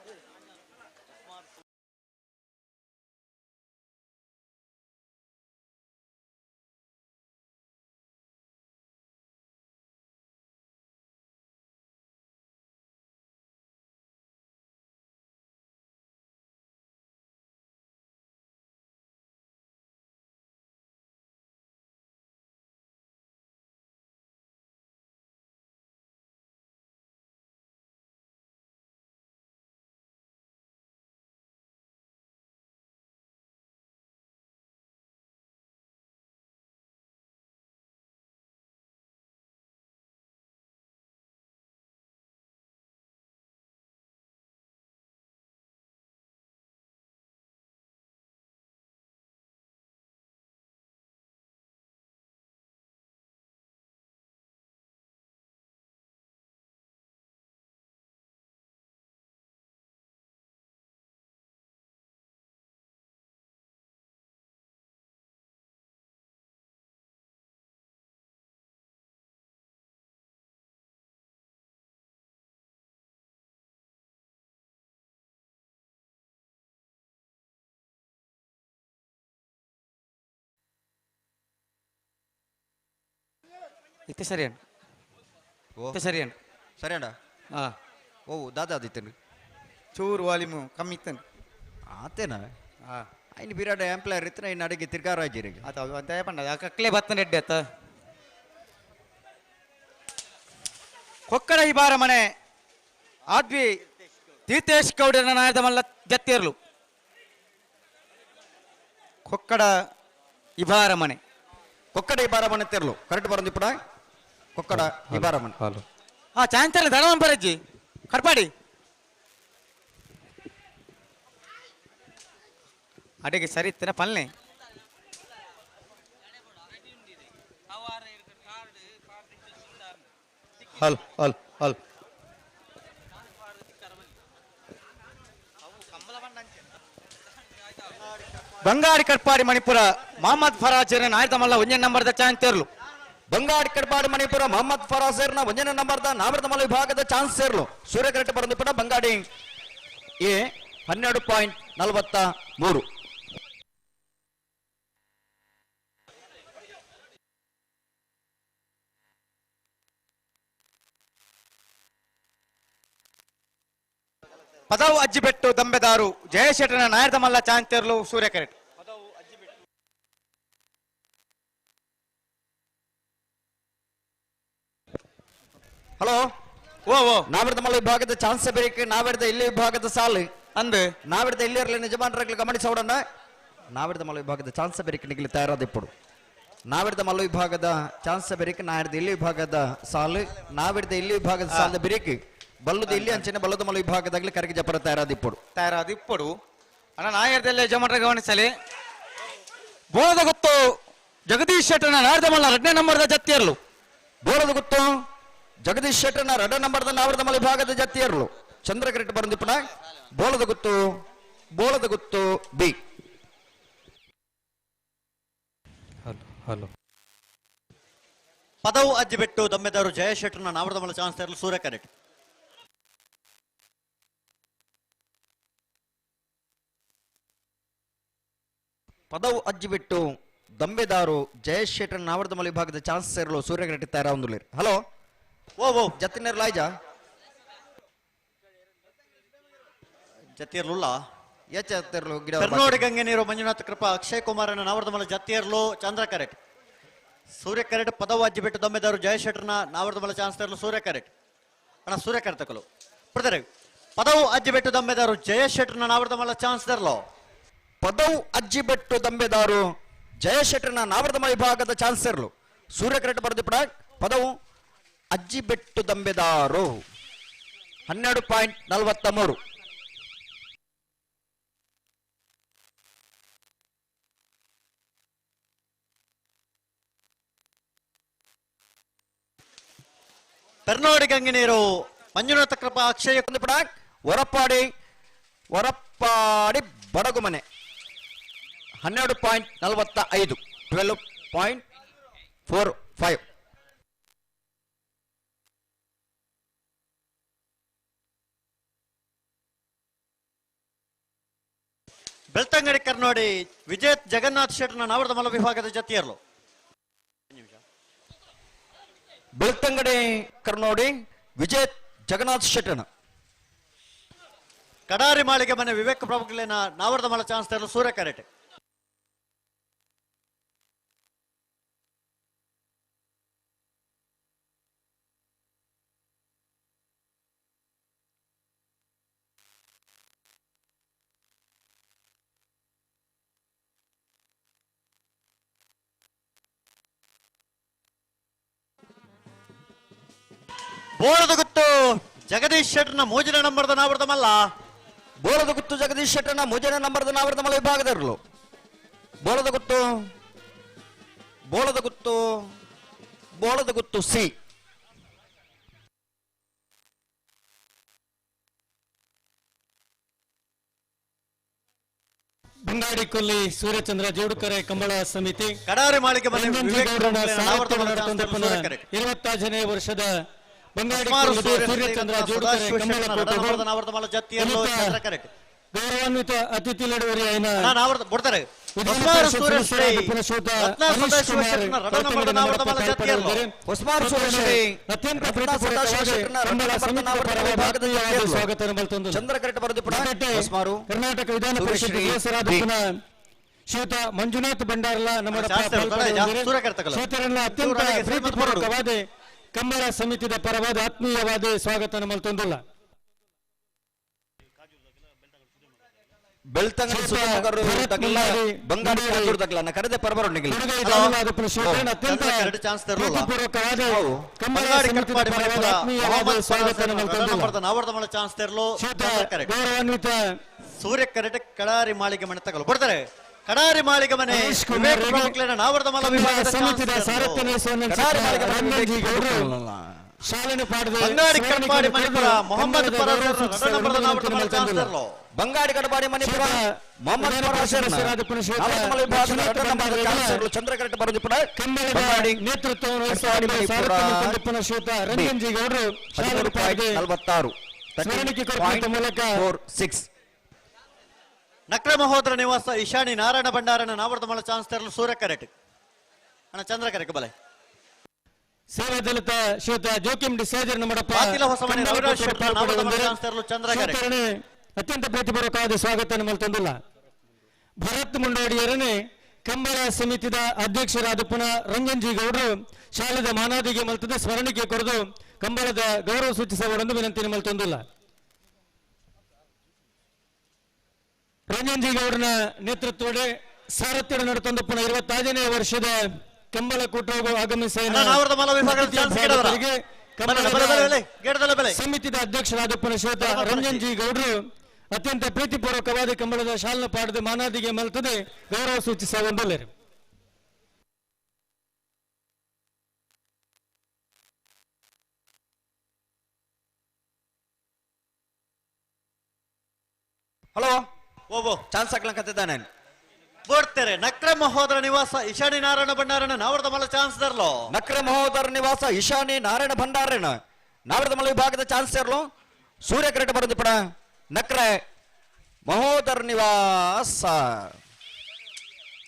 ಇತ್ತೆ ಸರಿ ಅಣ್ಣ. ಇತ್ತೆ ಸರಿ ಅಣ್ಣ. ಸರಿ ಅಣ್ಣ. ಹಾಂ. ಓ ದಾದಾ ಆದಿತ್ತನು ಚೂರು ವಾಲ್ಯೂಮು ಕಮ್ಮಿ ಇತ್ತನು. ಆತೇನಾ? ಹಾಂ. ಐನ್ ಬಿರಾಡ ಎಂಪ್ಲಾಯರ್ ಇತ್ತನ ಇನ್ನು ಅಡಿಗೆ ತಿರ್ಗಾರಾಜಿರಿಗೆ. ಆತ ದಯ ಪಂಡ ಕಕ್ಲೆ ಬತ್ತನ ರೆಡ್ಡಿ ಆತ. ಕೊಕ್ಕಡ ಈ ಬಾರ ಮನೆ ಆದ್ವಿ ತೀರ್ಥೇಶ್ ಗೌಡರ ನಾಯದ ಮಲ್ಲ ಜತ್ತಿರ್ಲು. ಕೊಕ್ಕಡ ಇಬಾರ ಮನೆ. ಕೊಕ್ಕಡ ಇಬಾರ ಮನೆ ತೆರಲು ಕರೆಕ್ಟ್ ಬರಂದು ಇಪ್ಪಡ ಕೊಕ್ಕಡ ಇಬಾರ ಮನೆ. ಹಲೋ. ಹಾ ಚಾಂಚಲ ದಡವನ್ ಬರಜ್ಜಿ ಕಟ್ಪಾಡಿ ಅಡಿಗೆ ಸರಿ ಇತ್ತಿನ ಪಲ್ನೆ. ಹಲ್ ಹಲ್ ಹಲ್. ಬಂಗಾಡಿ ಕಟ್ಪಾಡಿ ಮಣಿಪುರ ಮೊಹಮ್ಮದ್ ಫರಾಜ್ ನಾಯದಮಲ್ಲ ಒಂಜನೇ ನಂಬರ್ದ ಚಾನ್ಸ್ ತೇರ್ಲು. ಬಂಗಾಡಿ ಕಟ್ಪಾಡಿ ಮಣಿಪುರ ಮೊಹಮ್ಮದ್ ಫರಾಜರ್ನ ಒಂಜನೇ ನಂಬರ್ದ ನಾವರ್ದಮಲ್ಲ ವಿಭಾಗದ ಚಾನ್ಸ್ ಸೇರ್ಲು. ಸೂರ್ಯಕರೆಟ್ ಬರಂದು ಪಡ ಬಂಗಾಡಿ ಎ 12.43. ಪದವು ಅಜ್ಜಿಬೆಟ್ಟು ದಂಬೆದಾರು ಜಯಶೆಟ್ಟನ ನಾಯರ್ದಮಲ್ಲ ಚಾನ್ಸ್ ತೇರ್ಲು ಸೂರ್ಯಕರೆಟ್. ಹಲೋ. ಓ ಓ ನಾವಿರ್ದ ವಿಭಾಗದ ಚಾನ್ಸ್ ಬೇಕು. ನಾವಿರ್ದ ಇಲ್ಲಿ ವಿಭಾಗದ ಸಾಲು ಅಂದು ನಾವಿರ್ದ ಇಲ್ಲಿ ಇರಲಿ ನಿಜಮಾನರಾಗ್ಲಿ ಗಮನಿಸೋಡಣ್ಣ. ನಾವಿರ್ದ ಮಲ್ಲ ವಿಭಾಗದ ಚಾನ್ಸ್ ಬೇರಿಕೆ ನಿಗಲಿ ತಯಾರಾದ ಇಪ್ಪಡು. ನಾವಿರ್ದ ಮಲ್ಲ ವಿಭಾಗದ ಚಾನ್ಸ್ ಬೇರಿಕೆ ನಾವಿರ್ದ ಇಲ್ಲಿ ವಿಭಾಗದ ಸಾಲು ನಾವಿರ್ದ ಇಲ್ಲಿ ವಿಭಾಗದ ಸಾಲದ ಬೇರಿಕೆ ಬಲ್ಲದ ಇಲ್ಲಿ ಅಂಚನೆ ಬಲ್ಲದ ಮಲ್ಲ ವಿಭಾಗದಾಗ್ಲಿ ಕರಗಿ ಜಪರ ತಯಾರಾದ ಇಪ್ಪಡು. ತಯಾರಾದ ಇಪ್ಪಡು ಅಣ್ಣ ನಾಯರ್ದಲ್ಲೇ ಜಮಟ್ರ ಗಮನಿಸಲಿ. ಬೋಳದ ಗೊತ್ತು ಜಗದೀಶ್ ಶೆಟ್ಟನ ನಾರ್ದ ಮಲ್ಲ ಎರಡನೇ ನಂಬರ್ದ ಜತ್ತಿಯರ್ಲು. ಬೋಳದ ಗೊತ್ತು ಜಗದೀಶ್ ಶೆಟ್ಟನ ಎರಡನೇ ನಂಬರ್ದ ನಾವರದ ಮಲ್ಲ ವಿಭಾಗದ ಜತ್ತಿಯರ್ಲು. ಚಂದ್ರಕರೆಟ್ ಬರಂದಿಪ್ಪಣ ಬೋಳದ ಗುತ್ತು ಬೋಳದ ಗುತ್ತು ಬಿ. Hello hello. ಪದವು ಅಜ್ಜಿಬೆಟ್ಟು ದಮ್ಮೆದಾರು ಜಯಶೆಟ್ಟನ ನಾವರದ ಮಲ್ಲ ಚಾನ್ಸ್ ತೇರ್ಲು ಸೂರ್ಯ ಕರೆಟ್. ಪದವು ಅಜ್ಜಿಬಿಟ್ಟು ದಂಬೆದಾರು ಜಯೇಶ್ ಶೆಟ್ಟರ್ ನಾವರದ ಮಲ್ಲ ವಿಭಾಗದ ಚಾನ್ಸ್ ಸೇರಲು ಸೂರ್ಯಕರೆಟ್ ತಯಾರ ಒಂದುಲೇರು. ಹಲೋ. ಓ ಓ ಜತ್ತಿನರ್ ಲಾಯ್ಜ ಜತ್ತಿಯರ್ಲುಲ್ಲ ಎಚ್ಚ ಗಿಡ ಕರ್ನಾಟಕ ಗಂಗೆ ನೀರು ಮಂಜುನಾಥ ಕೃಪಾ ಅಕ್ಷಯ್ ಕುಮಾರನ ನಾವರದ ಮಲ್ಲ ಜತ್ತಿಯರ್ಲು ಚಂದ್ರ ಕರೆಟ್. ಸೂರ್ಯ ಕರೆಟ್ ಪದವು ಅಜ್ಜಿಬಿಟ್ಟು ದಮ್ಮೆದಾರು ಜಯೇಶ್ ಶೆಟ್ಟರ್ನ ನಾವರದ ಮಲ್ಲ ಚಾನ್ಸ್ ತೇರ್ಲು ಸೂರ್ಯ ಕರೆಟ್. ಅಣ್ಣ ಸೂರ್ಯ ಕರೆಟ್ ತಕಲು ಪ್ರತಾರೆ. ಪದವು ಅಜ್ಜಿಬೆಟ್ಟು ದಮ್ಮೆದಾರು ಜಯೇಶ್ ಶೆಟ್ಟರ್ನ ನಾವರದ ಮಲ್ಲ ಚಾನ್ಸ್ ತೇರ್ಲು. ಪದವು ಅಜ್ಜಿಬೆಟ್ಟು ದಂಬೆದಾರು ಜಯೇಶ್ ಶೆಟ್ಟರ್ನ ನಾವರದ ಮಲ್ಲ ವಿಭಾಗದ ಚಾನ್ಸ್ ಸೇರ್ಲು ಸೂರ್ಯ ಕರೆಟ್ ಬರೆದಿಪ್ಪಡ. ಪದವು ಅಜ್ಜಿಬೆಟ್ಟು ದಂಬೆದಾರು 12.43. ಪೆರ್ನೋಡಿ ಗಂಗೆ ನೀರು ಮಂಜುನಾಥ ಕೃಪಾ ಅಕ್ಷಯ ಹೊರಪಾಡಿ ಹೊರಪಾಡಿ ಬಡಗುಮನೆ 12.45 12.45. ಬೆಳ್ತಂಗಡಿ ಕರ್ನೋಡಿ ವಿಜಯ್ ಜಗನ್ನಾಥ್ ಶೆಟ್ಟರ್ನ ನಾವರದ ಮಲ್ಲ ವಿಭಾಗದ ಜತಿಯರ್ಲು. ಬೆಳ್ತಂಗಡಿ ಕರ್ನೋಡಿ ವಿಜಯ್ ಜಗನ್ನಾಥ್ ಶೆಟ್ಟರ್ನ ಕಡಾರಿ ಮಾಳಿಗೆ ಮನೆ ವಿವೇಕ್ ಪ್ರಭುಗಳೇನ ನಾವರದ ಮಲ್ಲ ಚಾನ್ಸ್ ತರಲು ಸೂರ್ಯ ಕರೆಟ್. ಬೋಳದ ಗುತ್ತು ಜಗದೀಶ್ ಶೆಟ್ಟರ್ನ ಮೂಜನೇ ನಂಬರ್ದ ನಾವರದ ಮಲ್ಲ. ಬೋಳದ ಗುತ್ತು ಜಗದೀಶ್ ಶೆಟ್ಟರ್ನ ಮೂಜನೇ ನಂಬರ್ದ ನಾವರದ ಮಲ್ಲ ವಿಭಾಗದರ್ಲು. ಬೋಳದ ಗುತ್ತು ಬೋಳದ ಗುತ್ತು ಬೋಳದ ಗುತ್ತು ಸಿ. ಬಂಗಾಡಿ ಕೊಲ್ಲಿ ಸೂರ್ಯಚಂದ್ರ ಜೋಡುಕರೆ ಕಂಬಳ ಸಮಿತಿ ಕಡಾರಿ ಮಾಳಿಗೆ ಮನೆ ವಿವೇಕ್ 25ನೇ ವರ್ಷದ ಬಂಗಾಡಿ ಸೂರ್ಯಚಂದ್ರ ಜೋಡುಕರೆ ಕಂಬಳ ಗೌರವಾನ್ವಿತ ಅತಿಥಿ ನಡುವರಿ ಕರ್ನಾಟಕ ವಿಧಾನ ಪರಿಷತ್ ಸದಸ್ಯರಾದ ಶ್ರೀಯುತ ಮಂಜುನಾಥ್ ಭಂಡಾರಲ ನಮ್ಮ ಅತ್ಯಂತ ಪ್ರೀತಿಪೂರ್ವಕವಾದ ಕಂಬಳ ಸಮಿತಿಯ ಪರವಾದ ಆತ್ಮೀಯವಾದ ಸ್ವಾಗತ ಮಲ್ತೊಂದುಲ್ಲ. ಬೆಳ್ತಂಗಡಿ ಬಂಗಾಡಿ ಕರೆದೆ ಪರಬರೋಣಿಗೆ ಗೌರವಾನ್ವಿತ ಸೂರ್ಯ ಕರೆಟ್ ಕಡಾರಿ ಮಾಳಿಗೆ ಮನೆ ತಗಲು ಬರ್ತಾರೆ. ಕಡಾರಿ ಮಾಳಿಗೆ ಮನೆ ಬಂಗಾಡಿ ಕಡಪಾಡಿ ಮಣಿಪುರ ಮೊಹಮ್ಮದ್ ಬಂಗಾಡಿ ಕಡಪಾಡಿ ಮಣಿಪುರ ಮೊಹಮ್ಮದ್ ಚಂದ್ರಕರೆಟ್ ಬರೋದಿಪುರ ನೇತೃತ್ವವನ್ನು ರಂಜನ್ ಜಿ ಗೌಡರು 46 ಮೂಲಕ 6. ನಕ್ರ ಮಹೋದರ ನಿವಾಸ ಈಶಾನಿ ನಾರಾಯಣ ಭಂಡಾರನ ನಾವರ್ದಮಲ ಚಾನ್ಸ್ ತರಲು ಸೂರ್ಯ ಕರೆಟ್ ಅಣ್ಣ ಚಂದ್ರ ಕರೆಕ್ ಬಲೆ ಸೇವಾ ದಲಿತ ಶ್ರೀಯುತ ಜೋಕಿಂ ಡಿಸೇಜರ್ ನಮ್ಮಡಪ್ಪ ಅತ್ಯಂತ ಪ್ರೀತಿಪೂರ್ವಕವಾದ ಸ್ವಾಗತ ನಮ್ಮಲ್ಲಿ ತಂದಿಲ್ಲ. ಭರತ್ ಮುಂಡೋಡಿಯರನ್ನೇ ಕಂಬಳ ಸಮಿತಿಯ ಅಧ್ಯಕ್ಷರಾದ ಪುನಃ ರಂಜನ್ ಜಿ ಗೌಡರು ಶಾಲೆದ ಮಾನಾದಿಗೆ ಮಲ್ತದೆ ಸ್ಮರಣಿಕೆ ಕೊರೆದು ಕಂಬಳದ ಗೌರವ ಸೂಚಿಸವರೆಂದು ವಿನಂತಿ ನಿಮ್ಮಲ್ಲಿ ತಂದಿಲ್ಲ. ರಂಜನ್ ಜಿ ಗೌಡನ ನೇತೃತ್ವದ ಸಾರಥ್ಯ ನಡೆತಂದು ಪುನಃ 25ನೇ ವರ್ಷದ ಕಂಬಳ ಕೂಟವು ಆಗಮಿಸಿ ಸಮಿತಿಯ ಅಧ್ಯಕ್ಷರಾದ ಪುನಃ ಶ್ವೇತ ರಂಜನ್ ಜಿ ಗೌಡರು ಅತ್ಯಂತ ಪ್ರೀತಿಪೂರ್ವಕವಾದ ಕಂಬಳದ ಶಾಲನ ಪಾಡದ ಮಾನಾದಿಗೆ ಮಲ್ತದೆ ಗೌರವ ಸೂಚಿಸವೆಂಬಲ್ಲರು. ಹಲೋ ಓ ಚಾನ್ಸ್ ಹಾಕ್ಲಂಕತ್ತಿದ್ದಾನೆ ಬೋಡ್ತಾರೆ. ನಕ್ರ ಮಹೋದರ ನಿವಾಸ ಈಶಾನಿ ನಾರಾಯಣ ಭಂಡಾರನ ನಾವರ್ದಮಲ ಚಾನ್ಸ್ ತರಲೋ. ನಕ್ರ ಮಹೋದರ ನಿವಾಸ ಈಶಾನಿ ನಾರಾಯಣ ಭಂಡಾರನ ನಾವರ್ದಮಲ ವಿಭಾಗದ ಚಾನ್ಸ್ ತರಲು ಸೂರ್ಯ ಕರೆಟ್ ಬರೋದು ಪಡ ನಕ್ರ ಮಹೋದರ ನಿವಾಸ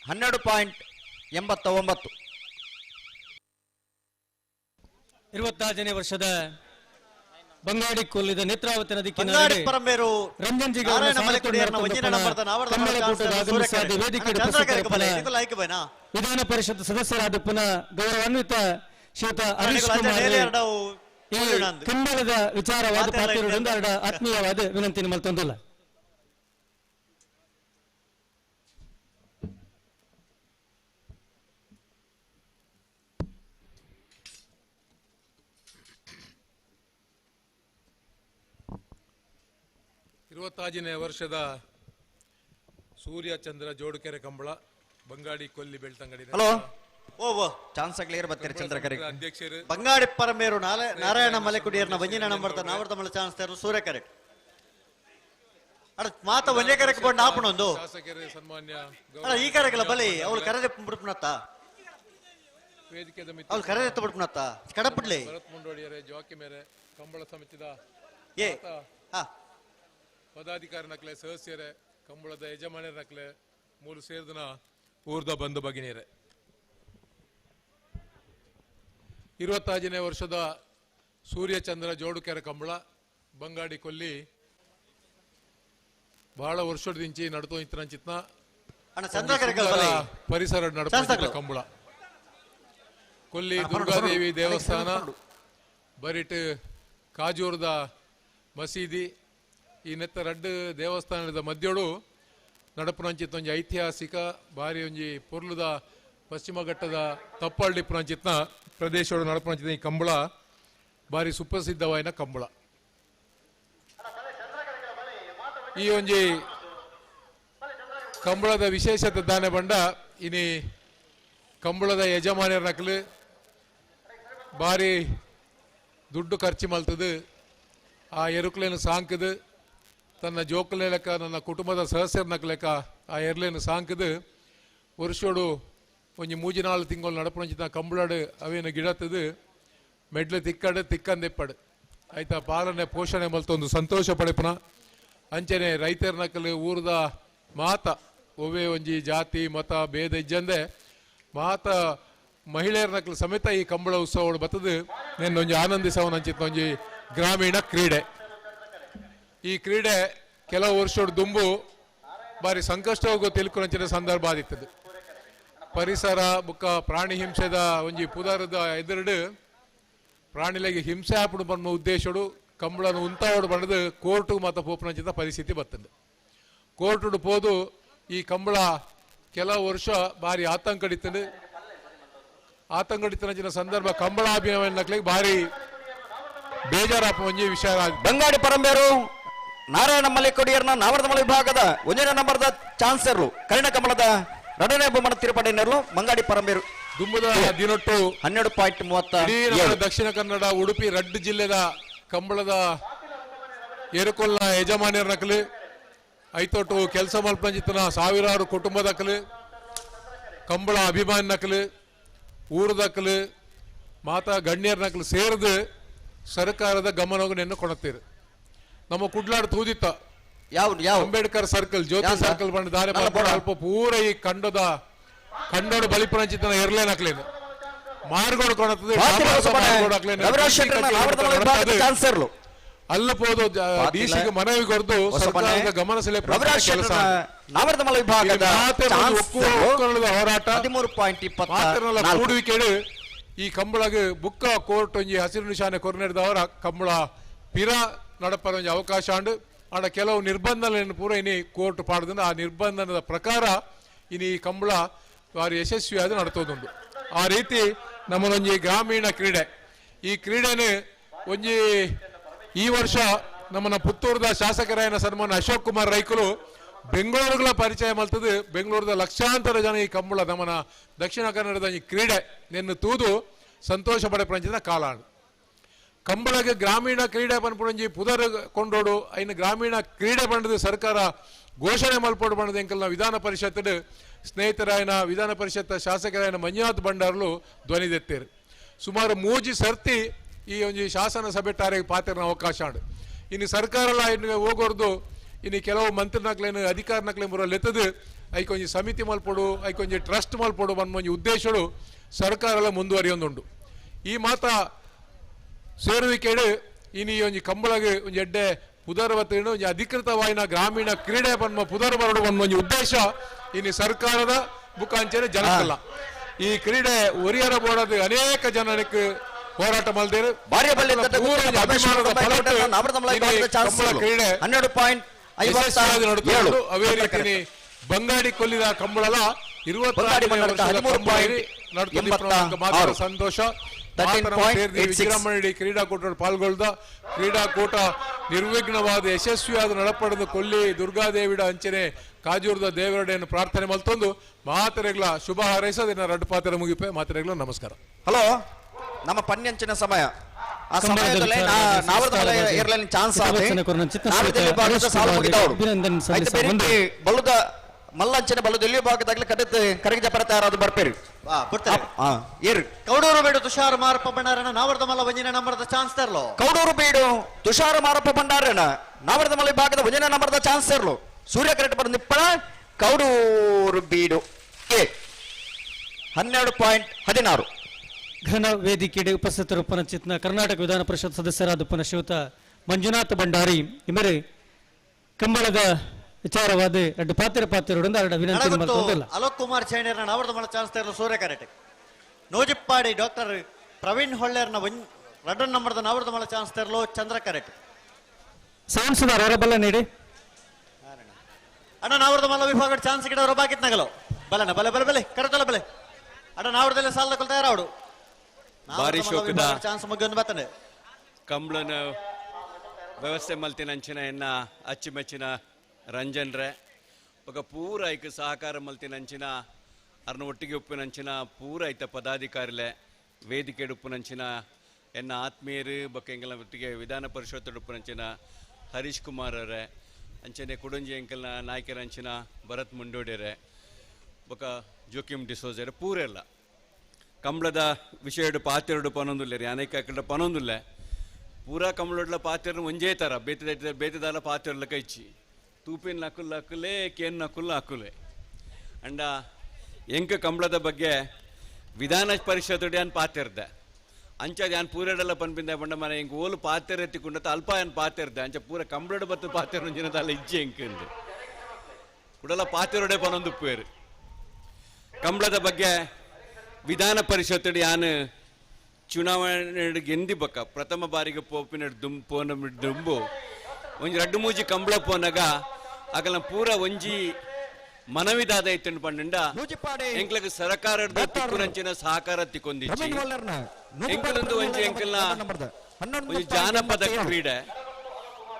12.89. 25ನೇ ವರ್ಷದ ಬಂಗಾಡಿ ಕೊಲ್ಲಿದ ನೇತ್ರಾವತಿ ನದಿ ರಂಜನ್ ಜಿ ವಿಧಾನ ಪರಿಷತ್ ಸದಸ್ಯರಾದ ಪುನಃ ಗೌರವಾನ್ವಿತ ಶ್ರೀಯುತ ಹರೀಶ್ ಕುಮಾರ್ ಈ ಕಂಬಳದ ವಿಚಾರವಾದ ಪಾತ್ರರಿಂದ ಆತ್ಮೀಯವಾದ ವಿನಂತಿ ನಿಮ್ಮಲ್ಲಿ ತಂದಿಲ್ಲ. 25ನೇ ವರ್ಷದ ಸೂರ್ಯ ಚಂದ್ರ ಜೋಡುಕೆರೆ ಕಂಬಳ ಬಂಗಾಡಿ ಕೊಲ್ಲಿ ಬೆಳ್ತಂಗಡಿ. ಹಲೋ ಓ ಚಾನ್ಸ್ ಆಗ್ಲಿ ಬರ್ತೀರಿ ಚಂದ್ರಕರೆ ಅಧ್ಯಕ್ಷರು ಬಂಗಾಡಿ ಪರಮೇರು ನಾರಾಯಣ ಮಲೆಕುಡಿಯರ್ನ ಒಂಜಿನ ನಂಬರ್ ನಾವರ್ದಮಲ ಚಾನ್ಸ್ ತರಲು ಸೂರ್ಯ ಕರೆಕ್ಟ್ ಅಡ ಮಾತ ಒಂದೇ ಕರೆಕ್ ಬೋರ್ಡ್ ನಾಪಣೊಂದು ಶಾಸಕರು ಸನ್ಮಾನ್ಯ ಅಲ್ಲ ಈ ಕರೆಗಲ್ಲ ಬಲಿ ಅವಳು ಕರೆದೆ ಬಿಡ್ಪುನತ್ತ ವೇದಿಕೆದ ಅವಳು ಕರೆದೆ ಬಿಡ್ಪುನತ್ತ ಕಡಪಿಡ್ಲಿ ಭರತ್ ಮುಂಡೋಡಿಯರೇ ಜೋಕಿ ಮೇರೆ ಕಂಬಳ ಸಮಿತಿದ ಏ ಪದಾಧಿಕಾರಿ ನಕಲೆ ಸದಸ್ಯರೇ ಕಂಬಳದ ಯಜಮಾನರ ನಕಲೆ ಮೂರು ಸೇರಿದನ ಊರ್ದ ಬಂಧು ಭಗಿನಿಯರೇ, 25ನೇ ವರ್ಷದ ಸೂರ್ಯಚಂದ್ರ ಜೋಡುಕೆರೆ ಕಂಬಳ ಬಂಗಾಡಿ ಕೊಲ್ಲಿ ಬಹಳ ವರ್ಷದಿಂಚಿ ನಡ್ತು ಇತ್ತರಂಚಿತ್ನ ಪರಿಸರ ನಡ್ಪ ಕಂಬಳ ಕೊಲ್ಲಿ ದುರ್ಗಾದೇವಿ ದೇವಸ್ಥಾನ ಬರಿಟ್ ಕಾಜೂರದ ಮಸೀದಿ ಈ ನೆತ್ತ ರಡ್ಡು ದೇವಸ್ಥಾನದ ಮಧ್ಯೋಡು ನಡಪುನಂಚಿತ್ ಒಂಜಿ ಐತಿಹಾಸಿಕ ಭಾರಿ ಒಂಜಿ ಪೊರ್ಲುದ ಪಶ್ಚಿಮ ಘಟ್ಟದ ತಪ್ಪಳ್ಳಿ ಪುನಂಚಿತ್ನ ಪ್ರದೇಶೋಡು ನಡಪುನಂಚಿತ ಈ ಕಂಬಳ ಭಾರಿ ಸುಪ್ರಸಿದ್ಧವಾಯಿನ ಕಂಬಳ. ಈ ಒಂಜಿ ಕಂಬಳದ ವಿಶೇಷತೆ ದಾನೆ ಬಂಡ ಇನಿ ಕಂಬಳದ ಯಜಮಾನ್ಯರ ನಕಲು ಭಾರಿ ದುಡ್ಡು ಖರ್ಚು ಮಲ್ತದು ಆ ಎರುಕ್ಲೇನು ಸಾಂಕದು ತನ್ನ ಜೋಕುಲೆ ಲೆಕ್ಕ ನನ್ನ ಕುಟುಂಬದ ಸದಸ್ಯರ ಲೆಕ್ಕ ಆ ಎರ್ಲೇನು ಸಾಂಕದು ವರ್ಷೋಡು ಒಂಜಿ ಮೂಜಿ ನಾಲ್ ತಿಂಗಳು ನಡಪುನಂಚಿನ ಕಂಬಳಡು ಅವೇನು ಗಿಡತ್ತದು ಮೆಡ್ಲು ತಿಕ್ಕಡು ತಿಕ್ಕಂದೆಪ್ಪಡು ಆಯ್ತಾ ಪಾಲನೆ ಪೋಷಣೆ ಮಲ್ತೊಂದು ಸಂತೋಷ ಪಡೆಪುನ ಅಂಚನೆ ರೈತರ ನಕಲು ಊರದ ಮಾತ ಒವ್ವೇ ಒಂಜಿ ಜಾತಿ ಮತ ಭೇದ ಇಜ್ಜಂದೆ ಮಾತ ಮಹಿಳೆಯರ್ನಕ್ಲು ಸಮೇತ ಈ ಕಂಬಳ ಉತ್ಸವ ಬತ್ತದು ನೆನ್ನೊಂಜಿ ಆನಂದಿಸವನಂಚಿತ್ತ ಒಂಜಿ ಗ್ರಾಮೀಣ ಕ್ರೀಡೆ. ಈ ಕ್ರೀಡೆ ಕೆಲವು ವರ್ಷದ ದುಂಬು ಬಾರಿ ಸಂಕಷ್ಟವಾಗೂ ತಿಳ್ಕೊಂಚಿನ ಸಂದರ್ಭ ಆದಿತ್ತದು. ಪರಿಸರ ಬುಕ್ಕ ಪ್ರಾಣಿ ಹಿಂಸೆದ ಒಂಜಿ ಪುದರದ ಎದುರುಡು ಪ್ರಾಣಿಲೆಗೆ ಹಿಂಸೆ ಆಪುಡು ಬಣ್ಣ ಉದ್ದೇಶಡು ಕಂಬಳನು ಉಂತಾವಡು ಬಣ್ಣದು ಕೋರ್ಟು ಮತ್ತು ಪೋಪನಂಚಿನ ಪರಿಸ್ಥಿತಿ ಬರ್ತದೆ. ಕೋರ್ಟುಡು ಪೋದು ಈ ಕಂಬಳ ಕೆಲವು ವರ್ಷ ಭಾರಿ ಆತಂಕಡಿತ್ತಂದು. ಆತಂಕಡಿತನಂಚಿನ ಸಂದರ್ಭ ಕಂಬಳ ಅಭಿನಯನಕ್ಲಿಗೆ ಭಾರಿ ಬೇಜಾರಾಪ ಒಂಜಿ ವಿಷಯ. ಬಂಗಾಡಿ ಪರಂಬೇರು ನಾರಾಯಣ ಮಲ್ಲಿಕೊಡಿಯರ್ನ ನಾವರದಮಲ ವಿಭಾಗದ ಒಂದನೇ ನಂಬರ್ದ ಚಾನ್ಸರ್ಲು ಕರಿಣ ಕಮಲದ ಎರಡನೇ ಬಹುಮಾನ ತಿರುಪಡೆಯರ್ಲು ಮಂಗಾಡಿ ಪರಂಬೇರು. ದುಂಬುದ ದಿನೊಟ್ಟು 12.37 ದಕ್ಷಿಣ ಕನ್ನಡ ಉಡುಪಿ ರಡ್ಡು ಜಿಲ್ಲೆದ ಕಂಬಳದ ಏರುಕೊಲ್ಲ ಯಜಮಾನ್ಯರ್ನಕಲು ಐತೋಟು ಕೆಲಸ ಮಲ್ಪಂಜಿತನ ಸಾವಿರಾರು ಕುಟುಂಬದಕಲು ಕಂಬಳ ಅಭಿಮಾನಿನಕಲು ಊರದಕಲು ಮಾತಾ ಗಣ್ಯರ್ನಕಲು ಸೇರಿದು ಸರ್ಕಾರದ ಗಮನವನ್ನು ಕೊಡುತ್ತೀರಿ. ನಮ್ಮ ಕುಡ್ಲಾಡು ತೂದಿತ್ತ ಯಾವ ಯಾವ ಅಂಬೇಡ್ಕರ್ ಸರ್ಕಲ್ ಜ್ಯೋತಿ ಸರ್ಕಲ್ ಬಂದ ದಾರಿ ಅಲ್ಪ ಪೂರ ಈ ಕಂಡದ ಕಂಡೋಡು ಬಲಿಪರಂಚಿತನ ಎರ್ಲೇನಕ್ಲೇನು ಮಾರ್ಗೋಡು ಕೊಡುತ್ತದೆ. ಅಲ್ಲ ಪೋದು ಡಿಸಿಗೆ ಮನವಿ ಕೊರದು ಸರ್ಕಾರದ ಗಮನ ಸೆಳೆ ಕೆಲಸ. ಹೋರಾಟ ಕೂಡುವಿಕೆ ಈ ಕಂಬಳಗ ಬುಕ್ಕ ಕೋರ್ಟ್ ಒಂಜಿ ಹಸಿರು ನಿಶಾನೆ ಕೊರನೆಡ್ದವರ ಕಂಬಳ ಪಿರ ನಡಪರ ಒಂಜಿ ಅವಕಾಶ ಅಂಡು. ಆಂಡ ಕೆಲವು ನಿರ್ಬಂಧಗಳನ್ನು ಪೂರ ಇನಿ ಕೋರ್ಟ್ ಪಾಡ್ದು ಆ ನಿರ್ಬಂಧನದ ಪ್ರಕಾರ ಇನಿ ಈ ಕಂಬಳ ಭಾರಿ ಯಶಸ್ವಿಯಾದ ನಡತೋದುಂಡು. ಆ ರೀತಿ ನಮ್ಮನೊಂಜಿ ಗ್ರಾಮೀಣ ಕ್ರೀಡೆ ಈ ಕ್ರೀಡೆನೇ ಒಂಜಿ ಈ ವರ್ಷ ನಮ್ಮನ್ನ ಪುತ್ತೂರದ ಶಾಸಕರಾಯನ ಸನ್ಮಾನ್ಯ ಅಶೋಕ್ ಕುಮಾರ್ ರೈಕುಲು ಬೆಂಗಳೂರುಗಳ ಪರಿಚಯ ಮಲ್ತದೆ. ಬೆಂಗಳೂರದ ಲಕ್ಷಾಂತರ ಜನ ಈ ಕಂಬಳ ನಮ್ಮನ ದಕ್ಷಿಣ ಕನ್ನಡದ ಈ ಕ್ರೀಡೆ ನಿನ್ನ ತೂದು ಸಂತೋಷ ಪಡೆ ಕಾಲ. ಕಂಬಳಗೆ ಗ್ರಾಮೀಣ ಕ್ರೀಡೆ ಪನ್ಪುಣಂಜಿ ಪುದರ್ ಕೊಂಡೋಡು ಐನು ಗ್ರಾಮೀಣ ಕ್ರೀಡೆ ಬಂಡದು ಸರ್ಕಾರ ಘೋಷಣೆ ಮಲ್ಪೋಡು ಬಂಡದ ಎಂಕಲ್ನ ವಿಧಾನ ಪರಿಷತ್ ಸ್ನೇಹಿತರಾಯನ ವಿಧಾನ ಪರಿಷತ್ ಶಾಸಕರಾಯನ ಮಂಜುನಾಥ್ ಭಂಡಾರ್ಲು ಧ್ವನಿದೆತ್ತೇರು. ಸುಮಾರು 3 ಸರ್ತಿ ಈ ಒಂಜಿ ಶಾಸನ ಸಭೆ ಟಾರಿಗೆ ಪಾತ್ರನ ಅವಕಾಶ ಉಂಡು. ಇನ್ನು ಸರ್ಕಾರಲ ಇನ್ನು ಹೋಗೋರ್ದು ಇನ್ನು ಕೆಲವು ಮಂತ್ರಿನಕ್ಲೇನು ಅಧಿಕಾರನಕ್ಲೇನು ಬರೋಲೆತ್ತದು ಐಕೊಂಜಿ ಸಮಿತಿ ಮಲ್ಪೋಡು ಐಕೊಂಜಿ ಟ್ರಸ್ಟ್ ಮಲ್ಪೋಡು ಒಂಜಿ ಉದ್ದೇಶಡು ಸರ್ಕಾರಲ ಮುಂದುವರಿಯೊಂದುಂಡು. ಈ ಮಾತ ಸೇರುವಿಕೆಡು ಇನ್ನು ಈ ಒಂಜಿ ಕಂಬಳಗೆ ಒಂಜಿ ಎಡ್ಡೆ ಪುದರ್ವತ್ತೇನು ಒಂಜಿ ಅಧಿಕೃತವಾಯಿನ ಗ್ರಾಮೀಣ ಕ್ರೀಡೆ ಬನ್ಮ ಪುದರ್ ಬರಡು ಒಂಜಿ ಉದ್ದೇಶ ಇನ್ನು ಸರ್ಕಾರದ ಮುಖಾಂಚನೆ ಜನಕ್ಕಲ್ಲ. ಈ ಕ್ರೀಡೆ ಒರಿಯರ ಬೋರ್ಡ್ ಅನೇಕ ಜನಕ್ಕೆ ಹೋರಾಟ ಮಲ್ದೇರು. ಕ್ರೀಡೆ 12.57 ಅವೇ ರೀತಿ ಬಂಗಾಡಿ ಕೊಲ್ಲಿದ ಕಂಬಳಲ 20 ಸಂತೋಷ. ವಿಜೃಂಭಣೆ ಕ್ರೀಡಾಕೂಟ ಪಾಲ್ಗೊಳ್ದ ಕ್ರೀಡಾಕೂಟ ನಿರ್ವಿಘ್ನವಾದ ಯಶಸ್ವಿಯಾದ ನಡಪಡೆದು ಕೊಲ್ಲಿ ದುರ್ಗಾದೇವಿಡ ಅಂಚನೆ ಕಾಜೂರದ ದೇವರಡೆಯನ್ನು ಪ್ರಾರ್ಥನೆ ಮಲ್ತೊಂದು ಮಾತೆರೆಗ್ಲ ಶುಭ ಹಾರೈಸೋದಿನ ರಡ್ಡು ಪಾತ್ರೆ ಮುಗಿಪೆ. ಮಾತೆರೆಗ್ಲ ನಮಸ್ಕಾರ. ಹಲೋ, ನಮ್ಮ ಪನ್ಯಂಚಿನ ಸಮಯ ಆ ಸಮಯದಲ್ಲಿ ಏರ್ಲೈನ್ ಚಾನ್ಸ್ ಬಲುದ ಮಲ್ಲಂಚನೆ ಬಲುದ ಎಲ್ಲಿ ಭಾಗದಾಗಲಿ ಕಡೆತ ಕರಗಿ ಜಪರ ತಯಾರಾದ ಬರ್ಪೇರು. ಕೌಡೂರು ಬೇಡು ತುಷಾರ ಮಾರಪ್ಪ ಭಂಡಾರನ ನಾವರ್ದ ಮಲ್ಲ ಒಂಜಿನ ನಂಬರ್ದ ಚಾನ್ಸ್ ತರಲು. ಕೌಡೂರು ಬೇಡು ತುಷಾರ ಮಾರಪ್ಪ ಭಂಡಾರನ ನಾವರ್ದ ಮಲ್ಲ ಭಾಗದ ಒಂಜಿನ ನಂಬರ್ದ ಚಾನ್ಸ್ ತರಲು. ಸೂರ್ಯ ಕರೆಕ್ಟ್ ಬರ ನಿಪ್ಪಣ ಕೌಡೂರು ಬೀಡು 12.16. ಘನ ವೇದಿಕೆಡೆ ಉಪಸ್ಥಿತರು ಪುನಚಿತ್ನ ಕರ್ನಾಟಕ ವಿಧಾನ ಪರಿಷತ್ ಸದಸ್ಯರಾದ ಪುನಃ ಮಂಜುನಾಥ ಭಂಡಾರಿ ಇಮರೆ ಕಂಬಳದ ವಿಚಾರವಾದ ಎರಡು ಪಾತ್ರ ಪಾತ್ರರೊಂದು ಎರಡು ವಿನಂತಿ ಮಾಡ್ಕೊಂಡಿಲ್ಲ. ಅಲೋಕ್ ಕುಮಾರ್ ಚೈನರ್ನ ನಾವರ್ದ ಮಲ್ಲ ಚಾನ್ಸ್ ತರಲು ಸೂರ್ಯ ಕರೆಕ್ಟ್. ನೋಜಿಪ್ಪಾಡಿ ಡಾಕ್ಟರ್ ಪ್ರವೀಣ್ ಹೊಳ್ಳೇರ್ನ ರಡ್ಡನ್ ನಂಬರ್ದ ನಾವರ್ದ ಮಲ್ಲ ಚಾನ್ಸ್ ತರಲು ಚಂದ್ರ ಕರೆಕ್ಟ್. ಸಾಂಸದರ ಹೊರಬಲ್ಲ ನೀಡಿ ಅಣ್ಣ ನಾವರ್ದ ಮಲ್ಲ ವಿಭಾಗ ಚಾನ್ಸ್ ಗಿಡವರು ಬಾಕಿತ್ ನಗಲು ಬಲನ ಬಲೆ ಬಲೆ ಬಲೆ ಕರೆತಲ್ಲ ಬಲೆ ಅಣ್ಣ ನಾವರ್ದಲ್ಲೇ ಸಾಲ ಕೊಲ್ತಾ ಯಾರು ಭಾರಿ ಶೋಕದ ಚಾನ್ಸ್ ಮುಗಿಯೊಂದು ಬರ್ತಾನೆ. ಕಂಬಳನ ವ್ಯವಸ್ಥೆ ಮಲ್ತಿನ ಅಂಚಿನ ಎನ್ನ ಅಚ್ಚುಮೆಚ್ಚಿನ ರಂಜನ್ರೆ ఒక ಪೂರ ಐಕ್ ಸಹಕಾರ ಮಲ್ತಿನ ಅಂಚಿನ ಅರ್ನ ಒಟ್ಟಿಗೆ ಉಪ್ಪಿನಂಚಿನ ಪೂರ ಐತ ಪದಾಧಿಕಾರಿಲೆ ವೇದಿಕೆ ಉಪ್ಪುನಂಚಿನ ಎನ್ನ ಆತ್ಮೀಯರು ಬೊಕ್ಕ ಎಂಕಲ್ನ ಒಟ್ಟಿಗೆ ವಿಧಾನ ಪರಿಷತ್ ಉಪ್ಪುನಂಚಿನ ಹರೀಶ್ ಕುಮಾರ್ ಅವರೇ ಅಂಚನೆ ಕುಡಂಜಿ ಎಂಕಲ್ನ ನಾಯಕರ ಅಂಚಿನ ಭರತ್ ಮುಂಡೋಡಿರೆ ಬೊಕ್ಕ ಜೋಕಿಮ್ ಡಿಸೋಜರೆ ಪೂರೆಲ್ಲ ಕಂಬಳದ ವಿಷಯಡು ಪಾತೆರಡು ಪನೊಂದುಲ್ಲೆ ರೀ ಅನೇಕ ಕಡೆ ಪನೊಂದುಲ್ಲೆ ಪೂರಾ ಕಂಬಳೊಡ್ಲ ಪಾತೆರನು ಒಂಜೇ ಥರ ಬೇತೆ ಬೇತೆದಾಲ ಪಾತೆರಲ ಕೈಚಿ ತೂಪಿನ ನಕುಲ್ ಅಕ್ಕುಲೆ ಕೇನ್ ನಕುಲ್ ಅಕ್ಕುಲೆ ಅಂಡ ಎಂಕ ಕಂಬಳದ ಬಗ್ಗೆ ವಿಧಾನ ಪರಿಷತ್ ಯಾನ್ ಪಾತಿರ್ದೆ ಅಂಚ ಯಾನ್ ಪೂರೆಡೆಲ್ಲ ಪನ್ಪಿಂದ ಪಂಡ ಮನೆ ಎಂಕ್ ಓಲು ಪಾತೆರ ಎತ್ತಿಕೊಂಡತ ಅಲ್ಪ ಯಾನ್ ಪಾತಿರ್ದೆ ಅಂಚ ಪೂರ ಕಂಬಳಡ್ ಬತ್ತು ಪಾತೆರ ಒಂಜಿನ ಅಲ್ಲ ಇಜ್ಜೆ ಎಂಕ್ ಕುಡಲ ಪಾತೆರೊಡೆ ಪನೊಂದು ಉಪ್ಪುವೇರು. ಕಂಬಳದ ಬಗ್ಗೆ ವಿಧಾನ ಪರಿಷತ್ ಯಾನ್ ಚುನಾವಣೆ ಗೆಂದಿ ಬಕ್ಕ ಪ್ರಥಮ ಬಾರಿಗೆ ಪೋಪಿನ ಪೋನ ದುಂಬು ಒಂಜಿ ರಡ್ಡು ಮೂಜಿ ಕಂಬಳ ಪೋನಾಗ ಅಗಲ ಪೂರ ಒಂಜಿ ಮನವಿದಾದ ಇತ್ತು ಪಂಡ ಎಂಕ್ಲಗ್ ಸರಕಾರದ ತಿಕ್ಕುನಂಚಿನ ಸಹಕಾರ ತಿಕ್ಕೊಂದಿಚ್ಚಿ ಎಂಕಲೊಂದು ಒಂಜಿ ಎಂಕಲ್ನ ಒಂಜಿ ಜಾನಪದ ಕ್ರೀಡೆ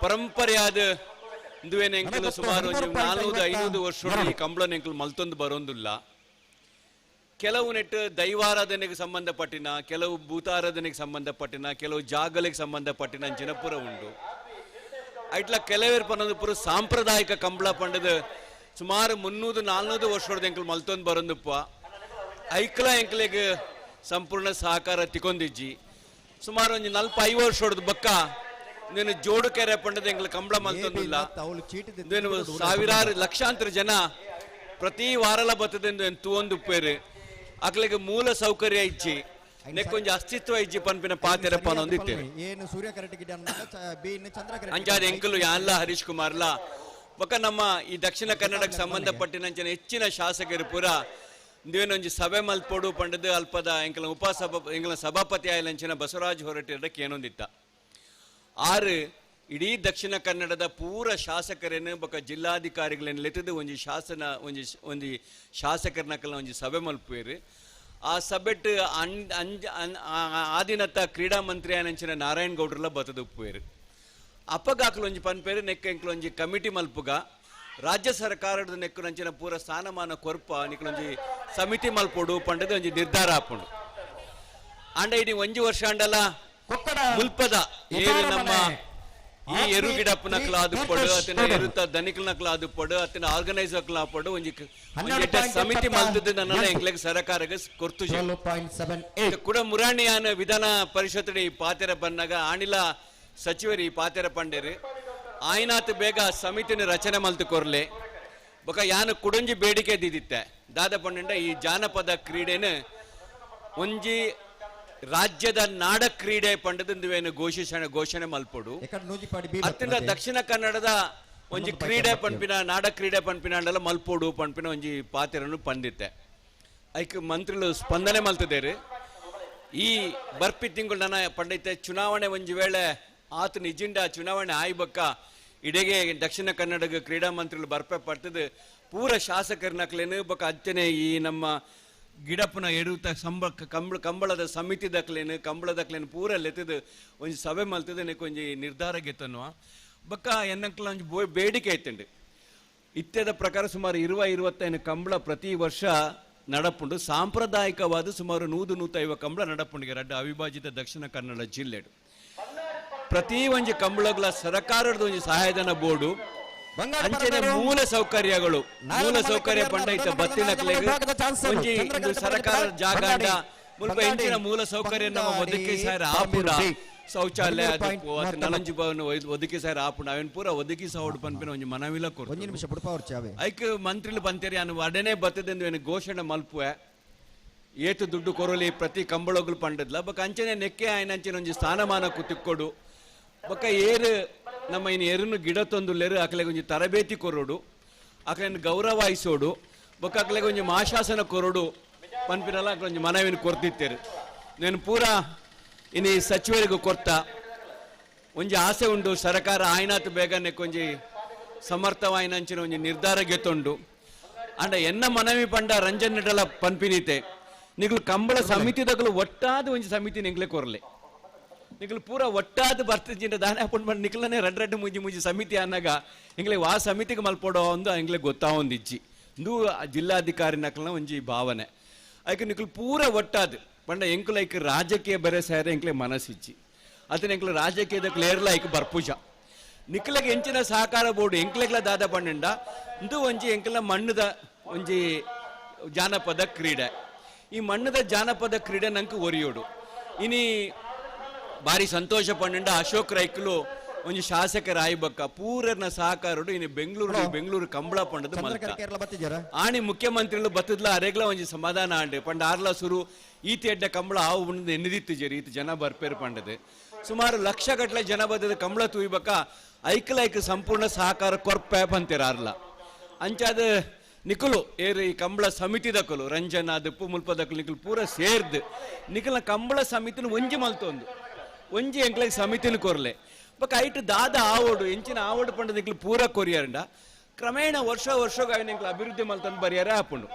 ಪರಂಪರೆಯಾದ ಇಂದುವೇನು ಎಂಕಲು ಸುಮಾರು ಒಂಜಿ 400-500 ವರ್ಷ ಈ ಕಂಬಳನ ಎಂಕಲು ಮಲ್ತೊಂದು ಬರೋಂದಿಲ್ಲ. ಕೆಲವು ನೆಟ್ಟು ದೈವಾರಾಧನೆಗೆ ಸಂಬಂಧಪಟ್ಟಿನ, ಕೆಲವು ಭೂತಾರಾಧನೆಗೆ ಸಂಬಂಧಪಟ್ಟಿನ, ಕೆಲವು ಜಾಗಲಿಗೆ ಸಂಬಂಧಪಟ್ಟಿನ ಅಂಚಿನ ಪೂರ ಉಂಡು. ಐಟ್ಲ ಕೆಲವೇರು ಪನ್ನೊಂದು ಪೂರ ಸಾಂಪ್ರದಾಯಿಕ ಕಂಬಳ ಪಂಡದ ಸುಮಾರು 300-400 ವರ್ಷದ ಎಂಕಲು ಮಲ್ತೊಂದು ಬರೋಂದುಪ್ಪ. ಐಕ್ಲ ಎಂಕಲಿಗೆ ಸಂಪೂರ್ಣ ಸಹಕಾರ ತಿಕ್ಕೊಂದಿಜ್ಜಿ. ಸುಮಾರು ಒಂಜಿ 45 ವರ್ಷದ ಬಕ್ಕ ನೀನು ಜೋಡು ಕೆರೆ ಪಂಡದ ಎಂಕಲು ಕಂಬಳ ಮಲ್ತೊಂದಿಲ್ಲ. ನೀನು ಸಾವಿರಾರು ಲಕ್ಷಾಂತರ ಜನ ಪ್ರತಿ ವಾರಲ ಬತ್ತದೆಂದು ತೂವೊಂದು ಉಪ್ಪೇರು. ಅಕ್ಲಿಗೆ ಮೂಲ ಸೌಕರ್ಯ ಇಜ್ಜಿ, ನೆಕ್ಕೊಂಜಿ ಅಸ್ತಿತ್ವ ಇಜ್ಜಿ ಪನ್ಪಿನ ಪಾತೆರ ಪನೊಂದಿತ್ತೇವೆ. ಅಂಚಾದ ಎಂಕಲು ಯಾನ್ಲ ಹರೀಶ್ ಕುಮಾರ್ಲ ಬೊಕ್ಕ ನಮ್ಮ ಈ ದಕ್ಷಿಣ ಕನ್ನಡಕ್ಕೆ ಸಂಬಂಧಪಟ್ಟಿನಂಚಿನ ಹೆಚ್ಚಿನ ಶಾಸಕರು ಪೂರ ನೀವೇನೊಂಜಿ ಸಭೆ ಮಲ್ಪೊಡು ಪಂಡದು ಅಲ್ಪದ ಎಂಕಲ ಉಪಸಭಾ ಎಂಕಲ ಸಭಾಪತಿ ಆಯಲಂಚಿನ ಬಸವರಾಜ್ ಹೊರಟಿರಕ್ಕೆ ಏನೊಂದಿತ್ತ ಆರು ಇಡೀ ದಕ್ಷಿಣ ಕನ್ನಡದ ಪೂರ ಶಾಸಕರೇನು ಬೊಕ್ಕ ಜಿಲ್ಲಾಧಿಕಾರಿಗಳನ್ನ ಲೆತ್ತದು ಒಂಜಿ ಶಾಸನ ಒಂಜಿ ಒಂಜಿ ಶಾಸಕರನಕಲ್ನ ಒಂಜಿ ಸಭೆ ಮಲ್ಪುವೇರು. ಆ ಸಭೆಟ್ ಆದಿನತ್ತ ಕ್ರೀಡಾ ಮಂತ್ರಿ ಆನಂಚಿನ ನಾರಾಯಣ ಗೌಡ್ರಲ್ಲ ಬತ್ತದು ಉಪ್ಪುವೇರು. ಅಪ್ಪಗಾಕಲು ಒಂಜಿ ಪನ್ಪೇರು ನೆಕ್ಕ ಎಂಕಲು ಒಂಜಿ ಕಮಿಟಿ ಮಲ್ಪುಗ ರಾಜ್ಯ ಸರ್ಕಾರದ ನೆಕ್ಕುನಂಚಿನ ಪೂರ ಸ್ಥಾನಮಾನ ಕೊರ್ಪ ನಿಕ್ಲೊಂಜಿ ಸಮಿತಿ ಮಲ್ಪೊಡು ಪಂಡದು ಒಂಜಿ ನಿರ್ಧಾರ ಆಪುಂಡು. ಆಂಡ ಇಡೀ ಒಂಜಿ ವರ್ಷ ಅಂಡಲ ಮುಲ್ಪದ ಏರು ನಮ್ಮ ಈ ಎರು ಗಿಡಪ್ಪನಕ್ಲ ಆದುಪಡು, ಅತನ ಎರುತ ದನಿಕಲ್ನಕ್ಲ ಆದುಪಡು, ಅತನ ಆರ್ಗನೈಸರ್ಕ್ಲ ಆಪಡು ಒಂಜಿ ಸಮಿತಿ ಮಲ್ತದ್ದು ನನ್ನ ಎಂಕ್ಲೆಗ್ ಸರಕಾರಕ್ಕೆ ಕೊರ್ತು. ಕೂಡ ಮುರಾಣಿಯಾನ ವಿಧಾನ ಪರಿಷತ್ ಈ ಪಾತೆರ ಬನ್ನಾಗ ಆಣಿಲ ಸಚಿವರು ಈ ಪಾತೆರ ಪಂಡೇರು ಆಯ್ನಾತ್ ಬೇಗ ಸಮಿತಿನ ರಚನೆ ಮಲ್ತು ಕೊರ್ಲೆ ಬೊಕ ಯಾನು ಕುಡೊಂಜಿ ಬೇಡಿಕೆ ದಿದಿತ್ತೆ ದಾದ ಪಂಡ ಈ ಜಾನಪದ ಕ್ರೀಡೆನ ಒಂಜಿ ರಾಜ್ಯದ ನಾಡ ಕ್ರೀಡೆ ಪಂಡದಂದುವೇನು ಘೋಷಣೆ ಮಲ್ಪೊಡು. ಅತ್ತಿಂದ ದಕ್ಷಿಣ ಕನ್ನಡದ ಒಂಜಿ ಕ್ರೀಡೆ ಪನ್ಪಿನ ನಾಡ ಕ್ರೀಡೆ ಪನ್ಪಿನ ಅಂಡಲ ಮಲ್ಪೊಡು ಪನ್ಪಿನ ಒಂಜಿ ಪಾತೆರನ್ನು ಪಂದಿತ್ತೆ. ಐಕ್ ಮಂತ್ರಿಲು ಸ್ಪಂದನೆ ಮಲ್ತದೇರು. ಈ ಬರ್ಪಿ ತಿಂಗಳು ನನ್ನ ಪಂಡೈತೆ ಚುನಾವಣೆ ಒಂಜಿ ವೇಳೆ ಆತ ನಿಜಿಂಡ ಚುನಾವಣೆ ಆಯ್ಬಕ್ಕ ಇಡೆಗೆ ದಕ್ಷಿಣ ಕನ್ನಡದ ಕ್ರೀಡಾ ಮಂತ್ರಿಗಳು ಬರ್ಪೆ ಪಡ್ತದೆ ಪೂರ ಶಾಸಕರನಕ್ಲೇನು ಬೊಕ್ಕ ಅಚ್ಚನೆ ಈ ನಮ್ಮ ಗಿಡಪ್ಪನ ಎಡುತ್ತ ಕಂಬಳದ ಸಮಿತಿ ದಕ್ಲೇನು ಕಂಬಳದಕ್ಲೇನು ಪೂರ ಲೆತ್ತದು ಒಂಜಿ ಸಭೆ ಮಲ್ತದೆ ಒಂಜಿ ನಿರ್ಧಾರ ಗೆತ್ತನ್ನುವ ಬೊಕ್ಕ ಎನ್ನಕ್ಲ ಒಂಜಿ ಬೇಡಿಕೆ ಐತಂಡು. ಇತ್ಯದ ಪ್ರಕಾರ ಸುಮಾರು 20-25 ಕಂಬಳ ಪ್ರತಿ ವರ್ಷ ನಡಪುಂಡು. ಸಾಂಪ್ರದಾಯಿಕವಾದ ಸುಮಾರು 100-150 ಕಂಬಳ ನಡಪುಂಡಿಗೆ ರಡ್ಡ ಅವಿಭಾಜಿತ ದಕ್ಷಿಣ ಕನ್ನಡ ಜಿಲ್ಲೆಡು. ಪ್ರತಿ ಒಂಜಿ ಕಂಬಳಗಳ ಸರಕಾರದ ಒಂಜಿ ಸಹಾಯಧನ ಬೋರ್ಡು ಅಂಚನೆ ಮೂಲ ಸೌಕರ್ಯಗಳು ಮೂಲ ಸೌಕರ್ಯ ಪಂಡೈತ ಬತ್ತಿನ ಒಂಜಿ ಸರಕಾರ ಜಾಗ ಮುಲ್ಪ ಎಂಚಿನ ಮೂಲ ಸೌಕರ್ಯ ನಮ್ಮ ಒದಗಿಸಾರ ಆಪುಡ ಶೌಚಾಲಯ ನಲಂಜಿ ಭವನ ಒದಗಿಸಾರ ಆಪುಡ ಅವೇನು ಪೂರ ಒದಗಿಸೋಡು ಪನ್ಪಿನ ಒಂಜಿ ಮನವಿಲ ಕೊರ್ತು. ಐಕ್ ಮಂತ್ರಿಲು ಬಂತೇರಿ ಅನು ಅಡನೆ ಬತ್ತದೆಂದು ಏನು ಘೋಷಣೆ ಮಲ್ಪುವೆ ಏತು ದುಡ್ಡು ಕೊರಲಿ ಪ್ರತಿ ಕಂಬಳಗಳು ಪಂಡದ್ಲ ಬೊಕ್ಕ ಅಂಚನೆ ನೆಕ್ಕೆ ಆಯ್ನ ಅಂಚನೆ ಒಂಜಿ ಸ್ಥಾನಮಾನ ತಿಕ್ಕೊಡು ಬೊಕ್ಕ ಏರು ನಮ್ಮ ಇನ್ನು ಎರುನು ಗಿಡ ತಂದುಲ್ಲೇರು ಅಕಲೆಗೆ ಒಂಜಿ ತರಬೇತಿ ಕೊರೋಡು ಅಕಲೆಯನ್ನು ಗೌರವಾಯಿಸೋಡು ಬೊಕ್ಕ ಅಕಲೆಗೆ ಒಂಜಿ ಮಾಶಾಸನ ಕೊರೋಡು ಪನ್ಪಿನಲ್ಲ ಅಕಲೆ ಒಂಜಿ ಮನವಿನ ಕೊರ್ತಿತ್ತೇರು. నేను ಪೂರ ಇನ್ನು ಈ ಸಚಿವರಿಗೂ ಕೊರ್ತ ಒಂಜಿ ಆಸೆ ಉಂಡು ಸರಕಾರ ಆಯ್ನಾತ್ ಬೇಗನೆ ಒಂಜಿ ಸಮರ್ಥವಾಯಿನಂಚಿನ ಒಂಜಿ ನಿರ್ಧಾರ ಗೆತ್ತುಂಡು. ಅಂಡ ಎನ್ನ ಮನವಿ ಪಂಡ ರಂಜನ್ ನೆಡಲ ಪನ್ಪಿನೀತೆ ನಿಗ್ಲು ಕಂಬಳ ಸಮಿತಿದಗಲು ಒಟ್ಟಾದ ಒಂಜಿ ಸಮಿತಿ ನಿಂಗ್ಲೆ ಕೊರ್ಲೆ ನಿಗ್ಲು ಪೂರ ಒಟ್ಟಾದ ಬರ್ತಿದ್ದ ದಾನೆ ಹಾಕೊಂಡು ನಿಕ್ಲನೆ ರಡ್ ರಡ್ಡು ಮುಂಜಿ ಮುಂಜಿ ಸಮಿತಿ ಅನ್ನಾಗ ಇಂಗ್ಲೆ ವಾ ಸಮಿತಿಗೆ ಮಲ್ಪಡೋ ಒಂದು ಇಂಗ್ಲೆ ಗೊತ್ತಾವೊಂದಿಜ್ಜಿ ಇಂದು ಜಿಲ್ಲಾಧಿಕಾರಿ ನಕಲ್ನ ಒಂಜಿ ಭಾವನೆ. ಐಕ್ ನಿಕ್ಲು ಪೂರ ಒಟ್ಟಾದ ಪಂಡ ಎಂಕುಲು ಐಕ್ ರಾಜಕೀಯ ಬರೆ ಸೇರೆ ಎಂಕ್ಲೆ ಮನಸ್ಸಿಜ್ಜಿ ಅತನ ಎಂಕ್ಲು ರಾಜಕೀಯದ ಕ್ಲೇರ್ಲ ಐಕ್ ಬರ್ಪೂಜ ನಿಕ್ಲಗೆ ಎಂಚಿನ ಸಹಕಾರ ಬೋರ್ಡು ಎಂಕ್ಲೆಗ್ಲ ದಾದ ಪಂಡ ಇಂದು ಒಂಜಿ ಎಂಕ್ಲ ಮಣ್ಣದ ಒಂಜಿ ಜಾನಪದ ಕ್ರೀಡೆ ಈ ಮಣ್ಣದ ಜಾನಪದ ಕ್ರೀಡೆ ನಂಗೆ ಒರಿಯೋಡು. ಇನಿ ಭಾರಿ ಸಂತೋಷ ಪಂಡ ಅಶೋಕ್ ರೈಕ್ಲು ಒಂಜಿ ಶಾಸಕರ ಆಯ್ಬಕ್ಕ ಪೂರನ ಸಹಕಾರಡು ಇನ್ನು ಬೆಂಗಳೂರು ಬೆಂಗಳೂರು ಕಂಬಳ ಪಂಡದ ಆಣಿ ಮುಖ್ಯಮಂತ್ರಿಗಳು ಬತ್ತದ್ಲ ಅರೆಗ್ಲ ಒಂಜಿ ಸಮಾಧಾನ ಆಂಡೆ ಪಂಡ ಆರ್ಲ ಸುರು ಈತ ಎಡ್ಡ ಕಂಬಳ ಆವು ಉಂಡು ಎನ್ನಿದಿತ್ತು ಜರಿ ಈತ ಜನ ಬರ್ಪೇರು ಪಂಡದು ಸುಮಾರು ಲಕ್ಷ ಗಟ್ಟಲೆ ಜನ ಬತ್ತದ ಕಂಬಳ ತೂಯ್ಬಕ್ಕ ಐಕ್ಲ ಐಕ್ ಸಂಪೂರ್ಣ ಸಹಕಾರ ಕೊರ್ಪೆ ಪಂತೀರ ಆರ್ಲ ಅಂಚಾದ ನಿಕುಲು ಏರು ಈ ಕಂಬಳ ಸಮಿತಿ ದಕ್ಕಲು ರಂಜನ ದಪ್ಪು ಮುಲ್ಪ ದಕ್ಕಲು ನಿಕುಲು ಪೂರ ಸೇರ್ದು ನಿಕಲ್ನ ಕಂಬಳ ಸಮಿತಿನ ಒಂಜಿ ಮಲ್ತೊಂದು ಒಂಜಿ ಎಂಕ್ಲೆಗ್ ಸಮಿತಿನ ಕೊರ್ಲೆ ಬೊಕ ಐಟ್ ದಾದ ಆವೋಡು ಎಂಚಿನ ಆವೋಡು ಪಂಡ ನಿಕುಲು ಪೂರ ಕೊರಿಯರಂಡ ಕ್ರಮೇಣ ವರ್ಷ ವರ್ಷಗ ಎಂಕ್ಲ ಅಭಿವೃದ್ಧಿ ಮಲ್ತಂದು ಬರಿಯಾರ ಆಪುಂಡು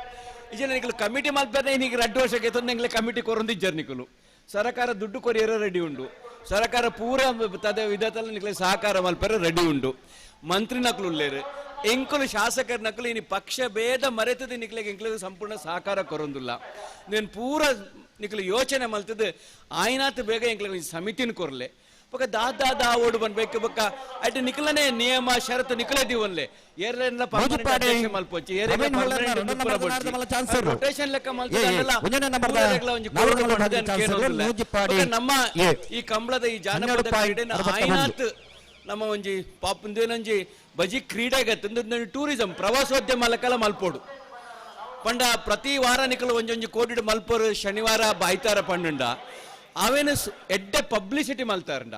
ಇಜನ ನಿಕಲು ಕಮಿಟಿ ಮಲ್ಪನೆ ನಿಕ್ ರಡ್ಡು ವರ್ಷಕ್ಕೆ ತಂದು ಎಂಕ್ಲೆ ಕಮಿಟಿ ಕೊರೊಂದಿಜ್ಜರ್ ನಿಕುಲು ಸರಕಾರ ದುಡ್ಡು ಕೊರಿಯರ ರೆಡಿ ಉಂಡು ಸರಕಾರ ಪೂರ ತದ ವಿಧತಲ್ಲ ನಿಕ್ಲೆ ಸಹಕಾರ ಮಲ್ಪರ ರೆಡಿ ಉಂಡು ಮಂತ್ರಿ ನಕಲು ಉಲ್ಲೇರು ಎಂಕುಲು ಶಾಸಕರ ನಕಲು ಇನಿ ಪಕ್ಷ ಭೇದ ಮರೆತದ ನಿಕ್ಲೆಗ್ ಎಂಕ್ಲೆಗ್ ಸಂಪೂರ್ಣ ಸಹಕಾರ ಕೊರೊಂದುಲ್ಲ నేను ಪೂರ ನಿಕ್ಲು ಯೋಚನೆ ಮಲ್ತದ ಆಯ್ನಾತ್ ಬೇಗ ಎಂಕ್ಲೆಗ್ ಸಮಿತಿನ ಕೊರ್ಲೆ ಬೊಕ ದಾದ ದಾವೋಡು ಬನ್ಬೇಕು ಬೊಕ ಅಟ್ ನಿಕ್ಲನೆ ನಿಯಮ ಷರತ್ತು ನಿಕ್ಲೆ ದಿವನ್ಲೆ ಏರ್ಲೆಲ್ಲ ಪರ್ಮನೆಂಟ್ ಅಧ್ಯಕ್ಷ ಮಲ್ಪೊಚ್ಚಿ ಏರೆಲ್ಲ ಪರ್ಮನೆಂಟ್ ರೊಟೇಷನ್ ಲೆಕ್ಕ ಮಲ್ತದಲ್ಲ ಒಂಜಿ ಕೋರ್ಟ್ ಪಂಡದ ಕೇನೊಂದುಲ್ಲ. ಬೊಕ ನಮ್ಮ ಈ ಕಂಬಳದ ಈ ಜಾನಪದ ಕ್ರೀಡೆನ ಆಯ್ನಾತ್ ನಮ್ಮ ಒಂಜಿ ಪಾಪಂದೇನೊಂಜಿ ಬಜಿ ಕ್ರೀಡೆಗತ್ತಂದು ಟೂರಿಸಂ ಪ್ರವಾಸೋದ್ಯಮ ಲಕ್ಕಲ ಮಲ್ಪೋಡು ಪಂಡ ಪ್ರತಿ ವಾರ ನಿಕಲು ಒಂಜೊಂಜಿ ಕೋಟಿಡ್ ಮಲ್ಪೋರು ಶನಿವಾರ ಬಾಯ್ತಾರ ಪಂಡುಂಡ ಅವೇನು ಎಡ್ಡೆ ಪಬ್ಲಿಸಿಟಿ ಮಲ್ತಾರಂಡ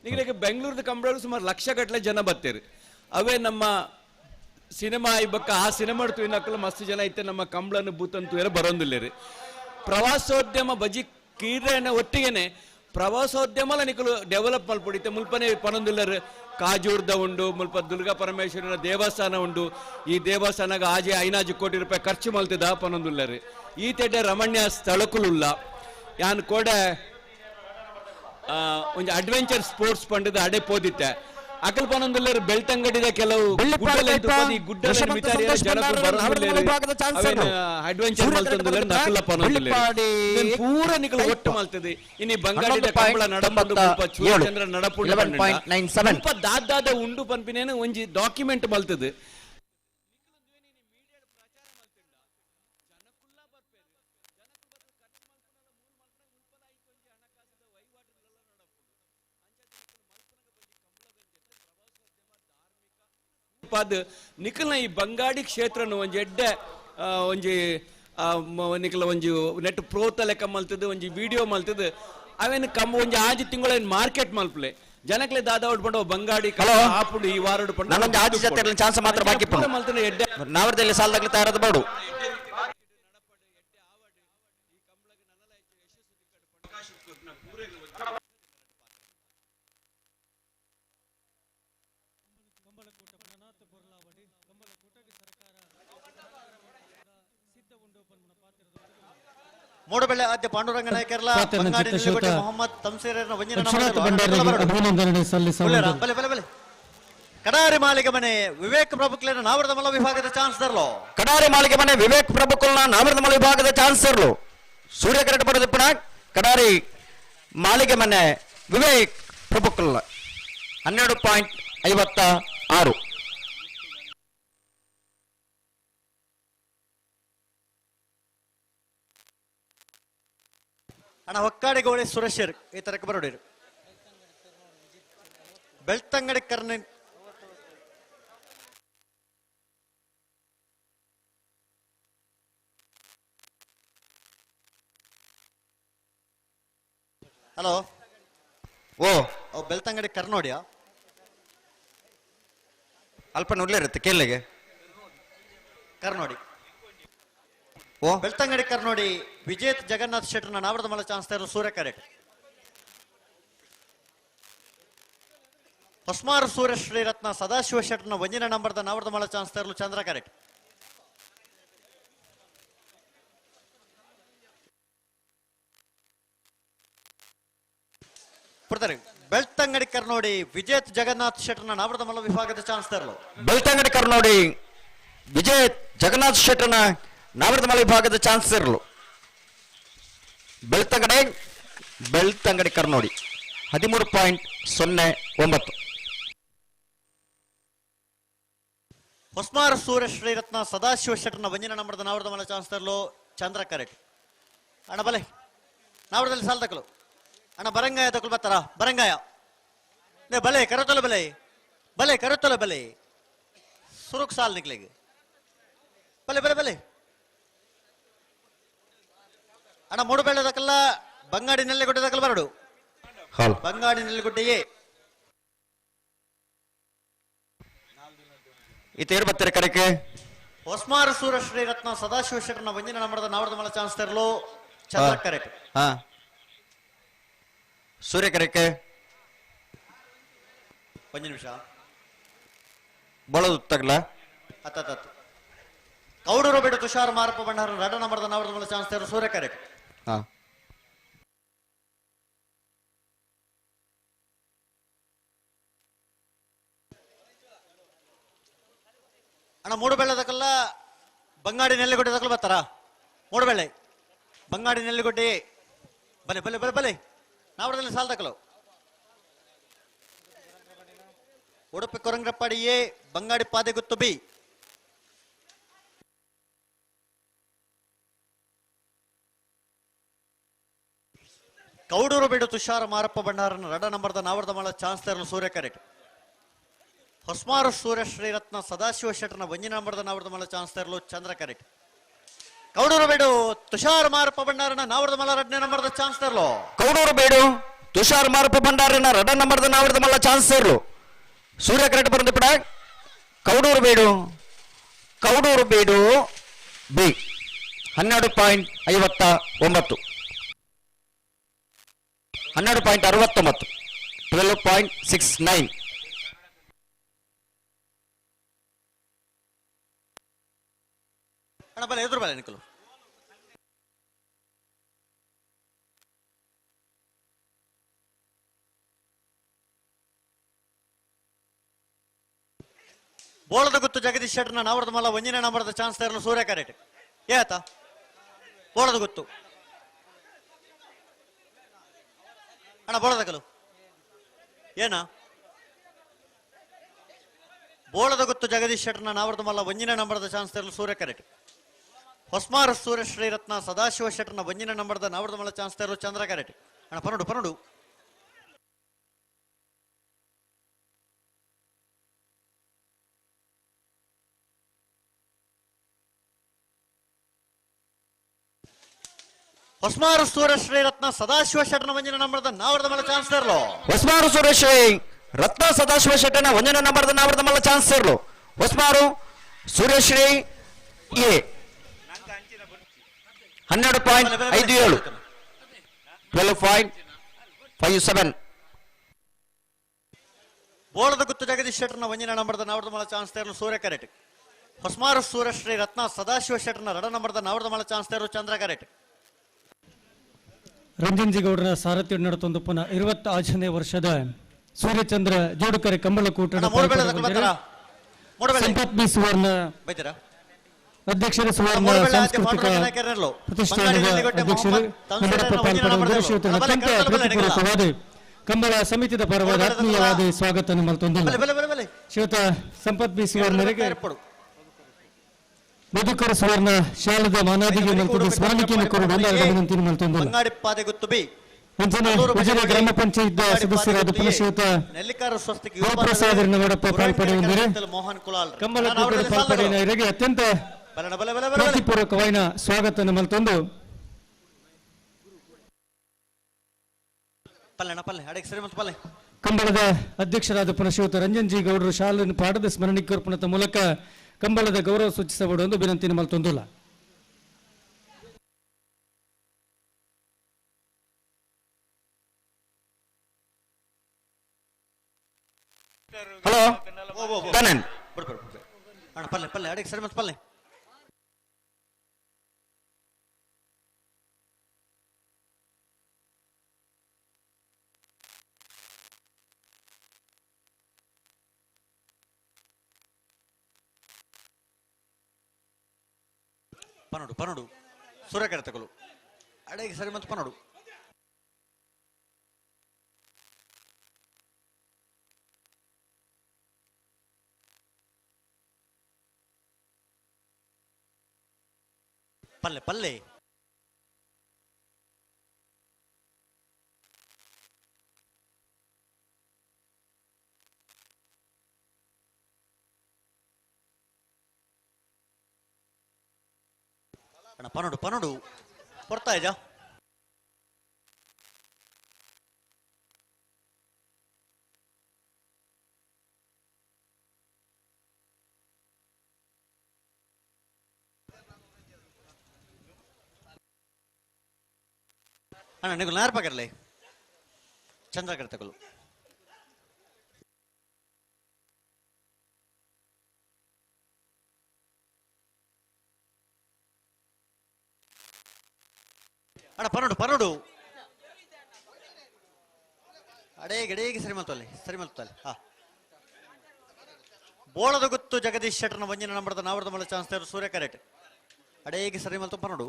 ನಿಮಗೆ ಬೆಂಗಳೂರದ ಕಂಬಳರು ಸುಮಾರು ಲಕ್ಷ ಗಟ್ಟಲೆ ಜನ ಬತ್ತೀರಿ ಅವೇ ನಮ್ಮ ಸಿನಿಮಾ ಇಬ್ಬಕ್ಕ ಆ ಸಿನಿಮಾ ತುಯ್ನಕ್ಕಲು ಮಸ್ತ್ ಜನ ಇತ್ತೆ ನಮ್ಮ ಕಂಬಳನ್ನು ಬೂತಂತು ಎಲ್ಲ ಬರೋಂದಿಲ್ಲ ಪ್ರವಾಸೋದ್ಯಮ ಬಜಿ ಕ್ರೀಡೆನ ಒಟ್ಟಿಗೆನೆ ಪ್ರವಾಸೋದ್ಯಮಲ ನಿಕಲು ಡೆವಲಪ್ ಮಲ್ಪೊಡಿತ್ತೆ ಮುಲ್ಪನೆ ಪನೊಂದಿಲ್ಲರು ಕಾಜೂರ್ದ ಉಂಡು ಮುಲ್ಪ ದುರ್ಗಾ ಪರಮೇಶ್ವರನ ದೇವಸ್ಥಾನ ಉಂಡು ಈ ದೇವಸ್ಥಾನಗ ಆಜೆ ಐನಾಜು ಕೋಟಿ ರೂಪಾಯಿ ಖರ್ಚು ಮಲ್ತಿದ ಪನೊಂದುಲ್ಲರು ಈ ತೆಡ್ಡೆ ರಮಣ್ಯ ಸ್ಥಳಕ್ಕುಲ್ಲ ಯಾನ್ ಕೋಡ ಒಂಜಿ ಅಡ್ವೆಂಚರ್ ಸ್ಪೋರ್ಟ್ಸ್ ಪಂಡದ ಅಡೆ ಪೋದಿತ್ತೆ ಅಕಲ್ ಪನೊಂದುಲ್ಲರು ಬೆಳ್ತಂಗಡಿದ ಕೆಲವು ಅಡ್ವೆಂಚರ್ ಮಲ್ತೊಂದುಲ್ಲರು ನಕಲ ಪನೊಂದುಲ್ಲೇರು ಪೂರ ನಿಕಲು ಒಟ್ಟು ಮಲ್ತದೆ ಇನಿ ಬಂಗಾಡಿದ ಕಂಬಳ ನಡಪುಂಡು ಮುಲ್ಪ ಚೂರಚಂದ್ರ ನಡಪುಂಡು ಮುಲ್ಪ ದಾದಾದ ಉಂಡು ಪನ್ಪಿನೇನು ಒಂಜಿ ಡಾಕ್ಯುಮೆಂಟ್ ಮಲ್ತದೆ ನಿಖಲ್ನ ಈ ಬಂಗಾಡಿ ಕ್ಷೇತ್ರನು ಒಂಜಿ ಎಡ್ಡೆ ಒಂಜಿ ನಿಖಲ ಒಂಜಿ ನೆಟ್ ಪ್ರೋತ ಲೆಕ್ಕ ಮಲ್ತದೆ ಒಂಜಿ ವಿಡಿಯೋ ಮಲ್ತದೆ ಅವೇನು ಕಮ್ಮ ಒಂಜಿ ಆಜಿ ತಿಂಗಳ ಮಾರ್ಕೆಟ್ ಮಲ್ಪಲೆ ಜನಕ್ಲೆ ದಾದಾ ಉಟ್ಕೊಂಡು ಬಂಗಾಡಿ ಆಪುಂಡು ಈ ವಾರ ನಾನೊಂದು ಆಜಿ ಜೊತೆ ಚಾನ್ಸ್ ಮಾತ್ರ ಬಾಕಿ ಮಲ್ತನೆ ಎಡ್ಡೆ ನಾವರದಲ್ಲಿ ಸಾಲದಾಗಲಿ ತಯಾರಾದ ಬಾಡು ಮೂಡಬೆಳ್ಳೆ ಆದ್ಯ ಪಾಂಡುರಂಗ ನಾಯಕರ್ಲ ಬಂಗಾಡಿ ನಿಲುಗಡೆ ಮೊಹಮ್ಮದ್ ತಮ್ಸೀರನ ವಂಜನ ಅಭಿನಂದನೆ ಸಲ್ಲಿಸ ಬಲೆ ಬಲೆ ಬಲೆ ಕಡಾರಿ ಮಾಲಿಗೆ ಮನೆ ವಿವೇಕ್ ಪ್ರಭುಕ್ಲೇನ ನಾವರದ ಮಲ ವಿಭಾಗದ ಚಾನ್ಸಲರ್ಲು ಕಡಾರಿ ಮಾಲಿಗೆ ಮನೆ ವಿವೇಕ್ ಪ್ರಭುಕುಲ್ನ ನಾವರದ ಮಲ ವಿಭಾಗದ ಚಾನ್ಸಲರ್ಲು ಸೂರ್ಯ ಕರಟ ಪಡೆದಿಪ್ಪಣ ಕಡಾರಿ ಮಾಲಿಗೆ ಮನೆ ವಿವೇಕ್ ಪ್ರಭುಕುಲ್ 12.56. ಅಣ್ಣ ಹೊಕ್ಕಾಡಿಗೋಳಿ ಸುರೇಶರ್ ಈ ತರಕ್ಕೆ ಬರೋಡಿರು ಬೆಳ್ತಂಗಡಿ ಕರ್ನ ಹಲೋ ಓ ಅವು ಬೆಳ್ತಂಗಡಿ ಕರ್ನೋಡಿಯಾ ಅಲ್ಪ ನೋಡ್ಲಿರುತ್ತೆ ಕೇಳಿಗೆ ಕರ್ನೋಡಿ ಓ ಬೆಳ್ತಂಗಡಿ ಕರ್ನೋಡಿ ವಿಜೇತ್ ಜಗನ್ನಾಥ್ ಶೆಟ್ಟರ್ನ ನಾವರದ ಮಲ ಚಾನ್ಸ್ ತರಲು ಸೂರ್ಯ ಕರೆಕ್ಟ್ ಹೊಸ್ಮಾರು ಸೂರ್ಯ ಶ್ರೀರತ್ನ ಸದಾಶಿವ ಶೆಟ್ಟರ್ನ ಒಂದಿನ ನಂಬರ್ದ ನಾವರದ ಮಲ ಚಾನ್ಸ್ ತರಲು ಚಂದ್ರ ಕರೆಕ್ಟ್ ಕೊಡ್ತಾರೆ ಬೆಳ್ತಂಗಡಿ ಕರ್ನೋಡಿ ವಿಜೇತ್ ಜಗನ್ನಾಥ್ ಶೆಟ್ಟರ್ನ ನಾವರದ ಮಲ ವಿಭಾಗದ ಚಾನ್ಸ್ ತರಲು ಬೆಳ್ತಂಗಡಿ ಕರ್ನೋಡಿ ವಿಜಯ್ ಜಗನ್ನಾಥ್ ಶೆಟ್ಟರ್ನ ನಾವರದಮಲ ವಿಭಾಗದ ಚಾನ್ಸಲರ್ಲು ಬೆಳ್ತಂಗಡಿ ಬೆಳ್ತಂಗಡಿ ಕರ್ನೋಡಿ 13.09. ಹೊಸ್ಮಾರ ಸೂರ್ಯ ಶ್ರೀರತ್ನ ಸದಾಶಿವ ಶೆಟ್ಟರ್ನ ಒಂದಿನ ನಂಬರ್ದ ನಾವರದ ಮಲ ಚಾನ್ಸ್ ತರಲು ಚಂದ್ರ ಕರೆಕ್ಟ್ ಅಣ್ಣ ಬಲೆ ನಾವರದಲ್ಲಿ ಸಾಲ ತಕಲು ಅಣ್ಣ ಬರಂಗಾಯ ತಕಲು ಬರ್ತಾರ ಬರಂಗಾಯ ಬಲೆ ಕರತೊಲ ಬಲೆ ಬಲೆ ಕರತೊಲ ಬಲೆ ಸುರುಕ್ ಸಾಲ್ ನಿಕ್ಲೆಗ್ ಬಲೆ ಬಲೆ ಬಲೆ ಅಣ್ಣ ಮೂಡುಬೆಳ್ಳದಕಲ್ಲ ಬಂಗಾಡಿ ನೆಲ್ಲೆಗುಡ್ಡೆದಕಲ್ಲ ಬರಡು ಬಂಗಾಡಿ ನೆಲ್ಲೆಗುಡ್ಡೆಯೇ ಇತೇರು ಬತ್ತರ ಕರೆಕೆ ಹೊಸ್ಮಾರು ಸೂರ ಶ್ರೀರತ್ನ ಸದಾಶಿವ ಶೆಟ್ಟರ್ನ ವಂಜನ ನಂಬರದ ನಾವರದ ಮಲ ಚಾನ್ಸ್ ತರಲು ಚಂದ್ರ ಕರೆಕ್ಟ್ ಹಾ ಸೂರ್ಯ ಕರೆಕೆ ಒಂದು ನಿಮಿಷ ಬಳದು ತಗಲ ಹತ್ತತ್ತು ಕೌಡೂರು ಬೇಡ ತುಷಾರ್ ಮಾರಪ್ಪ ಭಂಡಾರ ರಡ ನಂಬರದ ನಾವರದ ಮಲ ಚಾನ್ಸ್ ತರಲು ಸೂರ್ಯ ಕರೆಕ್ಟ್ ಹಾ ಅಣ್ಣ ಮೂಡುಬೆಳ್ಳದಕಲ್ಲ ಬಂಗಾಡಿ ನೆಲ್ಲೆಗುಡ್ಡೆ ದಕಲ್ ಬರ್ತಾರ ಮೂಡುಬೆಳ್ಳೆ ಬಂಗಾಡಿ ನೆಲ್ಲೆಗುಡ್ಡೆ ಬಲೆ ಬಲೆ ಬಲೆ ಬಲೆ ನಾವರದಲ್ಲಿ ಸಾಲ್ ದಕಲು ಉಡುಪಿ ಕೊರಂಗ್ರಪ್ಪಾಡಿ ಎ ಬಂಗಾಡಿ ಪಾದೆಗುತ್ತು ಬಿ ಕೌಡೂರು ಬೇಡು ತುಷಾರ ಮಾರಪ್ಪ ಭಂಡಾರನ ರಡ ನಂಬರ್ದ ನಾವರದ ಮಳ ಚಾನ್ಸ್ ತರಲು ಸೂರ್ಯ ಕರೆಕ್ಟ್ ಹೊಸ್ಮಾರು ಸೂರ್ಯ ಶ್ರೀರತ್ನ ಸದಾಶಿವ ಶೆಟ್ಟರ್ನ ಒಂಜಿನ ನಂಬರ್ದ ನಾವರದ ಮಲ ಚಾನ್ಸ್ ತರಲು ಚಂದ್ರ ಕರೆಕ್ಟ್ ಕೌಡೂರು ಬೇಡು ತುಷಾರ್ ಮಾರಪ್ಪ ಭಂಡಾರನ ನಾವರದ ಮಲ ರಡ್ನೇ ನಂಬರ್ದ ಚಾನ್ಸ್ ತರಲು ಕೌಡೂರು ಬೇಡು ತುಷಾರ್ ಮಾರಪ್ಪ ಭಂಡಾರನ ರಡ ನಂಬರ್ದ ನಾವರದ ಮಲ್ಲ ಚಾನ್ಸ್ ಸೇರ್ಲು ಸೂರ್ಯ ಕರೆಕ್ಟ್ ಬಂದ ಬಿಡ ಕೌಡೂರು ಬೇಡು ಕೌಡೂರು ಬೇಡು ಬಿ 12.59 12.69 12.69. ಅಣ್ಣ ಬಲೆ ಎದುರು ಬಲೆ ನಿಕ್ಕಲು ಬೋಳದ ಗುತ್ತು ಜಗದೀಶ್ ಶೆಟ್ಟರ್ನ ನಾವರದ ಮಲ್ಲ ಒಂಜಿನ ನಂಬರ್ದ ಚಾನ್ಸ್ ತರಲು ಸೂರ್ಯ ಕರೆಕ್ಟ್ ಏ ಆತ ಬೋಳದ ಗುತ್ತು ಅಣ್ಣ ಬೋಳದ ಕಲು ಏನ ಬೋಳದ ಗುತ್ತು ಜಗದೀಶ್ ಶೆಟ್ಟರ್ನ ನಾವರದ ಮಲ್ಲ ಒಂಜಿನ ನಂಬರ್ದ ಚಾನ್ಸ್ ತರಲು ಸೂರ್ಯ ಕರೆಕ್ಟ್ ಹೊಸ್ಮಾರ ಸೂರ್ಯ ಶ್ರೀರತ್ನ ಸದಾಶಿವ ಶೆಟ್ಟರ್ನ ಒಂಜಿನ ನಂಬರ್ದ ನಾವರದ ಮಲ್ಲ ಚಾನ್ಸ್ ತರಲು ಚಂದ್ರ ಕರೆಕ್ಟ್ ಅಣ್ಣ ಪನಡು ಪನಡು ಹೊಸ್ಮಾರು ಸೂರ್ಯ ಶ್ರೀರತ್ನ ಸದಾಶಿವ ಶೆಟ್ಟರ್ನ ಒಂಜಿನ ನಂಬರ್ದ ನಾವರದ ಮಲ್ಲ ಚಾನ್ಸ್ ತರಲು ಹೊಸ್ಮಾರು ಸುರೇಶ್ ರತ್ನ ಸದಾಶಿವ ಶೆಟ್ಟನ ಒಂಜನ ನಂಬರ್ದ ನಾವರದ ಮಲ್ಲ ಚಾನ್ಸ್ ಸೇರ್ಲು ಹೊಸ್ಮಾರು ಸೂರ್ಯಶ್ರೀ ಎ 12.57 12.57. ಬೋಳದ ಗುತ್ತು ಜಗದೀಶ್ ಶೆಟ್ಟರ್ನ ಒಂಜಿನ ನಂಬರ್ದ ನಾವರದ ಮಲ್ಲ ಚಾನ್ಸ್ ತರಲು ಸೂರ್ಯ ಕರೆಕ್ಟ್ ಹೊಸ್ಮಾರು ಸೂರ್ಯ ಶ್ರೀ ರತ್ನ ಸದಾಶಿವ ಶೆಟ್ಟರ್ನ ರಡ ನಂಬರ್ದ ನಾವರದ ಮಲ್ಲ ಚಾನ್ಸ್ ತರಲು ಚಂದ್ರ ಕರೆಕ್ಟ್ ರಂಜನ್ ಜಿಗೌಡರ ಸಾರಥ್ಯ ನಡೆತೊಂದು ಪುನಃ 26ನೇ ವರ್ಷದ ಸೂರ್ಯಚಂದ್ರ ಜೋಡುಕರೆ ಕಂಬಳಕೂಟದ ಅಣ್ಣ, ಮೂಡುಬೆಳ್ಳೆ ದಕ್ಕಲ್ ಬರ್ತಾರಾ? ಮೂಡುಬೆಳ್ಳೆ. ಸಂಪತ್ ಬಿ ಸುವರ್ಣ ಬೈತೀರಾ? ಅಧ್ಯಕ್ಷರ ಸುವರ್ಣ ಮೂಡುಬೆಳ್ಳೆ ಆದ್ಯ ಸಾಂಸ್ಕೃತಿಕ ಪಾಂಡುರಂಗ ನಾಯಕರಲ್ಲೋ. ಪ್ರತಿಷ್ಠಾನದ ಬಂಗಾಡಿ ನೆಲ್ಲಿಗುಡ್ಡೆ ಅಧ್ಯಕ್ಷರು ಮೊಹಮ್ಮದ್ ತಂಸೂರನ ನಮ್ಮಪ್ಪ ಒಂಜಿನ ಪಾಲ್ಪಡೆಯುವರು. ನಂಬರ್ದ ಶ್ರೀಯುತ ಬಲೆ, ಅತ್ಯಂತ ಕರೆತೊಲ್ಲ ಬಲೆ, ಪ್ರೀತಿಪೂರ್ವಕವಾದ ಕಂಬಳ ಸಮಿತಿದ ಪರವಾದ ಆತ್ಮೀಯವಾದ ಸ್ವಾಗತ ಮಲ್ತೊಂದಿಲ್ಲ ಬಲೆ ಬಲೆ ಬಲೆ ಬಲೆ ಶ್ರೀಯುತ ಸಂಪತ್ ಬಿ ಸುವರ್ಣರಿಗೆ ಮಧುಕರ ಸುವರ್ಣ ಶಾಲದ ಮಾನಾದಿಗೆ ಮಲ್ತದ ಸ್ಮರಣಿಕೆಯನ್ನು ಕೊರಡು ವಿನಂತಿ ಮಲ್ತೊಂದಿಲ್ಲ ಬಂಗಾಡಿ ಪಾದೆಗುತ್ತು ಬಿ ಅಂಚನೆ ಉಜಿರೆ ಗ್ರಾಮ ಪಂಚಾಯತ್ ಸದಸ್ಯರಾದ ಪುನಶ್ರೀಯುತ ನೆಲ್ಲಿಕಾರ ಸ್ವಸ್ತಿಗೆ ಗೋಪ್ರಸಾದರನ್ನ ನಡಪ್ಪ ಪಾಲ್ಪಡೆಯುವಂದರೆ ಮೋಹನ್ ಕುಲಾಲ್ ಕಂಬಳ ಕೂಟದ ಪಾಲ್ಪಡೆಯವರಿಗೆ ಅತ್ಯಂತ ಬಲಣ ಬಲೆ ಬಲೆ ಬಲೆ ಬಲೆ ಪ್ರೀತಿಪೂರ್ವಕವಾದ ಸ್ವಾಗತ ಮಲ್ತೊಂದು ಪಲ್ಲೆಣ್ಣ ಪಲ್ಲೆ ಅಡಗೆ ಸರಿ ಮತ್ತು ಪಲ್ಲೆ ಕಂಬಳದ ಅಧ್ಯಕ್ಷರಾದ ಪುನಶ್ರೀಯುತ ರಂಜನ್ ಜಿ ಗೌಡರು ಶಾಲನ್ನು ಪಾಡದ ಸ್ಮರಣಿಕರ್ಪಣದ ಮೂಲಕ ಕಂಬಳದ ಗೌರವ ಸೂಚಿಸಬಹುದು ಎಂದು ವಿನಂತಿ ಮಲ್ತೊಂದುಲ್ಲ. ಹಲೋ ಧನನ್ ಅಣ್ಣ ಪಲ್ಲೆ ಪಲ್ಲೆ ಅಡಗೆ ಸರಿ ಮತ್ತು ಪಲ್ಲೆ ಪನಡು ಪನಡು ಸೂರ್ಯಕರ ತಗೊಳ್ಳು ಅಡಗೆ ಸರಿ ಮತ್ತು ಪನಡು ಪಲ್ಲೆ ಪಲ್ಲೆ ಅಣ್ಣ ಪನೋಡು ಪನೋಡು ಪೊರ್ತಾ ಇದ್ಯಾ ಅಣ್ಣ ನೀವು ನಾರು ಪಕಡ್ಲೆ ಚಂದ್ರ ಕರ್ತಕಲು ಅಣ್ಣ ಪನೋಡು ಪನೋಡು ಅಡೇಗೆ ಅಡೇಗೆ ಸರಿ ಮಲ್ತಲ್ಲಿ ಸರಿ ಮಲ್ತಲ್ಲಿ ಹಾ ಬೋಳದ ಗುತ್ತು ಜಗದೀಶ್ ಶೆಟ್ಟರ್ನ ಒಂಜಿನ ನಂಬರ್ದ ನಾವರ್ದ ಮಲ್ಲ ಚಾನ್ಸ್ ತೇರು ಸೂರ್ಯ ಕರೆಕ್ಟ್ ಅಡೇಗೆ ಸರಿ ಮಲ್ತು ಪನೋಡು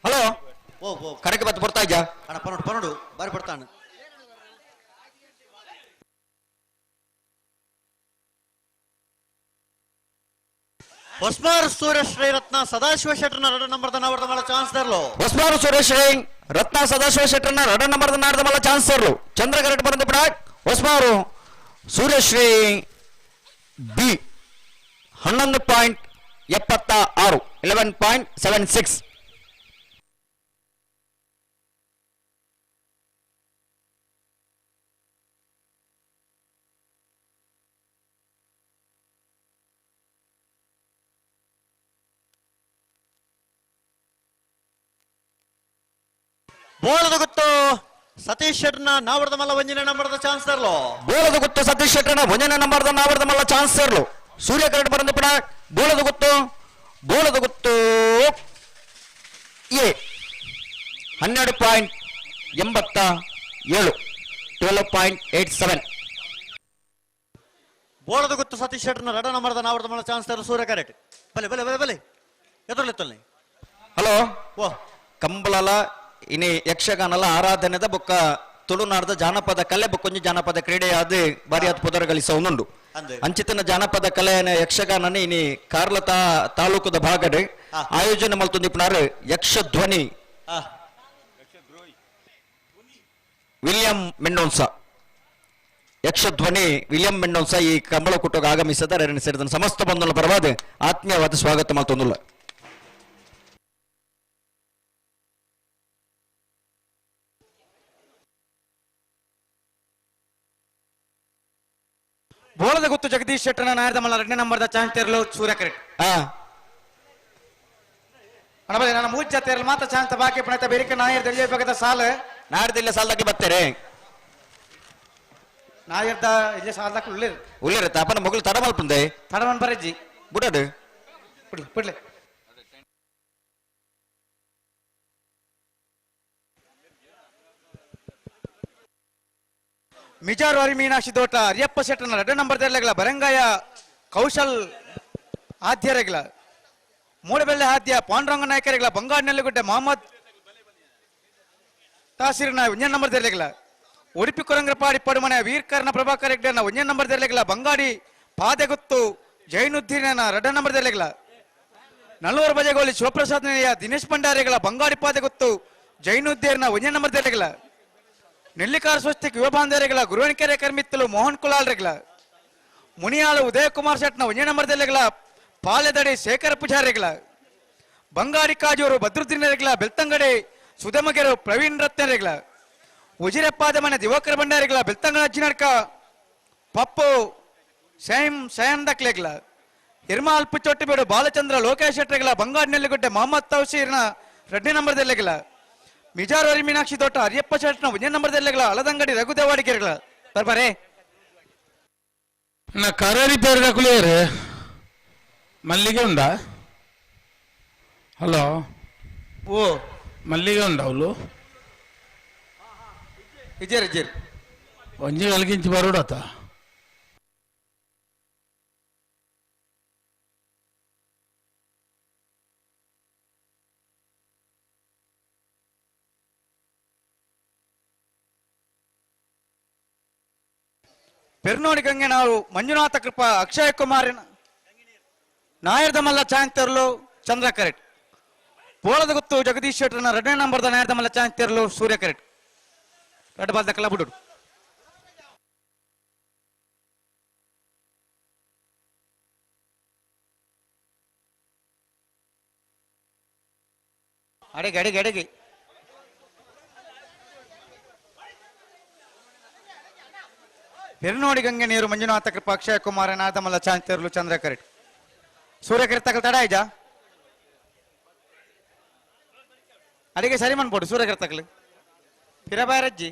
ಹಲೋ ಓ ಓ ಕಡೆಗೆ ಬತ್ತು ಬರ್ತಾ ಇದ್ಯಾ ಅಣ್ಣ ಪನೋಡು ಪನೋಡು ಬಾರಿ ಬರ್ತಾಣ ಹೊಸ್ಮಾರ್ ಸೂರ್ಯ ಶ್ರೀರತ್ನ ಸದಾಶಿವ ಶೆಟ್ಟರ್ನ ಎರಡು ನಂಬರ್ದ ನಾವರ್ದ ಮಲ್ಲ ಚಾನ್ಸ್ ತರಲು ಹೊಸ್ಮಾರು ಸುರೇಶ್ ರೈ ರತ್ನ ಸದಾಶಿವ ಶೆಟ್ಟರ್ನ ಎರಡು ನಂಬರ್ದ ನಾಡ್ದ ಮಲ್ಲ ಚಾನ್ಸ್ ತರಲು ಚಂದ್ರ ಕರೆಕ್ಟ್ ಬಂದ ಬಿಡ ಹೊಸ್ಮಾರು ಸೂರ್ಯಶ್ರೀ ಬಿ 11.76 11.76. ಬೋಳದ ಗುತ್ತು ಸತೀಶ್ ಶೆಟ್ಟರ್ನ ನಾವರ್ದ ಮಲ್ಲ ಒಂಜಿನ ನಂಬರ್ದ ಚಾನ್ಸ್ ತರಲು ಬೋಳದ ಗುತ್ತು ಸತೀಶ್ ಶೆಟ್ಟರ್ನ ಒಂಜನೇ ನಂಬರ್ದ ನಾವರ್ದ ಮಲ್ಲ ಚಾನ್ಸ್ ತರಲು ಸೂರ್ಯ ಕರೆಕ್ಟ್ ಬಂದ ಬಿಡ ಬೋಳದ ಗುತ್ತು ಬೋಳದ ಗುತ್ತು ಎ 12.87 12.87. ಬೋಳದ ಗುತ್ತು ಸತೀಶ್ ಶೆಟ್ಟರ್ನ ಎರಡು ನಂಬರ್ದ ನಾವರ್ದ ಮಲ್ಲ ಚಾನ್ಸ್ ತರಲು ಸೂರ್ಯ ಕರೆಕ್ಟ್ ಬಲೆ ಬಲೆ ಬಲೆ ಬಲೆ ಎದುರಲೆತ್ತಲ್ಲಿ ಹಲೋ ಓ ಕಂಬಳಲ ಇನಿ ಯಕ್ಷಗಾನಲ ಆರಾಧನೆದ ಬೊಕ್ಕ ತುಳುನಾಡದ ಜಾನಪದ ಕಲೆ ಬೊಕ್ಕೊಂಜಿ ಜಾನಪದ ಕ್ರೀಡೆಯಾದ ಬಾರಿಯಾದ ಪುದರ್ ಉಂಡು ಅಂಚಿತನ ಜಾನಪದ ಕಲೆಯನ ಯಕ್ಷಗಾನನೆ ಇನಿ ಕಾರ್ಲ ತಾಲೂಕುದ ಭಾಗಡ್ ಆಯೋಜನೆ ಮಲ್ತೊಂದಿಪ್ಪುನಾರು ಯಕ್ಷಧ್ವನಿ ವಿಲಿಯಂ ಮೆಂಡೋನ್ಸಾ ಯಕ್ಷಧ್ವನಿ ವಿಲಿಯಂ ಮೆಂಡೋನ್ಸಾ ಈ ಕಂಬಳ ಕೂಟಕ್ಕೆ ಆಗಮಿಸದ ಸೇರಿದ ಸಮಸ್ತ ಬಂಧುಗಳ ಪರವಾದ ಆತ್ಮೀಯವಾದ ಸ್ವಾಗತ ಮಲ್ತೊಂದುಲ್ಲ. ಬೋಳದ ಗುತ್ತು ಜಗದೀಶ್ ಶೆಟ್ಟರ್ನ ನಾಯರ್ದ ಮಲ್ಲ ಎರಡನೇ ನಂಬರ್ದ ಚಾನ್ಸ್ ತೇರಲು ಸೂರ್ಯ ಕರೆಕ್ಟ್ ಅಣ್ಣ ನನ್ನ ಮೂರು ಜಾತಿಯಲ್ಲಿ ಮಾತ್ರ ಚಾನ್ಸ್ ಬಾಕಿ ಪಣತ ಬೇರೆ ನಾಯರ್ದ ಎಲ್ಲಿ ಭಾಗದ ಸಾಲ ನಾಡ್ದಿಲ್ಲ ಸಾಲದಾಕಿ ಬರ್ತಾರೆ ನಾಯರ್ದ ಇಲ್ಲಿ ಸಾಲದಾಕ ಉಳ್ಳಿರ್ ಉಳ್ಳಿರ ತಾಪನ ಮಗಳು ತಡ ಮಲ್ಪುಂದೆ ತಡಮನ್ ಬರಜ್ಜಿ ಬುಡಡು ಬಿಡ್ಲಿ ಬಿಡ್ಲಿ ಮಿಜಾರ್ವಾರಿ ಮೀನಾಕ್ಷಿ ದೋಟ ಅರಿಯಪ್ಪ ಶೆಟ್ಟರ್ನ ಎರಡು ನಂಬರ್ ತೆರಲಗಲ ಬರಂಗಾಯ ಕೌಶಲ್ ಆದ್ಯರೆಗಳ ಮೂಡಬೆಳ್ಳೆ ಆದ್ಯ ಪಾಂಡುರಂಗ ನಾಯಕರಿಗಳ ಬಂಗಾಡಿನಲ್ಲಿಗುಡ್ಡೆ ಮೊಹಮ್ಮದ್ ತಾಸೀರ್ನ ಒಂಜೇ ನಂಬರ್ ತೆರಲಗಲ ಉಡುಪಿ ಕೊರಂಗ್ರಪಾಡಿ ಪಡುಮನೆ ವೀರ್ಕರ್ಣ ಪ್ರಭಾಕರ್ ಹೆಗ್ಡೆನ ಒಂಜೇ ನಂಬರ್ ತೆರಲಗಲ ಬಂಗಾಡಿ ಪಾದೆಗುತ್ತು ಜೈನುದ್ದೀನ ಎರಡ ನಂಬರ್ ತೆರಲಗಲ ನಲ್ಲೂರು ಬಜೆಗೋಲಿ ಶಿವಪ್ರಸಾದ್ ದಿನೇಶ್ ಭಂಡಾರಿಗಳ ಬಂಗಾಡಿ ಪಾದೆಗುತ್ತು ಜೈನುದ್ದೀರ್ನ ಒಂಜೇ ನಂಬರ್ ತೆರಲಗಲ ನೆಲ್ಲಿಕಾರ ಸ್ವಸ್ತಿಕ್ ಯುವ ಬಾಂಧವರಿಗಳ ಗುರುವಣಿಕೆರೆ ಕರ್ಮಿತ್ತಲು ಮೋಹನ್ ಕುಲಾಲ್ರಿಗಳ ಮುನಿಯಾಳು ಉದಯಕುಮಾರ್ ಶೆಟ್ನ ಒಂಜೇ ನಂಬರ್ದಲ್ಲಿಗಳ ಪಾಲೆದಡಿ ಶೇಖರ ಪೂಜಾರಿಗಳ ಬಂಗಾರಿ ಕಾಜೂರು ಭದ್ರುದ್ದೀನರಿಗಳ ಬೆಳ್ತಂಗಡಿ ಸುಧಮಗೆರು ಪ್ರವೀಣ್ ರತ್ನರಿಗಳ ಉಜಿರೆಪ್ಪಾದ ಮನೆ ದಿವಾಕರ ಭಂಡಾರಿಗಳ ಬೆಳ್ತಂಗಡ ಅಜ್ಜಿನಡ್ಕ ಪಪ್ಪು ಶಯಂ ಶಯನ್ ದಕ್ಲೆಗಳ ಹಿರ್ಮಾಲ್ ಪುಚ್ಚೊಟ್ಟಿಬೇಡು ಬಾಲಚಂದ್ರ ಲೋಕೇಶ್ ಶೆಟ್ಟರ್ಗಳ ಬಂಗಾಡಿ ನೆಲ್ಲಿಗುಡ್ಡೆ ಮೊಹಮ್ಮದ್ ತೌಸೀರ್ನ ರೆಡ್ಡಿ ನಂಬರ್ದಲ್ಲಿಗಳ ಮಿಜಾರ್ವರಿ ಮೀನಾಕ್ಷಿ ತೋಟ ಅರಿಯಪ್ಪ ಶೆಟ್ನ ಒಂದೇ ನಂಬರ್ದಲ್ಲಿಗಳ ಅಲದಂಗಡಿ ರಘುದೇವಾಡಿಕೆರೆಗಳ ಬರ್ಬಾರೆ ನಾ ಕರರಿ ಪೇರ್ದ ಕುಲಿಯರು ಮಲ್ಲಿಗೆ ಉಂಡಾ? ಹಲೋ, ಓ ಮಲ್ಲಿಗೆ ಉಂಡ ಅವಳು ಇಜೇರ್ ಇಜೇರ್ ಒಂಜಿ ಅಲ್ಗಿಂಚಿ ಬರೋಡತ. ಪೆರ್ನೋಡಿ ಗಂಗೆ ನಾವು ಮಂಜುನಾಥ ಕೃಪಾ ಅಕ್ಷಯ್ ಕುಮಾರ್ ನಾಯರ್ದಮಲ್ಲ ಚಾಂತರ್ಲು ಚಂದ್ರ ಕರೆಕ್ಟ್ ಪೋಳದ ಗೊತ್ತು ಜಗದೀಶ್ ಶೆಟ್ಟರ್ನ ಎರಡನೇ ನಂಬರ್ದ ನಾಯರ್ದ ಮಲ್ಲ chance ತೆರಲು Surya correct red ball ದಕ್ಕಲ ಬಿಡು. ಅಡೆಗೆ ಅಡೆಗೆ ಅಡೆಗೆ ಪೆರ್ನೋಡಿ ಗಂಗೆ ನೀರು ಮಂಜುನಾಥ ಕೃಪಾ ಅಕ್ಷಯ ಕುಮಾರ ನಾದಮಲ್ಲ ಚಾನ್ಸ್ ತೆರಲು ಚಂದ್ರ ಕರೆಕ್ಟ್ ಸೂರ್ಯ ಕರೆಕ್ಟ್ ತಕಲ್ ತಡ ಆಯ್ಜಾ ಅಡಿಗೆ ಸರಿ ಮನ್ಪೋಡು ಸೂರ್ಯ ಕರೆಕ್ಟ್ ತಕಲು ಪಿರಬಾರಜ್ಜಿ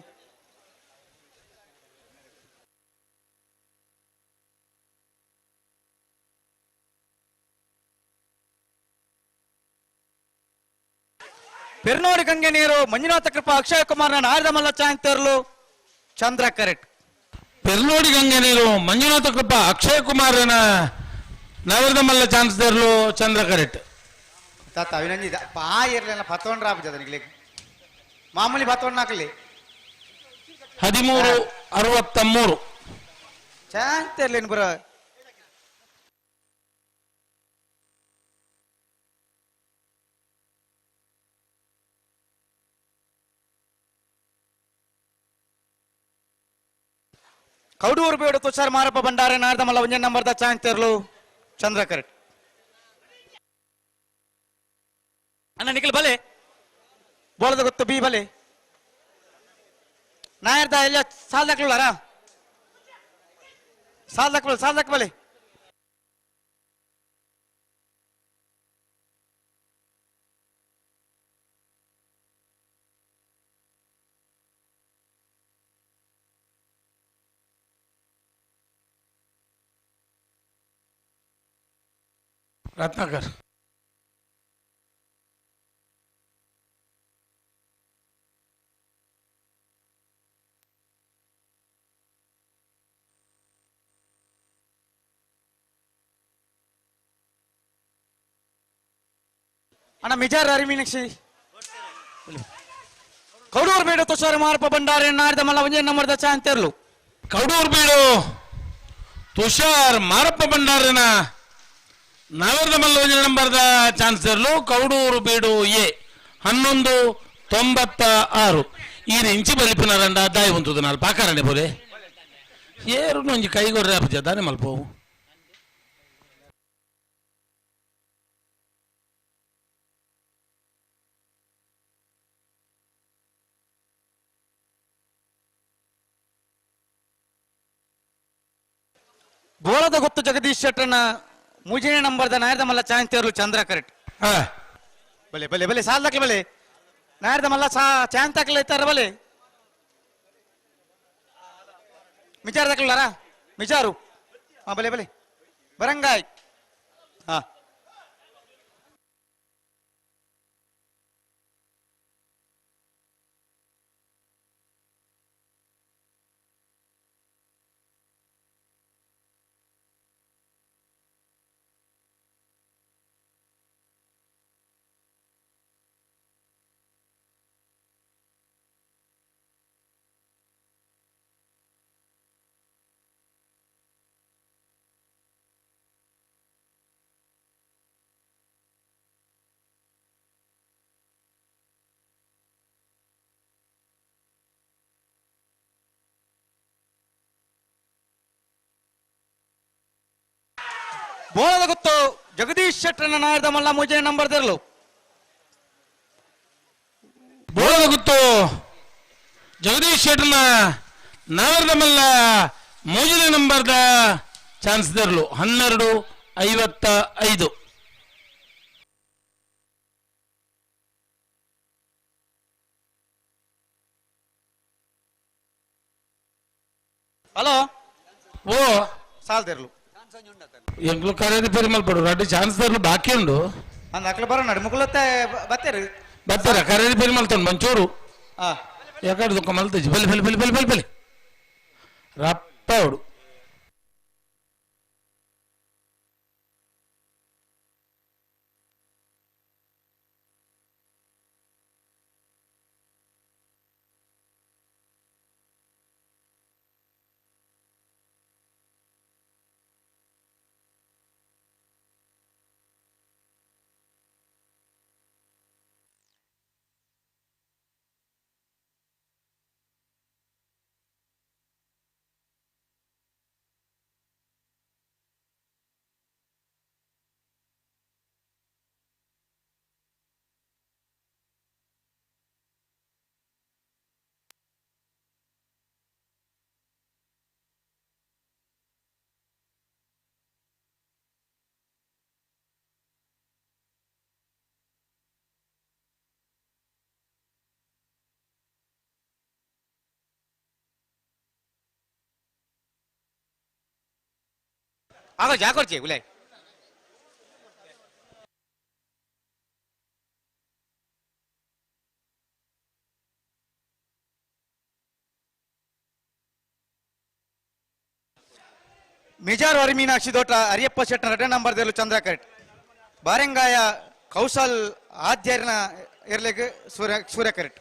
ಪೆರ್ನೋಡಿ ಗಂಗೆ ನೀರು ಮಂಜುನಾಥ ಕೃಪಾ ಅಕ್ಷಯ ಕುಮಾರ್ ನಾರದಮಲ್ಲ ಚಾನ್ಸ್ ತೆರಲು ಚಂದ್ರ ಕರೆಕ್ಟ್. ಪೆರ್ನೋಡಿ ಗಂಗೆ ನೀರು ಮಂಜುನಾಥ ಕೃಪಾ ಅಕ್ಷಯ್ ಕುಮಾರನ ನವರದಮಲ್ಲ ಚಾನ್ಸ್ ತೆರಲು ಚಂದ್ರ ಕರೆಕ್ಟ್. ತಾತ ಅವಿನಂಜಿ ಪಾ ಇರ್ಲಿಲ್ಲ ಪತ್ತೊಂಡ್ರ ಆಪುಜದ ನಿಗ್ಲಿ ಮಾಮೂಲಿ ಪತ್ತೊಂಡ್ ಹಾಕಲಿ 13-63 ಚಾನ್ಸ್ ಇರ್ಲಿನ್ ಬರ. ಕೌಡೂರು ಬೇಡು ತುಷಾರ್ ಮಾರಪ್ಪ ಭಂಡಾರ ನಾರದಮಲ್ಲ ಒಂದೇ ನಂಬರ್ದ ಚಾನ್ಸ್ ತೆರಲು ಚಂದ್ರ ಕರೆಕ್ಟ್. ಅಣ್ಣ ನಿಖಿಲ್ ಬಲೆ ಬೋಳದ ಗೊತ್ತು ಬಿ ಬಲೆ ನಾಯರ್ದ ಎಲ್ಲ ಸಾಲ್ದಾಕ್ಲುಳ್ಳಾರ ಸಾಲ್ದಾಕ್ ಸಾಲ್ದಾಕ್ ಬಲೆ. ರತ್ನಾಕರ್ ಅಣ್ಣ ಮಿಜಾರ್ ಅರಿಮೀನಾಕ್ಷಿ ಕೌಡೂರು ಬೀಡು ತುಷಾರ್ ಮಾರಪ್ಪ ಭಂಡಾರಿ ನಾಡಿದ ಮಲ್ಲ ಒಂದೇ ನಂಬರ್ದ ಚಾನ್ಸ್ ತೆರಲು. ಕೌಡೂರು ಬೀಡು ತುಷಾರ್ ಮಾರಪ್ಪ ಭಂಡಾರಿನ ನಗರದ ಮಲ್ಲ ಒಂದೇ ನಂಬರ್ದ ಚಾನ್ಸ್ ತೆರಲು ಕೌಡೂರು ಬೀಡು ಎ 11-96. ಈ ಇಂಚಿ ಬಲಿಪಿನ ರಂಡ ದಾಯಿ ಉಂಟು ನಾಲ್ ಪಾಕಾರಣೆ ಬೋಲೆ ಏರು ಒಂಜಿ ಕೈಗೊರ್ರೆ ಆಪುಜ ದಾನೆ ಮಲ್ಪವು. ಗೋಳದ ಗೊತ್ತು ಜಗದೀಶ್ ಶೆಟ್ಟರ್ನ ಮೂಜನೇ ನಂಬರ್ದ ನಾಯರ್ದ ಮಲ್ಲ ಚಾನ್ಸ್ ತೆರಲು ಚಂದ್ರ ಕರೆಕ್ಟ್. ಬಲೆ ಬಲೆ ಬಲೆ ಸಾಲ್ ದಾಖಲೆ ಬಲೆ ನಾಯರ್ದ ಮಲ್ಲ ಚಾನ್ಸ್ ದಾಖಲೆ ಇತ್ತಾರ ಬಲೆ ಮಿಚಾರ್ ದಾಖಲಾರ ಮಿಚಾರು ಹಾ ಬಲೆ ಬಲೆ ಬರಂಗಾಯ್ ಹಾ. ಬೋಳದ ಗೊತ್ತು ಜಗದೀಶ್ ಶೆಟ್ಟರ್ನ ನಾಯರ್ದ ಮಲ್ಲ ಮೂಜನೇ ನಂಬರ್ ತೆರಲು. ಬೋಳದ ಗೊತ್ತು ಜಗದೀಶ್ ಶೆಟ್ಟರ್ನ ನಾಯರ್ದ ಮಲ್ಲ ಮೂಜನೇ ನಂಬರ್ದ ಚಾನ್ಸ್ ತೆರಲು 12-55. ಹಲೋ ಓ ಸಾಲ್ದಿರ್ಲು ಎಂಕ್ಲು ಕರೆದಿ ಪೆರಿಮಲ್ ಪಡು ರಡ್ಡು ಚಾನ್ಸ್ ತರ್ಲು ಬಾಕಿ ಉಂಡು. ಅಂದ್ ಅಕ್ಲು ಬರೋ ನಡು ಮುಗುಲತ್ತೆ ಬತ್ತೇರು ಬತ್ತರ ಕರೆದಿ ಪೆರಿಮಲ್ ತೊಂಡು ಮಂಚೂರು ಆ ಯಾಕಡೆ ದುಃಖ ಮಲ್ತಜಿ ಬಲಿ ಬಲಿ ಬಲಿ ಬಲಿ ಬಲಿ ಬಲಿ ರಪ್ಪ ಅವಡು. ಆಗ ಜಾಕೊರ್ಚಿ ಉಲೆ ಮಿಜಾರ್ ವರಿ ಮೀನಾಕ್ಷಿ ದೋಟ ಅರಿಯಪ್ಪ ಶೆಟ್ಟನ ಎರಡನೇ ನಂಬರ್ ದೇಲು ಚಂದ್ರ ಕರೆಟ್ ಬಾರೆಂಗಾಯ ಕೌಶಲ್ ಆದ್ಯರ್ನ ಇರ್ಲಿಕ್ಕೆ ಸೂರ್ಯ ಸೂರ್ಯ ಕರೆಟ್.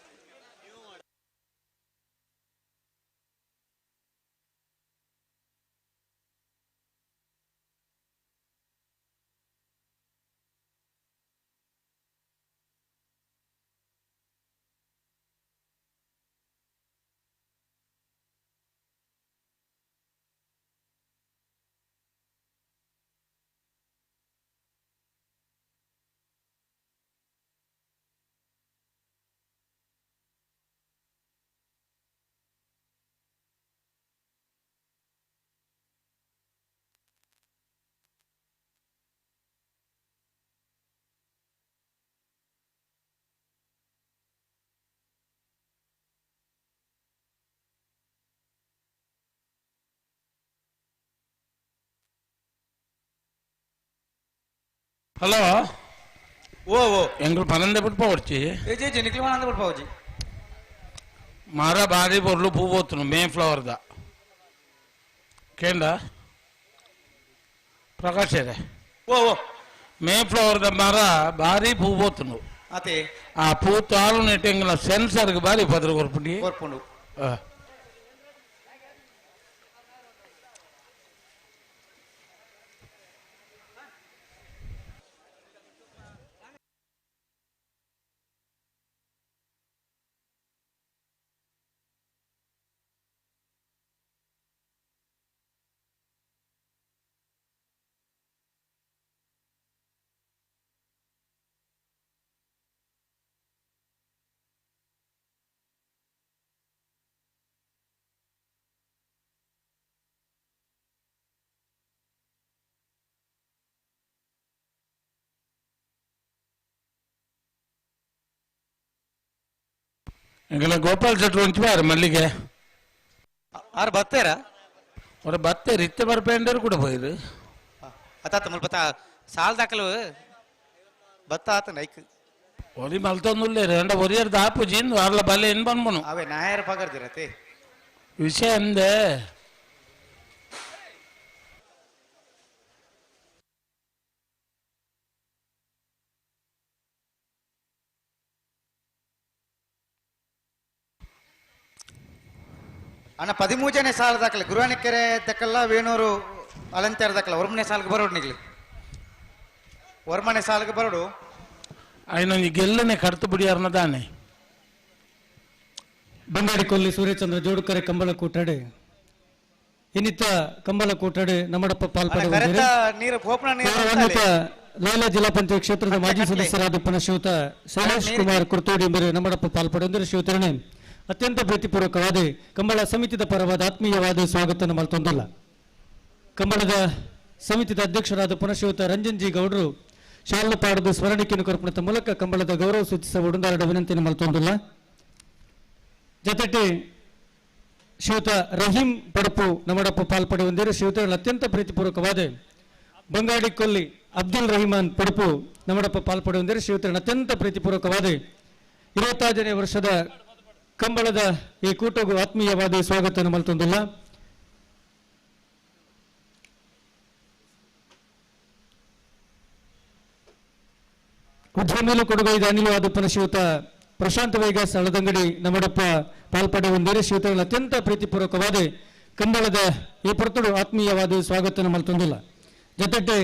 ಹಲೋ ಓ ಓ ಎಂಗ್ಳು ಪನಂದೆ ಬಿಟ್ಟು ಪೋಡ್ಚಿ ಏ ಜೆ ನಿಕ್ಲು ಪನಂದೆ ಬಿಟ್ಟು ಪೋಡ್ಚಿ ಮರ ಬಾರಿ ಬೊರ್ಲು ಪೂ ಪೋತುನು ಮೇ ಫ್ಲವರ್ದ ಕೇಂದ್ರ ಪ್ರಕಾಶ್ ಓ ಓ ಮೇ ಫ್ಲವರ್ದ ಮರ ಬಾರಿ ಪೂ ಪೋತುನು ಅತೆ ಆ ಪೂ ತಾಳು ನೆಟ್ಟೆಂಗ್ಲ ಸೆನ್ಸರ್ಗೆ ಬಾರಿ ಪದ್ರ ಕೊರ್ಪುಂಡಿ ಕೊರ್ಪುಂಡು. ಎಂಗಲ ಗೋಪಾಲ್ ಶೆಟ್ರು ಒಂಚು ಬಾರ ಮಲ್ಲಿಗೆ ಆರು ಬತ್ತೇರ ಅವ್ರ ಬತ್ತೇರು ಇತ್ತೆ ಬರ್ಪೇಂಡರು ಕೂಡ ಪೋಯಿರು ಅತ್ತಾತ ಮುಲ್ಪ ಸಾಲ್ ದಾಖಲು ಬತ್ತ ಆತ ನೈಕ್ ಒರಿ ಮಲ್ತೊಂದುಲ್ಲೇರು ಅಂಡ ಒರಿಯರ್ ದಾಪು ಜಿಂದು ಅರ್ಲ ಬಲ್ಲೆ ಏನ್ ಬನ್ಬನು ಅವೇ ನಾಯರ ಪಗರ್ದಿರತೆ ವಿಷಯ ಅಂದೆ ಅಣ್ಣ 13ನೇ ಸಾಲ ದಾಖಲೆ ಗುರುವಾನಿಕೆರೆ ದಕ್ಕಲ್ಲ ವೇಣೂರು ಅಲಂಚಾರ ದಾಖಲೆ ಒರ್ಮನೆ ಸಾಲಿಗೆ ಬರೋಡು ನಿಗ್ಲಿ ಒರ್ಮನೆ ಸಾಲಿಗೆ ಬರೋಡು ಐನೊಂದು ಗೆಲ್ಲನೆ ಕಡ್ತು ಬಿಡಿಯಾರನ ದಾನೆ. ಬಂಗಾಡಿಕೊಲ್ಲಿ ಸೂರ್ಯಚಂದ್ರ ಜೋಡುಕರೆ ಕಂಬಳ ಕೂಟಡೆ ಇನ್ನಿತ ಕಂಬಳ ಕೂಟಡೆ ನಮ್ಮಡಪ್ಪ ಪಾಲ್ಪಡೆದಿದ್ದಾರೆ. ನೀರು ಪೋಪನ ನೀರು ಲಾಲ ಜಿಲ್ಲಾ ಪಂಚಾಯತ್ ಕ್ಷೇತ್ರದ ಮಾಜಿ ಸದಸ್ಯರಾದ ಪುನಃ ಶೈಲೇಶ್ ಕುಮಾರ್ ಕುರ್ತೋಡಿ ಎಂಬರು ನಮ್ಮಡಪ್ಪ ಪಾಲ್ಪಡೆಂದರೆ ಶಿವತರಣೆ ಅತ್ಯಂತ ಪ್ರೀತಿಪೂರ್ವಕವಾದ ಕಂಬಳ ಸಮಿತಿದ ಪರವಾದ ಆತ್ಮೀಯವಾದ ಸ್ವಾಗತ ಮಲ್ತೊಂದಲ್ಲ. ಕಂಬಳದ ಸಮಿತಿದ ಅಧ್ಯಕ್ಷರಾದ ಪುನಃ ರಂಜನ್ ಜಿ ಗೌಡರು ಶಾಲಾ ಪಾಡದ ಸ್ಮರಣಿಕೆಯನ್ನು ಕರ್ಪಣದ ಮೂಲಕ ಕಂಬಳದ ಗೌರವ ಸೂಚಿಸುವ ಉಡಂದಾರಡ ವಿನಂತಿಯನ್ನು ಮಲ್ತೊಂದಲ್ಲ. ಜೊತೆಗೆ ಶ್ರೀಯುತ ರಹೀಂ ಪಡಪು ನಮ್ಮಡಪ್ಪ ಪಾಲ್ಪಡೆಯುವಂದಿರು ಶ್ರೀಯುತಗಳು ಅತ್ಯಂತ ಪ್ರೀತಿಪೂರ್ವಕವಾದ ಬಂಗಾಡಿ ಕೊಲ್ಲಿ ಅಬ್ದುಲ್ ರಹಿಮಾನ್ ಪಡಪು ನಮ್ಮಡಪ್ಪ ಪಾಲ್ಪಡೆಯುವಂದಿರು ಶ್ರೀಯುತಗಳು ಅತ್ಯಂತ ಪ್ರೀತಿಪೂರ್ವಕವಾದ 25ನೇ ವರ್ಷದ ಕಂಬಳದ ಈ ಕೂಟಗೂ ಆತ್ಮೀಯವಾದ ಸ್ವಾಗತವನ್ನು ಮಲ್ತೊಂದಿಲ್ಲ. ಉದ್ಯಮಿಲು ಕೊಡುಗೈದ ಅನಿಲವಾದ ಪುನಃ ಪ್ರಶಾಂತ ವೈಗಾಸ್ ಹಳದಂಗಡಿ ನಮ್ಮಡಪ್ಪ ಪಾಲ್ಪಡೆಯುವಂದಿರು ಶ್ರೀಯುತಗಳು ಅತ್ಯಂತ ಪ್ರೀತಿಪೂರ್ವಕವಾದ ಕಂಬಳದ ಈ ಪೊರ್ತುಡು ಆತ್ಮೀಯವಾದ ಸ್ವಾಗತವನ್ನು ಮಲ್ತೊಂದಿಲ್ಲ. ಜೊತೆಗೆ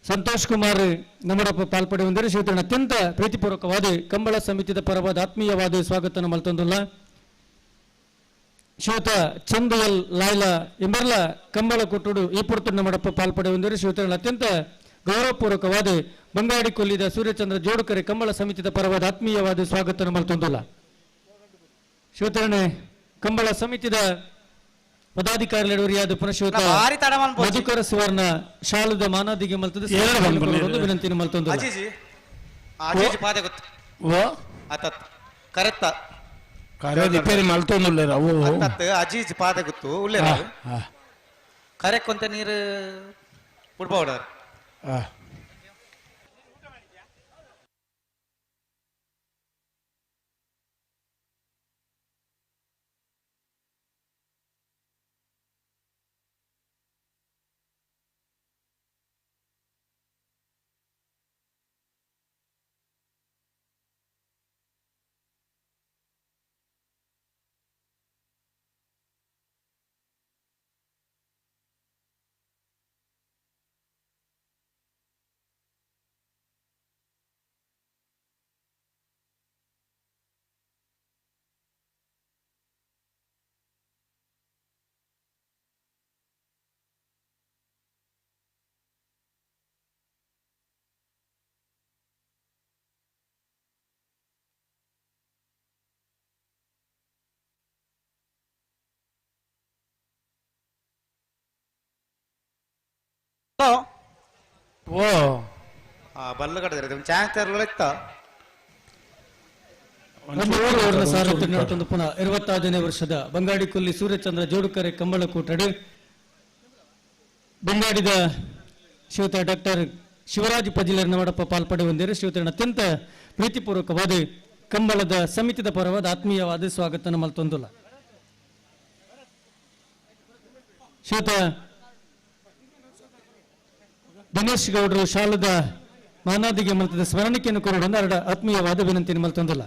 ಸಂತೋಷ್ ಕುಮಾರ್ ನಮ್ಮಡಪ್ಪ ಪಾಲ್ಪಡೆಯುವಂದಿರು ಶ್ರೀಯುತಗಳು ಅತ್ಯಂತ ಪ್ರೀತಿಪೂರ್ವಕವಾದ ಕಂಬಳ ಸಮಿತಿದ ಪರವಾದ ಆತ್ಮೀಯವಾದ ಸ್ವಾಗತವನ್ನು ಮಲ್ತೊಂದಿಲ್ಲ. ಶ್ರೀಯುತ ಚಂದುಯಲ್ ಲಾಯ್ಲ ಎಂಬರ್ಲ ಕಂಬಳ ಕೊಟ್ಟುಡು ಈ ಪೊರ್ತುಡು ನಮ್ಮಡಪ್ಪ ಪಾಲ್ಪಡೆಯುವಂದಿರು ಶ್ರೀಯುತಗಳು ಅತ್ಯಂತ ಗೌರವಪೂರ್ವಕವಾದ ಬಂಗಾಡಿ ಕೊಲ್ಲಿದ ಸೂರ್ಯಚಂದ್ರ ಜೋಡುಕರೆ ಕಂಬಳ ಸಮಿತಿದ ಪರವಾದ ಆತ್ಮೀಯವಾದ ಸ್ವಾಗತವನ್ನು ಮಲ್ತೊಂದಿಲ್ಲ. ಶಿವತರಣೆ ಕಂಬಳ ಸಮಿತಿದ ಪದಾಧಿಕಾರಿಗಳು ಪುನಃ ಮಧುಕರ ಸುವರ್ಣ ಶಾಲದ ಮಾನಾದಿಗೆ ಮಲ್ತದ ವಿನಂತಿಯನ್ನು ಮಲ್ತೊಂದಿಲ್ಲ. ಕರೆಕ್ಕೊಂತ ನೀರು ಪುಡ್ಪೌಡರ್. ಓ ಬಲ್ಲು ಕಡದಿರ ಚಾನ್ಸ್ ಇತ್ತ. ಪುನಃ 25ನೇ ವರ್ಷದ ಬಂಗಾಡಿಕೊಲ್ಲಿ ಸೂರ್ಯಚಂದ್ರ ಜೋಡುಕರೆ ಕಂಬಳಕೂಟಡು ಬಂಗಾಡಿದ ಶ್ರೀಯುತ ಡಾಕ್ಟರ್ ಶಿವರಾಜ್ ಪಜಿಲರ್ ನವಡಪ್ಪ ಪಾಲ್ಪಡೆ ಹೊಂದಿರು. ಶ್ರೀಯುತರನ್ನು ಅತ್ಯಂತ ಪ್ರೀತಿಪೂರ್ವಕವಾದ ಕಂಬಳದ ಸಮಿತಿದ ಪರವಾದ ಆತ್ಮೀಯವಾದ ಸ್ವಾಗತ ಮಲ್ತೊಂದುಲ್ಲ. ಶ್ರೀಯುತ ದಿನೇಶ್ ಗೌಡರು ಶಾಲದ ಮಾನಾದಿಗೆ ಮಲ್ತದ ಸ್ಮರಣಿಕೆಯನ್ನು ಕೊರಡು ಅರಡ ಆತ್ಮೀಯವಾದ ವಿನಂತಿಯನ್ನು ಮಲ್ತೊಂದುಲ್ಲ.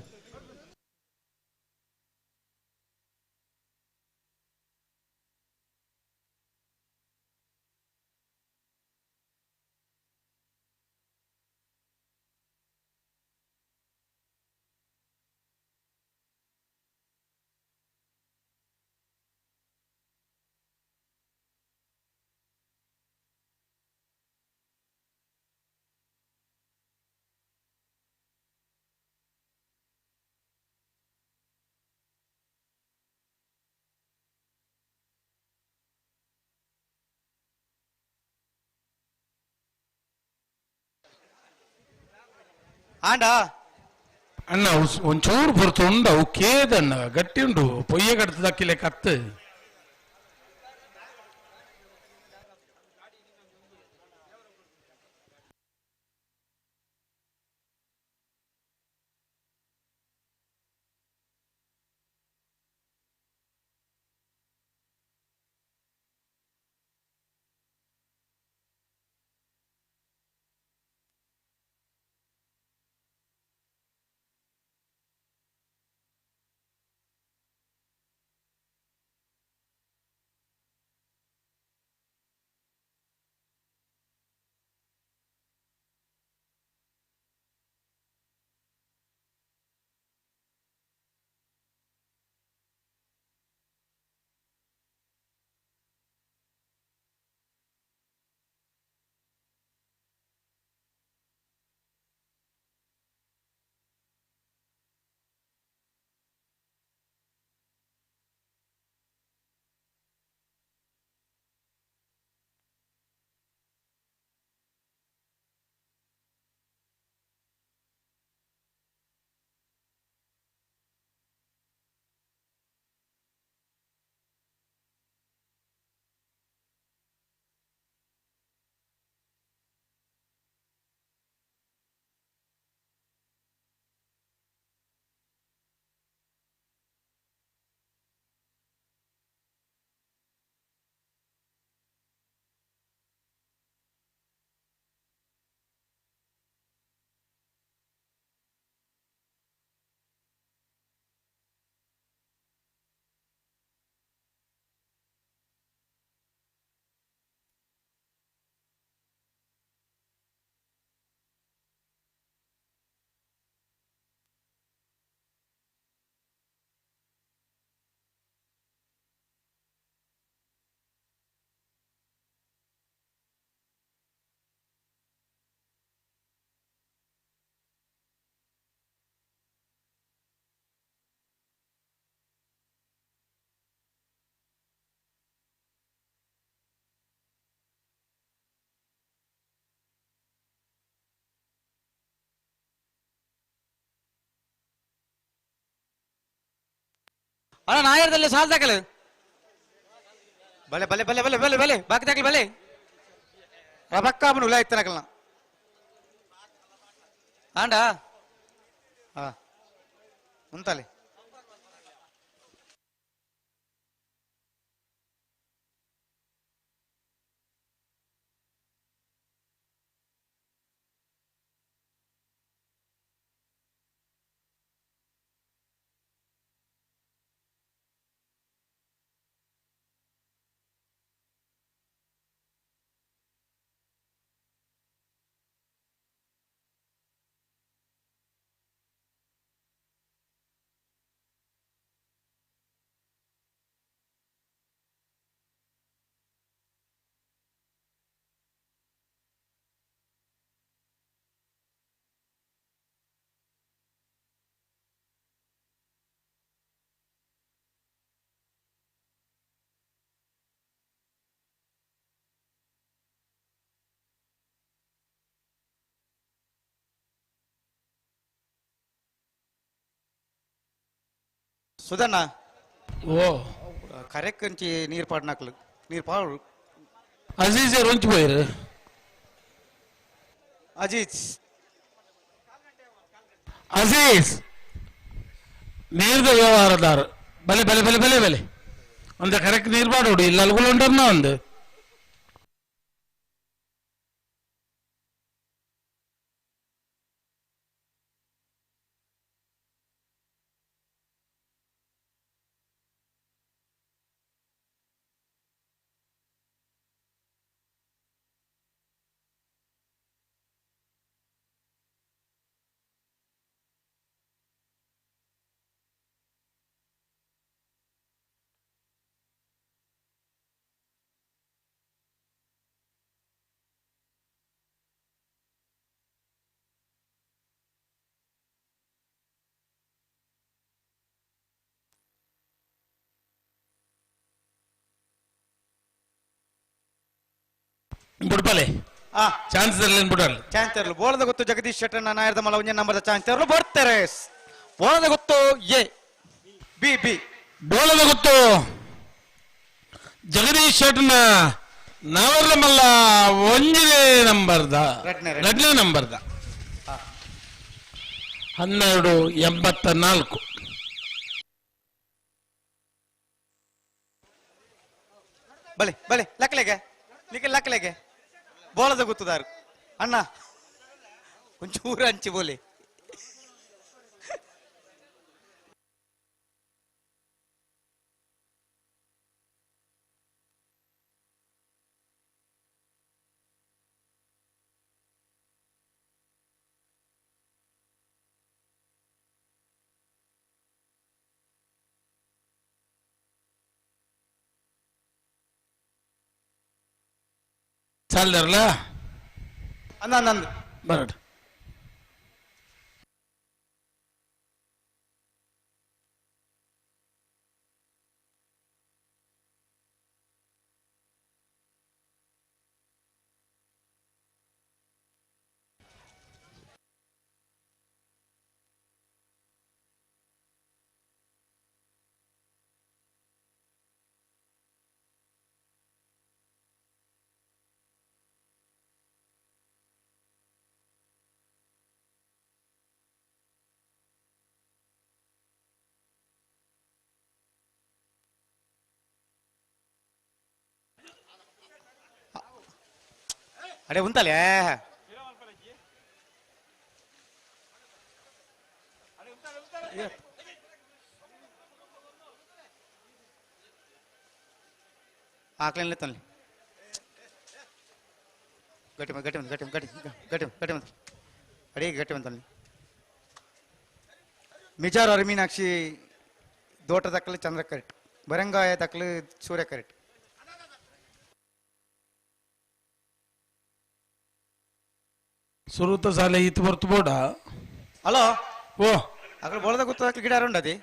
ಆಂಡ ಅಣ್ಣ ಒಂಚೂರು ಪೊರ್ತು ಉಂಡು ಅವು ಕೇದಣ್ಣ ಗಟ್ಟಿ ಉಂಡು ಪೊಯ್ಯ ಕಡ್ತದಕ್ಕಿಲೆ ಕತ್ತು. ಅಣ್ಣ ನಾಯರದಲ್ಲಿ ಸಾಲ್ ದಾಖಲೆ ಬಲೆ ಬಲೆ ಬಲೆ ಬಲೆ ಬಲೆ ಬಲೆ ಬಾಕಿ ದಾಖಲೆ ಬಲೆ ರಬಕ್ಕಾಬನು ಉಲ ಇತ್ತನಕಲ್ನ ಆಂಡ ಹಾ ಉಂತಲೆ ಸುಧಣ್ಣ ಓ ಕರೆಕ್ಕಂಚಿ ನೀರು ಪಾಡ್ನಾಕ್ಲು ನೀರು ಪಾಡು ಅಜೀಜ್ ರೊಂಚಿ ಪೋಯಿರು ಅಜೀಜ್ ಅಜೀಜ್ ನೀರ್ದ ವ್ಯವಹಾರದಾರ ಬಲೆ ಬಲೆ ಬಲೆ ಬಲೆ ಬಲೆ ಒಂದ ಕರೆಕ್ಟ್ ನೀರು ಪಾಡೋಡು ಇಲ್ಲ ಅಲ್ಗುಲ ಉಂಟನ್ನ ಒಂದು ಬುಡ್ಪಲೆ ಚಾನ್ಸ್ ಇರಲಿ ಬುಡಲ್ ಚಾನ್ಸ್ ಇರಲು ಬೋಳದ ಗೊತ್ತು ಜಗದೀಶ್ ಶೆಟ್ಟರ್ ನಾಯರ್ದ ಮಲ ಒಂಜೆ ನಂಬರ್ ಚಾನ್ಸ್ ಇರಲು ಬರ್ತಾರೆ ಬೋಳದ ಗೊತ್ತು ಎ ಬಿ ಬಿ ಬೋಳದ ಗೊತ್ತು ಜಗದೀಶ್ ಶೆಟ್ಟರ್ನ ನಾವರ್ದ ಮಲ್ಲ ಒಂಜನೇ ನಂಬರ್ದ ಎರಡನೇ ನಂಬರ್ದ 12.84. ಬಲೆ ಬಲೆ ಲಕ್ಲೆಗೆ ನಿಖಿಲ್ ಲಕ್ಲೆಗೆ ಬೋಳದ ಗೊತ್ತುದಾರು ಅಣ್ಣ ಒಂಚೂರು ಹಂಚಿ ಬೋಲೆ ಚಾಲ್ದಾರಲ್ಲ ಅಂದ ಅಂದ ಬರಡ್ ಅಡೆ ಉಂತಲೆ ಆಕ್ಲೇನ್ಲೆ ತನ್ಲಿ ಗಟ್ಟಿ ಗಟ್ಟಿ ಗಟ್ಟಿ ಗಟ್ಟಿ ಗಟ್ಟಿ ಗಟ್ಟಿ ಬಂತು ಅಡಿ ಗಟ್ಟಿ ಬಂತಲ್ಲಿ ಮಿಜಾರ್ ಅವ್ರ ಮೀನಾಕ್ಷಿ ದೋಟ ದಕ್ಕಲು ಚಂದ್ರ ಕರೆಕ್ಟ್ ಬರಂಗಾಯ ದಕ್ಕಲು ಸೂರ್ಯ ಕರೆಕ್ಟ್. ಸುರುತ ಸಾಲೆ ಇತ್ತು ಬರ್ತು ಬೋಡ. ಹಲೋ ಓ ಅక్కడ ಬೋಳದ ಗೊತ್ತ ಗಿಡ ಉಂಡದಿ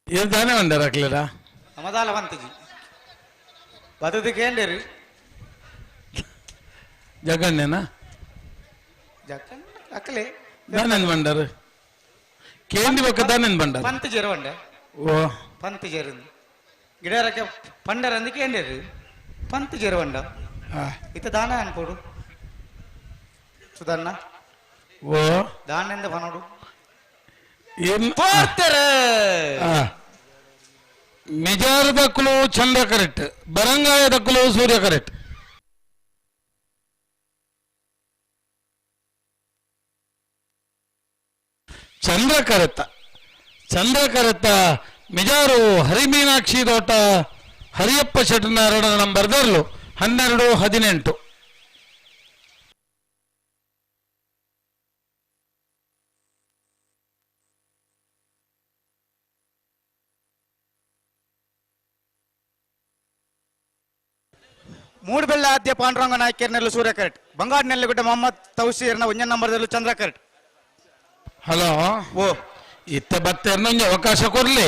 ಏನು ತಾನೇ ಬಂದಾರ ಹಾಕ್ಲಿರ ಅಮದಾಲ ಬಂತಜಿ ಬದದಕ್ಕೆ ಏನ್ರಿ ಜಗಣ್ಣೇನಾ ಜಗಣ್ಣ ಅಕ್ಕಲೆ ದಾನೆಂದ್ ಬಂಡರು ಕೇಂದಿ ಬೊಕ್ಕ ದಾನೆಂದ್ ಬಂಡರು ಪಂತ್ ಜೇರುವಂಡೆ ಓ ಪಂತ್ ಜೇರಿಂದು ಗಿಡರಕ್ಕೆ ಪಂಡರಂದು ಕೇಂದೇರು ಪಂತ್ ಜೇರುವಂಡ ಇತ್ತ ದಾನ ಅನ್ಕೋಡು ಸುಧಣ್ಣ ಓ ದಾನೆಂದ ಪನೋಡು ಏನ್ ಪೋರ್ತೆರೆ ಮಿಜಾರದಕ್ಕಲು ಚಂದ್ರ ಕರೆಕ್ಟ್, ಬರಂಗಾಯದಕ್ಕಲು ಸೂರ್ಯ ಕರೆಕ್ಟ್. ಚಂದ್ರ ಕರೆತ್ತ, ಚಂದ್ರ ಕರೆತ್ತ ಮಿಜಾರು ಹರಿಮೀನಾಕ್ಷಿ ತೋಟ ಹರಿಯಪ್ಪ ಶೆಟ್ಟನಾರಣ ನಂಬರ್ದರ್ಲು 12 18. ಮೂಡುಬೆಳ್ಳ ಆದ್ಯ ಪಾಂಡುರಂಗ ನಾಯ್ಕರ್ನೆಲ್ಲು ಸೂರ್ಯ ಕರೆಕ್ಟ್, ಬಂಗಾರ ನೆಲ್ಲಿಗುಡ್ಡ ಮೊಹಮ್ಮದ್ ತೌಸೀರ್ನ ಒಂಜ ನಂಬರ್ದಲ್ಲೂ ಚಂದ್ರ ಕರೆಕ್ಟ್. ಹಲೋ ಓ ಇತ್ತ ಬತ್ತೆರ್ನ ಒಂಜಿ ಅವಕಾಶ ಕೊರ್ಲಿ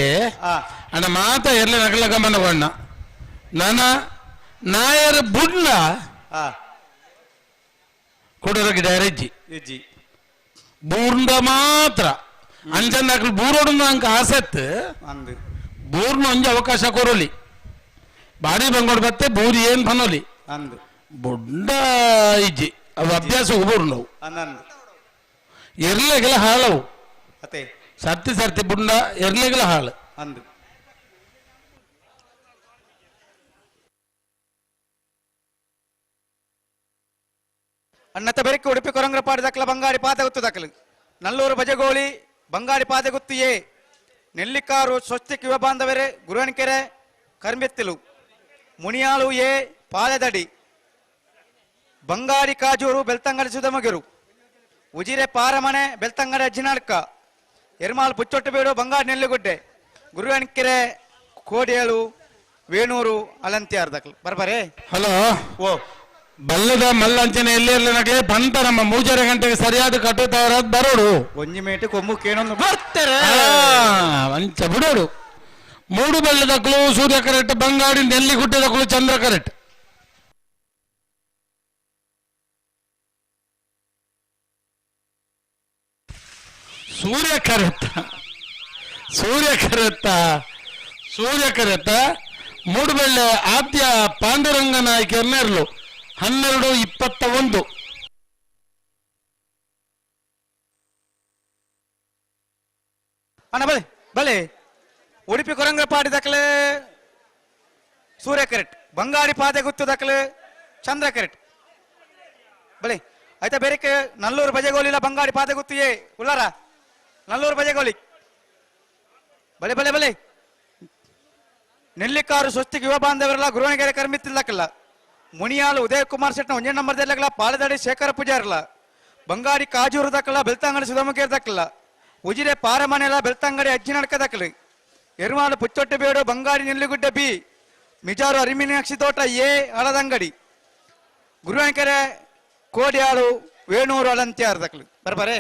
ಅಣ್ಣ ಮಾತ ಎರ್ಲೆ ನಗಲ ಗಮನ ಬಣ್ಣ ನನ ನಾಯರ್ ಬುಡ್ಲ ಕೊಡರ ಗಿಡ ಇಜ್ಜಿ ಇಜ್ಜಿ ಬೂರ್ಂದ ಮಾತ್ರ ಅಂಚಂದ ಅಕ್ಲು ಬೂರೋಡು ಅಂಕ ಆಸೆತ್ ಅಂದು ಬೂರ್ನ ಒಂಜಿ ಅವಕಾಶ ಕೊರಲಿ ಬಾರಿ ಬಂಗೋಡ್ ಬತ್ತೆ ಬೂರಿ ಏನ್ ಪನೋಲಿ ಅಂದು ಬೊಡ್ಡ ಇಜ್ಜಿ ಅವು ಅಭ್ಯಾಸ ಬೂರ್ನವು ಅಂದಂದು ಎರ್ಲೆಗೆಲ್ಲ ಹಾಳವು ಅತೆ ಸರ್ತಿ ಸರ್ತಿ ಬುಂಡ ಎರ್ಲೆಗೆಲ್ಲ ಹಾಳು ಅಂದು ಅಣ್ಣತ್ತ ಬೆರಕೆ ಉಡುಪಿ ಕೊರಂಗ್ರಪಾಡಿ ದಾಖಲ ಬಂಗಾಡಿ ಪಾದಗುತ್ತು ದಾಖಲು ನಲ್ಲೂರು ಬಜಗೋಳಿ ಬಂಗಾಡಿ ಪಾದಗುತ್ತು ಎ ನೆಲ್ಲಿಕಾರು ಸ್ವಸ್ತಿಕ್ ಯುವ ಬಾಂಧವರೇ ಗುರುವನಕೆರೆ ಕರ್ಮೆತ್ತಿಲು ಮುನಿಯಾಳು ಎ ಪಾಲೆದಡಿ ಬಂಗಾಡಿ ಕಾಜೂರು ಬೆಳ್ತಂಗಡಿ ಸುಧಮಗಿರು ಉಜಿರೆ ಪಾರಮನೆ ಬೆಳ್ತಂಗಡಿ ಅಜ್ಜಿನಾಡ್ಕ ಎರ್ಮಾಲ್ ಪುಚ್ಚೊಟ್ಟುಬೀಡು ಬಂಗಾಡಿ ನೆಲ್ಲಿಗುಡ್ಡೆ ಗುರುವನಕೆರೆ ಕೋಡಿಯಳು ವೇಣೂರು ಅಲಂತಿಯಾರ್ ದಾಖಲು ಬರ್ಬರೇ. ಹಲೋ ಓ ಬಲ್ಲದ ಮಲ್ಲಂಚನೆ ಎಲ್ಲಿ ನಗಲೆ ಬಂತ ನಮ್ಮ 3.5 ಗಂಟೆಗೆ ಸರಿಯಾದ ಕಟ್ಟು ತಯಾರಾದ ಬರೋಡು ಒಂಜಿ ಮೇಟು ಕೊಂಬು ಕೇನೊಂದು ಬರ್ತಾರೆ ಅಂಚ ಬಿಡೋಡು. ಮೂಡು ಬೆಲ್ಲದಕ್ಕಲು ಸೂರ್ಯ ಕರೆಕ್ಟ್, ಬಂಗಾಡಿ ನೆಲ್ಲಿಗುಡ್ಡೆದಕ್ಕಲು ಚಂದ್ರ ಕರೆಕ್ಟ್. ಸೂರ್ಯ ಕರೆಕ್ಟ್, ಸೂರ್ಯ ಕರೆಕ್ಟ, ಸೂರ್ಯ ಕರೆಕ್ಟ. ಮೂಡುಬೆಳ್ಳೆ ಆದ್ಯ ಪಾಂಡುರಂಗ ನಾಯಕ ಎನ್ನೆರ್ಲು 12 21. ಅಣ್ಣ ಬಲೆ ಬಲೆ ಉಡುಪಿ ಕೊರಂಗಪಾಡಿ ದಾಖಲೆ ಸೂರ್ಯ ಕರೆಕ್ಟ್, ಬಂಗಾಡಿ ಪಾದೆ ಗುತ್ತು ದಾಖಲೆ ಚಂದ್ರ ಕರೆಕ್ಟ್. ಬಲೆ ಆಯ್ತಾ ಬೇರೆ ನಲ್ಲೂರು ಬಜೆಗೋಲಿಲ್ಲ ಬಂಗಾಡಿ ಪಾದೆ ಗುತ್ತು ಏ ಉಲ್ಲಾರ ನಲ್ಲೂರು ಬಜೆಗೋಲಿ ಬಲೆ ಬಲೆ ಬಲೆ ನೆಲ್ಲಿಕಾರು ಸ್ವಸ್ತಿಗೆ ಯುವ ಬಾಂಧವರೆಲ್ಲ ಗುರುವನಗೆರೆ ಕರ್ಮಿತ್ತಿಲ್ಲಕ್ಕಲ್ಲ ಮುನಿಯಾಲು ಉದಯ ಕುಮಾರ್ ಶೆಟ್ನ ಒಂದೇ ನಂಬರ್ ದಲ್ಲಕಲ್ಲ ಪಾಲದಾಡಿ ಶೇಖರ ಪೂಜಾರಲ್ಲ ಬಂಗಾಡಿ ಕಾಜೂರು ದಾಖಲ ಬೆಳ್ತಂಗಡಿ ಸುಧಮಕೇರ್ ದಾಖಲ ಉಜಿರೆ ಪಾರಮನೆಲ್ಲ ಬೆಳ್ತಂಗಡಿ ಅಜ್ಜಿನಡ್ಕ ದಾಖಲು ಎರ್ಮಾಲು ಪುಚ್ಚೊಟ್ಟೆ ಬೇಡು ಬಂಗಾಡಿ ನೆಲ್ಲಿಗುಡ್ಡೆ ಬಿ ಮಿಜಾರು ಅರಿಮಿನಾಕ್ಷಿ ತೋಟ ಎ ಹಳದಂಗಡಿ ಗುರುವನಕೆರೆ ಕೋಡಿಯಾಳು ವೇಣೂರು ಅಳಂತ್ಯಾರ್ ದಾಖಲು ಬರ್ಬಾರೆ.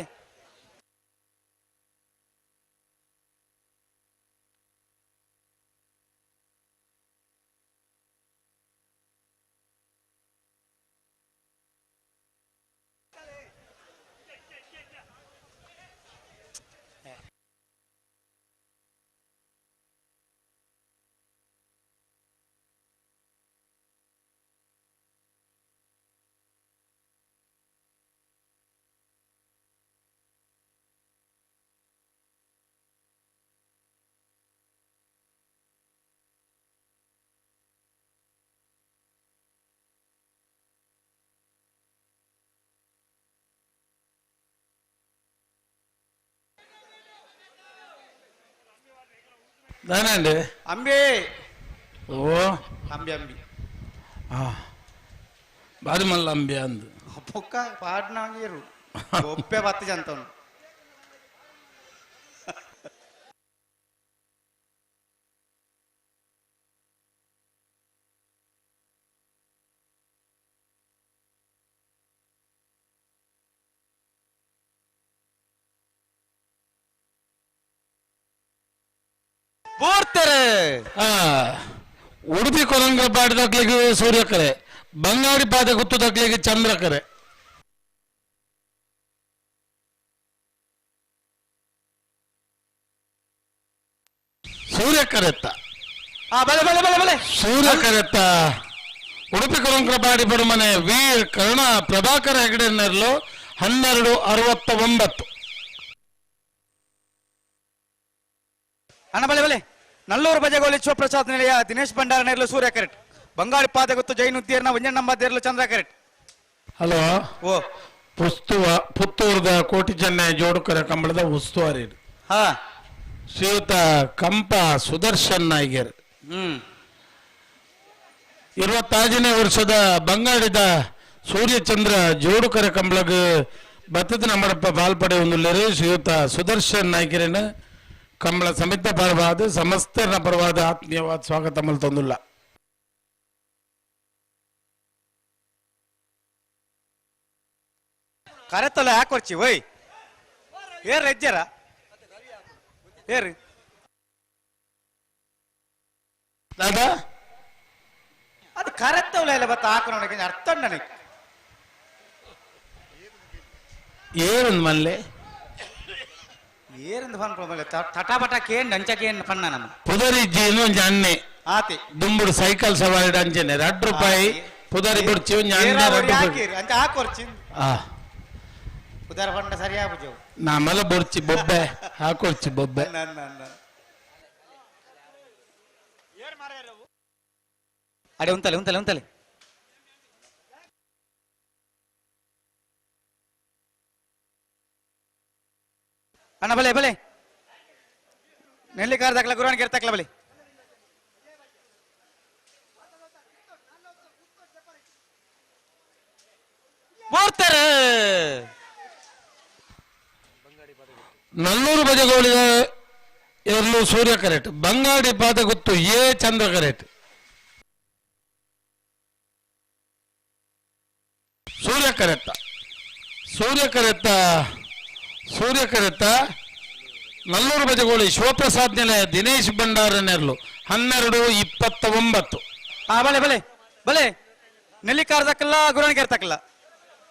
ದಾನಂడి ಅಂಬಿ ಓ ಅಂಬಿ ಅಂಬಿ ಬಾರಿ ಮಲ್ಲ ಅಂಬಿ ಅಂದು ಪೊಕ್ಕ ಪಾಡ್ನಾಗಿರು ಒಪ್ಪೆ ಬತ್ತ ಜಂತವನು. ಪೂರ್ತಾರೆ ಉಡುಪಿ ಕೊರಂಗ ಪಾಡಿದಕ್ಲಿಗೆ ಸೂರ್ಯಕರೆ, ಬಂಗಾಡಿ ಪಾದ ಗುತ್ತುದಕ್ಲಿಗೆ ಚಂದ್ರಕರೆ. ಸೂರ್ಯ ಕರೆತ್ತ ಬಲೆ ಬಲೆ ಬಲೆ ಬಲೆ ಸೂರ್ಯ ಕರೆತ್ತ ಉಡುಪಿ ಕುರುಂಕ್ರ ಬಾಡಿ ಬಡಮನೆ ವೀರ್ ಕರುಣ ಪ್ರಭಾಕರ ಹೆಗಡೆ ನೆರಳು 12:69. ಅಣ್ಣ ಬಲೆ ಬಲೆ ನಲ್ಲೂರು ಬಜಗೋಲಿ ಶಿವಪ್ರಸಾದ್ ನಿಲಯ ದಿನೇಶ್ ಭಂಡಾರ ನೆರಳು ಸೂರ್ಯ ಕರೆಕ್ಟ್ ಬಂಗಾಳಿ ಪಾದಗುತ್ತು ಜೈನ್ ಉದ್ದೀರ್ನ ಒಂಜಣ್ಣಂಬ ದೇರ್ಲು ಚಂದ್ರ ಕರೆಕ್ಟ್. ಹಲೋ ಓ ಪುಸ್ತುವ ಪುತ್ತೂರದ ಕೋಟಿ ಚೆನ್ನೈ ಜೋಡುಕರ ಕಂಬಳದ ಉಸ್ತುವಾರಿ ಹಾ ಶ್ರೀಯುತ ಕಂಪ ಸುದರ್ಶನ್ ನಾಯ್ಗರ್ 25ನೇ ವರ್ಷದ ಬಂಗಾಡಿದ ಸೂರ್ಯಚಂದ್ರ ಜೋಡುಕರ ಕಂಬಳಗ ಬತ್ತದ ನಮ್ಮಡಪ್ಪ ಬಾಲ್ಪಡೆ ಒಂದುಲ್ಲರು ಶ್ರೀಯುತ ಸುದರ್ಶನ್ ನಾಯ್ಕರನ ಕಂಬಳ ಸಮಿತ ಪರವಾದ ಸಮಸ್ತರನ ಪರವಾದ ಆತ್ಮೀಯವಾದ ಸ್ವಾಗತ ಮಲ್ತೊಂದುಲ್ಲ. ಕರೆತಲ್ಲ ಯಾಕೆ ಕೊರ್ಚಿ ಓಯ್ ಏರ್ ಹೆಜ್ಜಾರ ಏರ್ ದಾದಾ ಅದು ಕರೆತ್ತವಲ್ಲ ಇಲ್ಲ ಬತ್ತ ಹಾಕು ನನಗೆ ಅರ್ಥ ನನಗೆ ಏರೊಂದು ಮಲ್ಲೆ ಏರಿಂದ ಫನ್ ತಟಾಪಟ ಕೇನ್ ನಂಚಕೇನ್ ಫಣ್ಣ ನಮ್ಮ ಪುದರಿಜ್ಜಿ ಒಂಜಿ ಅಣ್ಣೆ ಆತಿ ದುಂಬುಡು ಸೈಕಲ್ ಸವಾರಿ ಅಂಚನೆ 2 ರೂಪಾಯಿ ಪುದರಿ ಬುಡ್ಚಿ ಒಂಜಿ ಅಣ್ಣೆ 2 ರೂಪಾಯಿ ಅಂಚ ಹಾಕೊರ್ಚಿ ಆ ಪುದರ ಫಂಡ ಸರಿಯಾ ಬುಜವು ನಮಲ ಬೊರ್ಚಿ ಬೊಬ್ಬೆ ಹಾಕೊರ್ಚಿ ಬೊಬ್ಬೆ. ಅಡೆ ಉಂತಲೆ ಉಂತಲೆ ಉಂತಲೆ ಅಣ್ಣ ಬಲೆ ಬಲೆ ನೆಲ್ಲಿಕಾರ ದಾಖಲ ಗುರಾಣಿಗೆ ತಕ್ಲ ಬಲೆ ಬೋರ್ತಾರೆ. ನಲ್ಲೂರು ಬಜಗೋಳಿದ ಎರಲು ಸೂರ್ಯ ಕರೆಕ್ಟ್ ಬಂಗಾಡಿ ಪಾದಗುತ್ತು ಎ ಚಂದ್ರ ಕರೆಕ್ಟ್ ಸೂರ್ಯ ಕರೆತ್ತ ಸೂರ್ಯ ಕರೆತ್ತ ಸೂರ್ಯ ಕರೆತ್ತ ನಲ್ಲೂರು ಬಜಗೋಳಿ ಶಿವಪ್ರಸಾದ್ ನಿಲಯ ದಿನೇಶ್ ಭಂಡಾರ ನೆರಳು 12:29. ಆ ಬಲೆ ಬಲೆ ಬಲೆ ನೆಲ್ಲಿಕಾರ ತಕ್ಕಲ್ಲ ಗುರಾಣಿಗೆ ತಕ್ಕಲ್ಲ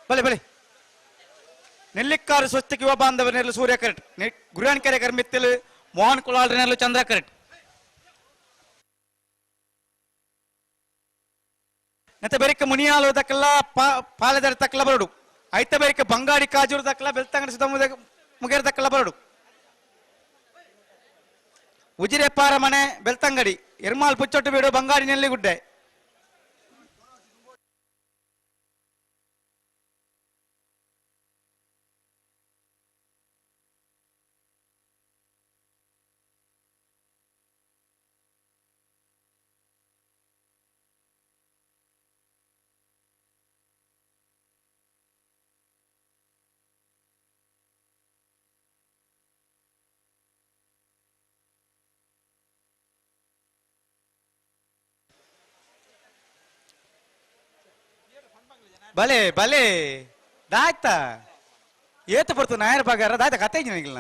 ಬಲೆ ಬಲೆ ನೆಲ್ಲಿಕ್ಕಾರು ಸ್ವಚ್ಛಕ್ಕೆ ಯುವ ಬಾಂಧವ ನೆರಳು ಸೂರ್ಯ ಕರೆಕ್ಟ್ ಗುರಾಣಿಕೆರೆ ಕರ್ಮಿತ್ತಲು ಮೋಹನ್ ಕುಲಾಲ್ ನೆರಳು ಚಂದ್ರ ಕರೆಕ್ಟ್ ನೆತ್ತ ಬೆರಿಕ ಮುನಿಯಾಲು ದಕ್ಕಲ್ಲ ಪಾಲೆದರ ತಕ್ಕಲ ಬರಡು ಐತ ಬೆರಿಕ ಬಂಗಾಡಿ ಕಾಜೂರು ದಕ್ಕಲ ಬೆಳ್ತಂಗಡಿ ಸುತ್ತ ಮುಗೇರ ದಕ್ಕಲ ಬರಡು ಉಜಿರೆ ಪಾರಮನೆ ಬೆಳ್ತಂಗಡಿ ಎರ್ಮಾಲ್ ಪುಚ್ಚೊಟ್ಟು ಬೀಡು ಬಂಗಾಡಿ ನೆಲ್ಲಿಗುಡ್ಡೆ ಬಲೆ ಬಲೆ ದಾಯ್ತ ಏತ ಪಡ್ತು ನಾಯರ ಬಗಾರ ದಾಯ್ತ ಕತೆ ನನಗಿಲ್ಲ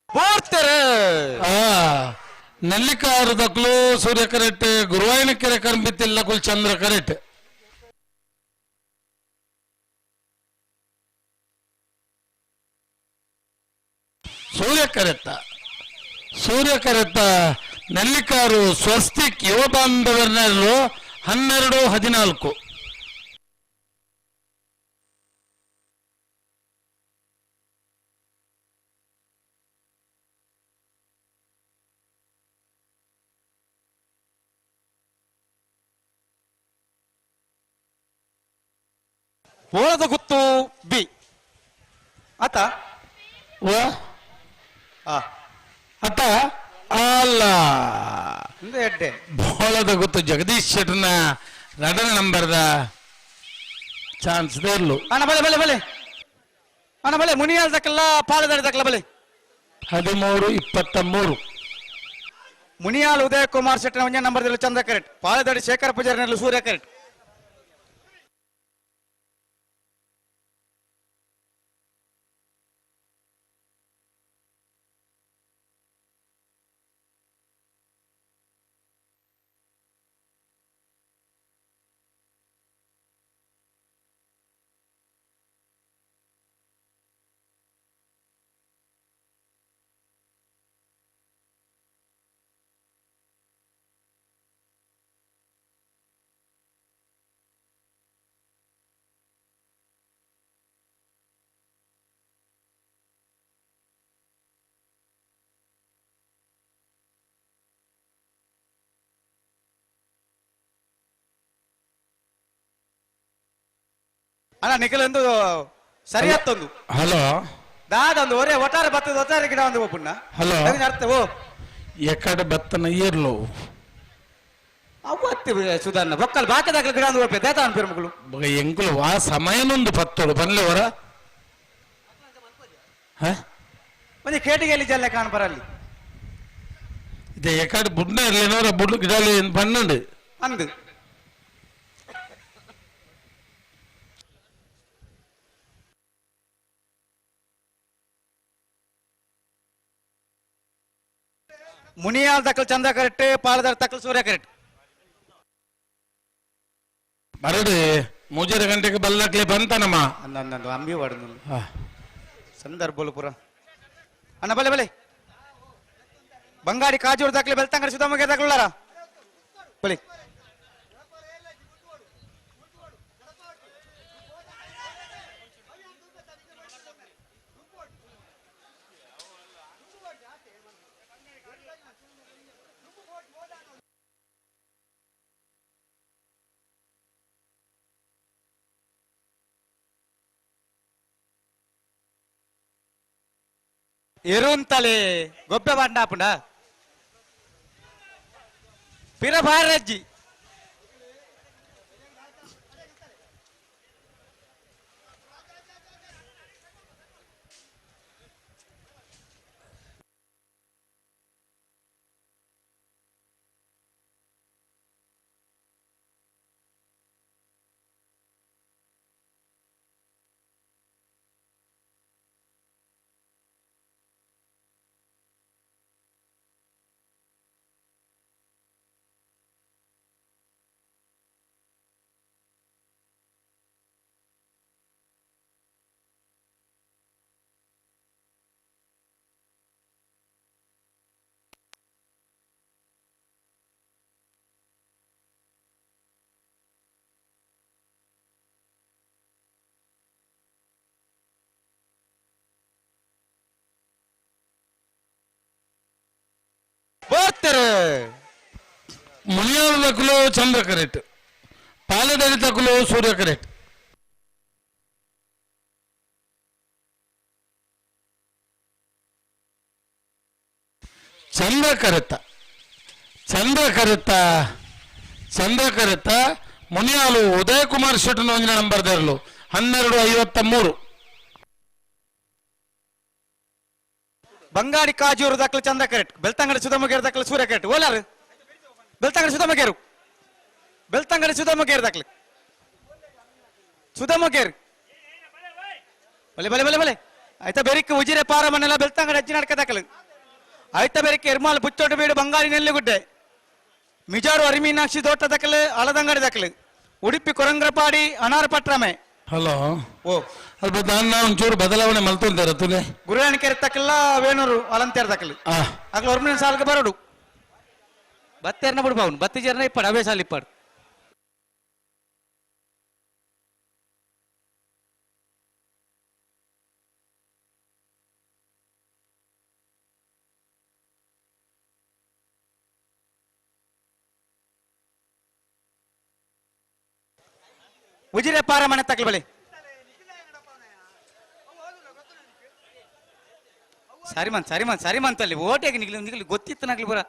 ಬೋರ್ತಾರೆ. ನೆಲ್ಲಿಕಾರು ದಕ್ಲು ಸೂರ್ಯ ಕರೆಕ್ಟ್ ಗುರುವಾಯನಕೆರೆ ಕರ್ಮಿತ್ತಿಲ್ಲ ಕುಲ್ ಚಂದ್ರ ಕರೆಕ್ಟ್ ಸೂರ್ಯ ಕರೆತ್ತ ಸೂರ್ಯ ಕರೆತ್ತ ನೆಲ್ಲಿಕಾರು ಸ್ವಸ್ತಿಕ್ ಯುವ ಬಾಂಧವರನ್ನೆಲ್ಲರೂ 12:14. ಬೋಳದ ಗುತ್ತು ಬಿ ಆತ ಅತ್ತ ಅಲ್ಲ ಎಡ್ಡೆ ಬೋಳದ ಗುತ್ತು ಜಗದೀಶ್ ಶೆಟ್ಟರ್ನ ಎರಡನೇ ನಂಬರ್ದ ಚಾನ್ಸ್ ದೇರ್ಲು. ಅಣ್ಣ ಬಲೆ ಬಲೆ ಬಲೆ ಅಣ್ಣ ಬಲೆ ಮುನಿಯಾಲ್ ದಕ್ಕಲ್ಲ ಪಾಲದಾರಿ ದಕ್ಕಲ್ಲ ಬಲೆ 13:23. ಮುನಿಯಾಲ್ ಉದಯ ಕುಮಾರ್ ಶೆಟ್ಟರ್ ಒಂದೇ ನಂಬರ್ದಲ್ಲಿ ಚಂದ್ರ ಕರೆಕ್ಟ್ ಪಾಲದಾಡಿ ಶೇಖರ ಪೂಜಾರಿನಲ್ಲಿ ಸೂರ್ಯ ಕರೆಕ್ಟ್ ಅಣ್ಣ ನಿಖಲೊಂದು ಸರಿ ಹತ್ತೊಂದು. ಹಲೋ ದಾದ ಒಂದು ಒರೇ ಒಟ್ಟಾರೆ ಬತ್ತದ ಒಟ್ಟಾರೆ ಗಿಡ ಒಂದು ಒಪ್ಪುಣ್ಣ. ಹಲೋ. ಅರ್ಥ ಓ ಎಕಡೆ ಬತ್ತನ ಏರ್ಲು ಅವತ್ತು ಸುಧಾರಣ ಬೊಕ್ಕಲ್ ಬಾಕದಾಗಲ ಗಿಡ ಒಂದು ಒಪ್ಪೆ ದೇತ ಅನ್ಪಿರ ಮಗಳು. ಎಂಕುಲು ವಾ ಸಮಯನೊಂದು ಪತ್ತೋಡು ಬನ್ಲೆ ಹೊರ. ಒಂದು ಕೇಟಿಗೆಯಲ್ಲಿ ಜಲ್ಲೆ ಕಾಣಬರಲ್ಲಿ. ಇದೆ ಎಕಡೆ ಬುಡ್ನ ಇರ್ಲೇನೋರ ಬುಡ್ಲು ಗಿಡಲಿ ಪನ್ನಂಡು ಅಂದು. ಮುನಿಯಾಲ್ ತಕ್ಕಲ್ ಚಂದ್ರ ಕರೆಕ್ಟ್, ಪಾಲದಾರ್ ತಕ್ಕಲ್ ಸೂರ್ಯ ಕರೆಕ್ಟ್. ಬರಡು ಮೂಜರ ಗಂಟೆಗೆ ಬಲ್ಲಕ್ಲೆ ಬಂತನಮ್ಮ. ಅಂದ ಅಂಬಿ ವಾಡು ಸಂದರ್ಭ ಪುರ ಅಣ್ಣ ಬಲೆ ಬಲೆ ಬಂಗಾಡಿ ಕಾಜೂರು ದಾಖಲೆ ಬೆಳ್ತಂಗಡಿ ಸುಧಾಮಗೆ ದಾಖಲಾರ ಬಲೆ. ಎರುಂತಲೆ ಗೊಬ್ಬೆ ಬಂಡಾಪುಂಡ ಪಿರ ಭಾರಜ್ಜಿ ಬರ್ತಾರೆ. ಮುನಿಯಾಲ ತಕ್ಕಲು ಚಂದ್ರ ಕರೆಕ್ಟ್, ಪಾಲದಡಿ ತಕ್ಕಲು ಸೂರ್ಯ ಕರೆಕ್ಟ್. ಚಂದ್ರ ಕರೆತ್ತ ಚಂದ್ರ ಕರೆತ್ತ ಚಂದ್ರ ಕರೆತ್ತ ಮುನಿಯಾಲು ಉದಯ ಕುಮಾರ್ ಶೆಟ್ಟನ ಒಂದಿನ ನಂಬರ್ ದೇರಲು 12:53. ಬಂಗಾಡಿ ಕಾಜೂರು ದಾಖಲು ಚಂದ್ರ ಕರೆಕ್ಟ್, ಬೆಳ್ತಂಗಡಿ ಸುಧಮಗೇರು ದಾಖಲು ಸೂರ್ಯ ಕರೆಕ್ಟ್. ಓಲಾರು ಬೆಳ್ತಂಗಡಿ ಸುಧಮಗೇರು, ಬೆಳ್ತಂಗಡಿ ಸುಧಮಗೇರು ದಾಖಲು ಸುಧಮಗೇರು. ಬಲೆ ಬಲೆ ಬಲೆ ಬಲೆ ಆಯ್ತಾ ಬೆರಿಕ್ ಉಜಿರೆ ಪಾರಮನೆಲ್ಲ ಬೆಳ್ತಂಗಡಿ ಅಜ್ಜಿ ನಾಟಕ ದಾಖಲು. ಆಯ್ತಾ ಬೆರಿಕ್ ಎರ್ಮಾಲ್ ಬುಚ್ಚೋಟ ಬೀಡು ಬಂಗಾರಿ ನೆಲ್ಲಿಗುಡ್ಡೆ ಮಿಜಾರು ಅರಿಮೀನಾಕ್ಷಿ ತೋಟ ದಾಖಲು ಅಳದಂಗಡಿ ದಾಖಲು ಉಡುಪಿ ಕೊರಂಗ್ರಪಾಡಿ ಅನಾರ್ ಪಟ್ರಮೆ. ಹಲೋ ಓ ಅಲ್ಪ ದಾನ್ನ ಒಂಚೂರು ಬದಲಾವಣೆ ಮಲ್ತೊಂತಾರ ತುಲೆ ಗುರುವಾಣಿಕೆರೆ ತಕ್ಕಲ್ಲ ವೇಣೂರು ಅಲಂತೇರ್ ತಕ್ಕಲು ಅಗ್ಲ ಒರ್ಮಿನ ಸಾಲ್ಗೆ ಬರೋಡು ಬತ್ತೇರ್ನ ಬಿಡು ಬಾవుನು ಬತ್ತಿ ಜರ್ನ ಇಪ್ಪಾಡು ಅವೇ ಸಾಲು ಇಪ್ಪಾಡು. ಉಜಿರೆ ಪಾರಮನೆ ತಕ್ಕಲು ಬಳಿ ಸರಿ ಮನ್ ಸರಿ ಮನ್ ಸರಿ ಮಂತಲ್ಲಿ ಓಟೆಗೆ ನಿಗ್ಲಿ ನಿಗ್ಲಿ ಗೊತ್ತಿತ್ತು ನಗ್ಲಿ ಬರ.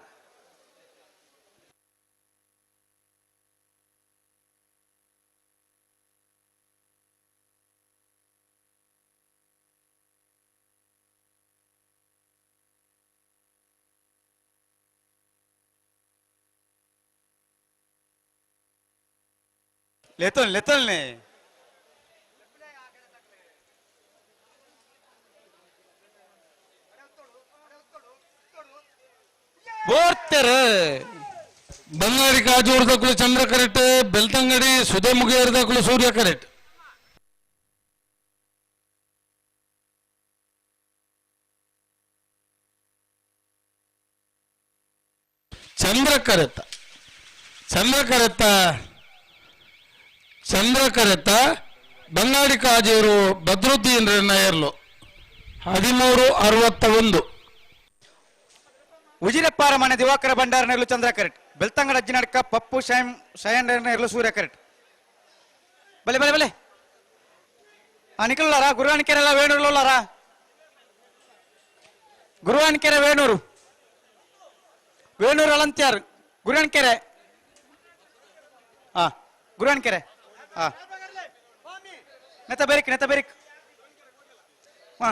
ಲೆತೋನ್ ಲೆತೋನ್ನೆ ಬೋರ್ತೆರೆ ಬಂಗಾಡಿ ಕಾಜೂರು ದಕ್ಕಲು ಚಂದ್ರ ಕರೆಕ್ಟ್, ಬೆಳ್ತಂಗಡಿ ಸುಧೆ ಮುಗಿಯರ್ ದಕ್ಕಲು ಸೂರ್ಯ ಕರೆಕ್ಟ್. ಚಂದ್ರ ಕರೆತ್ತ ಚಂದ್ರ ಕರೆತ್ತ ಚಂದ್ರ ಕರೆತ್ತ ಬಂಗಾಡಿ ಕಾಜೂರು ಬದ್ರುದ್ದೀನ್ ನಯರ್ಲು 13:61. ಉಜಿರೆಪ್ಪಾರ ಮನೆ ದಿವಾಕರ ಭಂಡಾರ ನೆರಳು ಚಂದ್ರ ಕರೆಕ್ಟ್, ಬೆಳ್ತಂಗಡ ಅಜ್ಜಿನಡ್ಕ ಪಪ್ಪು ಶಯನ್ ಶಯನ್ ನೆರಳು ಸೂರ್ಯ ಕರೆಕ್ಟ್. ಬಲೆ ಬಲೆ ಬಲೆ ನಿಕಲ್ಲಾರಾ ಗುರುವಾನಕೆರೆ ಎಲ್ಲ ವೇಣೂರ್ಲಾರಾ ಗುರುವಾನಕೆರೆ ವೇಣೂರು ವೇಣೂರು ಅಳಂತ್ಯಾರು ಗುರುವಾನಕೆರೆ ಹಾ ಗುರುವಾನಕೆರೆ ಹಾ ನೆತ್ತ ಬೇರಿಕ್ ನೆತ್ತ ಬೇರಿಕ್ ಹಾ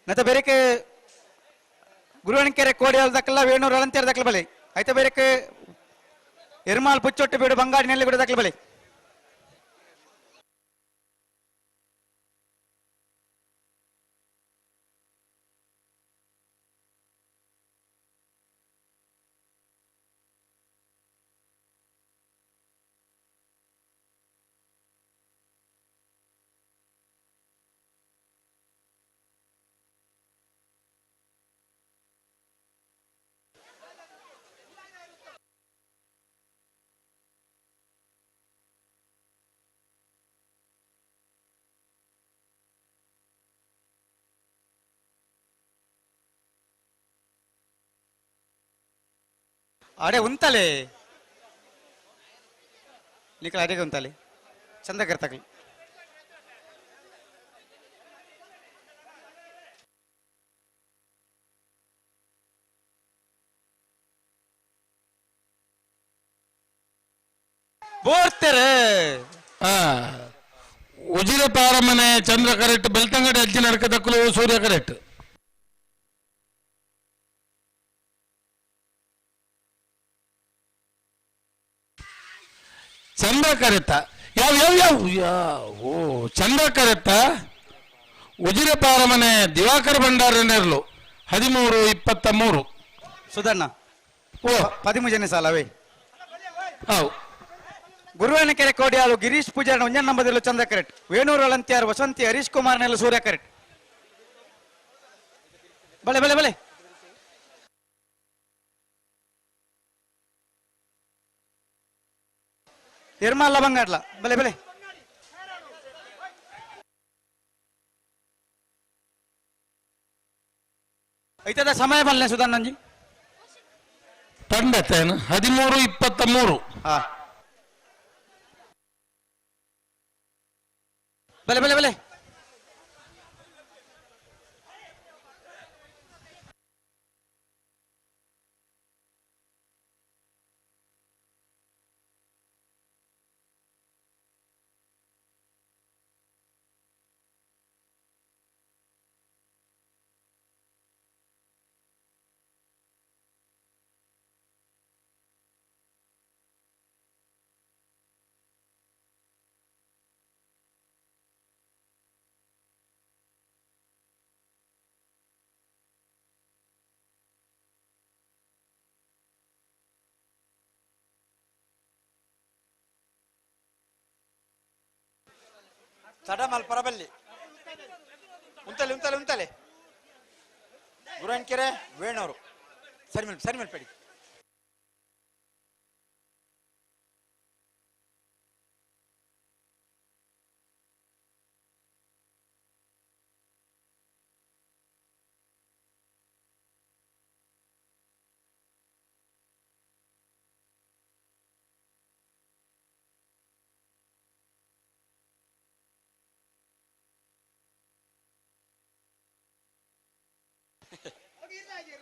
ನೆತ್ತ ಬೇರಿಕ್ ಗುರುವಣಕೆರೆ ಕೋಡಿಯಾಲ್ ದಕ್ಕಲ್ಲ ವೇಣೂರು ಅಳಂತ್ಯಾರ ದಕ್ಕಲ ಬಲಿ ಐತ ಬೇರೆಕ್ ಎರ್ಮಾಲ್ ಪುಚ್ಚೊಟ್ಟು ಬೀಡು ಬಂಗಾಡಿನಲ್ಲಿ ಕೂಡ ದಕ್ಕಲ ಬಲಿ ಅಡೆ ಉಂತಲೆ ನಿಕಲ ಅಡೆಗೆ ಉಂತಲೆ ಚಂದ ಕರ್ತಕಲಿ ಬೋರ್ತಾರೆ ಉಜಿರೆ ಪಾರಮನೆ ಚಂದ್ರ ಕರೆಕ್ಟ್ ಬೆಳ್ತಂಗಡಿ ಅಜ್ಜಿ ನಡಕ ದಕ್ಕಲು ಸೂರ್ಯ ಕರೆಕ್ಟ್ ಚಂದ್ರ ಕರೆತ ಯಾವ ಯಾವ ಯಾವ ಓ ಚಂದ್ರ ಕರೆತ ಉಜಿರೆ ಪಾರಮನೆ ದಿವಾಕರ ಭಂಡಾರ ನೆರಳು 13 23 ಸುಧಣ್ಣ ಓ 13 ಜನ ಸಾಲವೇ how Guruvanakere Kodiyalu Girish Poojary ಒಂಜನ್ ನಂಬದಿಲ್ಲ Chandra correct Venur ಅಳಂತ್ಯಾರ್ Vasanthi Harish Kumar ನೆಲ್ಲ ಸೂರ್ಯ ಕರೆಕ್ಟ್ ಬಲೆ ಬಲೆ ಬಲೆ ಎರ್ಮಾಲ ಬಂಗಾಡ್ಲ ಬಲೆ ಬಲೆ ಐತದ ಸಮಯ ಬಲ್ಲೆ ಸುಧಾನಂಜಿ ತಂಡತೇನು 13 23 ಹಾ ಬಲೆ ಬಲೆ ಬಲೆ ತಡ ಮಲ್ಪರಬಲ್ಲಿ ಉಂತಲೆ ಉಂತಲೆ ಉಂತಲೆ ಗುರನ್ಕೆರೆ ವೇಣೂರು ಸರಿ ಮೇಲ್ ಸರಿ ಮೇಲ್ಪಡಿ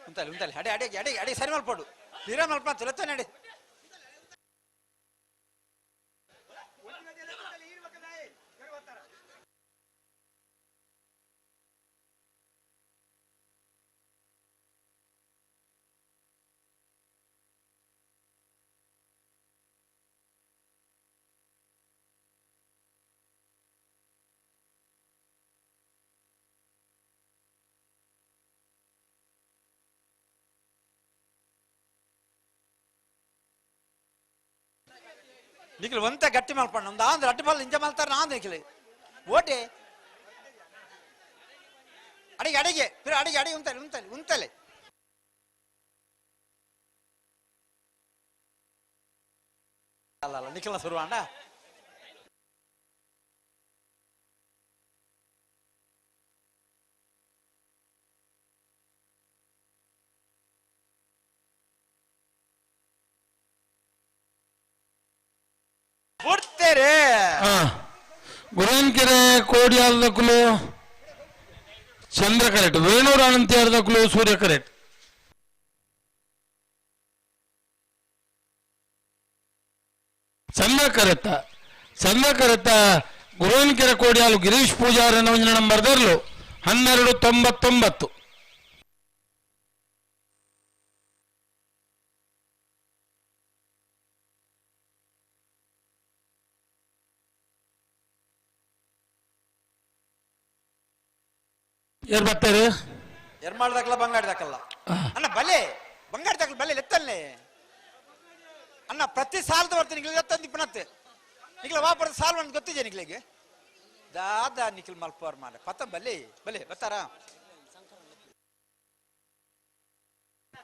ಉಂತಲೆ ಉಂತಲೆ ಅಡೆ ಅಡೆ ಅಡೆ ಅಡೆ ಸರಿ ಮಲ್ಪಡು ತೀರಾ ಮಲ್ಪ ತುಲತ್ತಾನೆ ಅಡೆ ನಿಖಿಲ್ ಒಂತ ಗಟ್ಟಿ ಮಲ್ಪಣ್ಣ ಒಂದು ಆಂಧ್ರ ಅಡ್ಡು ಬಲ್ಲ ಇಂಜ ಮಲ್ತಾರ ಆಂಧ್ರ ನಿಖಿಲ್ ಓಟೆ ಅಡಿಗೆ ಅಡಿಗೆ ಪಿರ ಅಡಿಗೆ ಅಡಿಗೆ ಉಂತಲೆ ಉಂತಲೆ ಉಂತಲೆ ಅಲ್ಲ ಅಲ್ಲ ನಿಖಿಲ್ನ ಶುರುವಾಂಡ ಬುಡ್ತೇರೆ. ಗುರನ್ಕೆರೆ ಕೋಡಿಯಾಲದಕ್ಕಲು ಚಂದ್ರ ಕರೆಕ್ಟ್, ವೇಣೂರು ಅನಂತ್ಯಾರ್ದಕ್ಕಲು ಸೂರ್ಯ ಕರೆಕ್ಟ್. ಚಂದ್ರ ಕರೆತ್ತ, ಚಂದ್ರ ಕರೆತ್ತ ಗುರುವಿನಕೆರೆ ಕೋಡಿಯಾಲು ಗಿರೀಶ್ ಪೂಜಾರನ ಒಂಜಿನ ನಂಬರ್ ದರ್ಲು 12.99. ಯಾರು ಬರ್ತಾರೆ? ಎರ್ಮಾಳ್ದಾಕಲ್ಲ ಬಂಗಾಡ್ದಾಕಲ್ಲ ಅಣ್ಣ, ಬಲೆ ಬಂಗಾಡ್ದಾಕಲ್ಲ ಬಲೆ ಲೆತ್ತಲ್ಲೇ ಅಣ್ಣ. ಪ್ರತಿ ಸಾಲದ ಬರ್ತೀನಿ ನಿಗ್ಲ ಎತ್ತಂದು ಇಪ್ಪನತ್ತೆ ನಿಗ್ಲ ವಾಪರ ಸಾಲ ಒಂದು ಗೊತ್ತಿದೆ ನಿಗ್ಲಿಗೆ. ದಾದಾ ನಿಖಿಲ್ ಮಲ್ಪವರ್ ಮಾಡ ಪತ್ತ ಬಲೆ ಬಲೆ ಬರ್ತಾರ.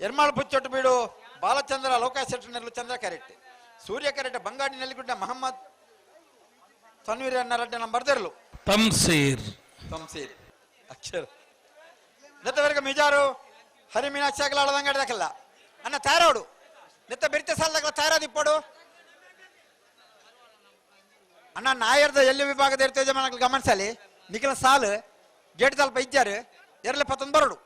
ಎರ್ಮಾಳ್ ಬುಚ್ಚೊಟ್ಟು ಬೀಡು ಬಾಲಚಂದ್ರ ಲೋಕಾಯ ಶೆಟ್ಟರ್ನೆಲ್ಲು ಚಂದ್ರ ಕರೆಕ್ಟ್, ಸೂರ್ಯ ಕರೆಕ್ಟ್, ಬಂಗಾಡಿ ನೆಲ್ಲಿಗುಡ್ಡ ಮಹಮ್ಮದ್ ತನ್ವೀರ್ ಅನ್ನ ರಡ್ಡೆ ನಂಬರ್ ದೆರ್ಲು ತಮ್ಸೀರ್ ತಮ್ಸೀರ್ ಅಕ್ಷರ ನೆತ್ತವರೆಗೆ ಮಿಜಾರು ಹರಿ ಮೀನಾಕ್ಷಿ ಆಗಲ ಅಳದಂಗಡ್ದಕ್ಕಲ್ಲ ಅನ್ನ ತಾರೋಡು ನೆತ್ತ ಬೆರಿತ ಸಾಲದಾಗಲ ತಾರಾದಿಪ್ಪಡು ಅಣ್ಣ. ನಾಯರ್ದ ಎಲ್ಲಿ ವಿಭಾಗದ ಇರ್ತೇವೆ ಜನ ಗಮನಿಸಲಿ. ನಿಖಿಲ ಸಾಲು ಗೇಟ್ ತಲ್ಪ ಇಜ್ಜಾರು ಎರಲೆ ಪತ್ತೊಂದು ಬರಡು.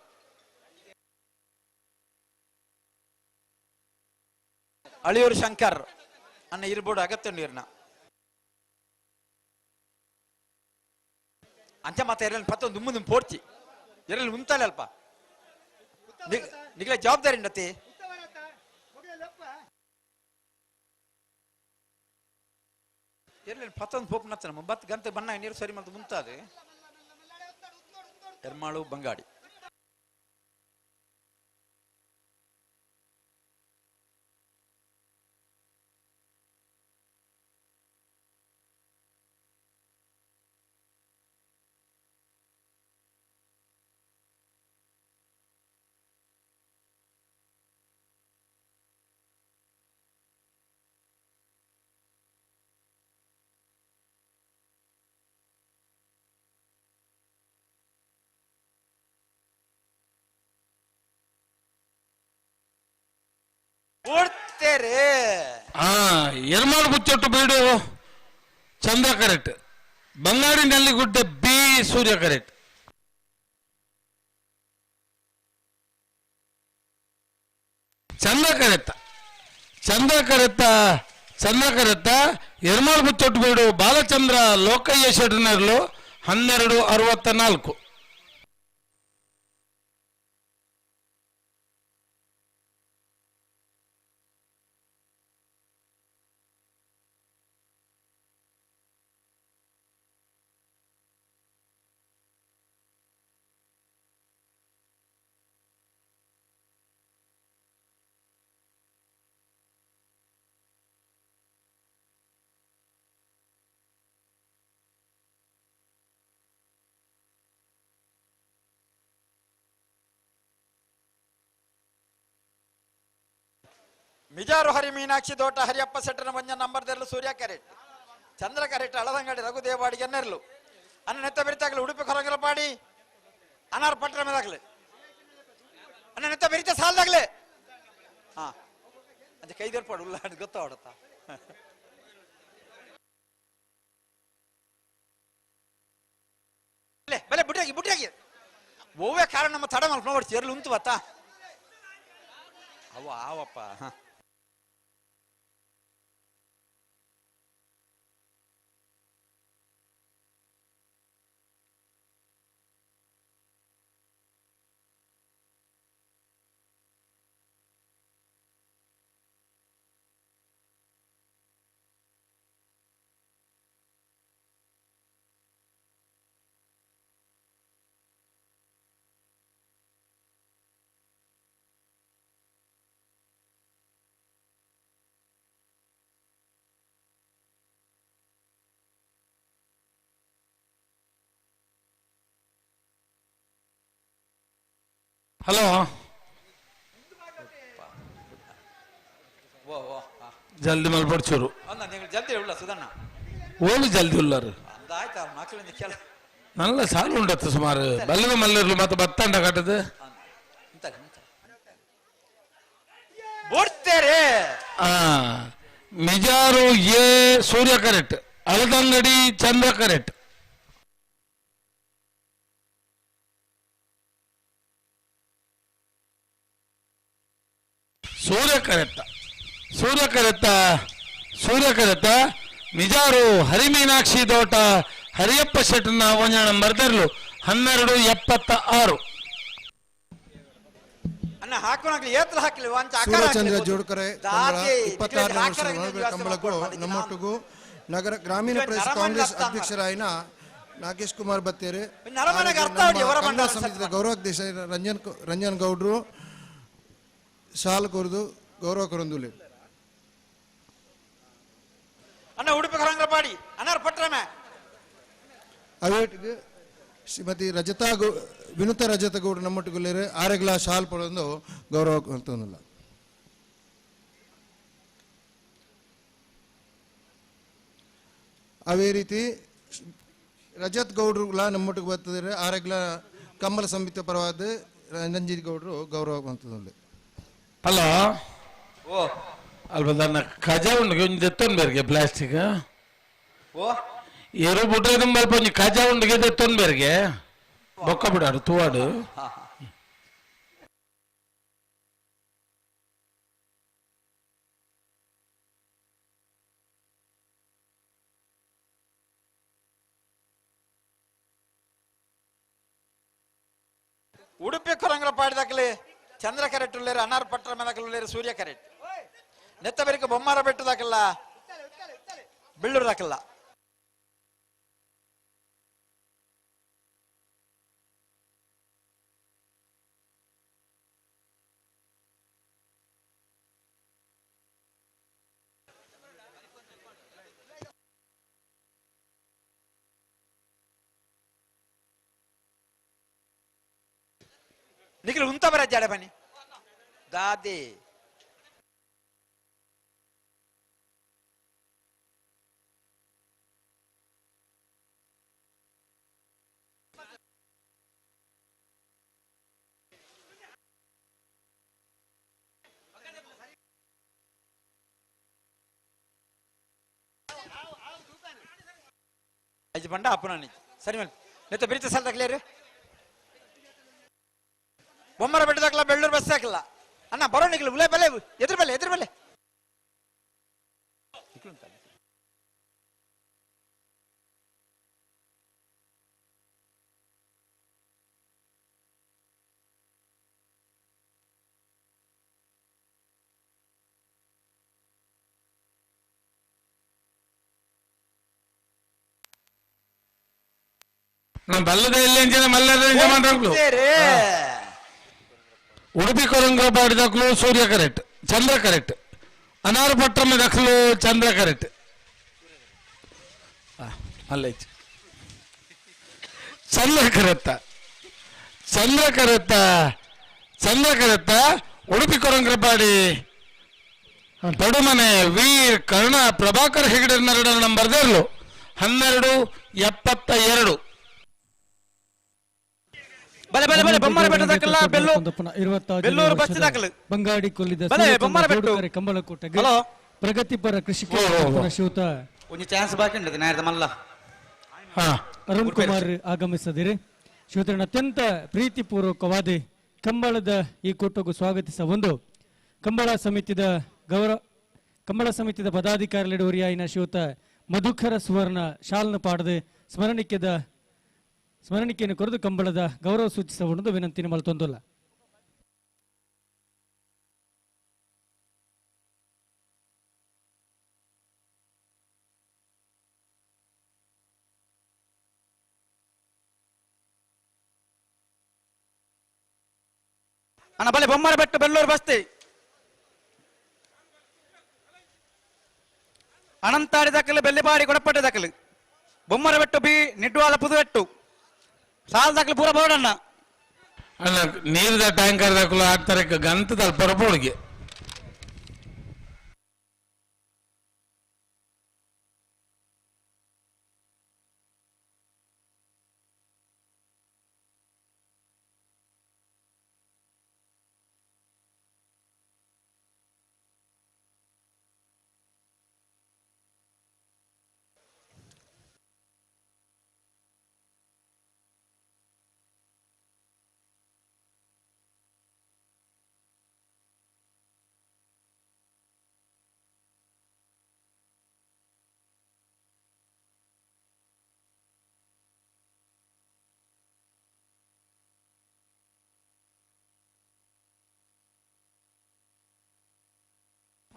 ಅಳಿಯೂರು ಶಂಕರ್ ಅಣ್ಣ ಇರ್ಬೋಡು ಅಗತ್ಯ ನೀರ್ನ ಅಂಚ ಮತ್ತೆ ಎರಲ್ ಪತ್ತೊಂದು ದುಮ್ಮು ಪೋಡ್ಚಿ ಎರಲ್ ಉಂತಾಲೆ ಅಲ್ಪ ನಿಖಿಲ ಜವಾಬ್ದಾರಿ ಉಂಡತಿ. ಎರ್ಲಿಲ್ಲ ಪತ್ತೊಂದು ಪೋಪ್ ನತ್ತ ನಮ್ಮ ಬತ್ ಗಂತ ಬಣ್ಣ ನೀರು ಸರಿ ಮತ್ತು ಮುಂತಾದೆ. ಎರ್ಮಾಳು ಬಂಗಾಡಿ ಓಡ್ತೇರೆ. ಎರ್ಮಾಳು ಬುಚ್ಚೊಟ್ಟು ಬೀಡು Chandra correct, Bangadi Nelligudde B Surya correct. Chandra ಕರೆತ್ತ, ಚಂದ್ರ ಕರೆತ್ತ, ಚಂದ್ರ ಕರೆತ್ತ ಎರ್ಮಾಳು ಬುಚ್ಚೊಟ್ಟು ಬೀಡು ಬಾಲಚಂದ್ರ ಲೋಕಯ್ಯ ಶೆಟ್ಟರ್ನೆರ್ಲು 12.64. ಮಿಜಾರು ಹರಿ ಮೀನಾಕ್ಷಿ ದೋಟ ಹರಿಯಪ್ಪ ಸೆಟ್ಟನ ಮಂಜ ನಂಬರ್ ದೆರ್ಲು ಸೂರ್ಯ ಕರೆಕ್ಟ್, ಚಂದ್ರ ಕರೆಕ್ಟ್, ಅಳದಂಗಡಿ ರಘುದೇವಾಡಿಗೆ ನೆರ್ಲು ಅನ್ನ ನೆತ್ತ ಬೆರಿತಾಗಲು ಉಡುಪಿ ಕೊರಂಗಲಪಾಡಿ ಅನಾರ್ ಪಟ್ಟಣ ಮೇದಾಗ್ಲೆ ಅನ್ನ ನೆತ್ತ ಬೆರಿತ ಸಾಲದಾಗ್ಲೆ. ಹಾ ಅಂಚೆ ಕೈದೇರ್ಪಾಡು ಉಲ್ಲ ಗೊತ್ತಾವಡತ್ತ. ಬಲೆ ಬುಡ್ರಾಗಿ ಬುಡ್ರಾಗಿ ಒವ್ವೆ ಕಾರಣ ನಮ್ಮ ತಡ ಮಲ್ಪ ನೋಡ್ತಿ ಎರ್ಲು ಉಂತು ಬತ್ತಾ ಅವ ಆವಪ್ಪ. ಹಲೋ, ಜಲ್ದಿ ಮಲ್ಪಡ್ಚೂರು ಜಲ್ದಿ ಉಳ್ಳ ಸುಧಣ್ಣ ಓಲು ಜಲ್ದಿ ಉಳ್ಳಾರು ನಲ್ಲ ಸಾಲು ಉಂಡತ್ತು ಸುಮಾರು ಬಲ್ಲದ ಮಲ್ಲರ್ಲು ಮತ್ತೆ ಬತ್ತಂಡ ಕಟ್ಟದು Mijar A Surya correct, Aladangadi Chandra correct. Surya ಕರೆತ್ತ, ಸೂರ್ಯ ಕರೆತ್ತ, ಸೂರ್ಯ ಕರೆತ್ತ. ಮಿಜಾರು ಹರಿಮೀನಾಕ್ಷಿ ದೋಟ ಹರಿಯಪ್ಪ ಶೆಟ್ಟನ ಒಂಜನ ನಂಬರ್ ತೆರಲು 12:76. ಅಣ್ಣ ಹಾಕೋಣಾಗ್ಲಿ ಏತ್ರ ಹಾಕ್ಲಿ ಒಂಚ ಆಕಾರ ಸೂರ್ಯಚಂದ್ರ ಹಾಕ್ಲಿ. ಜೋಡ್ಕರೆ ದಾಟಿ 26ನೇ ಹಾಕರ ವರ್ಷದ ವ್ಯವಸ್ಥೆ ಕಂಬಳಕ್ಕೂ ಮಾಡ್ಕೊಂಡು ನಮ್ಮೊಟ್ಟಿಗೂ ನಗರ ಗ್ರಾಮೀಣ ಪ್ರದೇಶ ನರಮಂಡಲ ಕಾಂಗ್ರೆಸ್ ಅರ್ಥ ಅಧ್ಯಕ್ಷರಾಯಿನ ನಾಗೇಶ್ ಕುಮಾರ್ ಬತ್ತೇರಿ, ನರಮನೆಗೆ ಅರ್ಥ ನಮ್ಮ ಆಡಿ ಹೊರ ಕನ್ನಡ ಬಂಡವಾಳ ಸಮಿತಿಯ ಗೌರವಾಧ್ಯಕ್ಷ ರಂಜನ್ ಗೌಡ್ರು ಶಾಲ್ ಕೊರದು ಗೌರವ ಕೊರಂದುಲೆ. ಅಣ್ಣ ಉಡುಪಿ ಕರಂಗ್ರಪಾಡಿ ಅಣ್ಣಾರ ಪಟ್ರಮೆ. ಅವೇಟಿಗೆ ಶ್ರೀಮತಿ ರಜತಾ ಗೌ ವಿನುತ ರಜತ ಗೌಡ್ರು ನಮ್ಮೊಟ್ಟಿಗುಲ್ಲೇರು ಆರೆಗ್ಲ ಶಾಲ್ ಪಡೊಂದು ಗೌರವ ಕೊರ್ತೊಂದಿಲ್ಲ. ಅದೇ ರೀತಿ ರಜತ್ ಗೌಡ್ರುಗಳ ನಮ್ಮೊಟ್ಟಿಗೆ ಬರ್ತದೆ ಆರೆಗ್ಲ ಕಂಬಳ ಸಮಿತಿ ಪರವಾದ ರಂಜಿತ್ ಗೌಡ್ರು ಗೌರವ ಅಂತದಲ್ಲಿ. ಹಲೋ ಓ ಅಲ್ಪ ನನ್ನ ಕಜ ಉಂಡು ಒಂಜಿ ದೆತ್ತೊಂದು ಪ್ಲಾಸ್ಟಿಕ್. ಓ ಎರು ಬುಡ್ರೆ ದುಂಬಲ್ಪ ಒಂಜಿ ಕಜ ಉಂಡುಗೆ ದೆತ್ತೊಂದು ಬೇರ್ಗೆ ಬೊಕ್ಕ ಬಿಡಾಡು ತೂವಾಡು. ಉಡುಪಿ ಕೊರಂಗ್ರ ಪಾಡಿದಾಕಲಿ ಚಂದ್ರ ಕರೆಕ್ಟ್ ಉಳ್ಳೇರು ಅನಾರ್ ಪಟ್ರ ಮೇದಾಕಲು ಉಳ್ಳೇರು ಸೂರ್ಯ ಕರೆಕ್ಟ್. ನೆತ್ತ ಬೆರಿಕ ಬೊಮ್ಮಾರ ಬೆಟ್ಟದಾಕಲ್ಲ ಬೆಳ್ಳೂರು ದಾಕಲ್ಲ. ನಿಖಿಲ್ ಉಂತ ಬರ ಜಾಡೆ ಬನ್ನಿ ದಾದಿ. ಐದು ಬಂಡ ಅಪ್ಪನ ಸರಿ ಮೇಲ್ ನೆತ್ತ ಬಿರಿತ ಸಾಲ ತಗಲೇರು ಬೊಮ್ಮರ ಬೆಟ್ಟದಾಕಲ್ಲ ಬೆಳ್ಳೂರು ಬಸ್ ಹಾಕಲ್ಲ ಅಣ್ಣ ಬರೋ ನಿಖಿಲ್ ಉಲೇ ಬಲೆ ಎದುರು ಬಲೆ ಎದುರು ಬಲೆ. ನಮ್ಮ ಬಲ್ಲದ ಎಲ್ಲಿ ಮಲ್ಲದ ಮಾತಾಡ್ಲು. ಉಡುಪಿ ಕೊರಂಗ್ರ ಪಾಡಿದಕ್ಲು ಸೂರ್ಯ ಕರೆಕ್ಟ್, ಚಂದ್ರ ಕರೆಕ್ಟ್. ಅನಾರು ಪಟ್ರಮ ದಖಲು ಚಂದ್ರ ಕರೆಕ್ಟ್. ಅಲ್ಲೈತು ಚಂದ್ರ ಕರೆತ್ತ, ಚಂದ್ರ ಕರೆತ್ತ, ಚಂದ್ರ ಕರೆತ್ತ. ಉಡುಪಿ ಕೊರಂಗ್ರಪಾಡಿ ಪಡುಮನೆ ವೀರ್ ಕರ್ಣ ಪ್ರಭಾಕರ್ ಹೆಗಡೆ ನಂಬರ್ ದೇರ್ಲು 12:72. ಬಲೆ ಬಲೆ ಬಲೆ ಬೊಮ್ಮರ ಬೆಟ್ಟ ದಾಖಲ ಬೆಲ್ಲು ಬೆಲ್ಲೂರು ಬಸ್ ದಾಖಲು ಬಂಗಾಡಿ ಕೊಲ್ಲಿದ ಬಲೆ ಬೊಮ್ಮರ ಬೆಟ್ಟು ಕಂಬಳಕೋಟೆಗೆ ಹಲೋ ಪ್ರಗತಿಪರ ಕೃಷಿಕ ಶ್ರೀಯುತ ಒಂಜಿ ಚಾನ್ಸ್ ಬಾಕಿ ಉಂಟು ನಾಯರ್ದ ಮಲ್ಲ ಅರುಣ್ ಕುಮಾರ್ ಆಗಮಿಸದಿರಿ. ಶ್ರೀಯುತರನ್ನು ಅತ್ಯಂತ ಪ್ರೀತಿಪೂರ್ವಕವಾದ ಕಂಬಳದ ಈ ಕೂಟಕ್ಕೂ ಸ್ವಾಗತಿಸ ಒಂದು ಕಂಬಳ ಸಮಿತಿದ ಗೌರವ ಕಂಬಳ ಸಮಿತಿದ ಪದಾಧಿಕಾರಿಗಳಿಡುವರಿಯಾಯಿನ ಶ್ರೀಯುತ ಮಧುಕರ ಸುವರ್ಣ ಶಾಲ್ನ ಪಾಡದೆ ಸ್ಮರಣಿಕೆಯನ್ನು ಕೊರೆದು ಕಂಬಳದ ಗೌರವ ಸೂಚಿಸಬಹುದು ವಿನಂತಿ ಮಲ್ತೊಂದುಲ್ಲ. ಅಣ್ಣ ಬಲೆ ಬೊಮ್ಮರ ಬೆಟ್ಟು ಬೆಳ್ಳೂರು ಬಸ್ತಿ ಅನಂತಾಡಿ ದಾಖಲು ಬೆಳ್ಳಿಪಾಡಿ ಕೊಡಪಟ್ಟೆ ದಾಖಲು ಬೊಮ್ಮರ ಬೆಟ್ಟು ಬಿ ನಿಡ್ವಾಲ ಪುದುವೆಟ್ಟು ಸಾಲ್ ದಾಖಲು ಪೂರ ಬೋರ್ಡಣ್ಣ. ಅಣ್ಣ ನೀರ್ದ ಟ್ಯಾಂಕರ್ ದಾಖಲು ಆಗ್ತಾರೆ ಗಂತದ ಪರಪೋಳಿಗೆ.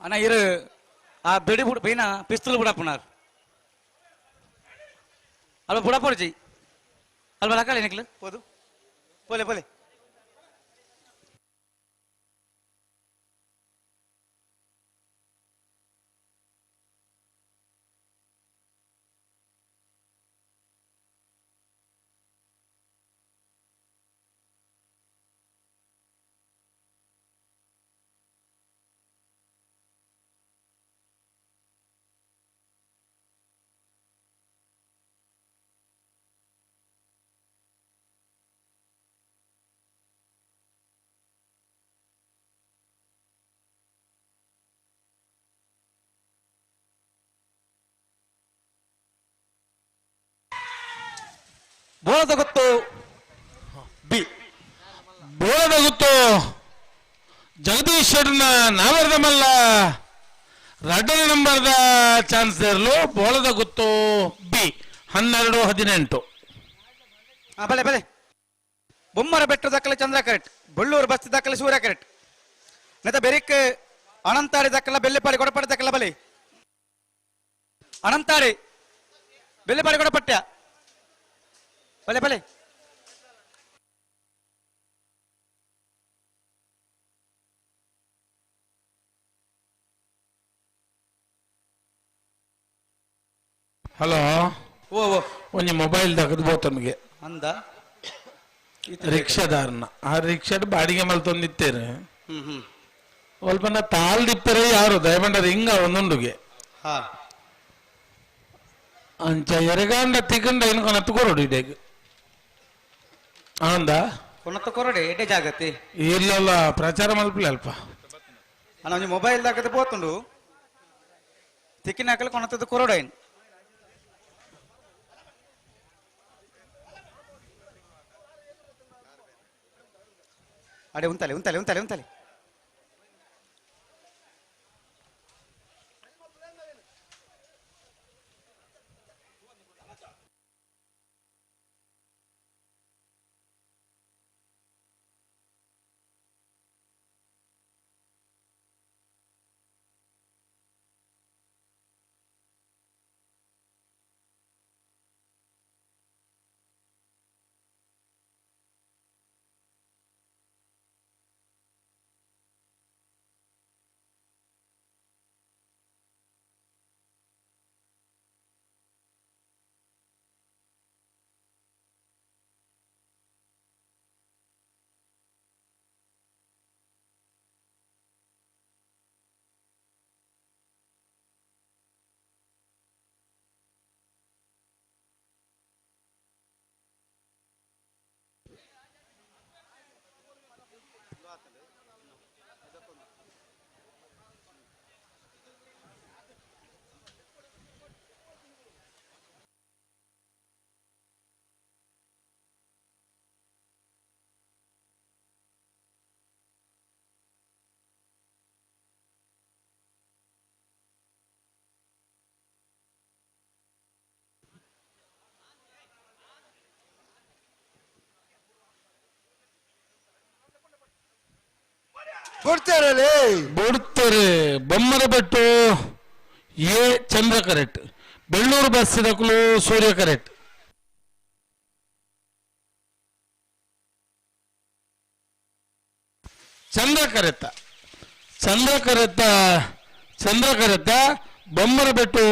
ಅಣ್ಣ ಇರು ಆ ಬೆಡಿ ಬುಡ ಬೈನ ಪಿಸ್ತೂಲ್ ಬುಡಪ್ಪನಾರ್ ಅಲ್ಪ ಬುಡಪ್ಪರ್ಜಿ ಅಲ್ಪ ಲಕ್ಕಲೆ ನಿಕ್ಲು ಪೋದು ಪೋಲೆ ಪೋಲೆ ಬೋಳದ ಗೊತ್ತು ಬಿ ಬೋಳದ ಗೊತ್ತು ಜಗದೀಶ್ ಶೆಟ್ಟರ್ನ ನಾವರ್ದ ಮಲ್ಲ ರಡ್ಡನೇ ನಂಬರ್ದ ಚಾನ್ಸ್ ಇರಲು ಬೋಳದ ಗುತ್ತು ಬಿ 12 18. ಬಲೆ ಬಲೆ ಬೊಮ್ಮರ ಬೆಟ್ಟ ದಾಖಲೆ ಚಂದ್ರ ಕರೆಕ್ಟ್, ಬಳ್ಳೂರು ಬಸ್ತಿ ದಾಖಲೆ ಸೂರ್ಯ ಕರೆಕ್ಟ್, ನೆತ ಬೆರಿಕ್ ಅನಂತಾಡಿ ದಾಖಲ ಬೆಳ್ಳಿಪಾಡಿ ಕೊಡಪಟ್ಟ ದಾಖಲ ಬಲೆ ಅನಂತಾಡಿ ಬೆಳ್ಳಿಪಾಡಿ ಕೊಡಪಟ್ಟ ಬಲೆ ಬಲೆ ಹಲೋ ಓ ಓ ಒಂಜಿ ಮೊಬೈಲ್ ದಗದು ಬೋತನಿಗೆ ಅಂದ ರಿಕ್ಷಾದಾರನ ಆ ರಿಕ್ಷಾಡ್ ಬಾಡಿಗೆ ಮೇಲೆ ತಂದಿತ್ತೇನೆ ಹ್ಮ್ ಹ್ಮ್ ಒಲ್ಪನ ತಾಳ್ದಿಪ್ಪರೆ ಯಾರು ದಯಮಂಡದ ಹಿಂಗ ಒಂದೊಂದುಗೆ ಹಾ ಅಂಚ ಎರೆಗಾಂಡ ತಿಕ್ಕಂಡ ಏನು ಕೊನತ್ತು ಕೊರಡು ಇಡೇಗ್ ಅಂದ ಕೊನತ್ತು ಕೊರಡೆ ಎಡ್ಡೆ ಜಾಗತಿ ಇಲ್ಲಲ್ಲ ಪ್ರಚಾರ ಮಲ್ಪಿಲ್ಲ ಅಲ್ಪ ಅಣ್ಣ ಒಂಜಿ ಮೊಬೈಲ್ ದಾಕತೆ ಪೋತುಂಡು ತಿಕ್ಕಿನ ಹಾಕಲು ಕೊನತ್ತದ ಕೊರಡ ಏನು ಅಡೆ ಉಂತಲೆ ಉಂತಲೆ ಉಂತಲೆ ಉಂತಲೆ ಬಿಡ್ತಾರೆ Bommara Bettu A Chandra correct, Bellur bus ದಕ್ಕಲು Surya correct. Chandra ಕರೆತ್ತ ಚಂದ್ರ ಕರೆತ್ತ ಚಂದ್ರ ಕರೆತ್ತ ಬೊಮ್ಮರ ಬೆಟ್ಟು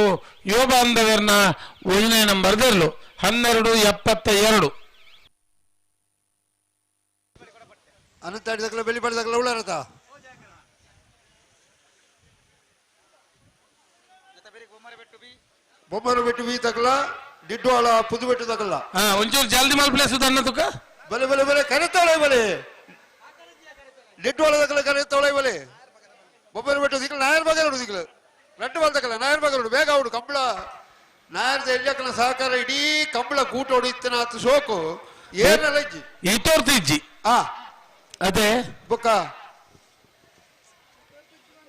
ಯುವ ಬಾಂಧವರ್ನ ಒಂದನೇ ನಂಬರ್ ದರ್ಲು 12:72. ಅನಂತಾಡಿ ದಕ್ಕಲ ಬೆಳ್ಳಿಪಾಡಿ ದಕ್ಕಲ ಉಳ್ಳಾರತ ಬೊಮ್ಮರ ಬೆಟ್ಟು ಬಿ ತಕಲ ಡಿಡ್ವಾಳ ಪುದುಬೆಟ್ಟು ತಕಲ ಒಂಚೂರು ಜಲ್ದಿ ಮಲ್ಪ್ಲೆ ಸುಧನ್ನ ತುಕ ಬಲೆ ಬಲೆ ಬಲೆ ಕರೆತಾಳೆ ಬಲೆ ಡಿಡ್ವಾಳ ತಕಲ ಕರೆತಾಳೆ ಬಲೆ ಬೊಮ್ಮರ ಬೆಟ್ಟು ದಿಕ್ಕಲ ನಾಯರ್ ಬಗಲುಡು ದಿಕ್ಕಲ ரெண்டு ಬಾಲ್ ತಕಲ ನಾಯರ್ ಬಗಲುಡು ಬೇಗ ಅವಡು ಕಂಬಳ ನಾಯರ್ದ ಎಳ್ಳಕ್ಕನ ಸಹಕಾರ ಇಡೀ ಕಂಬಳ ಕೂಟೋಡು ಇತ್ತನ ಆತು ಶೋಕು ಏನೆಲ್ಲ ಇಜ್ಜಿ ಈ ತೋರ್ತು ಇಜ್ಜಿ ಆ ಅದೇ ಬೊಕ್ಕ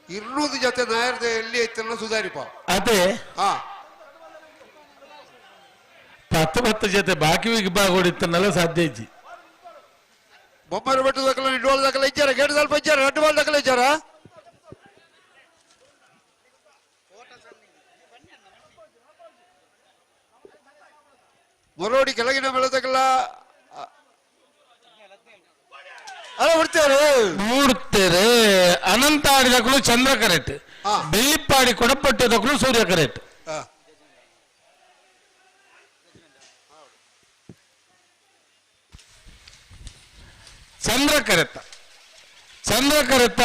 ಇರ್ನೂದು ಜೊತೆ ನಾಯರ್ದ ಎಲ್ಲಿ ಐತನ ಸುಧಾರಿಪ ಅದೇ ಹಾ ಪತ್ತು ಪತ್ತು ಜೊತೆ ಬಾಕಿ ಬಾಗೋಡಿತ್ತನ್ನೆಲ್ಲ ಸಾಧ್ಯ ಇಜ್ಜಿ. ಬೊಮ್ಮರ ಬೆಟ್ಟು ದಕ್ಕಲ ಇಡ್ವಾಳ ದಕ್ಕಲ ಇಜ್ಜಾರ ಗೇಟ್ ಸ್ವಲ್ಪ ಇಜ್ಜಾರ ಎರಡು ಬಾಲ್ ದಕ್ಕಲ ಇಜ್ಜಾರ ಮರೋಡಿ ಕೆಳಗಿನ ಬೆಳೆದಕ್ಕೆಲ್ಲ ಅಲ್ಲ ಬಿಡ್ತೇವೆ ಮೂಡ್ತೇರೆ ಅನಂತ ಆಡಿದಕ್ಕಳು ಚಂದ್ರ ಕರೆಕ್ಟ್, ಬೆಳ್ಳಿಪ್ಪಾಡಿ ಕೊಡಪಟ್ಟದಕ್ಕಳು ಸೂರ್ಯ ಕರೆಕ್ಟ್. ಚಂದ್ರ ಕರೆತ ಚಂದ್ರ ಕರೆತ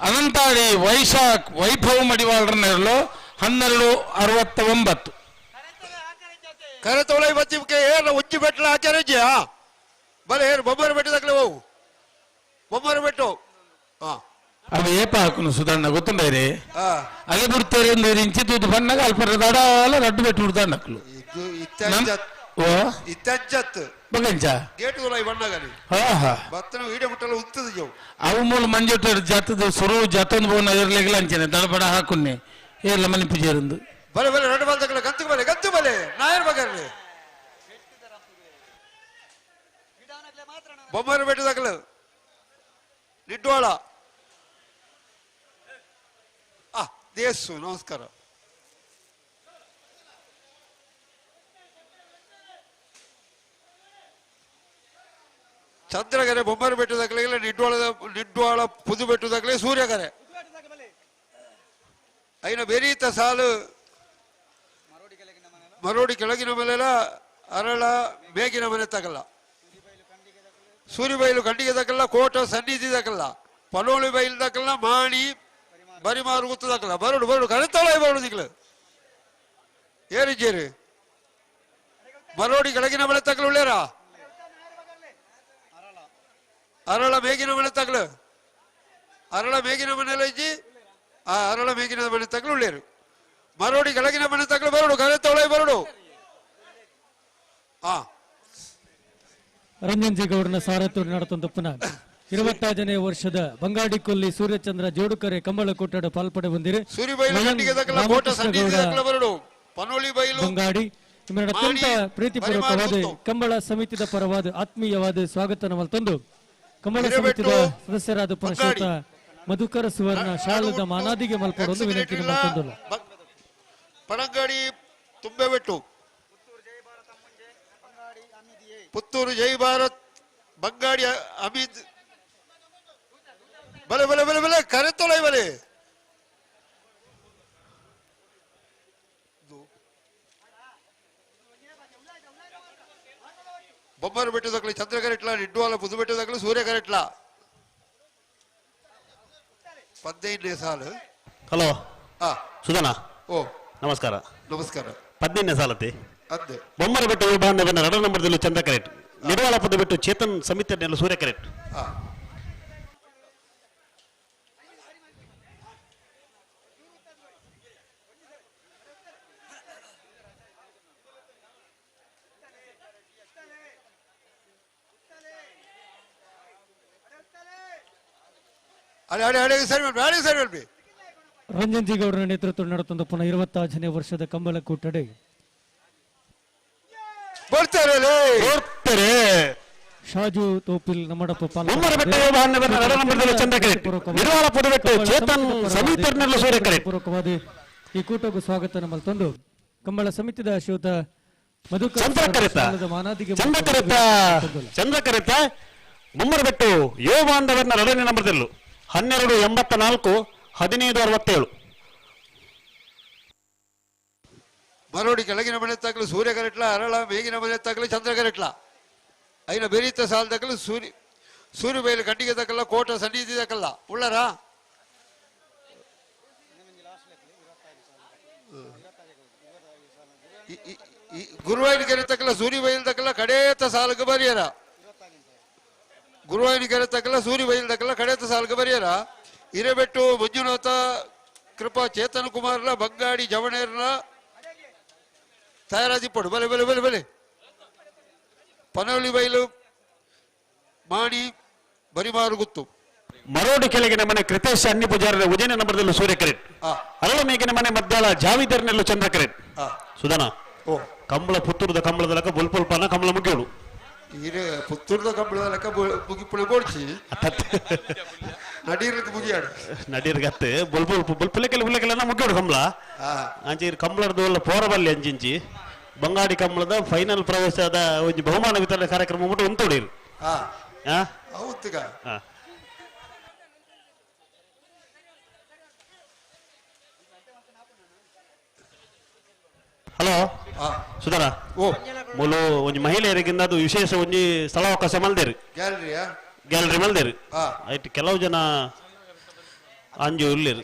ಅನಂತಾಡಿ ವೈಶಾಖ್ ವೈಭವ ಮಡಿವಾಳರನ್ನೆರಳು 12:69. ಕರೆತೊಳೈ ಬತ್ತಿಗೆ ಏನು ಉಜ್ಜಿ ಬೆಟ್ಟಲ ಆಚಾರ್ಯ ಬಲೆ ಏನು ಬೊಮ್ಮರ ಬೆಟ್ಟದಾಗಲೇ ಹೋಗು ಬೊಮ್ಮರ ಬೆಟ್ಟು. ಅವು ಏಪ ಹಾಕುನು ಸುಧಣ್ಣ ಗೊತ್ತುಂಡೇರಿ ಅದೇ ಬಿಡ್ತಾರೆ ಒಂದು ಇಂಚಿ ತೂತು ಬಣ್ಣಗ ಅಲ್ಪ ದಡಾಲ ರಡ್ಡು ಬೆಟ್ಟು ಬಿಡ್ತಾಂಡ ಅಕ್ಲು ಇತ್ತಂಚತ್ ಬಗಂಚ ಗೇಟ್ ಉಲಾಯಿ ಬಣ್ಣಗಲಿ ಹಾ ಹಾ ಬತ್ತನ ವೀಡಿಯೋ ಮುಟ್ಟಲ್ಲ ಉತ್ತದ ಜವು ಅವು ಮೂಲ ಮಂಜುಟ ಜಾತದ ಸುರು ಜಾತೊಂದು ಬೋನ ಇರ್ಲಿಲ್ಲ ಅಂಚನೆ ದಡಬಡ ಹಾಕುನ್ನೆ ಏರ್ಲ ಮನೆ ಪೂಜಾರಂದು ಬಲೆ ಬಲೆ రెండు ಬಾಲ್ ಗಂತು ಬಲೆ ಗಂತು ಬಲೆ ನಾಯರ್ ಬಗರ್ಲಿ ಬೊಮ್ಮರ ಬೆಟ್ಟದಾಗಲು ನಿಡ್ವಾಳ ಆ ದೇಸು ನಮಸ್ಕಾರ. ಚಂದ್ರಗೆರೆ ಬೊಮ್ಮರ ಬೆಟ್ಟದಾಗಲಿಲ್ಲ ನಿಡ್ವಾಳದ ನಿಡ್ವಾಳ ಪುದು ಬೆಟ್ಟದಾಗಲೇ ಸೂರ್ಯಗೆರೆ ಐನ ಬೆರೀತ ಸಾಲು ಮರೋಡಿ ಕೆಳಗಿನ ಮನೆಲ್ಲ ಅರಳ ಮೇಗಿನ ಮನೆ ತಗಲ್ಲ ಸೂರ್ಯಬೈಲು ಖಂಡಿಗೆ ದಕ್ಕಲ್ಲ ಕೋಟ ಸನ್ನಿಧಿ ದಕ್ಕಲ್ಲ ಪಲೋಳಿ ಬೈಲು ದಕ್ಕಲ್ಲ ಮಾಣಿ ಬರಿಮಾರು ಗುತ್ತು ದಕ್ಕಲ್ಲ ಬರೋಡು ಬರೋಡು ಕರೆತಾಳ ಬರೋಡು ದಿಕ್ಲು ಏರು ಜೇರು ಮರೋಡಿ ಕೆಳಗಿನ ಮನೆ ತಗಲು ಉಳ್ಳೇರ ಅರಳ ಮೇಗಿನ ಮನೆ ತಗಲು ಅರಳ ಮೇಗಿನ ಮನೆಲ್ಲ ಇಜ್ಜಿ ಆ ಅರಳ ಮೇಗಿನ ಮನೆ ತಗಲು ಉಳ್ಳೇರು ಮರೋಡಿ ಕೆಳಗಿನ ಮನೆ ತಗಲು ಬರೋಡು ಕರೆತೊಳೆ ಬರೋಡು. ಆ ರಂಜನ್ ಜಿ ಗೌಡನ ಸಾರಥ್ಯ ನಡೆತೊಂದು ಪುನಃ 25ನೇ ವರ್ಷದ ಬಂಗಾಡಿ ಕೊಲ್ಲಿ ಸೂರ್ಯಚಂದ್ರ ಜೋಡುಕರೆ ಕಂಬಳ ಕೂಟದ ಪಾಲ್ಪಡೆ ಬಂದಿರಿ. ಬಂಗಾಡಿ ಇವರ ಅತ್ಯಂತ ಪ್ರೀತಿಪೂರ್ವಕವಾದ ಕಂಬಳ ಸಮಿತಿದ ಪರವಾದ ಆತ್ಮೀಯವಾದ ಸ್ವಾಗತ ತಂದು ಕಂಬಳ ಸಮಿತಿದ ಸದಸ್ಯರಾದ ಪುನಃ ಮಧುಕರ ಸುವರ್ಣ ಶಾಲದ ಮಾನಾದಿಗೆ ಮಲ್ಪಡೊಂದು ವಿನಂತಿ ಮಲ್ತೊಂದುಲ್ಲ. ಪಣಂಗಾಡಿ ತುಂಬೆಬೆಟ್ಟು ಪುತ್ತೂರು ಜೈ ಭಾರತ್ ಬಂಗಾಡಿ ಅಮಿತ್ ಬಲೆ ಬಲೆ ಬಲೆ ಬಲೆ ಕರೆತೊಲೈ ಬಲೆ ಬೊಮ್ಮರು ಬೆಟ್ಟದಾಗಲಿ ಚಂದ್ರಕರೆಟ್ಲ ನಿಡ್ವಾಲ ಪುದು ಬೆಟ್ಟದಾಗಲಿ ಸೂರ್ಯಕರೆಟ್ಲ 15ನೇ ಸಾಲು. ಹಲೋ ಸುಧನಾ. ಓ ನಮಸ್ಕಾರ. ನಮಸ್ಕಾರ. 15ನೇ ಸಾಲತಿ ಅದೇ ಬೊಮ್ಮರ ಬೆಟ್ಟು ವಿಭಾಗದ ಎರಡನೇ ನಂಬರ್ದಲ್ಲಿ ಚಂದ್ರ ಕರೆಕ್ಟ್, ನಿಡವಾಳ ಪದ ಬಿಟ್ಟು ಚೇತನ್ ಸಮಿತಿ ಸೂರ್ಯ ಕರೆಕ್ಟ್. ಅಡೆ ಅಡೆ ಅಡೆ ಸರಿ ಮಾಡ್ರಿ ಅಡೆ ಸರಿ ಮಾಡ್ರಿ. ರಂಜನ್ ಜಿ ಗೌಡರ ನೇತೃತ್ವ ನಡೆತಂದು ಪುನಃ 25ನೇ ವರ್ಷದ ಕಂಬಳ ಕೂಟಡೆ ಬರ್ತಾರೆ ಬರ್ತಾರೆ ಶಾಜು ತೋಪಿಲ್ ನಮ್ಮಡಪ್ಪ ಪೂರ್ವಕವಾದ ಈ ಕೂಟಕ್ಕೂ ಸ್ವಾಗತ ನಮ್ಮಲ್ಲಿ ತಂದು ಕಂಬಳ ಸಮಿತಿದ ಶ್ರೀಯುತ ಮಧುಕರ ಮಾನಾದಿಗೆ ಚಂದ್ರಕರಿತ ಬೊಮ್ಮರಬೆಟ್ಟು ಯುವ ಬಾಂಧವರನ್ನ ಎರಡನೇ ನಂಬರ್ದಲ್ಲೂ 12:84 15:67. ಮರೋಡಿ ಕೆಳಗಿನ ಮನೆ ತಗಲು ಸೂರ್ಯ ಕರೆಟ್ಲ ಅರಳ ಮೇಗಿನ ಮನೆ ತಗಲು ಚಂದ್ರ ಕರೆಟ್ಲ ಐನ ಬೆರೀತ ಸಾಲ ತಗಲು ಸೂರ್ಯ ಸೂರ್ಯ ಬೈಲು ಖಂಡಿಗೆ ತಕಲ್ಲ ಕೋಟ ಸನ್ನಿಧಿ ತಕಲ್ಲ ಉಳ್ಳರ ಗುರುವಾಯಿನ ಕೆರೆ ತಕಲ್ಲ ಸೂರ್ಯ ಬೈಲು ತಕಲ್ಲ ಕಡೇತ ಸಾಲಕ್ಕೆ ಬರಿಯರ ಗುರುವಾಯಿನ ಕೆರೆ ತಕಲ್ಲ ಸೂರ್ಯ ಬೈಲು ತಕಲ್ಲ ಕಡೇತ ಸಾಲಕ್ಕೆ ಬರಿಯರ ಹಿರೇಬೆಟ್ಟು ಮಂಜುನಾಥ ಕೃಪಾ ಚೇತನ್ ಕುಮಾರ್ಲ ಬಂಗಾಡಿ ಜವಣೇರ್ನ ತಯಾರಾದಿಪ್ಪಡು ಬಲೆ ಬಲೆ ಬಲೆ ಬಲೆ ಪನವಳಿ ಬೈಲು ಮಾಣಿ ಬರಿಮಾರು ಗುತ್ತು ಮರೋಡಿ ಕೆಳಗಿನ ಮನೆ ಕೃತೇಶ್ ಅನ್ನಿ ಪೂಜಾರರ ಉಜಯನ ನಂಬರದಲ್ಲೂ ಸೂರ್ಯ ಕರೆಟ್, ಅರಳ ಮೇಗಿನ ಮನೆ ಮದ್ದಾಳ ಜಾವಿದರ್ನೆಲ್ಲೂ ಚಂದ್ರ ಕರೆಟ್. ಸುಧನ ಕಂಬಳ ಪುತ್ತೂರದ ಕಂಬಳದ ಲೆಕ್ಕ ಬುಲ್ಪುಲ್ಪಾನ ಕಂಬಳ ಮುಗಿಯೋಳು ಹಿರೇ ಪುತ್ತೂರದ ಕಂಬಳದ ಲೆಕ್ಕ ಮುಗಿಪುಳಿ ಬೋಡ್ಚಿ ನಡೀರ್ಗೆ ಮುಗಿಯಾಡು ನಡೀರ್ಗತ್ತೆ ಬುಲ್ಪುಲ್ ಬುಲ್ಪುಲೆಕೆಲ್ಲ ಬುಲ್ಲೆಕೆಲ್ಲ ಮುಗಿಯೋಡು ಕಂಬಳ ಅಂಚೆ ಕಂಬಳದ ಪೋರಬಲ್ಲಿ ಅಂಚಿಂಚಿ ಬಂಗಾಡಿ ಕಂಬಳದ ಫೈನಲ್ ಪ್ರವೇಶದ ಒಂಜಿ ಬಹುಮಾನ ವಿತರಣೆ ಕಾರ್ಯಕ್ರಮ ಮುಟ್ಟು ಉಂತುಡಿರು. ಹೌದುಗ. ಹಲೋ ಸುಧಾರ, ಮೂಲು ಒಂಜಿ ಮಹಿಳೆಯರಿಗಿಂದ ಅದು ವಿಶೇಷ ಒಂಜಿ ಸ್ಥಳಾವಕಾಶ ಮಲ್ದೇರಿ, ಗ್ಯಾಲರಿಯಾ ಗ್ಯಾಲರಿ ಮಲ್ದೇರಿ. ಆಯ್ತು, ಕೆಲವು ಜನ ಅಂಜು ಉಲ್ಲೇರು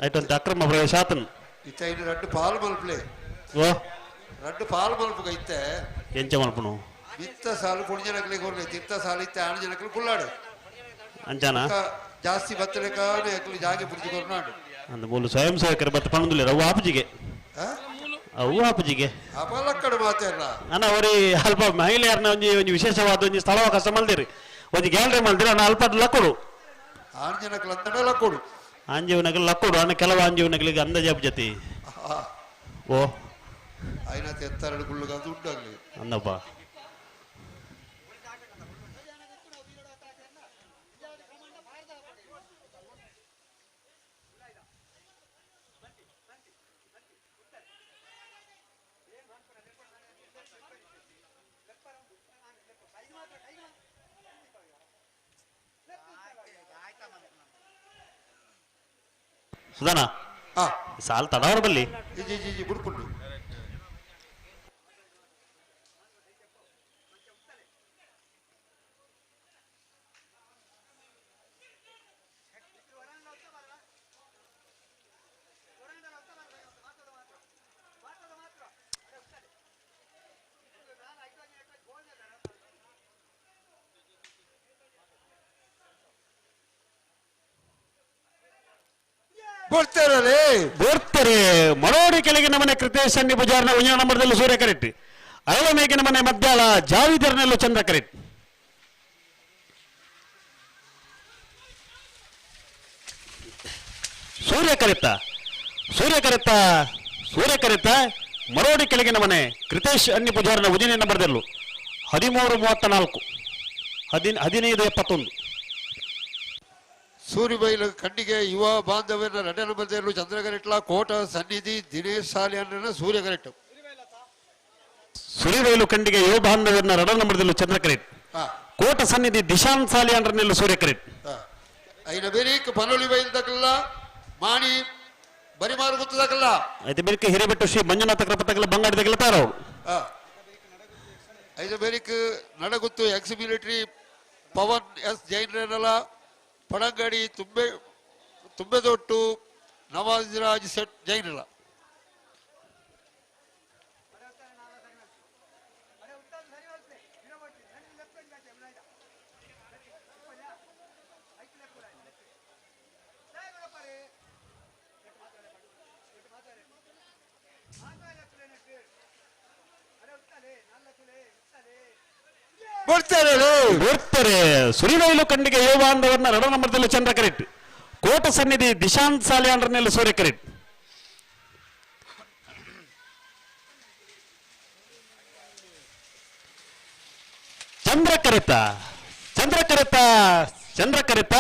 ಆಯ್ತು ಅಂತ ಅಕ್ರಮ ಪ್ರವೇಶ ಆತನು. ಇತ್ತ ಇನ್ನು ರಡ್ಡು ಪಾಲ್ ಮಲ್ಪಲೆ. ಓ ರಡ್ಡು ಪಾಲ್ ಮಲ್ಪುಗ ಇತ್ತೆ ಎಂಚ ಮಲ್ಪನು ಇತ್ತ ಸಾಲು ಪುಣಿ ಜನಕ್ಲಿಗೆ ಕೊರ್ಲೆ, ತಿತ್ತ ಸಾಲು ಇತ್ತೆ ಆಣ ಜನಕ್ಲಿ ಕುಲ್ಲಾಡು ಅಂಚಾನ ಜಾಸ್ತಿ ಬತ್ತಲೆಕಾನೆ ಅಕ್ಲಿ ಜಾಗೆ ಪುಡಿಜಿ ಕೊರ್ನಾಡು. ಅಂದ ಮೂಲು ಸ್ವಯಂ ಸೇವಕರು ಬತ್ತ ಪಣದುಲ್ಲೇರು ಅವು ಆಪುಜಿಗೆ, ಅವು ಆಪುಜಿಗೆ ಅಪಲಕ್ಕಡ ಮಾತೇರ್ಲ ಅಣ್ಣ. ಅವರಿ ಅಲ್ಪ ಮಹಿಳೆಯರನ್ನ ಒಂಜಿ ಒಂಜಿ ವಿಶೇಷವಾದ ಒಂಜಿ ಸ್ಥಳಾವಕಾಶ ಮಲ್ದಿರಿ, ಒಂಜಿ ಗ್ಯಾಲರಿ ಮಲ್ದಿರಿ ಅಣ್ಣ. ಅಲ್ಪ ಲಕ್ಕೊಡು ಆಣ್ ಜನಕ್ಲು ಅಂತಡ ಲಕ್ಕೊಡು, ಆಂಜೀವನಗಳು ಲಕ್ಕೊಡು ಅಣ್ಣ. ಕೆಲವು ಆಂಜೀವನಗಳಿಗೆ ಅಂದಾಜು ಅಬ್ಜತಿ. ಓ ಐನ ತೆತ್ತರಡು ಗುಳ್ಳುಗ ಅದು ಉಂಡಾಗ್ಲಿ ಅಂದಪ್ಪ. ಸುಧಾನ ಸಾಲ್ ತಡವರ ಬಲ್ಲಿ ಜಿ ಜಿ ಜಿ ಬುಡ್ಕೊಂಡು ಬರ್ತಾರೆ. ಮರೋಡಿ ಕೆಳಗಿನ ಮನೆ ಕೃತೇಶ್ ಅನ್ನಿ ಪೂಜಾರನ ಒಂಜನ ನಂಬರ್ದಲ್ಲಿ ಸೂರ್ಯ ಕರೆಟ್ಟಿ, ಅರಳಮೇಗಿನ ಮನೆ ಮಧ್ಯಾಲ ಜಾವಿದರ್ನಲ್ಲೂ ಚಂದ್ರ ಕರೆಟ್. ಸೂರ್ಯ ಕರೆತ್ತ, ಸೂರ್ಯ ಕರೆತ್ತ, ಸೂರ್ಯ ಕರೆತ್ತ. ಮರೋಡಿ ಕೆಳಗಿನ ಮನೆ ಕೃತೇಶ್ ಅನ್ನಿ ಪೂಜಾರನ ಉಜಿನೆ ನಂಬರ್ದಲ್ಲೂ 13:34 15:71. ಸೂರಿಬೈಲ ಖಂಡಿಗೆ ಯುವ ಬಾಂಧವ್ಯನ ರಡ್ಡ ನಂಬರ್ದಲ್ಲೂ ಚಂದ್ರಗರೆಟ್ಲ ಕೋಟ ಸನ್ನಿಧಿ ದಿನೇಶ್ ಸಾಲಿಯನ್ನ ಸೂರ್ಯಗರೆಟ್ಟು. ಸುರಿಬೈಲು ಖಂಡಿಗೆ ಯುವ ಬಾಂಧವ್ಯನ ರಡ ನಂಬರ್ದಲ್ಲೂ ಚಂದ್ರಕರೆಟ್, ಕೋಟ ಸನ್ನಿಧಿ ದಿಶಾನ್ ಸಾಲಿಯನ್ರನ್ನೆಲ್ಲೂ ಸೂರ್ಯಕರೆಟ್. ಐನ ಬೇರೀಕ್ ಪನೊಲಿ ಬೈಲ್ದಕಲ್ಲ ಮಾಣಿ ಬರಿಮಾರು ಗೊತ್ತದಕಲ್ಲ ಐತೆ ಬೇರಿಕ್ ಹಿರೇಬೆಟ್ಟು ಶ್ರೀ ಮಂಜುನಾಥ ಕೃಪತಕಲ್ಲ ಬಂಗಾಡಿದಕಲ್ಲ ತಾರವರು. ಐದು ಬೇರಿಕ್ ನಡಗುತ್ತು ಎಕ್ಸ್ ಮಿಲಿಟರಿ ಪವನ್ ಎಸ್ ಜೈನ್ರನ್ನೆಲ್ಲ ಪಡಂಗಡಿ ತುಂಬೆ ತುಂಬೆದೊಟ್ಟು ನವಾಜ್ ಸೆಟ್ ಜೈನಲ್ಲ. ಬರ್ತಾರೆ. ಸುರಿಬೈಲು ಖಂಡಿಗೆ ಯುವ ಬಾಂಧವರನ್ನ ರಡ ನಂಬರ್ದಲ್ಲಿ ಚಂದ್ರ ಕರೆಟ್, ಕೋಟ ಸನ್ನಿಧಿ ದಿಶಾಂತ್ ಸಾಲಿಯಾಂಡ್ರನ್ನೆಲ್ಲ ಸೂರ್ಯ ಕರೆಟ್. ಚಂದ್ರ ಕರೆತ, ಚಂದ್ರ ಕರೆತ, ಚಂದ್ರ ಕರೆತ.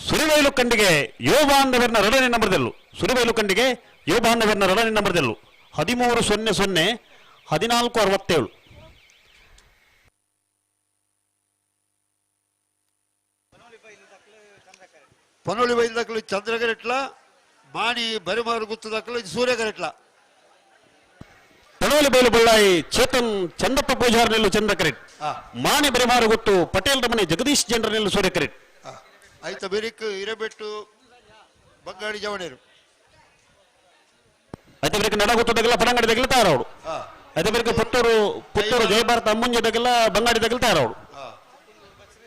ಸುರಿಬೈಲು ಖಂಡಿಗೆ ಯುವ ಬಾಂಧವರನ್ನ ರಡನೇ ನಂಬರ್ದಲ್ಲೂ, ಸುರಿಬೈಲು ಖಂಡಿಗೆ ಯುವ ಬಾಂಧವರನ್ನ ರಡನೇ ನಂಬರ್ದಲ್ಲೂ 13:00 14:67. ಪನೊಳಿ ಬೈಲ್ದಕ್ಕಲು ಚಂದ್ರಗರೆಟ್ಲ ಮಾಣಿ ಬರಿಮಾರು ಗುತ್ತದಕ್ಕಲು ಸೂರ್ಯಗರೆಟ್ಲ. ಪನೋಲಿ ಬೈಲು ಬಳ್ಳಾಯಿ ಚೇತನ್ ಚಂದಪ್ಪ ಪೂಜಾರ್ನೆಲ್ಲು ಚಂದ್ರಕರೆಟ್, ಮಾಣಿ ಬರಿಮಾರು ಗುತ್ತು ಪಟೇಲ್ ರಮನೆ ಜಗದೀಶ್ ಜನರನೆಲ್ಲು ಸೂರ್ಯಕರೆಟ್. ಆಯ್ತ ಬೇರಿಕ್ ಹಿರೇಬೆಟ್ಟು ಬಂಗಾಡಿ ಜವಣೇರು. ಆಯ್ತ ಬೇರಿಕ್ ನಡಗುತ್ತದಗೆಲ್ಲ ಪಡಂಗಡಿದಾಗೆಲ್ಲ ತಾರವರು. ಆಯ್ತ ಬೇರಿಕ್ ಪುತ್ತೂರು ಪುತ್ತೂರು ಜಯಭಾರತ ಅಮ್ಮುಂಜದಾಗೆಲ್ಲ ಬಂಗಾಡಿದಾಗೆಲ್ಲ ತಾರವರು.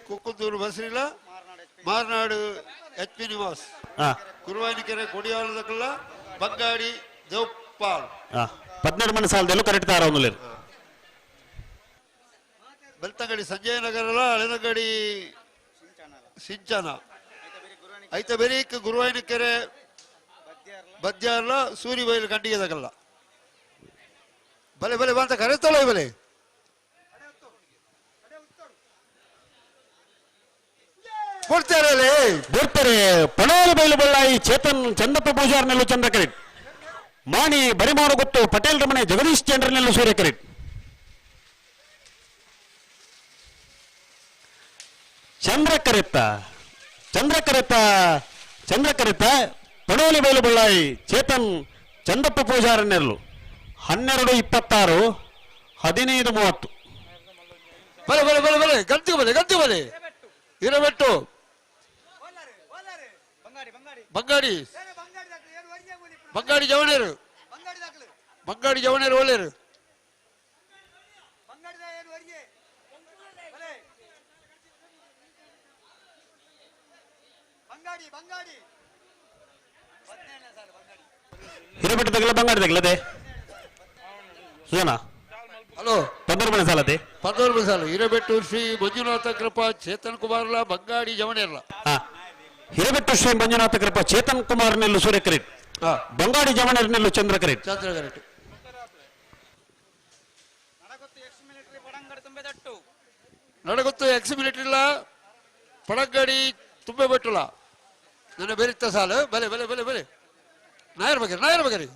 ಕುಕ್ಕುಂದೂರು ಬಸ್ರಿಲ್ಲ ಮಾರ್ನಾಡು ಎಚ್ ಪಿ ನಿವಾಸ್ ಕುರುವಾನಿಕೆರೆ ಕೊಡಿಯಾಲದಕ್ಕಲ್ಲ ಬಂಗಾಡಿ ದೇವಪಾಲ್. 12 ಮನೆ ಸಾಲದಲ್ಲೂ ಕರೆಕ್ಟ್ ತಾರ ಒಂದು. ಬೆಳ್ತಂಗಡಿ ಸಂಜಯ ನಗರಲ್ಲ ಹಳೆನಂಗಡಿ ಸಿಂಚನ. ಐತ ಬೆರೀಕ್ ಗುರುವಾಯಿನಕೆರೆ ಬದ್ಯಾರ್ಲ ಸೂರಿಬೈಲು ಖಂಡಿಗೆದಕಲ್ಲ. ಬಲೆ ಬಲೆ ಬಂತ ಕರೆತಲ್ಲ ಬಲೆ ಬರ್ತಾರೆ. ಪಣೋಲು ಬೈಲು ಬಳ್ಳಾಯಿ ಚೇತನ್ ಚಂದಪ್ಪ ಪೂಜಾರ್ನೆಲ್ಲು ಚಂದ್ರ ಕರೆಟ್, ಮಾಣಿ ಬರಿಮಾರು ಗೊತ್ತು ಪಟೇಲ್ ರಮಣೆ ಜಗದೀಶ್ ಚಂದ್ರನೆಲ್ಲು ಸೂರ್ಯಕರೆಟ್ ಚಂದ್ರಕರೆತ್ತ ಚಂದ್ರಕರೆತ್ತ ಚಂದ್ರಕರೆತ್ತ ಪಡೋಲಿ ಬೈಲು ಬಳ್ಳಾಯಿ ಚೇತನ್ ಚಂದಪ್ಪ ಪೂಜಾರನೆರ್ಲು 12:26 15:30 ಬಲೆ ಬಲೆ ಬಲೆ ಬಲೆ ಗಂತಿ ಬಲೆ ಗಂತಿ ಬಲೆ ಇರಬೆಟ್ಟು ಬಂಗಾಡಿ ಬಂಗಾಡಿ ಜವನೇರು ಬಂಗಾಡಿ ಜವನೇರು ಒಳ್ಳೆಯರು ಹಿರೇಬೆಟ್ಟು ತಗಲ ಬಂಗಾಡಿ ತಗಲದೆ ಸುಜನಾ ಹಲೋ 15 ಸಾಲತೆ 19 ಸಾಲು ಹಿರೇಬೆಟ್ಟು ಶ್ರೀ ಮಂಜುನಾಥ ಕೃಪಾ ಚೇತನ್ ಕುಮಾರ್ಲ ಬಂಗಾಡಿ ಜವನೇರ್ಲ ಹಿರೇಬೆಟ್ಟು ಶ್ರೀ ಮಂಜುನಾಥ ಕೃಪಾ ಚೇತನ್ ಕುಮಾರ್ ನೆಲ್ಲು ಸೂರ್ಯಕರೆಟ್ ಬಂಗಾಡಿ ಜವನೇರ್ ನೆಲ್ಲು ಚಂದ್ರಕರೆಟ್ ಚಂದ್ರಕರೆಟ್ ನಡಗುತ್ತು ಎಕ್ಸ್ ಮಿಲಿಟರಿಲ್ಲ ಪಡಂಗಾಡಿ ತುಂಬೆ ಬಿಟ್ಟಲ್ಲ ನನ್ನ ಬೇರಿತ್ತ ಸಾಲು ಬಲೆ ಬಲೆ ಬಲೆ ಬಲೆ ನಾಯರ್ ಬಗೆರಿ ನಾಯರ್ ಬಗೆರಿ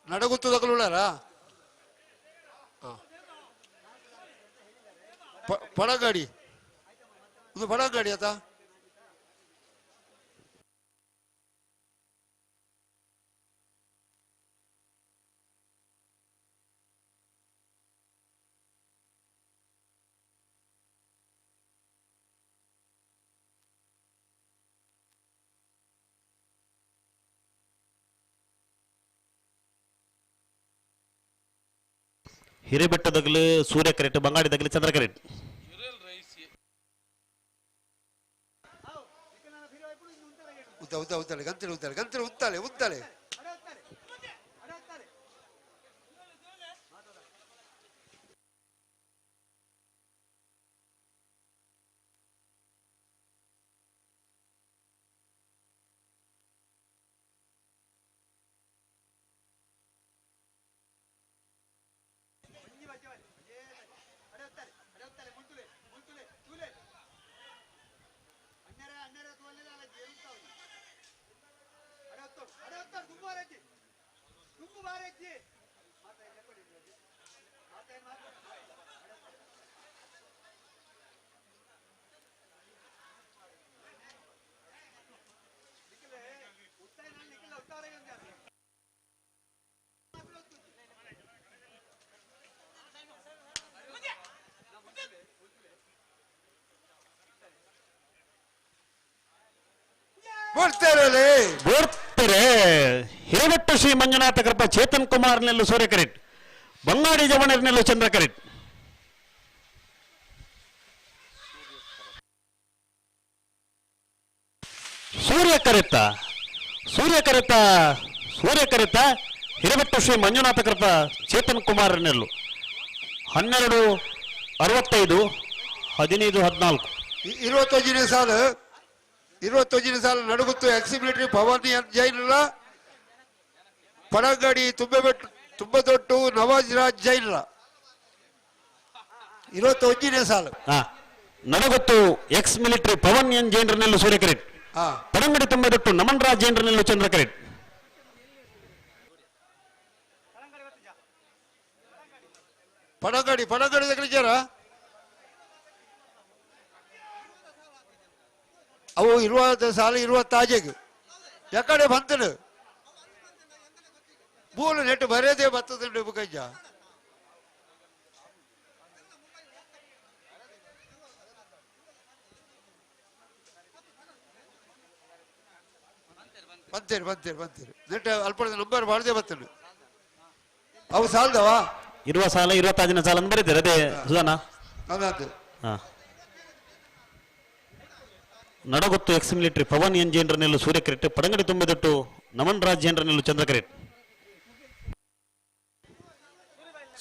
ನಡಗುತ್ತು ತಗಲುಳ್ಳಾರಾ ಪಡಗಾಡಿ ಇದು ಪಡಗಾಡಿ ಆತ ಹಿರೇಬೆಟ್ಟದಗಲು ಸೂರ್ಯ ಕರೆಟ್ ಬಂಗಾಡಿ ದಗಲು ಚಂದ್ರ ಕರೆಟ್ ಉದ್ದ ಉದ್ದ ಉದ್ದಾಳೆ ಗಂತಿಲು ಉದ್ದಾಳೆ ಗಂತಿಲು ಉದ್ದಾಳೆ ಉದ್ದಾಳೆ ಬೋರ್ತಾರೆ ಹಿರೇಬೆಟ್ಟು ಶ್ರೀ ಮಂಜುನಾಥ ಕೃಪಾ ಚೇತನ್ ಕುಮಾರ್ ನೆಲ್ಲು ಸೂರ್ಯ ಕರೆಟ್ ಬಂಗಾಡಿ ಜವಣರ್ ನೆಲ್ಲು ಚಂದ್ರ ಕರೆಟ್ ಸೂರ್ಯ ಕರೆತ್ತ ಸೂರ್ಯ ಕರೆತ್ತ ಸೂರ್ಯ ಕರೆತ್ತ ಹಿರೇಬೆಟ್ಟು ಶ್ರೀ ಮಂಜುನಾಥ ಕೃಪಾ ಚೇತನ್ ಕುಮಾರ್ ನೆಲ್ಲು 12:65 15:14 25ನೇ ಸಾಲು 25ನೇ ಸಾಲು ನಡುಗುತ್ತು ಎಕ್ಸ್ ಮಿಲಿಟರಿ ಭವಾನಿ ಜೈನರ ಪಡಂಗಾಡಿ ತುಂಬೆಬೆಟ್ಟು ತುಂಬದೊಟ್ಟು ನವಾಜ್ ರಾಜ್ ಜೈನರ 21ನೇ ಸಾಲು ನಡಗೊತ್ತು ಎಕ್ಸ್ ಮಿಲಿಟರಿ ಪವನ್ ಎನ್ ಜೈನರನೆಲ್ಲು ಸೂರ್ಯ ಕರೆಟ್ ಪಡಂಗಡಿ ತುಂಬದೊಟ್ಟು ನಮನ್ ರಾಜ್ ಜೈನರನೆಲ್ಲು ಚಂದ್ರ ಕರೆಟ್ ಪಡಂಗಾಡಿ ಪಡಂಗಾಡಿ ತಗಲಿಚಾರ ಅವು ಇರುವ ಸಾಲು ಇರುವ ತಾಜೆಗೆ ಯಾಕಡೆ ಬಂತನು ಮೂಲ ನೆಟ್ಟು ಬರೆಯದೆ ಬರ್ತದೆ ಬುಕಜ್ಜ ಬಂತೇರಿ ಬಂತೇರಿ ಬಂತೇರಿ ನೆಟ್ಟು ಅಲ್ಪ ನಂಬರ್ ಮಾಡದೆ ಬರ್ತದೆ ಅವು ಸಾಲ್ದವಾ ಇರುವ ಸಾಲ 25ನೇ ಸಾಲ ಅಂತ ಬರೀತಾರೆ ಅದೇ ಸುಧಾನ. ಹಾ ನಡಗೊತ್ತು ಎಕ್ಸ್ ಮಿಲಿಟರಿ ಪವನ್ ಎನ್ ಜೇನ್ರನೆಲ್ಲು ಸೂರ್ಯ ಕರೆಕ್ಟ್, ಪಡಂಗಡಿ ತುಂಬಿದಟ್ಟು ನಮನ್ ರಾಜ್ ಜೇನ್ರನೆಲ್ಲು ಚಂದ್ರ ಕರೆಕ್ಟ್.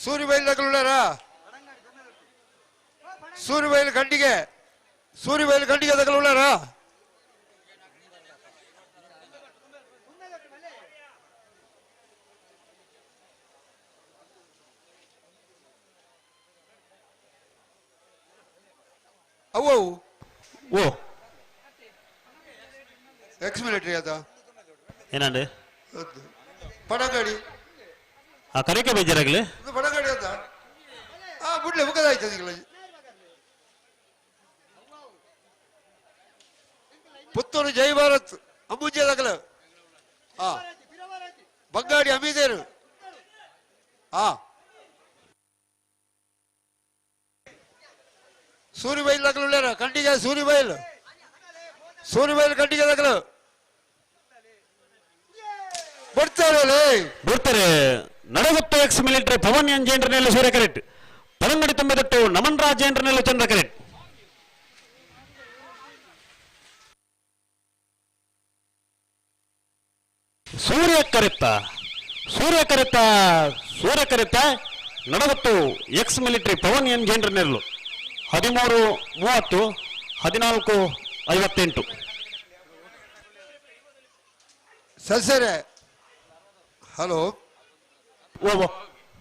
ಸೂರ್ಯಬೈಲ್ ದಕ್ಕಲುಳ್ಳಾರಾ? ಸೂರ್ಯಬೈಲ್ ಖಂಡಿಗೆ, ಸೂರ್ಯಬೈಲ್ ಖಂಡಿಗೆ ದಕ್ಕಲುಳ್ಳಾರಾ? ಅವು ಓ ಎಕ್ಸ್ ಮಿಲಿಟರಿ ಅದ ಏನಂడి ಪಡಂಗಡಿ ಆ ಕರೆಕೆ ಬೇಜಾರಾಗ್ಲಿ ಪಡಂಗಡಿ ಅಂತ ಆ ಬುಡ್ಲೆ ಮುಖದಾಯ್ತು ಅದಕ್ಕೆ. ಪುತ್ತೂರು ಜೈ ಭಾರತ್ ಅಂಬುಜೆ ದಗಲ ಆ ಬಂಗಾಡಿ ಅಮೀದೇರು ಆ ಸೂರ್ಯಬೈಲ್ ದಗಲು ಖಂಡಿಗೆ ಸೂರ್ಯಬೈಲ್, ಸೂರ್ಯಬೈಲ್ ಖಂಡಿಗೆ ದಗಲು ಬರ್ತಾರೆ ಬರ್ತಾರೆ. ನಡಗುತ್ತ ಎಕ್ಸ್ ಮಿಲಿಟರಿ ಪವನ್ ಎನ್ ಜೇನ್ರನೆಲ್ಲ ಸೂರ್ಯ ಕರೆಕ್ಟ್, ಪರಂಗಡಿ ತುಂಬಿದಟ್ಟು ನಮನ್ ರಾಜ್ ಜೇನ್ರನೆಲ್ಲ ಚಂದ್ರ ಕರೆಕ್ಟ್. ಸೂರ್ಯ ಕರೆತ್ತ, ಸೂರ್ಯ ಕರೆತ್ತ, ಸೂರ್ಯ ಕರೆತ್ತ. ನಡಗುತ್ತು ಎಕ್ಸ್ ಮಿಲಿಟರಿ ಪವನ್ ಎನ್ ಜೇನ್ರನೆಲ್ಲು 13:30 14:58. ಸರಿ ಹಲೋ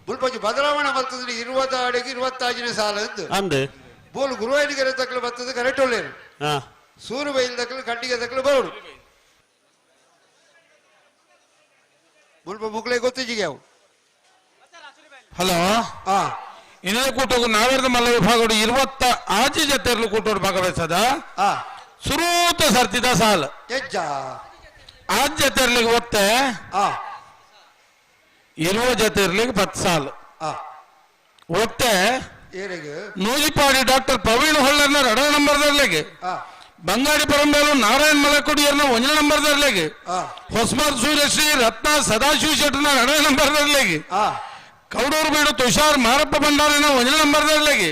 ಬುಲ್ಪಂಜಿ ಬದಲಾವಣೆ ಬರ್ತದೆ 20 25ನೇ ಸಾಲ ಅಂದು ಬೋಲ್ ಗುರುವಾಯಿಗೆರೆ ತಕ್ಕಲು ಬರ್ತದೆ ಕರೆಕ್ಟ್ ಒಳ್ಳೇರು. ಸೂರ್ಯಬೈಲ್ ತಕ್ಕಲು ಖಂಡಿಗೆ ತಕ್ಕಲು ಬರೋಡು ಮುಲ್ಪ ಮುಕ್ಲೆ ಗೊತ್ತಿಜಿಗೆ ಅವು. ಹಲೋ ಇನ್ನೇ ಕೂಟೋಗು ನಾವೆರ್ದ ಮಲ್ಲ ವಿಭಾಗಡು 26 ಜೊತೆರ್ಲು ಕೂಟೋಡು ಭಾಗವಹಿಸದ ಸುರೂತ ಸರ್ತಿದ ಸಾಲ ಆಜ್ ಜೊತೆರ್ಲಿಗೆ ಒತ್ತೆ 20 ಜೊತೆರ್ಲಿಗೆ 10 ಸಾಲ ಒತ್ತೆ. ನೂಜಿಪಾಡಿ ಡಾಕ್ಟರ್ ಪ್ರವೀಣ್ ಹೊಳ್ಳರ್ನ 2 ನಂಬರ್ದರ್ಲಿಗೆ, ಬಂಗಾಡಿ ಪರಂಬೇಲು ನಾರಾಯಣ್ ಮಲಕೊಡಿಯರ್ನ 1 ನಂಬರ್ದರ್ಲಿಗೆ, ಹೊಸ್ಮರ್ ಸೂರ್ಯಶ್ರೀ ರತ್ನ ಸದಾಶಿವ ಶೆಟ್ಟರ್ನ 2 ನಂಬರ್ದರ್ಲಿಗೆ, ಕೌಡೂರು ಬೀಡು ತುಷಾರ್ ಮಾರಪ್ಪ ಭಂಡಾರಿನ 1 ನಂಬರ್ದರ್ಲಿಗೆ,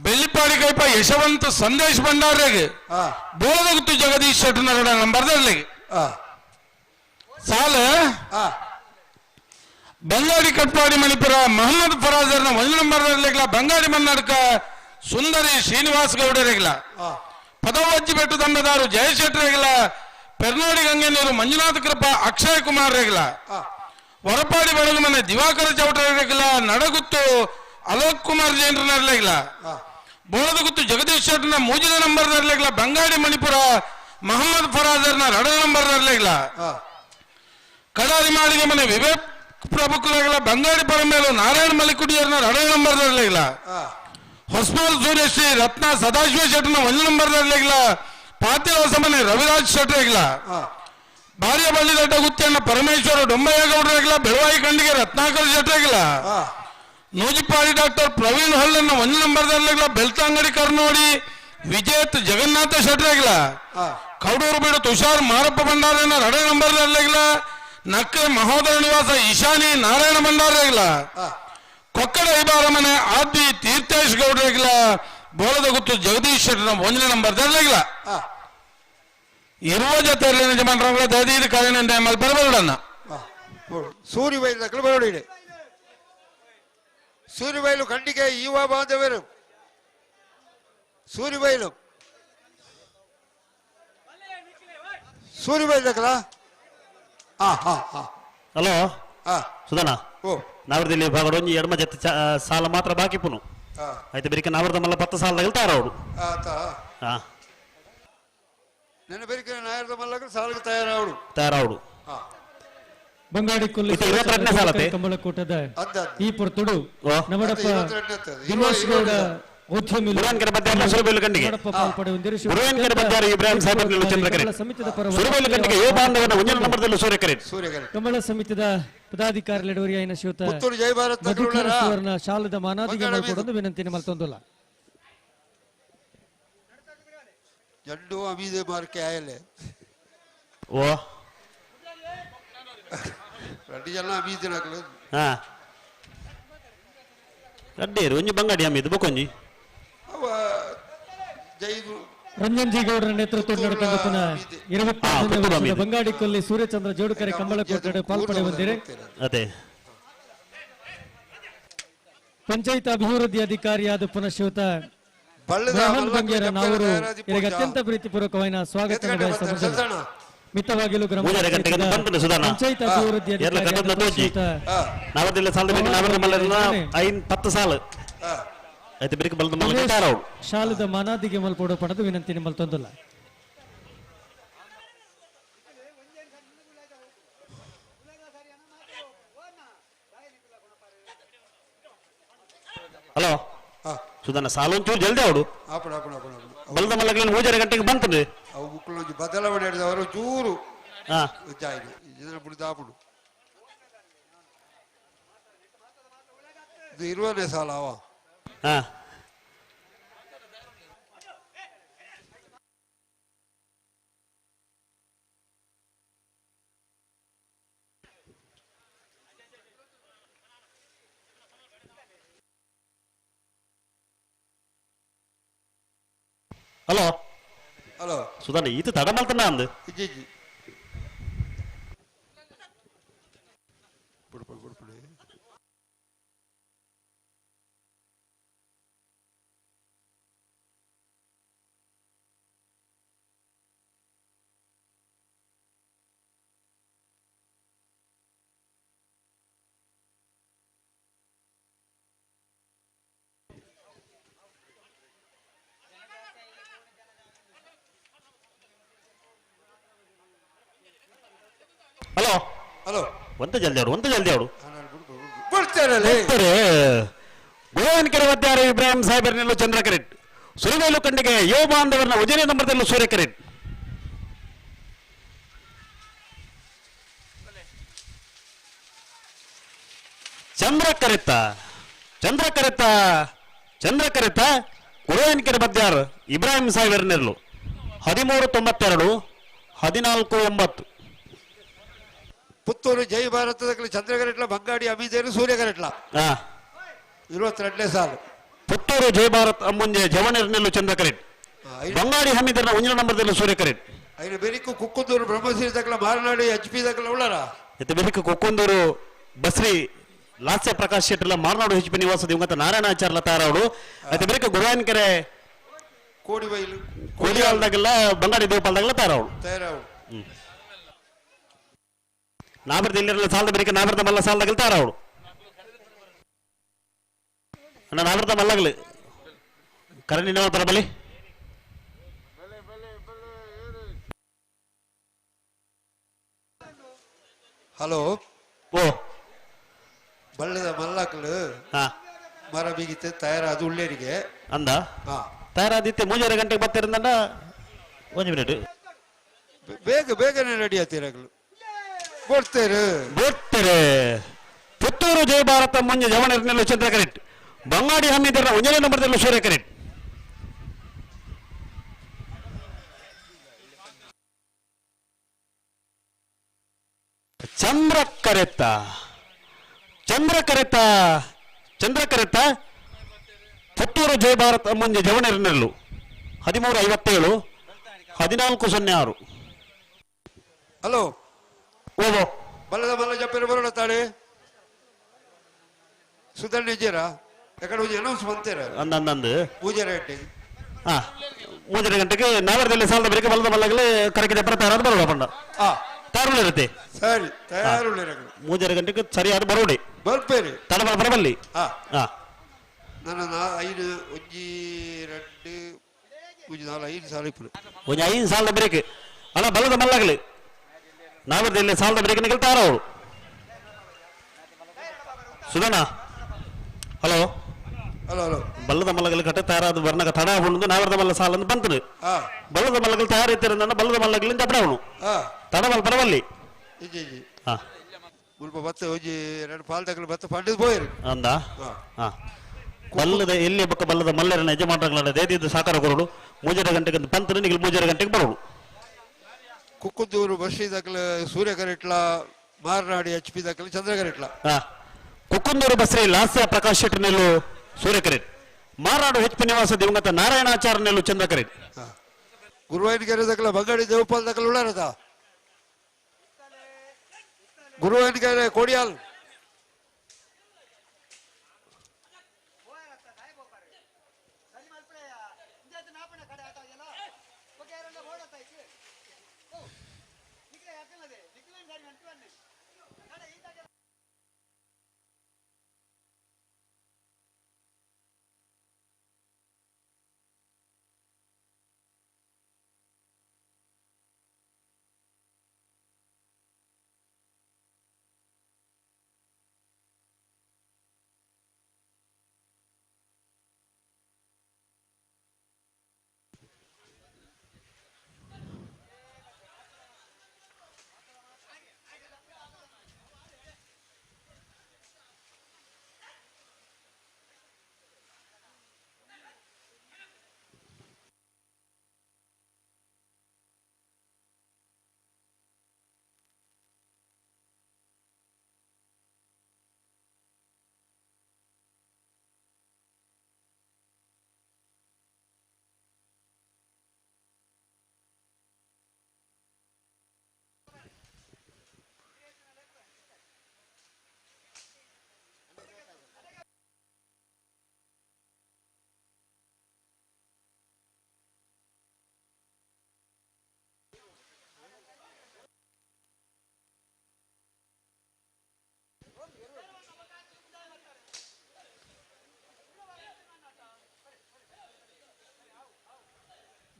ಬೆಳ್ಳಿಪಾಡಿ ಕೈಪ ಯಶವಂತ ಸಂದೇಶ್ ಭಂಡಾರಿಗೆ, ಬೋಳದಗುತ್ತು ಜಗದೀಶ್ ಶೆಟ್ಟರ್ನ 2 ನಂಬರ್ದರ್ಲಿಗೆ ಸಾಲ. ಬಂಗಾಡಿ ಕಟ್ಪಾಡಿ ಮಣಿಪುರ ಮೊಹಮ್ಮದ್ ಫರಾಜರ್ನ 1 ನಂಬರ್ದರ್ಲಿಗ್ಲ, ಬಂಗಾಡಿ ಮನ್ನಡ್ಕ ಸುಂದರಿ ಶ್ರೀನಿವಾಸ್ ಗೌಡರಿಗ್ಲ, ಪದವಜ್ಜಿ ಬೆಟ್ಟು ದಂಡದಾರು ಜಯಶೆಟ್ಟರಿಗ್ಲ, ಪೆರ್ನಾಡಿ ಗಂಗೆನೀರು ಮಂಜುನಾಥ ಕೃಪಾ ಅಕ್ಷಯ್ ಕುಮಾರ್ ರೆಗ್ಲ, ವರಪಾಡಿ ಬೆಳಗುಮನೆ ದಿವಾಕರ ಚೌಟರಿಗ್ಲ, ನಡಗುತ್ತು ಅಲೋಕ್ ಕುಮಾರ್ ಜೈನ್ರನರ್ಲಿಗ್ಲ, ಬೋಳದಗುತ್ತು ಜಗದೀಶ್ ಶೆಟ್ಟರ್ನ 3 ನಂಬರ್ದರ್ಲಿಗ್ಲ, ಬಂಗಾಡಿ ಮಣಿಪುರ ಮೊಹಮ್ಮದ್ ಫರಾಜರ್ನ 2 ನಂಬರ್ದರ್ಲಿಗ್ಲ, ಕಡಾರಿ ಮಾಳಿಗೆ ಮನೆ ವಿವೇಕ್ ಪ್ರಭುಕುಲಗಳ ಬಂಗಾಡಿ ಪರಮೇಲು ನಾರಾಯಣ ಮಲಿಕುಡಿಯರ್ನ 2 ನಂಬರ್ದರ್ಲಿಗ್ಲ, ಹೊಸ್ಮಾಲ್ ಸೂರ್ಯಶ್ರೀ ರತ್ನ ಸದಾಶಿವ ಶೆಟ್ಟರ್ನ 1 ನಂಬರ್ದರ್ಲಿಗ್ಲ, ಪಾತಿಲ ಮನೆ ರವಿರಾಜ್ ಶೆಟ್ಟರಿಗ್ಲ, ಭಾರ್ಯ ಬಳ್ಳಿದಡ್ಡ ಗುತ್ತಿಯಣ್ಣ ಪರಮೇಶ್ವರ ಡೊಂಬಯ್ಯಗೌಡರಿಗ್ಲ, ಬೆಳವಾಯಿ ಖಂಡಿಗೆ ರತ್ನಾಕರ್ ಶೆಟ್ಟರಿಗ್ಲ, ನೂಜಿಪಾಡಿ ಡಾಕ್ಟರ್ ಪ್ರವೀಣ್ ಹೊಳ್ಳನ್ನ 1 ನಂಬರ್ದರ್ಲಿಗ್ಲ, ಬೆಳ್ತಂಗಡಿ ಕರ್ನೋಡಿ ವಿಜೇತ್ ಜಗನ್ನಾಥ ಶೆಟ್ಟರಿಗ್ಲ, ಕೌಡೂರು ಬೀಡು ತುಷಾರ್ ಮಾರಪ್ಪ ಭಂಡಾರನ 2 ನಂಬರ್ದರ್ಲಿಗ್ಲ, ನಕ್ಕೆ ಮಹೋದರ ನಿವಾಸ ಈಶಾನಿ ನಾರಾಯಣ ಭಂಡಾರಿಗ್ಲ, ಕೊಕ್ಕಡ ಐಬಾರ ಮನೆ ಆದಿ ತೀರ್ಥೇಶ್ ಗೌಡರಿಗ್ಲ, ಬೋಳದ ಗುತ್ತು ಜಗದೀಶ್ ಶೆಟ್ಟರ್ನ 1 ನಂಬರ್ದರ್ಲಿಗ್ಲ. 20 ಜೊತೆಯಲ್ಲಿ ಯಜಮಾನರ ದಯದೀದ ಕಾಲಿನ ಟೈಮಲ್ಲಿ ಬರಬೇಡಣ್ಣ. ಸೂರ್ಯಬೈಲ್ ದಕ್ಕಲು ಬರೋಡಿ ಸೂರ್ಯಬೈಲು ಖಂಡಿಗೆ ಯುವ ಬಾಂಧವರು ಸೂರ್ಯಬೈಲು ಸೂರ್ಯಬೈಲ್ ದಕ್ಕಲ. ಹಲೋ ಸುಧಾನ ನಾವರದಲ್ಲಿ ಭಾಗಡು ಒಂಜಿ ಎಡಮ ಜೊತೆ ಸಾಲ ಮಾತ್ರ ಬಾಕಿ ಪುನು ಆಯ್ತು ಬೆರಿಕೆ ನಾವರದ ಮಲ್ಲ 10 ಸಾಲ ತಯಾರವಡು. ನನ್ನ ಬೆರಿಕೆ ನಾಯರದ ಮಲ್ಲಗಳು ಸಾಲಕ್ಕೆ ತಯಾರಾವಡು ತಯಾರಾವಡು. ಬಂಗಾಡಿ ಕೊಲ್ಲಿ ಕಂಬಳಕೂಟದ ಈ ಪೊರ್ತುಡು ನವಡಪ್ಪ ದಿನೇಶ್ ಗೌಡ ಕಮಲ ಸಮಿತಿದ ಪದಾಧಿಕಾರಿಗಳು ಶ್ರೀಯುತ ಸುವರ್ಣ ಶಾಲದ ಮಾನಾದಿಗೆ ಮಾಡಿಕೊಡಲು ವಿನಂತಿ ಮಲ್ತೊಂದುಲ್ಲ. ಜಡ್ಡು ಅಮೀದೆ ಮಾರ್ಕೆ ಆಯಲೆ ಓ ರೆಡ್ಡಿ ಜನ ಅಮೀದೆ ನಾಕಲು. ಹಾ ರಡ್ಡೇರು ಒಂಜಿ ಬಂಗಾಡಿ ಅಮ್ಮಿದು ಬೊಕೊಂಜಿ ಅವ ಜೈ ರಂಜನ್ ಜಿ ಗೌಡರ ನೇತೃತ್ವದಲ್ಲಿ ನಡೆದ ಪುನಃ 25ನೇ ವರ್ಷದ ಬಂಗಾಡಿ ಕೊಲ್ಲಿ ಸೂರ್ಯಚಂದ್ರ ಜೋಡುಕರೆ ಕಂಬಳಕೋಟೆ ಪಾಲ್ಪಡೆ ಹೊಂದಿರೆ. ಅದೇ ಪಂಚಾಯತ್ ಅಭಿವೃದ್ಧಿ ಅಧಿಕಾರಿಯಾದ ಪುನಃ ಶ್ರೀಯುತ ಮೋಹನ್ ಬಂಗೇರ ನಾವರು ಇವರಿಗೆ ಅತ್ಯಂತ ಪ್ರೀತಿಪೂರ್ವಕವಾದ ಸ್ವಾಗತ ಮಿತವಾಗಿಲು ಗ್ರಾಮ ಪಂಚಾಯತ್ ಅಭಿವೃದ್ಧಿ ಶಾಲದ ಮಾನಾದಿಗೆ ಮಲ್ಪೋಡು ಪಡೆದು ವಿನಂತಿ ನಿಮ್ಮಲ್ಲಿ ತಂದಿಲ್ಲ. ಹಲೋ ಸುಧಾನ ಸಾಲು ಒಂಚೂರು ಜಲ್ದಿ ಅವಡು ಬಲದ ಮಲ್ಲಗ್ಲಿನ 3:30 ಗಂಟೆಗೆ ಬಂತನ್ರಿ. ಅವು ಮಕ್ಕಳು ಬದಲಾವಣೆ ಅವರು ಚೂರು ಇದು ಇರುವನೇ ಸಾಲ ಅವ. ಹಲೋ ಹಲೋ ಸುಧಾನ ಈತ ತಡ ಮಲ್ತನ ಅಂದು. ಇಜ್ಜಿ ಇಜ್ಜಿ ಹಲೋ ಹಲೋ ಒಂತ ಜಲ್ದಿ ಅವಡು, ಒಂತ ಜಲ್ದಿ ಅವಡು. ಬರ್ತಾರೆ ಗೋವನ್ಕೆರೆ ಮಧ್ಯಾರು ಇಬ್ರಾಹಿಂ ಸಾಹೇಬರ್ನೆಲ್ಲೂ ಚಂದ್ರ ಕರೆಟ್, ಸುರಿವೇಲು ಕಂಡಿಗೆ ಯುವ ಬಾಂಧವರನ್ನ ಉಜನೆ ನಂಬರ್ದಲ್ಲೂ ಸೂರ್ಯ ಕರೆಟ್. ಚಂದ್ರ ಕರೆತ್ತ ಚಂದ್ರ ಕರೆತ್ತ ಚಂದ್ರ ಕರೆತ್ತ ಗುರುವನ್ಕೆರೆ ಮಧ್ಯಾರು ಇಬ್ರಾಹಿಂ ಸಾಹೇಬರ್ನೆಲ್ಲೂ 13.92 14.9. ಪುತ್ತೂರು ಜೈ ಭಾರತದ ಚಂದ್ರಗರೆಟ್ಲ ಬಂಗಾಡಿ ಅಮೀದೇರು ಸೂರ್ಯಗರೆಟ್ಲ 22ನೇ ಸಾಲು. ಪುತ್ತೂರು ಜೈ ಭಾರತ್ ಮುಂಜೆ ಜವನಿರ್ನೆಲ್ಲು ಚಂದ್ರಕರೆಟ್, ಬಂಗಾಡಿ ಹಮೀದರ್ನ ಒಂಜನ ನಂಬರ್ದಲ್ಲೂ ಸೂರ್ಯಕರೆಟ್. ಐನ ಬೆರಿಕು ಕುಕ್ಕುಂದೂರು ಬ್ರಹ್ಮಶ್ರೀ ದಕ್ಕಲ ಮಾರನಾಡಿ ಎಚ್ ಪಿ ದಕ್ಕಲ ಉಳ್ಳಾರ. ಇತ್ತ ಬೆರಿಕು ಕುಕ್ಕುಂದೂರು ಬಸ್ರಿ ಲಾಸ್ಯ ಪ್ರಕಾಶ್ ಶೆಟ್ಟರ್ಲ ಮಾರನಾಡು ಎಚ್ ಪಿ ನಿವಾಸ ದಿವಂಗತ ನಾರಾಯಣಾಚಾರ್ಲ ತಾರವಡು. ಅತ್ತ ಬೆರಿಕು ಗುರುವಾಯನಕೆರೆ ಕೋಡಿಬೈಲು ಕೋಡಿಯಾಲ್ದಾಗೆಲ್ಲ ಬಂಗಾಡಿ ದೇವಪಾಲ್ದಾಗೆಲ್ಲ ತಾರವಡು ತಯಾರವಡು. ನಾಬರ್ದ ಇಲ್ಲಿರಲ್ಲ ಸಾಲದ ಬರಿಕ ನಾಬರ್ದ ಮಲ್ಲ ಸಾಲದಾಗಲ್ ತಾರವಡು ಅಣ್ಣ ನಾಬರ್ದ ಮಲ್ಲಗಲು ಕರಣಿ ತರ ಬಲಿ. ಹಲೋ ಓ ಬಳ್ಳದ ಮಲ್ಲಕಲು ಮರ ಬೀಗಿತ್ತೆ ತಯಾರಾದ ಉಳ್ಳೇರಿಗೆ ಅಂದ ತಯಾರಾದಿತ್ತೆ 3:30 ಗಂಟೆಗೆ ಬರ್ತಿರಂದ ಒಂದು ಮಿನಿಟ್ ಬೇಗ ಬೇಗನೆ ರೆಡಿ ಆಗ್ತಿರಗಲು ಬರ್ತಾರೆ ಬರ್ತಾರೆ. ಪುತ್ತೂರು ಜಯ ಭಾರತ ಮುಂಜೆ ಜವನಿರ್ನೆಲ್ಲು ಚಂದ್ರ ಕರೆಟ್, ಬಂಗಾಡಿ ಹಮ್ಮಿದರ ಒಂಜನೇ ನಂಬರ್ದಲ್ಲೂ ಸೂರ್ಯ ಕರೆಟ್. ಚಂದ್ರ ಕರೆತ್ತ ಚಂದ್ರ ಕರೆತ್ತ ಚಂದ್ರ ಕರೆತ್ತ ಪುತ್ತೂರು ಜಯ ಭಾರತ ಮುಂಜೆ ಜವನಿರ್ನೆಲ್ಲು 13.57 14.06. ಹಲೋ ಓವೋ ಬಲ್ಲದ ಮಲ್ಲ ಜಪ್ಪೇರು ಬರೋಣ ತಾಳೆ ಸುಧರ್ಣ ಇದ್ದೀರಾ ಯಾಕಡೆ ಒಂಜಿ ಅನೌನ್ಸ್ ಬಂತೀರ ಅಂದಂದು ಪೂಜಾರಿ ಗಂಟೆಗೆ 3:30 ಗಂಟೆಗೆ ನಾವರದಲ್ಲಿ ಸಾಲದ ಬಳಿಕ ಬಲ್ಲದ ಮಲ್ಲಗಲೇ ಕರಕಿದೆ ಬರ ತಯಾರಾದ ಬರೋಣ ಪಂಡ ತಯಾರುಳ್ಳಿರುತ್ತೆ. ಸರಿ ತಯಾರುಳ್ಳಿರ 3:30 ಗಂಟೆಗೆ ಸರಿಯಾದ ಬರೋಡಿ ಬರ್ಪೇರಿ ತಡ ಬರಬಲ್ಲಿ. ನನ್ನ 5 1 2 3 4 5 ಸಾಲ ಇಪ್ಪು ಒಂಜಿ 5 ಸಾಲದ ಬ್ರೇಕ್ ಅಲ್ಲ ಬಲ್ಲದ ಮಲ್ಲಗಲಿ ನಾವರದಲ್ಲಿ ಸಾಲದ ಬ್ರೇಕ್ ನಿಲ್ತಾರ ಅವರು. ಸುಧಣ್ಣ ಹಲೋ ಹಲೋ ಹಲೋ ಬಲ್ಲದ ಮಲ್ಲಗಲು ಕಟ್ಟ ತಯಾರಾದ ಬರ್ನಗ ತಡ ಹುಣ್ಣು ನಾವರದ ಮಲ್ಲ ಸಾಲ ಅಂತ ಬಂತನು. ಬಲ್ಲದ ಮಲ್ಲಗಲು ತಯಾರಿತ್ತಿರಂದ ಬಲ್ಲದ ಮಲ್ಲಗಲಿಂದ ಅಪ್ಪಡವನು ತಡ ಮಲ್ ಪರವಲ್ಲಿ. ಮುಲ್ಪ ಬತ್ತ ಒಂಜಿ 2 ಪಾಲ್ ತಗಲು ಬತ್ತ ಪಂಡಿದ್ ಪೋಯಿರು ಅಂದ. ಬಲ್ಲದ ಎಲ್ಲಿ ಬಕ್ಕ ಬಲ್ಲದ ಮಲ್ಲರನ್ನ ಯಜಮಾನಗಳ ದೇದಿದ್ದು ಸಾಕಾರ ಕೊರಡು 3:30 ಗಂಟೆಗೆ ಬಂತನು ನಿಗಲು 3:30 ಗಂಟೆಗೆ ಬರೋಡು. ಕುಕ್ಕುಂದೂರು ಬಸ್ರಿ ದಕ್ಕಲ ಸೂರ್ಯಕರೆಟ್ಲ ಮಾರನಾಡಿ ಎಚ್ ಪಿ ದಕ್ಕಲ ಚಂದ್ರಕರೆಟ್ಲ. ಕುಕ್ಕುಂದೂರು ಬಸ್ರಿ ಲಾಸ್ಯ ಪ್ರಕಾಶ್ ಶೆಟ್ಟರ್ನೆಲ್ಲು ಸೂರ್ಯಕರೇಟ್ ಮಾರಾಡು ಹೆಚ್ ನಿವಾಸ ದಿವಂಗತ ನಾರಾಯಣಾಚಾರ್ಯನೆಲ್ಲು ಚಂದ್ರಕರೇಟ್ ಗುರುವಾಯನಕೆರೆ ದಕಲ ಬಂಗಾಡಿ ದೇವಪಾಲ್ ದಕಲ ಉಳ್ಳಾರದ ಗುರುವಾಯನಕೆರೆ ಕೋಡಿಯಾಲ್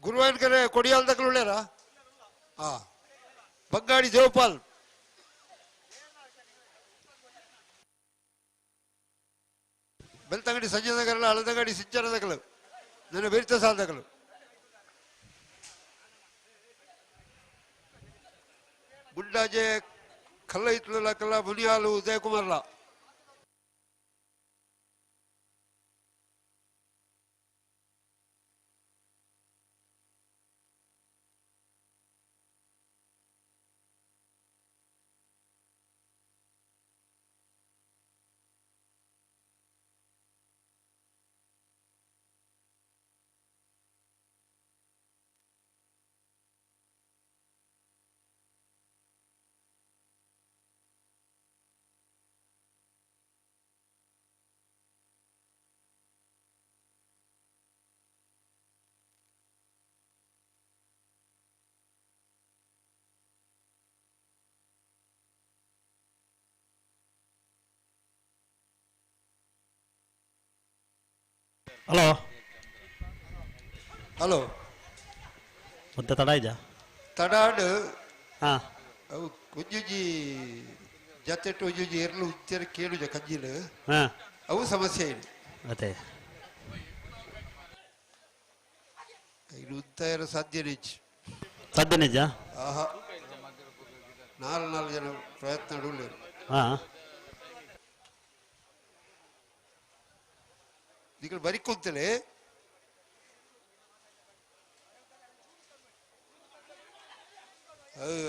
ಗುರುವಾಯನಕೆರೆ ಕೊಡಿಯಾಲ್ ದಕಲ ಉಳ್ಳಾರ ಹಾ ಬಂಗಾಡಿ ದೇವಪಾಲ್ ಬೆಳ್ತಂಗಡಿ ಸಂಜೆ ನಗರಲ್ಲ ಹಳದಂಗಡಿ ಸಿಂಚನ ದಕಲು ನನ್ನ ಬೆರಿತ ಸಾಲ ದಕಲು ಗುಂಡಾಜೆ ಕಲ್ಲ ಇತ್ಲ ಕಲ್ಲ ಮುನಿಯಾಲು ಉದಯಕುಮಾರ್ಲ ಹಲೋ ಹಲೋ ಮತ್ತೆ ತಡ ಇದ್ಯಾ ತಡಾಡು ಹಾ ಅವು ಒಂಜೊಂಜಿ ಜತೆಟ್ ಒಂಜೊಂಜಿ ಎರ್ಲು ಉತ್ತರ ಕೇಳುಜ ಕಜ್ಜಿಲು ಹಾ ಅವು ಸಮಸ್ಯೆ ಇಲ್ಲ ಅದೇ ಇದು ಉತ್ತಾಯರ ಸಾಧ್ಯ ನಿಜ ಸಾಧ್ಯ ನಿಜ ಆಹಾ ನಾಲ್ಕು ನಾಲ್ಕು ಜನ ಪ್ರಯತ್ನ ಉಳ್ಳೇರು ಹಾ ಈಗ ಬರಿಕೊಂತಲೇ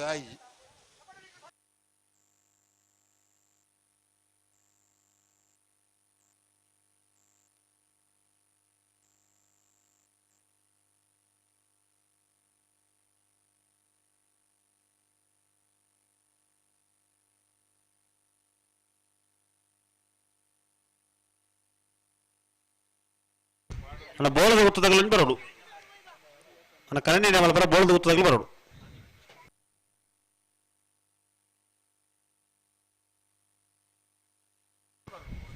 ಆಯ್ ಅಣ್ಣ ಬೋಳದ ಗುತ್ತದಾಗಲೂ ಬರೋಡು ಅಣ್ಣ ಕರಣಿ ಬರ ಬೋಳದ ಗುತ್ತದಾಗಲೂ ಬರೋಡು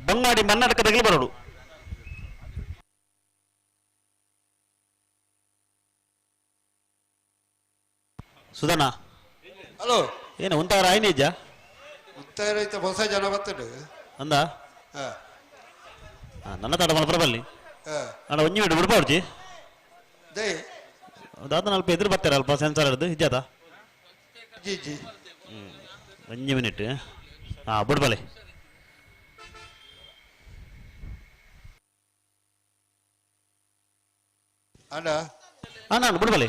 ಬಂಗಾಡಿ ಮನ್ನಡಕದಾಗಲೂ ಬರೋಡು ಸುಧಣ್ಣ ಹಲೋ ಏನು ಒಂಥರ ಆಯ್ನಿಜ್ಜಾ ಉತ್ತಾಯ ರೈತ ಹೊಸ ಜನ ಬರ್ತದೆ ಅಂದ ಹಾ ಆ, ನನ್ನ ತಡ ಮಲ್ಪರ ಬಲ್ಲಿ ಹಾ ಅಣ್ಣ ಒಂಜಿ ಮಿನಿಟ್ ಬಿಡ್ಬಾರ್ಜಿ ದೈ ದಾದ ಅಲ್ಪ ಎದುರು ಬರ್ತಾರೆ ಅಲ್ಪ ಸೆನ್ಸರ್ ಹಿಡ್ದು ಇಜ್ಜಾತ ಜಿ ಜಿ ಒಂಜಿ ಮಿನಿಟ್ ಹಾ ಬಿಡ್ಬಲೆ ಅಣ್ಣ ಅಣ್ಣ ಅಣ್ಣ ಬಿಡ್ಬಲೆ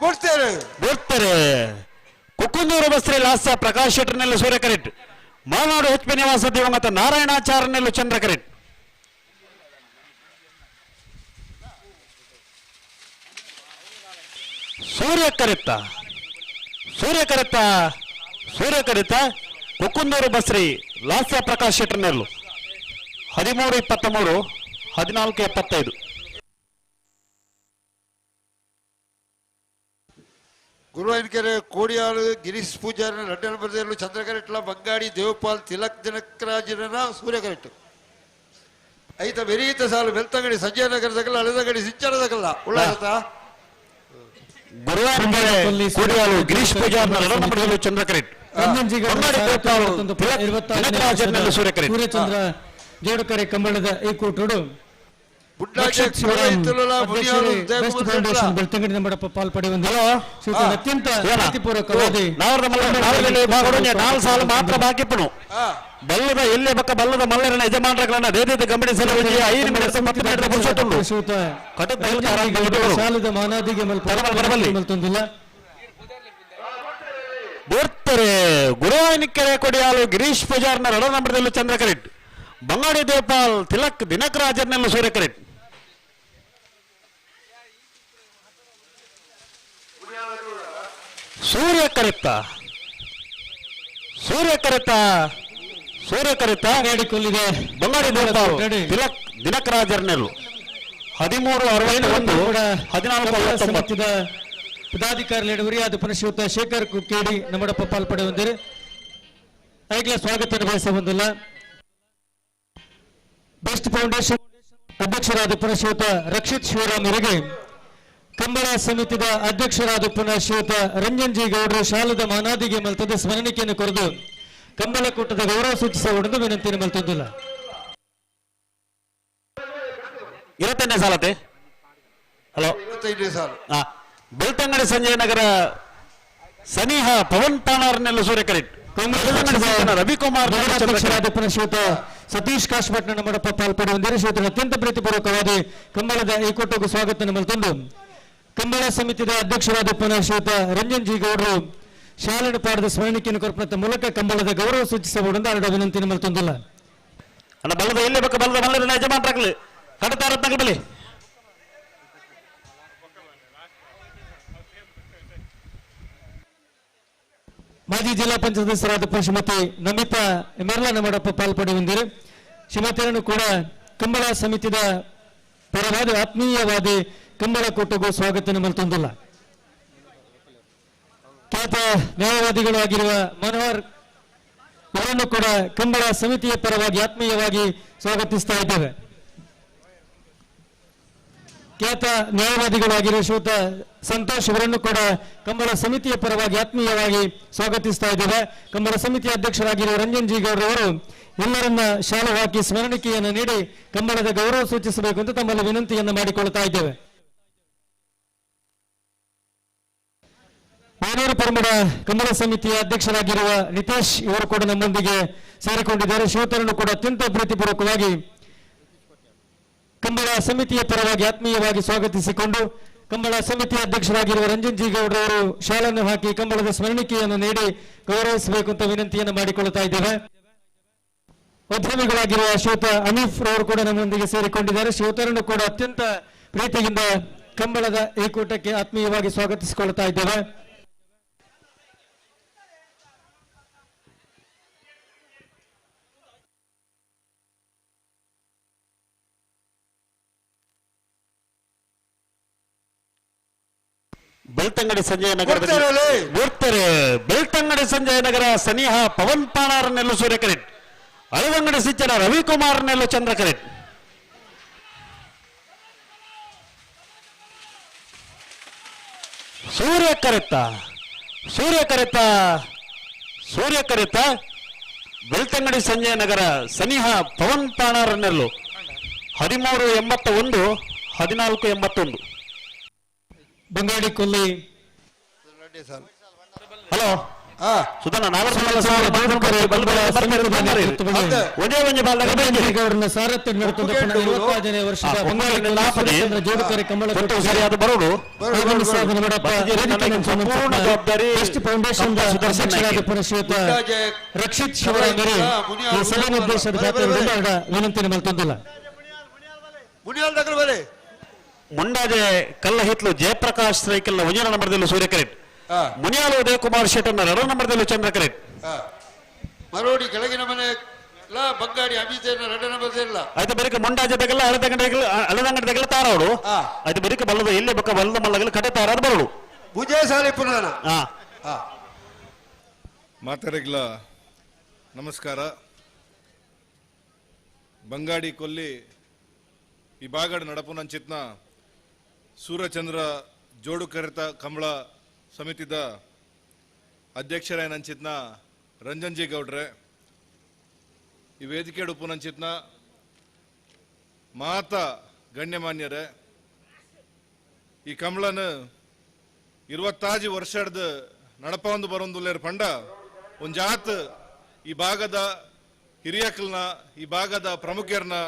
ಕೊಡ್ತೇವೆ ಬರ್ತಾರೆ. ಕುಕ್ಕುಂದೂರು ಬಸ್ರಿ ಲಾಸ್ಯ ಪ್ರಕಾಶ್ ಶೆಟ್ಟರ್ನೆಲ್ಲ ಸೂರ್ಯ ಕರೆಕ್ಟ್. ಮಾನಾಡು ಎಚ್ ಪಿ ನಿವಾಸ ದಿವಂಗತ ನಾರಾಯಣಾಚಾರ್ಯನೆಲ್ಲ ಚಂದ್ರ ಕರೆಕ್ಟ್. ಸೂರ್ಯ ಕರೆತ್ತ ಸೂರ್ಯ ಕರೆತ್ತ ಸೂರ್ಯ ಕರೆತ್ತ ಕುಕ್ಕುಂದೂರು ಬಸ್ರಿ ಲಾಸ್ಯ ಪ್ರಕಾಶ್ ಶೆಟ್ಟರ್ನೆಲ್ಲು 13-23 14-75. ಗುರುವಾಯನಕೆರೆ ಕೋಡಿಯಾಳು ಗಿರೀಶ್ ಪೂಜಾರಿನ ರಡ್ಡನ ಬರೆದಲ್ಲೂ ಚಂದ್ರಕರೆಟ್ಲ ಬಂಗಾಡಿ ದೇವಪಾಲ್ ತಿಲಕ್ ದಿನಕರಾಜನ ಸೂರ್ಯಕರೆಟ್ಟು ಐತ ಬೆರೀತ ಸಾಲು ಬೆಳ್ತಂಗಡಿ ಸಂಜಯ ನಗರದಗಲ್ಲ ಹಳೆದಂಗಡಿ ಸಿಂಚನದಗಲ್ಲ ಉಳ್ಳಾಗತ್ತ. ಗುರುವಾಯನಕೆರೆ ಕೋಡಿಯಾಳು ಗಿರೀಶ್ ಪೂಜಾರಿನ ರಡ್ಡನ ಬರೆದಲ್ಲೂ ಚಂದ್ರಕರೆಟ್ ಸೂರ್ಯಚಂದ್ರ ಜೋಡಕರೆ ಕಂಬಳದ ಈ ಕೂಟೋಡು ಬೆಳ್ತಂಗಡಿ ನಮ್ಮಡಪ್ಪ ಪಾಲ್ಪಡೆಯುವಂತ ಅತ್ಯಂತ ಪ್ರೀತಿಪೂರ್ವಕವಾದ ನಾಲ್ಕು ಸಾಲು ಮಾತ್ರ ಬಾಕಿ ಪುಣು ಬಲ್ಲದ ಎಲ್ಲೇ ಬಕ್ಕ ಬಲ್ಲದ ಮಲ್ಲರನ ಯಜಮಾನರಗಳನ್ನ ದೇದೇದ ಗಮನಿಸಲು 5 ನಿಮಿಷ 10 ಮೀಟರ್ ಪುರುಷೋತ್ತಮ ಶಾಲದ ಮಾನಾದಿಗೆ ಮಲ್ತೊಂದಿಲ್ಲ. ಬರ್ತಾರೆ. ಗುರುವಾಯನಕೆರೆ ಕೊಡಿಯಾಲು ಗಿರೀಶ್ ಪೂಜಾರ್ನ ರಡ ನಂಬರದಲ್ಲಿ ಚಂದ್ರಕರೆಟ್ ಬಂಗಾಡಿ ದೇವಪಾಲ್ ತಿಲಕ್ ದಿನಕರಾಜರ್ನೆಲ್ಲ ಸೂರ್ಯಕರೆಟ್. ಸೂರ್ಯ ಕರೆತ್ತ ಸೂರ್ಯ ಕರೆತ್ತ ಸೂರ್ಯ ಕರೆತ್ತ ಬಂಗಾಡಿ ದೇವಪಾಲ್ ತಿಲಕ್ ದಿನಕರಾಜರ್ನೆಲ್ಲು 13-61 14-59. ಪದಾಧಿಕಾರಿ ಅದು ಪುನಃ ಶೇಖರ್ ಕುಕ್ಕೇಡಿ ನಮ್ಮಡಪ್ಪ ಪಾಲ್ಪಡೆಯುವಂದಿರು ಈಗಲೇ ಸ್ವಾಗತ ಬಯಸಬಂದಿಲ್ಲ. ಬೆಸ್ಟ್ ಫೌಂಡೇಶನ್ ಅಧ್ಯಕ್ಷರಾದ ಪುನಃ ರಕ್ಷಿತ್ ಶಿವರಾಮ್ ಅವರಿಗೆ ಕಂಬಳ ಸಮಿತಿಯ ಅಧ್ಯಕ್ಷರಾದ ಪುನಃ ಶ್ರೀಯುತ ರಂಜನ್ ಜಿ ಗೌಡರು ಶಾಲದ ಮಾನಾದಿಗೆ ಮಲ್ತದ ಸ್ಮರಣಿಕೆಯನ್ನು ಕೊರೆದು ಕಂಬಳ ಕೂಟದ ಗೌರವ ಸೂಚಿಸಬಹುದು ವಿನಂತಿಯನ್ನು ಮಲ್ತೊಂದಿಲ್ಲ. 25ನೇ ಸಾಲತೆ. ಹಲೋ ಬೆಳ್ತಂಗಡಿ ಸಂಜಯ ನಗರ ಸನಿಹ ಪವನ್ ಪಾಣಾರ್ನೆಲ್ಲ ಸೂರ್ಯ ಕರೆಕ್ಟ್. ರವಿಕುಮಾರ್ ಶ್ರೀಯುತ ಸತೀಶ್ ಕಾಶ್ಮಟ್ನ ನಮ್ಮಡಪ್ಪ ಪಾಲ್ಪಡೆಯುವಂದಿರು ಶ್ರೀಯುತ ಅತ್ಯಂತ ಪ್ರೀತಿಪೂರ್ವಕವಾದ ಕಂಬಳದ ಈ ಕೂಟಕ್ಕೂ ಸ್ವಾಗತ ಮಲ್ತೊಂದು ಕಂಬಳ ಸಮಿತಿಯ ಅಧ್ಯಕ್ಷರಾದ ಪುನಃ ಶ್ರೀಯುತ ರಂಜನ್ ಜಿ ಗೌಡರು ಶಾಲೆನ ಪಾಡದ ಸ್ಮರಣಿಕೆಯನ್ನು ಕೊರಪದ ಮೂಲಕ ಕಂಬಳದ ಗೌರವ ಸೂಚಿಸಬಹುದು ಎರಡು ವಿನಂತಿಯನ್ನು ಮಲ್ತೊಂದಿಲ್ಲ. ಅಣ್ಣ ಬಲ್ಲದ ಎಲ್ಲಿ ಬೇಕು ಬಲ್ಲದ ಮಲ್ಲರ ಯಜಮಾನ್ರಾಗ್ಲಿ ಕಡತಾರ ಬಲಿ. ಮಾಜಿ ಜಿಲ್ಲಾ ಪಂಚಾಯತ್ ಸದಸ್ಯರಾದ ಶ್ರೀಮತಿ ನಮಿತಾ ಮೆರ್ಲಾ ನಮ್ಮಡಪ್ಪ ಪಾಲ್ಪಡೆಯುವಂದಿರು ಶ್ರೀಮತಿಯನ್ನು ಕೂಡ ಕಂಬಳ ಸಮಿತಿಯ ಪರವಾದ ಆತ್ಮೀಯವಾದ ಕಂಬಳ ಕೂಟಕ್ಕೂ ಸ್ವಾಗತ ಮಲ್ತೊಂದಿಲ್ಲ. ಖ್ಯಾತ ನ್ಯಾಯವಾದಿಗಳು ಆಗಿರುವ ಮನೋಹರ್ ಅವರನ್ನು ಕೂಡ ಕಂಬಳ ಸಮಿತಿಯ ಪರವಾಗಿ ಆತ್ಮೀಯವಾಗಿ ಸ್ವಾಗತಿಸ್ತಾ ಇದ್ದೇವೆ. ಖ್ಯಾತ ನ್ಯಾಯವಾದಿಗಳಾಗಿರುವ ಶ್ರೀಯುತ ಸಂತೋಷ್ ಅವರನ್ನು ಕೂಡ ಕಂಬಳ ಸಮಿತಿಯ ಪರವಾಗಿ ಆತ್ಮೀಯವಾಗಿ ಸ್ವಾಗತಿಸ್ತಾ ಇದ್ದೇವೆ. ಕಂಬಳ ಸಮಿತಿಯ ಅಧ್ಯಕ್ಷರಾಗಿರುವ ರಂಜನ್ ಜಿ ಗೌಡ್ರವರು ಎಲ್ಲರನ್ನ ಶಾಲು ಹಾಕಿ ಸ್ಮರಣಿಕೆಯನ್ನು ನೀಡಿ ಕಂಬಳದ ಗೌರವ ಸೂಚಿಸಬೇಕು ಅಂತ ತಮ್ಮಲ್ಲಿ ವಿನಂತಿಯನ್ನು ಮಾಡಿಕೊಳ್ತಾ ಇದ್ದೇವೆ. ಮಾನೂರು ಪರಮಡ ಕಂಬಳ ಸಮಿತಿಯ ಅಧ್ಯಕ್ಷರಾಗಿರುವ ನಿತೇಶ್ ಇವರು ಕೂಡ ನಮ್ಮೊಂದಿಗೆ ಸೇರಿಕೊಂಡಿದ್ದಾರೆ. ಶ್ರೀಯುತರನ್ನು ಕೂಡ ಅತ್ಯಂತ ಪ್ರೀತಿಪೂರ್ವಕವಾಗಿ ಕಂಬಳ ಸಮಿತಿಯ ಪರವಾಗಿ ಆತ್ಮೀಯವಾಗಿ ಸ್ವಾಗತಿಸಿಕೊಂಡು ಕಂಬಳ ಸಮಿತಿಯ ಅಧ್ಯಕ್ಷರಾಗಿರುವ ರಂಜನ್ ಜಿ ಗೌಡ್ರವರು ಶಾಲನ್ನು ಹಾಕಿ ಕಂಬಳದ ಸ್ಮರಣಿಕೆಯನ್ನು ನೀಡಿ ಗೌರವಿಸಬೇಕು ಅಂತ ವಿನಂತಿಯನ್ನು ಮಾಡಿಕೊಳ್ಳುತ್ತಾ ಇದ್ದೇವೆ. ಉದ್ಯಮಿಗಳಾಗಿರುವ ಶ್ರೀಯುತ ಅನೀಫ್ ರವರು ಕೂಡ ನಮ್ಮೊಂದಿಗೆ ಸೇರಿಕೊಂಡಿದ್ದಾರೆ. ಶ್ರೀಯುತರನ್ನು ಕೂಡ ಅತ್ಯಂತ ಪ್ರೀತಿಯಿಂದ ಕಂಬಳದ ಈ ಕೂಟಕ್ಕೆ ಆತ್ಮೀಯವಾಗಿ ಸ್ವಾಗತಿಸಿಕೊಳ್ಳುತ್ತಾ ಇದ್ದೇವೆ. ಬೆಳ್ತಂಗಡಿ ಸಂಜಯ ನಗರ ಬೆಳ್ತಂಗಡಿ ಸಂಜಯ ನಗರ ಸನಿಹ ಪವನ್ ಪಾಣಾರನೆಲ್ಲೂ ಸೂರ್ಯ ಕರೆಟ್, ಅಳವಂಗಡಿ ಸಿಚ್ಚನ ರವಿಕುಮಾರ್ನೆಲ್ಲೂ ಚಂದ್ರ ಕರೆಟ್. ಸೂರ್ಯ ಕರೆತ್ತ ಸೂರ್ಯ ಕರೆತ್ತ ಸೂರ್ಯ ಕರೆತ್ತ ಬೆಳ್ತಂಗಡಿ ಸಂಜಯ ನಗರ ಸನಿಹ ಪವನ್ ಪಾಣಾರನೆಲ್ಲು 1381 1481. ಬಂಗಾಡಿ ಕೊಲ್ಲಿ ಹಲೋ ಸುಧನ ಸಾರಥ್ಯ ನಡೆದುಕೊಂಡು ವರ್ಷದ ಜೋಡುಕರೆ ಕಂಬಳ ಸರಿಯಾದ ಬರೋಡು ಸಂಪೂರ್ಣ ಜವಾಬ್ದಾರಿ ಫೌಂಡೇಶನ್ ಸುದರ್ಶನ್ ನಾಯ್ಕ. ಶ್ರೀಯುತ ರಕ್ಷಿತ್ ಶಿವರಾಮರಿ ಈ ಸಭೆ ನಿರ್ದೇಶಕರ ವಿನಂತಿ ಮಲ್ತೊಂದಿಲ್ಲ. ಮುನಿಯಾಲ್ ದಗಲ್ ಬಲೆ. ಮುಂಡಾಜೆ ಕಲ್ಲ ಹಿತ್ಲು ಜಯಪ್ರಕಾಶ್ ಸೈಕಲ್ ಒಂಜನ ನಂಬರ್ದಲ್ಲಿ ಸೂರ್ಯ ಕರೆಟ್, ಮುನಿಯಾಲು ಉದಯ ಕುಮಾರ್ ಶೆಟ್ಟರ್ನ ಎರಡು ನಂಬರ್ದಲ್ಲಿ ಚಂದ್ರ ಕರೆಟ್. ಮರೋಡಿ ಕೆಳಗಿನ ಮನೆ ಬಂಗಾಡಿ ಅಮಿತ್ ಎರಡು ನಂಬರ್ ಇಲ್ಲ. ಆಯ್ತು ಬರಿಕ ಮುಂಡಾಜೆ ಬೇಕಲ್ಲ ಅಳದಂಗಡಿ ದಗಲ ತಾರವಡು. ಆಯ್ತು ಬರಿಕ ಬಲ್ಲದ ಎಲ್ಲಿ ಬಕ್ಕ ಬಲ್ಲದ ಮಲ್ಲಗಲ ಕಟೆ ತಾರಾದ ಬರಡು. ಭುಜೆ ಸಾಲಿ ಪುನಃ. ಮಾತಾಡಿಗ್ಲ ನಮಸ್ಕಾರ. ಬಂಗಾಡಿ ಕೊಲ್ಲಿ ಈ ಬಾಗಡ ನಡಪುನಂಚಿತ್ನ ಸೂರ್ಯಚಂದ್ರ ಜೋಡು ಕರೆತ ಕಂಬಳ ಸಮಿತಿದ ಅಧ್ಯಕ್ಷರಾಯನಂಚಿತ್ನ ರಂಜನ್ ಜಿ ಗೌಡ್ರೆ, ಈ ವೇದಿಕೆ ಉಪನಂಚಿತ್ನ ಮಾತಾ ಗಣ್ಯಮಾನ್ಯರೇ, ಈ ಕಂಬಳನ 25 ವರ್ಷದ ನಡಪ ಒಂದು ಬರೊಂದುಲ್ಲೇರ್ ಪಂಡ ಒಂಜಾತ್ ಈ ಭಾಗದ ಹಿರಿಯಕಲ್ನ ಈ ಭಾಗದ ಪ್ರಮುಖರ್ನ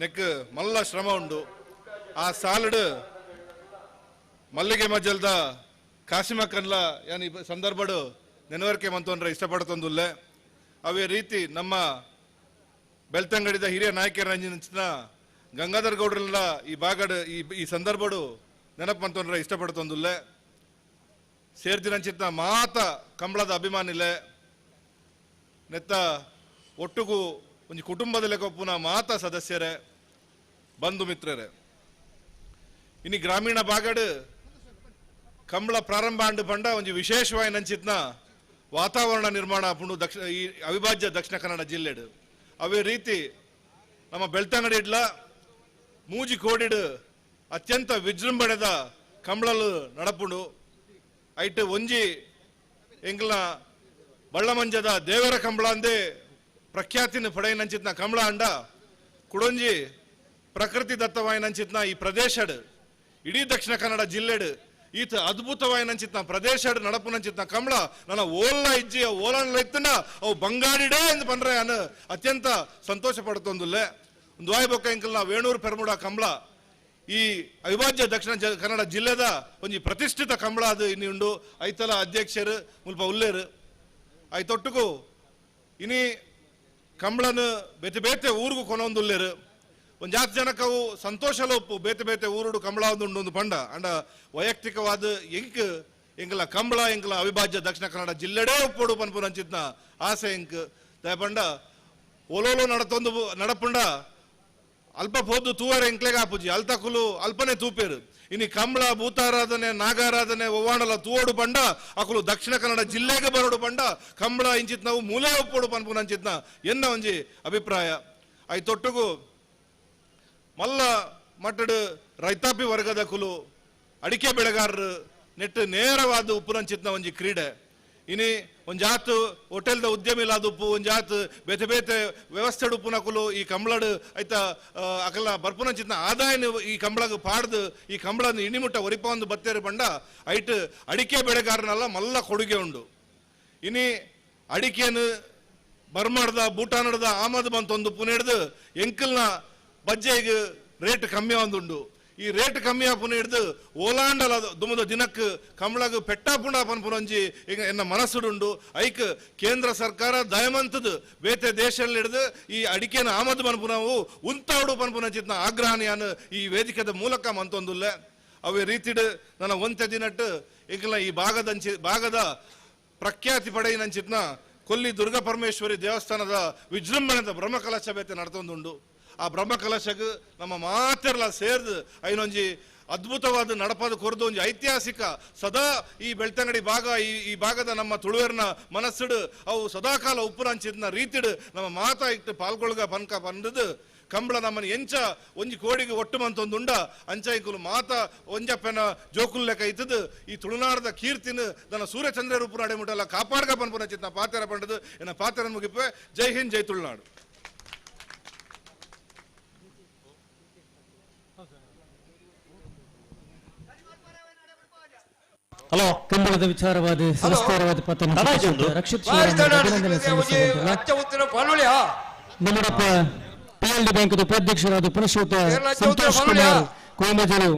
ನೆಕ್ ಮಲ್ಲ ಶ್ರಮ ಉಂಡು. ಆ ಸಾಲಡ್ ಮಲ್ಲಿಗೆ ಮಜ್ಜಲ್ದ ಕಾಸಿಮಕ್ಕನ್ಲ ಯಾನ್ ಈ ಸಂದರ್ಭಡು ನೆನವರಿಕೆ ಮಂತೊಂಡ್ರೆ ಇಷ್ಟಪಡ್ತೊಂದುಲ್ಲೆ. ಅವೇ ರೀತಿ ನಮ್ಮ ಬೆಳ್ತಂಗಡಿದ ಹಿರಿಯ ನಾಯಕರ ಗಂಗಾಧರ್ ಗೌಡ್ರೆಲ್ಲ ಈ ಭಾಗಡ್ ಈ ಸಂದರ್ಭಡು ನೆನಪು ಮಂತೊಂಡ್ರೆ ಇಷ್ಟಪಡ್ತೊಂದುಲ್ಲೆ. ಸೇರ್ದಿನಂಚಿತ್ನ ಮಾತ ಕಂಬಳದ ಅಭಿಮಾನಿಲೆ ನೆತ್ತ ಒಟ್ಟುಗೂ ಒಂಜಿ ಕುಟುಂಬದ ಲೆಕ್ಕಪ್ಪುನ ಮಾತ ಸದಸ್ಯರೇ, ಬಂಧು ಮಿತ್ರರೇ, ಇನ್ನು ಗ್ರಾಮೀಣ ಭಾಗಡ್ ಕಂಬಳ ಪ್ರಾರಂಭ ಅಂಡು ಪಂಡ ಒಂಜಿ ವಿಶೇಷವಾಗಿ ನಂಚಿತ್ನ ವಾತಾವರಣ ನಿರ್ಮಾಣ ಆಪುಂಡು ದಕ್ಷಿಣ ಈ ಅವಿಭಾಜ್ಯ ದಕ್ಷಿಣ ಕನ್ನಡ ಜಿಲ್ಲೆಡು. ಅವೇ ರೀತಿ ನಮ್ಮ ಬೆಳ್ತಂಗಡಿ ಇಡ್ಲ ಮೂಜಿ ಕೋಡಿಡು ಅತ್ಯಂತ ವಿಜೃಂಭಣೆದ ಕಂಬಳಲು ನಡಪುಂಡು. ಐಟ್ ಒಂಜಿ ಎಂಗ್ಲ ಬಳ್ಳಮಂಜದ ದೇವರ ಕಂಬಳ ಅಂದೇ ಪ್ರಖ್ಯಾತಿನ ಪಡೆಯನಂಚಿತ್ನ ಕಂಬಳ ಅಂಡ ಕುಡೊಂಜಿ ಪ್ರಕೃತಿ ದತ್ತವಾಯಿನಂಚಿತ್ನ ಈ ಪ್ರದೇಶಡ್ ಇಡೀ ದಕ್ಷಿಣ ಕನ್ನಡ ಜಿಲ್ಲೆಡ್ ಈತ ಅದ್ಭುತವಾಯಿನಂಚಿತ್ನ ಪ್ರದೇಶಡ್ ನಡಪುನಂಚಿತ್ನ ಕಂಬಳ ನನ್ನ ಓಲ್ಲ ಇಜ್ಜಿ ಓಲನ್ ಇತ್ತನ ಅವು ಬಂಗಾಡಿಡೇ ಎಂದು ಪಂಡ್ರೆ ಅನು ಅತ್ಯಂತ ಸಂತೋಷ ಪಡ್ತೊಂದುಲ್ಲೆ. ಒಂದು ವಾಯ್ ಬೊಕ್ಕ ಎಂಕಲ್ನ ವೇಣೂರು ಪೆರ್ಮುಡ ಕಂಬಳ ಈ ಅವಿಭಾಜ್ಯ ದಕ್ಷಿಣ ಕನ್ನಡ ಜಿಲ್ಲೆದ ಒಂಜಿ ಪ್ರತಿಷ್ಠಿತ ಕಂಬಳ ಅದು ಇನ್ನಿ ಉಂಡು. ಐತಲ ಅಧ್ಯಕ್ಷರು ಮುಲ್ಪ ಉಲ್ಲೇರು ಐತೊಟ್ಟುಗು ಇನಿ ಕಂಬಳನ ಬೇತೆ ಬೇತೆ ಊರಿಗೂ ಕೊನೊಂದುಲ್ಲೇರು. ಒಂದು ಜಾತಿ ಜನಕ್ಕವು ಸಂತೋಷಲ ಉಪ್ಪು ಬೇತೆ ಬೇತೆ ಊರುಡು ಕಂಬಳ ಒಂದು ಉಂಡು ಒಂದು ಪಂಡ ಅಂಡ ವೈಯಕ್ತಿಕವಾದ ಎಂಕ್ ಎಂಕಲ ಕಂಬಳ ಎಂಕಲ ಅವಿಭಾಜ್ಯ ದಕ್ಷಿಣ ಕನ್ನಡ ಜಿಲ್ಲೆಡೇ ಉಪ್ಪೋಡು ಪನ್ಪು ನಂಚಿತ್ನ ಆಸೆ ಎಂಕ್ ದಯಪಂಡ ಓಲೋಲೋ ನಡತೊಂದು ನಡಪುಂಡ ಅಲ್ಪ ಪೋದು ತೂವರೆ ಎಂಕ್ಲೆಗ ಆಪುಜಿ ಅಲ್ತಕುಲು ಅಲ್ಪನೆ ತೂಪೇರು. ಇನಿ ಕಂಬಳ ಭೂತಾರಾಧನೆ ನಾಗಾರಾಧನೆ ಒವ್ವಾಣಲ ತೂವೋಡು ಪಂಡ ಅಕುಲು ದಕ್ಷಿಣ ಕನ್ನಡ ಜಿಲ್ಲೆಗೆ ಬರೋಡು ಪಂಡ ಕಂಬಳ ಇಂಚಿತ್ ನಾವು ಮೂಲೆ ಒಪ್ಪೋಡು ಪನ್ಪು ನಂಚಿತ್ನ ಎನ್ನ ಒಂಜಿ ಅಭಿಪ್ರಾಯ. ಐತೊಟ್ಟುಗು ಮಲ್ಲ ಮಟ್ಟಡು ರೈತಾಪಿ ವರ್ಗದ ಕುಲು ಅಡಿಕೆ ಬೆಳೆಗಾರರು ನೆಟ್ಟು ನೇರವಾದ ಉಪ್ಪುನಂಚಿತ್ನ ಒಂಜಿ ಕ್ರೀಡೆ. ಇನಿ ಒಂಜಾತು ಹೋಟೆಲ್ದ ಉದ್ಯಮ ಇಲ್ಲದ ಉಪ್ಪು ಒಂಜಾತು ಬೇತೆ ಬೇತೆ ವ್ಯವಸ್ಥೆ ಉಪ್ಪುನಕುಲು ಈ ಕಂಬಳಡು ಐತ ಅಕಲ ಬರ್ಪುನಂಚಿತ್ನ ಆದಾಯನ ಈ ಕಂಬಳಗ್ ಪಾಡ್ದು ಈ ಕಂಬಳನ ಇಣಿಮುಟ್ಟ ಒರಿಪ ಒಂದು ಬತ್ತೇರು ಬಂಡ ಐಟ್ ಅಡಿಕೆ ಬೆಳೆಗಾರನೆಲ್ಲ ಮಲ್ಲ ಕೊಡುಗೆ ಉಂಡು. ಇನಿ ಅಡಿಕೆಯನ್ನು ಬರ್ಮಾಡ್ದ ಭೂಟಾನಡ್ದ ಆಮದು ಬಂತೊಂದು ಪುನೆಡ್ದು ಎಂಕಲ್ನ ಬಜ್ಜೆಗೆ ರೇಟ್ ಕಮ್ಮಿ ಒಂದುಂಡು. ಈ ರೇಟ್ ಕಮ್ಮಿ ಆಪುನ ಹಿಡ್ದು ಓಲಾಂಡಲ ದುಮದ ದಿನಕ್ಕೆ ಕಂಬಳಗ್ ಪೆಟ್ಟ ಪುಂಡ ಪನ್ಪುನಂಜಿ ಈಗ ಎನ್ನ ಮನಸ್ಸುಡುಂಡು. ಐಕ್ ಕೇಂದ್ರ ಸರ್ಕಾರ ದಯಮಂತದ ಬೇತೆ ದೇಶದಲ್ಲಿ ಹಿಡಿದು ಈ ಅಡಿಕೆನ ಆಮದು ಪನ್ಪುನವು ಉಂತಾಡು ಪನ್ಪುನಂಚಿತ್ನ ಆಗ್ರಹಣಿಯನ್ನು ಈ ವೇದಿಕೆದ ಮೂಲಕ ಮಂತೊಂದುಲ್ಲೆ. ಅವೇ ರೀತಿಡು ನನ್ನ ಒಂತೆ ದಿನಟ್ಟು ಈಗಲ ಈ ಭಾಗದ ಪ್ರಖ್ಯಾತಿ ಪಡೆಯಿನಂಚಿತ್ನ ಕೊಲ್ಲಿ ದುರ್ಗಾ ಪರಮೇಶ್ವರಿ ದೇವಸ್ಥಾನದ ವಿಜೃಂಭಣೆದ ಬ್ರಹ್ಮಕಲಶ ಬೇತೆ ನಡ್ತೊಂದುಂಡು. ಆ ಬ್ರಹ್ಮಕಲಶಗ್ ನಮ್ಮ ಮಾತೆರ್ಲ ಸೇರ್ದು ಐನೊಂಜಿ ಅದ್ಭುತವಾದ ನಡಪದ ಕೊರದು ಒಂಜಿ ಐತಿಹಾಸಿಕ ಸದಾ ಈ ಬೆಳ್ತಂಗಡಿ ಭಾಗ ಈ ಭಾಗದ ನಮ್ಮ ತುಳುವೆರ್ನ ಮನಸ್ಸುಡು ಅವು ಸದಾಕಾಲ ಉಪ್ಪುನಂಚಿನ ರೀತಿಡು ನಮ್ಮ ಮಾತಾ ಇಟ್ಟು ಪಾಲ್ಗೊಳ್ಗ ಪನ್ಕ ಬಂದದ್ದು ಕಂಬಳ ನಮ್ಮನ್ನು ಎಂಚ ಒಂಜಿ ಕೋಡಿಗೆ ಒಟ್ಟು ಮಂತೊಂದುಂಡ ಅಂಚ ಇಂಕುಲು ಮಾತ ಒಂಜಪ್ಪನ ಜೋಕುಲ್ ಲೆಕ್ಕ ಇತ್ತದು ಈ ತುಳುನಾಡದ ಕೀರ್ತಿನ ನನ್ನ ಸೂರ್ಯಚಂದ್ರ ರೂಪು ನಡೆಮುಟ್ಟಲ್ಲ ಕಾಪಾಡ್ಗ ಪನ್ಪುನ ಚಿತ್ನ ಪಾತೆರ ಪಂಡದು ಎನ್ನ ಪಾತೆರ ಮುಗಿಪೆ. ಜೈ ಹಿಂದ್, ಜೈ ತುಳುನಾಡು. ಹಲೋ ಕಂಬಳದ ವಿಚಾರವಾದ ಸವಿಸ್ತಾರವಾದ ಪತನ ರಕ್ಷಿತ್ ಅಭಿನಂದನೆ ಸಲ್ಲಿಸುವಂತಿಲ್ಲ. ನಮ್ಮಡಪ್ಪ ಪಿಎಲ್ಡಿ ಬ್ಯಾಂಕ್ ಉಪಾಧ್ಯಕ್ಷರಾದ ಪುನಶ್ಯೂತ ಸಂತೋಷ್ ಕುಮಾರ್ ಕೋಮಜರು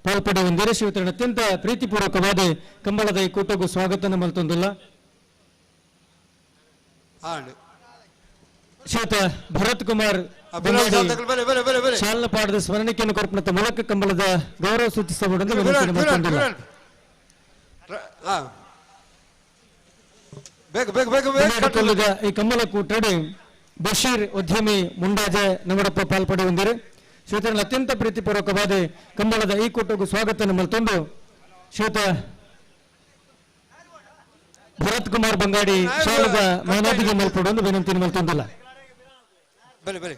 ಪಾಲ್ಪಡೆಯುವಂದರೆ ಶ್ರೀಯುತರನ್ನು ಅತ್ಯಂತ ಪ್ರೀತಿಪೂರ್ವಕವಾದ ಕಂಬಳದ ಈ ಕೂಟಕ್ಕೂ ಸ್ವಾಗತ ಮಲ್ತೊಂದಿಲ್ಲ. ಶ್ರೀಯುತ ಭರತ್ ಕುಮಾರ್ ಶಾಲಪಾಡದ ಸ್ಮರಣಿಕೆಯನ್ನು ಕೊರ್ಪಣದ ಮೂಲಕ ಕಂಬಳದ ಗೌರವ ಸೂಚಿಸಬಹುದು ವಿನಂತಿ ಮಲ್ತೊಂದಿಲ್ಲ. ಈ ಕಂಬಳ ಕೂಟಡಿ ಬಶೀರ್ ಉದ್ಯಮಿ ಮುಂಡಾಜೆ ನಮ್ಮಡಪ್ಪ ಪಾಲ್ಪಡೆಯುವಂದಿರು ಶ್ರೀತರಲ್ಲಿ ಅತ್ಯಂತ ಪ್ರೀತಿಪೂರ್ವಕವಾದ ಕಂಬಳದ ಈ ಕೂಟಕ್ಕೂ ಸ್ವಾಗತ ಮಲ್ತೊಂದು ಶ್ರೀಯುತ ಭರತ್ ಕುಮಾರ್ ಬಂಗಾಡಿ ಶಾಲದ ಮಾನಾದಿಗೆ ಮಲ್ಪಡೊಂದು ವಿನಂತಿ ಮಲ್ತೊಂದಿಲ್ಲ. ಬಲೆ ಬಲೆ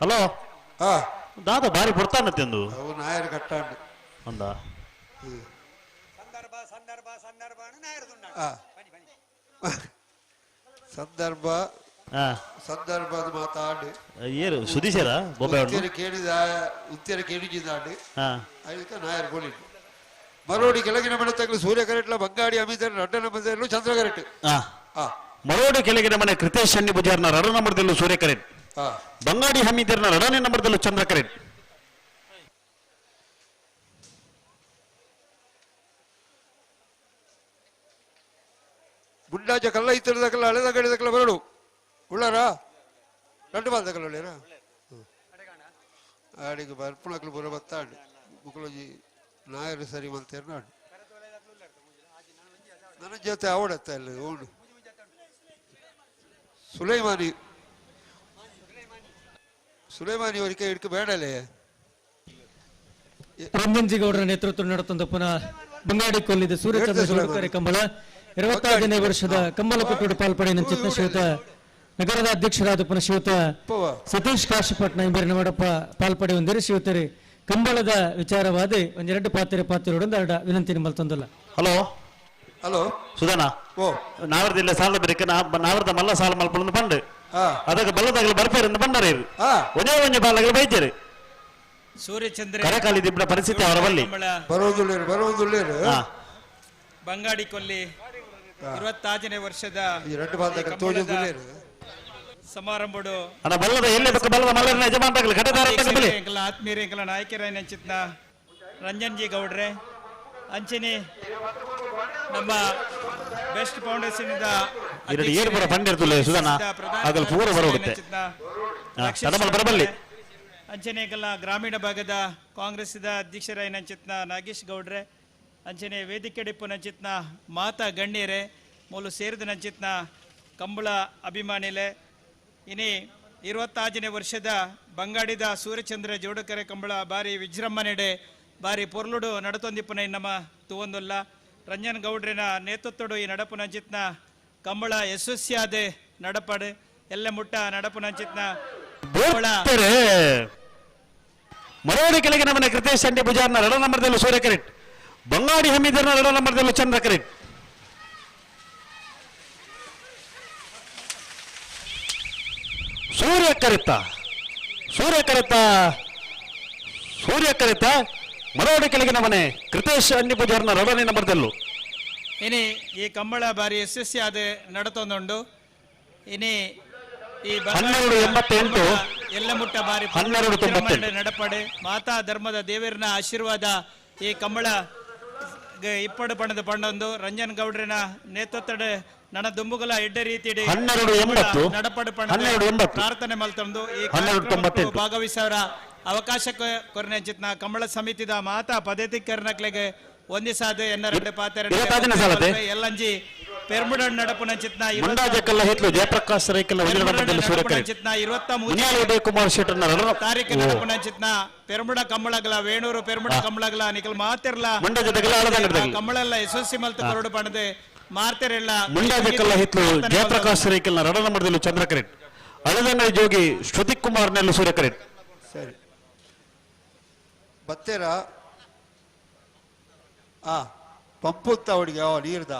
ಹಲೋ ದಾದ ಬಾರಿ ಬರ್ತಾನತ್ತೆಂದು ಅವು ನಾಯರ್ ಕಟ್ಟಾಂಡು ಅಂದ ಸಂದರ್ಭ ಸಂದರ್ಭದ ಮಾತಾಡಿ ಏರು ಸುದೀಶರ ಬೊಬ್ಬೆ ಉತ್ತೇರ ಕೇಳಿದ ಉತ್ತೇರ ಕೇಳಿದ್ದಾಂಡು ಅದಕ್ಕೆ ನಾಯರ್ ಬೋಲಿಂಡು ಮರೋಡಿ ಕೆಳಗಿನ ಮನೆ ತಗಲು ಸೂರ್ಯ ಕರೆಟ್ಲ ಬಂಗಾಡಿ ಅಮಿತರ್ ರಡ್ಡನ ಮನೆಯಲ್ಲೂ ಚಂದ್ರ ಕರೆಟ್. ಮರೋಡಿ ಕೆಳಗಿನ ಮನೆ ಕೃತೇಶ್ ಶನ್ನಿ ಪೂಜಾರ್ನ ರಡ ನಂಬರ್ದಲ್ಲೂ ಸೂರ್ಯ ಕರೆಟ್, ಬಂಗಾಡಿ ಹಮೀದರ್ನ ರಡನೇ ನಂಬರ್ದಲ್ಲೂ ಚಂದ್ರ ಕರೆಟ್. ಗುಂಡಾಜ ಕಲ್ಲ ಇತ್ತರದಕಲ್ಲ ಹಳೆದ ಗಡಿದಕಲ್ಲ ಬರಡು ಉಳ್ಳಾರ రెండు ಬಾಲ್ದಕಲ್ಲ ಉಳ್ಳೇರ ಆಡಿಗೆ ಬರ್ಪುಣಕ್ಲು ಬರೋ ಬತ್ತಾಡು ಮುಕ್ಕಳೋಜಿ ನಾಯರು ಸರಿ ಮಲ್ತೇರು ನಾಡು ನನ್ನ ಜೊತೆ ಅವಡತ್ತ ಇಲ್ಲ ಓಡು ಸುಲೈಮಾನಿ ಸುಲೈಮಾನಿ ಅವರಿಗೆ ಹಿಡ್ಕ ಬೇಡಲೇ. ರಂಜನ್ಜಿಗೌಡರ ನೇತೃತ್ವ ನಡೆತಂದ ಪುನಃ ಬಂಗಾಡಿ ಕೊಲ್ಲಿದ ಸೂರ್ಯಚಂದ್ರ ಜೋಡುಕರೆ ಕಂಬಳ 25ನೇ ವರ್ಷದ ಕಂಬಳ ಕೊಟ್ಟೋಡು ಪಾಲ್ಪಡೆಯ ಚಿತ್ತ ಶ್ರೀಯುತ ನಗರದ ಅಧ್ಯಕ್ಷರಾದ ಪುನಃ ಶ್ರೀಯುತ ಸತೀಶ್ ಕಾಶಿಪಟ್ನ ಎಂಬರಿ ನಮ್ಮಡಪ್ಪ ಪಾಲ್ಪಡೆ ಹೊಂದಿರಿ ಶ್ರೀಯುತರಿ ಕಂಬಳದ ವಿಚಾರವಾದ ಒಂದೆರಡು ಪಾತ್ರೆ ಪಾತ್ರೆಯೊಡೊಂದು ಎರಡು ವಿನಂತಿ ನಿಮ್ಮಲ್ಲಿ ತಂದಲ್ಲ. ಹಲೋ ಹಲೋ ಸುಧಾನ ನಾವರ್ದಿಲ್ಲ ಸಾಲ ಬೇಕ ನಾವರ್ದ ಮಲ್ಲ ಸಾಲ ಮಲ್ಪೊಂದು ಬಂಡು ಅದಕ್ಕೆ ಬಲ್ಲದಾಗಲು ಬರ್ಪೇರಿಂದ ಬಂಡಾರೆ ಒಂದೇ ಒಂಜಿ ಬಾಲಾಗಲು ಬೈತೇರಿ ಸೂರ್ಯಚಂದ್ರ ಕರಕಾಲಿ ದಿಬ್ಬ ಪರಿಸ್ಥಿತಿ ಅವರ ಬಲ್ಲಿ ಬರೋದುಳ್ಳೇರು ಬರೋದುಳ್ಳೇರು ಬಂಗಾಡಿ ಕೊಲ್ಲಿ 25ನೇ ವರ್ಷದ ಸಮಾರಂಭಡು ಆತ್ಮೀಯರ ಎಂಕಲ ನಾಯಕರ ಚಿತ್ನ ರಂಜನ್ ಜಿ ಗೌಡ್ರೆ ಅಂಚನೆ ನಮ್ಮ ಬೆಸ್ಟ್ ಫೌಂಡೇಶನ್ ಅಂಚನೆ ಗ್ರಾಮೀಣ ಭಾಗದ ಕಾಂಗ್ರೆಸ್ ಅಧ್ಯಕ್ಷರ ಚಿತ್ನ ನಾಗೇಶ್ ಗೌಡ್ರೆ ಅಂಚನೆ ವೇದಿಕೆ ಡಿಪ್ಪು ನಂಚಿತ್ನ ಮಾತಾ ಗಣ್ಯರೇ ಮೂಲು ಸೇರಿದ ನಂಚಿತ್ನ ಕಂಬಳ ಅಭಿಮಾನಿಲೆ ಇನಿ 25ನೇ ವರ್ಷದ ಬಂಗಾಡಿದ ಸೂರ್ಯಚಂದ್ರ ಜೋಡಕರೆ ಕಂಬಳ ಬಾರಿ ವಿಜೃಂಭಣೆಡೆ ಬಾರಿ ಪೊರ್ಲುಡು ನಡತೊಂದಿಪ್ಪನ ನಮ್ಮ ತುವೊಂದುಲ್ಲ ರಂಜನ್ ಗೌಡ್ರಿನ ನೇತೃತ್ವಡು ಈ ನಡಪು ನಂಚಿತ್ನ ಕಂಬಳ ಯಶಸ್ವಿಯಾದ ನಡಪಡು ಎಲ್ಲ ಮುಟ್ಟ ನಡಪು ನಂಚಿತ್ನ ಮರೋಡಿ ಕೆಳಗೆ ನಮ್ಮನೆ ಕೃತೇಶ್ ಸಂಡೆ ಪೂಜಾರ್ನ ರಡ ನಂಬರ್ದಲ್ಲೂ ಸೂರ್ಯ ಕರೆಟ್ ಬಂಗಾಡಿ ಹಮೀದರ್ನ ರಡ ನಂಬರ್ದಲ್ಲೂ ಚಂದ್ರ ಕರೆಟ್. ಸೂರ್ಯ ಕರೆತ ಸೂರ್ಯ ಕರೆತ ಸೂರ್ಯ ಕರೆತ ಮರೋಡಿ ಕೆಳಗಿನ ಮನೆ ಕೃತೇಶ್ ಅಣ್ಣಿ ಪೂಜಾರ್ನ ರಡನೇ ನಂಬರ್ದಲ್ಲೂ. ಇನಿ ಈ ಕಂಬಳ ಬಾರಿ ಯಶಸ್ವಿಯಾದ ನಡತೊಂದುಂಡು ಇನಿ ಈ 1288 ಎಲ್ಲ ಮುಟ್ಟ ಬಾರಿ 1298 ನಡಪಡೆ ಮಾತಾ ಧರ್ಮದ ದೇವರನ ಆಶೀರ್ವಾದ ಈ ಕಂಬಳ ಇಪ್ಪಡು ಪಣದ ಪಂಡೊಂದು ರಂಜನ್ ಗೌಡ್ರಿನ ನೇತೃತ್ವದ ನನ್ನ ದುಂಬುಗಲ ಎಡ್ಡ ರೀತಿ ನಡಪಡು ಪಣ ಪ್ರಾರ್ಥನೆ ಮಲ್ತಂದು ಈ ಭಾಗವಹಿಸವರ ಅವಕಾಶಕ್ಕೆ ಕೊರನೆ ಚಿತ್ನ ಕಂಬಳ ಸಮಿತಿದ ಮಾತಾ ಪದಾಧಿಕಾರಿನಕ್ಲೆಗೆ ಒಂದಿಸಾದ ಎನ್ನ ಎರಡು ಪಾತ್ರ ಎಲ್ಲಂಜಿ ಪೆರ್ಮುಡನ್ ನಡಪುನ ಚಿತ್ನ ಜಯಪ್ರಕಾಶ್ ಚಿತ್ನ 23 ತಾರೀಕು ನಡಪುನ ಚಿತ್ನ ಪೆರ್ಮುಡ ಕಂಬಳಗಲ ವೇಣೂರು ಪೆರ್ಮುಡ ಕಂಬಳಗಲ ನಿಕಲ್ ಮಾತಿರ್ಲ ಕಂಬಳೆಲ್ಲ ಯಶಸ್ವಿ ಮಲ್ತ ಕೊರಡು ಪಣದೆ ಮಾರ್ತಿರಲ್ಲ ಮುಂಡಾಜಕ್ಕಲ್ಲ ಹಿತ್ಲು ಜಯಪ್ರಕಾಶ್ ರೈಕಲ್ನ ರಡ ನಂಬರ್ದಲ್ಲೂ ಚಂದ್ರ ಕರೆಟ್ ಅಳದಂಗಡಿ ಜೋಗಿ ಶ್ರುತಿ ಕುಮಾರ್ ನೆಲ್ಲು ಸೂರ್ಯ ಕರೆಟ್. ಸರಿ ಬತ್ತೇರಾ ಆ ಪಂಪುತ್ತ ಅವಳಿಗೆ ನೀರ್ದ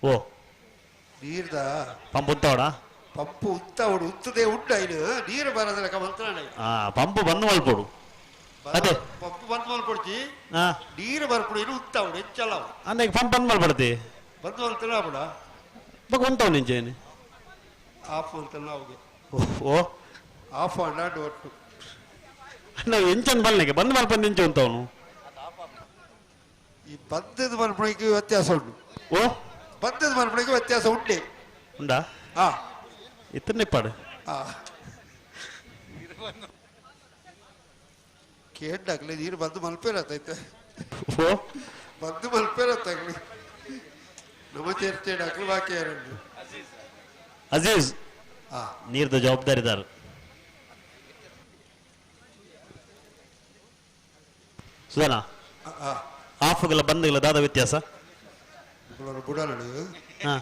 ಓ ನೀರ್ದ ಪಂಪ್ ಉಂತಾವಡ ಪಂಪು ಉಂತಾವಡು ಉಂತದೆ ಉಂಡು ಐನು ನೀರು ಬರದಲಕ ಮಂತ್ರಾಣ ಆ ಪಂಪು ಬಂದ್ ಮಲ್ಪೊಡು ಅದೇ ಪಂಪು ಬಂದ್ ಮಲ್ಪೊಡ್ಚಿ ಹಾ ನೀರು ಬರ್ಪುಡು ಇನ್ನು ಉಂತಾವಡು ಹೆಚ್ಚಲ್ಲ ಅಂದಾಗ ಪಂಪ್ ಬಂದ್ ಮಲ್ಪಡ್ತಿ ಬಂದ್ ಮಲ್ತನ ಬಿಡ ಬೊಕ ಉಂತಾವ್ ನಿಂಚೇನು ಆಫ್ ಮಲ್ತನ ಅವುಗೆ ಓ ಆಫ್ ಅಣ್ಣಾಡು ಒಟ್ಟು ನಾವು ಎಂಚನ್ ಬಲ್ನೆಗೆ ಬಂದ್ ಮಲ್ಪಂದು ನಿಂಚೆ ಉಂತಾವನು ಈ ಬಂದದ ಮಲ್ಪಣಿಗೆ ವ್ಯತ್ಯಾಸ ಉಂಟು ಓ ಬಂದದ ಮಲ್ಪಣಿಗೆ ವ್ಯತ್ಯಾಸ ಉಂಟೆ ಉಂಡಾ ಹಾ ಇತ್ತನೆ ಪಾಡು ಹಾ ಕೇಂಡಾಗ್ಲಿ ನೀರು ಬಂದು ಮಲ್ಪೇರತ್ತೈತೆ ಓ ಬಂದು ಮಲ್ಪೇರತ್ತಾಗ್ಲಿ ನಮ್ಮ ಚರ್ಚೆ ಬಾಕಿ ಯಾರು ಅಜೀಜ್ ಹಾ ನೀರ್ದ ಜವಾಬ್ದಾರಿದಾರ ಸುಧಾನ ಹಾ ಆಫ್ಗಳ ಬಂದ್ಗಳ ದಾದ ವ್ಯತ್ಯಾಸ ಬುಡಲಡು ಹಾ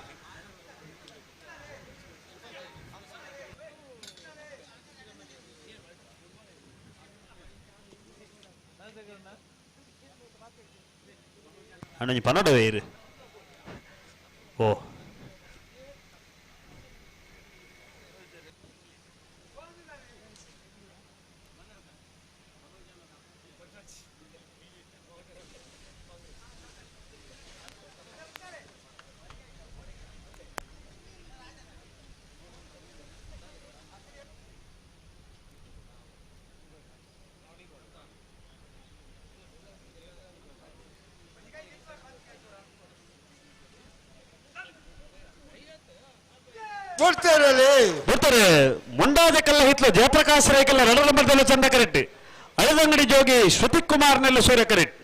ಅಣ್ಣ ಪನ್ನಡ ಇರು ಓ ಕೊಡ್ತಾರಲ್ಲಿ ಬರ್ತಾರೆ ಮುಂಡಾದ ಕಲ್ಲ ಹಿತ್ಲು ಜಯಪ್ರಕಾಶ್ ರೈಕಲ್ಲ ರಡ ನಂಬರ್ದಲ್ಲಿ ಚಂದ ಕರೆಕ್ಟ್ ಅಳದಂಗಡಿ ಜೋಗಿ ಶ್ರುತಿ ಕುಮಾರ್ ನೆಲ್ಲ ಸೂರ್ಯ ಕರೆಕ್ಟ್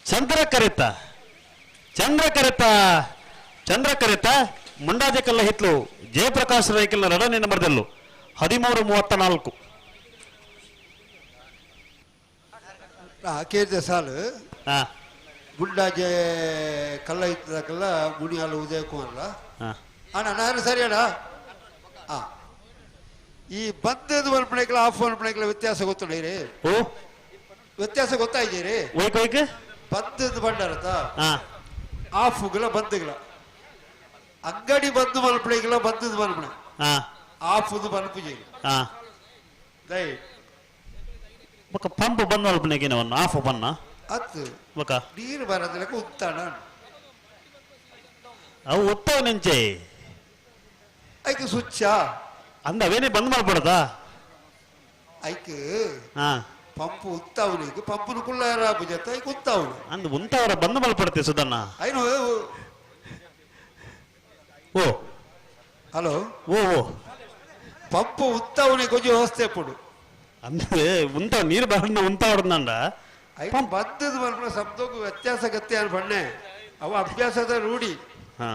ಚಂದ್ರ ಕರೆತ ಚಂದ್ರ ಕರೆತ ಚಂದ್ರ ಕರೆತ ಮುಂಡಾಜೆ ಕಲ್ಲ ಹಿತ್ಲು ಜಯಪ್ರಕಾಶ್ ರೈಕಲ್ನ ರಡನೇ ನಂಬರ್ದಲ್ಲೂ 13:34 ಕೇಳಿದೆ ಸಾಲು ಹಾ ಗುಂಡಾಜೆ ಕಲ್ಲ ಇತ್ತದಕ್ಕೆಲ್ಲ ಮುನಿಯಾಲು ಉದಯ ಕುಮಾರ್ಲ ಹಾ ಅಣ್ಣ ನಾನು ಸರಿ ಅಣ್ಣ ಆ ಈ ಬಂದದ ಮಲ್ಪಣೆಗಳ ಆಫ್ ಮಲ್ಪಣೆಗಳ ವ್ಯತ್ಯಾಸ ಗೊತ್ತುಂಡ ರೀ ಓ ವ್ಯತ್ಯಾಸ ಗೊತ್ತಾಯ್ತೀರಿ ಒಯ್ಕ್ ಒಯ್ಕ್ ಬಂದದ ಬಂಡಾರತ ಹಾ ಆಫುಗಳ ಬಂದ್ಗಳ ಅಂಗಡಿ ಬಂದು ಮಲ್ಪಣೆಗಳ ಬಂದದ ಮಲ್ಪಣೆ ಹಾ ಆಫುದು ಮಲ್ಪುಜಿ ಹಾ ದಯ ಬೊಕ ಪಂಪ್ ಬಂದ್ ಮಲ್ಪನೆಗೆ ಒಂದು ಆಫ್ ಬನ್ನ ಅತ್ತು ಬೊಕ ನೀರು ಬರದಲಕ ಉತ್ತಾಣ ಅವು ಒತ್ತವ ನೆಂಚೆ ಐಕ್ ಸುಚ್ಚ ಅಂದ ಅವೇನೇ ಬಂದ್ ಮಾಡ್ಬಿಡದಾ ಐಕ್ ಹಾ ಪಂಪ್ ಉತ್ತಾವನಿಗೆ ಪಂಪುನು ಕುಳ್ಳಾರ ಪೂಜತ್ತ ಐಕ್ ಉತ್ತಾವನು ಅಂದ್ ಉಂತವರ ಬಂದ್ ಮಲ್ಪಡ್ತೆ ಸುಧಣ್ಣ ಐನು ಓ ಹಲೋ ಓ ಓ ಪಂಪ್ ಉತ್ತಾವನಿಗೆ ಕೊಂಚ ವ್ಯವಸ್ಥೆ ಪಡು ಅಂದ್ರೆ ಉಂತ ನೀರು ಬರಣ್ಣ ಉಂತ ಹೊಡೆದಂಡ ಐಕ್ ಬಂದದ ಮಲ್ಪನ ಶಬ್ದಕ್ಕೂ ವ್ಯತ್ಯಾಸ ಗತಿ ಅನ್ ಬಣ್ಣೆ ಅವ ಅಭ್ಯಾಸದ ರೂಢಿ ಹಾ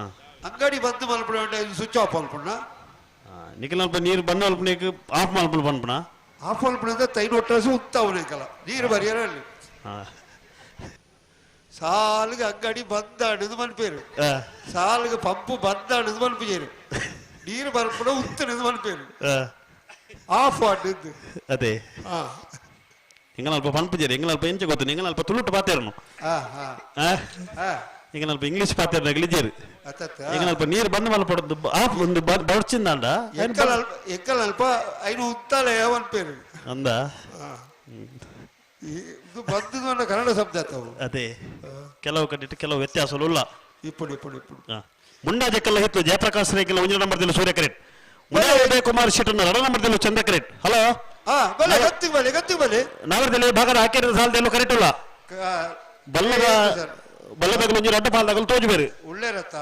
ಅಂಗಡಿ ಬಂದು ಮಲ್ಪಡ ಸ್ವಿಚ್ ಆಫ್ ಮಲ್ಪಣ್ಣ ನಿಖಿಲ್ ಅಲ್ಪ ನೀರು ಬಂದ್ ಮಲ್ಪನೇಕ್ ಆಫ್ ಮಲ್ಪಣ ಪನ್ಪಣ ಆಫ್ ಮಲ್ಪಣ ತೈನ್ ಒಟ್ಟಾಸು ಉತ್ತಾವನಿಕಲ್ಲ ನೀರು ಬರಿಯರ ಅಲ್ಲಿ ಹಾ ಸಾಲಿಗೆ ಅಂಗಡಿ ಬಂದಾಡದು ಮನ್ಪೇರು ಆ, ಸಾಲಿಗೆ ಪಂಪು ಬಂದಾಡದು ಮನ್ಪೇರು ನೀರು ಬರ್ಪಣ ಉತ್ತನದು ಮನ್ಪೇರು ಆ, ಆಫ್ ಆಡಿದ್ದು ಅದೇ ಹಾ ಎಂಗನ ಅಲ್ಪ ಪನ್ಪುಜೇರಿ ಎಂಗನ ಅಲ್ಪ ಎಂಚ ಗೊತ್ತು ಎಂಗನ ಅಲ್ಪ ತುಳುಟು ಪಾತೇರನು ಹಾ ಹಾ ಆ ಹಾ ಎಂಗನ ಅಲ್ಪ ಇಂಗ್ಲಿಷ್ ಪಾತೇರ್ನ ಗಲಿಜೇರು ಅತ್ತತ್ತ ಎಂಗನ ಅಲ್ಪ ನೀರು ಬಂದ್ ಮಲ್ಪಡದು ಆಫ್ ಒಂದು ಬಡ್ಚಿಂದಾಂಡ ಎಕ್ಕಲ್ ಅಲ್ಪ ಎಕ್ಕಲ್ ಅಲ್ಪ ಐನು ಉತ್ತಾಲೆ ಮನ್ಪೇರು ಅಂದ ಹಾ. ಇದು ಬಂದದ್ದು ಕನ್ನಡ ಶಬ್ದ ಆತವು ಅದೇ ಕೆಲವು ಕಡೆ ಕೆಲವು ವ್ಯತ್ಯಾಸಗಳು ಇಲ್ಲ ಇಪ್ಪಡು ಇಪ್ಪಡು ಇಪ್ಪಡು ಮುಂಡಾಜಕ್ಕಲ್ಲ ಹಿತ್ತು ಜಯಪ್ರಕಾಶ್ ರೇಖಲ್ಲ ಒಂಜಿ ನಂಬರ್ದಲ್ಲಿ ಸೂರ್ಯ ಕರೆಟ್ ಮುಂಡಾ ಉದಯ ಕುಮಾರ್ ಶೆಟ್ಟರ್ ರಡ ನಂಬರ್ದಲ್ಲಿ ಚಂದ್ರ ಕರೆಟ್ ಹಲೋ ಹಾ ಬಲೆ ಗತ್ತಿಗೆ ಬಲೆ ಗತ್ತಿಗೆ ಬಲೆ ನಾಗರದಲ್ಲಿ ಭಾಗದ ಹಾಕಿರೋ ಸಾಲದಲ್ಲೂ ಕರೆಕ್ಟ್ ಇಲ್ಲ ಬಲ್ಲದ ಬಲ್ಲದಾಗ ಒಂಜಿ ರಡ್ಡ ಪಾಲ್ದಾಗಲು ತೋಜು ಬೇರೆ ಒಳ್ಳೆ ರಥ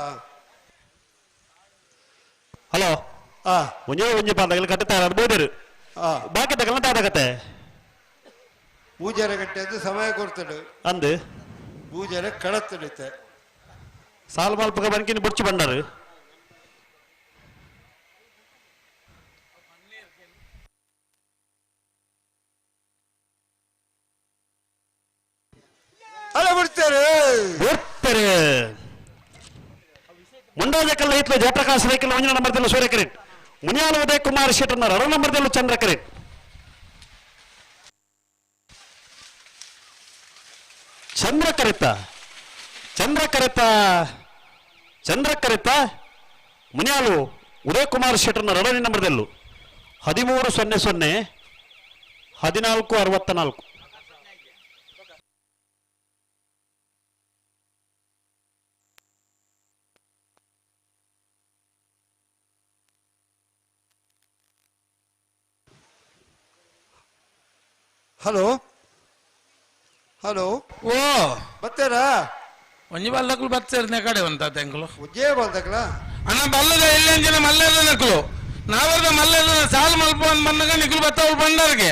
ಹಲೋ ಆ ಒಂಜೇ ಒಂಜಿ ಪಾಲ್ದಾಗಲು ಕಟ್ಟುತ್ತಾರೆ ಬೋದೇರು ಆ ಬಾಕಿ ತಗಲ ತಾದಕತ್ತೆ ಪೂಜಾರ ಗಂಟೆ ಅಂದ್ರೆ ಸಮಯ ಕೊಡ್ತಾಳೆ ಅಂದು ಪೂಜಾರ ಕಳತ್ತಡಿತೆ ಸಾಲ್ ಮಾಲ್ಪಕ ಬನ್ಕಿನ ಬುಡ್ಚಿ ಬಂಡಾರು ಅಲ್ಲ ಬಿಡ್ತಾರೆ ಬಿಡ್ತಾರೆ ಮುಂಡಾಜ ಕಲ್ಲ ಹಿತ್ಲು ಜಯಪ್ರಕಾಶ್ ರೇಖಲ್ ಒಂಜಿ ನಂಬರ್ದಲ್ಲೂ ಸೂರ್ಯ ಕರೆಟ್ ಮುನಿಯಾಲ ಉದಯ ಕುಮಾರ್ ಶೆಟ್ಟರ್ನ ರಡ ನಂಬರ್ದಲ್ಲೂ ಚಂದ್ರ ಕರೆಟ್ ಚಂದ್ರಕರಿತ ಚಂದ್ರಕರಿತ ಚಂದ್ರಕರಿತ ಮುನಿಯಾಲು ಉದಯ್ ಕುಮಾರ್ ಶೆಟ್ಟರ್ನ ಎರಡನೇ ನಂಬರ್ದಲ್ಲೂ 13 0 0 14 64. ಹಲೋ ಹಲೋ ಓ ಬತ್ತೇರಾ ಒಂಜಿ ಬಲ್ಲಕುಲು ಬತ್ತೇರ್ ಕಡೆ ಉಂತ ತೆಂಕುಲು ಒಂಜೇ ಬಲ್ದಕ್ಲ ಅಣ್ಣ ಬಲ್ಲದ ಎಲ್ಲಂಜಿನ ಮಲ್ಲೆಲ್ಲ ನಕಲು ನಾವರ್ದ ಮಲ್ಲೆಲ್ಲ ಸಾಲು ಮಲ್ಪ ಅಂದ್ ಬಂದಾಗ ನಿಕುಲು ಬತ್ತವಳು ಬಂಡಾರ್ಗೆ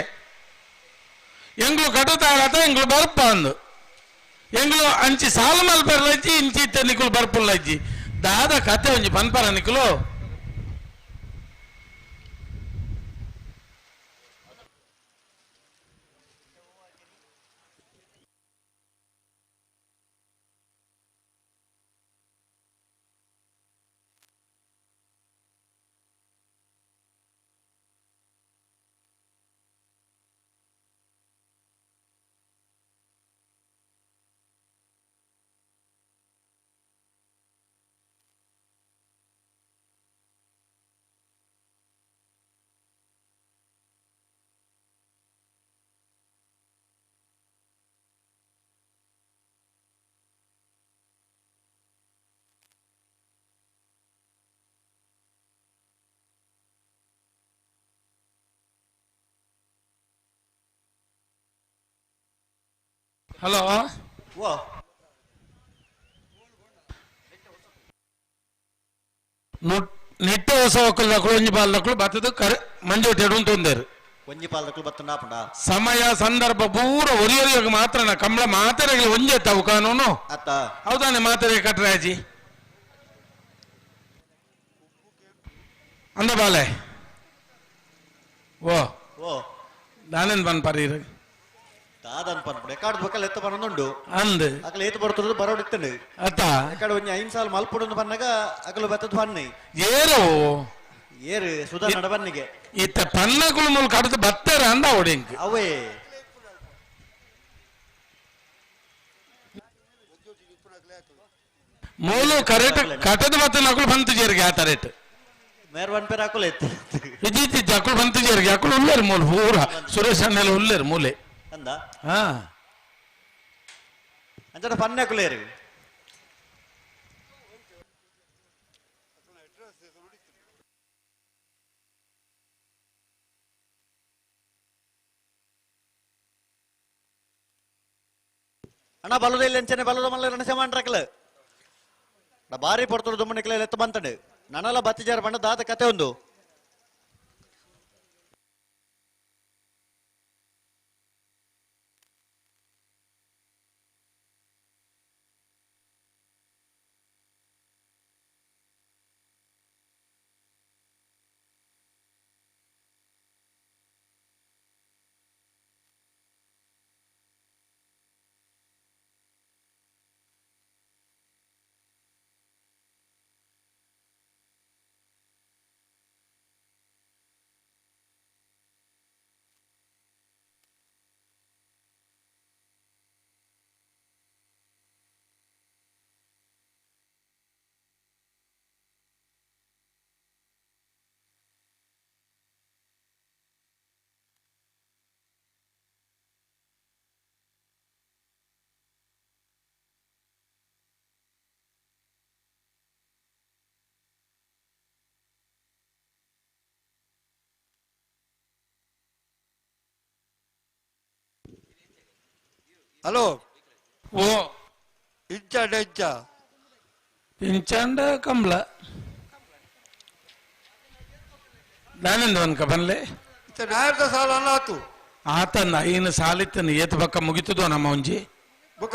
ಎಂಗ್ಲು ಕಟ್ಟುತ್ತಾರತ ಎಂಗ್ಲು ಬರ್ಪ ಅಂದು ಎಂಗ್ಲು ಅಂಚಿ ಸಾಲು ಮಲ್ಪರ್ಲಜ್ಜಿ ಇಂಚಿ ಇತ್ತ ನಿಕುಲು ಬರ್ಪುಲ್ಲಜ್ಜಿ ದಾದ ಕತೆ ಒಂಜಿ ಪನ್ಪರ ನಿಕುಲು. ಹಲೋ ವಾ ನಿಟ್ಟೆ ಹೊಸ ಒಕ್ಕಲ್ದಕ್ಕಳು ಒಂಜಿ ಬಾಲ್ದಕ್ಕಳು ಬತ್ತದ ಕರೆ ಮಂಜು ತೊಂದೇರು ಒಂಜಿ ಪಾಲ್ದಕ್ಕಳು ಬತ್ತಂಡ ಆಪುಂಡ ಸಮಯ ಸಂದರ್ಭ ಪೂರ ಒರಿಯೊರಿಯಾಗ ಮಾತ್ರ ಕಂಬಳ ಮಾತೆರೆಗಳ ಒಂಜೆ ತಾವು ಕಾನೂನು ಅತ್ತ ಹೌದಾನೆ ಮಾತೆರೆ ಕಟ್ರಾಜಿ ಅಂದ ಬಾಲೆ ಓ ಓ ನಾನೇನ್ ಬಂದ್ ಪರೀರ ದಾದನ್ ಪನ್ಪುಂಡು ಎಕಾಡ್ ಬೊಕ್ಕಲ್ ಎತ್ತ ಪನೊಂದುಂಡು ಅಂದ್ ಅಕಲ್ ಏತ್ ಬರ್ತದ ಬರೋಡಿತ್ತಂಡು ಅತ್ತ ಎಕಾಡ್ ಒಂಜಿ 5 ಸಾಲ ಮಲ್ಪುಡು ಪನ್ನಗ ಅಕಲು ಬತ್ತದ ಪನ್ನಿ ಏರು ಏರು ಸುಧಾ ನಡಬನ್ನಿಗೆ ಇತ್ತ ಪನ್ನಕುಲು ಮೂಲ ಕಡದು ಬತ್ತರ ಅಂದ ಓಡಿಂಕ್ ಅವೇ ಮೂಲು ಕರೆಕ್ಟ್ ಕಟದ ಬತ್ತ ನಕಲು ಬಂತು ಜೇರಿಗೆ ಆ ತರೇಟ್ ಮೇರ್ ಒನ್ ಪೇರ್ ಹಾಕುಲ ಎತ್ತು ಇಜ್ಜಿ ಅಕುಲು ಬಂತು ಜೇರಿಗೆ ಅಕುಲು ಉಲ್ಲೇರು ಮೂಲು ಪೂರ ಸುರೇಶ್ ಅಣ್ಣೆಲ್ಲ ಉಲ್ಲೇರು ಮೂಲೆ ಅಂದ ಹಾ ಅಂಚನ ಪನ್ನೆ ಹಾಕುಲೇರು ಅಣ್ಣ ಬಲದ ಇಲ್ಲಿ ಅಂಚನೆ ಬಲದ ಮಲ್ಲ ರಣಸೆ ಮಾಡ್ರಕ್ಲ ಬಾರಿ ಪಡ್ತರು ದುಮ್ಮನಿಕ್ಲ ಎತ್ತು ಬಂತಂಡು ನನಲ ಬತ್ತಿಜಾರ ಬಣ್ಣ ದಾದ ಕತೆ ಒಂದು ಹಲೋ ಓ ಇಂಚ ಇಂಚ ಇಂಚಾಂಡ ಕಂಬ್ಲ ನಾನೆಂದು ಅನ್ಕ ಬನ್ಲೆ ನಾಯರ್ದ ಸಾಲ ಅಲ್ಲ ಆತು ಆತಂದ ಐನು ಸಾಲಿತ್ತನ ಏತು ಪಕ್ಕ ಮುಗಿತದೋ ನಮ್ಮ ಒಂಜಿ ಬುಕ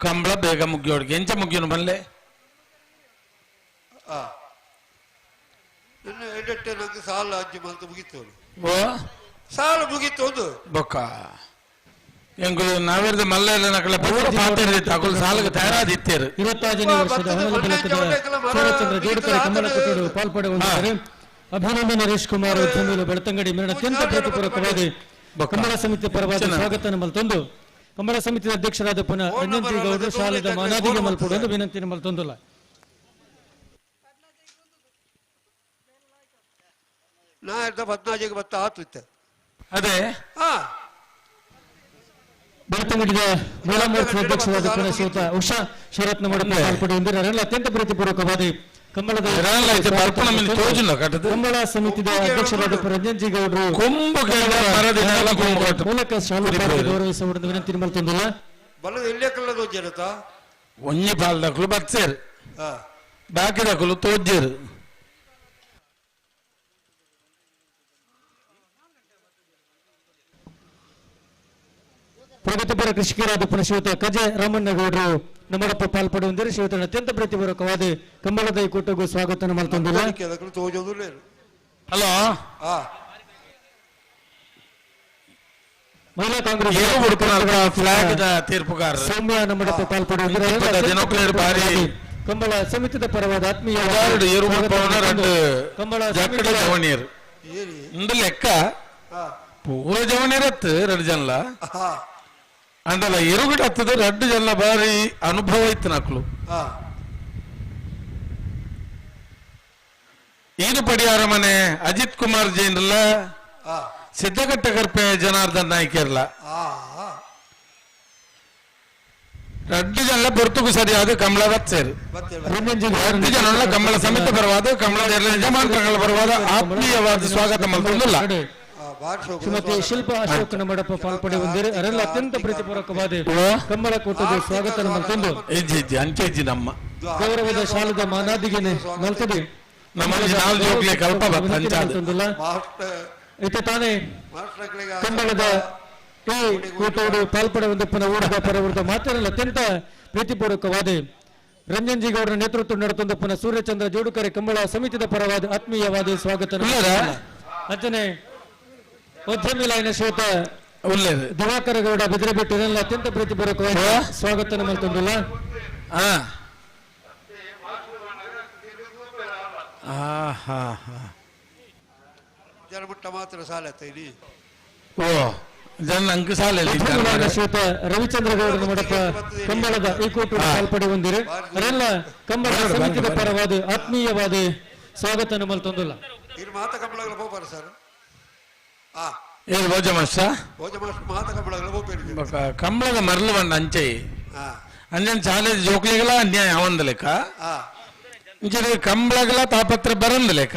ಕಂಬಳ ಬೇಗ ಮುಗಿಯೋಡ್ಗೆ ಎಂಚ ಮುಗಿಯೋನು ಬನ್ಲೆ ಆ ಎಡೆಟ್ಟೆ ನಂಗೆ ಸಾಲ ಅಜ್ಜಿ ಮಂತ ಮುಗೀತು ಓ ಸಾಲ ಮುಗೀತು ಒಂದು ಬೊಕ್ಕ ಎಂಗುಲು ನಾವೇರ್ದ ಮಲ್ಲೆಲ್ಲ ನಕಲ ಪೂರ ಪಾತೆರ ಅಕುಲು ಸಾಲಗ ತಯಾರಾದಿತ್ತೇರು 25ನೇ ವರ್ಷದ ಹೊನಲು ಬೆಳಕದ ಶರತ್ಚಂದ್ರ ಜೋಡುಕರೆ ಕಮಲಕುಟುಡು ಪಾಲ್ಪಡೆಗೊಂಡಿದ್ದಾರೆ. ಅಭಿನಂದನ್ ಹರೀಶ್ ಕುಮಾರ್ ಉದ್ಯಮಿಗಳು ಬೆಳ್ತಂಗಡಿ ಮೇಲಿನ ಅತ್ಯಂತ ಪ್ರೀತಿಪೂರ್ವಕವಾಗಿ ಕಮಲ ಸಮಿತಿ ಪರವಾದ ಸ್ವಾಗತ ನಮ್ಮಲ್ಲಿ ತಂದು ಕಂಬಳ ಸಮಿತಿಯ ಅಧ್ಯಕ್ಷರಾದ ಪುನಃ ರಂಜನ್ ಜಿ ಗೌಡರು ಶಾಲೆದ ಮಾನಾದಿಗೆ ಮಲ್ಪೊಡು ಎಂದು ವಿನಂತಿ ಮಲ್ತೊಂದುಲ್ಲ. ಅದೇ ಬೆಳ್ತಂಗಡಿಯ ಮಹಿಳಾ ಮೋರ್ಚಾ ಅಧ್ಯಕ್ಷರಾದ ಪುನಃ ಶ್ರೀಯುತ ಉಷಾ ಶರತ್ ನಮ್ಮ ಪಾಲ್ಪಡೆಯೊಂದಿಗೆ ಅತ್ಯಂತ ಪ್ರೀತಿಪೂರ್ವಕವಾದ ಕಂಬಳದ ಕಂಬಳ ಸಮಿತಿಯ ಅಧ್ಯಕ್ಷರಾದ ರಂಜನ್ ಜಿ ಗೌಡರು ಮೂಲಕ ಶಾಲು ಗೌರವಿಸುವ ವಿನಂತಿ ಮಲ್ತೊಂದುಲ್ಲ. ಒಂಜಿ ಪಾಲ್ದಕ್ಲು ಬತ್ಸೇರು ಬಾಕಿದಕ್ಲು ತೋಜ್ಜೇರು. ಪ್ರಗತಿಪರ ಕೃಷಿಕರಾದ ಪುನಃ ಶ್ರೀಯುತ ಕಜೆ ರಾಮಣ್ಣಗೌಡರು ನಮ್ಮಡಪ್ಪ ಪಾಲ್ಪಡುವಂದರೆ ಶ್ರೀಯುತನ ಅತ್ಯಂತ ಪ್ರೀತಿಪೂರ್ವಕವಾದ ಕಂಬಳದ ಈ ಕೂಟಗೂ ಸ್ವಾಗತ ಮಲ್ತೊಂದುಲ್ಲ. ಹಲೋ ಮಹಿಳಾ ಕಾಂಗ್ರೆಸ್ ತೀರ್ಪುಗಾರ ಸೌಮ್ಯ ನಮ್ಮಡಪ್ಪ ಪಾಲ್ಪಡುವಂದರೆ ಕಂಬಳ ಸಮಿತಿದ ಪರವಾದ ಆತ್ಮೀಯ ಕಂಬಳ ಲೆಕ್ಕ ಪೂರ ಜವನಿರತ್ತು ಎರಡು ಜನಲ ಅಂಡಲ ಎರುಗಡೆ ಹತ್ತದ ರಡ್ಡು ಜನ ಬಾರಿ ಅನುಭವ ಇತ್ತು ನಕ್ಲು. ಏನು ಪಡಿಯಾರ ಮನೆ ಅಜಿತ್ ಕುಮಾರ್ ಜೈನ್ರಲ್ಲ ಸಿದ್ದಘಟ್ಟ ಕರ್ಪೆ ಜನಾರ್ದನ್ ನಾಯ್ಕರ್ಲ ರಡ್ಡು ಜನ ಬರ್ತುಕು ಸರಿಯಾದ ಕಮಲ ಬತ್ಸೇರು. ರಡ್ಡು ಜನ ಕಮಲ ಸಮಿತಿ ಬರವಾದ ಕಮಲ ಯಜಮಾನ್ಗಳ ಬರವಾದ ಆತ್ಮೀಯವಾದ ಸ್ವಾಗತ ಮಲ್ತೊಂದುಲ್ಲ. ಶ್ರೀಮತಿ ಶಿಲ್ಪಾ ಅಶೋಕ್ ನಮ್ಮಡಪ್ಪ ಪಾಲ್ಪಡೆಯುವಂದಿರು ಅದರಲ್ಲಿ ಅತ್ಯಂತ ಪ್ರೀತಿಪೂರ್ವಕವಾದ ಕಂಬಳ ಕೂಟದ ಸ್ವಾಗತ ಮಲ್ತೊಂದು ಅಂಚೆಜ್ಜಿ ನಮ್ಮ ಗೌರವದ ಶಾಲದ ಮಾನಾದಿಗೆ ಮಲ್ತದೆ ಇತ ತಾನೇ ಕಂಬಳದ ಈ ಕೂಟೋಡು ಪಾಲ್ಪಡೆಯುವಂದಪ್ಪನ ಊರದ ಪರವೃತ ಮಾತನಲ್ಲಿ ಅತ್ಯಂತ ಪ್ರೀತಿಪೂರ್ವಕವಾದ ರಂಜನ್ ಜಿ ಗೌಡರ ನೇತೃತ್ವ ನಡೆತೊಂದಪ್ಪನ ಸೂರ್ಯಚಂದ್ರ ಜೋಡುಕರೆ ಕಂಬಳ ಸಮಿತಿದ ಪರವಾದ ಆತ್ಮೀಯವಾದ ಸ್ವಾಗತ. ಅಂಚನೆ ಉದ್ಯಮಿ ಲೈನ ಶ್ವೇತ ದಿವಾಕರ ಗೌಡ ಬೆದರಬೆಟ್ಟು ಅತ್ಯಂತ ಪ್ರೀತಿಪೂರ್ವಕವಾದ ಸ್ವಾಗತ ಮಲ್ತೊಂದುಲ್ಲ. ಶ್ವೇತ ರವಿಚಂದ್ರ ಗೌಡ ನಮ್ಮಡಪ್ಪ ಕಂಬಳದ ಈ ಕೂಟ ಪಾಲ್ಪಡೆ ಹೊಂದಿರು ಅದೆಲ್ಲ ಕಂಬಳ ಸಮಿತಿದ ಪರವಾದ ಆತ್ಮೀಯವಾದ ಸ್ವಾಗತ ಮಲ್ತೊಂದುಲ್ಲ. ಕಂಬಳದ ಮರಳು ಬಂಡ ಅಂಚೆ ಅಂಜನ್ ಶಾಲೆ ಜೋಕ್ಲಿಗಳ ಅನ್ಯಾಯ ಅವಂದ ಲೆಕ್ಕ ಇಂಚಿನ ಕಂಬಳಗಳ ತಾಪತ್ರ ಬರಂದ ಲೆಕ್ಕ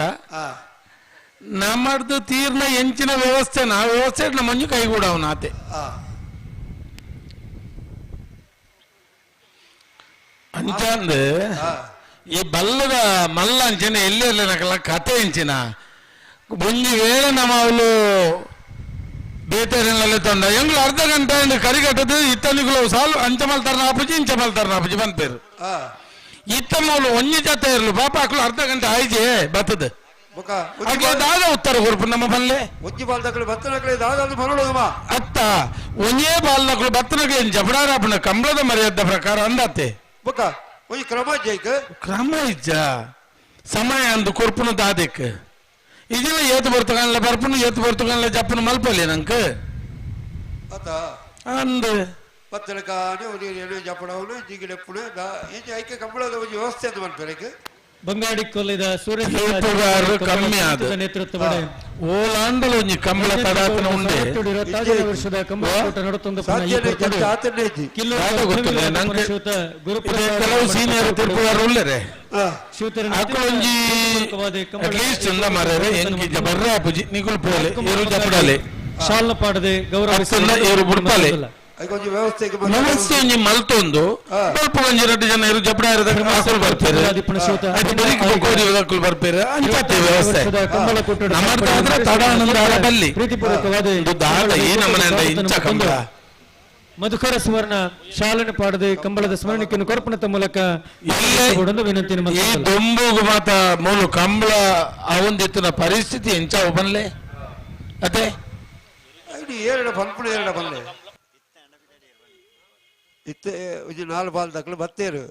ನಮ್ಮದು ತೀರ್ನ ಎಂಚಿನ ವ್ಯವಸ್ಥೆ ನಾ ವ್ಯವಸ್ಥೆ ನಮ್ಮ ಮಂಜು ಕೈಗೂಡ ಅವನಾತೆ ಅಂಚಂದು ಈ ಬಲ್ಲದ ಮಲ್ಲ ಅಂಚಿನ ಎಲ್ಲಿ ಇರ್ಲಿನಕಲ್ಲ ಕತೆ ಎಂಚಿನ ಒಂಜಿ ವೇಳೆ ನಮ್ಮ ಅವಳು ಬೇತೇರಿನಲ್ಲಿ ತೊಂಡ ಎಂಗ್ಳು ಅರ್ಧ ಗಂಟೆ ಕರಿಗಟ್ಟದು ಇತ್ತನಿಗಳು ಸಾಲು ಅಂಚ ಮಲ್ತಾರ ಆಪುಜಿ ಇಂಚ ಮಲ್ತಾರ ಆಪುಜಿ ಬಂತೇರು ಇತ್ತ ಮೂಲು ಒಂಜಿ ಜೊತೆ ಇರಲು ಪಾಪ ಅಕ್ಲು ಅರ್ಧ ಗಂಟೆ ಆಯ್ಜೆ ಬತ್ತದ ದಾದ ಉತ್ತರ ಕೊರ್ಪು ನಮ್ಮ ಬಲ್ಲೆ ಅತ್ತ ಒಂಜೇ ಬಾಲ್ನಕ್ಲು ಬತ್ತನಕ್ಲು ಜಬಡಾರಪ್ಪನ ಕಂಬಳದ ಮರ್ಯಾದ ಪ್ರಕಾರ ಅಂದಾತೆ ಕ್ರಮ ಇಜ್ಜ ಸಮಯ ಅಂದು ಕೊರ್ಪುನ ದಾದಕ್ಕೆ ಇದೆಲ್ಲ ಏತು ಬರ್ತಕಲ್ಲ ಬರ್ಪುನು ಏತು ಬರ್ತಕಲ್ಲ ಜಪ್ಪನ ಮಲ್ಪಲ್ಲಿ ನಂಗೆ ಅಂದು ಬಂಗಾಡಿ ಕೊಲ್ಲಿದ ಸೂರ್ಯ ಕಮ್ಮಿ ಆದ ನೇತೃತ್ವದ ಓಲಾಂಡಲ ಒಂಜಿ ಕಂಬಳ ತಡಾತನ ಉಂಡೆ ವರ್ಷದ ಕಂಬಳ ಕೂಟ ನಡುತ್ತೊಂದು ಕೆಲವು ಸೀನಿಯರ್ ತೀರ್ಪುಗಾರ ಉಳ್ಳರೆ ಅಕ್ಕೊಂಜಿ ಅಟ್ಲೀಸ್ಟ್ ಚಂದ ಮಾರ್ರೆ ಎಂಕಿಜ ಬರ್ರ ಅಪ್ಪುಜಿ ನಿಗುಲ್ ಪೋಲೆ ಏರು ಜಪಡಾಲೆ ಶಾಲ್ನ ಪಾಡದೆ ಗೌರವ ಏರು ಬುಡ್ಪಾಲೆ ವ್ಯವಸ್ಥೆ ಒಂಜಿ ಮಲ್ತೊಂದು ಸ್ವಲ್ಪ ಒಂಜಿ ರಡ್ಡು ಜನ ಇರು ಜಪಡ ಅಕುಲು ಬರ್ಪೇರು ಬೊಕ್ಕೋಡಿ ಬರ್ಪೇರು ಅಂಚಾತೆ ವ್ಯವಸ್ಥೆ ನಮ್ಮದಾದ್ರೆ ತಡ ಆನಂದ ಬಲ್ಲಿ ದಾದ ಈ ನಮ್ಮನೆ ಇಂಚ ಕಂಬಳ ಮಧುಕರ ಸುವರ್ಣ ಶಾಲನೆ ಪಾಡದೆ ಕಂಬಳದ ಸ್ಮರಣಿಕೆಯನ್ನು ಕೊರ್ಪಣದ ಮೂಲಕ ವಿನಂತಿ. ಈ ದೊಂಬುಗು ಮಾತ ಮೂಲು ಕಂಬಳ ಅವಂದಿತ್ತಿನ ಪರಿಸ್ಥಿತಿ ಎಂಚ ಬನ್ಲೆ ಅದೇ ಇತ್ತೆ ಒಂಜಿ ನಾಲ್ ಬಾಲ್ ದಕ್ಲು ಬತ್ತೇರು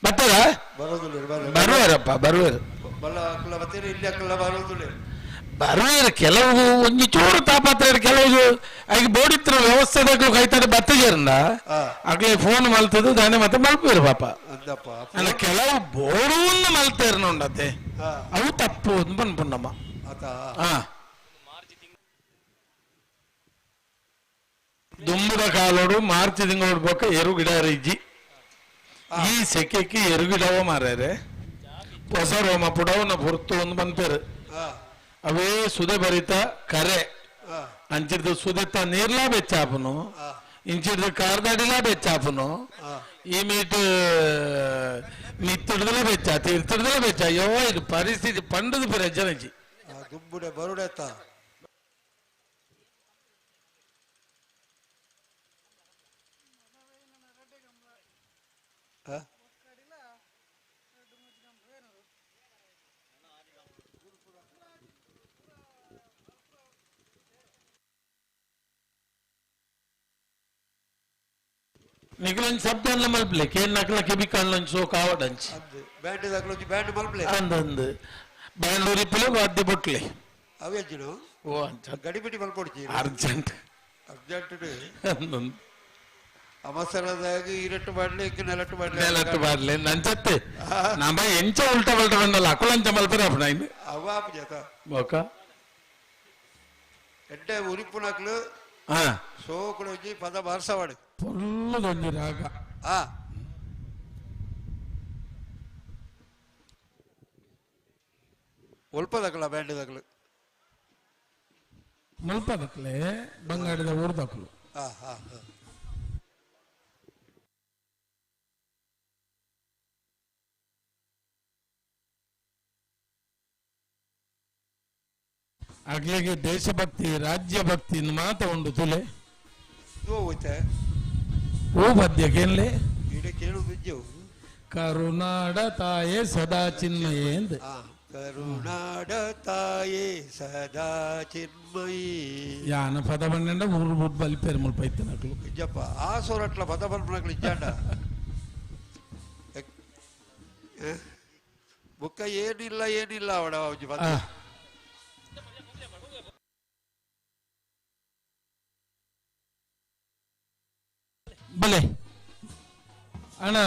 ಬತ್ತೇರಾ ಬರುವಾರಪ್ಪ ಬರುವಾರು ಬಲ್ಲ ಅಕ್ಲ ಬತ್ತೇರು ಇಲ್ಲಿ ಅಕ್ಲ ಬರೋದಿಲ್ಲ. ಬರುವೇರು ಕೆಲವು ಒಂಜಿ ಚೂರು ತಾಪತ್ರ ಕೆಲವು ಐಕ್ ಬೋಡಿತ್ರ ವ್ಯವಸ್ಥೆದಕ್ಲು ಕೈತಾರೆ ಬತ್ತಜೇರಂದ ಅಗ್ಲೆ ಫೋನ್ ಮಲ್ತದು ದಾನೆ ಮತ್ತೆ ಮಲ್ಪೇರು ಪಾಪ. ಅಂದಪ್ಪ. ಅಲ್ಲ ಕೆಲವು ಬೋಡುವನ್ನು ಮಲ್ತೇರ್ನ ಉಂಡತೆ, ಅವು ತಪ್ಪು ಅಂದ್ ಪನ್ಪುಂಡಮ್ಮ. ಆತ. ಹಾ, ದುಂಬುದ ಕಾಲೋಡು ಮಾರ್ಚ್ ತಿಂಗಳೋಡು ಬೊಕ್ಕ ಎರು ಗಿಡ ಇಜ್ಜಿ. ಈ ಸೆಕೆಕ್ಕೆ ಎರುಗಿಡವ ಮಾರ್ಯಾರೆ, ಹೊಸ ರೋಮ ಪುಡವನ ಪೊರ್ತು ಒಂದು ಪನ್ಪೇರು. ಅವೇ ಸುದೆ ಬರಿತ ಕರೆ ಅಂಚಿಡ್ದು ಸುದೆತ್ತ ನೀರ್ಲಾ ಬೆಚ್ಚಾಪುನು, ಇಂಚಿಡ್ದು ಕಾರ್ದಡಿಲಾ ಬೆಚ್ಚಾಪುನು, ಈ ಮೀಟ್ ಮಿತ್ತಿಡ್ದಲೇ ಬೆಚ್ಚ ತೀರ್ತಿಡ್ದಲೇ ಬೆಚ್ಚ. ಅಯ್ಯೋ, ಇದು ಪರಿಸ್ಥಿತಿ ಪಂಡದು ಪುರ ಜನಜಿ. ದುಂಬುಡೆ ಬರುಡೆತ್ತ. ನಿಗುಲೊಂಜಿ ಶಬ್ದ ಅಲ್ಲ ಮಲ್ಪಲೆ ಕೇನ್ ನಕಲ ಕೆಬಿ ಕಾಣ್ಲೊಂಜಿ ಸೋ ಕಾವಡಂಚಿ. ಬ್ಯಾಂಡ್ ದಾಕಲೊಂಜಿ ಬ್ಯಾಂಡ್ ಮಲ್ಪಲೆ. ಅಂದಂದು ಬ್ಯಾಂಡ್ ಉರಿಪಲೆ ವಾದ್ಯ ಬೊಟ್ಲೆ. ಅವೆ ಅಜ್ಜಿನು. ಓ ಅಂಚ. ಗಡಿಬಿಡಿ ಮಲ್ಪೊಡ್ಚಿ. ಅರ್ಜೆಂಟ್. ಅರ್ಜೆಂಟ್. ಅಂದಂದು. ಅವಸರದಾಗ ಇರಟ್ಟು ಮಾಡ್ಲಿ, ಇಂಕ ನೆಲಟ್ಟು ಮಾಡ್ಲಿ. ನೆಲಟ್ಟು ಮಾಡ್ಲಿ ನಂಚತ್ತೆ ನಮ್ಮ ಎಂಚ ಉಲ್ಟಾ ಪಲ್ಟ ಬಂದಲ್ಲ ಅಕುಲಂಚ ಮಲ್ಪರೆ ಅಪ್ಪಣ ಇನ್ನು. ಅವ ಆಪುಜತ. ಬೊಕ ಎಡ್ಡೆ ಉರಿಪುನಕ್ಲು ಸೋಕುಲೊಂಜಿ ಪದ ಬಾರ್ಸವಾಡು. ಪೊಲ್ಲದೊಂಜಿ ರಾಗ. ಒಲ್ಪದಕ್ಲ ಬ್ಯಾಂಡ್ ದಕ್ಲು. ಮುಲ್ಪದಕ್ಲೆ ಬಂಗಾಡಿದ ಊರ್ದಕ್ಲು. ಹಾ ಹಾ ಹಾ. ಅಗ್ಲಿಗೆ ದೇಶಭಕ್ತಿ ರಾಜ್ಯ ಭಕ್ತಿ ಮಾತ ಉಂಡು ತುಲೆ. ಹೋಯ್ತೆ. ಓ ಪದ್ಯ ಕೇನ್ಲೆ. ಇಡೀ ಕೇಳುದು ಇಜ್ಜೆವು. ಕರುನಾಡ ತಾಯೇ ಸದಾ ಚಿನ್ಮಯೇ ಅಂದ್. ಕರುನಾಡ ತಾಯೇ ಸದಾ ಚಿನ್ಮಯೇ. ಯಾನ ಪದ ಬಂಡ ಊರು ಬುಡ್ ಬಲಿಪೇರು ಮುಲ್ಪ ಇತ್ತನಕ್ಲು. ಇಜ್ಜಪ್ಪ ಆ ಸೋರಟ್ಲ ಪದ ಬಲ್ಪನಕ್ಲು ಇಜ್ಜಾಂಡ. ಬುಕ್ಕ ಏನಿಲ್ಲ ಏನಿಲ್ಲ ಅವಡ ಒಂಜಿ ಪದ. ಬಲೆ ಅಣ್ಣ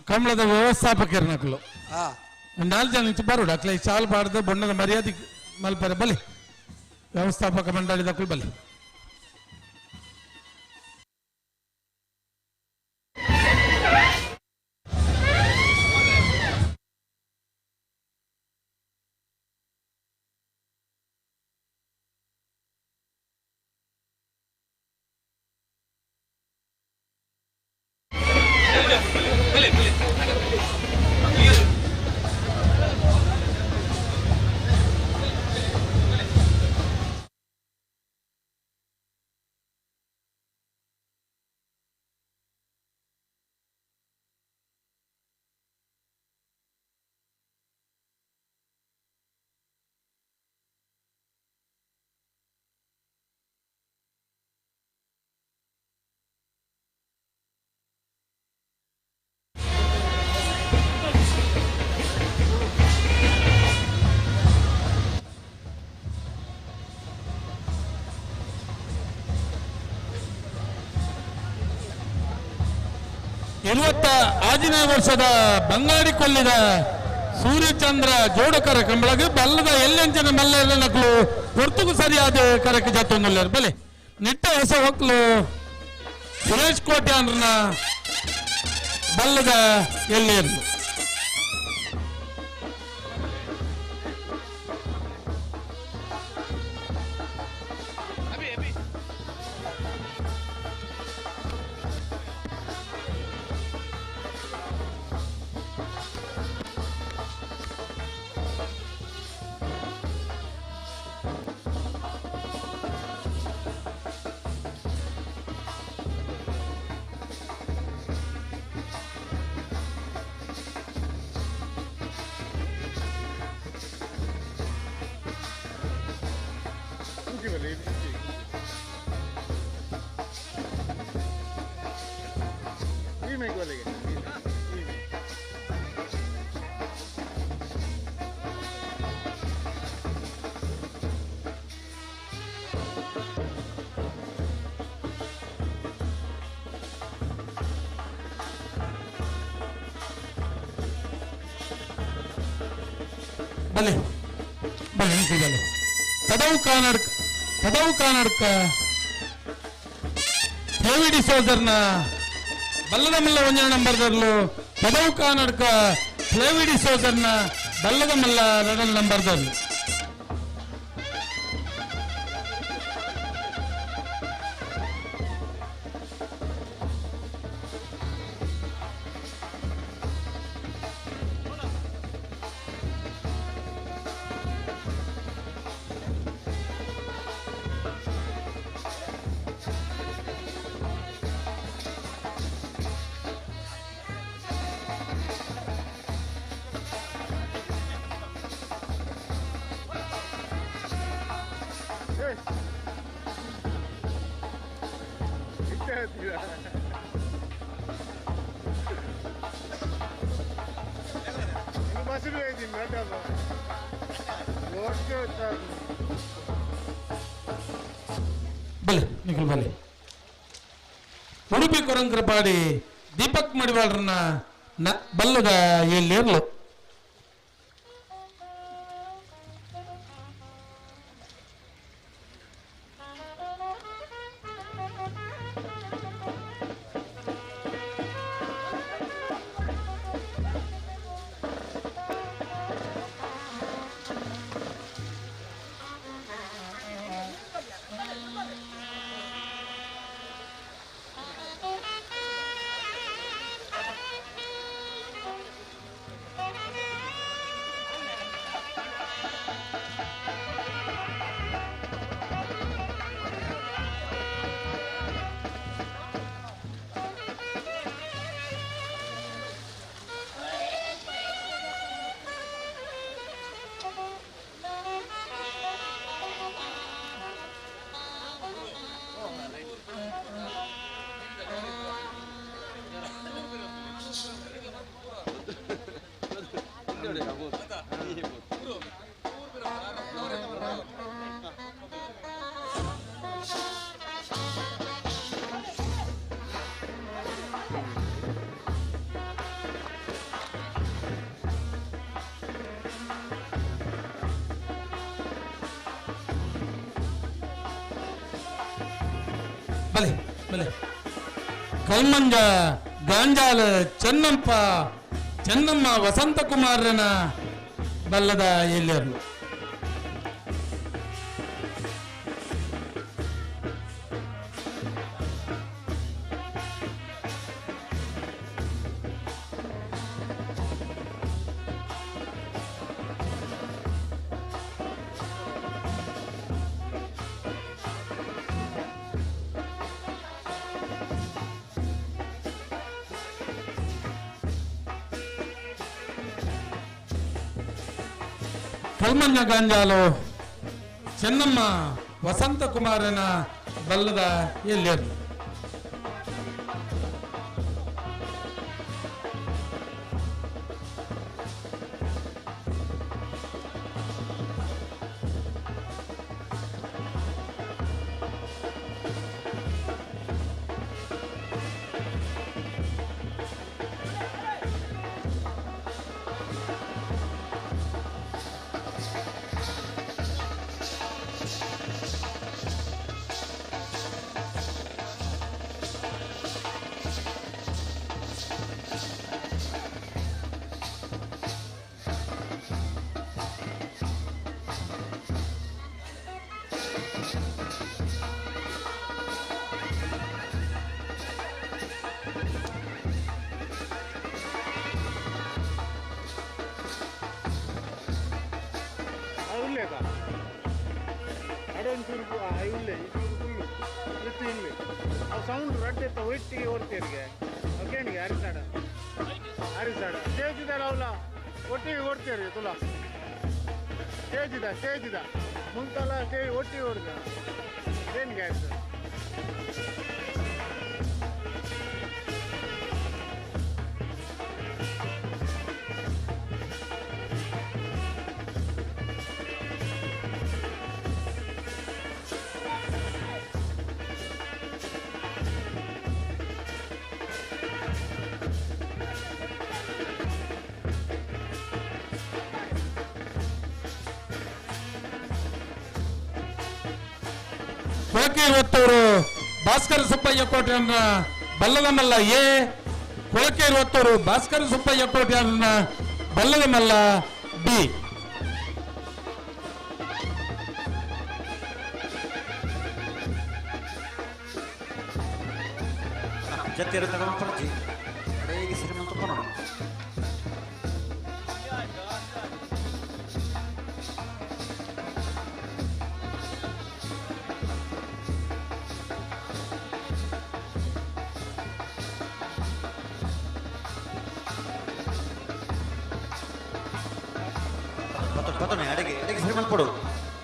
ಕಮಲದ ವ್ಯವಸ್ಥಾಪಕರು ನಕಲು ನಾಲ್ಕು ಜನ ಇಂಚ ಬರೋಡು ಅಕ್ಲೆ ಚಾಲ್ ಬಾರ್ದು ಬೊಣ್ಣದ ಮರ್ಯಾದೆ ಮಲ್ಪರೆ. ಬಲೆ ವ್ಯವಸ್ಥಾಪಕ ಮಂಡಳಿ ದಕ್ಕಲು ಬಲೆ. ಇರುವತ್ತ ಆಜಿನ ವರ್ಷದ ಬಂಗಾಡಿ ಕೊಲ್ಲಿದ ಸೂರ್ಯಚಂದ್ರ ಜೋಡಕರ ಕಂಬಳಗೆ ಬಲ್ಲದ ಎಲ್ಲೆಂಚನ ಮಲ್ಲ ನಕಲು ಹೊರ್ತುಗು ಸರಿಯಾದ ಕರಕ್ಕೆ ಜಾತೊಂದುಲ್ಲಾರ. ಬಲೆ ನಿಟ್ಟ ಹೊಸ ಹೊಕ್ಲು ಸುರೇಶ್ ಕೋಟ್ಯಾನ್ರನ ಬಲ್ಲದ ಎಲ್ಲೇರ್ಲು. ಬಲೆ ಬಲೆ ಬಲೆ ಪದವು ಕಾನಡ್ಕ ಪದವು ಕಾನಡ್ಕ ಡೇವಿಡ್ ಸೋದರ್ನ ಬಲ್ಲದ ಮಲ್ಲ ಒಂಜನ ನಂಬರ್ದರ್ಲು ಪದವು ಕಾನಡ್ಕ ಫ್ಲೇವಿಡಿ ಸೋದರ್ನ ಬಲ್ಲದ ಮಲ್ಲ ರಡಲ್ ನಂಬರ್ದರ್ಲು. ಬಲೆ ನಿಖಿಲ್ ಬಲೆ. ಉಡುಪಿ ಕೊರಂಕರಪಾಡಿ ದೀಪಕ್ ಮಡಿವಾಳರನ್ನ ಬಲ್ಲದ ಎಲ್ಲಿರ್ಲು. ಬಲೆ ಬಲೆ. ಕಲ್ಮಂಜ ಗಾಂಜಾಲ ಚೆನ್ನಪ್ಪ ಚೆನ್ನಮ್ಮ ವಸಂತ ಕುಮಾರನ ಬಲ್ಲದ ಎಲ್ಲರು. ಕಲ್ಮಂಜ ಗಾಂಜಾಲು ಚೆನ್ನಮ್ಮ ವಸಂತ ಕುಮಾರನ ಬಲ್ಲದ ಎಲ್ಲರು. ಸೌಂಡ್ ರಡ್ಡೆ ಒಟ್ಟಿಗೆ ಓಡ್ತೀರಿಗೆ ಓಕೆನಿಗೆ ಹರಿಸಾಡ ಹರಿಸಾಡ ಸ್ಟೇಜ್ ಇದೆ ಅವಲ ಒಟ್ಟಿಗೆ ಓಡ್ತೀರಿ ತುಲಾ ಸ್ಟೇಜ್ ಇದೆ ಸ್ಟೇಜ್ ಇದೆ ಮುಂತಲ ಸ್ಟೇಜ್ ಒಟ್ಟಿಗೆ ಓಡಿದ ಏನಿಗೆ ಆಯ್ತು. ಕೊಳಕೇರು ಹೊತ್ತವರು ಭಾಸ್ಕರ ಸುಬ್ಬಯ್ಯ ಕೋಟ್ಯಾನ ಬಲ್ಲದ ಮಲ್ಲ ಎ. ಕೊಳಕೇರು ಹೊತ್ತವರು ಭಾಸ್ಕರ ಸುಬ್ಬಯ್ಯ ಕೋಟ್ಯಾನ ಬಲ್ಲದ ಮಲ್ಲ ಬಿ. ಜತ್ತಿರ ತಗೊಂಡು ಪಡಜಿ ಅಡೇಗೆ ಸಿನಿಮಾ ತಗೊಂಡು ಪತ್ತೊನೆ ಅಡಿಗೆ ಅಡಿಗೆ ಸರಿ ಮಲ್ಪಡು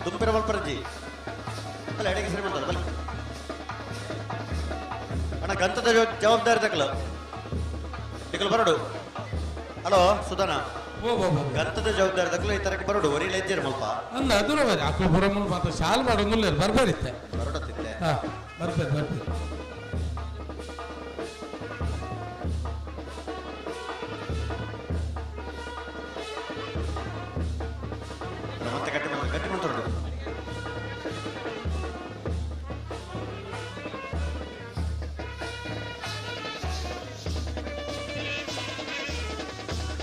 ದುಂಪಿರ ಮಲ್ಪರಜ್ಜಿ ಬಲೆ ಅಡಿಗೆ ಸರಿ ಮಾಡ್ತಾರೆ ಬಲೆ ಅಣ್ಣ ಗಂತದ ಜವಾಬ್ದಾರಿ ತಕಲ ತಿಕ್ಕಲು ಬರಡು. ಹಲೋ ಸುಧಾನ, ಗಂತದ ಜವಾಬ್ದಾರಿ ತಕಲು ಈ ತರಕ್ಕೆ ಬರಡು ಒರಿಲ ಇದ್ದೀರ ಮಲ್ಪ ಅಂದ ಅದು ಅಕ್ಲು ಬುರಮುಲ್ ಮಾತ್ರ ಶಾಲ್ ಮಾಡೋಂಗಿಲ್ಲ, ಬರ್ಬರಿತ್ತೆ ಬರಡತ್ತಿತ್ತೆ. ಹಾ, ಬರ್ಬೇಕು ಬರ್ಬೇಕು. ಮತ್ತೆ ಗಟ್ಟಿ ಮಾಡ್ತಾರೆ, ಗಟ್ಟಿ ಮಾಡ್ತಾರೆ.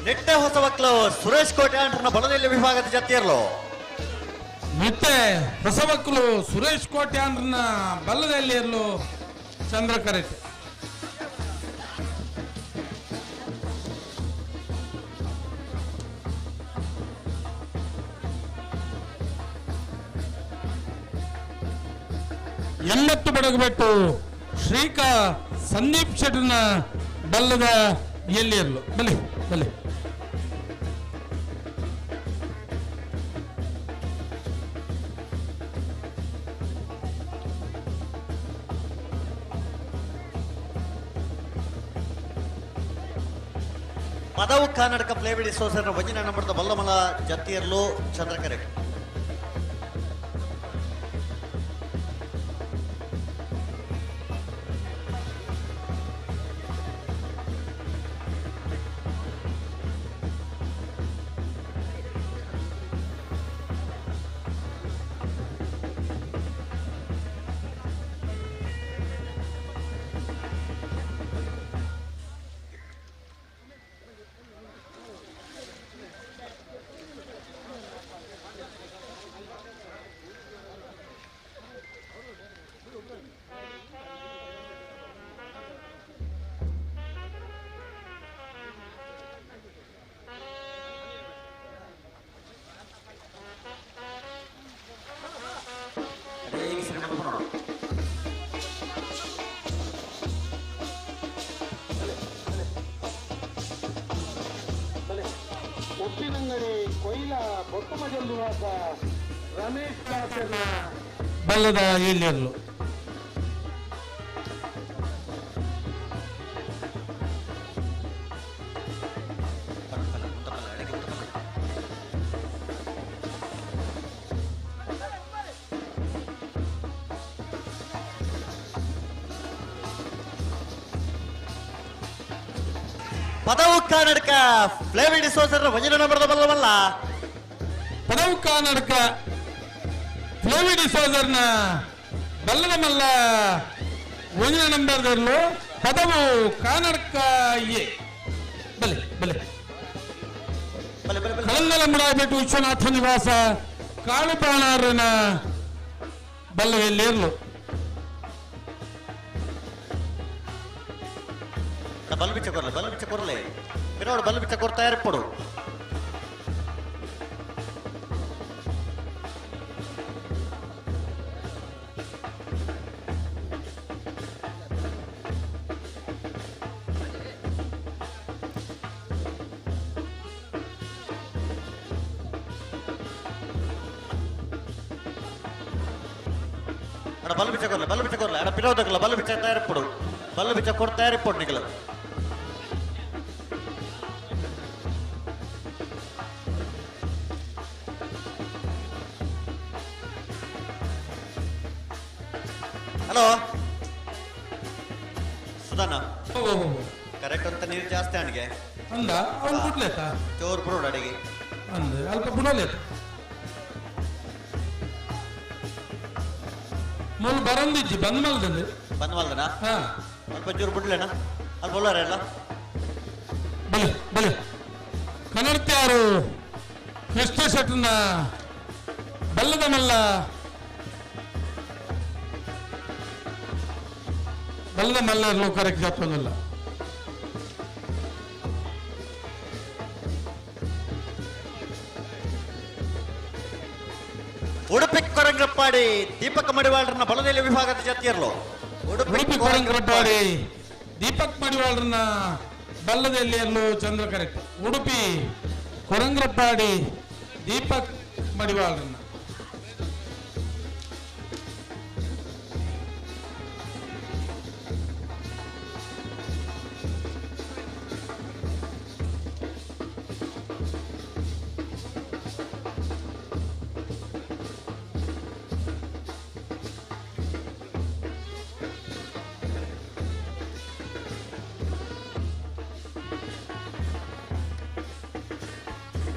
ನೆಟ್ಟೆ ಹೊಸ ಮಕ್ಕಳು ಸುರೇಶ್ ಕೋಟೆ ಅಂಟರ್ನ ಬಲದಲ್ಲಿ ವಿಭಾಗದ ಜತಿಯರ್ಲು. ಮತ್ತೆ ಹೊಸ ಮಕ್ಕಳು ಸುರೇಶ್ ಕೋಟೆ ಅಂದ್ರನ್ನ ಬಲ್ಲದಲ್ಲಿ ಇರಲು ಚಂದ್ರಕರೆಟ್. 80 ಬಡಗಬೆಟ್ಟು ಶ್ರೀಕಾ ಸಂದೀಪ್ ಶೆಟ್ಟರ್ನ ಬಲ್ಲದ ಎಲ್ಲಿರಲು ಬಲಿ ಬಲಿ. ಪದವು ಕರ್ನಾಟಕ ಪ್ಲೇಬಿಡಿ ಸೋಸರ್ನ ವಜಿನ ನಂಬರ್ದ ಬಲ್ಲಮಲ ಜತ್ತಿಯರ್ಲು ಚಂದ್ರಕರೆ. ಉಪ್ಪಿನಂಗಡಿ ಕೊಯ್ಲ ಬೊಟ್ಟಮಜಲ್ ನಿವಾಸ ರಮೇಶ್ ದಾಸನ ಬಲ್ಲದ ಎಲ್ಲಿರಲು. ಪದವು ಕರ್ನಾಟಕ ಫ್ಲೇವಿಡ್ ಸೋಸರ್ನ ವಜಿನ ನಂಬರ್ದ ಬಲ್ಲವಲ್ಲ. ಪದವು ಕರ್ನಾಟಕ ಫ್ಲೇವಿಡ್ ಸೋಸರ್ನ ಬಲ್ಲದ ಮಲ್ಲ ಒಂದಿನ ನಂಬರ್ದಲ್ಲೂ ಪದವು ಕರ್ನಾಟಕ ಎ. ಬಲೆ ಬಲೆ ಕಳಂಗಲ ಮುಡಾಬೆಟ್ಟು ವಿಶ್ವನಾಥ ನಿವಾಸ ಕಾಳುಬಾಣಾರನ ಬಲ್ಲವೆಲ್ಲಿರಲು. ಬಲ್ ಬಿಚ್ಚ ಕೊರ್ಲೆ, ಬಲ್ ಬಿಚ್ಚ ಕೊರ್ಲೆ ಬಿರೋಡು, ಬಲ್ ಬಿಚ್ಚ ಕೊರ್ತಾ ಇರ್ಪಡು. ಅಡ ಬಲ್ ಬಿಚ್ಚ ಕೊರ್ಲೆ, ಬಲ್ ಬಿಚ್ಚ ಕೊರ್ಲೆ ಅಡ ಪಿರೋದಕ್ಕಲ್ಲ, ಬಲ್ ಬಿಚ್ಚ ತಯಾರಿಪಡು, ಬಲ್ ಬಿಚ್ಚ ಕೊಡ್ತಾ ಇರ್ಪಡು ನಿಗಲ. ಹಲೋ ಸುಧಾನ, ಕರೆಕ್ಟ್ ಅಂತ ನೀರು ಜಾಸ್ತಿ ಅಣಿಗೆ ಅಂದ ಅವ್ನು ಬಿಡ್ಲೇತ ಚೋರ್ ಬರೋಡು ಅಡಿಗೆ ಅಂದ ಅಲ್ಪ ಬಿಡಲೇತ. ಮೂಲು ಬರಂದಿಜ್ಜಿ ಬಂದ್ ಮಲ್ದಂದು ಬಂದ್ ಮಲ್ದನ ಅಲ್ಪ ಚೂರು ಬಿಡ್ಲೇನಾ ಅಲ್ಲಿ ಬೊಲ್ಲಾರ ಎಲ್ಲ ಬಲೆ ಬಲೆ ಕನ್ನಡತ್ಯಾರು ಕೃಷ್ಣ ಶೆಟ್ಟನ ಬಲ್ಲದ ಮಲ್ಲ ಬಲ್ಲದ ಮಲ್ಲ ಕರೆಕ್ಟ್ ಜಾತ್ವನಲ್ಲ. ಉಡುಪಿ ಕೊರಂಗ್ರಪ್ಪಾಡಿ ದೀಪಕ್ ಮಡಿವಾಳರನ್ನ ಬಲದೆಲೆ ವಿಭಾಗದ ಜಾತಿಯರ್ಲು. ಉಡುಪಿ ಕೊರಂಗ್ರಪ್ಪಾಡಿ ದೀಪಕ್ ಮಡಿವಾಳರನ್ನ ಬಲ್ಲದೆಲ್ಲಿಯಲ್ಲೂ ಚಂದ್ರ ಕರೆಕ್ಟ್. ಉಡುಪಿ ಕೊರಂಗ್ರಪ್ಪಾಡಿ ದೀಪಕ್ ಮಡಿವಾಳರನ್ನ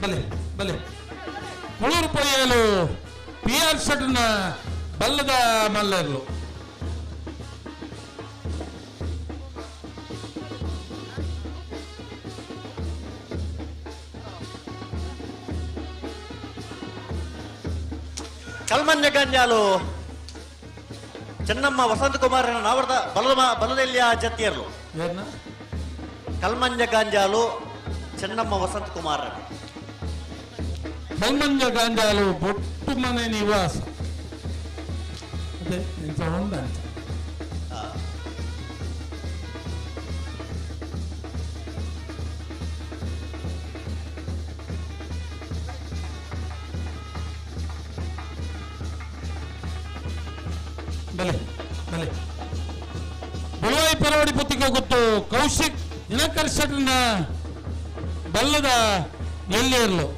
ಬಲೆ ಬಲೆ ಮುಳೂರು ಪಡೆಯಲು ಪಿ ಆರ್ ಶೆಟ್ನ ಬಲ್ಲದ ಮಲ್ಲರ್ಲು. ಕಲ್ಮನ್ಯ ಗಂಜಾಲು ಚೆನ್ನಮ್ಮ ವಸಂತ ಕುಮಾರನ ನಾವರದ ಬಲದ ಬಲದೆಲ್ಲಿಯ ಜತಿಯರ್ಲು. ಕಲ್ಮಂಜ ಗಾಂಜಾಲು ಚೆನ್ನಮ್ಮ ವಸಂತ ಕುಮಾರ. ಕಲ್ಮಂಜ ಗಾಂಜಾಲು ಬೊಟ್ಟು ಮನೆ ನಿವಾಸ ಅದೇ ಇಂಥ ಒಂದ ಬಲೆ ಬಲೆ ಬುಳವಾಯಿ ಪರವಡಿ ಪುತ್ತಿಗೆ ಗೊತ್ತು ಕೌಶಿಕ್ ದಿನಕರ್ ಶೆಟ್ಟನ ಬಲ್ಲದ ಎಲ್ಲಿರಲು.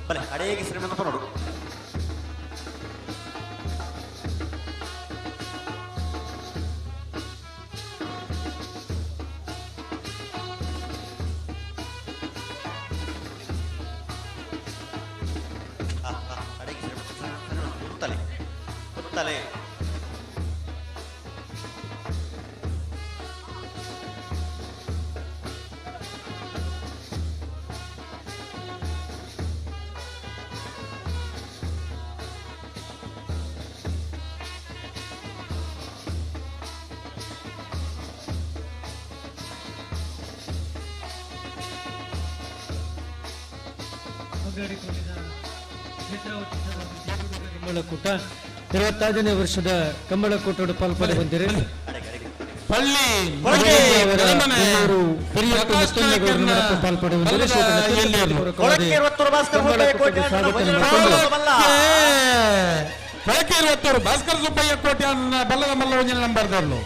ಬಲೆ ಅಡೇಗೆ ಶ್ರೀಮಂತ ನೋಡು. ತಲೆ ತಲೆ ಕಂಬಳಕೂಟ 25ನೇ ವರ್ಷದ ಕಂಬಳಕೂಟದ ಪಾಲ್ಪಡೆ ಬಂದಿರಿ. ಪಳ್ಳಿ ಪಾಲ್ಪಡೆ ಕೊಳಕೆ ಭಾಸ್ಕರ್ ಸುಬ್ಬಯ್ಯ ಕೋಟೆ ಬಲ್ಲದ ಮಲ್ಲ ಒಂಜಿನ ನಂಬರ್ದಲ್ಲೂ.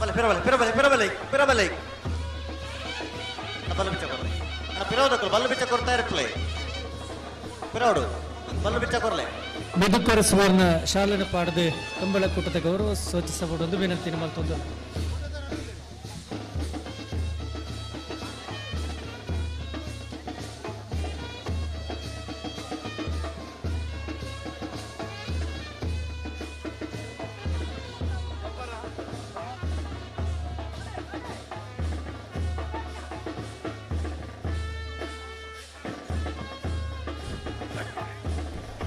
ಬಲೆ ಪಿರಬಲೆ ಪಿರಬಲೆ ಪಿರಬಲೆ ಪಿರಬಲೆ ಬಲ್ಲ ಬಿಚ್ಚ ಕೊರ್ಲೆ ಪಿರವದಕ್ಕಲು ಬಲ್ಲ ಬಿಚ್ಚ ಕೊರ್ತಾ ಇರಪ್ಲೆ ಪಿರವಡು ಬಲ್ಲ ಬಿಚ್ಚ ಕೊರ್ಲೆ. ಮಧುಕರ ಸುವರ್ಣ ಶಾಲೆನ ಪಾಡದೆ ಕಂಬಳಕೂಟದ ಗೌರವ ಸೂಚಿಸಬಹುದು ವಿನಂತಿ ಮತ್ತೊಂದು.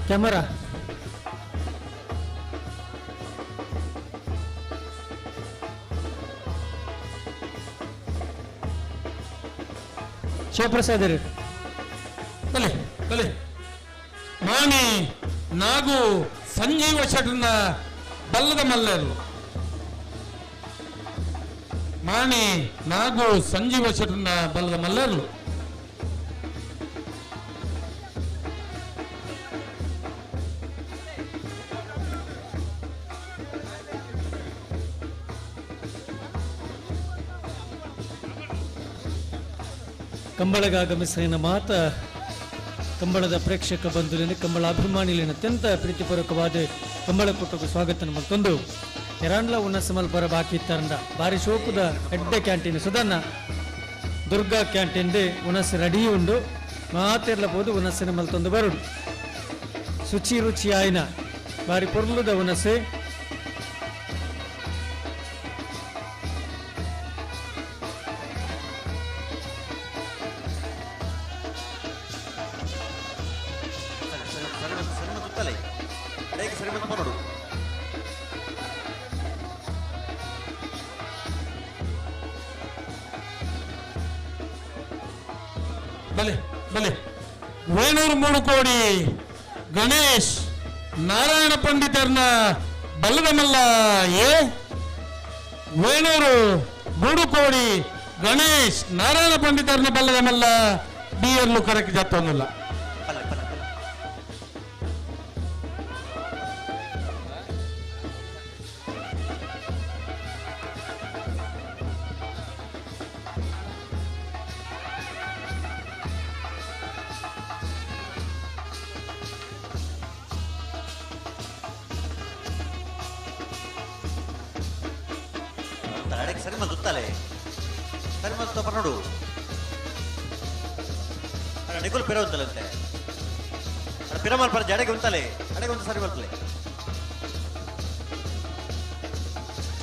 ಕ್ಯಾಮರಾ ಶಿವಪ್ರಸಾದರು. ಬಲೆ ಬಲೆ ಮಾಣಿ ನಾಗು ಸಂಜೀವ ಶೆಟ್ನ ಬಲ್ಲದ ಮಲ್ಲರು. ಮಾಣಿ ನಾಗು ಸಂಜೀವ ಶೆಟ್ನ ಬಲ್ಲದ ಮಲ್ಲರು. ಕಂಬಳಗಾಗಮಿಸಿದ ಮಾತ ಕಂಬಳದ ಪ್ರೇಕ್ಷಕ ಬಂಧುಲಿನ ಕಂಬಳ ಅಭಿಮಾನಿಲಿನ ಅತ್ಯಂತ ಪ್ರೀತಿಪೂರ್ವಕವಾದ ಕಂಬಳ ಕೂಟಕ್ಕೆ ಸ್ವಾಗತ ಮತ್ತೊಂದು ಎರಾಂಡ್ಲ ಉನ್ನಸಮಲ್ ಬರ ಬಾಕಿ ತರಂಡ ಬಾರಿ ಶೋಕುದ ಎಡ್ಡೆ ಕ್ಯಾಂಟೀನ್ ಸುಧನ್ನ ದುರ್ಗಾ ಕ್ಯಾಂಟೀನ್ ಉನಸ್ ರೆಡಿ ಉಂಡು ಮಾತಿರ್ಲ ಪೋದು ಉನಸ್ಸಿನ ಮಲ್ತೊಂದು ಬರುಡು ಶುಚಿ ರುಚಿ ಆಯ್ನ ಬಾರಿ ಪೊರ್ಲುದ ಉನಸೆ. ಬಲೆ ಬಲೆ ವೇಣೂರು 3 ಕೋಡಿ ಗಣೇಶ್ ನಾರಾಯಣ ಪಂಡಿತರ್ನ ಬಲ್ಲದಮಲ್ಲ ಎ. ವೇಣೂರು 3 ಕೋಡಿ ಗಣೇಶ್ ನಾರಾಯಣ ಪಂಡಿತರ್ನ ಬಲ್ಲದಮಲ್ಲ ಬಿ ಎಲ್ಲೂ ಕರೆಕ್ಟ್ ಜತ್ತೊಂದಿಲ್ಲ. ಸರಿ ಮಲ್ತುತ್ತಾಲೆ ಸರಿ ಮಲ್ತು ನೋಡು ನಿಗುಲ್ ಪಿರ ಉಂತಲಂತೆ ಪಿರ ಮಲ್ಪರ ಜಡೆಗೆ ಉಂತಲೆ ಅಡೆಗೆ ಒಂದು ಸರಿ ಮಲ್ತಲೆ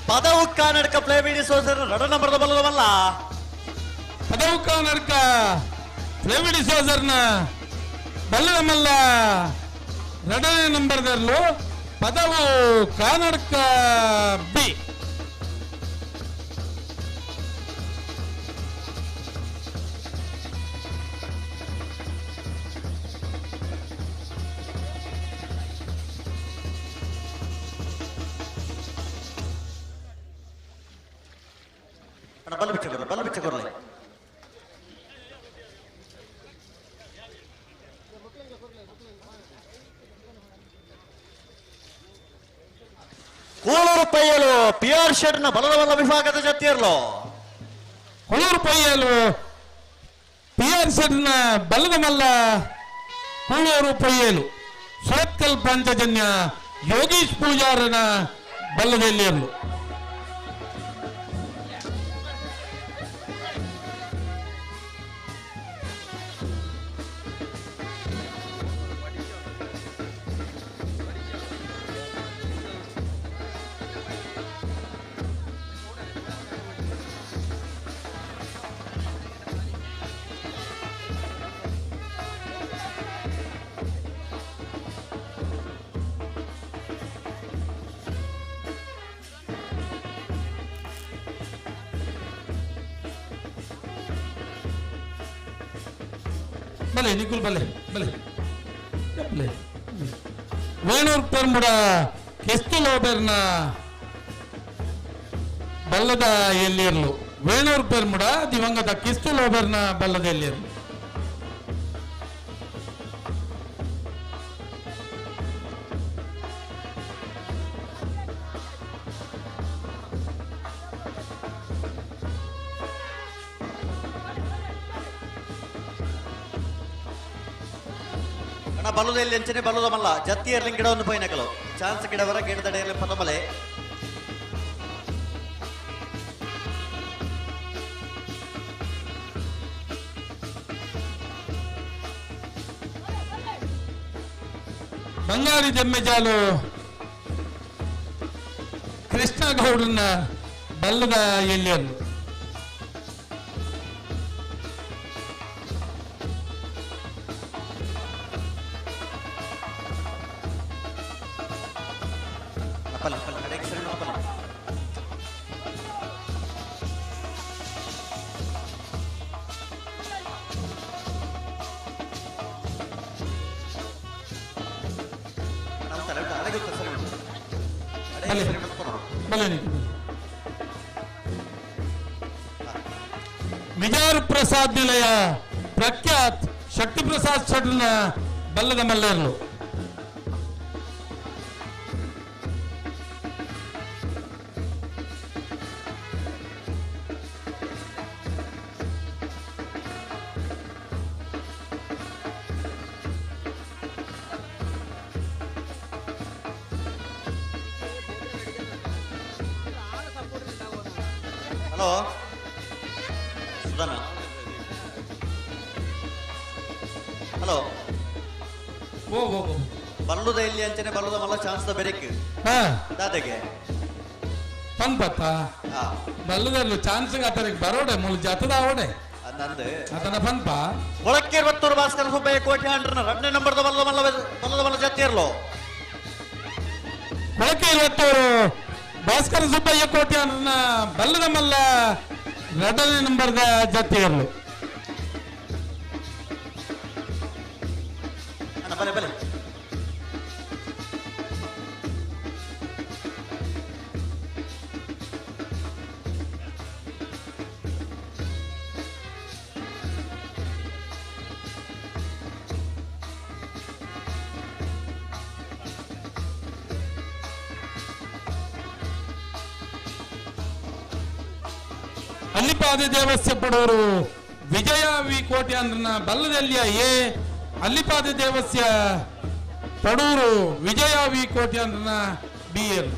ಪದವು ಕರ್ನಾಟಕ ಪ್ಲೇ ಬಿಡಿ ಸೋಸರ್ ರಡ ನಂಬರ್ದ ಬಲ್ಲದವಲ್ಲ ಪದವು ಕರ್ನಾಟಕ ಪ್ಲೇ ಬಿಡಿ ಸೋಸರ್ನ ಬಲ್ಲದಮಲ್ಲ ರಡನೇ ನಂಬರ್ದಲ್ಲೂ ಪದವು ಕರ್ನಾಟಕ ಬಿ. ಬಲ್ಲ ಬಿಚ್ಚ ಬಲ್ಲ ಬಿಚ್ಚ ಕೊರ್ಲೆ ಕೋಳೂರು ಪೈಯಲು ಪಿ ಆರ್ ಶೆಡ್ ನ ಬಲದ ಬಲ್ಲ ವಿಭಾಗದ ಜೊತೆಯರ್ಲು ಕೋಳೂರು ಪೈಯಲು ಪಿ ಆರ್ ಶೆಡ್ ನ ಬಲದ ಮಲ್ಲ ಕೋಳೂರು ಪೈಯಲು ಸುರತ್ಕಲ್ ಪಂಚಜನ್ಯ ಯೋಗೀಶ್ ಪೂಜಾರನ ಬಲ್ಲದೆಲ್ಲಿಯರ್ಲು. ಬಲೆ ನಿಖುಲ್ ಬಲೆ ಬಲೆ ಬಲೆ ವೇಣೂರ್ ಪೆರ್ಮುಡ ಕೆಸ್ತು ಲೋಬೆರ್ನ ಬಲ್ಲದ ಎಲ್ಲಿರ್ಲು. ವೇಣೂರ್ ಪೆರ್ಮುಡ ದಿವಂಗತ ಕಿಸ್ತು ಲೋಬೆರ್ನ ಬಲ್ಲದ ಎಲ್ಲಿರ್ಲು. ಬಲ್ಲದಲ್ಲಿ ಎಂಚನೆ ಬಲ್ಲದಮಲ್ಲ ಜತ್ತಿಯರ್ಲಿಂಗ್ ಗಿಡವನ್ನು ಪೈನಕಲು ಚಾನ್ಸ್ ಗಿಡವರ ಗಿಡದಡೆಯಲ್ಲಿ ಪದಮಲೆ ಬಂಗಾರಿ ಜಮ್ಮೆಜಾಲು ಕೃಷ್ಣಗೌಡನ ಬಲ್ಲದ ಎಲ್ಲಿಯನ್ನು. ಅಡಗುತ್ತ ಸರಿ ಮಾಡು. ಅಡೆಗೆ ಸರಿ ಮಾಡ್ಕೊ ನೋಡು. ಬಲೆ ಮಿಜಾರು ಪ್ರಸಾದ್ ನಿಲಯ ಪ್ರಖ್ಯಾತ್ ಶಕ್ತಿ ಪ್ರಸಾದ್ ಶೆಟ್ನ ಬಲ್ಲದ ಮಲ್ಲೇರ್ಲು. ಹಲೋ ಸುಧಾನ, ಹಲೋ. ಓ ಓ ಓ. ಬಲ್ಲುದ ಇಲ್ಲಿ ಅಂಚನೆ ಬಲ್ಲುದ ಮಲ್ಲ ಚಾನ್ಸ್ the ಬೆರೆಕ್ ದಾದೆಗೆ ಪನ್ಪತ್ತ ಬಲ್ಲದಲ್ಲಿ ಚಾನ್ಸ್ ಆತನಿಗೆ ಬರೋಡೆ ಮುಳು ಜಾತದ ಅವಡೆ ನಂದು ಆತನ ಪನ್ಪ. ಕೊಳಕ್ಕೆ ಭಾಸ್ಕರ ಸುಬ್ಬಯ್ಯ ಕೋಟೆ ಅಂಡ್ರನ ಎರಡನೇ ನಂಬರ್ದ ಬಲ್ಲದ ಮಲ್ಲ ಬಲ್ಲದ ಮಲ್ಲ ಜಾತಿ ಇರ್ಲೋ. ಕೊಳಕ್ಕೆ ಇರುವತ್ತವರು ಭಾಸ್ಕರ ಸುಬ್ಬಯ್ಯ ಕೋಟೆ ಅಂಡ್ರನ ಬಲ್ಲದ ಮಲ್ಲ ಎರಡನೇ ನಂಬರ್ದ ಜಾತಿ ಇರಲು. ಅಣ್ಣ ಬಲೆ ಬಲೆ. ಅಲ್ಲಿಪಾದ ದೇವಸ್ಯ ಪಡೋರು ವಿಜಯ ವಿ ಕೋಟೆ ಅಂದ್ರನ ಬಲ್ಲದಲ್ಲಿಯ ಎ ಅಲ್ಲಿಪಾದ ದೇವಸ್ಯ ಪಡೂರು ವಿಜಯ ವಿ ಕೋಟೆ ಅಂದ್ರನ ಬಿ ಎಲ್.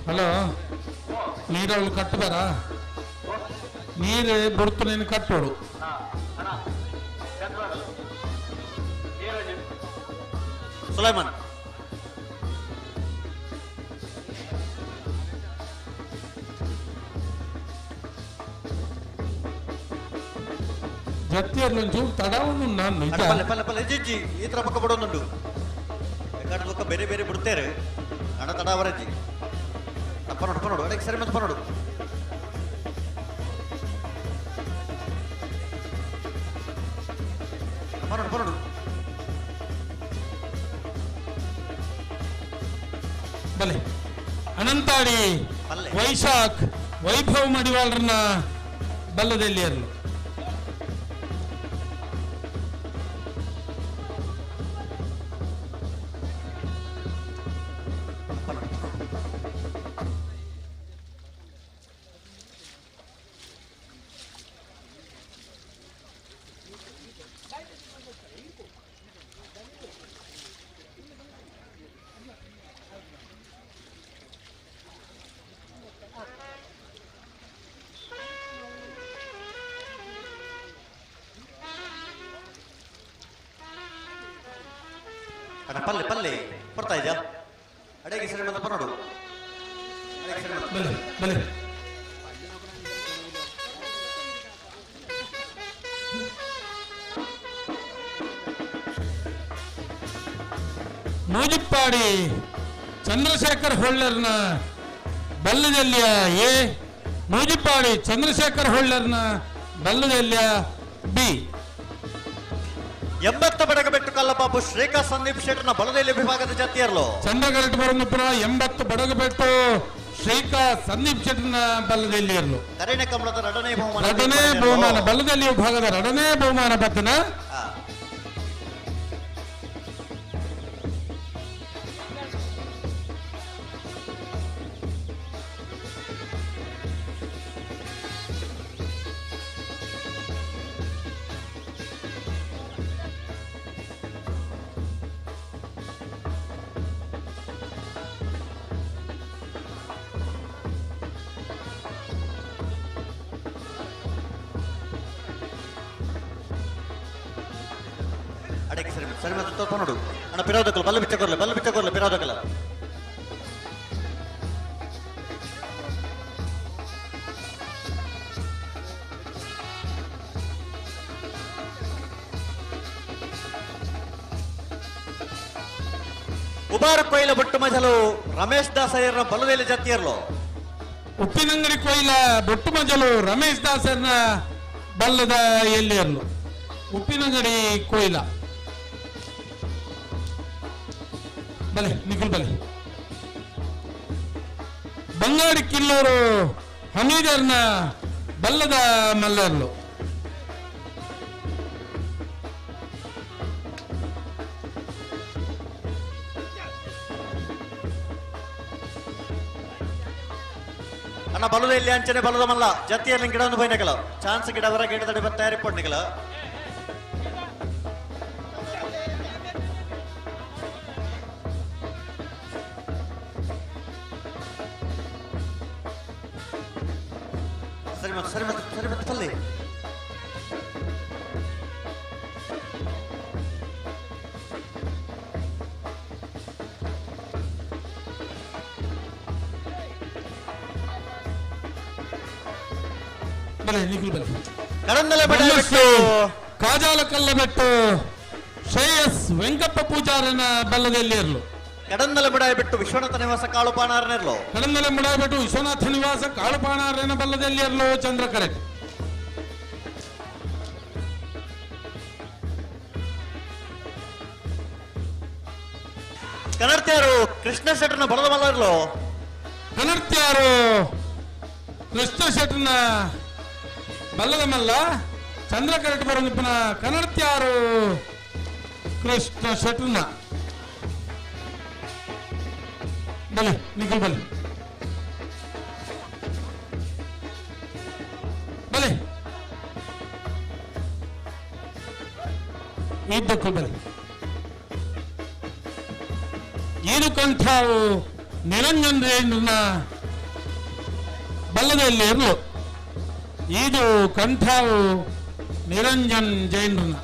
ಹಲೋ, ನೀರವಳು ಕಟ್ಟಬಾರ ನೀರು ಬುಡ್ತು ನೀನು ಕಟ್ಟೋಡು. ಸುಲೈಮಾನ್ ಜತ್ತಿಯರ್ಲು ಒಂಚೂರು ತಡವನ್ನು ನಾನು ನಿಜ. ಪಲ್ಲೆ ಪಲ್ಲೆ ಪಲ್ಲೆ ಜಿಜ್ಜಿ ಈ ತರ ಪಕ್ಕ ಬಿಡೋದುಂಟು ಬೇಕಾದ ಪಕ್ಕ ಬೇರೆ ಬೇರೆ ಬಿಡ್ತೇರೆ ಹಣ ತಡ ಅವರಜ್ಜಿ. ಪನ್ನೋಡು ಪನ್ನೋಡು ಅದಕ್ಕೆ ಸರಿ ಮತ್ತೆ ಪನ್ನೋಡು. ಪನ್ನೋಡು ಪನ್ನೋಡು. ಬಲೆ ಅನಂತಾಡಿ ವೈಶಾಖ್ ವೈಭವ್ ಮಡಿವಾಳರನ್ನ ಬಲ್ಲದಲ್ಲಿ ಇರಲು. ಅಣ್ಣ ಪಲ್ಲೆ ಪಲ್ಲೆ ಬರ್ತಾ ಇದೆಯಾ? ಅಡೆಗೆ ಸರಿ ಮತ್ತೆ ಪನ್ನೋಡು. ಅಡೆಗೆ ಸರಿ ಮತ್ತೆ. ಬಲೆ ಬಲೆ. ನೂಜಿಪ್ಪಾಡಿ ಚಂದ್ರಶೇಖರ್ ಹೊಳ್ಳರ್ನ ಬಲ್ಲದಲ್ಲಿಯ ಎ, ನೂಜಿಪ್ಪಾಡಿ ಚಂದ್ರಶೇಖರ್ ಹೊಳ್ಳರ್ನ ಬಲ್ಲದಲ್ಲಿಯ ಬಿ. 80 ಬಡಗಬೆಟ್ಟು ಕಲ್ಲಬಾಬು ಶ್ರೇಖಾ ಸಂದೀಪ್ ಶೆಟ್ಟರ್ನ ಬಲದೈಲಿ ವಿಭಾಗದ ಜಾತಿಯರ್ಲು. ಚಂದ್ರಗರಟ್ ಬರನುಪುರ 80 ಬಡಗಬೆಟ್ಟು ಶ್ರೀಕಾ ಸಂದೀಪ್ ಶೆಟ್ಟರ್ನ ಬಲ್ಲದಲ್ಲಿ ಇರಲು. ಕರಿಣ ಕಮಲದ ಎರಡನೇ ಬಹುಮಾನ. ಎರಡನೇ ಬಹುಮಾನ ಬಲ್ಲದಲ್ಲಿ ವಿಭಾಗದ ಎರಡನೇ ಬಹುಮಾನ ಬತ್ತನ. ಅಡಕ್ಕೆ ಸರಿ ಸರಿ ಮತ್ತೆ ತೋರ್ಪೊ ನೋಡು ಅಣ್ಣ ಪಿರಾದಕಲ್ಲ ಬಲ್ಲ ಬಿಚ್ಚ ಕೊರ್ಲೆ ಬಲ್ಲ ಬಿಚ್ಚ ಕೊರ್ಲೆ ಪಿರಾದಕಲ್ಲ. ಉಬಾರ ಕೊಯ್ಲ ಬೊಟ್ಟು ಮಜಲು ರಮೇಶ್ ದಾಸಯ್ಯರ ಬಲವೇಲೆ ಜತ್ತಿಯರ್ಲು. ಉಪ್ಪಿನಂಗಡಿ ಕೊಯ್ಲ ಬೊಟ್ಟು ಮಜಲು ರಮೇಶ್ ದಾಸರ್ನ ಬಲ್ಲದ ಎಲ್ಲಿಯರ್ಲು. ಉಪ್ಪಿನಂಗಡಿ ಕೊಯ್ಲ ಬಲೆ ನಿಖಿಲ್ ಬಲೆ. ಬಂಗಾಡಿ ಕಿಲ್ಲೂರು ಹಮೀದರ್ನ ಬಲ್ಲದ ಮಲ್ಲರ್ಲು. ಅಣ್ಣ ಬಲದ ಇಲ್ಲಿ ಅಂಚನೆ ಬಲದ ಮಲ್ಲ ಜತಿಯಲ್ಲಿ ಗಿಡ ಒಂದು ಬೈನಕಲ ಚಾನ್ಸ್ ಗಿಡ ಅವರ ಗಿಡದಡಿ ತಯಾರಿ ಪಡ್ನಿಕಲ. ಸರಿ ಮತ್ತೆ ಸರಿ ಮತ್ತೆ ಸರಿ ಮತ್ತೆ ಪಲ್ಲಿ. ಬಲೆ ನಿಖಿಲ್ ಬಲೆ. ಕಡಂದಲೆ ಬಿಟ್ಟು ಕಾಜಾಲ ಕಲ್ಲ ಬಿಟ್ಟು ಶ್ರೇಯಸ್ ವೆಂಕಪ್ಪ ಪೂಜಾರನ ಬಲ್ಲದಲ್ಲಿ ಇರಲು. ಕಡಂದಲೆ ಬಿಡಾಯ ಬಿಟ್ಟು ವಿಶ್ವನಾಥ ನಿವಾಸ ಕಾಳುಪಾಣಾರನಿರ್ಲು. ಕಡಂದಲೆ ಬಿಡಾಯ ಬಿಟ್ಟು ವಿಶ್ವನಾಥ ನಿವಾಸ ಕಾಳುಪಾಣಾರನ ಬಲ್ಲದಲ್ಲಿ ಇರಲು ಚಂದ್ರಕರೆ. ಕನರ್ತಿಯಾರು ಕೃಷ್ಣ ಶೆಟ್ಟರ್ನ ಬಲದ ಮಲ್ಲರ್ಲು. ಕನರ್ತಿಯಾರು ಕೃಷ್ಣ ಶೆಟ್ಟರ್ನ ಬಲ್ಲದ ಮಲ್ಲ ಚಂದ್ರಕರೆಟ್ ಬರೋನಿಪ್ಪನ ಕನ್ನಡತ್ಯಾರು ಕೃಷ್ಣ ಶೆಟ್ಟರ್ನ ಬಲೆ ನಿಖಿಲ್ ಬಲೆ ಬಲೆ ಇದ್ದಕ್ಕೂ ಬಲೆ. ಏನು ಕಂಠವು ನಿರಂಜನ್ ರೇಂದ್ರನ ಬಲ್ಲದಲ್ಲಿ ಇರಲು. ಇದು ಕಂಠವು ನಿರಂಜನ್ ಜೈನ್ರನ.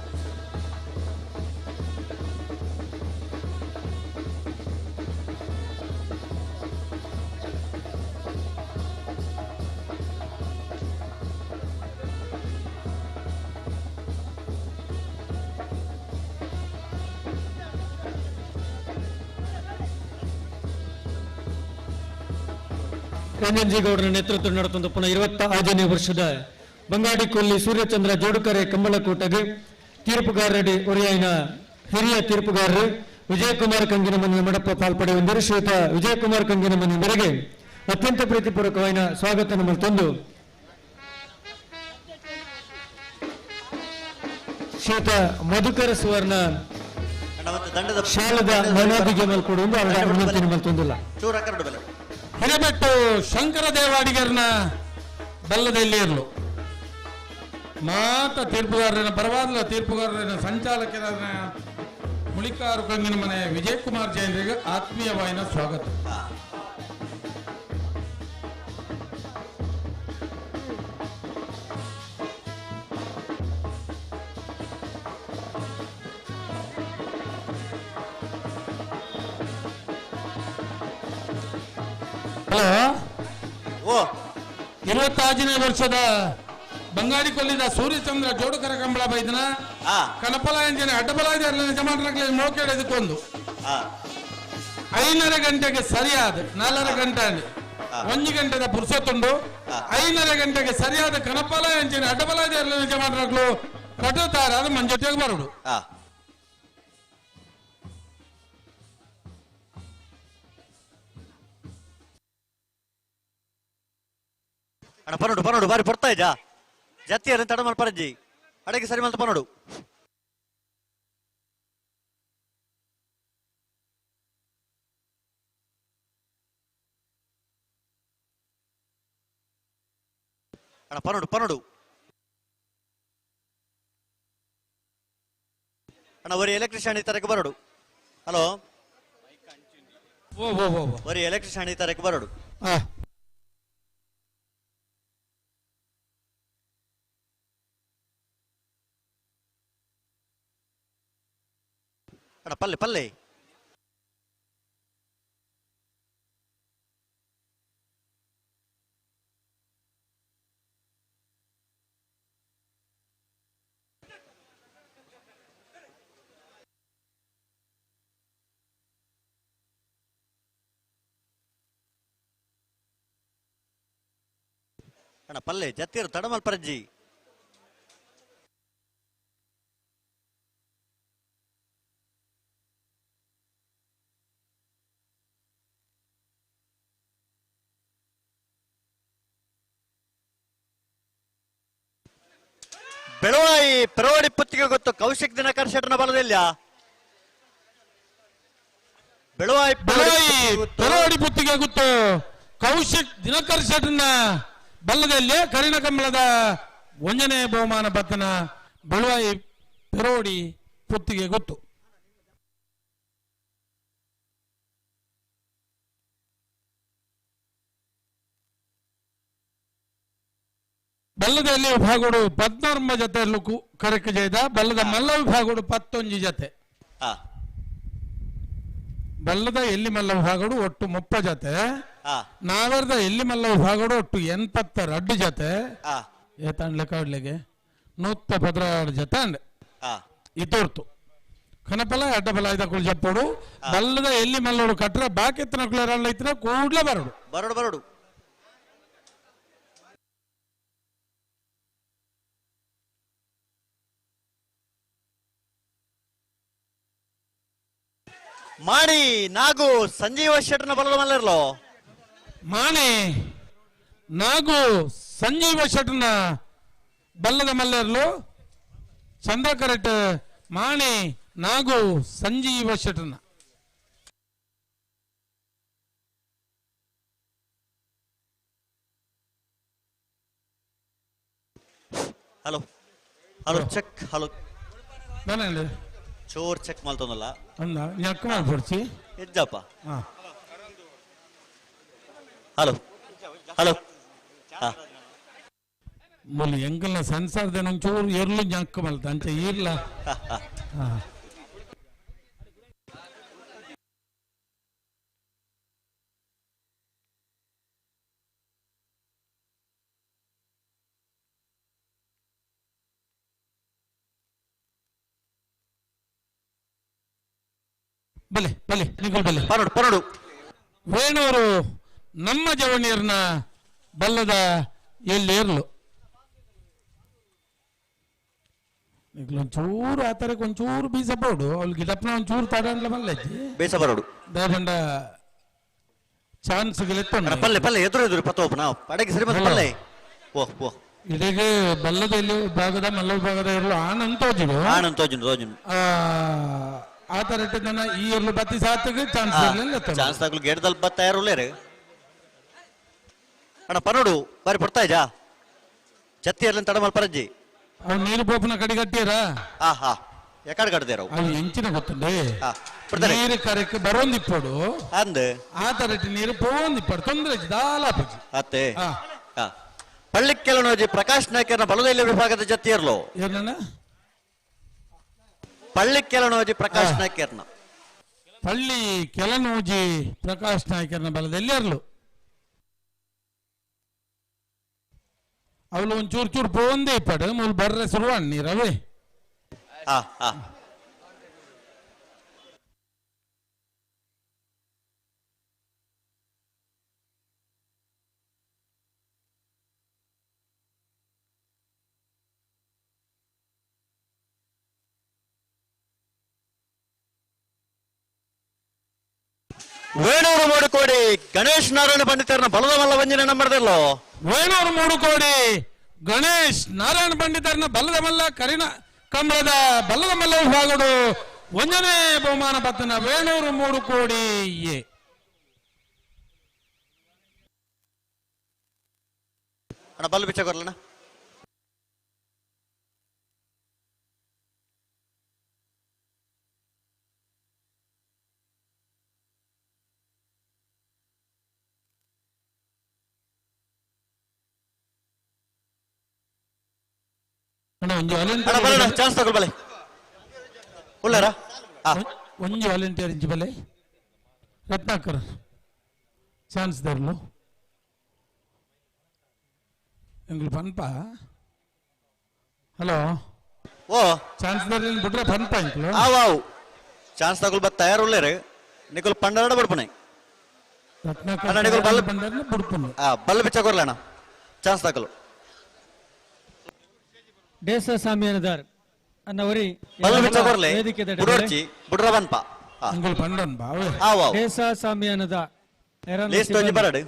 ರಂಜನ್ ಜಿ ಗೌಡರ ನೇತೃತ್ವ ನಡೆತಂದು ಪುನಃ 26ನೇ ವರ್ಷದ ಬಂಗಾಡಿ ಕೊಲ್ಲಿ ಸೂರ್ಯಚಂದ್ರ ಜೋಡುಕರೆ ಕಂಬಳಕೂಟಗೆ ತೀರ್ಪುಗಾರರಡಿ ಒರಿಯಾಯಿನ ಹಿರಿಯ ತೀರ್ಪುಗಾರರು ವಿಜಯಕುಮಾರ್ ಕಂಗಿನ ಮನೆ ಮಡಪ್ಪ ಪಾಲ್ಪಡೆಯುವಂದರು. ಶ್ರೀಯುತ ವಿಜಯಕುಮಾರ್ ಕಂಗಿನ ಮನೆ ಮೇರೆಗೆ ಅತ್ಯಂತ ಪ್ರೀತಿಪೂರ್ವಕವಾದ ಸ್ವಾಗತ ನಮ್ಮಲ್ಲಿ ತಂದು ಶ್ರೀಯುತ ಮಧುಕರ ಸುವರ್ಣ ಶಾಲದ ಮನಾದಿಗೆ ಮೇಲ್ಕೊಡುವುದು ಅವರ ವಿನಂತಿ ನಮ್ಮಲ್ಲಿ ತಂದಿಲ್ಲ. ಹಿರೇಬೆಟ್ಟು ಶಂಕರ ದೇವಾಡಿಗರನ ಬಲ್ಲದಲ್ಲಿ ಇರಲು ಮಾತ ತೀರ್ಪುಗಾರನ ಪರವಾದಲ ತೀರ್ಪುಗಾರನ ಸಂಚಾಲಕರಾದ ಮುಳಿಕಾರು ಕಂಗಿನ ಮನೆ ವಿಜಯಕುಮಾರ್ ಜೈನರಿಗೆ ಆತ್ಮೀಯವಾಯಿನ ಸ್ವಾಗತ. ಹಲೋ, ಓ 26ನೇ ವರ್ಷದ ಬಂಗಾಡಿ ಕೊಲ್ಲಿದ ಸೂರ್ಯಚಂದ್ರ ಜೋಡುಕರ ಕಂಬಳ ಬೈದನ ಕನಪಲ ಎಂಜಿನ ಅಡ್ಡಬಲ ಜಮಾನರಾಗ್ಲಿ ಮೋಕೆಡೆದಕ್ಕೊಂದು 5:30 ಗಂಟೆಗೆ ಸರಿಯಾದ 4.5 ಗಂಟೆ 1 ಗಂಟೆದ ಪುರುಷತ್ತುಂಡು 5:30 ಗಂಟೆಗೆ ಸರಿಯಾದ ಕನಪಲ ಎಂಜಿನ ಅಡ್ಡಬಲ ಜಮಾನರಾಗ್ಲು ಕಟ್ಟುತ್ತಾರೆ. ಅದು ಮಂಜೊಟ್ಟಿಗೆ ಬರೋದು. ಅಣ್ಣ ಪನ್ನೋಡು ಪನ್ನೋಡು ಬಾರಿ ಪಡ್ತಾ ಇದ್ಯಾ ಜತ್ತಿಯರ ತಡ ಮಲ್ಪರಂಜಿ ಅಡಗೆ ಸರಿ ಮಲ್ತ ಪನ್ನೋಡು. ಅಣ್ಣ ಪನ್ನೋಡು ಪನ್ನೋಡು ಅಣ್ಣ ಒರಿ ಎಲೆಕ್ಟ್ರಿಷಿಯನ್ ತರಕ್ಕೆ ಬರೋಡು. ಹಲೋ, ಒರಿ ಎಲೆಕ್ಟ್ರಿಷಿಯನ್ ತರಕ್ಕೆ ಬರೋಡು. ಅಣ್ಣ ಪಲ್ಲೆ ಪಲ್ಲೆ ಅಣ್ಣ ಪಲ್ಲೆ ಜತ್ತಿರು ತಡಮಲ್ ಪರಜ್ಜಿ ಬೆಳವಾಯಿ ಪೆರೋಡಿ ಪುತ್ತಿಗೆ ಗೊತ್ತು ಕೌಶಿಕ್ ದಿನಕರ್ ಶೆಟ್ಟನ ಬಲದಿಲ್ಲ ಬೆಳವಾಯಿ ಪೆರೋಡಿ ಪುತ್ತಿಗೆ ಗೊತ್ತು ಕೌಶಿಕ್ ದಿನಕರ್ ಶೆಟ್ಟನ ಬಲ್ಲದಲ್ಲಿ ಕರಿಣ ಕಂಬಳದ ಒಂಜನೇ ಬಹುಮಾನ ಪತ್ತನ ಬೆಳವಾಯಿ ಪೆರೋಡಿ ಪುತ್ತಿಗೆ ಗೊತ್ತು. ಬಲ್ಲದಲ್ಲಿ ವಿಭಾಗಡು 14 ಜೊತೆ ಕರೆಕ್ ಜೈದ ಬಲ್ಲದ ಮಲ್ಲ ವಿಭಾಗಡು 11 ಜೊತೆ. ಬಲ್ಲದ ಎಲ್ಲಿ ಮಲ್ಲ ವಿಭಾಗಡು ಒಟ್ಟು 30 ಜೊತೆ, ನಾವರ್ದ ಎಲ್ಲಿ ಮಲ್ಲ ವಿಭಾಗಡು ಒಟ್ಟು 82 ಜೊತೆ, ಏತಾಂಡ್ಲೆ ಕಾಡ್ಲೆಗೆ 112 ಜೊತೆ ಅಂಡೆ ಇತೋರ್ತು ಕನಪಲ ಅಡ್ಡಬಲ ಐದಕ್ಕಳು ಜಪ್ಪೋಡು. ಬಲ್ಲದ ಎಲ್ಲಿ ಮಲ್ಲೋಡು ಕಟ್ರ ಬಾಕಿ ಎತ್ತನ ಐತ್ರ ಕೂಡ್ಲೆ ಬರಡು ಬರಡು ಬರಡು. ಮಾಣಿ ನಾಗು ಸಂಜೀವ ಶೆಟ್ಟನ ಬಲದ ಮಲ್ಲರ್ಲೋ ಮಾಣಿ ನಾಗು ಸಂಜೀವ ಶೆಟ್ಟನ ಬಲ್ಲದ ಮಲ್ಲರ್ಲು ಚಂದ್ರ ಕರೆಕ್ಟ್ ಮಾಣಿ ನಾಗು ಸಂಜೀವ ಶೆಟ್ಟನ. ಹಲೋ ಹಲೋ ಚೆಕ್ ಹಲೋ ಚೋರ್ ಚೆಕ್ ಮಾಡ್ತದಲ್ಲ ಅಂದ ಯಾಕೆ ಮಾಡ್ಬಿಡ್ಸಿ ಎಜ್ಜಪ್ಪ. ಹಲೋ ಹಲೋ ಮೊಲಿ ಎಂಕಲ್ನ ಸಂಸಾರದ ಒಂಚೂರು ಎರ್ಲು ಜಂಕ್ ಮಲ್ತ ಅಂಚೆ ಈರ್ಲ. ಬಲೆ ಬಲೆ ನಿಕಲ್ ಬಲೆ ಪರಡು ಪರಡು. ವೇಣೂರು ನಮ್ಮ ಜವಣಿಯರ್ನ ಬಲ್ಲದ ಎಲ್ಲಿ ಏರ್ಲು ಒಂಚೂರು ಆ ತರಕ್ಕೆ ಒಂಚೂರು ಬೀಸಬೋಡು ಅವ್ಳು ಗಿಡಪ್ಪನ ಒಂಚೂರು ತಡಂಡ್ಲ ಮಲ್ಲಜ್ಜಿ ಬೀಸಬರೋಡು ದೇವಂಡ ಚಾನ್ಸ್ ಪಲ್ಲೆ ಪಲ್ಲೆ ಎದುರು ಎದುರು ಪತ್ತೋಪನ ಪಡಗೆ ಸರಿ ಮತ್ತೆ ಪಲ್ಲೆ ಓ ಓ ಇದೀಗ ಬಲ್ಲದ ಇಲ್ಲಿ ಭಾಗದ ಮಲ್ಲ ಭಾಗದ ಇರಲು ಆನಂದ್ ತೋಜಿಡು ಆನಂದ್ ತೋಜಿನು ತೋಜಿನು ಆ ತರ ಇಟ್ಟಿದ್ದಾನ ಈ ಎರ್ಲು ಬತ್ತಿ ಸಾತಿಗೆ ಚಾನ್ಸ್ ಇರಲಿಲ್ಲ ಚಾನ್ಸ್ ತಾಕಲು ಗೇಟ್ದಲ್ಲಿ ಬತ್ತ ಯಾರು ಅಣ್ಣ ಪನೋಡು ಬಾರಿ ಪಡ್ತಾ ಇದ್ಯಾ ಜತ್ತಿ ಇರ್ಲಿನ ತಡಮಲ್ ಪರಜ್ಜಿ ಅವು ನೀರು ಪೋಪನ ಕಡಿ ಕಟ್ಟಿರ ಹಾ ಹಾ ಎಕಡೆ ಕಟ್ಟದೇರ ಅವು ಎಂಚಿನ ಗೊತ್ತುಂಡೆ ನೀರು ಕರೆಕ್ ಬರೋಂದಿಪ್ಪಡು ಅಂದ್ ಆ ತರ ಇಟ್ಟು ನೀರು ಪೋಂದಿಪ್ಪಡು ತೊಂದರೆ ದಾಲ ಪೂಜಿ ಅತ್ತೆ ಹಾ ಪಳ್ಳಿಕ್ಕೆಲನೋಜಿ ಪ್ರಕಾಶ್ ನಾಯ್ಕರ್ನ ಬಲದೈಲ ವಿಭಾಗದ ಜತ್ತಿ ಇರ್ಲು ಏನಣ್ಣ ಪಳ್ಳಿಕ್ಕೆಲನೋಜಿ ಪ್ರಕಾಶ್ ನಾಯ್ಕರ್ನ ಪಳ್ಳಿ ಕೆಲನೋಜಿ ಪ್ರಕಾಶ್ ನಾಯ್ಕರ್ನ ಬಲದಲ್ಲಿ ಇರ್ಲು ಅವಳು ಒಂಚೂರು ಚೂರು ಪೋಂದೇ ಇಪ್ಪಡು ಮೂಲು ಬರ್ರೆ ಶುರುವಾಣ್ ನೀರವೇ ಹಾ ಹಾ ವೇಣೂರು ಮೂಡುಕೋಡಿ ಗಣೇಶ್ ನಾರಾಯಣ ಪಂಡಿತರನ್ನ ಬಲದ ಮಲ್ಲ ವಂಜನೆ ನಂಬರ್ದಲ್ಲೋ ವೇಣೂರು ಮೂಡುಕೋಡಿ ಗಣೇಶ್ ನಾರಾಯಣ ಪಂಡಿತರನ್ನ ಬಲದ ಮಲ್ಲ ಕರಿನ ಕಂಬಳದ ಬಲದ ಮಲ್ಲ ವಿಭಾಗಡು ಒಂದನೇ ಬಹುಮಾನ ಪತ್ತನ ವೇಣೂರು ಮೂಡುಕೋಡಿ ಎ ಅಣ್ಣ ಬಲ್ಲು ಬಿಚ್ಚ ಕೊರ್ಲಣ್ಣ ಅಣ್ಣ ಒಂಜಿ ಅಣ್ಣ ಬರೋಣ ಚಾನ್ಸ್ ತಗೊಳ್ ಬಲೆ ಉಳ್ಳಾರ ಒಂಜಿ ವಾಲಂಟಿಯರ್ ಇಂಚಿ ಬಲೆ ರತ್ನಾಕರ್ ಚಾನ್ಸ್ ದರ್ಲು ಎಂಗ್ಲು ಪನ್ಪ ಹಲೋ ಓ ಚಾನ್ಸ್ ದರ್ಲಿನ್ ಬಿಟ್ರೆ ಪನ್ಪ ಇಂಕ್ಲು ಆವ್ ಆವ್ ಚಾನ್ಸ್ ತಗೊಳ್ ಬತ್ತ ತಯಾರು ಉಳ್ಳೇರು ನಿಕುಲ್ ಪಂಡಾಡ ಬಡ್ಪಣೆ ರತ್ನಾಕರ್ ಅಣ್ಣ ನಿಕುಲ್ ಬಲ್ ಬಂಡರ್ನ ಬುಡ್ಪುನು ಆ ಬಲ್ಲು ಬಿಚ್ಚ ಕೊರ್ಲಣ್ಣ ಚಾನ್ಸ್ ದಾಖಲು ಡೇಸ ಸಾಮಿಯಾನದಾರ್ ಅನ್ನವರಿ ಬಲ್ಲ ಬಿಚ್ಚ ಕೊರ್ಲೆ ವೇದಿಕೆ ಬುಡೋರ್ಚಿ ಬುಡ್ರವನ್ಪ ಡೇಸ ಸಾಮಿಯಾನದ ಲೇಸ್ ತೋಜಿ ಬರಡು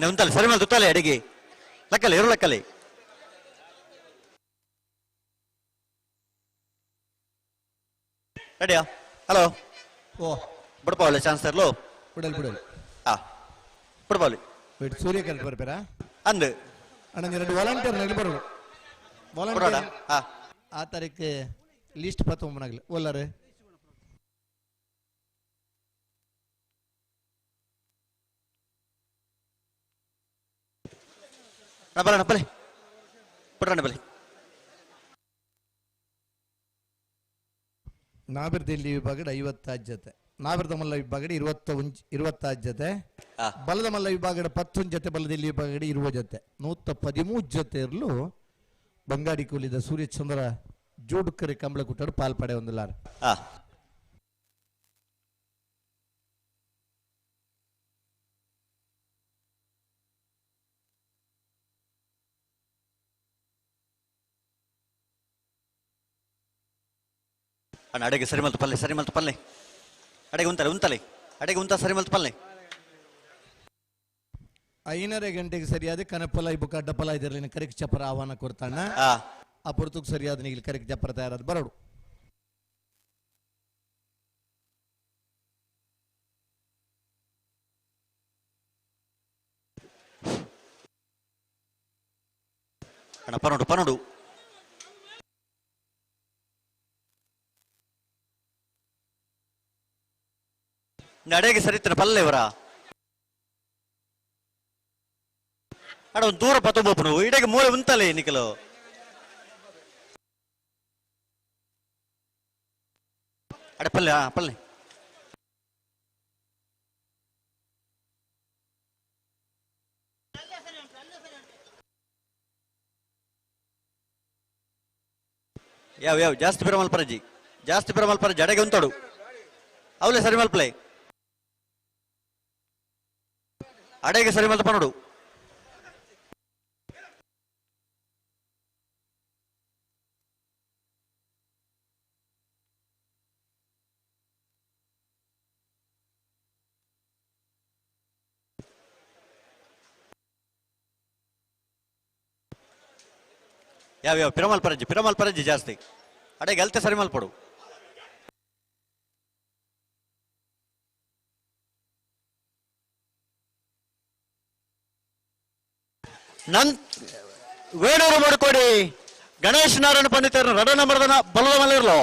ಉಂತಲೆ ಸರಿ ಮೇಲೆ ತುತ್ತಲೆ ಅಡಿಗೆ ಲಕ್ಕಲೆ ಇರು ಲಕ್ಕಲೆ ರೆಡಿಯಾ ಹಲೋ ಓ ಬುಡ್ಪಾವಲೆ ಚಾನ್ಸ್ ತರ್ಲೋ ಬಿಡಲ್ ಬಿಡಲ್ ಆ ಬುಡ್ಪಾವಲಿ ವೇಟ್ ಸೂರ್ಯಕಾಂತ್ ಬರ್ಬೇರಾ ಅಂದು ಅಣ್ಣ ಎರಡು ವಾಲಂಟಿಯರ್ ನಗಲಿ ಬರೋದು ಬರೋಣ ಆ ಆ ತಾರೀಕು ಲಿಸ್ಟ್ ಪತ್ತೊಂಬನಾಗಲಿ ಒಲ್ಲಾರೆ ಬರೋಣ ಬಲೆ ಬುಡ್ರಣ ಬಲೆ ನಾಬಿರ್ದಲ್ಲಿ ವಿಭಾಗದ 50 ಜೊತೆ ನಾಬಿರ್ದ ಮಲ್ಲ ವಿಭಾಗದ 26 ಜೊತೆ ಬಲದ ಮಲ್ಲ ವಿಭಾಗದ 11 ಜೊತೆ ಬಲದಲ್ಲಿ ವಿಭಾಗದ 20 ಜೊತೆ 113 ಜೊತೆ ಇರಲು ಬಂಗಾಡಿ ಕೂಲಿದ ಸೂರ್ಯಚಂದ್ರ ಜೋಡುಕರೆ ಕಂಬಳ ಕುಟ್ಟಾಡು ಪಾಲ್ಪಡೆ ಹೊಂದಲಾರ ಅಣ್ಣ ಅಡೆಗೆ ಸರಿ ಮಲ್ತು ಪಲ್ಲೆ ಸರಿ ಮಲ್ತು ಪಲ್ಲೆ ಅಡೆಗೆ ಉಂತಲೆ ಉಂತಲೆ ಅಡೆಗೆ ಉಂತ ಸರಿ ಮಲ್ತು ಪಲ್ಲೆ 5:30 ಗಂಟೆಗೆ ಸರಿಯಾದ ಕನಪಲ ಇಬ್ಬು ಅಡ್ಡಪಲ ಇದರಲ್ಲಿ ಕರೆಕ್ ಚಪ್ಪರ ಆಹ್ವಾನ ಕೊಡ್ತಾನ ಆ ಪೊರ್ತುಗ್ ಸರಿಯಾದ ನೀಲಿ ಕರೆಕ್ ಚಪ್ಪರ ತಯಾರಾದ ಬರೋಡು ಅಣ್ಣ ಪನೋಡು ಪನೋಡು ನಡೆಗೆ ಸರಿತನ ಪಲ್ಲೆ ಇವರ ಅಡ ಒಂದು ದೂರ ಪತ್ತೊಂಬಪ್ಪನು ಇಡಗೆ ಮೂಲೆ ಉಂತಲೆ ನಿಖಲು ಅಡೆ ಪಲ್ಲೆ ಹಾ ಪಲ್ಲೆ ಯಾವ ಯಾವ ಜಾಸ್ತಿ ಬಿರಮಲ್ ಪರಜಿ ಜಾಸ್ತಿ ಬಿರಮಲ್ ಪರಜಿ ಅಡೆಗೆ ಉಂತಾಡು ಅವಲೇ ಸರಿ ಮಲ್ಪಲೆ ಅಡೆಗೆ ಸರಿ ಮಲ್ಪ ನೋಡು ಯಾವ ಯಾವ ಪಿರಮಲ್ ಪರಜಿ ಪಿರಮಲ್ ಪರಜಿ ಜಾಸ್ತಿ ಅಡೆಗೆ ಅಲ್ತೆ ಸರಿ ಮಲ್ಪಡು ನನ್ ವೇಣೂರು ಮಾಡ್ಕೊಡಿ ಗಣೇಶ್ ನಾರಾಯಣ ಪಂಡಿತರ ರಡ ನಂಬರ್ದನ ಬಲದ ಮಲ್ಲಿರ್ಲೋ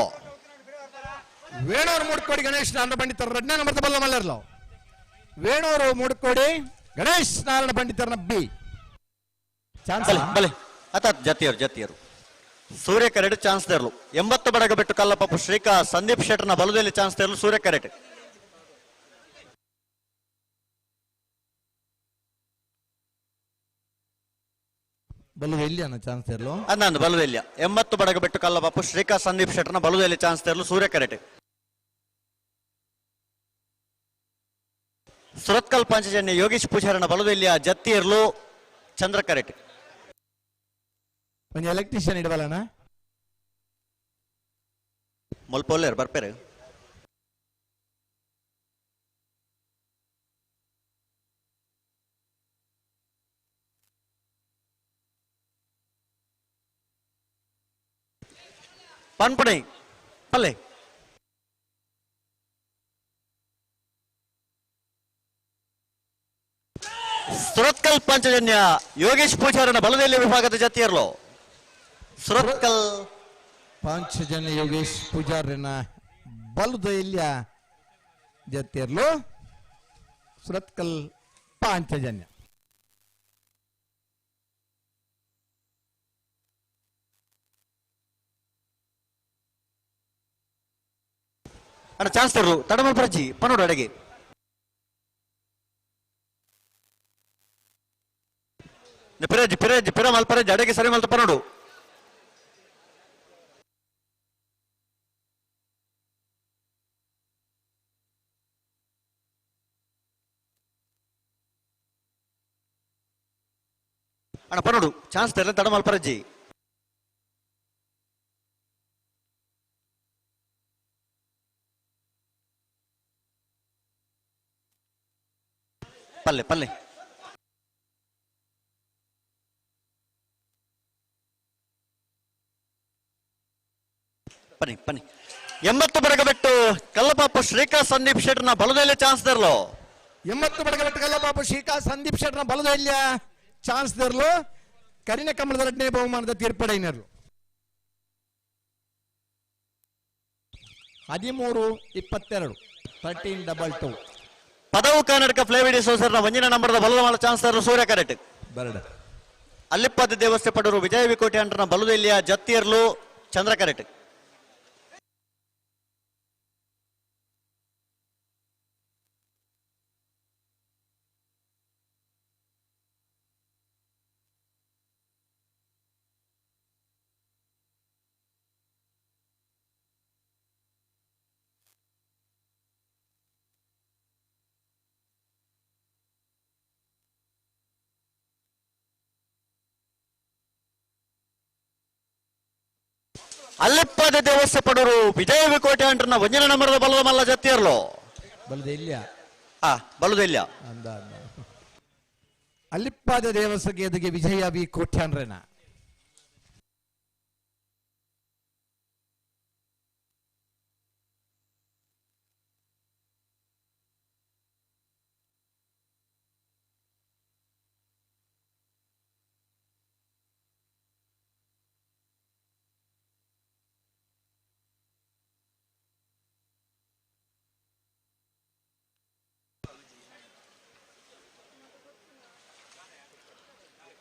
ವೇಣೂರು ಮೂಡ್ಕೋಡಿ ಗಣೇಶ್ ನಾರಾಯಣ ಪಂಡಿತರ ರಡ್ನೇ ನಂಬರ್ದ ಬಲ್ಲ ಮಲ್ಲಿರ್ಲೋ ವೇಣೂರು ಮೂಡ್ಕೋಡಿ ಗಣೇಶ್ ನಾರಾಯಣ ಪಂಡಿತರನ ಬಿ ಚಾನ್ಸ್ ಬಲೆ ಬಲೆ ಅತ ಜತಿಯರು ಜತಿಯರು ಸೂರ್ಯ ಕರೆಟ್ ಚಾನ್ಸ್ ತೆರಲು 80 ಬಡಗ ಬಿಟ್ಟು ಕಲ್ಲಪ್ಪ ಶ್ರೀಕಾ ಸಂದೀಪ್ ಶೆಟ್ಟರ್ನ ಬಲದಲ್ಲಿ ಚಾನ್ಸ್ ತೆರಲು ಸೂರ್ಯ ಕರೆಟ್ ಬಲ್ಲದ ಎಲ್ಲಿ ಅನ್ನ ಚಾನ್ಸ್ ತೆರಲು ಅಂದಂದು ಬಲದೆಲ್ಲಿಯ 80 ಬಡಗ ಬಿಟ್ಟು ಕಲ್ಲಬಾಪು ಶ್ರೀಕಾ ಸಂದೀಪ್ ಶೆಟ್ಟರ್ನ ಬಲದಲ್ಲಿ ಚಾನ್ಸ್ ತೆರಲು ಸೂರ್ಯ ಕರೆಟ್ ಸುರತ್ಕಲ್ ಪಂಚಜನ್ಯ ಯೋಗೀಶ್ ಪೂಜಾರನ ಬಲದೆಲ್ಲಿಯ ಜತ್ತಿಯರ್ಲು ಚಂದ್ರ ಕರೆಟ್ ಒಂದು ಎಲೆಕ್ಟ್ರಿಷಿಯನ್ ಇಡವಲ್ಲಣ್ಣ ಮೊಲ್ಪೊಲ್ಲೇರು ಬರ್ಪೇರು ಪನ್ಪಣಿ ಪಲ್ಲೆ ಸುರತ್ಕಲ್ ಪಂಚಜನ್ಯ ಯೋಗೇಶ್ ಪೂಜಾರನ ಬಲದೆಲ್ಲಿ ವಿಭಾಗದ ಜತಿಯರ್ಲು ಸುರತ್ಕಲ್ ಪಾಂಚಜನ್ಯ ಯೋಗೇಶ್ ಪೂಜಾರನ ಬಲದೆಲ್ಲಿಯ ಜತಿಯರ್ಲು ಸುರತ್ಕಲ್ ಪಾಂಚಜನ್ಯ. ಅಣ್ಣ ಚಾನ್ಸ್ ತರು ತಡಮಲ್ ಪ್ರಜಿ ಪನೋಡು ಅಡಗೆ ಪಿರಜ್ ಪಿರಜ್ ಪಿರ ಮಲ್ಪರಜ್ ಅಡಗೆ ಸರಿ ಮಲ್ತ ಪನೋಡು. ಅಣ್ಣ ಪನೋಡು ಚಾನ್ಸ್ ತರಲ ತಡಮಲ್ ಪರಜ್ಜಿ. ಪಲ್ಲೆ ಪಲ್ಲೆ ಪನ್ನಿ ಪನ್ನಿ 80 ಬಡಗಬೆಟ್ಟು ಕಲ್ಲಪಾಪು ಶ್ರೀಕಾಂತ್ ಸಂದೀಪ್ ಶೆಟ್ಟರ್ನ ಬಲದಲ್ಲೇ ಚಾನ್ಸ್ ತರಲು. 80 ಬಡಗಬೆಟ್ಟು ಕಲ್ಲಪಾಪು ಶ್ರೀಕಾಂತ್ ಸಂದೀಪ್ ಶೆಟ್ಟರ್ನ ಬಲದಲ್ಲಿಯ ಚಾನ್ಸ್ ತರಲು ಕರಿನ ಕಮಲದ ಎರಡನೇ ಬಹುಮಾನದ ತೀರ್ಪಡೈನರು. 13-22 13-22. ಪದವು ಕರ್ನಾಟಕ ಫ್ಲೇವಿಡಿ ಸೋಸರ್ನ ಒಂಜಿನ ನಂಬರ್ದ ಬಲದ ಮಾಲ ಚಾನ್ಸ್ ತರಲು ಸೂರ್ಯ ಕರೆಕ್ಟ್ ಬರಡ. ಅಲ್ಲಿಪ್ಪದ ದೇವಸ್ಥೆ ಪಡವರು ವಿಜಯ ವಿಕೋಟೆ ಅಂಟನ ಬಲದಲ್ಲಿಯ ಜತ್ತಿಯರ್ಲು ಚಂದ್ರ ಕರೆಕ್ಟ್. ಅಲ್ಲಿಪ್ಪದ ದೇವಸ್ಥೆ ಪಡವರು ವಿಜಯ ವಿಕೋಟೆ ಅಂಟನ ಒಂಜಿನ ನಂಬರದ ಬಲದ ಮಲ್ಲ ಜತ್ತಿಯರ್ಲು. ಬಲದೆಲ್ಲಿಯ ಬಲದೆಲ್ಲಿಯ ಅಂದ ಅಲ್ಲಿಪ್ಪಾದ ದೇವಸ್ಥಕ್ಕೆ ಎದುಗೆ ವಿಜಯ ವಿ ಕೋಟ್ಯಾನ್ರೇನ.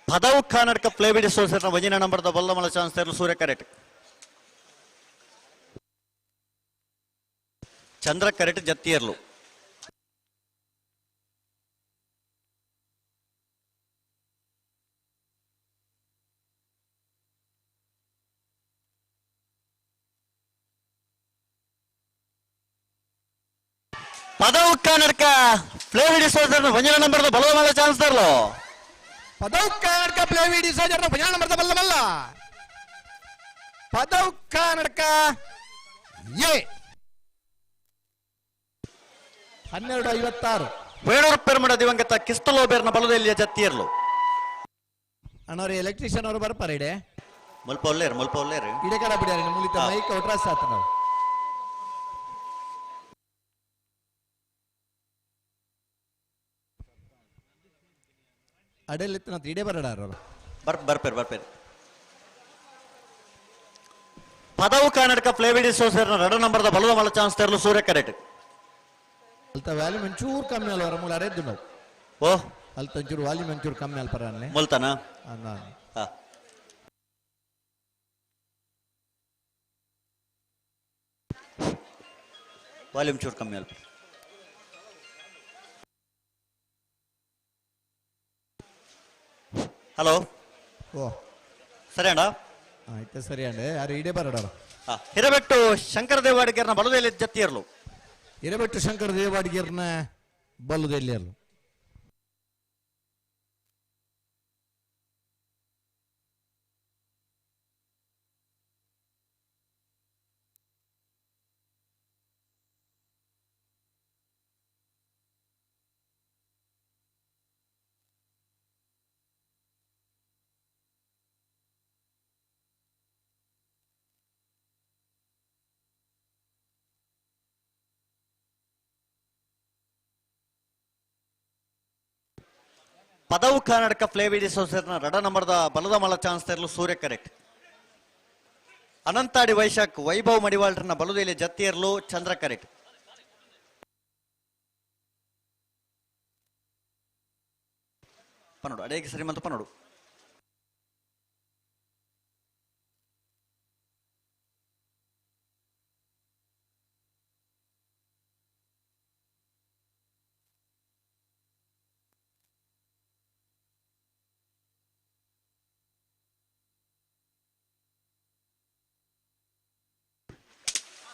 ಪದವು ಕರ್ನಾಟಕ ಪ್ಲೇಬಿಡಿ ಸೋಸರ್ನ ಒಂಜಿನ ನಂಬರ್ದ ಬಲ್ಲಮಲ ಚಾನ್ಸ್ ತರಲು ಸೂರ್ಯ ಕರೆಕ್ಟ್. ಚಂದ್ರ ಕರೆಕ್ಟ್ ಜತ್ತಿಯರ್ಲು. ಪದವು ಕರ್ನಾಟಕ ಪ್ಲೇಬಿಡಿ ಸೋಸರ್ನ ಒಂಜಿನ ನಂಬರ್ದ ಬಲ್ಲಮಲ ಚಾನ್ಸ್ ತರಲು. ಪದವು ಕರ್ನಾಟಕ ಪ್ಲೇವಿಡಿ ಸೋಜರ್ನ ಭಜನ ನಂಬರ್ದ ಬಲ್ಲಮಲ್ಲ. ಪದವು ಕರ್ನಾಟಕ ಎ 12-56. ವೇಣೂರು ಪೆರ್ಮಡ ದಿವಂಗತ ಕಿಸ್ತಲೋಬೇರ್ನ ಬಲದಲ್ಲಿಯ ಜತ್ತಿಯರ್ಲು. ಅಣ್ಣವ್ರು ಎಲೆಕ್ಟ್ರಿಷಿಯನ್ ಅವರು ಬರ್ಪಾರ ಇಡೆ ಮುಲ್ಪ ಒಲ್ಲೇರು ಮುಲ್ಪ ಒಲ್ಲೇರು ಇಡೆ ಕಡ ಬಿಡ್ಯಾರ ಮುಲಿತ ಮೈಕ್ ಒಟ್ರಾಸ್ ಆತ ನಾವು. ಅಡೆಲ್ಲಿತ್ತು ಇಡೇ ಬರಡಾರ ಅವರು. ಬರ್ಪೇರ್ ಬರ್ಪೇರ್. ಪದವು ಕರ್ನಾಟಕ ಪ್ಲೇವಿಡಿ ಸೋಸರ್ನ ರಡ ನಂಬರ್ದ ಬಲದ ಮಲ ಚಾನ್ಸ್ ತರಲು ಸೂರ್ಯ ಕರೆಕ್ಟ್. ಅಲ್ತ ವ್ಯಾಲ್ಯೂಮ್ ಒಂಚೂರು ಕಮ್ಮಿ ಅಲ್ವ ಮೂಲ ಅರೆದ್ದು ನಾವು. ಓ ಅಲ್ತ ಒಂಚೂರು ವಾಲ್ಯೂಮ್ ಒಂಚೂರು ಕಮ್ಮಿ ಅಲ್ಪ ಅನ್ನೆ. ಮುಲ್ತಾನ? ಅನ್ನ. ವಾಲ್ಯೂಮ್ ಚೂರು ಕಮ್ಮಿ ಅಲ್ಪ. ಹಲೋ ಓ ಸರಿ ಅಣ್ಣ. ಆಯ್ತು ಸರಿ ಅಣ್ಣ. ಯಾರು ಇಡೇ ಬರಡ. ಹಿರಬೆಟ್ಟು ಶಂಕರ ದೇವಾಡಿಗರ್ನ ಬಲದಲ್ಲಿ ಜತ್ತಿಯರ್ಲು. ಹಿರಬೆಟ್ಟು ಶಂಕರ ದೇವಾಡಿಗರ್ನ ಬಲದಲ್ಲಿ ಅಲ್ಲ. ಪದವು ಕರ್ನಾಟಕ ಫ್ಲೇವಿಡಿ ಸೊಸೈಟಿನ ರಡ ನಂಬರ್ದ ಬಲದ ಮಲ ಚಾನ್ಸ್ ತೆರಲು ಸೂರ್ಯ ಕರೆಕ್ಟ್. ಅನಂತಾಡಿ ವೈಶಾಖ್ ವೈಭವ್ ಮಡಿವಾಳ್ರನ್ನ ಬಲುದೆಲೆ ಜತ್ತಿಯರ್ಲು ಚಂದ್ರ ಕರೆಕ್ಟ್. ಪನ್ನೋಡು ಅಡೇಗೆ ಸರಿ ಮಂತು ಪನ್ನೋಡು.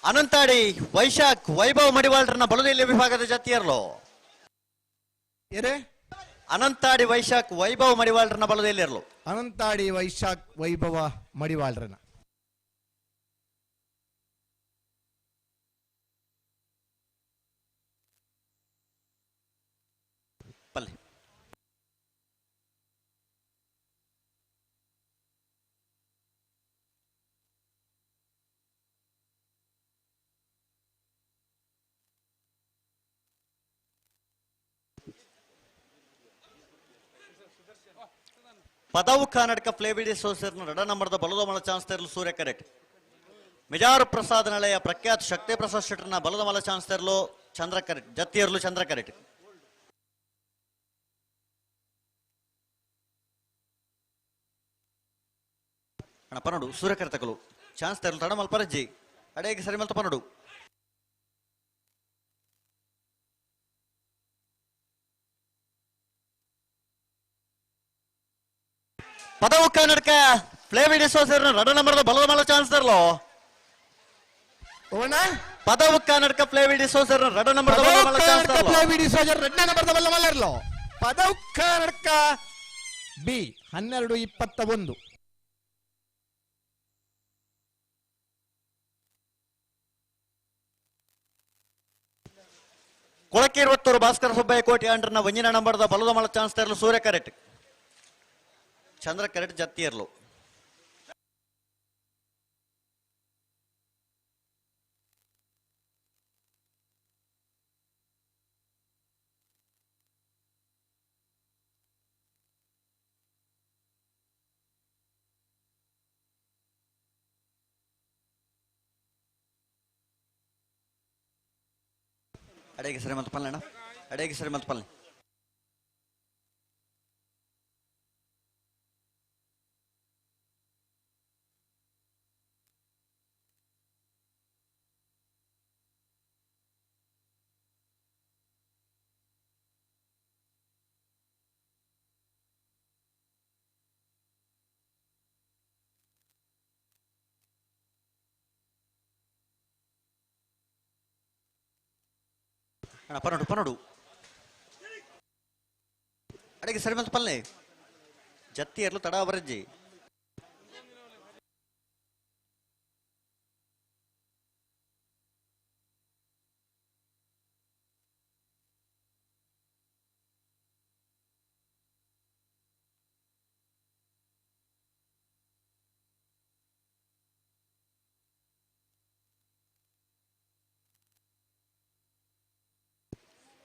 ಅನಂತಾಡಿ ವೈಶಾಖ್ ವೈಭವ್ ಮಡಿವಾಳ್ರನ್ನ ಬಲುದೆಲೆ ವಿಭಾಗದ ಜತ್ತಿಯರ್ಲು. ಅನಂತಾಡಿ ವೈಶಾಖ್ ವೈಭವ್ ಮಡಿವಾಳ್ರನ್ನ ಬಲದೆಲ್ಲಿರಲು. ಅನಂತಾಡಿ ವೈಶಾಖ್ ವೈಭವ ಮಡಿವಾಳ್ರನ್ನ. ಪಲ್ಲೆ ಪದವು ಕರ್ನಾಟಕ ಫ್ಲೇವಿಡಿ ಸೋಸರ್ನ ರಡ ನಂಬರ್ದ ಬಲದ ಮಲ ಚಾನ್ಸ್ ತೆರಲು ಸೂರ್ಯ ಕರೆಕ್ಟ್. ಮಿಜಾರು ಪ್ರಸಾದ್ ನಳೆಯ ಪ್ರಖ್ಯಾತ ಶಕ್ತಿ ಪ್ರಸಾದ್ ಶೆಟ್ಟರ್ನ ಬಲದ ಮಲ ಚಾನ್ಸ್ ತೆರಲು ಚಂದ್ರ ಕರೆಕ್ಟ್, ಜತ್ತಿಯರ್ಲು ಚಂದ್ರ ಕರೆಕ್ಟ್. ಅಣ್ಣ ಪನ್ನಡು ಸೂರ್ಯ ಕರೆತಕಲು ಚಾನ್ಸ್ ತೆರಲು ತಡ ಮಲ್ಪರಜ್ಜಿ ಅಡೇಗೆ ಸರಿ ಮಲ್ತ ಪನ್ನಡು. ಪದವು ಕರ್ನಾಟಕ ಫ್ಲೇವಿಡಿ ಸೋಸರ್ನ ರಡ ನಂಬರ್ದ ಬಲದ ಮಲ ಚಾನ್ಸ್ ತರಲು. ಪದವು ಕರ್ನಾಟಕ ಫ್ಲೇವಿಡಿ ಸೋಸರ್ನ ರಡ ನಂಬರ್ದ ಬಲದ ಮಲ ಚಾನ್ಸ್ ತರಲು. ಫ್ಲೇವಿಡಿ ಸೋಸರ್ ರಡ ನಂಬರ್ದ ಬಲದ ಮಲರ್ಲೋ. ಪದವು ಕರ್ನಾಟಕ ಬಿ 12-21. ಕೊಳಕೇರುವತ್ತೂರು ಭಾಸ್ಕರ ಸುಬ್ಬಯ್ಯ ಕೋಟಿ ಅಂಡ್ರನ ಒಂಜಿನ ನಂಬರ್ದ ಬಲದ ಮಲ ಚಾನ್ಸ್ ತರಲು ಸೂರ್ಯ ಕರೆಕ್ಟ್, ಚಂದ್ರ ಕರೆಕ್ಟ್ ಜತ್ತಿಯರ್ಲು. ಅಡೇಗೆ ಸರಿ ಮತ್ತು ಪಲ್ಲೆ ಅಣ್ಣ, ಅಡೇಗೆ ಸರಿ ಮತ್ತು ಪಲ್ಲೆ. ಅಣ್ಣ ಪನ್ನಡು ಪನ್ನಡು ಅಡಿಗೆ ಸರಿ ಬಂತು ಪಲ್ಲೆ ಜತ್ತಿ ಎರ್ಲು ತಡ ಬರಜ್ಜಿ.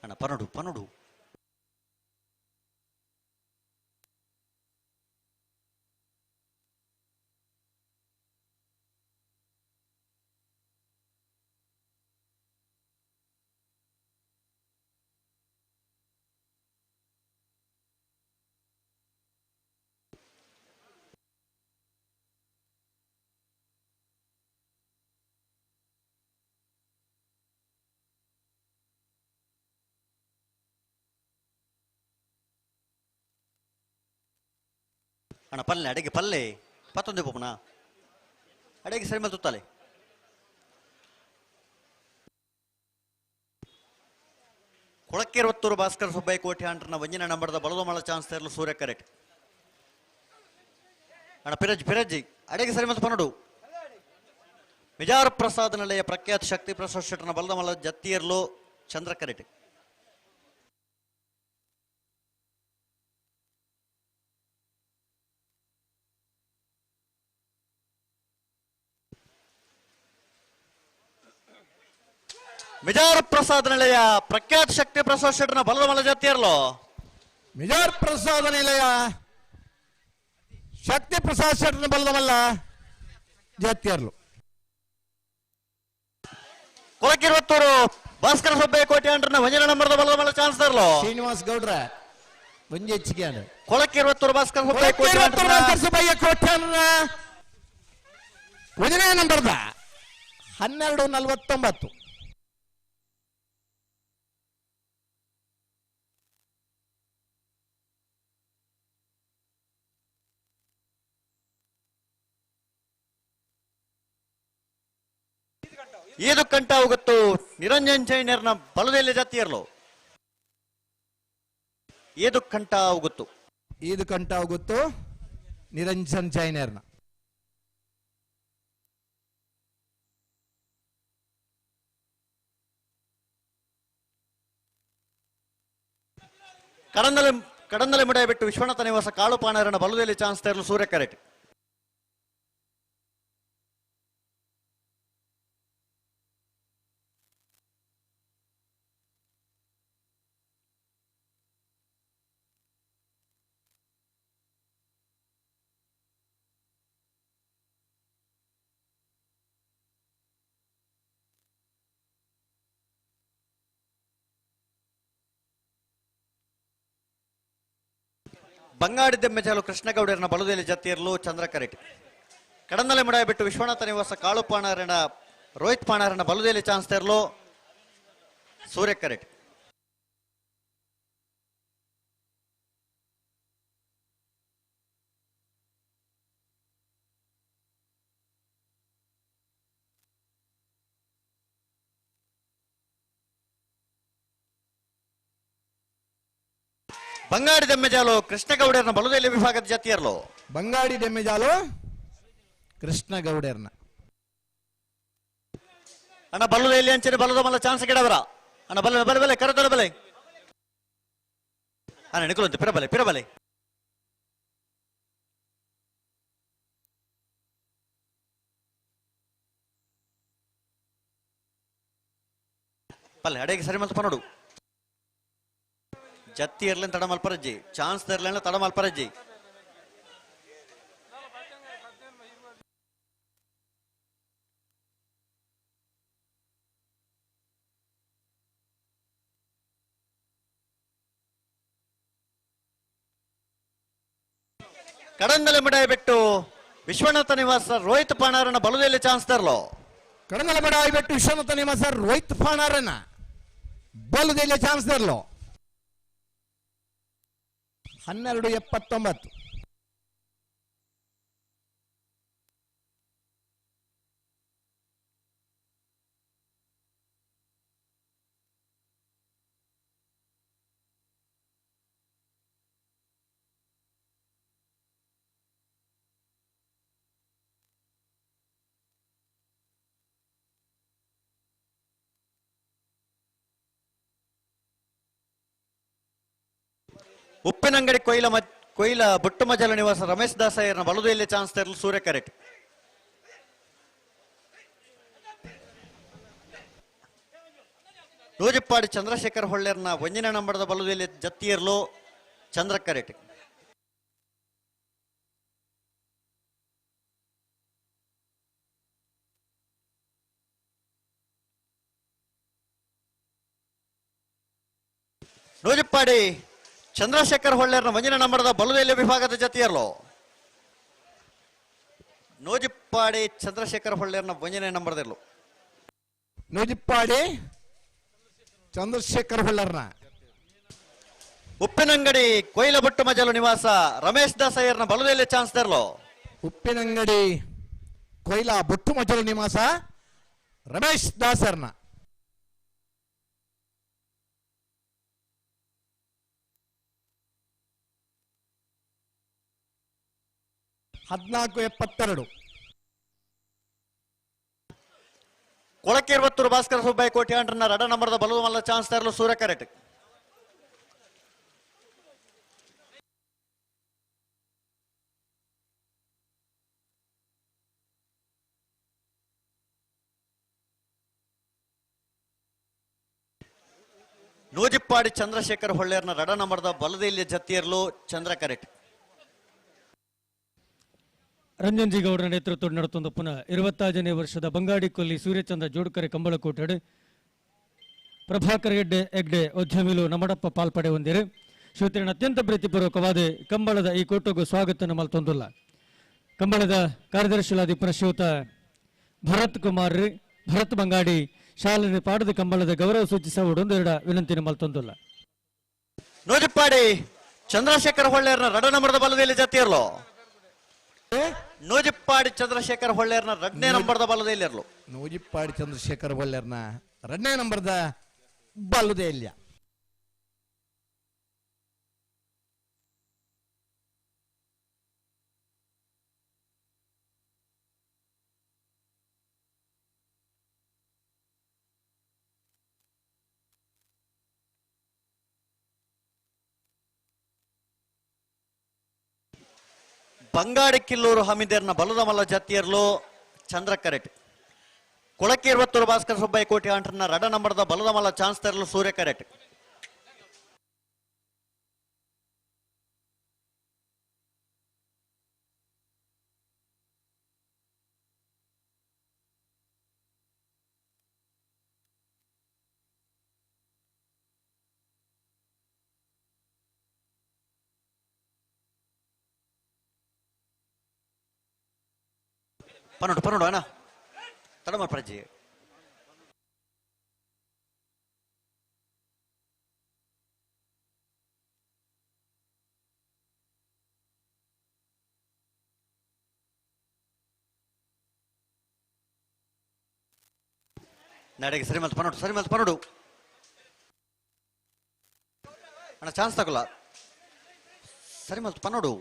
ಅಣ್ಣ ಪನ್ನಡು ಪನ್ನಡು. ಅಣ್ಣ ಪಲ್ಲೆ ಅಡಿಗೆ ಪಲ್ಲೆ ಪತ್ತೊಂದು ಪೋಪುನ ಅಡಿಗೆ ಸರಿ ಮೇಲೆ ತುತ್ತಾಲೆ. ಕೊಳಕ್ಕೆರವತ್ತೂರು ಭಾಸ್ಕರ ಸುಬ್ಬಯ್ಯ ಕೋಟಿ ಅಂಟ್ರನ ಒಂಜಿನ ನಂಬರ್ದ ಬಲದ ಮಳ ಚಾನ್ಸ್ ತೆರಲು ಸೂರ್ಯ ಕರೆಕ್ಟ್. ಅಣ್ಣ ಪಿರಜ್ಜಿ ಪಿರಜ್ಜಿ ಅಡಿಗೆ ಸರಿ ಮತ್ತು ಪನ್ನಡು. ಮಿಜಾರು ಪ್ರಸಾದ್ ನಳೆಯ ಪ್ರಖ್ಯಾತ ಶಕ್ತಿ ಪ್ರಸಾದ್ ಶೆಟ್ಟರ್ನ ಬಲದ ಮಲ ಜತ್ತಿಯರ್ಲು ಚಂದ್ರ ಕರೆಕ್ಟ್. ಮಿಜಾರು ಪ್ರಸಾದ್ ನಳೆಯ ಪ್ರಖ್ಯಾತ ಶಕ್ತಿ ಪ್ರಸಾದ್ ಶೆಟ್ಟರ್ನ ಬಲದ ಮಲ ಜತ್ತಿಯರ್ಲು. ಮಿಜಾರ್ ಪ್ರಸಾದ ನಿಲಯ ಶಕ್ತಿ ಪ್ರಸಾದ್ ಶೆಟ್ಟನ ಬಲ್ಲವಲ್ಲ ಜಾತಿಯರ್ಲು. ಕೊಳಕಿರುವತ್ತೂರು ಭಾಸ್ಕರ ಸುಬ್ಬಯ್ಯ ಕೋಟೆ ಅಂಡ್ರನ ಒಂಜನೇ ನಂಬರ್ದ ಬಲ್ಲದ ಚಾನ್ಸ್ ತರಲು ಶ್ರೀನಿವಾಸ್ ಗೌಡ್ರ ಒಂಜಿ ಹೆಚ್ಚಿಗೆ ಆಂಡ್. ಕೊಳಕಿರುವತ್ತೂರು ಭಾಸ್ಕರ ಸುಬ್ಬಯ್ಯ ಕೋಟೆ ಕೊಳಕಿರುವತ್ತೂರು ಭಾಸ್ಕರ ಸುಬ್ಬಯ್ಯ ಕೋಟೆ ಒಂದನೇ ನಂಬರ್ದ 12:49. ಏದು ಕಂಠ ಹೋಗುತ್ತು ನಿರಂಜನ್ ಜೈನರ್ನ ಬಲದಲ್ಲಿ ಜಾತಿಯರ್ಲು. ಏದು ಕಂಠ ಹೋಗುತ್ತು ಏದು ಕಂಠ ಹೋಗುತ್ತು ನಿರಂಜನ್ ಜೈನರ್ನ. ಕಡಂದಲೆ ಕಡಂದಲೆ ಮುಡಿಯ ಬಿಟ್ಟು ವಿಶ್ವನಾಥ ನಿವಾಸ ಕಾಳು ಪಾಣರನ ಬಲದಲ್ಲಿ ಚಾನ್ಸ್ ತರಲು ಸೂರ್ಯ ಕರೆಕ್ಟ್. ಬಂಗಾಡಿದ್ದೆಮ್ಮೆಜಾಲು ಕೃಷ್ಣಗೌಡರನ ಬಲದಲ್ಲಿ ಜತ್ತಿರಲು ಚಂದ್ರ ಕರೆಟ್. ಕಡಂದಲೆ ಮುಡಾಯ ಬಿಟ್ಟು ವಿಶ್ವನಾಥ ನಿವಾಸ ಕಾಳು ಪಾಣಾರನ ರೋಹಿತ್ ಪಾಣಾರನ ಬಲದಲ್ಲಿ ಚಾನ್ಸ್ ತರಲು ಸೂರ್ಯ ಕರೆಟ್. ಬಂಗಾಡಿ ದೆಮ್ಮೆಜಾಲು ಕೃಷ್ಣಗೌಡರನ ಬಲದಲ್ಲಿ ವಿಭಾಗದ ಜಾತಿಯರ್ಲು. ಬಂಗಾಡಿ ದೆಮ್ಮೆಜಾಲು ಕೃಷ್ಣಗೌಡರನ. ಅಣ್ಣ ಬಲ್ಲದಲ್ಲಿ ಅಂಚನೆ ಬಲ್ಲದ ಮಲ್ಲ ಚಾನ್ಸ್ ಗಿಡವರ ಅಣ್ಣ ಬಲ್ಲ ಬಲೆ ಬಲೆ ಕರದರ ಬಲೆ ಅಣ್ಣ ನಿಕುಲಂತೆ ಪಿರಬಲೆ ಪಿರಬಲೆ. ಪಲ್ಲೆ ಅಡೆಗೆ ಸರಿ ಮಲ್ಪ ನೋಡು. ಜತ್ತಿ ಇರ್ಲೇನ್ ತಡ ಮಲ್ಪರಜ್ಜಿ ಚಾನ್ಸ್ ತರ್ಲೇನ ತಡ ಮಲ್ಪರಜ್ಜಿ. ಕಡಂದಲೆ ಮಡಾಯ ಬಿಟ್ಟು ವಿಶ್ವನಾಥ ನಿವಾಸ ರೋಹಿತ್ ಪಾಣಾರನ ಬಲದಲ್ಲಿ ಚಾನ್ಸ್ ತರಲು. ಕಡಂದಲೆ ಮಡಾಯ ಬಿಟ್ಟು ವಿಶ್ವನಾಥ ನಿವಾಸ ರೋಹಿತ್ ಪಾಣಾರನ ಬಲದಲ್ಲಿ ಚಾನ್ಸ್ ತರಲು. 12:79. ಉಪ್ಪಿನಂಗಡಿ ಕೊಯ್ಲ ಕೊಯ್ಲ ಬುಟ್ಟು ಮಜಲ ನಿವಾಸ ರಮೇಶ್ ದಾಸಯ್ಯನ ಬಲದಲ್ಲಿ ಚಾನ್ಸ್ ತರಲು ಸೂರ್ಯ ಕರೆಕ್ಟ್. ನೂಜಿಪ್ಪಾಡಿ ಚಂದ್ರಶೇಖರ್ ಹೊಳ್ಳೇರ್ನ ಒಂಜಿನ ನಂಬರದ ಬಲದಲ್ಲಿ ಜತ್ತಿಯರ್ಲು ಚಂದ್ರ ಕರೆಕ್ಟ್. ನೂಜಿಪ್ಪಾಡಿ ಚಂದ್ರಶೇಖರ್ ಹೊಳ್ಳೇರ್ನ ಮಂಜಿನ ನಂಬರದ ಬಲುದೆಲೆ ವಿಭಾಗದ ಜತಿಯರ್ಲು. ನೂಜಿಪ್ಪಾಡಿ ಚಂದ್ರಶೇಖರ್ ಹೊಳ್ಳೇರ್ನ ಒಂಜನೇ ನಂಬರ್ದಿರ್ಲು. ನೂಜಿಪ್ಪಾಡಿ ಚಂದ್ರಶೇಖರ್ ಹೊಳ್ಳೇರ್ನ. ಉಪ್ಪಿನಂಗಡಿ ಕೊಯ್ಲಬೊಟ್ಟು ಮಜಲು ನಿವಾಸ ರಮೇಶ್ ದಾಸಯ್ಯರ್ನ ಬಲುದೆಲೆ ಚಾನ್ಸ್ ತರಲು. ಉಪ್ಪಿನಂಗಡಿ ಕೊಯ್ಲ ಬೊಟ್ಟು ಮಜಲು ನಿವಾಸ ರಮೇಶ್ ದಾಸರ್ನ. 14:72. ಕೊಳಕಿರುವತ್ತೂರು ಭಾಸ್ಕರ ಸುಬ್ಬಯ್ಯ ಕೋಟಿ ಅಂಡ್ರನ ರಡ ನಂಬರದ ಬಲದ ಮಲ್ಲ ಚಾನ್ಸ್ ತರಲು ಸೂರ್ಯ ಕರೆಕ್ಟ್. ನೂಜಿಪ್ಪಾಡಿ ಚಂದ್ರಶೇಖರ್ ಹೊಳ್ಳೇರ್ನ ರಡ ನಂಬರ್ದ ಬಲದೆಲ್ಲಿ ಜತ್ತಿಯರ್ಲು ಚಂದ್ರ ಕರೆಟ್. ರಂಜನ್ ಜಿ ಗೌಡರ ನೇತೃತ್ವ ನಡೆತೊಂದು ಪುನಃ 25ನೇ ವರ್ಷದ ಬಂಗಾಡಿ ಕೊಲ್ಲಿ ಸೂರ್ಯಚಂದ್ರ ಜೋಡ್ಕರೆ ಕಂಬಳಕೋಟೆಡು ಪ್ರಭಾಕರ್ ಹೆಗ್ಡೆ ಹೆಗ್ಡೆ ಉದ್ಯಮಿಲು ನಮಡಪ್ಪ ಪಾಲ್ಪಡೆ ಹೊಂದಿರು. ಶ್ರೋತರನ್ನ ಅತ್ಯಂತ ಪ್ರೀತಿಪೂರ್ವಕವಾದ ಕಂಬಳದ ಈ ಕೋಟೆಗೂ ಸ್ವಾಗತ ಮಲ್ತೊಂದುಲ್ಲ. ಕಂಬಳದ ಕಾರ್ಯದರ್ಶಿಲಾದಿ ಪುನಃ ಭರತ್ ಕುಮಾರ್ ಭರತ್ ಬಂಗಾಡಿ ಶಾಲೆಯ ಪಾಡದ ಕಂಬಳದ ಗೌರವ ಸೂಚಿಸುವ ಎರಡ ವಿನಂತಿ ಮಲ್ತೊಂದುಲ್ಲ. ನೂಜಿಪ್ಪಾಡಿ ಚಂದ್ರಶೇಖರ್ ಹೊಳ್ಳೇರ್ನ ರಡ ನಂಬರ್ದ ಬಲದಲ್ಲಿ ಜತ್ತಿಯರ್ಲು. ನೂಜಿಪ್ಪಾಡಿ ಚಂದ್ರಶೇಖರ್ ಹೊಳ್ಳೇರ್ನ ರಡ್ನೇ ನಂಬರ್ದ ಬಲದಲ್ಲಿ ಇರ್ಲು. ನೂಜಿಪ್ಪಾಡಿ ಚಂದ್ರಶೇಖರ್ ಹೊಳ್ಳೇರ್ನ ರಡ್ನೇ ನಂಬರ್ದ ಬಲದೆಲ್ಲ. ಬಂಗಾಡಿ ಕಿಲ್ಲೂರು ಹಮೀದೇರ್ನ ಬಲದ ಮಲ್ಲ ಜಾತಿಯರ್ಲು ಚಂದ್ರ ಕರೆಟ್. ಕೊಳಕ್ಕೆ ಇರುವತ್ತೂರು ಭಾಸ್ಕರ ಸುಬ್ಬಯ್ಯ ಕೋಟಿ ಆಂಟ್ರನ ರಡ ನಂಬರ್ದ ಬಲದ ಮಲ್ಲ ಚಾನ್ಸ್ ತರಲು ಸೂರ್ಯ ಕರೆಟ್. ಪನ್ನೊಂಡು ಪನ್ನೊಂಡು ಅಣ್ಣ ತಡಮ ಪ್ರಜೆ. ನಡೆಗೆ ಸರಿ ಮಲ್ತು ಪನ್ನೊಂಡು ಸರಿ ಮಲ್ತು ಪನ್ನೊಂಡು ಅಣ್ಣ ಚಾನ್ಸ್ ತಗೊಲ್ಲ ಸರಿ ಮಲ್ತು ಪನ್ನೊಂಡು.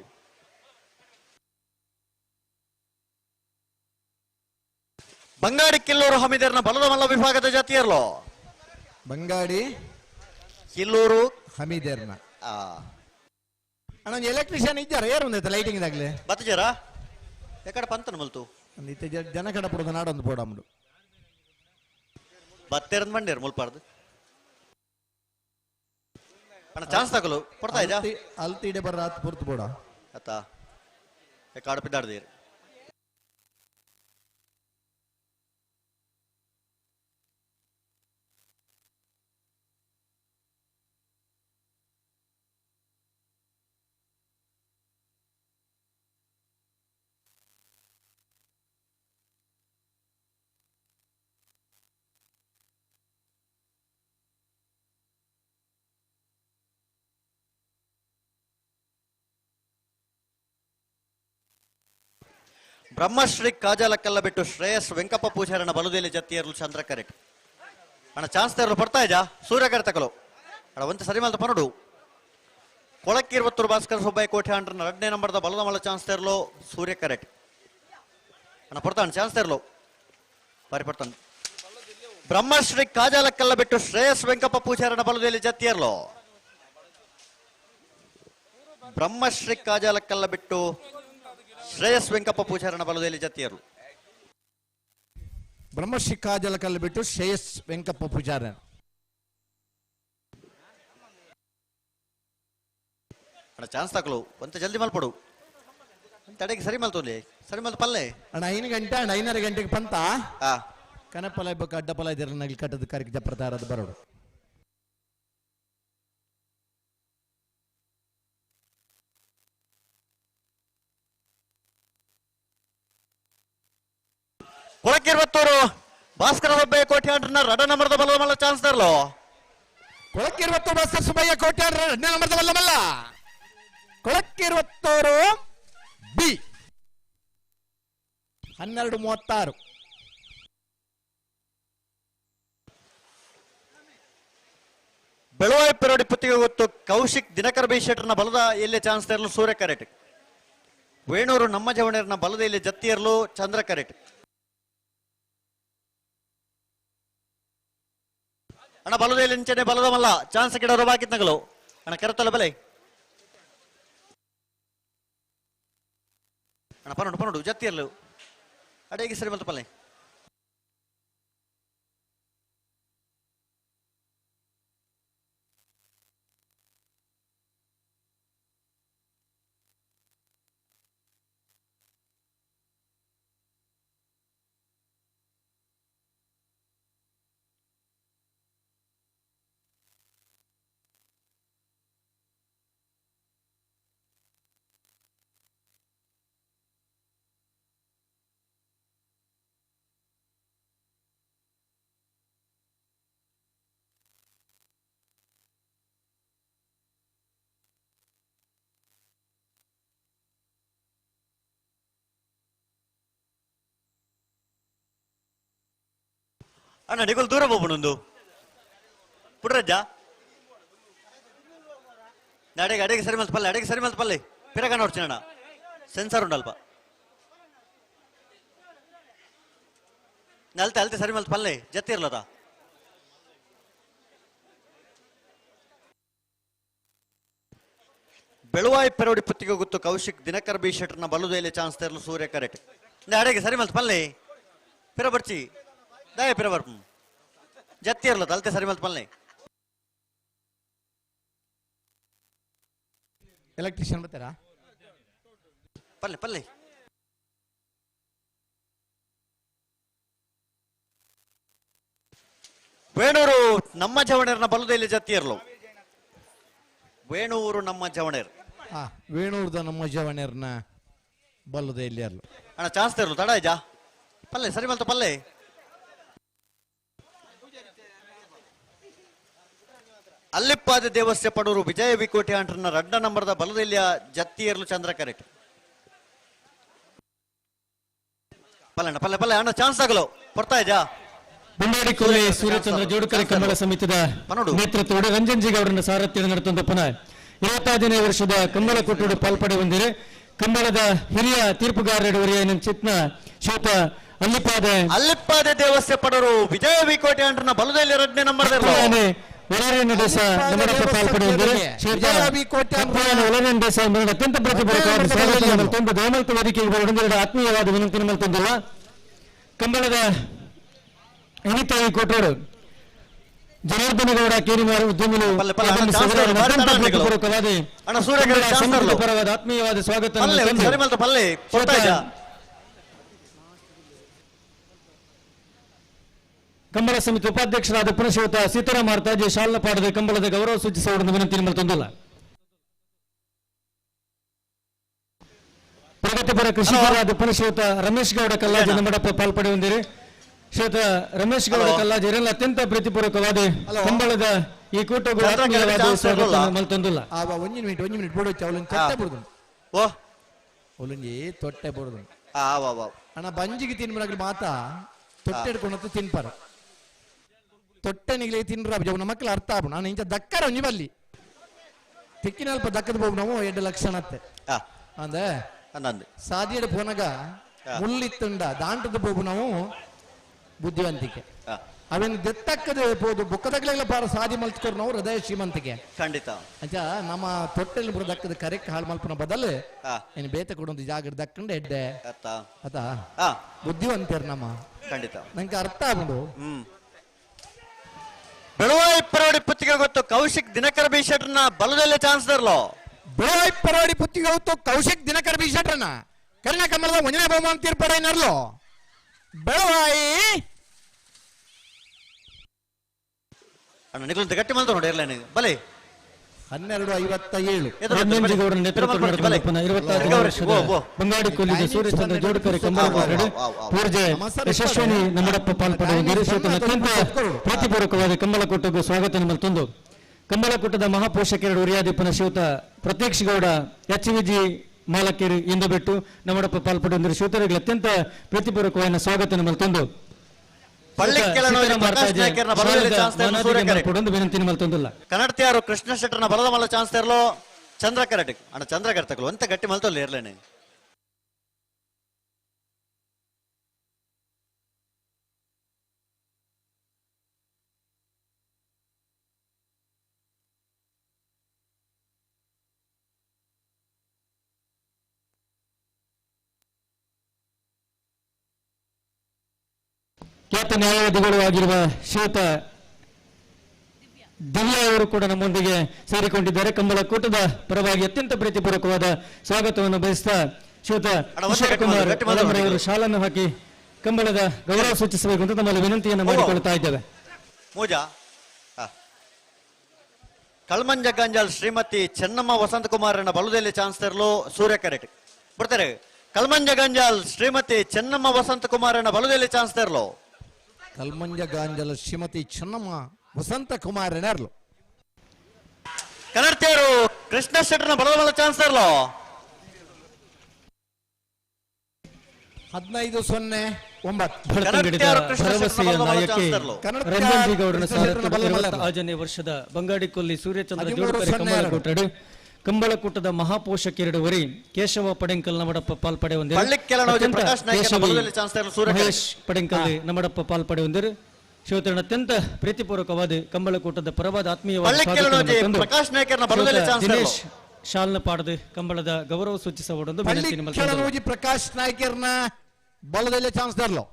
ಬಂಗಾಡಿ ಕಿಲ್ಲೂರು ಹಮೀದೇರ್ನ ಬಲದ ಮಲ್ಲ ವಿಭಾಗದ ಜಾತಿಯರ್ಲೋ. ಬಂಗಾಡಿ ಕಿಲ್ಲೂರು ಹಮೀದೇರ್ನ ಅಣ್ಣ ಎಲೆಕ್ಟ್ರಿಷಿಯನ್ ಇದ್ದಾರೆ ಯಾರು ಒಂದೈತೆ ಲೈಟಿಂಗ್ ದಾಗ್ಲೆ ಬತ್ತಜಾರ ಎಕಡೆ ಪಂತನ ಮಲ್ತು ಇತ್ತೆ ಜನ ಕಡ ಪಡೋದು ನಾಡೊಂದು ಪೋಡಂಬುಡು ಬತ್ತೇರಂದ್ ಬಂಡೇರು ಮುಲ್ಪಾರ್ದು ಅಣ್ಣ ಚಾನ್ಸ್ ತಗೊಳ್ಳು ಕೊಡ್ತಾ ಇದ್ಯಾ ಅಲ್ತಿ ಇಡೆ ಬರ್ರ ಆತ್ ಪುರ್ತು ಬೋಡ ಅತ್ತ ಕಾಡು ಪಿದ್ದಾಡ್ದೀರಿ. ಬ್ರಹ್ಮಶ್ರೀ ಕಾಜಾಲಕ್ಕೆಲ್ಲ ಬಿಟ್ಟು ಶ್ರೇಯಸ್ ವೆಂಕಪ್ಪ ಪೂಜಾರನ ಬಲುದೇಲಿ ಜತ್ತಿಯರ್ಲು ಚಂದ್ರ ಕರೆಟ್. ಅಣ್ಣ ಚಾನ್ಸ್ ತರಲು ಪಡ್ತಾ ಇದ್ಯಾ ಸೂರ್ಯಕರ್ ತಕಲು ಅಣ್ಣ ಒಂತ ಸರಿ ಮಲ್ತ ಪನಡು. ಕೊಳಕ್ಕಿರುವತ್ತೂರು ಭಾಸ್ಕರ ಸುಬ್ಬಯ್ಯ ಕೋಟೆ ಅಂಡ್ರನ ಎರಡನೇ ನಂಬರ್ದ ಬಲದ ಮಲ್ಲ ಚಾನ್ಸ್ ತರಲು ಸೂರ್ಯ ಕರೆಟ್. ಅಣ್ಣ ಪಡ್ತಾನೆ ಚಾನ್ಸ್ ತರಲು ಬಾರಿ ಪಡ್ತಾನೆ. ಬ್ರಹ್ಮಶ್ರೀ ಕಾಜಾಲಕ್ಕೆಲ್ಲ ಬಿಟ್ಟು ಶ್ರೇಯಸ್ ವೆಂಕಪ್ಪ ಪೂಜಾರನ ಬಲುದೇಲಿ ಜತ್ತಿಯರ್ಲು. ಬ್ರಹ್ಮಶ್ರೀ ಕಾಜಾಲಕ್ಕೆಲ್ಲ ಬಿಟ್ಟು ಶ್ರೇಯಸ್ ವೆಂಕಪ್ಪ ಪೂಜಾರನ ಬಲದಲ್ಲಿ ಜತ್ತಿಯರು. ಬ್ರಹ್ಮಶ್ರೀ ಕಾಜಲಕಲ್ಲ ಬಿಟ್ಟು ಶ್ರೇಯಸ್ ವೆಂಕಪ್ಪ ಪೂಜಾರ. ಅಣ್ಣ ಚಾನ್ಸ್ ತಕಲು ಒಂತ ಜಲ್ದಿ ಮಲ್ಪಡು ತಡೆಗೆ ಸರಿ ಮಲ್ತೋಲಿ ಸರಿ ಮಲ್ತು ಪಲ್ಲೆ ಅಣ್ಣ 5 ಗಂಟೆ ಅಣ್ಣ 5:30 ಗಂಟೆಗೆ ಪಂತ ಕನಪಲ ಇಬ್ಬಕ ಅಡ್ಡಪಲ ಇದ್ದೀರ ನಗಲಿ ಕಟ್ಟದ ಕಾರ್ಯಕ್ಕೆ ಜಪ್ರತಾರದ ಬರೋಡು. ಕೊಳಕ್ಕಿರುವತ್ತೂರು ಭಾಸ್ಕರ ಸುಬ್ಬಯ್ಯ ಕೋಟೆ ಅಂಡ್ರನ ರಡ ನಂಬರ್ದ ಬಲದ ಮಲ್ಲ ಚಾನ್ಸ್ ತರಲು. ಕೊಳಕ್ಕಿರುವತ್ತೂರು ಭಾಸ್ಕರ ಸುಬ್ಬಯ್ಯ ಕೋಟೆ ಅಂಡ್ರ ರಡನೇ ನಂಬರ್ದ ಬಲ್ಲ ಮಲ್ಲ. ಕೊಳಕ್ಕಿರುವತ್ತೂರು ಬಿ 12:36. ಬೆಳವಾಯಿ ಪೆರೋಡಿ ಪುತ್ತಿಗೆ ಗೊತ್ತು ಕೌಶಿಕ್ ದಿನಕರ ಬಿ ಶೆಟ್ಟರ್ನ ಬಲದ ಎಲ್ಲೇ ಚಾನ್ಸ್ ತರಲು ಸೂರ್ಯ ಕರೆಟ್. ವೇಣೂರು ನಮ್ಮ ಜವಣೇರ್ನ ಬಲದ ಇಲ್ಲಿ ಜತ್ತಿಯರ್ಲು ಚಂದ್ರ ಕರೆಟ್. ಅಣ್ಣ ಬಲದ ಇಂಚನೆ ಬಲದ ಮಲ್ಲ ಚಾನ್ಸ್ ಗಿಡರು ಬಾಕಿತ್ನಗಲು ಅಣ್ಣ ಕೆರತಲ್ಲ ಬಲೆ ಅಣ್ಣ ಪನ್ನೊಂಡು ಪನ್ನೊಂಡು ಜತ್ತಿಯರ್ಲು ಅಡೇಗೆ ಸರಿ ಮಲ್ತು ಪಲ್ಲೆ. ಅಣ್ಣ ನಿಗುಲ್ ದೂರ ಹೋಗ್ಬಣೊಂದು ಪುಡ್ರಜ್ಜ ಅಡೆಗೆ ಅಡೆಗೆ ಸರಿ ಮಲ್ತ ಪಲ್ಲೆ ಅಡೆಗೆ ಸರಿ ಮಲ್ತ ಪಲ್ಲೆ ಪಿರಗ ನೋಡ್ತೀನಿ ಅಣ್ಣ ಸೆನ್ಸರ್ ಉಂಡಲ್ಪ ಅಲ್ತೆ ಅಲ್ತೆ ಸರಿ ಮಲ್ತ ಪಲ್ಲೆ ಜತ್ತಿ ಇರ್ಲದ ಬೆಳುವಾಯಿ ಪೆರೋಡಿ ಪುತ್ತಿಗೆ ಗೊತ್ತು Kaushik Dinakar B ಶೆಟ್ಟರ್ನ ಬಲುದೈಲೆ chance ತೆರಲು Surya correct ಅಡೆಗೆ ಸರಿ ಮಲ್ತ ಪಲ್ಲೆ ಪಿರ ಬರ್ಚಿ ದಾಯ ಪಿರ ಬರ್ಪು ಜತ್ತಿ ಇರ್ಲದ ಅಲ್ತೆ ಸರಿ ಮಲ್ತ ಪಲ್ಲೆ ಎಲೆಕ್ಟ್ರಿಷಿಯನ್ ಬರ್ತಾರಾ ಪಲ್ಲೆ ಪಲ್ಲೆ ವೇಣೂರು ನಮ್ಮ ಜವಣೇರ್ನ ಬಲುದೈಲೆ ಜತ್ತಿ ಇರ್ಲು ವೇಣೂರು ನಮ್ಮ ಜವಣೇರ್ ಹಾ ವೇಣೂರ್ದ ನಮ್ಮ ಜವಣೇರ್ನ ಬಲ್ಲದ ಇಲ್ಲಿ ಅಲ್ಲ ಅಣ್ಣ ಚಾನ್ಸ್ ತರಲು ತಡ ಇಜಾ ಪಲ್ಲೆ ಸರಿ ಮಲ್ತ ಪಲ್ಲೆ ಅಲ್ಲಿಪ್ಪಾದ ದೇವಸ್ಯ ಪಡೂರು ವಿಜಯ ವಿಕೋಟಿ ಆಂಟ್ರನ ರಡ್ಡ ನಂಬರ್ದ ಬಲದಲ್ಲಿಯ ಜತ್ತಿಯರ್ಲು ಚಂದ್ರ ಕರೆಕ್ಟ್ ಪಲ್ಲೆ ಪಲ್ಲೆ ಪಲ್ಲೆ ಅಣ್ಣ ಚಾನ್ಸ್ ಆಗಲು ಕೊಡ್ತಾ ಇಜಾ ಬಂಡಾಡಿ ಕೊಲ್ಲಿ ಸೂರ್ಯಚಂದ್ರ ಜೋಡುಕರೆ ಕಂಬಳ ಸಮಿತಿದ ನೇತೃತ್ವದ ರಂಜನ್ ಜಿ ಗೌಡರನ್ನ ಸಾರಥ್ಯದ ನಡೆತಂದ ಪುನಃ 25ನೇ ವರ್ಷದ ಕಂಬಳ ಕೊಟ್ಟೋಡು ಪಾಲ್ಪಡೆ ಹೊಂದಿದೆ. ಕಂಬಳದ ಹಿರಿಯ ತೀರ್ಪುಗಾರರು ಚಿತ್ನ ಶ್ವೇತ ಅಲ್ಲಿಪಾದೆ ಅಲ್ಲಿಪ್ಪಾದೆ ದೇವಸ್ಯ ಪಡರು ವಿಜಯ ವಿಕೋಟೆ ಅಂಟ್ರನ ಬಲದಲ್ಲಿ ಎರಡನೇ ನಂಬರ್ ಅತ್ಯಂತ ವೇದಿಕೆಗೆ ಬರುವುದೆರಡು ಆತ್ಮೀಯವಾದ ವಿನಂತಿ ಮಲ್ತೊಂದಿಲ್ಲ. ಕಂಬಳದ ಹಿರಿತಾಯಿ ಕೊಟ್ಟೋಡು ಜನಾರ್ದನಗೌಡ ಕೇರಿಮಾರು ಉದ್ಯಮಿಗಳು ಪರವಾದ ಆತ್ಮೀಯವಾದ ಸ್ವಾಗತ. ಕಂಬಳ ಸಮಿತಿ ಉಪಾಧ್ಯಕ್ಷರಾದ ಪುನಶ್ವತ ಸೀತಾರಾಮ ತಾಜಿ ಶಾಲಪಾಡದ ಕಂಬಳದ ಗೌರವ ಸೂಚಿಸುವ ವಿನಂತಿ ಮಲ್ತೊಂದಿಲ್ಲ. ಪ್ರಗತಿಪರ ಕೃಷಿಕರಾದ ಪುನಶ್ವತ ರಮೇಶ್ ಗೌಡ ಕಲ್ಲಾಜಿ ನಮ್ಮಡಪ್ಪ ಪಾಲ್ಪಡೆ ಹೊಂದಿರಿ. ಶ್ವೇತ ರಮೇಶ್ ಗೌಡ ಕಲ್ಲಾಜಿ ಅತ್ಯಂತ ಪ್ರೀತಿಪೂರ್ವಕವಾದ ಕಂಬಳದ ಈ ಕೂಟಗಳು ಸ್ವಾಗತ ಮಲ್ತೊಂದಿಲ್ಲ. ಒಂಜಿ ಮಿನಿಟ್ ಒಂಜಿ ಮಿನಿಟ್ ಬೋಡು ಅವಲೊಂದು ತೊಟ್ಟೆ ಬುಡ್ದು ಓ ಅವಲೊಂಜಿ ತೊಟ್ಟೆ ಬುಡ್ದು ಅಣ್ಣ ಬಂಜಿಗೆ ತಿನ್ಬರಾಗ್ಲಿ ಮಾತಾ ತೊಟ್ಟೆ ಹಿಡ್ಕೊಂಡು ತಿನ್ಪಾರ ತೊಟ್ಟೆ ನಿಗ್ಲಿ ತಿನ್ರ ನಮ್ಮ ಮಕ್ಕಳು ಅರ್ಥ ಆಪು. ನಾನು ಇಂಚ ದಕ್ಕರ ಒಂಜಿ ಬಲ್ಲಿ ತಿಕ್ಕಿನಲ್ಪ ದಕ್ಕದ ಬೋಬು ನಾವು 2 ಲಕ್ಷಣ ಅತ್ತೆ ಅಂದೆ ಸಾದಿಯಡ ಪೋನಗ ಮುಳ್ಳಿತ್ತುಂಡ ದಾಂಟದ ಬೋಬು ನಾವು ಬುದ್ಧಿವಂತಿಕೆ ಅವೇನು ದೆತ್ತಕ್ಕದೆ ಪೋದು ಬೊಕ್ಕದಗ್ಲೆಲ್ಲ ಪಾರ ಸಾದಿ ಮಲ್ತ್ಕೊರ್ ನಾವು ಹೃದಯ ಶ್ರೀಮಂತಿಕೆ ಖಂಡಿತ. ಅಂಚ ನಮ್ಮ ತೊಟ್ಟೆಲ್ಲಿ ಬರೋ ದಕ್ಕದ ಕರೆಕ್ ಹಾಳು ಮಲ್ಪನ ಬದಲು ಏನು ಬೇತ ಕೊಡೊಂದು ಜಾಗದ ದಕ್ಕಂಡ ಎಡ್ಡೆ ಅತ ಬುದ್ಧಿವಂತರು ನಮ್ಮ ಖಂಡಿತ ನಂಗೆ ಅರ್ಥ ಆಗುದು. ಬೆಳುವಾಯಿ ಪರೋಡಿ ಪುತ್ತಿಗೆ ಗೊತ್ತು ಕೌಶಿಕ್ ದಿನಕರ್ ಬಿ ಶೆಟ್ಟರ್ನ ಬಲದಲ್ಲೇ ಚಾನ್ಸ್ ತರಲೋ. ಬೆಳುವಾಯಿ ಪರೋಡಿ ಪುತ್ತಿಗೆ ಗೊತ್ತು ಕೌಶಿಕ್ ದಿನಕರ್ ಬಿ ಶೆಟ್ಟರ್ನ ಕರ್ಣ ಕಮಲದ ಒಂಜನೇ ಬಹುಮಾನ ತೀರ್ಪಡೆ ನರ್ಲೋ ಬೆಳುವಾಯಿ ಅಣ್ಣ ನಿಖಿಲ್ ಗಟ್ಟಿ ಮಲ್ತ ನೋಡಿ ಇರ್ಲೇನೆ ಬಲೆ 12:57 ಬಂಗಾಡಿ ಕೊಲ್ಲಿದ ಸೂರ್ಯಚಂದ್ರ ಜೋಡುಕರೆ ಕಂಬಳ ಪೂರ್ಜೆ ಯಶಸ್ವಿನಿ ನಮ್ಮಡಪ್ಪ ಪಾಲ್ಪಡೆ ಅತ್ಯಂತ ಪ್ರೀತಿಪೂರ್ವಕವಾದ ಕಂಬಳಕೂಟಕ್ಕೂ ಸ್ವಾಗತ ಮಲ್ತೊಂದು. ಕಂಬಳಕೂಟದ ಮಹಾಪೋಷಕರು ಉರಿಯಾದೀಪನ ಶ್ರೀಯುತ ಪ್ರತ್ಯಕ್ಷ ಗೌಡ ಎಚ್ ವಿ ಜಿ ಮಾಲಕೇರಿ ಎಂದು ಬಿಟ್ಟು ನಮ್ಮಡಪ್ಪ ಪಾಲ್ಪಡೆ ಶ್ರೀತರಿಗೆ ಅತ್ಯಂತ ಪ್ರೀತಿಪೂರ್ವಕವಾದ ಸ್ವಾಗತ ಮಲ್ತೊಂದು. ವಿನಂತಿ ಮಲ್ತೊಂದಿಲ್ಲ. ಕನ್ನಡತಿಯಾರು ಕೃಷ್ಣ ಶೆಟ್ಟರ್ನ ಬಲದ ಮಲ್ಲ ಚಾನ್ಸ್ ತರಲೋ ಚಂದ್ರ ಕರೆಕ್ಟ್ ಅಣ್ಣ ಚಂದ್ರ ಕರೆಕ್ಟ್ ಅಂತ ಗಟ್ಟಿ ಮಲ್ತೊಲ್ಲ ಇರ್ಲೇನೆ. ಖ್ಯಾತ ನ್ಯಾಯವಾದಿಗಳು ಆಗಿರುವ ಶ್ವೇತ ದಿವ್ಯಾ ಅವರು ಕೂಡ ನಮ್ಮೊಂದಿಗೆ ಸೇರಿಕೊಂಡಿದ್ದಾರೆ. ಕಂಬಳ ಕೂಟದ ಪರವಾಗಿ ಅತ್ಯಂತ ಪ್ರೀತಿಪೂರ್ವಕವಾದ ಸ್ವಾಗತವನ್ನು ಬಯಸ್ತಾ ಶ್ವೇತ ಕುಮಾರ್ ಅವರು ಶಾಲನ್ನು ಹಾಕಿ ಕಂಬಳದ ಗೌರವ ಸೂಚಿಸಬೇಕು ಅಂತ ನಮ್ಮಲ್ಲಿ ವಿನಂತಿಯನ್ನು ಮಾಡಿಕೊಳ್ತಾ ಇದ್ದೇವೆ. ಮೋಜಾ ಕಳ್ಮಂಜ ಗಂಜಾಲ್ ಶ್ರೀಮತಿ ಚೆನ್ನಮ್ಮ ವಸಂತ ಕುಮಾರನ ಬಲದಲ್ಲಿ ಚಾನ್ಸ್ ತರಲು ಸೂರ್ಯ ಕರೆಕ್ಟ್ ಬರ್ತಾರೆ. ಕಲ್ಮಂಜ ಗಂಜಾಲ್ ಶ್ರೀಮತಿ ಚೆನ್ನಮ್ಮ ವಸಂತ ಕುಮಾರನ ಬಲದಲ್ಲಿ ಚಾನ್ಸ್ ತರಲು. ಕಲ್ಮಂಜ ಗಾಂಜಲ ಶ್ರೀಮತಿ ಚೆನ್ನಮ್ಮ ವಸಂತ ಕುಮಾರನರ್ಲು. ಕನ್ನಡತಿಯರು ಕೃಷ್ಣ ಶೆಟ್ಟರ್ನ ಬಲದ ಚಾನ್ಸ್ ತರಲು. 15-0 9. ಭರವಸೆಯ ನಾಯಕಿ ರಂಜನ್ ಗೌಡನ ಸಾರಥ್ಯದ ವರ್ಷದ ಬಂಗಾಡಿಕೊಲ್ಲಿ ಸೂರ್ಯಚಂದ್ರ ಜೋಡುಕರೆ ಕಂಬಳಕೂಟಡು ಕಂಬಳಕೂಟದ ಮಹಾಪೋಷಕರೆಡು ವರಿ ಕೇಶವ ಪಡೆಂಕಲ್ ನಮಡಪ್ಪ ಪಾಲ್ಪಡೆ ಹೊಂದಿರು. ಮಹೇಶ್ ಪಡೆಂಕಲ್ ನಮಡಪ್ಪ ಪಾಲ್ಪಡೆ ಹೊಂದಿರು. ಶ್ರೋತರನ್ನು ಅತ್ಯಂತ ಪ್ರೀತಿಪೂರ್ವಕವಾದ ಕಂಬಳಕೂಟದ ಪರವಾದ ಆತ್ಮೀಯವಾದ ದಿನೇಶ್ ಶಾಲ್ನ ಪಾಡದು ಕಂಬಳದ ಗೌರವ ಸೂಚಿಸಬಹುದು. ಪ್ರಕಾಶ್ ನಾಯ್ಕರ್ನ ಬಲದಲ್ಲಿ ಚಾನ್ಸ್ ತರಲು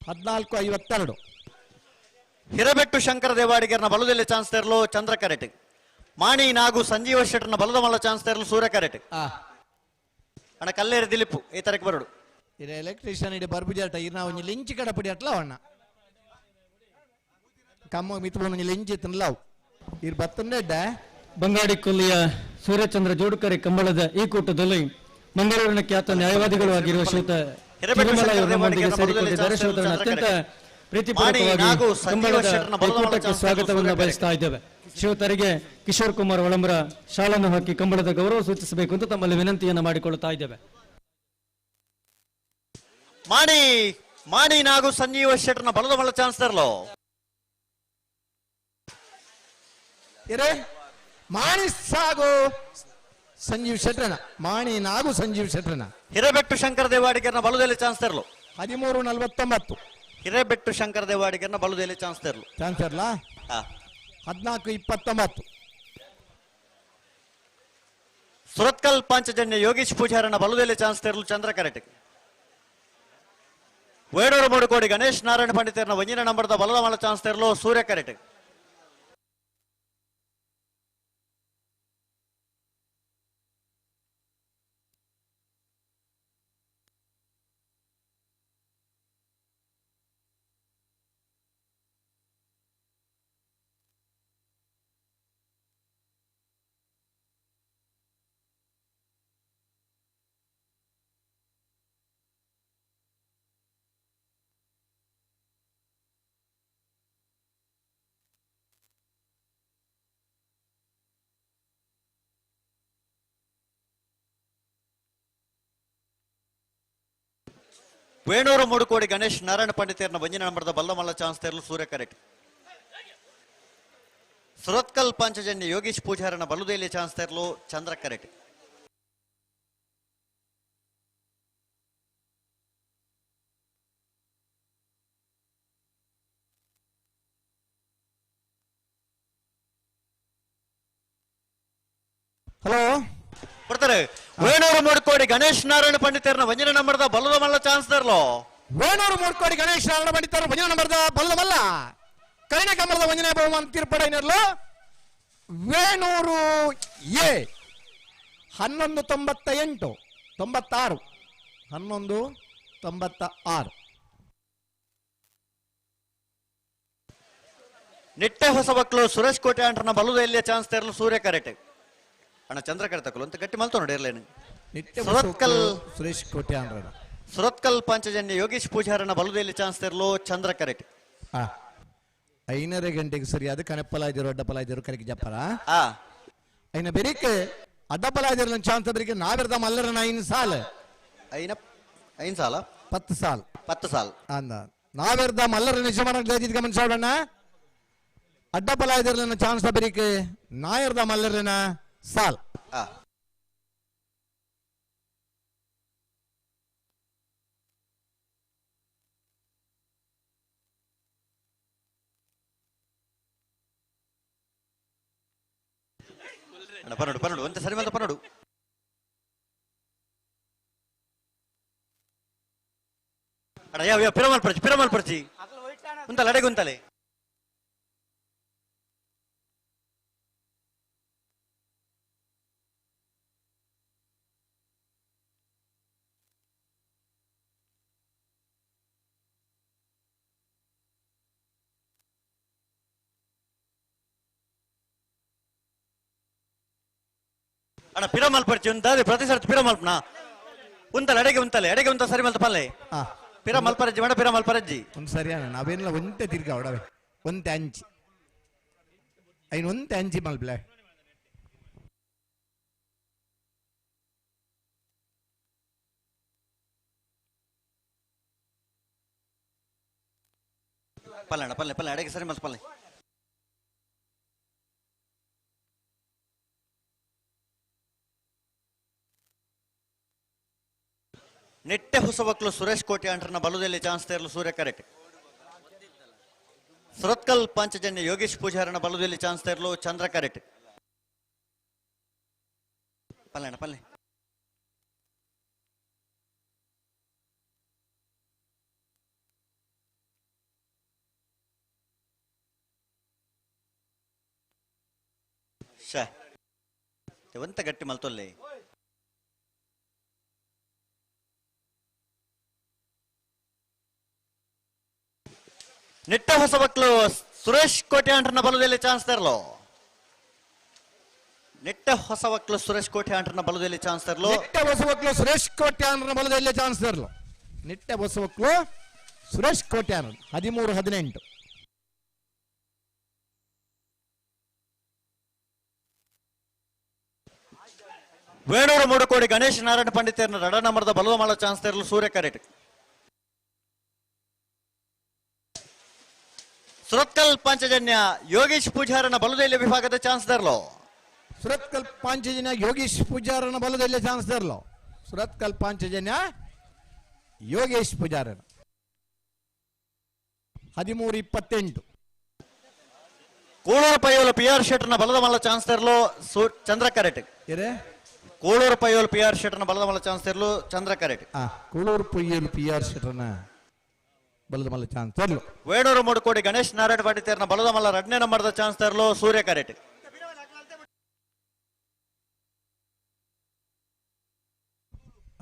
14:52. ಹಿರಬೆಟ್ಟು ಶಂಕರ ದೇವಾಡಿಗರ್ನ ಬಲದಲ್ಲಿ ಚಾನ್ಸ್ ತರಲು ಚಂದ್ರ ಕರೆಟ್. ಮಾಣಿ ನಾಗು ಸಂಜೀವ ಶೆಟ್ಟರ್ನ ಬಲದ ಮಲ್ಲ ಚಾನ್ಸ್ ತರಲು ಸೂರ್ಯ ಕರೆಟ್. ಅಣ್ಣ ಕಲ್ಲೇರಿ ದಿಲೀಪ್ ಈ ತರಕ್ಕೆ ಬರಡು. ಇದು ಎಲೆಕ್ಟ್ರಿಷಿಯನ್ ಇಡೀ ಬರ್ಬುಜಾಟ ಇರ್ ನಾವು ಒಂಜಿ ಲಿಂಚಿ ಕಡಪಡಿ ಅಟ್ಲ ಅಣ್ಣ ಕಮ್ಮ ಮಿತ್ ಒಂಜಿ ಲಿಂಚಿ ತಿನ್ಲಾವು ಇರ್ ಬತ್ತಂಡೆ. ಬಂಗಾಡಿ ಕೊಲ್ಲಿಯ ಸೂರ್ಯಚಂದ್ರ ಜೋಡುಕರೆ ಕಂಬಳದ ಈ ಕೂಟದಲ್ಲಿ ಮಂಗಳೂರಿನ ಖ್ಯಾತ ನ್ಯಾಯವಾದಿಗಳು ಆಗಿರುವ ಶ್ರೀಯುತ ಸೇರಿಕೊಂಡಿದ್ದಾರೆ. ಶ್ರೋತರನ್ನು ಅತ್ಯಂತ ಪ್ರೀತಿಪೂರ್ವಕವಾಗಿ ಕಂಬಳದ ಈ ಕೂಟಕ್ಕೆ ಸ್ವಾಗತವನ್ನು ಬಯಸ್ತಾ ಇದ್ದೇವೆ. ಶ್ರೀಯುತರಿಗೆ ಕಿಶೋರ್ ಕುಮಾರ್ ಒಳಂಬರ ಶಾಲನ್ನು ಹಾಕಿ ಕಂಬಳದ ಗೌರವ ಸೂಚಿಸಬೇಕು ಅಂತ ತಮ್ಮಲ್ಲಿ ವಿನಂತಿಯನ್ನು ಮಾಡಿಕೊಳ್ಳುತ್ತಾ ಇದ್ದೇವೆ. ಮಾಣಿ ಮಾಣಿ ನಾಗು ಸಂಜೀವ ಶೆಟ್ಟರ್ನ ಬಲದ ಮಲ್ಲ ಚಾನ್ಸ್ ತರಲು ಮಾಣಿ ಸಾಗು ಸಂಜೀವ್ ಶೆಟ್ರನ. ಮಾಣಿ ನಾಗು ಸಂಜೀವ್ ಶೆಟ್ರನ. ಹಿರೇಬೆಟ್ಟು ಶಂಕರ ದೇವಾಡಿಗರ್ನ ಬಲದಲ್ಲಿ ಚಾನ್ಸ್ ತರಲು 13:49. ಹಿರೇಬೆಟ್ಟು ಶಂಕರ ದೇವಾಡಿಗರ್ನ ಬಲದಲ್ಲಿ ಚಾನ್ಸ್ ತರಲು ಚಾನ್ಸ್ ತರಲಾ 14:29. ಸುರತ್ಕಲ್ ಪಾಂಚಜನ್ಯ ಯೋಗೀಶ್ ಪೂಜಾರನ ಬಲದಲ್ಲಿ ಚಾನ್ಸ್ ತರಲು ಚಂದ್ರ ಕರೆಟ್. ವೇಣೂರು ಮೂಡುಕೋಡಿ ಗಣೇಶ್ ನಾರಾಯಣ ಪಂಡಿತರನ ಒಂಜಿನ ನಂಬರ್ದ ಬಲದ ಮಲ್ಲ ಚಾನ್ಸ್ ತರಲು ಸೂರ್ಯ ಕರೆಟ್. ವೇಣೂರು ಮೂಡುಕೋಡಿ ಗಣೇಶ್ ನಾರಾಯಣ ಪಂಡಿತರನ ಒಂಜಿನ ನಂಬರ್ದ ಬಲ್ಲಮಲ್ಲ ಚಾನ್ಸ್ ತರಲು ಸೂರ್ಯ ಕರೆಟ್. ಸುರತ್ಕಲ್ ಪಾಂಚಜನ್ಯ ಯೋಗೀಶ್ ಪೂಜಾರನ ಬಲುದೇಲಿ ಚಾನ್ಸ್ ತರಲು ಚಂದ್ರ ಕರೆಟ್. ಹಲೋ ಬರ್ತಾರೆ. ವೇಣೂರು ಮೂಡುಕೋಡಿ ಗಣೇಶ್ ನಾರಾಯಣ ಪಂಡಿತರನ ಒಂಜಿನ ನಂಬರ್ದ ಬಲದ ಮಲ್ಲ ಚಾನ್ಸ್ ತರಲು. ವೇಣೂರು ಮೂಡುಕೋಡಿ ಗಣೇಶ್ ನಾರಾಯಣ ಪಂಡಿತರು ಒಂಜಿನ ನಂಬರ್ದ ಬಲದ ಮಲ್ಲ ಕರಿನ ಕಂಬಳದ ಒಂಜನೇ ಬಹುಮಾನ ತೀರ್ಪಡೆಯಲು ವೇಣೂರು ಎ 11:98 96 11:96. ನಿಟ್ಟೆ ಹೊಸ ಮಕ್ಕಳು ಸುರೇಶ್ ಕೋಟೆ ಅಂಟ್ರನ ಬಲದ ಎಲ್ಲಿಯ ಚಾನ್ಸ್ ತರಲು ಸೂರ್ಯ ಕರೆಟ್. ಅಣ್ಣ ಚಂದ್ರ ಕರೆತಕಲು ಅಂತ ಗಟ್ಟಿ ಮಲ್ತು ನೋಡಿ ಇರ್ಲೇನು. ಸುರತ್ಕಲ್ ಸುರೇಶ್ ಕೋಟೆ ಅಂದ್ರ ಸುರತ್ಕಲ್ ಪಾಂಚಜನ್ಯ ಯೋಗೀಶ್ ಪೂಜಾರನ ಬಲುದೇಲಿ ಚಾನ್ಸ್ ತರಲು ಚಂದ್ರ ಕರೆಟ್. 5:30 ಗಂಟೆಗೆ ಸರಿಯಾದ ಕನೆಪ್ಪಲಾಯ್ದರು ಅಡ್ಡಪಲಾಯ್ದರು ಕರೆಗೆ ಜಪ್ಪರ ಐನ ಬೆರಿಕೆ ಅಡ್ಡಪಲಾಯ್ದರು ಚಾನ್ಸ್ ಬೆರಿಕೆ ನಾವಿರ್ದ ಮಲ್ಲರನ 5 ಸಾಲ ಐನ 5 ಸಾಲ 10 ಸಾಲ 10 ಸಾಲ ಅಂದ ನಾವಿರ್ದ ಮಲ್ಲರ ನಿಜಮಾನ ಗಮನಿಸೋಣ. ಅಡ್ಡಪಲಾಯ್ದರು ಚಾನ್ಸ್ ಬೆರಿಕೆ ನಾಯರ್ದ ಮಲ್ಲರನ ಸಾಲ್. ಪನ್ನಡು ಪನ್ನಡು ಒಂತೆ ಸರಿ ಮಲ್ತ ಪನ್ನಡು. ಅಣ್ಣ ಯಾವ ಯಾವ ಪಿರಮಲ್ ಪರ್ಚಿ ಪಿರಮಲ್ ಪರ್ಚಿ ಉಂತಲೆ ಅಡೆಗೆ ಉಂತಲೆ. ಅಣ್ಣ ಪಿರಮಲ್ ಪರ್ಚಿ ಉಂತಾದೆ ಪ್ರತಿ ಸರ್ತಿ ಪಿರಮಲ್ಪನ ಉಂತಲೆ ಅಡೆಗೆ ಉಂತಲೆ ಅಡೆಗೆ ಉಂತ ಸರಿ ಮಲ್ತ ಪಲ್ಲೆ ಪಿರ ಮಲ್ಪರಜ್ಜಿ ಮೇಡ ಪಿರ ಮಲ್ಪರಜ್ಜಿ ಒಂದು ಸರಿ ಅಣ್ಣ ನಾವೇನಿಲ್ಲ ಒಂತೆ ತಿರ್ಗ ಅವಡವೆ ಒಂತೆ ಅಂಚಿ ಐನು ಒಂತೆ ಅಂಚಿ ಮಲ್ಪಲೆ. ಪಲ್ಲೆ ಪಲ್ಲೆ ಪಲ್ಲೆ ಅಡಗೆ ಸರಿ ಮಲ್ತು ಪಲ್ಲೆ. ನಿಟ್ಟೆ ಹೊಸಬಕ್ಲು ಸುರೇಶ್ ಕೋಟಿ ಅಂಟ್ರನ ಬಲದಲ್ಲಿ ಚಾನ್ಸ್ ತೇರಲು ಸೂರ್ಯ ಕರೆಕ್ಟ್. ಸುರತ್ಕಲ್ ಪಾಂಚಜನ್ಯ ಯೋಗೇಶ್ ಪೂಜಾರನ ಬಲದಲ್ಲಿ ಚಾನ್ಸ್ ತೇರಲು ಚಂದ್ರ ಕರೆಕ್ಟ್. ಪಲ್ಲೆ ಪಲ್ಲೆ. ಶೇ ಒಂತ ಗಟ್ಟಿ ಮಲ್ತೊಲ್ಲೆ. ನಿಟ್ಟ ಹೊಸ ಮಕ್ಕಳು ಸುರೇಶ್ ಕೋಟೆ ಅಂಟ್ರನ ಬಲದಲ್ಲಿ ಚಾನ್ಸ್ ತರಲು. ನಿಟ್ಟ ಹೊಸ ಮಕ್ಕಳು ಸುರೇಶ್ ಕೋಟೆ ಅಂಟ್ರನ ಬಲದಲ್ಲಿ ಚಾನ್ಸ್ ತರಲು. ನಿಟ್ಟ ಹೊಸ ಮಕ್ಕಳು ಸುರೇಶ್ ಕೋಟೆ ಅಂಟ್ರನ ಬಲದಲ್ಲಿ ಚಾನ್ಸ್ ತರಲು. ನಿಟ್ಟ ಹೊಸ ಮಕ್ಕಳು ಸುರೇಶ್ ಕೋಟೆ 13-18. ವೇಣೂರು ಮೂಡುಕೋಡಿ ಗಣೇಶ್ ನಾರಾಯಣ ಪಂಡಿತರನ್ನ ರಡ ನಂಬರದ ಬಲದ ಮಾಲ ಚಾನ್ಸ್ ತರಲು ಸೂರ್ಯ ಕರೆಟ್. ಸುರತ್ಕಲ್ ಪಾಂಚಜನ್ಯ ಯೋಗೇಶ್ ಪೂಜಾರನ ಬಲದೈಲ್ಯ ವಿಭಾಗದ ಚಾನ್ಸ್ ತರಲು. ಸುರತ್ಕಲ್ ಪಾಂಚಜನ್ಯ ಯೋಗೇಶ್ ಪೂಜಾರನ ಬಲದೈಲ್ಯ ಚಾನ್ಸ್ ತರಲು. ಸುರತ್ಕಲ್ ಪಾಂಚಜನ್ಯ ಯೋಗೇಶ್ ಪೂಜಾರನ 13-28. ಕೋಳೂರು ಪೈಯೋಲು ಪಿ ಆರ್ ಶೆಟ್ಟರ್ನ ಬಲದ ಮಲ್ಲ ಚಾನ್ಸ್ ತರಲು ಚಂದ್ರ ಕರೆಟ್. ಕೋಳೂರು ಪೈಯೋಲು ಪಿ ಆರ್ ಶೆಟ್ಟರ್ನ ಬಲದ ಮಲ್ಲ ಚಾನ್ಸ್ ತರಲು ಚಂದ್ರ ಕರೆಟ್. ಕೋಳೂರು ಪೈಯೋಲು ಪಿ ಆರ್ ಶೆಟ್ಟರ್ನ ಬಲದ ಮಲ್ಲ ಚಾನ್ಸ್ ತರಲು. ವೇಣೂರು ಮೂಡುಕೋಡಿ ಗಣೇಶ್ ನಾರಾಯಣ ಪಾಟಿತೇರ್ನ ಬಲದ ಮಲ್ಲ ಎರಡನೇ ನಂಬರ್ದ ಚಾನ್ಸ್ ತರಲು ಸೂರ್ಯ ಕರೆಟ್.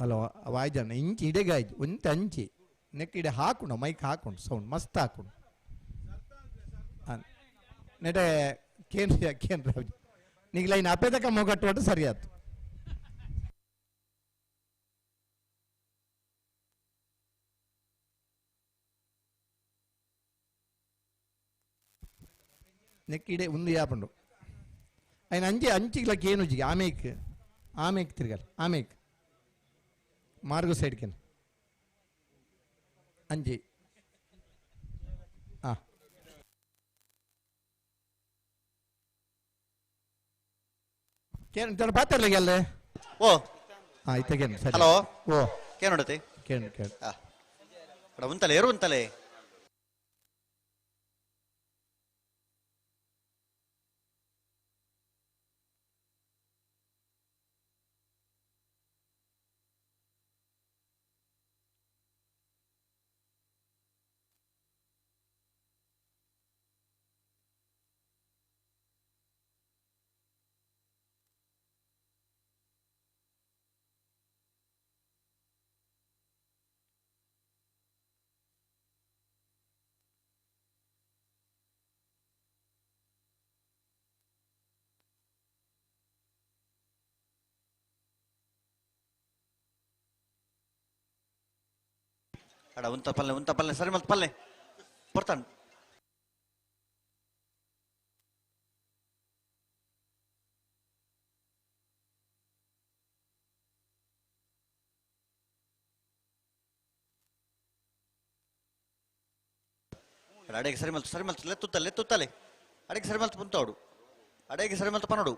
ಹಲೋ ವಾಯ್ಜಣ್ಣ ಇಂಚಿ ಇಡೆಗಾಯ್ತು ಒಂತ ಅಂಚಿ ನೆಕ್ ಇಡೆ ಹಾಕೊಂಡು ಮೈಕ್ ಹಾಕೊಂಡು ಸೌಂಡ್ ಮಸ್ತ್ ಹಾಕೊಂಡು ನೆಟೆ ಕೇಂದ್ರ ಕೇಂದ್ರ ನೀಗ ಲೈನ್ ಅಪೇತಕ ಮೊಗಟ್ಟು ಸರಿ ಆಯ್ತು. ನೆಕ್ ಇಡೆ ಒಂದು ಯಾಪಂಡು ఆయన ಅಂಜಿ ಅಂಚಿಗ್ಲಕ್ಕೆ ಏನು ಜಿಗಿ ಆಮೇಕ್ ಆಮೇಕ್ ತಿರ್ಗಲ್ಲ ಆಮೇಕ್ ಮಾರ್ಗೋ ಸೈಡ್ಗೆ ಅಂಜಿ ಆ ಕೇನ್ ಪಾತ್ರಲಿಗೆ ಅಲ್ಲೇ ಓ ಆಯ್ತು ಸರಿ. ಹಲೋ ಓ ಕೇನ್ ನೋಡತಿ ಕೇನು ಕೇನು ಉಂತಲೆ ಏರು ಉಂತಲೆ. ಅಡ ಉಂತ ಪಲ್ಲೆ ಉಂತ ಪಲ್ಲೆ ಸರಿ ಮಲ್ತು ಪಲ್ಲೆ ಬರ್ತಾನೆ. ಅಡೆಗೆ ಸರಿ ಮಲ್ತು ಸರಿ ಮಲ್ತು ಲೆತ್ತುತ್ತಲೆ ಲೆತ್ತುತ್ತಲೆ ಅಡೆಗೆ ಸರಿ ಮಲ್ತು ಪುಂತವಡು ಅಡೆಗೆ ಸರಿ ಮಲ್ತು ಪನೋಡು.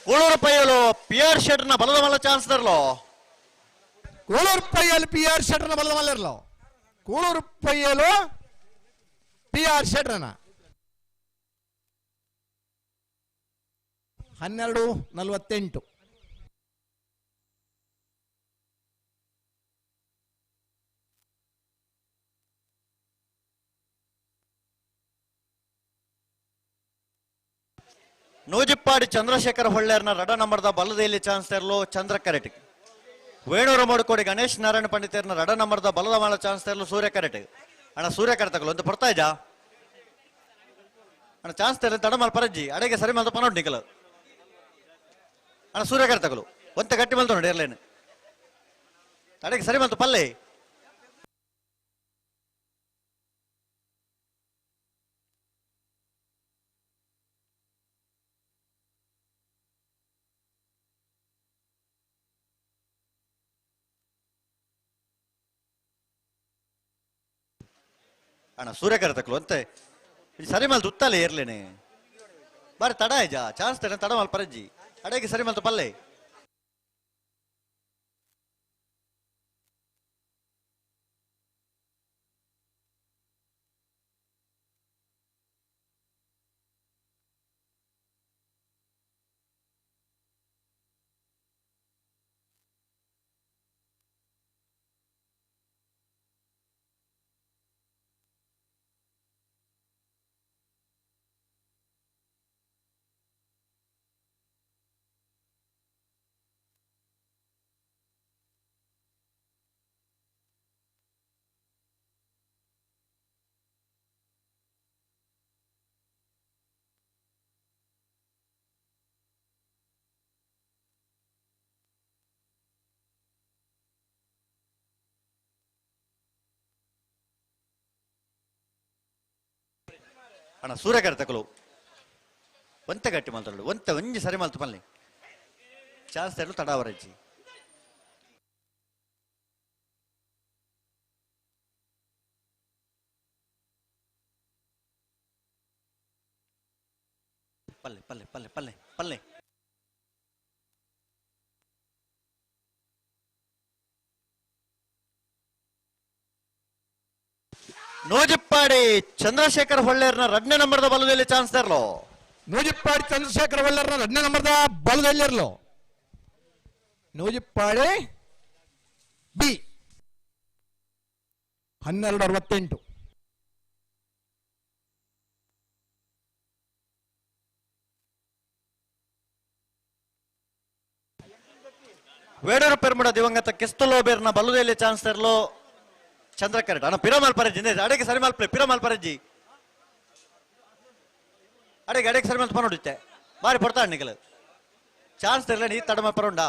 ಕೋಳೂರು ಪೈಯಲು ಪಿ ಆರ್ ಶೆಟ್ಟರ್ನ ಬಲದ ಮಲ್ಲ ಚಾನ್ಸ್ ತರಲು. ಕೋಳೂರು ಪೈಯಲು ಪಿ ಆರ್ ಶೆಟ್ಟರ್ನ ಬಲದ ಮಲ್ಲ ಇರಲು. ಕೋಳೂರು ಪೈಯಲು ಪಿ ಆರ್ ಶೆಟ್ಟರ್ನ 12:48. ನೂಜಿಪ್ಪಾಡಿ ಚಂದ್ರಶೇಖರ ಹೊಳ್ಳೇರ್ನ ರಡ ನಂಬರ್ದ ಬಲದಲ್ಲಿ ಚಾನ್ಸ್ ತರಲು ಚಂದ್ರ ಕರೆಟ್. ವೇಣೂರು ಮೂಡುಕೋಡಿ ಗಣೇಶ್ ನಾರಾಯಣ ಪಂಡಿತರ್ನ ರಡ ನಂಬರ್ದ ಬಲದ ಮಾಲ ಚಾನ್ಸ್ ತರಲು ಸೂರ್ಯ ಕರೆಟ್. ಅಣ್ಣ ಸೂರ್ಯ ಕರೆತಗಳು ಒಂದು ಬರ್ತಾ ಇದ್ಯಾ ಅಣ್ಣ ಚಾನ್ಸ್ ತರಲಿ ತಡ ಮಲ್ ಪರಜ್ಜಿ ಅಡೆಗೆ ಸರಿ ಮಲ್ತು ಪನೋಡ್ ನಿಕಲ. ಅಣ್ಣ ಸೂರ್ಯ ಕರೆತಗಳು ಒಂತ ಗಟ್ಟಿ ಮಲ್ತು ನೋಡಿ ಏರ್ಲೈನ್ ಅಡೆಗೆ ಸರಿ ಮಲ್ತು ಪಲ್ಲೆ. ಅಣ್ಣ ಸೂರ್ಯಕರ ತಕ್ಲು ಅಂತೆ ಸರಿ ಮಲ್ತು ಉತ್ತಲೆ ಏರ್ಲೇನೆ ಬಾರಿ ತಡ ಆಯ್ಜಾ ಚಾನ್ಸ್ ತಡ ತಡ ಮಲ್ ಪರಜ್ಜಿ ಅಡೆಗೆ ಸರಿ ಮಲ್ತು ಪಲ್ಲೆ ಅಣ್ಣ ಸೂರ್ಯಕರ ತಕಲು ಒಂತೆ ಗಟ್ಟಿ ಮಾತಾಡು ಒಂತೆ ಒಂಜಿ ಸರಿ ಮಲ್ತು ಪಲ್ಲೆ ಚಾನ್ಸ್ ತರಲು ತಡಾವರಜ್ಜಿ ಪಲ್ಲೆ ಪಲ್ಲೆ ಪಲ್ಲೆ ಪಲ್ಲೆ ಪಲ್ಲೆ ನೂಜಿಪ್ಪಾಡಿ ಚಂದ್ರಶೇಖರ್ ಹೊಳ್ಳೇರ್ನ ಎರಡನೇ ನಂಬರ್ದ ಬಲದಲ್ಲಿ ಚಾನ್ಸ್ ತರಲು ನೂಜಿಪ್ಪಾಡಿ ಚಂದ್ರಶೇಖರ್ ಹೊಳ್ಳೇರ್ನ ಎರಡನೇ ನಂಬರ್ದ ಬಲದಲ್ಲಿರಲು ನೂಜಿಪ್ಪಾಡಿ ಬಿ 12:68. ವೇಡೂರು ಪೆರ್ಮುಡ ದಿವಂಗತ ಕಿಸ್ತುಲೋಬೇರ್ನ ಬಲದಲ್ಲಿ ಚಾನ್ಸ್ ತರಲು ಚಂದ್ರಕರೆಟ್ ಅಣ್ಣ ಪಿರಮಾಲ್ ಪರಜ್ಜಿ ಅಡೆಗೆ ಸರಿ ಮಲ್ಪಲೆ ಪಿರಮಾಲ್ ಪರಜ್ಜಿ ಅಡೆಗೆ ಅಡೆಗೆ ಸರಿ ಮಲ್ಪ ನೋಡುತ್ತೆ ಬಾರಿ ಪಡ್ತಾ ನಿಗಲು ಚಾನ್ಸ್ ತರಲ ನೀ ತಡಮ ಪರೋಂಡ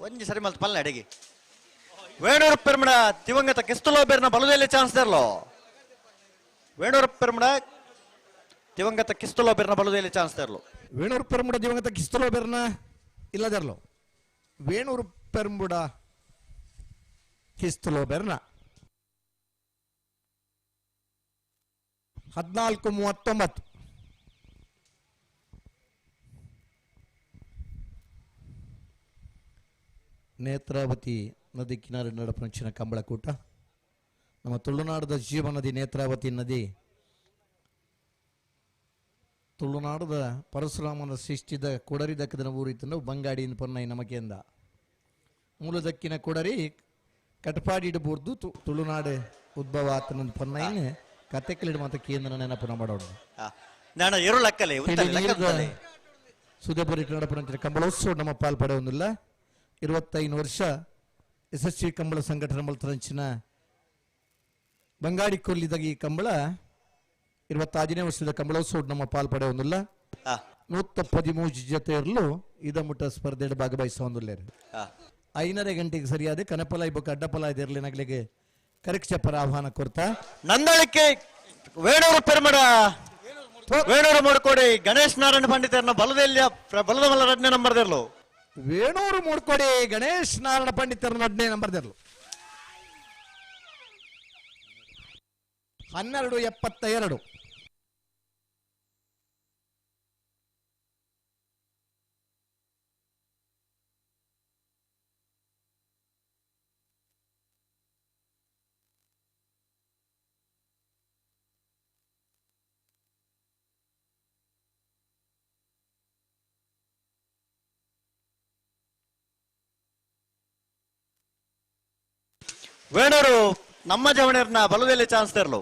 ಒಂಜಿ ಸರಿ ಮಲ್ತ ಪಲ್ಲೆ ಅಡೆಗೆ ವೇಣೂರು ಪೆರ್ಮಡ ದಿವಂಗತ ಕಿಸ್ತುಲೋಬೇರ್ನ ಬಲದಲ್ಲಿ ಚಾನ್ಸ್ ತರಲು ವೇಣೂರು ಪೆರ್ಮಡ ದಿವಂಗತ ಕಿಸ್ತುಲೋಬೇರ್ನ ಬಲದಲ್ಲಿ ಚಾನ್ಸ್ ತರಲು ವೇಣೂರು ಪೆರ್ಮುಡ ದಿವಂಗತ ಕಿಸ್ತುಲೋಬೇರ್ನ ಇಲ್ಲದರ್ಲು ವೇಣೂರು ಪೆರ್ಮುಡ ಕಿಸ್ತುಲೋಬೆರ್ನ 14:39. ನೇತ್ರಾವತಿ ನದಿ ಕಿನಾರೆ ನಡಪಂಚಿನ ಕಂಬಳಕೂಟ ನಮ್ಮ ತುಳುನಾಡದ ಜೀವ ನದಿ ನೇತ್ರಾವತಿ ನದಿ ತುಳುನಾಡದ ಪರಶುರಾಮನ ಸೃಷ್ಟಿದ ಕೊಡರಿ ದಕ್ಕದನ ಊರಿತನು ಬಂಗಾಡಿನ ಪೊನ್ನೈ ನಮಕೆಂದ ಮೂಲದಕ್ಕಿನ ಕೊಡರಿ ಕಟಪಾಡಿ ಇಡಬಹುದು ತುಳುನಾಡು ಉದ್ಭವ ಆತನ ಪೊನ್ನೈನ್ ಕತೆಕಲಿಡ ಮಾತ ಕೇಂದ್ರ ನೆನಪು ಮಾಡೋಣ ನಾನು ಎರುಳಕ್ಕಲೆ ಸುದೇಪುರಿ ಕನ್ನಡ ಕಂಬಳೋತ್ಸವ ನಮ್ಮ ಪಾಲ್ಪಡೆಯೊಂದಿಲ್ಲ 25 ವರ್ಷ ಯಶಸ್ವಿ ಕಂಬಳ ಸಂಘಟನೆ ಮಲ್ತರಂಚಿನ ಬಂಗಾಡಿ ಕೊಲ್ಲಿದಾಗ ಈ ಕಂಬಳ 25ನೇ ವರ್ಷದ ಕಂಬಳೋತ್ಸವ ನಮ್ಮ ಪಾಲ್ಪಡೆಯೊಂದಿಲ್ಲ 113 ಜೊತೆ ಇರಲು ಇದಮುಟ್ಟ ಸ್ಪರ್ಧೆ ಭಾಗವಹಿಸುವಂದಿಲ್ಲ. 5:30 ಗಂಟೆಗೆ ಸರಿಯಾದ ಕನಪಲ ಇಬ್ಬ ಅಡ್ಡಪಲ ಇದಿರಲಿ ನಗಲಿಗೆ ಕರೀಕ್ಷಪರ ಆಹ್ವಾನ ಕೊಡ್ತಾ ನಂದಳಿಕೆ ವೇಣೂರು ಪೆರ್ಮಡ ವೇಣೂರು ಮೂಡ್ಕೋಡಿ ಗಣೇಶ್ ನಾರಾಯಣ ಪಂಡಿತರನ್ನ ಬಲದೆಲ್ಲ ಬಲದ ಮಲ್ಲ ಎರಡನೇ ನಂಬರ್ದಿರ್ಲು ವೇಣೂರು ಮೂಡ್ಕೋಡಿ ಗಣೇಶ್ ನಾರಾಯಣ ಪಂಡಿತರನ್ನ ಎರಡನೇ ನಂಬರ್ದಿರ್ಲು 12:72. ವೇಣೂರು ನಮ್ಮ ಜವಣರ್ನ ಬಲದಲ್ಲಿ ಚಾನ್ಸ್ ತರಲು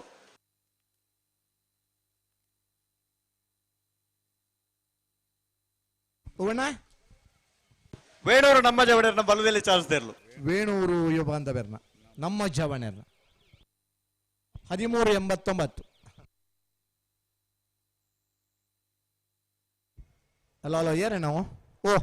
ವೇಣೂರು ನಮ್ಮ ಜವಣರ್ನ ಬಲದಲ್ಲಿ ಚಾನ್ಸ್ ತರಲು ವೇಣೂರು ಯುವ ಬಾಂಧವ್ಯರ್ನ ನಮ್ಮ ಜವಣರ್ನ 13:89. ಅಲ್ಲ ಅಲ್ಲ ಏನೇ ನಾವು ಓ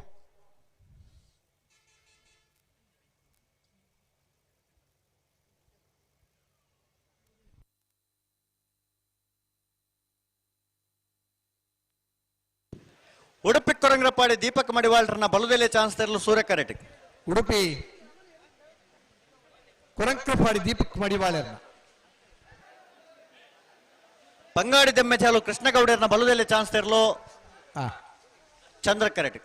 ಉಡುಪಿ ಕೊರಂಗ್ರಪಾಡಿ ದೀಪಕ್ ಮಡಿವಾಳ್ರನ್ನ ಬಲದಲ್ಲೇ ಚಾನ್ಸ್ ತರಲು ಸೂರ್ಯ ಕರೆಟ್ ಉಡುಪಿ ಕೊರಂಗ್ರಪಾಡಿ ದೀಪಕ್ ಮಡಿವಾಳರನ್ನ ಬಂಗಾಡಿ ದೆಮ್ಮೆ ಚಾಲು ಕೃಷ್ಣಗೌಡರ್ನ ಬಲದಲ್ಲಿ ಚಾನ್ಸ್ ತೆರಲು ಚಂದ್ರ ಕರೆಟ್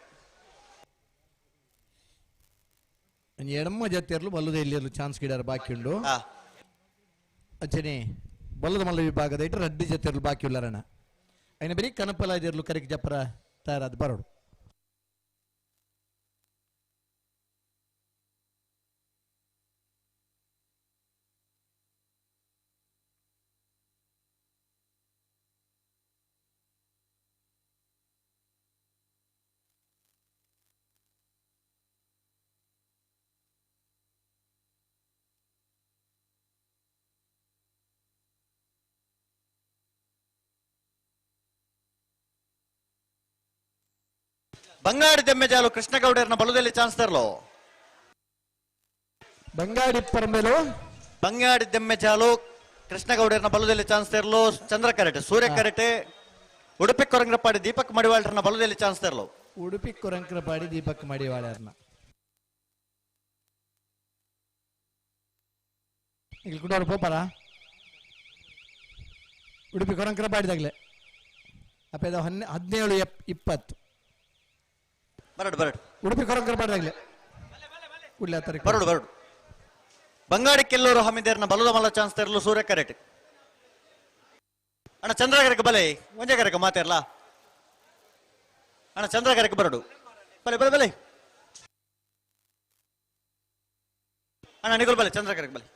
ಎಡಮ್ಮ ಜೊತೆಯರ್ಲು ಬಲ್ಲದ ಎಲ್ಲಿಯರ್ಲು ಚಾನ್ಸ್ ಗಿಡಾರ ಬಾಕಿ ಉಂಡು. ಅಚ್ಚನೆ ಬಲ್ಲದ ಮಲ್ಲ ವಿಭಾಗದ ಇಟ್ಟು ರಡ್ಡು ಜೊತೆಯರ್ಲು ಬಾಕಿ ಉಳ್ಳರಣ ಐನ ಬರೀ ಕನಪಲಾದಿರ್ಲು ಕರೆಕ್ ಜಪ್ಪರ ತಯಾರಾದ ಬರೋಡು. ಬಂಗಾಡಿ ದೆಮ್ಮೆಜಾಲು ಕೃಷ್ಣಗೌಡರ್ನ ಬಲದಲ್ಲಿ ಚಾನ್ಸ್ ತರಲು ಬಂಗಾಡಿ ಪರಮೇಲು ಬಂಗಾಡಿ ದೆಮ್ಮೆಜಾಲು ಕೃಷ್ಣಗೌಡರ್ನ ಬಲದಲ್ಲಿ ಚಾನ್ಸ್ ತರಲು ಚಂದ್ರ ಕರೆಟೆ ಸೂರ್ಯ ಕರೆಟೆ ಉಡುಪಿ ಕೊರಂಗ್ರಪಾಡಿ ದೀಪಕ್ ಮಡಿವಾಳರನ್ನ ಬಲದಲ್ಲಿ ಚಾನ್ಸ್ ತರಲು ಉಡುಪಿ ಕೊರಂಕ್ರಪಾಡಿ ದೀಪಕ್ ಮಡಿವಾಳರ್ನ ಇಲ್ಲಿ ಕುಡೋರು ಪೋಪಾರ ಉಡುಪಿ ಕೊರಂಕ್ರಪಾಡಿದಾಗಲೇ ಅಪ್ಪ ಇದು 17 20 ಬರಡು ಬರಡು ಉಡುಪಿ ಕೊರಂಕ್ರಪಾಡಿದಾಗಲೇ ಕೂಡಲೇ ಬರಡು ಬರಡು ಬಂಗಾಡಿ ಕೆಲ್ಲೂರು ಹಮೀದೇರ್ನ ಬಲದ ಮಲ್ಲ ಚಾನ್ಸ್ ತರಲು ಸೂರ್ಯ ಕರೆಟ್ ಅಣ್ಣ ಚಂದ್ರಗರಕ್ಕೆ ಬಲೆ ಒಂಜೆ ಕರೆಕ ಮಾತಾರಲ್ಲ ಅಣ್ಣ ಚಂದ್ರಗರಕ್ಕೆ ಬರಡು ಬಲೆ ಬಲೆ ಬಲೆ ಅಣ್ಣ ನಿಗುಲ್ ಬಲೆ ಚಂದ್ರಗರಕ್ಕೆ ಬಲೆ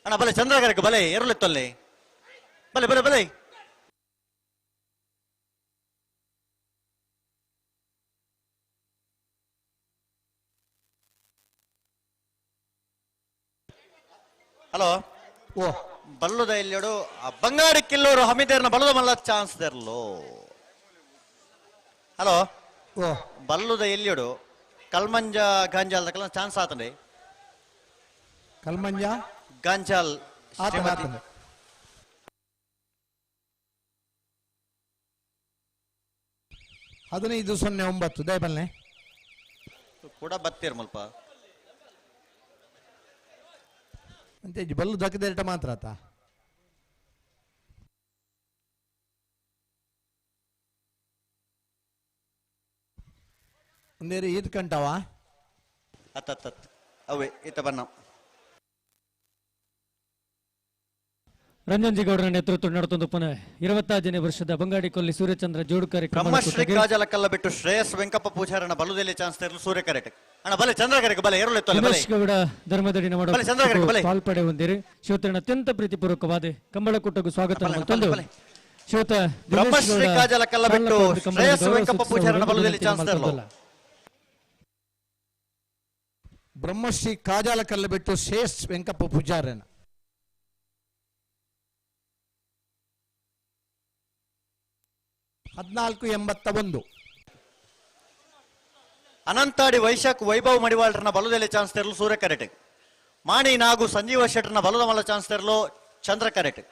ಅಣ್ಣ ಬಲೆ ಚಂದ್ರಗರಕ್ಕೆ ಬಲೆ ಎರಲೆತ್ತಲ್ಲಿ ಬಲೆ ಬಲೆ ಬಲೆ ಹಲೋ ಓ ಬಲ್ಲುದ ಇಲ್ಲಿಡು ಬಂಗಾಡಿ ಕಿಲ್ಲೂರು ಹಮೀದೇರ್ನ ಬಲದ ಮಲ್ಲ ಚಾನ್ಸ್ ದೆರ್ಲು ಹಲೋ ಓ ಬಲ್ಲುದ ಎಲ್ಲಿಯಡು ಕಲ್ಮಂಜ ಗಾಂಜಾಲ್ ದಕ್ಕಲ ಚಾನ್ಸ್ ಆತಂಡೆ ಕಲ್ಮಂಜ ಗಾಂಜಾಲ್ ಆತನ ಹದಿನೈದು ಸೊನ್ನೆ ಒಂಬತ್ತು ದಯಬಲ್ನೆ ಕೂಡ ಬತ್ತೀರ್ ಮುಲ್ಪ ಅಂತೆ ಬಲ್ಲು ದಕ್ಕದೇಟ ಮಾತ್ರ ಆತ ಒಂದೇರಿ ಈದ್ ಕಂಟವ ಅತ್ತತ್ತ ಅವೇ ಈತ ಬನ್ನ ರಂಜನ್ ಗೌಡರ ನೇತೃತ್ವ ನಡೆತೊಂದು ಪುನಃ 25ನೇ ವರ್ಷದ ಬಂಗಾಡಿ ಕೊಲ್ಲಿ ಸೂರ್ಯಚಂದ್ರ ಜೋಡುಕರೆ ಬ್ರಹ್ಮಶ್ರೀ ಕಾಜಲ ಕಲ್ಲ ಬಿಟ್ಟು ಶ್ರೇಯಸ್ ವೆಂಕಪ್ಪ ಪೂಜಾರನ ಬಲುದಲ್ಲಿ ಚಾನ್ಸ್ ತರಲು ಸೂರ್ಯ ಕರೆಟ್ ಅಣ್ಣ ಬಲೆ ಚಂದ್ರಗರಕ್ಕೆ ಬಲೆ ಎರಳೆತ್ತಲ್ಲ ಬಲೆ ದಿನೇಶ್ ಗೌಡ ಧರ್ಮದಡಿ ಬಲೆ ಚಂದ್ರಗರಕ್ಕೆ ಬಲೆ. ಪಾಲ್ಪಡೆ ಹೊಂದಿರಿ. ಶ್ರೋತರನ್ನ ಅತ್ಯಂತ ಪ್ರೀತಿಪೂರ್ವಕವಾದ ಕಂಬಳಕೂಟಕ್ಕೂ ಸ್ವಾಗತ ಮತ್ತೊಂದು ಶ್ರೋತ ದಿನೇಶ್ ಬ್ರಹ್ಮಶ್ರೀ ಗೌಡ ಕಾಜಲ ಕಲ್ಲ ಬಿಟ್ಟು ಪಾಲ್ಪಡೆ ಕಂಬಳದ ಶ್ರೇಯಸ್ ಗೌರವ ವೆಂಕಪ್ಪ ಸೂಚಿಸುವ ಪೂಜಾರನ ಬಲುದಲ್ಲಿ ವಿನಂತಿ ಚಾನ್ಸ್ ತರಲು ಮತ್ತೊಂದಲ್ಲ. ಬ್ರಹ್ಮಶ್ರೀ ಕಾಜಾಲ ಕಲ್ಲ ಬಿಟ್ಟು ಶ್ರೇಯಸ್ ವೆಂಕಪ್ಪ ಪೂಜಾರನ ಹದಿನಾಲ್ಕು 81 ಅನಂತಾಡಿ ವೈಶಾಖ್ ವೈಭವ್ ಮಡಿವಾಳರನ್ನ ಬಲದಲ್ಲಿ ಚಾನ್ಸ್ ತರಲು ಸೂರ್ಯ ಕರೆಟೆ ಮಾಣಿ ನಾಗು ಸಂಜೀವ ಶೆಟ್ಟರ್ನ ಬಲದ ಮಲ್ಲ ಚಾನ್ಸ್ ತರಲು ಚಂದ್ರ ಕರೆಟೆ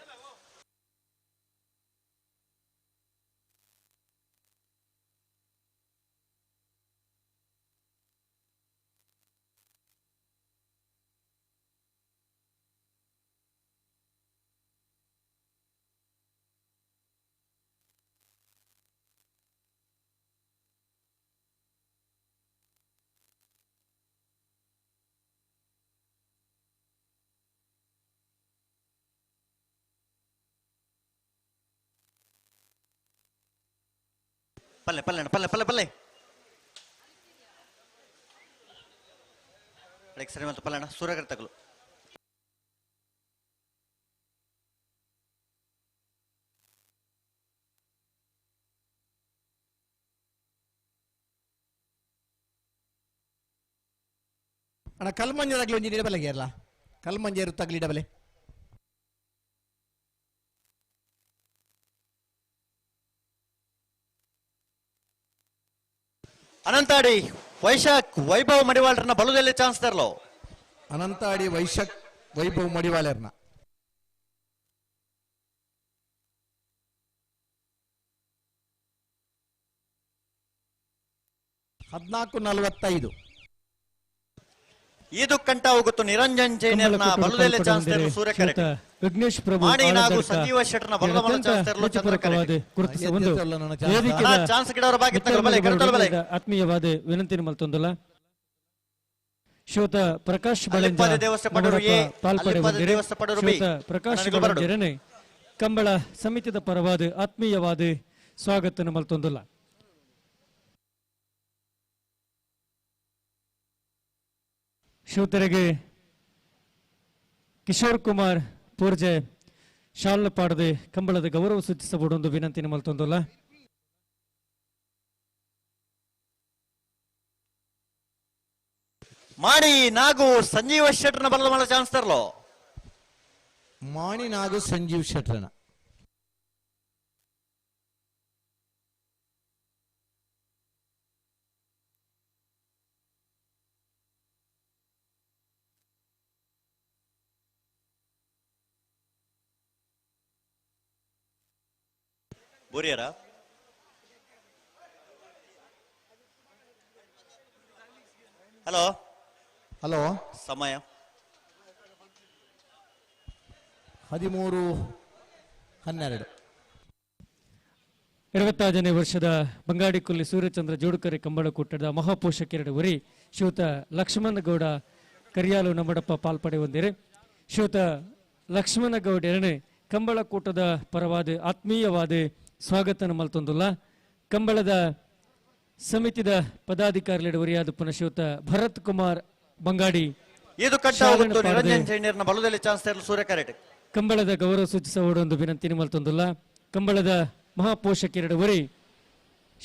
ಪಲ್ಲೆ ಪಲ್ಲೆ ಅಣ್ಣ, ಪಲ್ಲೆ ಪಲ್ಲೆ ಪಲ್ಲೆ ಸರಿ ಮತ್ತು ಪಲ್ಲೆ ಅಣ್ಣ ಸೂರ್ಯಗರ್ ತಗಲು ಅಣ್ಣ ಕಲ್ಮಂಜ ತಗಲಿ ಒಂಜಿ ಇಡಬಲೆ ಗೇರ್ಲ ಕಲ್ಮಂಜ ಇರು ತಗಲಿ ಇಡಬಲೆ ಅನಂತಾಡಿ ವೈಶಾಖ್ ವೈಭವ್ ಮಡಿವಾಳರನ್ನ ಬಲದಲ್ಲಿ ಚಾನ್ಸ್ ತರಲು. ಅನಂತಾಡಿ ವೈಶಾಖ್ ವೈಭವ್ ಮಡಿವಾಳರ್ನ. ಹದಿನಾಲ್ಕು ನಲವತ್ತೈದು. ಇದು ಕಂಠ ಹೋಗುತ್ತು ನಿರಂಜನ್ ಜೈನರ್ನ ಬಲದಲ್ಲಿ ಚಾನ್ಸ್ ತರಲು ಸೂರ್ಯ ಕರೆಕ್ಟ್. ವಿಘ್ನೇಶ್ ಪ್ರಭು ಮಾಡಿ ನಾಗು ಸಂಜೀವ ಶೆಟ್ಟರ್ನ ಬಲದ ಚಾನ್ಸ್ ತರಲು ಚಂದ್ರ ಕರೆಕ್ಟ್. ಚಾನ್ಸ್ ಗಿಡವರ ಬಾಗಿತ್ತು ಬಲೆ ಕರೆತಲು ಬಲೆ. ಆತ್ಮೀಯವಾದ ವಿನಂತಿ ಮಲ್ತೊಂದಲ್ಲ ಶ್ರೋತ ಪ್ರಕಾಶ್ ಬಳಂಜ ಪಾಲ್ಪಡೆ ಶ್ರೋತ ಪ್ರಕಾಶ್ ಬಳಂಜರನೆ ಕಂಬಳ ಸಮಿತಿದ ಪರವಾದ ಆತ್ಮೀಯವಾದ ಸ್ವಾಗತ ಮಲ್ತೊಂದಲ್ಲ. ಶ್ರೋತರಿಗೆ ಕಿಶೋರ್ ಕುಮಾರ್ ಪೂರ್ಜೆ ಶಾಲ ಪಾಡದೆ ಕಂಬಳದ ಗೌರವ ಸೂಚಿಸಬಹುದು ವಿನಂತಿ ಮಲ್ತೊಂದಲ್ಲ. ಮಾಡಿ ನಾಗು ಸಂಜೀವ ಶೆಟ್ಟರ್ನ ಬಲದ ಮಲ್ಲ ಚಾನ್ಸ್ ತರಲು. ಮಾಣಿ ನಾಗು ಸಂಜೀವ್ ಶೆಟ್ಟರ್ನ. ಬುರಿಯರ ಹಲೋ ಹಲೋ ಸಮಯ 13:12. 25ನೇ ವರ್ಷದ ಬಂಗಾಡಿಕೊಲ್ಲಿ ಸೂರ್ಯಚಂದ್ರ ಜೋಡುಕರೆ ಕಂಬಳಕೂಟದ ಮಹಾಪೋಷಕರೆಡು ವರಿ ಶ್ರೀಯುತ ಲಕ್ಷ್ಮಣಗೌಡ ಕರಿಯಾಲು ನಮ್ಮಡಪ್ಪ ಪಾಲ್ಪಡೆ ಹೊಂದಿರೆ. ಶ್ರೀಯುತ ಲಕ್ಷ್ಮಣಗೌಡರನೆ ಕಂಬಳಕೂಟದ ಪರವಾದ ಆತ್ಮೀಯವಾದ ಸ್ವಾಗತ ಮಲ್ತೊಂದುಲ್ಲ. ಕಂಬಳದ ಸಮಿತಿದ ಪದಾಧಿಕಾರಿಗಳು ವರಿಯಾದ ಪುನಃ ಶ್ರೀಯುತ ಭರತ್ ಕುಮಾರ್ ಬಂಗಾಡಿ ಇದು ಕಟ್ಟ ನಿರಂಜನ್ ಜೈನರ್ನ ಬಲದಲ್ಲಿ ಚಾನ್ಸ್ ತರಲು ಸೂರ್ಯ ಕರೆಕ್ಟ್. ಕಂಬಳದ ಗೌರವ ಸೂಚಿಸುವ ಒಂದು ವಿನಂತಿ ಮಲ್ತೊಂದುಲ್ಲ. ಕಂಬಳದ ಮಹಾಪೋಷಕರೆಡು ವರಿ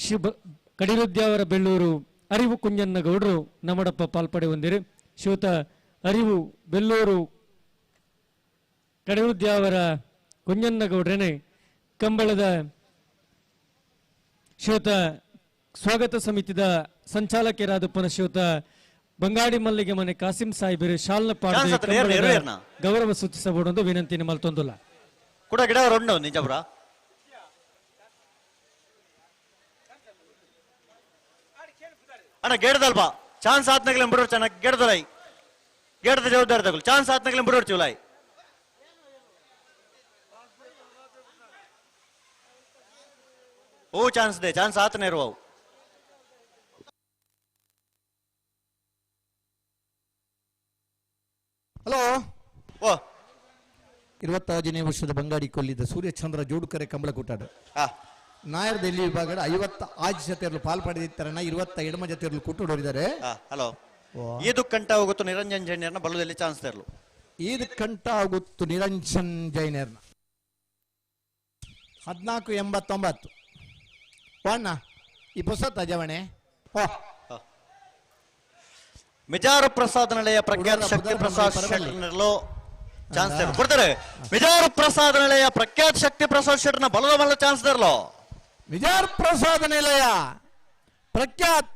ಶಿವ ಕಡಿರುದ್ಯಾವರ ಬೆಳ್ಳೂರು ಅರಿವು ಕುಂಜನ್ನಗೌಡರು ನಮಡಪ್ಪ ಪಾಲ್ಪಡೆ ಹೊಂದಿರು. ಶ್ರೀಯುತ ಅರಿವು ಬೆಳ್ಳೂರು ಕಡಿರುದ್ಯಾವರ ಕುಂಜನ್ನಗೌಡ್ರನೆ ಕಂಬಳದ ಶ್ರೀಯುತ ಸ್ವಾಗತ ಸಮಿತಿದ ಸಂಚಾಲಕರಾದ ಪುನಃ ಶ್ರೀಯುತ ಬಂಗಾಡಿ ಮಲ್ಲಿಗೆ ಮನೆ ಕಾಸಿಂ ಸಾಹಿಬರು ಶಾಲ್ನ ಪಾಡದೆ ಗೌರವ ಸೂಚಿಸಬಹುದು ವಿನಂತಿ ಮಲ್ತೊಂದುಲ್ಲ. ಕೂಡ ಗಿಡ ರೊಂಡು ನಿಜಬ್ರ ಅಣ್ಣ ಗೇಡದಲ್ಪ ಚಾನ್ಸ್ ಆತ್ನಗಲೇ ಬಿಡೋರು ಚೆನ್ನಾಗಿ ಗೇಡದಲೈ ಗೇಡದ ಜವಾಬ್ದಾರಿ ತಗೊಳ್ಳಿ ಚಾನ್ಸ್ ಆತ್ನಗಲೇ ಬಿಡೋರು ಚೂಲಾಯ್. ಓ ಚಾನ್ಸ್ they chance ಆತನೇ ಇರುವವು. ಹಲೋ ಓ 25ನೇ ವರ್ಷದ ಬಂಗಾಡಿ ಕೊಲ್ಲಿದ್ದ ಸೂರ್ಯಚಂದ್ರ ಜೋಡುಕರೆ ಕಂಬಳಕೂಟಾಡು ನಾಯರ್ದೆಲ್ಲಿ ವಿಭಾಗದ 56 ಜೊತೆಯಲ್ಲೂ ಪಾಲ್ ಪಡೆದಿದ್ದಾರಣ್ಣ. 27 ಜೊತೆಯಲ್ಲೂ ಕೂಟೋಡಿದ್ದಾರೆ. ಹಲೋ ಇದು ಕಂಠ ಹೋಗುತ್ತು ನಿರಂಜನ್ ಜೈನರ್ನ ಬಲದಲ್ಲಿ ಚಾನ್ಸ್ ತರಲು. ಇದು ಕಂಠ ಆಗುತ್ತು ನಿರಂಜನ್ ಜೈನರ್ನ. 14:89. ಅಣ್ಣ ಈ ಪುಸ್ತಕ ಜವಣೆ ಮಿಜಾರ ಪ್ರಸಾದ್ ನಿಲಯ ಪ್ರಖ್ಯಾತ ಶಕ್ತಿ ಪ್ರಸಾದ್ ಶೆಟ್ಟರ್ನಲ್ಲೋ ಚಾನ್ಸ್ ತರಲು ಕೊಡ್ತಾರೆ. ಮಿಜಾರ ಪ್ರಸಾದ್ ನಿಲಯ ಪ್ರಖ್ಯಾತ ಶಕ್ತಿ ಪ್ರಸಾದ್ ಶೆಟ್ಟರ್ನ ಬಲದ ಮಲ್ಲ ಚಾನ್ಸ್ ತರಲು. ಮಿಜಾರ್ ಪ್ರಸಾದ್ ನಿಲಯ ಪ್ರಖ್ಯಾತ್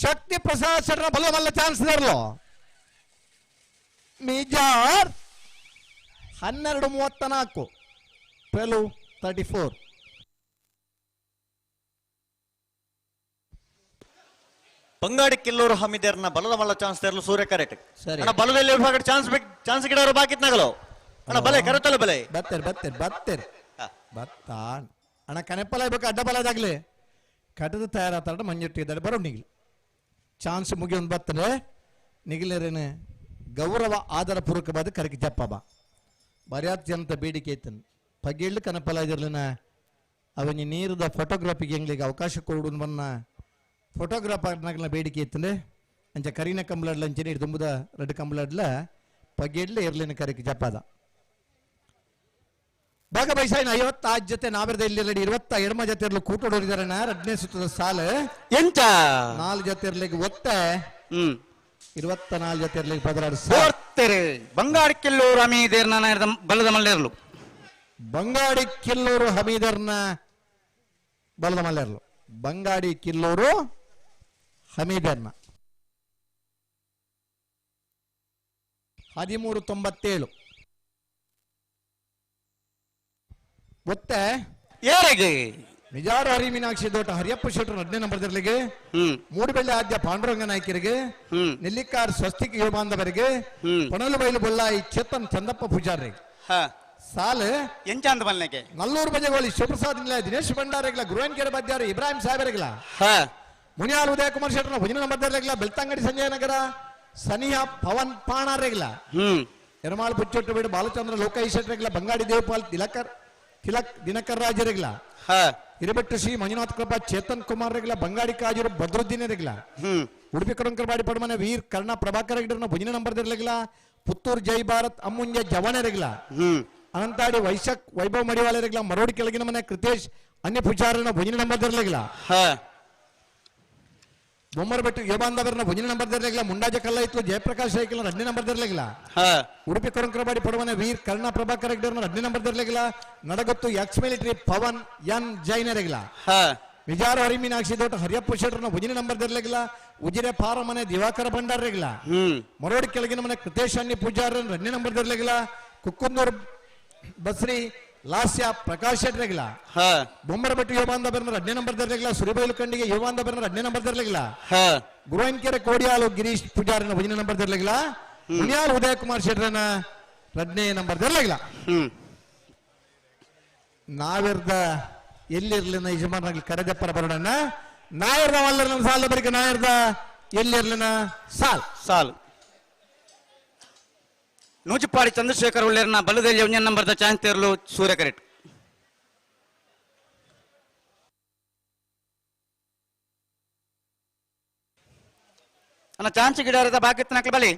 ಶಕ್ತಿ ಪ್ರಸಾದ್ ಶೆಟ್ಟರ್ನ ಬಲದ ಮಲ್ಲ ಚಾನ್ಸ್ ತರಲು. ಮಿಜಾರ್ 12:34 12:34. ಬಂಗಾಡಿ ಕಿಲ್ಲೂರು ಹಮೀದರ್ನ ಬಲದ ಮಲ್ಲ ಚಾನ್ಸ್ ತರಲು ಸೂರ್ಯ ಕರೆಕ್ಟ್. ಸರಿ ಅಣ್ಣ ಬಲದಲ್ಲಿ ವಿಭಾಗ ಚಾನ್ಸ್ ಚಾನ್ಸ್ ಗಿಡವರು ಬಾಕಿತ್ ನಗಲು ಅಣ್ಣ ಬಲೆ ಕರೆತಲ್ಲ ಬಲೆ ಬತ್ತೇರ್ ಬತ್ತೇರ್ ಬತ್ತೇರ್ ಬತ್ತಾ ಅಣ್ಣ ಕನೆಪ್ಪಲ ಬೇಕು ಅಡ್ಡ ಬಲದಾಗ್ಲಿ ಕಟದ ತಯಾರಾತಾಡ ಮಂಜುಟ್ಟಿದ್ದಾರೆ ಬರೋ ನಿಗಿಲ್ ಚಾನ್ಸ್ ಮುಗಿಯೊಂದು ಬತ್ತನೆ ನಿಗಿಲೇರೇನೆ ಗೌರವ ಆದರ ಪೂರ್ವಕವಾದ ಕರಕಿ ಜಪ್ಪ ಬಾ ಬರ್ಯಾತ್ ಜನತ ಬೇಡಿಕೆ ಐತನ್ ಪಗೆಳ್ಳು ಕನಪಲ ಇದಿರ್ಲಿನ ಅವನಿ ನೀರದ ಫೋಟೋಗ್ರಫಿಗೆ ಎಂಗ್ಲಿಗೆ ಅವಕಾಶ ಕೊಡು ಬನ್ನ ಫೋಟೋಗ್ರಾಫರ್ನಾಗಲ ಬೇಡಿಕೆ ಇತ್ತಂದ್ರೆ ಅಂಚ ಕರೀನ ಕಂಬಳಡ್ಲ ಅಂಚನೆ ಇಡು ತುಂಬುದ ರೆಡ್ ಕಂಬಳಡ್ಲ ಪಗೆಡ್ಲ ಇರ್ಲಿನ ಕರಕಿ ಜಪ್ಪಾದ ಭಾಗ ಬೈಸಾಯಿನ 56 ಜೊತೆ ನಾವಿರದ ಇಲ್ಲಿ 22 ಜೊತೆ ಇರಲು ಕೂಟೋಡಿದಾರಣ. ಎರಡನೇ ಸುತ್ತದ ಸಾಲು ಎಂತ 4 ಜೊತೆ ಇರ್ಲಿಕ್ಕೆ ಒತ್ತೆ 24 ಜೊತೆ ಇರ್ಲಿಕ್ಕೆ 16. ಬಂಗಾಡಿ ಕಿಲ್ಲೂರು ಹಮೀದರ್ನ ಬಲದ ಮಲ್ಲೇರ್ಲು. ಬಂಗಾಡಿ ಕಿಲ್ಲೂರು ಹಮೀದರ್ನ ಬಲದ ಮಲ್ಲೇರ್ಲು. ಬಂಗಾಡಿ ಕಿಲ್ಲೂರು ಹಮೀದರ್ನ. 13.97. ಒತ್ತೆ ಏರೆಗೆ ನಿಜಾರು ಹರಿ ಮೀನಾಕ್ಷಿ ದೋಟ ಹರಿಯಪ್ಪ ಶೆಟ್ಟರು 15 ನಂಬರ್ ದರ್ಲಿಗೆ, ಮೂಡುಬೆಳ್ಳೆ ಆದ್ಯ ಪಾಂಡುರಂಗ ನಾಯ್ಕರಿಗೆ, ನೆಲ್ಲಿಕಾರ್ ಸ್ವಸ್ತಿಕ್ ಯುವ ಬಾಂಧವರಿಗೆ, ಪಣಲುಬೈಲು ಬೊಲ್ಲಾಯಿ ಚೇತನ್ ಚಂದಪ್ಪ ಪೂಜಾರಿ. ಸಾಲ್ ಎಂಚಾಂದ ಬಲ್ನೆಗೆ ನಲ್ಲೂರು ಬಜೆಗೋಳಿ ಶಿವಪ್ರಸಾದ್ ನಿಲಯ ದಿನೇಶ್ ಭಂಡಾರಿಗಳ, ಗುರುವನ್ಕೆರೆ ಬಾದ್ಯಾರು ಇಬ್ರಾಹಿಂ ಸಾಹೇಬರಿಗಳ, ಮುನಿಯಾಲ್ ಉದಯ ಕುಮಾರ್ ಶೆಟ್ಟರ್ 1 ನಂಬರ್ ದರ್ಲಿಗಳ, ಬೆಳ್ತಂಗಡಿ ಸಂಜಯನಗರ ಸನಿಹಾ ಪವನ್ ಪಾಣಾರೆಗಳ, ಎರಮಾಳ್ ಪುಚ್ಚೊಟ್ಟು ಬೀಡು ಬಾಲಚಂದ್ರ ಲೋಕೈ ಶೆಟ್ಟರಿಗಳ, ಬಂಗಾಡಿ ದೇವಪಾಲ್ ತಿಲಕ್ ದಿನಕರ್ ರಾಜರಿಗಳ, ಹಿರೇಬೆಟ್ಟು ಶ್ರೀ ಮಂಜುನಾಥ್ ಕೃಪಾ ಚೇತನ್ ಕುಮಾರ್ ರೆಗ್ಲ, ಬಂಗಾಡಿ ಕಾಜೂರು ಬದ್ರುದ್ದೀನ್ ರೆಗ್ಲ, ಉಡುಪಿ ಕರುಂಕರಬಾಡಿ ಪಡಮನೆ ವೀರ್ ಕರ್ಣ ಪ್ರಭಾಕರ್ ಹೆಗ್ಡೆರ್ನ 1 ನಂಬರ್ ದರ್ಲಿಗಳ, ಪುತ್ತೂರು ಜೈ ಭಾರತ್ ಅಮ್ಮುಂಜ ಜವಣೆರೆಗ್ಲ, ಅನಂತಾಡಿ ವೈಶಕ್ ವೈಭವ್ ಮಡಿವಾಳರೆಗ್ಲ, ಮರೋಡಿ ಕೆಳಗಿನ ಮನೆ ಕೃತೇಶ್ ಅನ್ಯ ಪೂಜಾರನ 1 ನಂಬರ್ ದರ್ಲಿಗಳ, ಬೊಮ್ಮರಬೆಟ್ಟು ಯೋಬಾಂದವರನ್ನ 1 ನಂಬರ್ ದರ್ಲಿಗಳ, ಮುಂಡಾಜ ಕಲ್ಲೈತ್ಲು ಜಯಪ್ರಕಾಶ್ ರೈಕಲ್ನ 2 ನಂಬರ್ ದರ್ಲಿಗಳ, ಉಡುಪಿ ಕರುಂಕರಬಾಡಿ ಪಡವನೆ ವೀರ್ ಕರ್ಣ ಪ್ರಭಾಕರ್ ಹೆಗ್ಡೆರ್ನ 2 ನಂಬರ್ ದರ್ಲಿಗಳ, ನಡಗೊತ್ತು ಎಕ್ಸ್ ಮಿಲಿಟರಿ ಪವನ್ ಎನ್ ಜೈನರೆಗ್ಲ, ವಿಜಾರ ಹರಿಮೀನಾಕ್ಷಿ ದೋಟ ಹರಿಯಪ್ಪ ಶೆಟ್ಟರ್ನ 1 ನಂಬರ್ ದರ್ಲಿಗಳ, ಉಜಿರೆ ಪಾರಮನೆ ದಿವಾಕರ ಭಂಡಾರೆಗ್ಲ, ಮರೋಡಿ ಕೆಳಗಿನ ಮನೆ ಕೃತೇಶ್ ಅಣ್ಣಿ ಪೂಜಾರನ್ 2 ನಂಬರ್ ದರ್ಲಿಗಳ, ಕುಕ್ಕುಂದೂರು ಬಸ್ರಿ ಲಾಸ್ಯ ಪ್ರಕಾಶ್ ಶೆಟ್ಟರೆಗ್ಲ, ಬೊಮ್ಮರಬೆಟ್ಟು ಯೋಬಾಂದಬರ್ನ 2 ನಂಬರ್ ದರ್ಲಿಗಳ, ಸುರಿಬೈಲು ಕಂಡಿಗೆ ಯೋಬಾಂದಬರ್ನ 2 ನಂಬರ್ ದರ್ಲಿಗಳ, ಗುರುವನ್ಕೆರೆ ಕೋಡಿಯಾಲು ಗಿರೀಶ್ ಪೂಜಾರನ 1 ನಂಬರ್ ದರ್ಲಿಗಳ, ಮುನಿಯಾಲ್ ಉದಯ ಕುಮಾರ್ ಶೆಟ್ಟರನ 2 ನಂಬರ್ ದರ್ಲಿಗಳ. ನಾವಿರ್ದ ಎಲ್ಲಿರ್ಲಿನ ಯಜಮಾನರಲ್ಲಿ ಕರೆದಪ್ಪರ ಬರೋಣ. ನಾಯರ್ದ ವಲ್ಲರ್ನ ಸಾಲ ಬರಿಕ ನಾಯರ್ದ ಎಲ್ಲಿರ್ಲಿನ ಸಾಲ್ ಸಾಲ್ ನೂಜಿಪ್ಪಾಡಿ ಚಂದ್ರಶೇಖರ್ ಉಳ್ಳೇರ್ನ ಬಲದಲ್ಲಿ 1 ನಂಬರ್ದ ಚಾನ್ಸ್ ತೇರ್ಲು ಸೂರ್ಯ ಕರೆಕ್ಟ್. ಅಣ್ಣ ಚಾನ್ಸ್ ಗಿಡದ ಬಾಕಿತ್ತು ಬಲಿ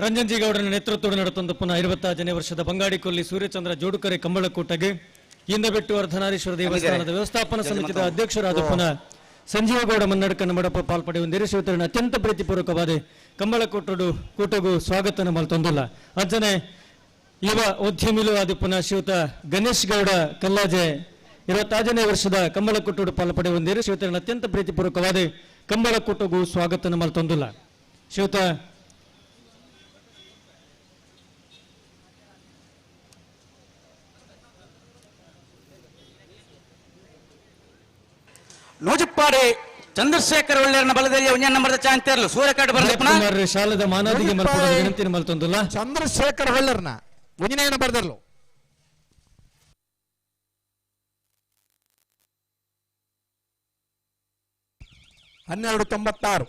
ರಂಜನ್ ಜಿ ಗೌಡರ ನೇತೃತ್ವದ ನಡೆತೊಂದು ಪುನಃ 25ನೇ ವರ್ಷದ ಬಂಗಾಡಿಕೊಲ್ಲಿ ಸೂರ್ಯಚಂದ್ರ ಜೋಡುಕರೆ ಕಂಬಳಕೂಟಗೆ ಇಂದಬೆಟ್ಟು ಅರ್ಧನಾರೀಶ್ವರ ದೇವಸ್ಥಾನದ ವ್ಯವಸ್ಥಾಪನಾ ಸಮಿತಿಯ ಅಧ್ಯಕ್ಷರಾದ ಪುನಃ ಸಂಜೀವಗೌಡ ಮನ್ನಡ್ಕನ ಮಡಪ ಪಾಲ್ಪಡೆಯುವ ಶಿವತರಣ ಅತ್ಯಂತ ಪ್ರೀತಿಪೂರ್ವಕವಾದ ಕಂಬಳಕೂಟಡು ಕೂಟಗೂ ಸ್ವಾಗತ ಮಲ್ತೊಂದಿಲ್ಲ. ಅಜ್ಜನೆ ಯುವ ಉದ್ಯಮಿಲು ಆದ ಪುನಃ ಶ್ರೀಯುತ ಗಣೇಶ್ ಗೌಡ ಕಲ್ಲಾಜೆ 25ನೇ ವರ್ಷದ ಕಂಬಳಕೂಟಡು ಪಾಲ್ಪಡೆಯುವ ಶಿವತರಣ ಅತ್ಯಂತ ಪ್ರೀತಿಪೂರ್ವಕವಾದ ಕಂಬಳಕೂಟಗೂ ಸ್ವಾಗತ ಮಲ್ತೊಂದಿಲ್ಲ. ಶ್ರೀಯುತ ನೂಜಿಪ್ಪಾಡಿ ಚಂದ್ರಶೇಖರ್ ಒಳ್ಳೆಯರನ್ನ ಬಲದಲ್ಲಿ 1 ನಂಬರ್ದ ಚಾನ್ಸ್ ತೇರ್ಲು ಸೂರ್ಯಕಾಡು ಬರಲಿ ಶಾಲದ ಮಾನಾದಿಗೆ ವಿನಂತಿ ಮಲ್ತೊಂದಿಲ್ಲ. ಚಂದ್ರಶೇಖರ್ ಒಳ್ಳೆಯರನ್ನ 1 ನಂಬರ್ ದರ್ಲು. 12.96.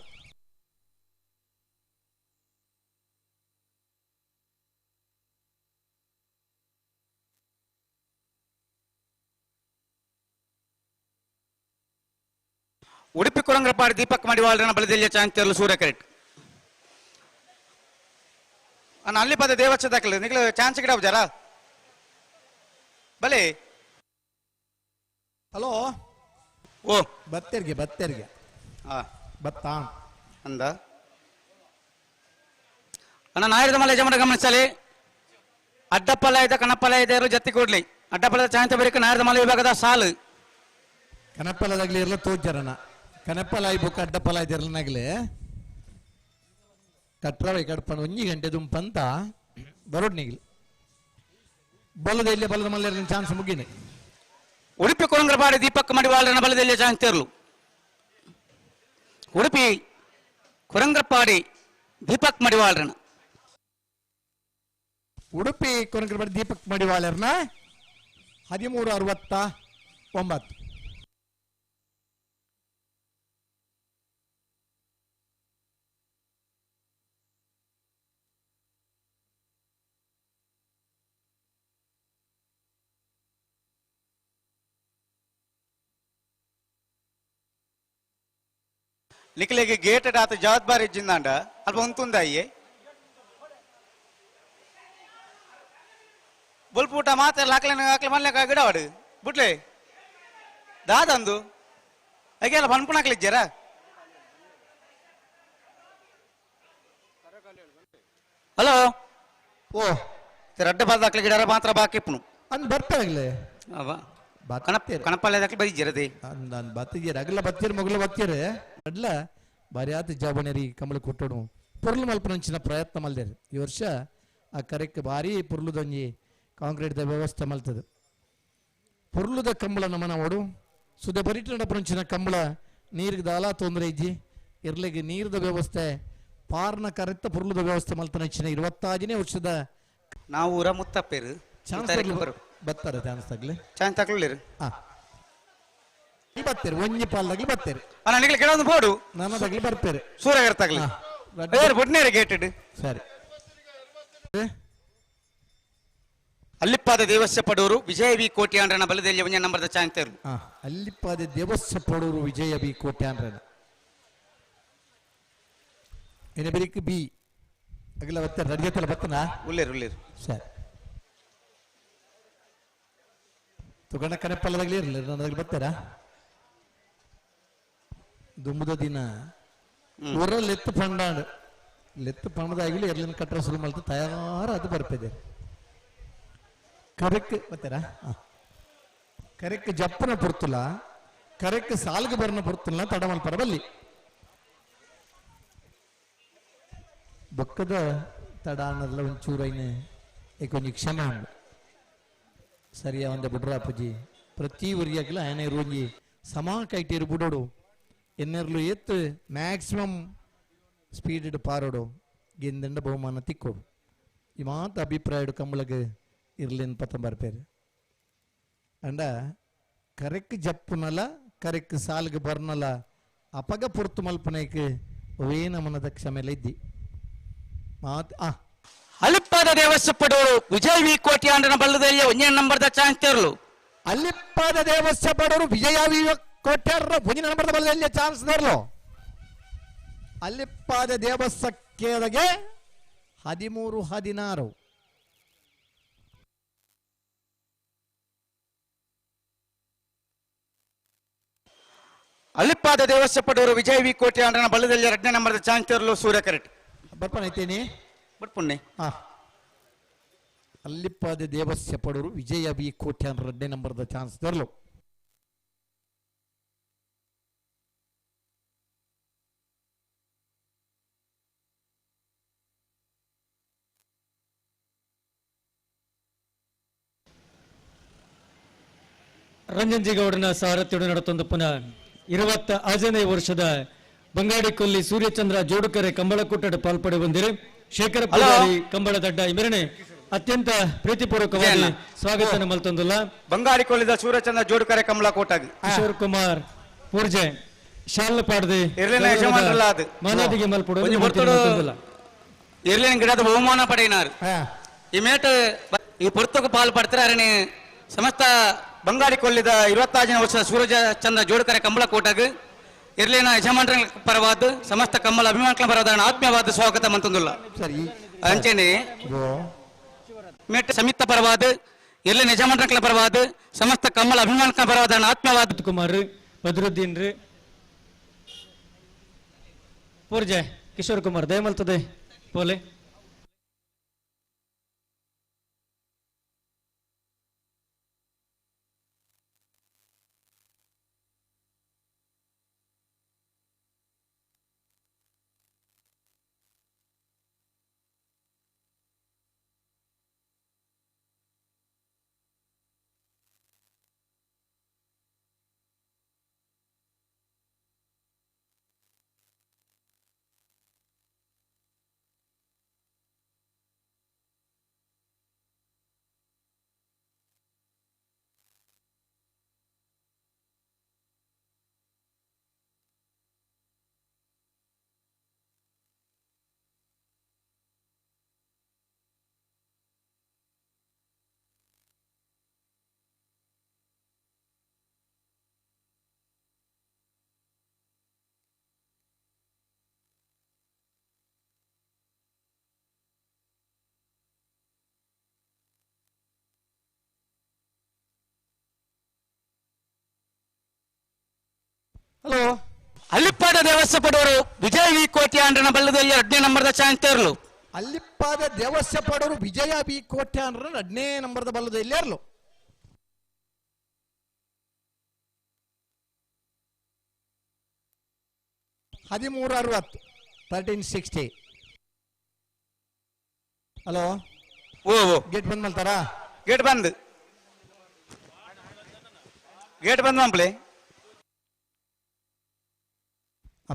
ಉಡುಪಿ ಕೊರಂಗ್ರಪಾಡಿ ದೀಪಕ್ ಮಡಿವಾಳರನ್ನ ಬಲದಲ್ಲಿ ಚಾನ್ಸ್ ತೇರ್ಲು ಸೂರ್ಯ ಕರೆಕ್ಟ್. ಅಣ್ಣ ಅಲ್ಲಿ ಪದ ದೇವಚ್ಚ ದಾಖಲೆ ನಿಗಲ ಚಾನ್ಸ್ ಗಿಡ ಜರ ಬಲೆ. ಹಲೋ ಓ ಬತ್ತೇರಿಗೆ ಬತ್ತೇರಿಗೆ ಬತ್ತಾ ಅಂದ ಅಣ್ಣ ನಾಯರದ ಮಲೆ ಯಜಮಾನ ಗಮನಿಸಲಿ. ಅಡ್ಡಪ್ಪಲ ಇದೆ ಕಣಪ್ಪಲ ಇದೆ ಜತ್ತಿ ಕೊಡ್ಲಿ. ಅಡ್ಡಪ್ಪಲದ ಚಾನ್ಸ್ ಬರೀಕ ನಾಯರದ ಮಲೆ ವಿಭಾಗದ ಸಾಲು ಕನಪ್ಪಲದಾಗ್ಲಿ ಇರಲ ತೋಜರನ ಕನಪ್ಪಲಾಯಿ ಬುಕ್ ಅಡ್ಡಪ್ಪಲ ಇದಿರಲನಾಗ್ಲಿ ಕಟ್ರವೈ ಕಡ್ಪಣ 1 ಗಂಟೆ ದುಂಪಂತ ಬರೋಡ್ನಿಗ್ಲಿ ಬಲದ ಇಲ್ಲಿ ಬಲದ ಮಲ್ಲೇರಿನ ಚಾನ್ಸ್ ಮುಗಿನಿ. ಉಡುಪಿ ಕೊರಂಗ್ರಪಾಡಿ ದೀಪಕ್ ಮಡಿವಾಳರನ ಬಲದಲ್ಲಿ ಚಾನ್ಸ್ ತೇರ್ಲು. ಉಡುಪಿ ಕೊರಂಗ್ರಪಾಡಿ ದೀಪಕ್ ಮಡಿವಾಳರನ ಉಡುಪಿ ಕೊರಂಗ್ರಪಾಡಿ ದೀಪಕ್ ಮಡಿವಾಳರನ 13.69. ನಿಕ್ಲೆಗೆ ಗೇಟ್ ಆತ ಜವಾಬ್ದಾರಿ ಇಜ್ಜಿಂದಾಂಡ ಅಲ್ಪ ಉಂತುಂದಾಯಿಯೇ ಬೊಲ್ಪೂಟ ಮಾತ್ರ ಲಾಕ್ಲೆ ಹಾಕ್ಲೆ ಮಲ್ಲೆ ಗಿಡವಾಡು ಬುಟ್ಲೆ ದಾದಂದು ಅಯ್ಯಲ್ಲ ಪನ್ಪುಣಾಕ್ಲಿಜ್ಜಾರ ಹಲೋ ಓ ರಡ್ಡ ಬಾದಾಕ್ಲೆ ಗಿಡರ ಮಾತ್ರ ಬಾಕಿ ಇಪ್ಪುನು ಅಂದ್ ಬರ್ತಾಗಲೇ ಕಣಪಾಲೆ ದಾಕ್ಲೆ ಬೈಜಿರದೆ ನಾನು ಬತ್ತಿದ್ದೀರ ಅಗಲ ಬತ್ತೀರ ಮೊಗಲ ಬತ್ತೀರ ಅಡ್ಲ ಬಾರಿ ಆತ ಜಾಬಣೇರಿ ಕಮಲ ಕೊಟ್ಟೋಡು ಪೊರ್ಲು ಮಲ್ಪನಂಚಿನ ಪ್ರಯತ್ನ ಮಲ್ದೇರು ಈ ವರ್ಷ ಆ ಕರೆಕ್ ಭಾರಿ ಪೊರ್ಲುದೊಂಜಿ ಕಾಂಕ್ರೀಟ್ದ ವ್ಯವಸ್ಥೆ ಮಲ್ತದೆ ಪೊರ್ಲುದ ಕಂಬಳ ನಮನ ಓಡು ಸುದೆ ಬರಿಟ ನಡಪನಂಚಿನ ಕಂಬಳ ನೀರಿಗೆ ದಾಲ ತೊಂದರೆ ಇಜ್ಜಿ ಇರ್ಲಿಗೆ ನೀರ್ದ ವ್ಯವಸ್ಥೆ ಪಾರ್ನ ಕರೆತ್ತ ಪೊರ್ಲುದ ವ್ಯವಸ್ಥೆ ಮಲ್ತನಂಚಿನ 25ನೇ ವರ್ಷದ ನಾವು ಊರ ಮುತ್ತಪ್ಪೇರು ಚಾನ್ಸ್ ಬತ್ತಾರೆ ಚಾನ್ಸ್ ತಗ್ಲಿ ಚಾನ್ಸ್ ತಗೊಳ್ಳಿರು ಬತ್ತೀರಿ ಒಂಜಿ ಪಾಲ್ದಾಗ್ಲಿ ಬತ್ತೀರಿ ಅಣ್ಣ ನಿಗ್ಲಿ ಕೆಲವೊಂದು ಬೋಡು ನನ್ನ ತಗ್ಲಿ ಬರ್ತೀರಿ ಸೂರ್ಯಗರ್ ತಗ್ಲಿ ಬೊಡ್ನೇರಿ ಗೇಟ್ ಸರಿ ಅಲ್ಲಿಪ್ಪಾದ ದೇವಸ್ಯ ಪಡೂರು ವಿಜಯ ವಿ ಕೋಟ್ಯಾಂಡ್ರನ ಬಲದಲ್ಲಿ ಒಂಜ ನಂಬರ್ದ ಚಾನ್ಸ್ ಅಲ್ಲಿಪ್ಪಾದ ದೇವಸ್ಯ ಪಡೂರು ವಿಜಯ ಬಿ ಕೋಟ್ಯಾಂಡ್ರನ ಎನೆ ಬಿ ಅಗಲ ಬತ್ತಾರೆ ನಡಿಯತ್ತಲ್ಲ ಬತ್ತನ ಉಳ್ಳೇರು ಉಳ್ಳೇರು ಸರಿ ತುಗಣ ಕನೆಪ್ಪಲ್ಲದಾಗಲಿ ಇರಲಿ ನನ್ನದಾಗಲಿ ಬರ್ತಾರಾ ದುಂಬುದ ದಿನ ಊರ ಲೆತ್ತು ಪಂಡಾಂಡ್ ಲೆತ್ತು ಪಂಡದಾಗಲಿ ಎರ್ಲಿನ ಕಟ್ಟರ ಶುರು ಮಾಡ್ತು ತಯಾರ ಅದು ಬರ್ತಿದೆ ಕರೆಕ್ಟ್ ಬರ್ತಾರಾ ಕರೆಕ್ಟ್ ಜಪ್ಪನ ಪೊರ್ತುಲ ಕರೆಕ್ಟ್ ಸಾಲ್ಗೆ ಬರ್ನ ಪೊರ್ತುಲ ತಡಮಲ್ಪರ ಬಲ್ಲಿ ಬೊಕ್ಕದ ತಡ ಅನ್ನೋದಲ್ಲ ಒಂಚೂರು ಐನೆ ಏಕೊಂಜಿ ಕ್ಷಮೆ ಉಂಡು ಸರಿಯಾ ಒಂದ ಬುಡ್ರ ಅಪ್ಪಾಜಿ ಪ್ರತಿ ಊರಿಯಾಗಲ ಆಯನ ಇರುವಂಜಿ ಸಮಾ ಕೈಟೇರು ಬುಡೋಡು ಎನ್ನೆರ್ಲು ಎತ್ತು ಮ್ಯಾಕ್ಸಿಮಮ್ ಸ್ಪೀಡ್ ಪಾರೋಡು ಗೆಂದಂಡ ಬಹುಮಾನ ತಿಕ್ಕೋಡು ಈ ಮಾತು ಅಭಿಪ್ರಾಯ ಕಂಬಳಗೆ ಇರ್ಲಿನ್ ಪತ್ತಂಬರ್ ಅಂಡ ಕರೆಕ್ ಜಪ್ಪುನಲ ಕರೆಕ್ ಸಾಲ್ಗೆ ಬರ್ನಲ ಅಪಗ ಪೊರ್ತು ಮಲ್ಪನೇಕ್ ಅವೇ ನಮನದ ಕ್ಷಮೆಲ ಇದ್ದಿ ಮಾತು ಆ ಅಲಿಪ್ಪಾದ ದೇವಸ್ಯ ಪಡೋರು ವಿಜಯ್ ವಿ ಕೋಟ್ಯಾಂಡ್ರನ ಬಲ್ಲದಲ್ಲಿ ಒಂದೇ ನಂಬರ್ದ ಚಾನ್ಸ್ ತೇರ್ಲು ಅಲ್ಲಿಪ್ಪಾದ ದೇವಸ್ಯ ಪಡೋರು ವಿಜಯ ವಿ ಕೋಟ್ಯಾರ ಒಂದಿನ ನಂಬರ್ದ ಬಲ್ಲದಲ್ಲಿ ಚಾನ್ಸ್ ತೇರ್ಲು ಅಲ್ಲಿಪ್ಪಾದ ದೇವಸ್ಥಕ್ಕೆದಗೆ 13 16 ಅಲ್ಲಿಪ್ಪಾದ ದೇವಸ್ಯ ಪಡೋರು ವಿಜಯ್ ವಿ ಕೋಟ್ಯಾಂಡ್ರನ ಬಲ್ಲದಲ್ಲಿ ಎರಡನೇ ನಂಬರ್ದ ಚಾನ್ಸ್ ತೇರ್ಲು ಸೂರ್ಯ ಕರೆಕ್ಟ್ ಬರ್ಪಣ ಐತೇನಿ ಬರ್ಪುಣ್ಣೆ ಅಲ್ಲಿಪ್ಪಾದ ದೇವಸ್ಯ ಪಡೋರು ವಿಜಯ ವಿ ಕೋಟ್ಯಾನ್ ಎರಡನೇ ನಂಬರ್ದ ಚಾನ್ಸ್ ತರಲು ರಂಜನ್ ಜಿಗೌಡನ ಸಾರಥ್ಯಡು ನಡೆತೊಂದು ಪುನಃ 25ನೇ ವರ್ಷದ ಬಂಗಾಡಿ ಕೊಲ್ಲಿ ಸೂರ್ಯಚಂದ್ರ ಜೋಡುಕರೆ ಕಂಬಳಕೂಟದ ಪಾಲ್ಪಡೆ ಬಂದಿರೆ ಶೇಖರ ಪೂಜಾರಿ ಕಂಬಳ ದಡ್ಡ ಇಮರಣೆ ಅತ್ಯಂತ ಪ್ರೀತಿಪೂರ್ವಕವಾಗಿ ಸ್ವಾಗತ ಮಲ್ತೊಂದುಲ್ಲ ಬಂಗಾಡಿ ಕೊಲ್ಲಿದ ಸೂರ್ಯಚಂದ್ರ ಜೋಡುಕರೆ ಕಮಲ ಕೋಟಾಗಿ ಕಿಶೋರ್ ಕುಮಾರ್ ಪೂರ್ಜೆ ಶಾಲ ಪಾಡದೆ ಇರ್ಲಿನ ಯಜಮಾನರಲ್ಲ ಅದು. ಮಾನಾದಿಗೆ ಮಲ್ಪಡು ಒಂಜಿ ಬರ್ತಡು ಇರ್ಲಿನ ಗಿಡದ ಬಹುಮಾನ ಪಡೆಯಿನಾರು ಈ ಮೇಟ್ ಈ ಪುರ್ತಕ ಪಾಲ್ ಪಡ್ತಾರೆ ಅರಣಿ ಸಮಸ್ತ ಬಂಗಾಡಿ ಕೊಲ್ಲಿದ 25ನೇ ವರ್ಷದ ಸೂರಜ ಚಂದ್ರ ಜೋಡುಕರೆ ಕಂಬಳ ಕೋಟಾಗ ಇರ್ಲಿನ ಯಜಮಾನರ ಪರವಾದ ಸಮಸ್ತ ಕಮ್ಮಲ ಅಭಿಮಾನಿಗಳ ಪರವಾದ ಆತ್ಮೀಯವಾದ ಸ್ವಾಗತ ಮಂತಂದುಲ್ಲ ಸರಿ ಅಂಚೆನೆ ಮೇಟ್ ಸಮಿತ ಪರವಾದ ಇರ್ಲಿನ ಯಜಮಾನರ ಪರವಾದ ಸಮಸ್ತ ಕಮ್ಮಲ ಅಭಿಮಾನಿಗಳ ಪರವಾದ ಆತ್ಮೀಯವಾದ ಕುಮಾರ್ ಬದ್ರುದ್ದೀನ್ ರೀ ಪೂರ್ಜೆ ಕಿಶೋರ್ ಕುಮಾರ್ ದಯಮಲ್ತದೆ ಪೋಲೆ ಹಲೋ ಅಲ್ಲಿಪ್ಪಾದ ದೇವಸ್ಥ ಪಡೋರು ವಿಜಯ ವಿ ಕೋಟ್ಯಾಂಡ್ರನ ಬಲ್ಲದಲ್ಲಿ ಎರಡನೇ ನಂಬರ್ದ ಚಾಂತೇರ್ಲು. ಅಲ್ಲಿಪ್ಪಾದ ದೇವಸ್ಥ ಪಡೋರು ವಿಜಯ ವಿ ಕೋಟ್ಯಾಂಡ್ರ ಎರಡನೇ ನಂಬರ್ದ ಬಲ್ಲದ ಎಲ್ಲೇರ್ಲು. 1360 1360. ಹಲೋ ಓ ಗೇಟ್ ಬಂದ್ ಮಾಡ್ತಾರಾ? ಗೇಟ್ ಬಂದ್, ಗೇಟ್ ಬಂದ್ ಮಂಪ್ಲೆ.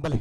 ಬಲೆ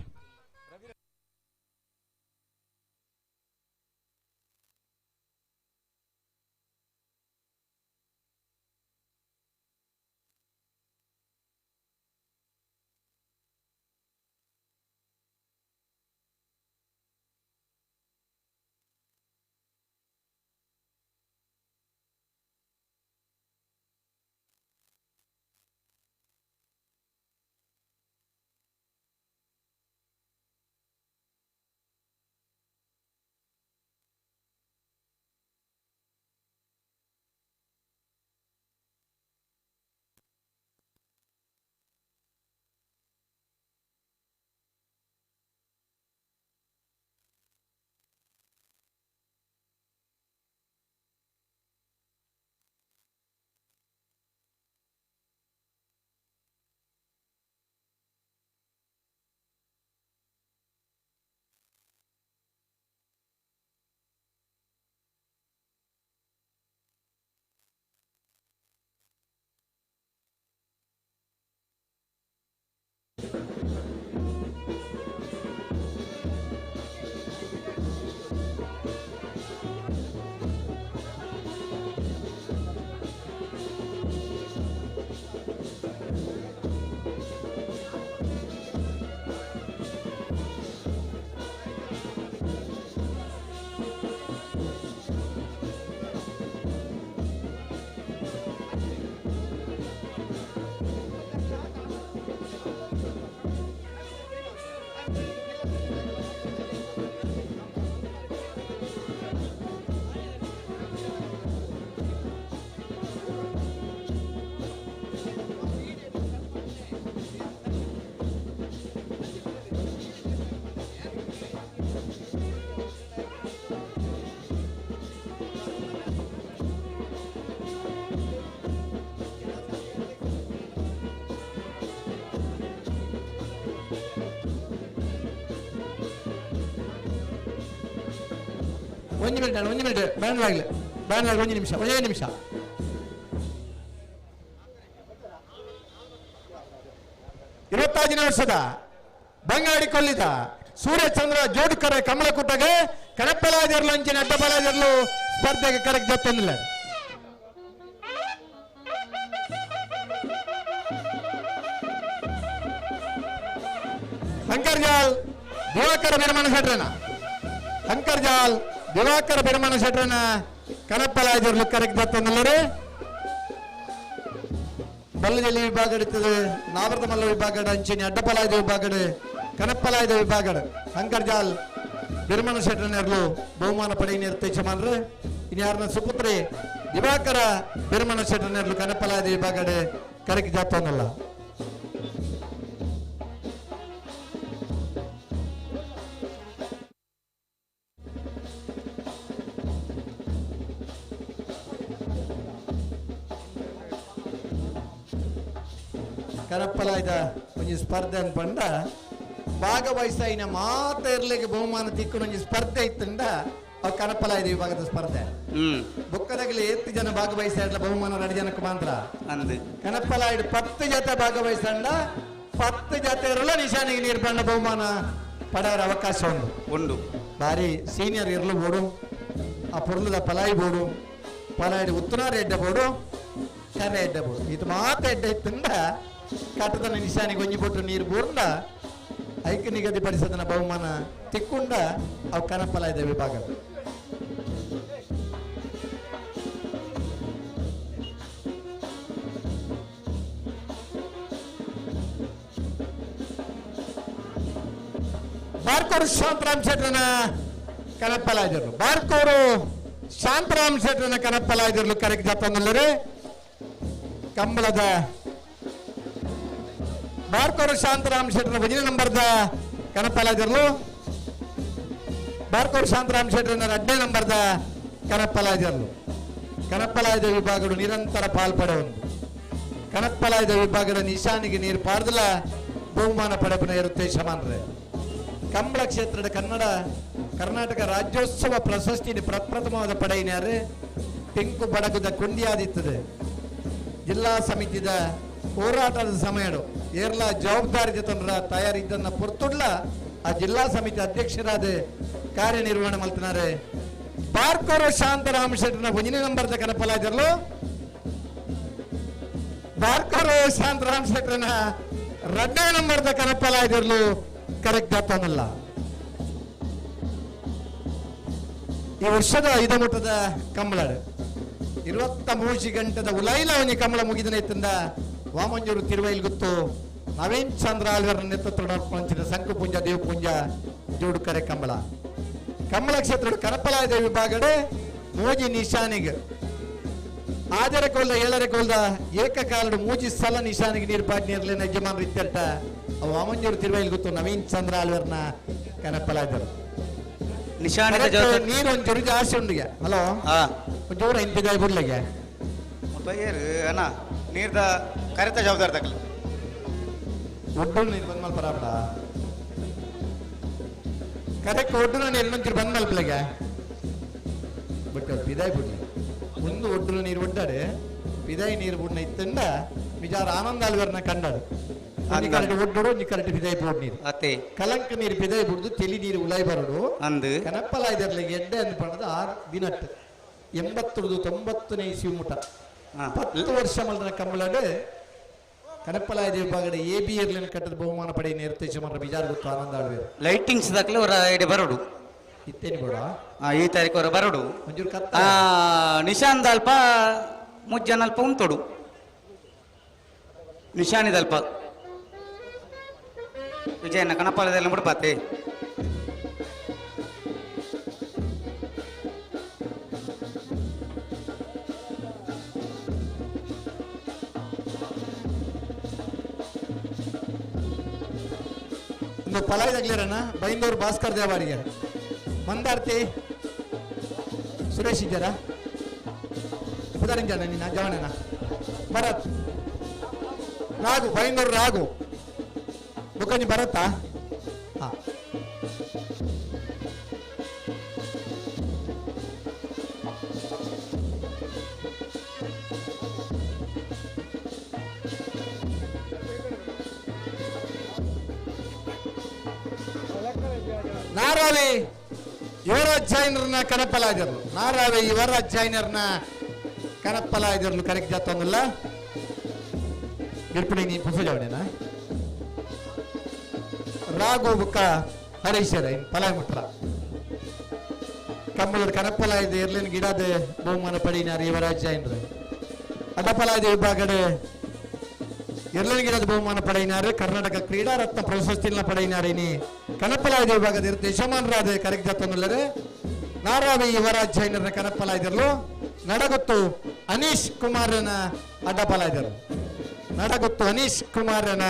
ಒಂದು ಮಿನಿಟ್ ಅಣ್ಣ, ಒಂದು ಮಿನಿಟ್, ಬ್ಯಾನ್ ಆಗಲಿ, ಬ್ಯಾನ್ ಆಗಲಿ, ಒಂದು ನಿಮಿಷ, ಒಂದೇ ನಿಮಿಷ. 25ನೇ ವರ್ಷದ ಬಂಗಾಡಿ ಕೊಲ್ಲಿದ ಸೂರ್ಯಚಂದ್ರ ಜೋಡುಕರ ಕಮಲಕೂಟಗೆ ಕಣಪ್ಪಲಾಜರ್ಲು ಅಂಚಿನ ಅಡ್ಡಬಲಾಜರ್ಲು ಸ್ಪರ್ಧೆಗೆ ಕರೆಕ್ಟ್ ಜೊತ್ತೊಂದಿಲ್ಲ. ಶಂಕರ್ಜಾಲ್ ದಿವಾಕರ ಬಿರಮಣ ಶೆಟ್ರನ, ಶಂಕರ್ಜಾಲ್ ದಿವಾಕರ ಬಿರಮಣ ಶೆಟ್ರನ ಕಣಪ್ಪಲಾಜರ್ಲು ಕರೆಕ್ಟ್ ಜೊತ್ತೊಂದಿಲ್ಲರೆ. ಬಲ್ಲಜಲ್ಲಿ ವಿಭಾಗ ಇರ್ತದೆ, ನಾವರ್ದ ಮಲ್ಲ ವಿಭಾಗ, ಅಂಚಿನ ಅಡ್ಡಪಲಾಯದ ವಿಭಾಗ, ಕನಪ್ಪಲಾಯದ ವಿಭಾಗ. ಶಂಕರ್ಜಾಲ್ ಬಿರ್ಮಣ ಶೆಟ್ಟನೆರ್ಲು ಬಹುಮಾನ ಪಡೆಯ ನಿರ್ದೇಶಮಾನ್ರು. ಇನ್ಯಾರನ್ನ ಸುಪುತ್ರಿ ದಿವಾಕರ ಬಿರ್ಮಣ ಶೆಟ್ಟನೆರ್ಲು ಕನಪ್ಪಲಾಯದ ವಿಭಾಗ ಕರಕಿ ಜಾತವನ್ನಲ್ಲ. ಕನಪ್ಪಲಾಯ್ದ ಒಂಜಿ ಸ್ಪರ್ಧೆ ಅನ್ಪಂಡ ಭಾಗವಹಿಸಾಯಿನ ಮಾತ ಇರ್ಲಿಕ್ಕೆ ಬಹುಮಾನ ತಿಕ್ಕುನ ಒಂಜಿ ಸ್ಪರ್ಧೆ ಇತ್ತಂಡ ಅವು ಕನಪ್ಪಲಾಯ್ದ ವಿಭಾಗದ ಸ್ಪರ್ಧೆ. ಬೊಕ್ಕದಗಲಿ ಏತ್ತು ಜನ ಭಾಗವಹಿಸಾಡ್ಲ ಬಹುಮಾನ 2 ಜನಕ್ಕೆ ಮಾತ್ರ. ಕನಪ್ಪಲಾಯ್ಡು 10 ಜೊತೆ ಭಾಗವಹಿಸಂಡ 10 ಜೊತೆ ಇರಲ್ಲ ನಿಶಾನಿಗೆ ನೀರು ಬಂಡ ಬಹುಮಾನ ಪಡೆಯರ ಅವಕಾಶ ಉಂಡು ಉಂಡು. ಬಾರಿ ಸೀನಿಯರ್ ಇರ್ಲು ಬೋಡು, ಆ ಪೊರ್ಲದ ಪಲಾಯಿ ಬೋಡು, ಪಲಾಯಿಡು ಉತ್ತನಾರ ಎಡ್ಡೆ ಬೋಡು, ಕರೆ ಎಡ್ಡೆ ಬೋಡು, ಇದು ಮಾತ ಎಡ್ಡೆ ಇತ್ತಂಡ ಕಟ್ಟದ ನಿಶಾನಿಗೆ ಒಂಜಿ ಬೊಟ್ಟು ನೀರು ಬೂರ್ಂಡ ಐಕ್ ನಿಗದಿಪಡಿಸದನ ಬಹುಮಾನ ತಿಕ್ಕೊಂಡ ಅವು ಕನಪ್ಪಲಾಯ್ದ ವಿಭಾಗ. ಬಾರ್ಕೋರು ಶಾಂತರಾಮ್ ಶೆಟ್ಟರನ ಕನಪ್ಪಲಾಯ್ದರು, ಬಾರ್ಕೋರು ಶಾಂತರಾಮ್ ಶೆಟ್ಟರನ ಕನಪ್ಪಲಾಯ್ದರು ಕರೆಕ್ಟ್ ಜಪ್ಪಂದಲ್ಲರೆ. ಕಂಬಳದ ಬಾರ್ಕೋರು ಶಾಂತರಾಮ್ ಶೆಟ್ಟರ್ ಒಂಜನೇ ನಂಬರ್ದ ಕನಪಲಾಜರ್ಲು ಬಾರ್ಕೋರು ಶಾಂತರಾಮ್ ಶೆಟ್ಟರ್ ಎರಡನೇ ನಂಬರ್ದ ಕನಪಲಾಜರ್ಲು ಕನಪಲಾಯದ ವಿಭಾಗಗಳು ನಿರಂತರ ಪಾಲ್ಪಡೆಯುವುದು ಕನಪ್ಪಲಾಯದ ವಿಭಾಗದ ನಿಶಾನಿಗೆ ನೀರು ಪಾರ್ದಲ ಬಹುಮಾನ ಪಡೆಪನ ಇರುತ್ತೆ ಶಮಾನ್ರೆ. ಕಂಬಳ ಕ್ಷೇತ್ರದ ಕನ್ನಡ ಕರ್ನಾಟಕ ರಾಜ್ಯೋತ್ಸವ ಪ್ರಶಸ್ತಿ ಪ್ರಪ್ರಥಮವಾದ ಪಡೆಯಿನಾರು ಟಿಂಕು ಬಡಗುದ ಕೊಂಡಿಯಾದಿತ್ತದೆ. ಜಿಲ್ಲಾ ಸಮಿತಿದ ಹೋರಾಟದ ಸಮಯಡು ಏರ್ಲ ಜವಾಬ್ದಾರಿ ಜೊತೆ ತಯಾರಿದ್ದನ್ನ ಪೊರ್ತುಡ್ಲ ಆ ಜಿಲ್ಲಾ ಸಮಿತಿ ಅಧ್ಯಕ್ಷರಾದ ಕಾರ್ಯನಿರ್ವಹಣೆ ಮಲ್ತಿನಾರೆ. ಬಾರ್ಕೋರು ಶಾಂತರಾಮ ಶೆಟ್ಟರ್ನ ಒಂದನೇ ನಂಬರ್ದ ಕನಪಲಾಜರ್ಲು ಬಾರ್ಕೋರು ಶಾಂತರಾಮ್ ಶೆಟ್ಟರ್ನ ಎರಡನೇ ನಂಬರ್ದ ಕನಪಲಾಜರ್ಲು ಕರೆಕ್ಟ್ ಆಗ್ತಾನಲ್ಲ. ಈ ವರ್ಷದ ಐದು ಮಟ್ಟದ ಕಂಬಳಡು 23 ಗಂಟೆದ ಉಲೈಲ ಒಂಜಿ ಕಂಬಳ ಮುಗಿದನೆ ಇತ್ತಂದ ವಾಮಂಜೂರು ತಿರುವೈಲ್ ಗೊತ್ತು ನವೀನ್ ಚಂದ್ರ ಆಳ್ವರ ನೇತೃತ್ವದ ಸಂಕುಪುಂಜ ದೇವಪುಂಜ ಜೋಡುಕರೆ ಕಂಬಳ. ಕಂಬಳ ಕ್ಷೇತ್ರದ ಕರಪಲಾಯದ ವಿಭಾಗಡೆ ಮೋಜಿ ನಿಶಾನಿಗೆ ಆಜರ ಕೋಲ್ದ ಏಳರ ಕೋಲ್ದ ಏಕಕಾಲದ ಮೂಜಿ ಸಲ ನಿಶಾನಿಗೆ ನೀರು ಪಾಟ್ ನೀರ್ಲೇನ ಯಜಮಾನ್ ಇತ್ತೆಲ್ಟ ವಾಮಂಜೂರು ತಿರುವೈಲ್ ಗೊತ್ತು ನವೀನ್ ಚಂದ್ರ ಆಳ್ವರ್ನ ಕನಪಲಾಯದರು. ನಿಶಾನಿದ ಜೊತೆ ನೀರು ಒಂಚೂರು ಜಾಸ್ತಿ ಉಂಡಿಗೆ ಹಲೋ ಒಂಚೂರು ಇಂತಿದೆ ಬಿಡ್ಲಿಗೆ ಅಣ್ಣ ನೀರ್ದ ಕರೆತ ಜವಾಬ್ದಾರಿ ತಗಲಿ ಒಡ್ಡು ನೀರು ಬಂದ್ ಮಲ್ಪ ರಾಬಡ ಕರೆಕ್ಟ್ ಒಡ್ಡು ನೀರು ಒಂಚೂರು ಬಂದ್ ಮಲ್ಪಲಿಗೆ ಬಟ್ ಪಿದಾಯ್ ಬಿಡ್ಲಿ ಒಂದು ಒಡ್ಡು ನೀರು ಒಡ್ಡಾಡು ಪಿದಾಯಿ ನೀರು ಬುಡ್ನ ಇತ್ತಂಡ ನಿಜಾರ ಆನಂದ ಅಲ್ವರ್ನ ಕಂಡಾಡು ಕರೆಕ್ಟ್ ಒಡ್ಡು ಒಂಜಿ ಕರೆಕ್ಟ್ ಪಿದಾಯಿ ಬೋಡ್ ನೀರು ಅತ್ತೆ ಕಲಂಕ ನೀರು ಪಿದಾಯಿ ಬಿಡ್ದು ತೆಲಿ ನೀರು ಉಲಾಯ್ ಬರಡು ಅಂದು ಕನಪ್ಪಲಾಯ್ದರ್ಲಿಗೆ ಎಡ್ಡೆ ಅಂದ್ ಪಣದ 6 ದಿನಟ್ಟು 80 90ನೇ ಇಸ್ವಿ ಮುಟ 10 ವರ್ಷ ಮಲ್ದನ ಕಂಬಳಡು ಕನಪ್ಪಲಾಯ ವಿಭಾಗದ ಎ ಬಿ ಇರ್ಲಿನ ಕಟ್ಟದ ಬಹುಮಾನ ಪಡೆಯ ನಿರ್ದೇಶ ಮರ ಬಿಜಾರ್ ಗೊತ್ತು ಆನಂದ ಆಳ್ವೇರು ಲೈಟಿಂಗ್ಸ್ ದಾಖಲೆ ಅವರ ಐಡಿ ಬರೋಡು ಇತ್ತೇನು ಬೇಡ ಈ ತಾರೀಕು ಅವರ ಬರೋಡು ಮಂಜೂರು ಕತ್ತ ನಿಶಾನ್ ಅಲ್ಪ ಮುಜ್ಜನಲ್ಪ ಉಂತೋಡು ನಿಶಾನಿದಲ್ಪ ವಿಜಯನ ಕಣಪಾಲದಲ್ಲಿ ಮುಡ್ಪಾತೆ. ಒಂದು ಪಲಾಯ್ದಾಗ್ಲಿರಣ್ಣ ಬೈಂದೂರು ಭಾಸ್ಕರ್ ದೇವಾರಿಗೆ ಮಂದಾರ್ತಿ ಸುರೇಶ್ ಇದ್ದಾರಾ ಪುದಾರಿಂಜಾನ ನಿನ್ನ ಜವಣನ ಭರತ್ ರಾಘು ಬೈಂದೂರು ರಾಘು ಬುಕ್ಕಂಜಿ ಭರತಾ ಹಾ ನಾರಾವಿ ಯುವರಾಜ್ ಜೈನರ್ನ ಕನಪಲಾಜರ್ಲು ನಾರಾವಿ ಯುವರಾಜ್ ಜೈನರ್ನ ಕನಪಲಾಜರ್ಲು ಕರೆಕ್ಟ್ ಜಾತೊಂದಲ್ಲ ಗಿರ್ಪಣಿ ನೀ ಪುಸಜವನೇನಾ ರಾಘು ಬುಕ್ಕ ಹರೀಶರ ಇನ್ ಪಲಾಯ್ ಮುಟ್ರ ಕಮ್ಮಲದ ಕನಪಲಾಯದ ಎರ್ಲಿನ ಗಿಡದ ಬಹುಮಾನ ಪಡಿನಾರ್ ಯುವರಾಜ್ ಜೈನರು ಅಡಪಲಾಯದ ವಿಭಾಗದ ಎರ್ಲಿನ ಗಿಡದ ಬಹುಮಾನ ಪಡೆಯಿನಾರು ಕರ್ನಾಟಕ ಕ್ರೀಡಾ ರತ್ನ ಪ್ರಶಸ್ತಿನ ಪಡೆಯಿನಾರು ಇನಿ ಕನಪಲಾಯದ ವಿಭಾಗದ ಇರುತ್ತೆ ಯಜಮಾನರಾದ ಕರೆಕ್ಟ್ ಜಾತೊಂದಲ್ಲರೆ ನಾರಾವಿ ಯುವರಾಜ್ ಜೈನರ ಕನಪಲಾಯ್ದರ್ಲು ನಡಗೊತ್ತು ಅನೀಶ್ ಕುಮಾರನ ಅಡ್ಡಪಲಾಯ್ದರು ನಡಗೊತ್ತು ಅನೀಶ್ ಕುಮಾರನ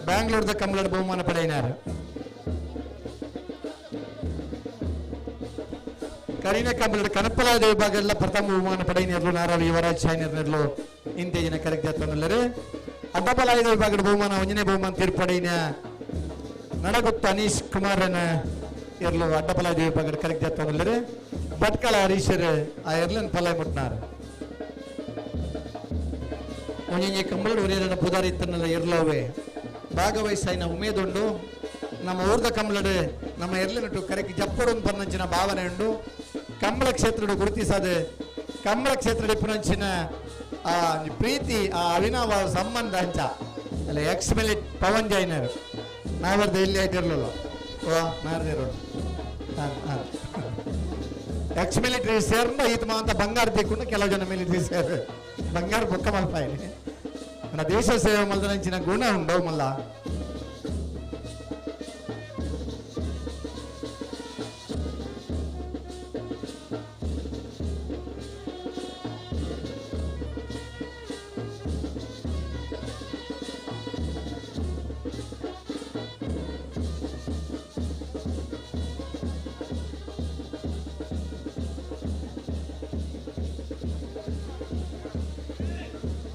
ಬ್ಯಾಂಗ್ಳೂರ್ದ ಕಂಬಳದ ಬಹುಮಾನ ಪಡೆಯಿನಾರು. ಕರಿನ ಕಂಬಳದ ಕನಪಲಾಯದ ವಿಭಾಗ ಎಲ್ಲ ಪ್ರಥಮ ಬಹುಮಾನ ಪಡೆಯಿನರ್ಲು ನಾರಾವಿ ಯುವರಾಜ್ ಜೈನರ್ನರ್ಲು ಇಂತೇಜಿನ ಕರೆಕ್ಟ್ ಜಾತೊಂದಲ್ಲರೆ ಅಡ್ಡಪಲಾಯದ ವಿಭಾಗದ ಬಹುಮಾನ ಒಂಜನೇ ಬಹುಮಾನ ತೀರ್ಪಡೆಯಿನ ನಡಗೊತ್ತು ಅನೀಶ್ ಕುಮಾರನ ಎರ್ಲು ಅಡ್ಡಪಲಾಯದ ವಿಭಾಗದ ಕರೆಕ್ಟ್ ಜಾತೊಂದಲ್ಲರೆ ಭಟ್ಕಳ ಹರೀಶರ್ ಆ ಎರ್ಲನ್ ಪಲಾಯ್ ಮುಟ್ನಾರು. ಒಂಜೊಂಜಿ ಕಂಬಳದ ಒರಿಯರನ್ನ ಪುದಾರಿ ಇತ್ತನ್ನೆಲ್ಲ ಎರ್ಲೋವೆ ಭಾಗವಹಿಸಾಯಿನ ಉಮೇದುಂಡು ನಮ್ಮ ಊರ್ದ ಕಂಬಳಡು ನಮ್ಮ ಎರ್ಲಿನಟ್ಟು ಕರೆಕ್ ಜಪ್ಪಡು ಪನ್ನಂಚಿನ ಭಾವನೆ ಉಂಡು ಕಂಬಳ ಕ್ಷೇತ್ರದ ಗುರುತಿಸದೆ ಕಂಬಳ ಕ್ಷೇತ್ರದ ಇಪ್ಪುನಂಚಿನ ಆ ಪ್ರೀತಿ ಆ ಅವಿನಾವ ಸಂಬಂಧ ಅಂಚ ಅಲ್ಲ ಎಕ್ಸ್ ಮಿಲಿಟ್ ಪವನ್ ಜೈನರ್ ನಾವರ್ದ ಇಲ್ಲಿ ಆಯ್ತಿರ್ಲಿಲ್ಲ ಓ ನಾರ್ದಿರೋಡು ಹಾಂ ಎಕ್ಸ್ ಮಿಲಿಟರಿ ಸೇರ್ನ ಈತ ಮಾಂತ ಬಂಗಾರ ತಿಕ್ಕೊಂಡು ಕೆಲವು ಜನ ಮಿಲಿಟರಿ ಸೇರ್ ಬಂಗಾರ ಬೊಕ್ಕ ಮಲ್ಪಾಯಿ మన ದೇಶ ಸೇವೆ ಮಲ್ದನಂಚಿನ ಗುಣ ಉಂಡವು ಮಲ್ಲ.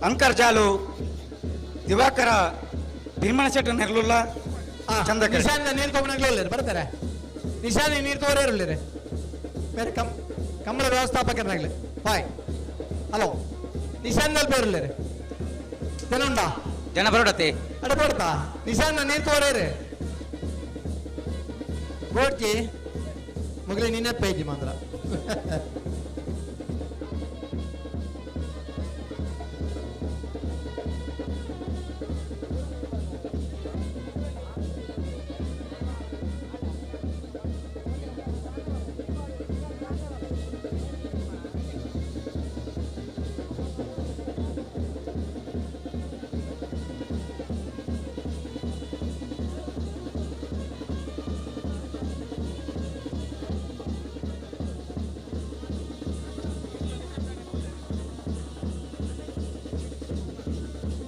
ಅಂಕರ್ಜಾಲು ದಿವಾಕರ ಭೀಮಣ ಶೆಟ್ಟ ನೆರ್ಲುಲ್ಲ ಚಂದಕರೆ ನಿಶಾನ್ ನೀರು ತಗೊಂಡಾಗ್ಲೇ ಬರ್ತಾರೆ ನಿಶಾನ್ ನೀರು ತೋರೇ ಇರಲಿರಿ ಬೇರೆ come Kambala ವ್ಯವಸ್ಥಾಪಕರಾಗಲಿ boy hello Nishan ಬೇರಿಲ್ಲ ಜನ ಉಂಡಾ ಜನ ಬರೋಡತ್ತೆ ಅಡ ಬರ್ತಾ ನಿಶಾನ್ ನೀರು ತೋರೇರಿ ಗೋಡ್ಕಿ ಮುಗಲಿ ನಿನ್ನೆ ಪೇಜಿ ಮಾತ್ರ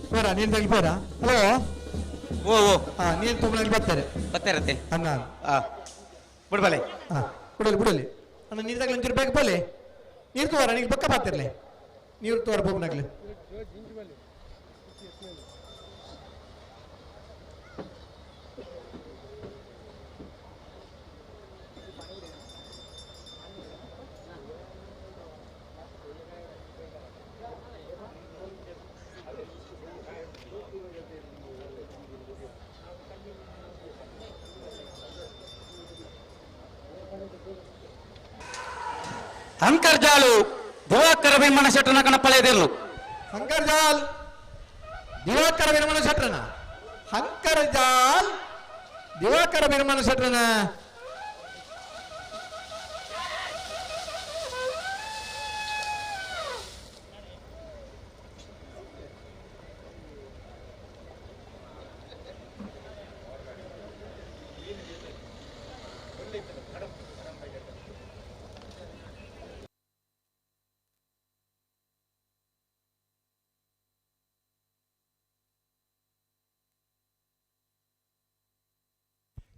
ಪೋರ ನೀರು ತಗಿ ಪೋರ ಹಲೋ ಓ ಓ ಹಾ ನೀರು ತುಂಬಲಾಗಿ ಬರ್ತಾರೆ ಬರ್ತಾರತ್ತೆ ಅಣ್ಣ ಬಿಡ್ಬಲೆ ಹಾ ಬಿಡಲಿ ಬಿಡಲಿ ಅಣ್ಣ ನೀರು ತಗಲಿ ಒಂಚೂರು ಬೇಗ ಬಲೆ ನೀರು ತೋರ ನೀರು ಪಕ್ಕ ಬರ್ತಿರ್ಲಿ ನೀರು ತೋರ ಬೋಗ್ನಾಗ್ಲಿ ಅಂಕರ್ಜಾಲು ದಿವಾಕರ ಭೀಮಣ ಶೆಟ್ಟನ ಕಣಪಳೆದಿರ್ಲು ಹಂಕರ್ಜಾಲ್ ದಿವಾಕರ ಬಿರ್ಮಣ ಶೆಟ್ರನ ಹಂಕರ್ಜಾಲ್ ದಿವಾಕರ ಬಿರ್ಮಣ ಶೆಟ್ರನ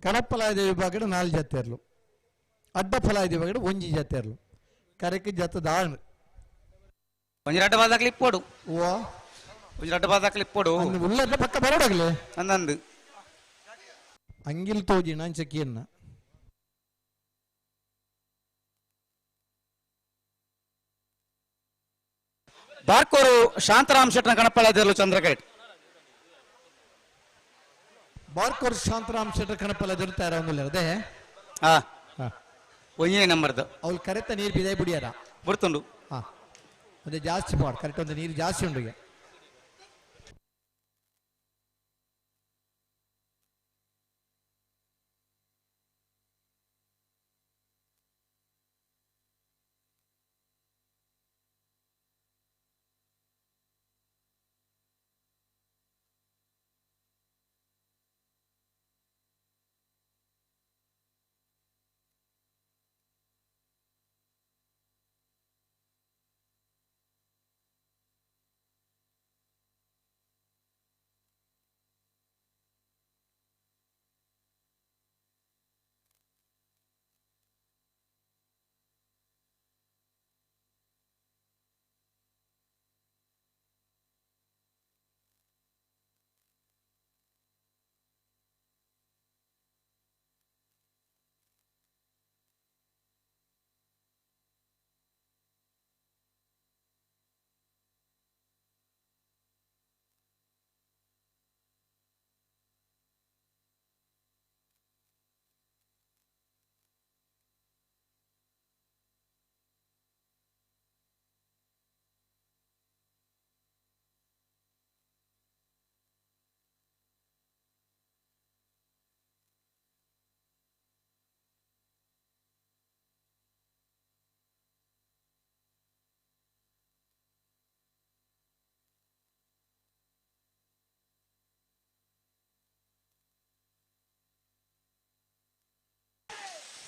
ಕಣಪ್ಪಲಾಯದ ವಿಭಾಗದ ನಾಲ್ ಜತೆರ್ಲು ಅಡ್ಡ ಫಲಾಯದ ವಿಭಾಗದ ಒಂಜಿ ಜತೆರ್ಲು ಕರೆಕ್ ಜತ ದಾಣ್ ಒಂಜಿ ರಡ್ಡ ಬಾದಾಕ್ಲಿ ಇಪ್ಪೋಡು ಓ ಒಂಜಿ ರಡ್ಡ ಬಾದಾಕ್ಲಿ ಇಪ್ಪೋಡು ಉಲ್ಲದ ಪಕ್ಕ ಬರೋಡಾಗ್ಲಿ ಅಂದಂದು ಅಂಗಿಲ್ ತೋಜಿನ ಅಂಚಕಿಯನ್ನ ಬಾರ್ಕೋರು ಶಾಂತರಾಮ್ ಶೆಟ್ಟನ ಕಣಪಳೆದಿರ್ಲು ಚಂದ್ರಕೇಟ್ ಬಾರ್ಕೋರ್ ಶಾಂತರಾಮ್ ಶೆಟ್ಟರ್ ಕಣಪಲ್ಲ ದೊಡ್ತಾರೆ ಅವನು ಅದೇ ಹಾ ಒಂಜೇ ನಂಬರ್ದು ಅವ್ಳು ಕರೆತ ನೀರು ಬಿದಾಯ್ ಬಿಡಿಯಾರ ಬರ್ತುಂಡು ಹಾ ಅದೇ ಜಾಸ್ತಿ ಪಾಡ್ ಕರೆಕ್ಟ್ ಒಂದು ನೀರು ಜಾಸ್ತಿ ಉಂಡು ಈಗ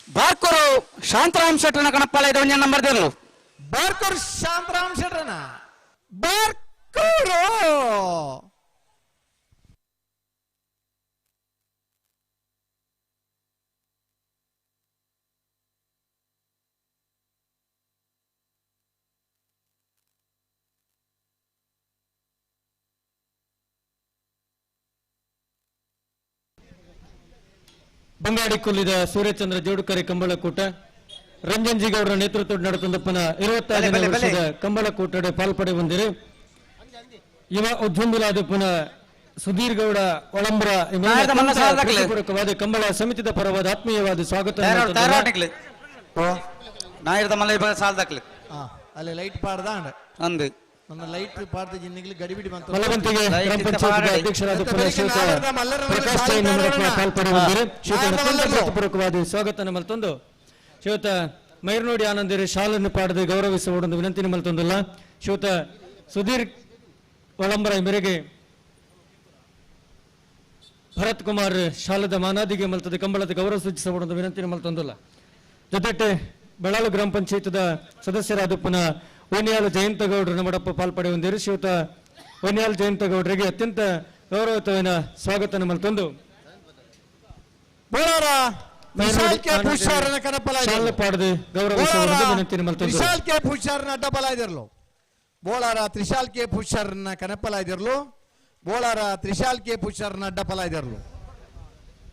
ಬಾರ್ಕೋರು ಶಾಂತರಾಮ್ ಶೆಟ್ಟನ ಕಣಪಾಲ ಒಂಜಿ ನಂಬರ್ ದೇರ್ಲು ಬಾರ್ಕೋರ್ ಶಾಂತರಾಮ್ ಶೆಟ್ರನ ಬಾರ್ಕೋರು ಬಂಗಾಡಿ ಕೊಲ್ಲಿದ ಸೂರ್ಯಚಂದ್ರ ಜೋಡುಕರಿ ಕಂಬಳಕೂಟ ರಂಜನ್ ಜಿಗೌಡರ ನೇತೃತ್ವದ ನಡೆತಂದಪ್ಪನ 25ನೇ ವರ್ಷದ ಕಂಬಳಕೂಟಡೆ ಪಾಲ್ಪಡೆ ಹೊಂದಿರಿ. ಯುವ ಉದ್ಯಮಿಲಾದಪ್ಪನ ಸುಧೀರ್ ಗೌಡ ಒಳಂಬ್ರ ಪೂರಕವಾದ ಕಂಬಳ ಸಮಿತಿದ ಪರವಾದ ಆತ್ಮೀಯವಾದ ಸ್ವಾಗತ. ಅಲ್ಲಿ ಲೈಟ್ ಪಾಡ್ದ ಅಂದು ನನ್ನ ಲೈಟ್ ಪಾಡ್ದ ಜಿನ್ನಿಗ್ಲಿ ಗಡಿಬಿಡಿ ಬಂತು. ಮಲವಂತಿಗೆ ಗ್ರಾಮ ಪಂಚಾಯತ್ ಅಧ್ಯಕ್ಷರಾದ ಪ್ರಕಾಶ್ ಜೈನ್ ಪಾಲ್ಪಡೆ ಹೊಂದಿರಿ. ಪೂರಕವಾದ ಸ್ವಾಗತ ಮಲ್ತೊಂದು ಶ್ರೀಯುತ ಮೈರ್ನೋಡಿ ಆನಂದಿರಿ ಶಾಲನ್ನು ಪಾಡದೆ ಗೌರವಿಸುವ ವಿನಂತಿ ಮಲ್ತೊಂದಿಲ್ಲ. ಶ್ರೀಯುತ ಸುಧೀರ್ ಒಳಂಬರ ಮೇರೆಗೆ ಭರತ್ ಕುಮಾರ್ ಶಾಲದ ಮಾನಾದಿಗೆ ಮಲ್ತದೆ ಕಂಬಳದ ಗೌರವ ಸೂಚಿಸಬಹುದು ವಿನಂತಿ ಮಲ್ತೊಂದಿಲ್ಲ. ಜೊತೆಟೆ ಬೆಳಾಲು ಗ್ರಾಮ ಪಂಚಾಯತ್ದ ಸದಸ್ಯರಾದ ಪುನಃ ಓನಿಯಾಲು ಜಯಂತಗೌಡರು ನಮ್ಮಡಪ್ಪ ಪಾಲ್ಪಡೆ ಹೊಂದಿರಿ. ಶ್ರೀಯುತ ಓನಿಯಾಲು ಜಯಂತಗೌಡರಿಗೆ ಅತ್ಯಂತ ಗೌರವಯುತವಾದ ಸ್ವಾಗತ ಮಲ್ತೊಂದು ಬೋಳಾರ ತ್ರಿಶಾಲ್ ಕೆ ಪುಷಾರ್ನ ಕನಪಲಾಯ್ದಿರ್ಲು. ಬೋಳಾರ ತ್ರಿಶಾಲ್ ಕೆ ಪುಷಾರ್ನ ಅಡ್ಡಪಲಾಯ್ದಿರ್ಲು.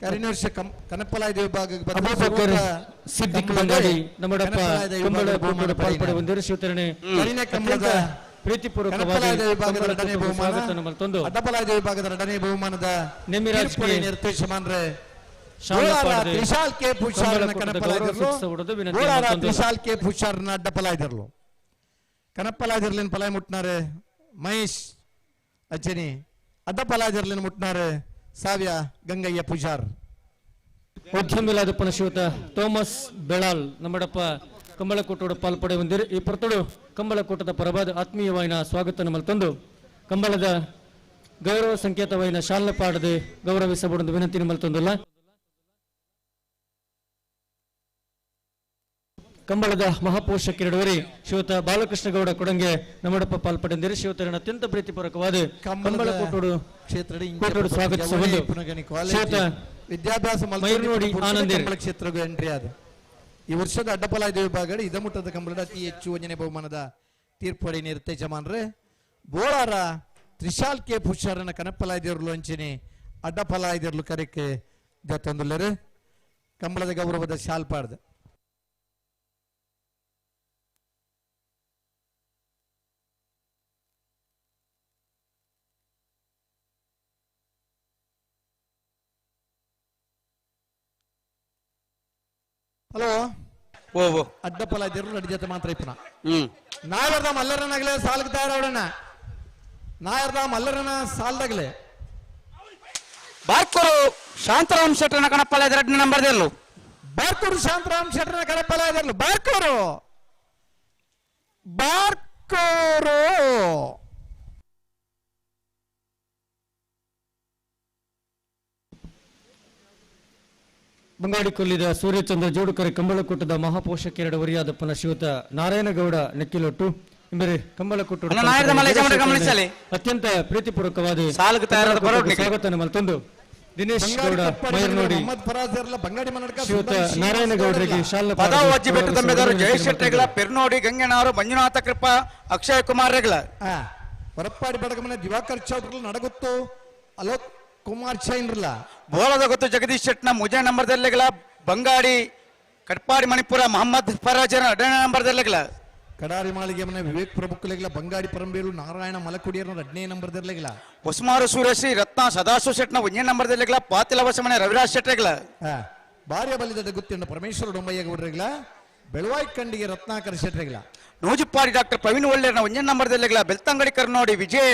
ಕರಿನ ವರ್ಷ ಕನಪಲಾಯ್ದ ವಿಭಾಗಕ್ಕೆ ಸಿದ್ದಿಕ್ ಬಂಗಾಡಿ ನಮ್ಮಡಪ್ಪ ಕಂಬಳ ಕೂಟದ ಪಾಲ್ಪಡೆ ಹೊಂದಿರು. ಶಿವತರಣೆ ಕಮಲದ ಪ್ರೀತಿಪೂರ್ವಕವಾದ ವಿಭಾಗದ ಎರಡನೇ ಬಹುಮಾನ ಅಡ್ಡಪಲಾಯ್ದ ವಿಭಾಗದ ಎರಡನೇ ಬಹುಮಾನದ ನೆಮಿರಾಜ್ ನಿರ್ದೇಶಮಾನ್ರೆ ತ್ರಿಶಾಲ್ ಕೆ ಪುಷಾರ್ನ ಕನಪಲಾಯ್ದಿರ್ಲು. ಬೋಳಾರ ತ್ರಿಶಾಲ್ ಕೆ ಪುಷಾರ್ನ ಅಡ್ಡಪಲಾಯ್ದಿರ್ಲು. ಕನಪ್ಪಲಾಜರ್ಲಿನ ಪಲಾಯ್ ಮುಟ್ನಾರೆ ಮಹೇಶ್ ಅಜ್ಜನಿ, ಅಡ್ಡಪಲಾಜರ್ಲಿನ ಮುಟ್ನಾರೆ ಸಾವ್ಯ ಗಂಗಯ್ಯ ಪೂಜಾರ್. ಉದ್ಯಮಿಲಾದಪ್ಪನ ಶ್ರೀಯುತ ಥೋಮಸ್ ಬೆಳಾಲ್ ನಮ್ಮಡಪ್ಪ ಕಂಬಳಕೂಟೋಡ ಪಾಲ್ಪಡೆ ಹೊಂದಿರಿ. ಈ ಪೊರ್ತುಡು ಕಂಬಳಕೂಟದ ಪರವಾದ ಆತ್ಮೀಯವಾಯಿನ ಸ್ವಾಗತ ಮಲ್ತೊಂದು ಕಂಬಳದ ಗೌರವ ಸಂಕೇತವಾಯಿನ ಶಾಲ ಪಾಡದೆ ಗೌರವಿಸಬಹುದು ವಿನಂತಿ ಮಲ್ತೊಂದಿಲ್ಲ. ಕಂಬಳದ ಮಹಾಪೋಷಕರಿಡುವರಿ ಶ್ರೀಯುತ ಬಾಲಕೃಷ್ಣಗೌಡ ಕೊಡಂಗೆ ನಮ್ಮಡಪ್ಪ ಪಾಲ್ಪಡೆಂದಿರಿ. ಶ್ರೀಯುತರನ್ನ ಅತ್ಯಂತ ಪ್ರೀತಿಪೂರ್ವಕವಾದ ಕಂಬಳ ಕೂಟೋಡು ಕೂಟೋಡು ಸ್ವಾಗತಿಸಬಹುದು. ಶ್ರೀಯುತ ವಿದ್ಯಾಭ್ಯಾಸ ಕಂಬಳ ಕ್ಷೇತ್ರಕ್ಕೆ ಎಂಟ್ರಿ ಆದ ಈ ವರ್ಷದ ಅಡ್ಡಪಲಾಯ್ದ ವಿಭಾಗ ಇದಮುಟ್ಟದ ಕಂಬಳದ ಅತಿ ಹೆಚ್ಚು ಒಂದನೇ ಬಹುಮಾನದ ತೀರ್ಪಡಿ ನಿರ್ದೇಶಮಾನ್ರೆ ಬೋಳಾರ ತ್ರಿಶಾಲ್ ಕೆ ಪುಷಾರನ ಕನಪಲಾಯ್ದಿರ್ಲು ಅಂಚಿನಿ ಅಡ್ಡಪಲಾಯ್ದಿರ್ಲು ಕರೆಕ್ಕೆ ಜೊತ್ತೊಂದುಲ್ಲರು ಕಂಬಳದ ಗೌರವದ ಶಾಲ್ ಪಾಡ್ದ. ಹಲೋ ಓ ಓ ಅಡ್ಡಪಲ ಇದ್ದಿರು ನಡಿ ಜೊತೆ ಮಾತ್ರ ಇಪ್ಪನ ನಾಯರ್ದ ಮಲ್ಲರನಾಗ್ಲೆ ಸಾಲ್ಗೆ ತಯಾರವಡಣ ನಾಯರ್ದ ಮಲ್ಲರನ ಸಾಲ್ದಾಗ್ಲೆ ಬಾರ್ಕೂರು ಶಾಂತರಾಮ್ ಶೆಟ್ಟರನ ಕಣಪ್ಪಲ ಎರಡನೇ ನಂಬರ್ ದೆಲ್ಲು. ಬಾರ್ಕೂರು ಶಾಂತರಾಮ್ ಶೆಟ್ಟರನ ಕಣಪ್ಪಲ ಇದೆಲ್ಲು. ಬಾರ್ಕೂರು ಬಾರ್ಕೂರು ಬಂಗಾಡಿ ಕೊಲ್ಲಿದ ಸೂರ್ಯಚಂದ್ರ ಜೋಡುಕರೆ ಕಂಬಳಕೂಟದ ಮಹಾಪೋಷಕರೆಡ ವರಿಯಾದಪ್ಪನ ಶ್ರೀಯುತ ನಾರಾಯಣಗೌಡ ನೆಕ್ಕಿಲೊಟ್ಟು ಇಂಬರೆ ಕಂಬಳಕೂಟ ಅತ್ಯಂತ ಪ್ರೀತಿಪೂರ್ವಕವಾದ ಸ್ವಾಗತ ಮಲ್ತೊಂದು ದಿನೇಶ್ ಗೌಡ ಮೈರ್ನೋಡಿ ಶ್ರೀಯುತ ನಾರಾಯಣಗೌಡರಿಗೆ ಶಾಲ ಪದಾವಜ್ಜಿ ಬೆಟ್ಟ ತಂಬೆದವರು ಜಯೇಶ್ ಶೆಟ್ಟಿಗಳ ಪೆರ್ನೋಡಿ ಗಂಗಣ್ಣವರು ಮಂಜುನಾಥ ಕೃಪಾ ಅಕ್ಷಯ್ ಕುಮಾರ್ ರೆಗ್ಲ ಹೊರಪಾಡಿ ಬಡಗಮನೆ ದಿವಾಕರ್ ಚೌಟ್ರಲ್ ನಡಗುತ್ತು ಅಲೋಕ್ ಕುಮಾರ್ ಚೈನ್ರಲ್ಲ ಬೋಳದ ಗೊತ್ತು ಜಗದೀಶ್ ಶೆಟ್ನ ಮುಜೆ ನಂಬರ್ದಲ್ಲಿಗಳ ಬಂಗಾಡಿ ಕಟ್ಪಾಡಿ ಮಣಿಪುರ ಮೊಹಮ್ಮದ್ ಫರಾಜನ ಎರಡನೇ ನಂಬರ್ದಲ್ಲಿಗಳ ಕಡಾರಿ ಮಾಳಿಗೆ ಮನೆ ವಿವೇಕ್ ಪ್ರಭುಕ್ಕಲಿಗಳ ಬಂಗಾಡಿ ಪರಂಬೇಲು ನಾರಾಯಣ ಮಲಕುಡಿಯರ್ನ ಎರಡನೇ ನಂಬರ್ದಲ್ಲಿಗಳ ಹೊಸಮಾರು ಸೂರ್ಯಶ್ರೀ ರತ್ನ ಸದಾಶಿವ ಶೆಟ್ನ ಒಂದನೇ ನಂಬರ್ದಲ್ಲಿಗಳ ಪಾತಿಲ ವಸಮನೆ ರವಿರಾಜ್ ಶೆಟ್ಟೆಗಳ ಭಾರ್ಯ ಬಲಿದ ಗೊತ್ತಿಂಡ ಪರಮೇಶ್ವರ ಡೊಂಬಯ್ಯ ಗೌಡ್ರಿಗಳ ಬೆಳವಾಯಿ ಕಂಡಿಗೆ ರತ್ನಾಕರ್ ಶೆಟ್ಟೆಗಳ ನೂಜುಪ್ಪಾಡಿ ಡಾಕ್ಟರ್ ಪ್ರವೀಣ್ ಒಳ್ಳೆಯರ್ನ ಒಂದನೇ ನಂಬರ್ದಲ್ಲಿಗಳ ಬೆಳ್ತಂಗಡಿ ಕರ್ನೋಡಿ ವಿಜಯ್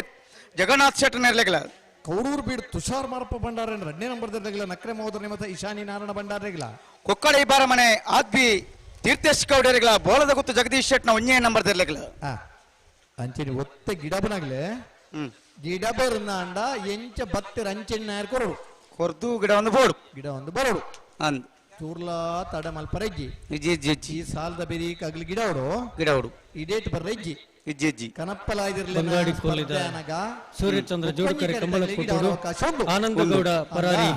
ಜಗನ್ನಾಥ್ ಶೆಟ್ಟನಿರ್ಲಿಗಳ ಕೌಡೂರು ಬೀಡು ತುಷಾರ್ ಮಾರಪ್ಪ ಭಂಡಾರ ಎರಡನೇ ನಂಬರ್ದಲ್ಲಿಗಳ ನಕ್ರೆ ಮಹೋದರ ನಿಮಿತ್ತ ಈಶಾನಿ ನಾರಾಯಣ ಭಂಡಾರಿಗಳ ಕೊಕ್ಕಡ ಇಬ್ಬಾರ ಮನೆ ಆದ್ವಿ ತೀರ್ಥೇಶ್ ಗೌಡರಿಗಳ ಬೋಳದ ಗುತ್ತು ಜಗದೀಶ್ ಶೆಟ್ನ ಒಂದನೇ ನಂಬರ್ದಲ್ಲಿಗಳ ಅಂಚೆನಿ ಒತ್ತೆ ಗಿಡಬನಾಗ್ಲೆ ಗಿಡ ಬೆರ್ನ ಅಂಡ ಎಂಚ ಬತ್ತಿರ ಅಂಚೆನಿ ನಾಯರ್ ಕೊರಡು ಕೊರ್ದು ಗಿಡ ಒಂದು ಬೋಡು ಗಿಡ ಒಂದು ಬರೋಡು ಅಂದ್ ತೂರ್ಲಾ ತಡ ಮಲ್ಪರೆಜ್ಜಿ ಇಜ್ಜಿ ಈ ಸಾಲದ ಬೆರಿ ಕಗ್ಲಿ ಗಿಡ ಅವಡು ಗಿಡ ಅವಡು ಇಡೇಟ್ ಬರ್ರೆಜ್ಜಿ ಇಜ್ಜಿ ಕನಪ್ಪಲಾಯ್ದಿರ್ಲಿ ಬಂಗಾಡಿ ಕೊಲ್ಲಿದ ಸೂರ್ಯಚಂದ್ರ ಜೋಡುಕರೆ ಕಂಬಳಕೂಟರು ಆನಂದಗೌಡ ಪರಾರಿ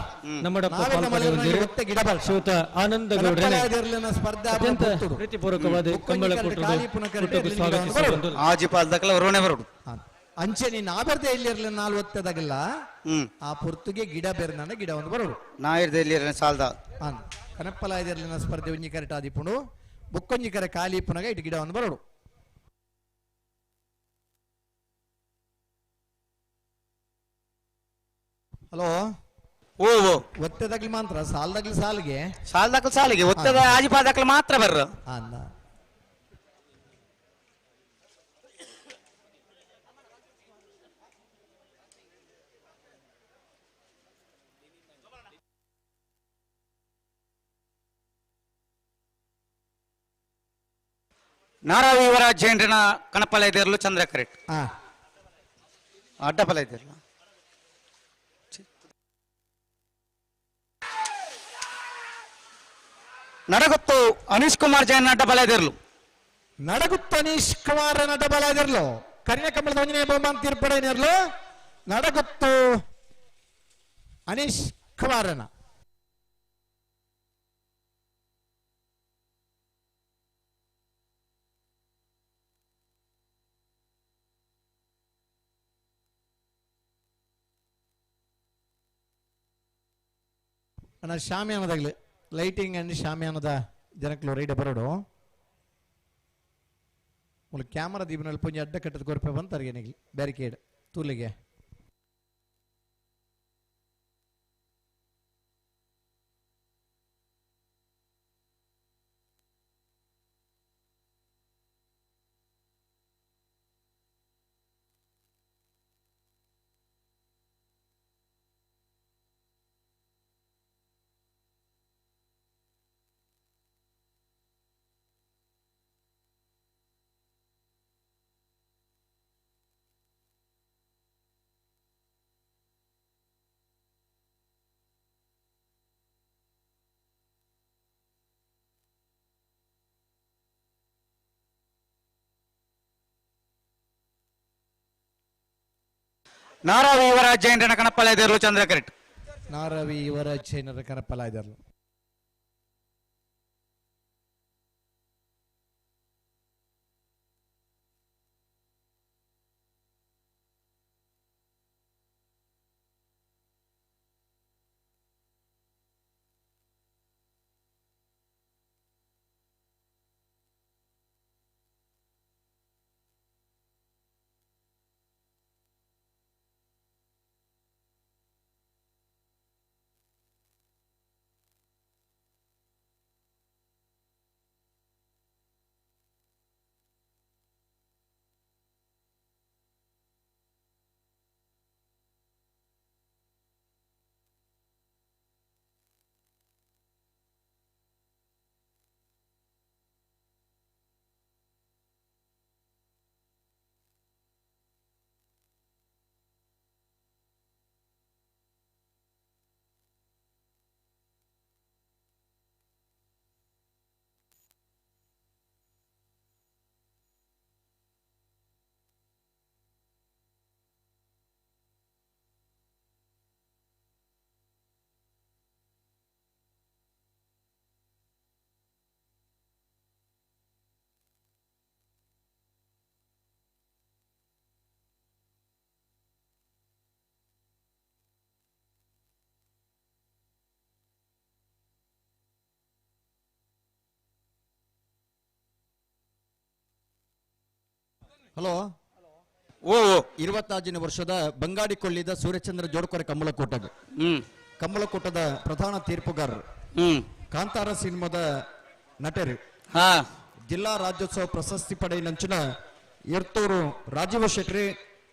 ನಮ್ಮಡಪ್ಪ ಪಾಲ್ಪಡೆ ಹೊಂದಿರು. ಶ್ರೀಯುತ ಆನಂದಗೌಡರೇ ಅತ್ಯಂತ ಪ್ರೀತಿಪೂರ್ವಕವಾದ ಕಂಬಳಕೂಟದ ಕೂಟಕ್ಕೆ ಸ್ವಾಗತಿಸಬಹುದು. ಆಜಿ ಪಾಲ್ದಕಲ ವರುಣೆ ಬರೋಡು ಅಂಚೆ ನೀನ್ ಆಬರ್ದೆ ಇಲ್ಲಿರ್ಲಿ ನಾಲ್ವತ್ತದಾಗಲ್ಲ ಆ ಪೊರ್ತುಗೆ ಗಿಡ ಬೆರ್ನಾನ ಗಿಡ ಒಂದು ಬರೋಡು ನಾಯಿರ್ದೆಲ್ಲಿ ಸಾಲ್ದ ಅಂದ್ ಕನಪ್ಪಲಾಯದರ್ಲಿನ ಸ್ಪರ್ಧೆ ಒಂಜಿ ಕರೆಟ್ ಆದಿಪ್ಪುಂಡು ಬೊಕ್ಕೊಂಜಿ ಕರೆ ಖಾಲಿ ಇಪ್ಪುನಗ ಇಟ್ಟು ಗಿಡ ಒಂದು ಬರೋಡು. ಹಲೋ ಓ ಓ ಒತ್ತೆದಾಗ್ಲಿ ಮಾತ್ರ ಸಾಲ್ದಾಗ್ಲಿ ಸಾಲಿಗೆ ಸಾಲ್ದಾಕ್ಲು ಸಾಲಿಗೆ ಒತ್ತದ ಆಜಿಪಾದಾಕ್ಲು ಮಾತ್ರ ಬರ್ರ. ಅಂದ ನಾರಾವಿ ಯುವರಾಜ್ ಜೈನ್ರನ ಕಣಪಲ ಇದಿರಲು ಚಂದ್ರ ಕರೆಕ್ಟ್ ಅಡ್ಡಪಲ ಇದಿರಲು ನಡಗುತ್ತು ಅನೀಶ್ ಕುಮಾರ್ ಜೈನ್ ಅಡ್ಡಬಲ ಇದಿರಲು ನಡಗುತ್ತು ಅನೀಶ್ ಕುಮಾರ್ ಅಡ್ಡಬಲ ಇದಿರಲು ಕರಿನ ಕಮಲದ ಒಂಜನೇ ಬಹುಮಾನ ತೀರ್ಪಡೆಯಿರಲು ನಡಗುತ್ತು ಅನೀಶ್ ಕುಮಾರನ. ಅಣ್ಣ ಶಾಮಿಯಾನದಾಗಲಿ ಲೈಟಿಂಗ್ ಅಂಡ್ ಶಾಮಿಯಾನದ ಜನಕ್ಲು ರೈಡ ಬರೋಡು ಮೂಲ ಕ್ಯಾಮರಾ ದೀಪನಲ್ಲಿ ಪೊಂಜಿ ಅಡ್ಡ ಕಟ್ಟದ ಕೊರಪೆ ಬಂತಾರಿಗೆ ಬ್ಯಾರಿಕೇಡ್ ತೂಲಿಗೆ. ನಾರಾವಿ ಯುವರಾಜ್ ಜೈನರ ಕಣಪ್ಪಲ ಇದಿರಲು ಚಂದ್ರ ಕರೆಕ್ಟ್ ನಾರಾವಿ ಯುವರಾಜ್ ಜೈನರ ಕಣಪ್ಪಲ ಇದಿರಲು. ಹಲೋ ಓ 25ನೇ ವರ್ಷದ ಬಂಗಾಡಿಕೊಳ್ಳಿದ ಸೂರ್ಯಚಂದ್ರ ಜೋಡ್ಕೊರೆ ಕಮ್ಮಲಕೋಟದ ಕಮ್ಮಲಕೋಟದ ಪ್ರಧಾನ ತೀರ್ಪುಗಾರರು, ಕಾಂತಾರ ಸಿನಿಮಾದ ನಟರು, ಜಿಲ್ಲಾ ರಾಜ್ಯೋತ್ಸವ ಪ್ರಶಸ್ತಿ ಪಡೆಯಿನಂಚಿನ ಎರ್ತೂರು ರಾಜೀವ ಶೆಟ್ಟಿ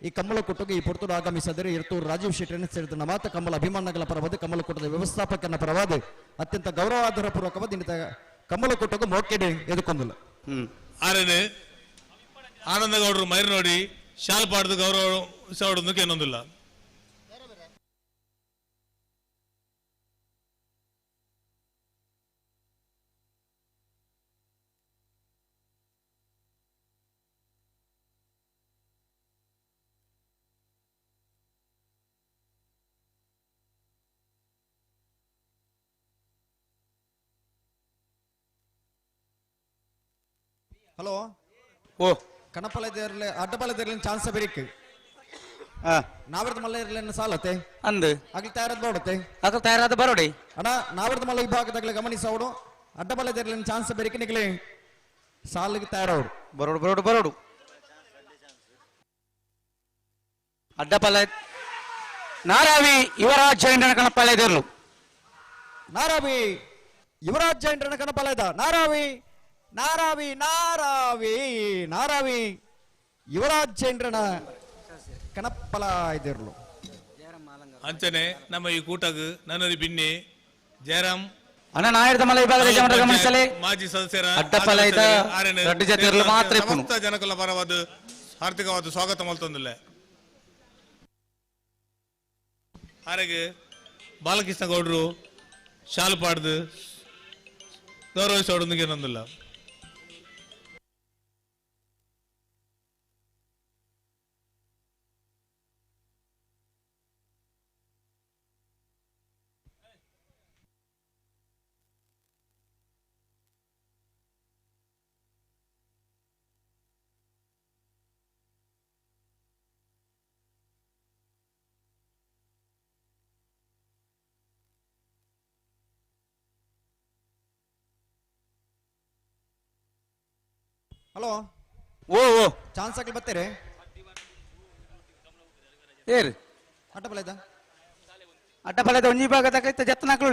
ಈ ಕಮ್ಮಲಕೋಟಗೆ ಈ ಪೊರ್ತೂರು ಆಗಮಿಸಿದರೆ ಎರ್ತೂರು ರಾಜೀವ್ ಶೆಟ್ಟಿಯನ್ನು ಸೇರಿದ ಮಾತ ಕಮ್ಮಲ ಅಭಿಮಾನಿಗಳ ಪರವಾದ ಕಮ್ಮಲಕೋಟದ ವ್ಯವಸ್ಥಾಪಕನ ಪರವಾದ ಅತ್ಯಂತ ಗೌರವಾದರ ಪೂರ್ವಕವಾದ ಇನ್ನಿತ ಕಮ್ಮಲಕೋಟಗೂ ಮೋಕೆಡೆ ಎದುಕೊಂದಿಲ್ಲ. ಆರನೇ ಆನಂದಗೌಡರು ಮೈರ್ ನೋಡಿ ಶಾಲ್ ಪಾಡ್ದು ಗೌರವ ಏನೊಂದಿಲ್ಲ. ಹಲೋ ಓ ಕಣಪಲ ದೇರ್ಲೆ ಅಡ್ಡಪಲ ದೇರ್ಲಿನ ಚಾನ್ಸ್ ಬೇರಿಕ್ ನಾವರ್ದ ಮಲ್ಲ ಇರ್ಲೇನ ಸಾಲತೆ ಅಂದು ಅಗ್ಲಿ ತಯಾರಾದ ಬರೋಡತೆ ಅಗಲ್ ತಯಾರಾದ ಬರೋಡಿ ಅಣ್ಣ ನಾವರ್ದ ಮಲ್ಲ ವಿಭಾಗದಾಗಲೇ ಗಮನಿಸೋಡು ಅಡ್ಡ ಬಲದ ಇರ್ಲೇನ ಚಾನ್ಸ್ ಬೆರಿಕೆ ನಿಗಲೆ ಸಾಲಿಗೆ ತಯಾರವರು ಬರೋಡು ಬರೋಡು ಬರೋಡು ಅಡ್ಡಪಲ್ಲ ನಾರಾವಿ ಯುವರಾಜ್ ಜೈಂಡನ ಕಣಪಾಳೆದಿರ್ಲು ನಾರಾವಿ ಯುವರಾಜ್ ಜೈಂಡ್ರನ ಕಣಪಾಲಯದ ನಾರಾವಿ ನಾರಾವಿ ನಾರಾವಿ ನಾರಾವಿ ಯುವರಾಜ್ ಜೈಂಡ್ರನ ಕಣಪ್ಪಲ ಇದಿರ್ಲು ಅಂಚನೆ ನಮ್ಮ ಈ ಕೂಟಗ್ ನನ್ನರಿ ಬಿನ್ನಿ ಜಯರಾಮ್ ಅಣ್ಣ ನಾಯರ್ದ ಮಲ ವಿಭಾಗದ ಯಜಮಾನರ ಗಮನಿಸಲಿ ಮಾಜಿ ಸದಸ್ಯರ ಅಡ್ಡಪಲೈದ ರಡ್ಡು ಜೊತೆ ಮಾತ್ರ ಇಪ್ಪುನು. ಸಮಸ್ತ ಜನಕುಲ ಪರವಾದ ಹಾರ್ದಿಕವಾದ ಸ್ವಾಗತ ಮಲ್ತೊಂದಿಲ್ಲ ಆರೆಗೆ ಬಾಲಕೃಷ್ಣ ಗೌಡ್ರು ಶಾಲು ಪಾಡ್ದು ಗೌರವಿಸೋಡೊಂದಿಗೆ ನಂದಿಲ್ಲ ಹಲೋ ಓ ಓ ಚಾನ್ಸ್ ಆಗ್ಲಿ ಬರ್ತೀರಿ ಏರ್ ಅಡ್ಡ ಬಲದ ಅಡ್ಡಪಲದ ಒಂಜಿ ಭಾಗದಾಗ ಇತ್ತ ಜತ್ತನಾಕ್ಲು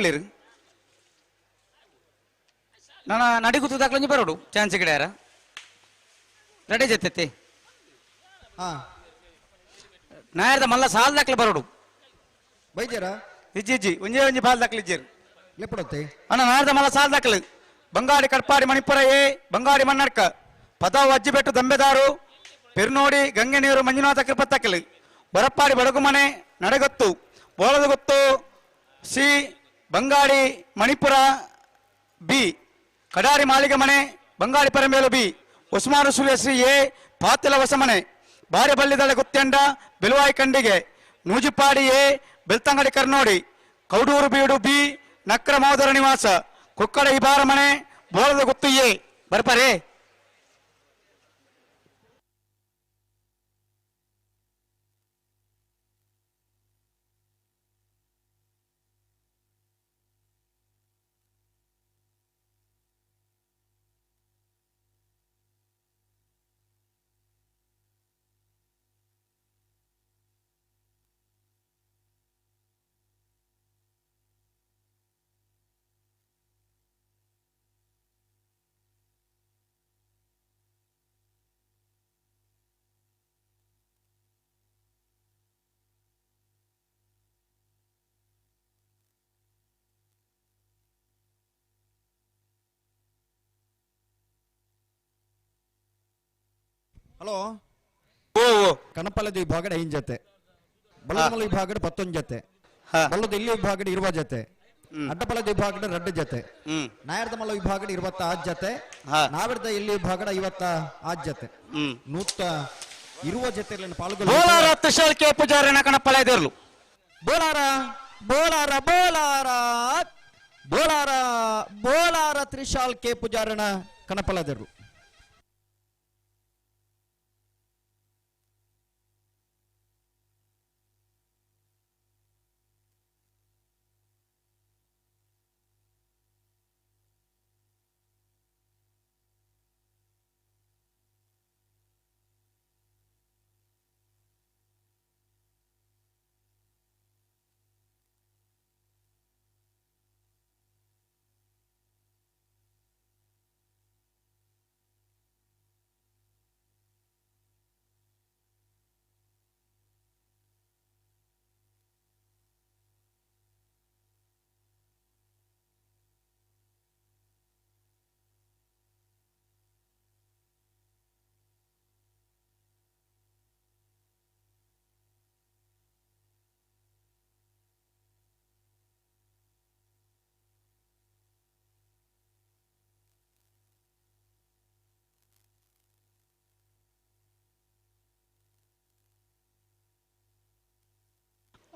ನನ್ನ ನಡಿಗುತ್ತು ದಾಖಲೆ ಬರೋಡು ಚಾನ್ಸ್ ಗಿಡ ಯಾರ ರೆಡಿ ಜೊತೆ ಹಾ ನಾಯರ್ದ ಮಲ್ಲ ಸಾಲ್ ದಾಖಲೆ ಬರೋಡು ಬೈದ್ಯರ ಇಜ್ಜಿ ಇಜ್ಜಿ ಒಂಜೇ ಒಂಜಿ ಬಾಲ್ ದಾಖಲೆ ಇಜ್ಜಿರು ಲೆಪ್ಪಡತ್ತೆ ಅಣ್ಣ ನಾಯರ್ದ ಮಲ್ಲ ಸಾಲ್ ದಾಖಲೆ ಬಂಗಾಡಿ ಕಟ್ಪಾಡಿ ಮಣಿಪುರ ಎ ಬಂಗಾಡಿ ಮನ್ನಡ್ಕ ಪದಾವ್ ಅಜ್ಜಿಬೆಟ್ಟು ದಂಬೆದಾರು ಪೆರ್ನೋಡಿ ಗಂಗೆ ನೀರು Manjunatha ಕೃಪತ್ತಕ್ಕಲಿ ಬರಪ್ಪಾಡಿ ಬಡಗುಮನೆ Nadagottu Boladagottu C Bangadi Manipura B Kadari Maligemane Bangadi Parambelu B Osmanu Surya Shri A Pathila Hosamane Bareballidale Gutyanda Beluvai Khandige Nujipadi A Belthangady Karnodi Kaudur Beedu B Nakra Modara Nivasa Kokkada Ibaramane Boladagottu A ಬರ್ಪಾರೆ hello ಓ ಓ ಕಣಪಲದ ವಿಭಾಗದ ಐನ್ ಜೊತೆ ಬಲ್ಲಮಲ ವಿಭಾಗದ ಪತ್ತೊಂದು ಜೊತೆ ಬಲ್ಲದ ಇಲ್ಲಿ ವಿಭಾಗದ ಇರುವ ಜೊತೆ ಅಡ್ಡಪಲದ ವಿಭಾಗದ ರಡ್ಡು ಜೊತೆ ನಾಯರ್ದ ಮಲ್ಲ ವಿಭಾಗದ ಇರುವತ್ತ ಆಜ್ ಜೊತೆ ನಾವಿರ್ದ ಇಲ್ಲಿ ವಿಭಾಗದ ಐವತ್ತ ಆಜ್ ಜೊತೆ ನೂತ ಇರುವ ಜೊತೆ ಪಾಲ್ಗೊಳ್ಳ ಬೋಲಾರ ತುಷಾರ್ ಕೆ ಪೂಜಾರಿನ ಕಣಪ್ಪಲ ಇದಿರ್ಲು ಬೋಲಾರ ಬೋಲಾರ ಬೋಲಾರ ಬೋಲಾರ ಬೋಲಾರ ತ್ರಿಶಾಲ್ ಕೆ ಪೂಜಾರನ ಕಣಪಲದರು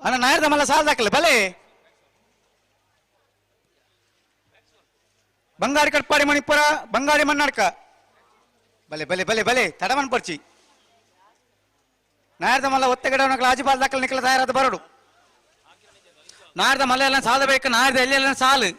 ಅಣ್ಣ ನಾಯರ್ದ ಮಲ್ಲ ಸಾಲ್ ದಾಖಲೆ ಬಲೆ ಬಂಗಾಡಿ ಕಟ್ಪಾಡಿ ಮಣಿಪುರ ಬಂಗಾಡಿ ಮನ್ನಾಡ್ಕ ಬಲೆ ಬಲೆ ಬಲೆ ಬಲೆ ತಡಮನ್ ಪರ್ಚಿ ನಾಯರ್ದ ಮಲ್ಲ ಒತ್ತೆಗಡವನಕಲ ಆಜಿ ಬಾಲ್ ದಾಖಲೆ ನಿಕ್ಕಲ ತಯಾರಾದ ಬರಡು. ನಾಯರ್ದ ಮಲ್ಲ ಎಲ್ಲ ಸಾಲ ಬೇಕು, ನಾಯರ್ದ ಎಲ್ಲ ಸಾಲು.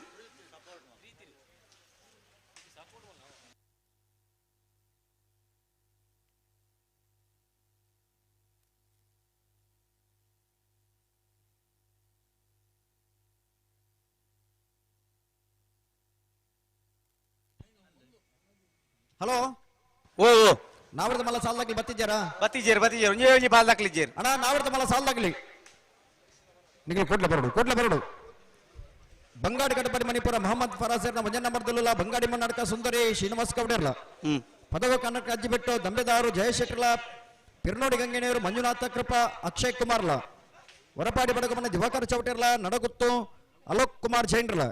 ಹಲೋ ಓ ಓ ನಾವರ್ದ ಮಲ್ಲ ಸಾಲ್ದಾಗ್ಲಿ ಬತ್ತಿದ್ದೀರಾ? ಬತ್ತಿಜೇರು ಬತ್ತಿಜೇರು, ಒಂಜೇ ಒಂಜಿ ಬಾಲ್ ದಾಖಲಿಜ್ಜೇರು. ಅಣ್ಣ ನಾವರ್ದ ಮಲ್ಲ ಸಾಲ್ದಾಗ್ಲಿ ನಿಮಗೆ ಕೊಡ್ಲೆ ಬರಡು, ಕೊಡ್ಲೆ ಬರಡು. ಬಂಗಾಡಿ ಕಟಪಡಿ ಮಣಿಪುರ ಮೊಹಮ್ಮದ್ ಫರಾಸರ್ನ ಒಂಜೇ ನಂಬರ್ ದಲ್ಲುಲ ಬಂಗಾಡಿ ಮನ್ನಾಡ್ಕ ಸುಂದರಿ ಶ್ರೀನಿವಾಸ್ ಗೌಡರ್ಲ ಪದವ ಕನ್ನಡಕ ಅಜ್ಜಿಬೆಟ್ಟು ದಂಬೆದಾರು ಜಯೇಶ್ ಶೆಟ್ಟರ್ಲ ಪಿರ್ನೋಡಿ ಗಂಗೆನೆಯವರು ಮಂಜುನಾಥ ಕೃಪಾ ಅಕ್ಷಯ್ ಕುಮಾರ್ಲ ವರಪಾಡಿ ಬಡಗಮನ ದಿವಾಕರ್ ಚೌಟರ್ಲ ನಡಗುತ್ತು ಅಲೋಕ್ ಕುಮಾರ್ ಜೈನ್ರಲ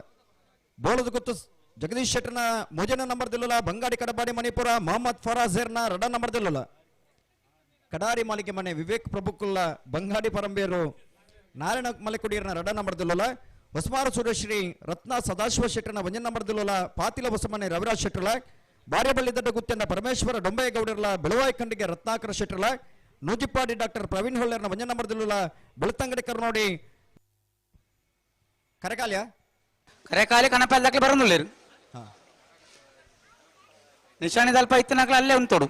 ಬೋಳದ ಗುತ್ತು ಜಗದೀಶ್ ಶೆಟ್ಟರ್ನ ಮೊಜನ ನಂಬರ್ ದಿಲ್ಲುಲ ಬಂಗಾಡಿ ಕಡಪಾಡಿ ಮಣಿಪುರ ಮೊಹಮ್ಮದ್ ಫರಾಜರ್ನ ರಡ ನಂಬರ್ ದಿಲ್ಲುಲ ಕಡಾರಿ ಮಾಲಿಕೆ ಮನೆ ವಿವೇಕ್ ಪ್ರಭುಕುಲ್ಲ ಬಂಗಾಡಿ ಪರಂಬೇರು ನಾರಾಯಣ ಮಲೆಕುಡಿಯರ್ನ ರಡ ನಂಬರ್ ದಿಲ್ಲುಲ ಹೊಸಮಾರ ಸುರಶ್ರೀ ರತ್ನ ಸದಾಶಿವ ಶೆಟ್ಟರ್ನ ಒಂಜನ ನಂಬರ್ ದಿಲ್ಲುಲ ಪಾತಿಲ ಹೊಸಮನೆ ರವಿರಾಜ್ ಶೆಟ್ಟರ್ಲ ಬಾರ್ಯಬಳ್ಳಿ ದಡ್ಡ ಗುತ್ತೆಂದ ಪರಮೇಶ್ವರ ಡೊಂಬಯ್ಯಗೌಡರ್ಲ ಬೆಳವಾಯಿ ಖಂಡಿಗೆ ರತ್ನಾಕರ ಶೆಟ್ಟರ್ಲ ನೂಜಿಪ್ಪಾಡಿ ಡಾಕ್ಟರ್ ಪ್ರವೀಣ್ ಹೊಳ್ಳರ್ನ ಒಂಜನ ನಂಬರ್ ದಿಲ್ಲುಲ ಬೆಳ್ತಂಗಡಿ ಕರ್ನೋಡಿ ಕರೆಕಾಲ್ಯ ಕರೆಕಾಲಿ ಕಣಪಲ್ ದಾಖಲೆ ಬರೋದಿಲ್ಲ. ನಿಶಾನೆ ದಲ್ಪ ಇತ್ತನಾಗ್ಲ ಅಲ್ಲೇ ಉಂಟೋಡು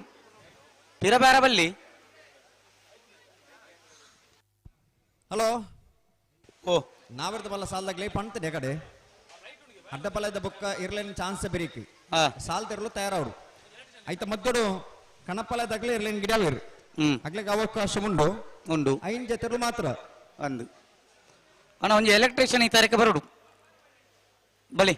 ಪಿರ ಬಾರ ಬಲ್ಲಿ. ಹಲೋ ಓ ನಾವರ್ದ ಬಲ್ಲ ಸಾಲ್ದಾಗ್ಲಿ ಪಂತದೆ ಕಡೆ ಅಡ್ಡಪಲ್ಲದ ಬುಕ್ಕ ಇರ್ಲೇನ್ ಚಾನ್ಸ್ ಬಿರಿಕಿ ಸಾಲ್ ತೆರಲು ತಯಾರವರು ಐತ ಮದ್ದೋಡು ಕಣಪಲ್ಲದಾಗ್ಲಿ ಇರ್ಲೇನ್ ಗಿಡಾವಿರು ಅಗ್ಲಿಗೆ ಅವಕಾಶ ಉಂಡು ಉಂಡು ಐನ್ ಜೊತೆರು ಮಾತ್ರ ಅಂದು ಅಣ್ಣ ಒಂಜಿ ಎಲೆಕ್ಟ್ರಿಷಿಯನ್ ಈ ತಾರೀಕು ಬರೋಡು ಬಲಿ.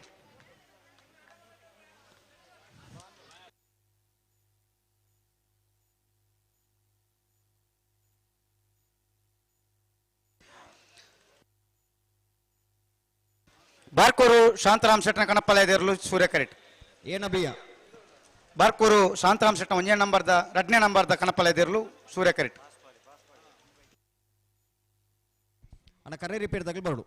ಬಾರ್ಕೂರು ಶಾಂತರಾಮ್ ಶೆಟ್ಟನ ಕಣಪ್ಪಲಯದಿರಲು ಸೂರ್ಯ ಕರೆಟ್ ಏನಬಿಯ ಬಾರ್ಕೂರು ಶಾಂತರಾಮ್ ಶೆಟ್ಟನ ಒಂದನೇ ನಂಬರ್ದ ಎರಡನೇ ನಂಬರ್ದ ಕಣಪ್ಪಲಯದಿರಲು ಸೂರ್ಯ ಕರೆಟ್. ಅಣ್ಣ ಕರೆ ರಿಪೇರ್ ತಗಲ್ ಬರೋಡು.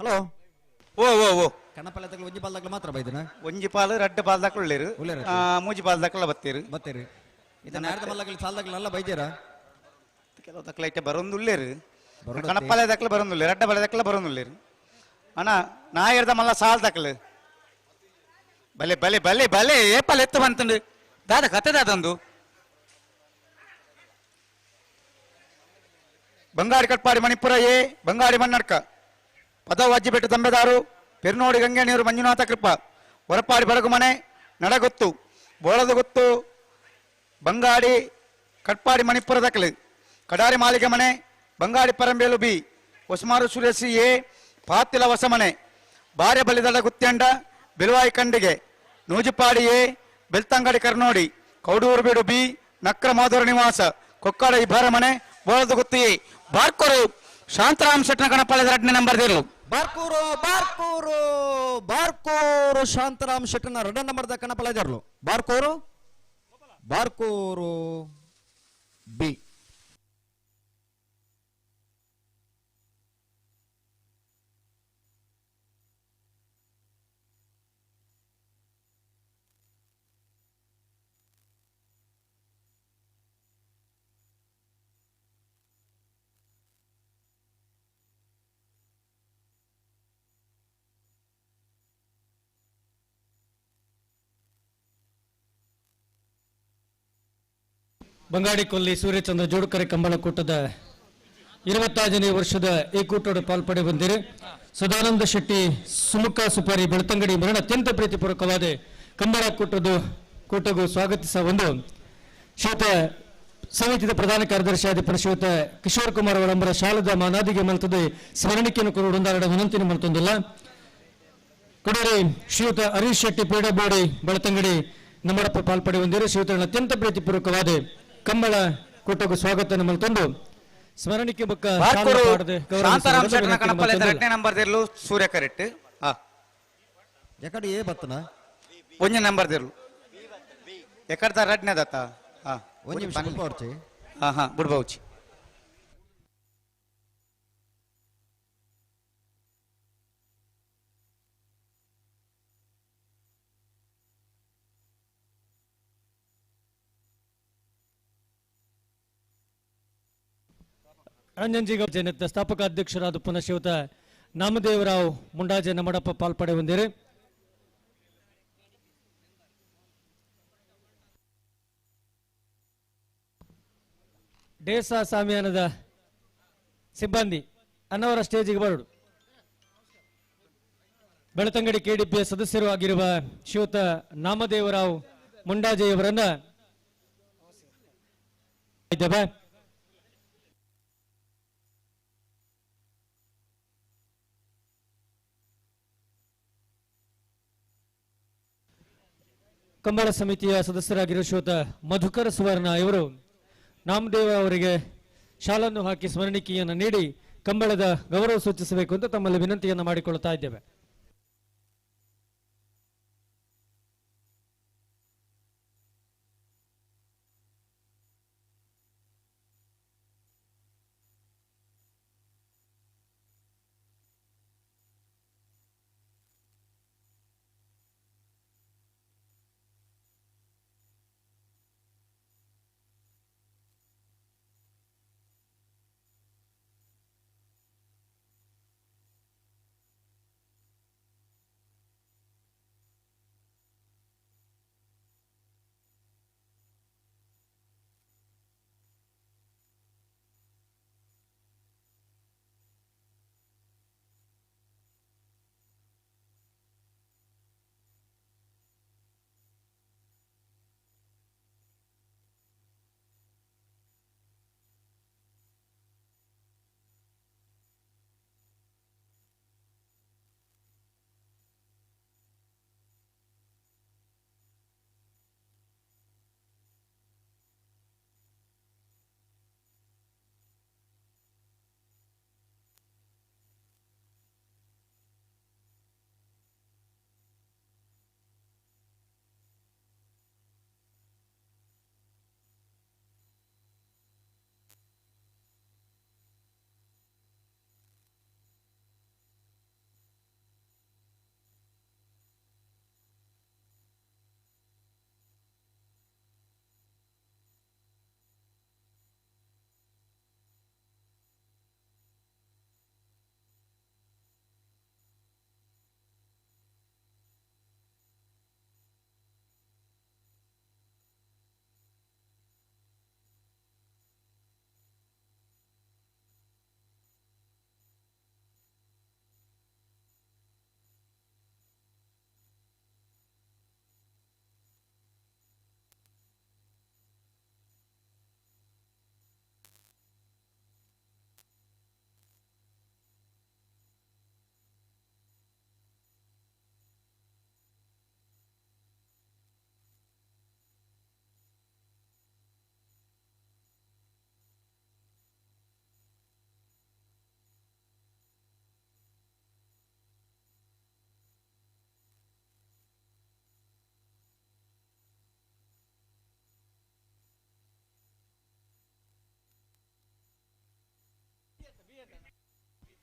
ಹಲೋ ಓ ಓ ಓ ಕಣಪಲ್ಲ ತಗಲು ಒಂಜಿ ಪಾಲ್ ದಾಖಲೆ ಮಾತ್ರ ಬೈದಿನ ಒಂಜಿ ಪಾಲು ರಡ್ಡು ಪಾಲ್ ದಾಖಲೆ ಉಳ್ಳೇರು ಉಳ್ಳೇರು. ಮೂಜಿ ಪಾಲ್ ದಾಖಲೆ ಬತ್ತೀರು ಬತ್ತೀರು ಇದು ನಾಡ್ದ ಮಲ್ಲಗಲಿ ಸಾಲ್ ದಾಖಲೆ ಅಲ್ಲ ಬೈದ್ದೀರಾ? ಕೆಲವು ದಾಖಲೆ ಇಟ್ಟ ಬರೋದು ಉಳ್ಳೇರು ಬರೋದು ಕಣಪಲ್ಲ ದಾಖಲೆ ಬರೋದು ರಡ್ಡ ಬಲ ದಾಖಲೆ ಬರೋದು ಉಳ್ಳೇರು ಅಣ್ಣ ನಾಯರ್ದ ಮಲ್ಲ ಸಾಲ್ ದಾಖಲೆ ಬಲೆ ಬಲೆ ಬಲೆ ಬಲೆ ಏಪಲ್ ಎತ್ತು ಬಂತಂಡು ದಾದ ಕತೆ ದಾದಂದು ಬಂಗಾಡಿ ಕಟ್ಪಾಡಿ ಮಣಿಪುರ ಎ ಬಂಗಾಡಿ ಮನ್ನಡ್ಕ ಪದವಾಜ್ಜಿಬೆಟ್ಟು ದಂಬೆದಾರು ಪೆರ್ನೋಡಿ ಗಂಗೆನೀರು ಮಂಜುನಾಥ ಕೃಪಾ ಹೊರಪಾಡಿ ಬಡಗುಮನೆ ನಡಗೊತ್ತು ಬೋಳದಗೊತ್ತು ಬಂಗಾಡಿ ಕಟ್ಪಾಡಿ ಮಣಿಪುರ ದಕಲು ಕಡಾರಿ ಮಾಲಿಗೆ ಮನೆ ಬಂಗಾಡಿ ಪರಂಬೇಲು ಬಿ ಹೊಸಮಾರು ಸುರೇಶಿ ಎ ಪಾತಿಲ ಹೊಸಮನೆ ಬಾರ್ಯ ಬಲಿದಡ ಗುತ್ಯಂಡ ಬಿಲುವಾಯಿ ಕಂಡಿಗೆ ನೂಜುಪಾಡಿ ಎ ಬೆಳ್ತಂಗಡಿ ಕರ್ನೋಡಿ ಕೌಡೂರು ಬೀಡು ಬಿ ನಕ್ರ ಮಾಧುರ ನಿವಾಸ ಕೊಕ್ಕಾಡ ಇಬ್ಬರ ಮನೆ ಬೋಳದಗುತ್ತಿ ಎ ಬಾರ್ಕೋರು ಶಾಂತರಾಮ್ ಶೆಟ್ಟನ ಗಣಪಾಲದ ಎರಡನೇ ನಂಬರ್ ದೇರ್ಲು ಬಾರ್ಕೂರು ಬಾರ್ಕೂರು ಬಾರ್ಕೂರು ಶಾಂತರಾಮ್ ಶೆಟ್ಟನ ಎರಡನೇ ನಂಬರ್ದ ಕಣಪಲಜರ್ಲು ಬಾರ್ಕೂರು ಬಾರ್ಕೂರು ಬಿ ಬಂಗಾಡಿಕೊಲ್ಲಿ ಸೂರ್ಯಚಂದ್ರ ಜೋಡುಕರೆ ಕಂಬಳಕೂಟದ 25ನೇ ವರ್ಷದ ಈ ಕೂಟೋಡು ಪಾಲ್ಪಡೆ ಬಂದಿರಿ ಸದಾನಂದ ಶೆಟ್ಟಿ ಸುಮುಖ ಸುಪಾರಿ ಬೆಳ್ತಂಗಡಿ ಮರಣ ಅತ್ಯಂತ ಪ್ರೀತಿಪೂರ್ವಕವಾದ ಕಂಬಳ ಕೂಟಗೂ ಸ್ವಾಗತಿಸ ಒಂದು ಶ್ರೀಯುತ ಸಮಿತಿಯ ಪ್ರಧಾನ ಕಾರ್ಯದರ್ಶಿ ಆದ ಶ್ರೀಯುತ ಕಿಶೋರ್ ಕುಮಾರ್ ಅವಳಂಬರ ಶಾಲದ ಮಾನಾದಿಗೆ ಮಲ್ತದೆ ಸ್ಮರಣಿಕೆಯನ್ನು ಕೊಡುವುದರ ವಿನಂತಿಯನ್ನು ಮಲ್ತೊಂದಿಲ್ಲ. ಕೊಡರಿ ಶ್ರೀಯುತ ಹರೀಶ್ ಶೆಟ್ಟಿ ಪೀಡಬೋಡಿ ಬೆಳ್ತಂಗಡಿ ನಮ್ಮಡಪ್ಪ ಪಾಲ್ಪಡೆ ಹೊಂದಿರು ಶ್ರೀಯುತರನ್ನು ಅತ್ಯಂತ ಪ್ರೀತಿಪೂರ್ವಕವಾದ ಕಂಬಳ ಕೂಟಗೂ ಸ್ವಾಗತ ಮಲ್ತೊಂದು ಸ್ಮರಣಿಕೆ ಬೊಕ್ಕ ಶಾಂತಾರಾಮ್ ಶೆಟ್ಟನ ಕಣಪಲೆ ಎರಡನೇ ನಂಬರ್ ದಿರ್ಲು ಸೂರ್ಯ ಕರೆಕ್ಟ್. ಎಕಡೆ ಏ ಬತ್ತನ ಒಂಜಿ ನಂಬರ್ ದಿರ್ಲು ಎಕಡ್ದ ರಡ್ನೇ ದತ್ತ. ಒಂಜಿ ನಿಮಿಷ ಬುಡ್ಬಾವರ್ಚಿ. ಹಾ ಹಾ ಬುಡ್ಬಾವಚಿ. ರಂಜನ್ಜಿಗ ಜನತೆ ಸ್ಥಾಪಕ ಅಧ್ಯಕ್ಷರಾದ ಪುನಃ ಶ್ರೀಯುತ ನಾಮದೇವರಾವ್ ಮುಂಡಾಜೆ ನಮಡಪ್ಪ ಪಾಲ್ಪಡೆ ಹೊಂದಿರಿ. ಡೇಸಾ ಸಾಮಿಯಾನದ ಸಿಬ್ಬಂದಿ ಅನ್ನವರ ಸ್ಟೇಜಿಗೆ ಬರಡು. ಬೆಳ್ತಂಗಡಿ ಕೆಡಿಪಿಯ ಸದಸ್ಯರು ಆಗಿರುವ ಶ್ರೀಯುತ ನಾಮದೇವರಾವ್ ಮುಂಡಾಜೆಯವರನ್ನ ಇದ್ದೇವೆ. ಕಂಬಳ ಸಮಿತಿಯ ಸದಸ್ಯರಾಗಿರುವ ಶ್ರೀಯುತ ಮಧುಕರ ಸುವರ್ಣ ಇವರು ನಾಮದೇವ ಅವರಿಗೆ ಶಾಲನ್ನು ಹಾಕಿ ಸ್ಮರಣಿಕೆಯನ್ನು ನೀಡಿ ಕಂಬಳದ ಗೌರವ ಸೂಚಿಸಬೇಕು ಅಂತ ತಮ್ಮಲ್ಲಿ ವಿನಂತಿಯನ್ನು ಮಾಡಿಕೊಳ್ಳುತ್ತಾ ಇದ್ದೇವೆ.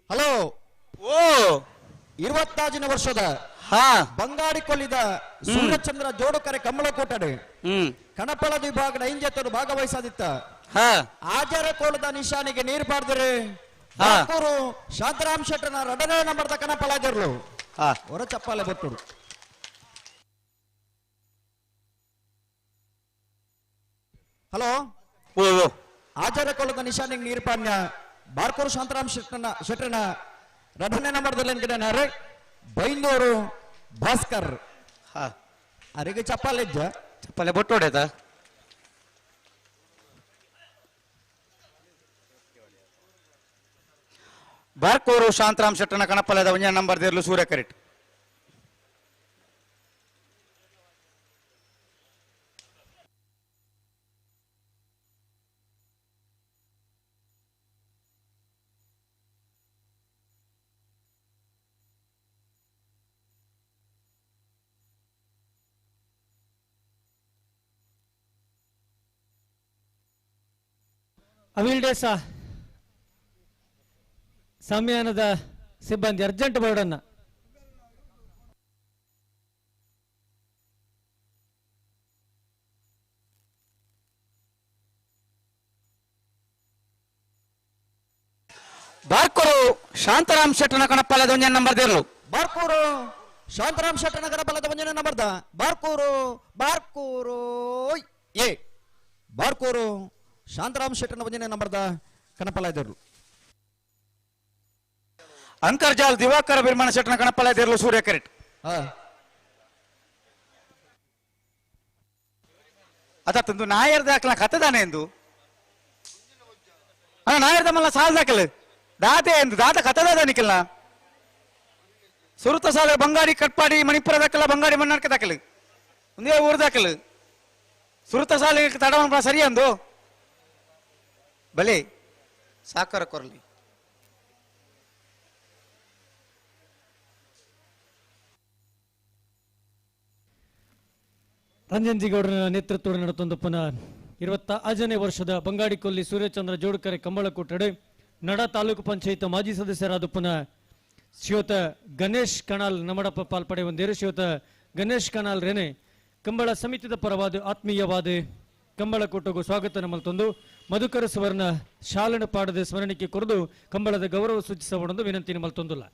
ಹಲೋ ಓ 25ನೇ ವರ್ಷದ ಬಂಗಾಡಿ ಕೊಲ್ಲಿದ ಸೂರ್ಯಚಂದ್ರ ಜೋಡುಕರೆ ಕಮ್ಮಳಕೋಟೆ ಕಣಪಳದ ವಿಭಾಗದ ಐಂಜತ್ತರು ಭಾಗವಹಿಸದಿತ್ತ ಆಜಾರ ಕೋಲದ ನಿಶಾನಿಗೆ ನೀರು ಪಾಡ್ದರೆ ಬಾಕೂರು ಶಾಂತರಾಮ್ ಶೆಟ್ಟನ ಎರಡನೇ ನಂಬರ್ದ ಕಣಪಳಾಜರ್ಲು ಹೊರ ಚಪ್ಪಾಲೆ ಬರ್ತರು. ಹಲೋ ಓ ಆಚಾರ್ಯ ಕೊಲದ ನಿಶಾನಿಗೆ ನೀರ್ಪಾನ್ಯ ಬಾರ್ಕೋರು ಶಾಂತರಾಮ್ ಶೆಟ್ಟನ ಶೆಟ್ಟನ ರಡನೇ ನಂಬರ್ದಲ್ಲಿ ಬೈಂದೂರು ಭಾಸ್ಕರ್. ಅರೆಗೆ ಚಪ್ಪಾಲೆ ಇಜ್ಜ ಚಪ್ಪಾಲೆ ಬೊಟ್ಟು ಹೊಡೆತ. ಬಾರ್ಕೋರು ಶಾಂತರಾಮ್ ಶೆಟ್ಟನ ಕಣಪಲದ ಒಂಜನೇ ನಂಬರ್ ದೇರ್ಲು ಸೂರ್ಯ ಕರೆಕ್ಟ್. ಅವಿಲ್ಡೇಸ ಸಮ್ಯಾನದ ಸಿಬ್ಬಂದಿ ಅರ್ಜೆಂಟ್ ಬೋರ್ಡನ್ನ ಬಾರ್ಕೋರು ಶಾಂತರಾಮ್ ಶೆಟ್ಟನ ಕಣಪಲದ ಒಂಜನೇ ನಂಬರ್ ದೇರ್ಲು. ಬಾರ್ಕೂರು ಶಾಂತರಾಮ್ ಶೆಟ್ಟನ ಕಣಪಲದ ಒಂಜನೇ ನಂಬರ್ದ ಬಾರ್ಕೂರು ಬಾರ್ಕೂರು ಎ ಬಾರ್ಕೂರು ಶಾಂತರಾಮ್ ಶೆಟ್ಟನ ಒಂಜನೇ ನಂಬರ್ದ ಕಣಪಲ ಇದ್ದರು. ಅಂತರ್ಜಾಲ್ ದಿವಾಕರ ಬಿರ್ಮಾಣ ಶೆಟ್ಟನ ಕಣಪಲ ದೇರ್ಲು ಸೂರ್ಯ ಕರೆಕ್ಟ್. ಅದ ನಾಯರ್ ದಾಖಲ ಕತ್ತದಾನೆ ಎಂದು ಅಣ್ಣ ನಾಯರ್ದ ಮಲ್ಲ ಸಾಲ ದಾಖಲೆ ದಾತೆ ಎಂದು ದಾತ ಕತ್ತದಾದ ನಿಖಲ್ನ ಸುರುತ ಸಾಲ ಬಂಗಾಡಿ ಕಟ್ಪಾಡಿ ಮಣಿಪುರ ದಾಖಲ ಬಂಗಾಡಿ ಮನ್ನಾರ್ಕ ದಾಖಲು ಒಂದೇ ಊರು ದಾಖಲು ಸುರುತ ಸಾಲ ತಡವನ ಸರಿ ಅಂದು ಬಲೆ ಸಾಕಾರ ಕೊರಲಿ. ರಂಜನ್ ಜಿಗೌಡರ ನೇತೃತ್ವದ ನಡೆತೊಂದು ಪುನಃ 25ನೇ ವರ್ಷದ ಬಂಗಾಡಿಕೊಲ್ಲಿ ಸೂರ್ಯಚಂದ್ರ ಜೋಡ್ಕರೆ ಕಂಬಳಕೂಟಡೆ ನಡ ತಾಲೂಕು ಪಂಚಾಯತ್ ಮಾಜಿ ಸದಸ್ಯರಾದ ಪುನಃ ಶ್ರೀಯುತ ಗಣೇಶ್ ಕಣಾಲ್ ನಮಡಪ್ಪ ಪಾಲ್ಪಡೆ ಒಂದೇರು. ಶ್ರೀಯುತ ಗಣೇಶ್ ಕಣಾಲ್ ರೇನೆ ಕಂಬಳ ಸಮಿತಿದ ಪರವಾದ ಆತ್ಮೀಯವಾದ ಕಂಬಳಕೂಟಗೂ ಸ್ವಾಗತ ನಮ್ಮಲ್ತೊಂದು ಮಧುಕರ ಸುವರ್ಣ ಶಾಲನ ಪಾಡದ ಸ್ಮರಣಿಕೆ ಕೊರದು ಕಂಬಳದ ಗೌರವ ಸೂಚಿಸಬಹುದು ವಿನಂತಿ ನಮ್ಮಲ್ತೊಂದುಲ್ಲ.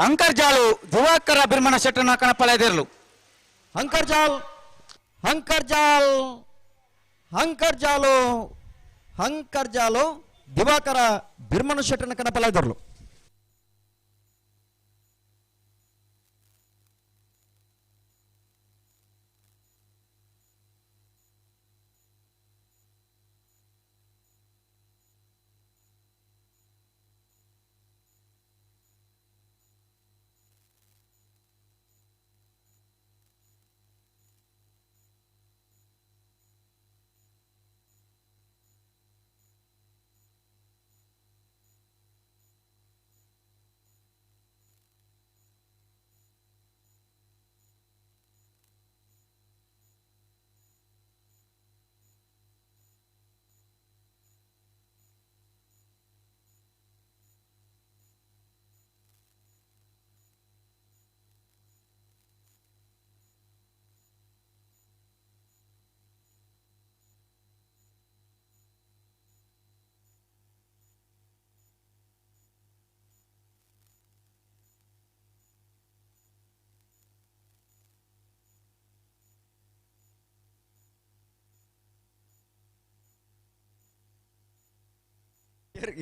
ಅಂಕರ್ಜಾಲು ದಿವಾಕರ ಬಿರ್ಮಣ ಶೆಟ್ಟನ ಕಣಪಲದಿರಲು. ಅಂಕರ್ಜಾಲ್ ಅಂಕರ್ಜಾಲ್ ಅಂಕರ್ಜಾಲು ಅಂಕರ್ಜಾಲು ದಿವಾಕರ ಬಿರ್ಮಣ ಶೆಟ್ಟನ ಕಣಪಲದಿರಲು.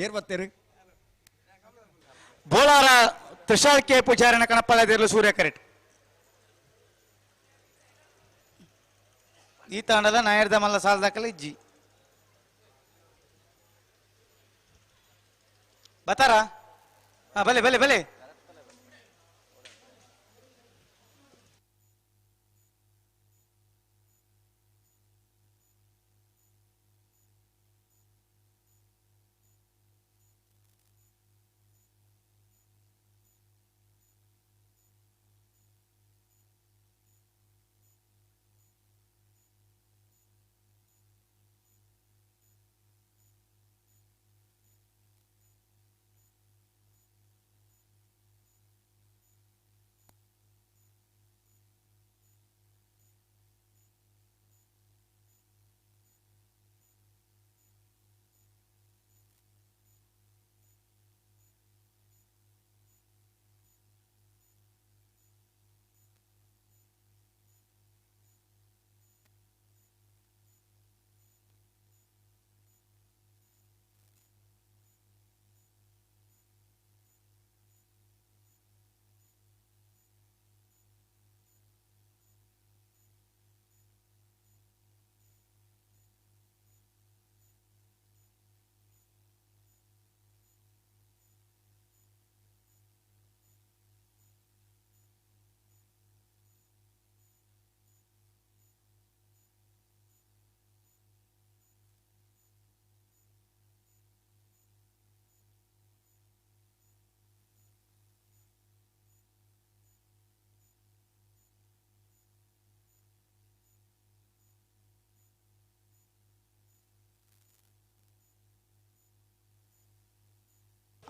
ಏರ್ ಬತ್ತೇರು ಬೋಳಾರ ತ್ರಿಶಾಲ್ ಕೆ ಪೂಜಾರಿನ ಕಣಪ್ಪಲ ಸೂರ್ಯ ಕರೆಕ್ಟ್ ಈ ತಾಂಡದ ನಾಯರ್ದ ಮಲ್ಲ ಸಾಲದಾಕಲ ಇಜ್ಜಿ ಬತ್ತಾರ ಹಾ ಬಲೆ ಬಲೆ ಬಲೆ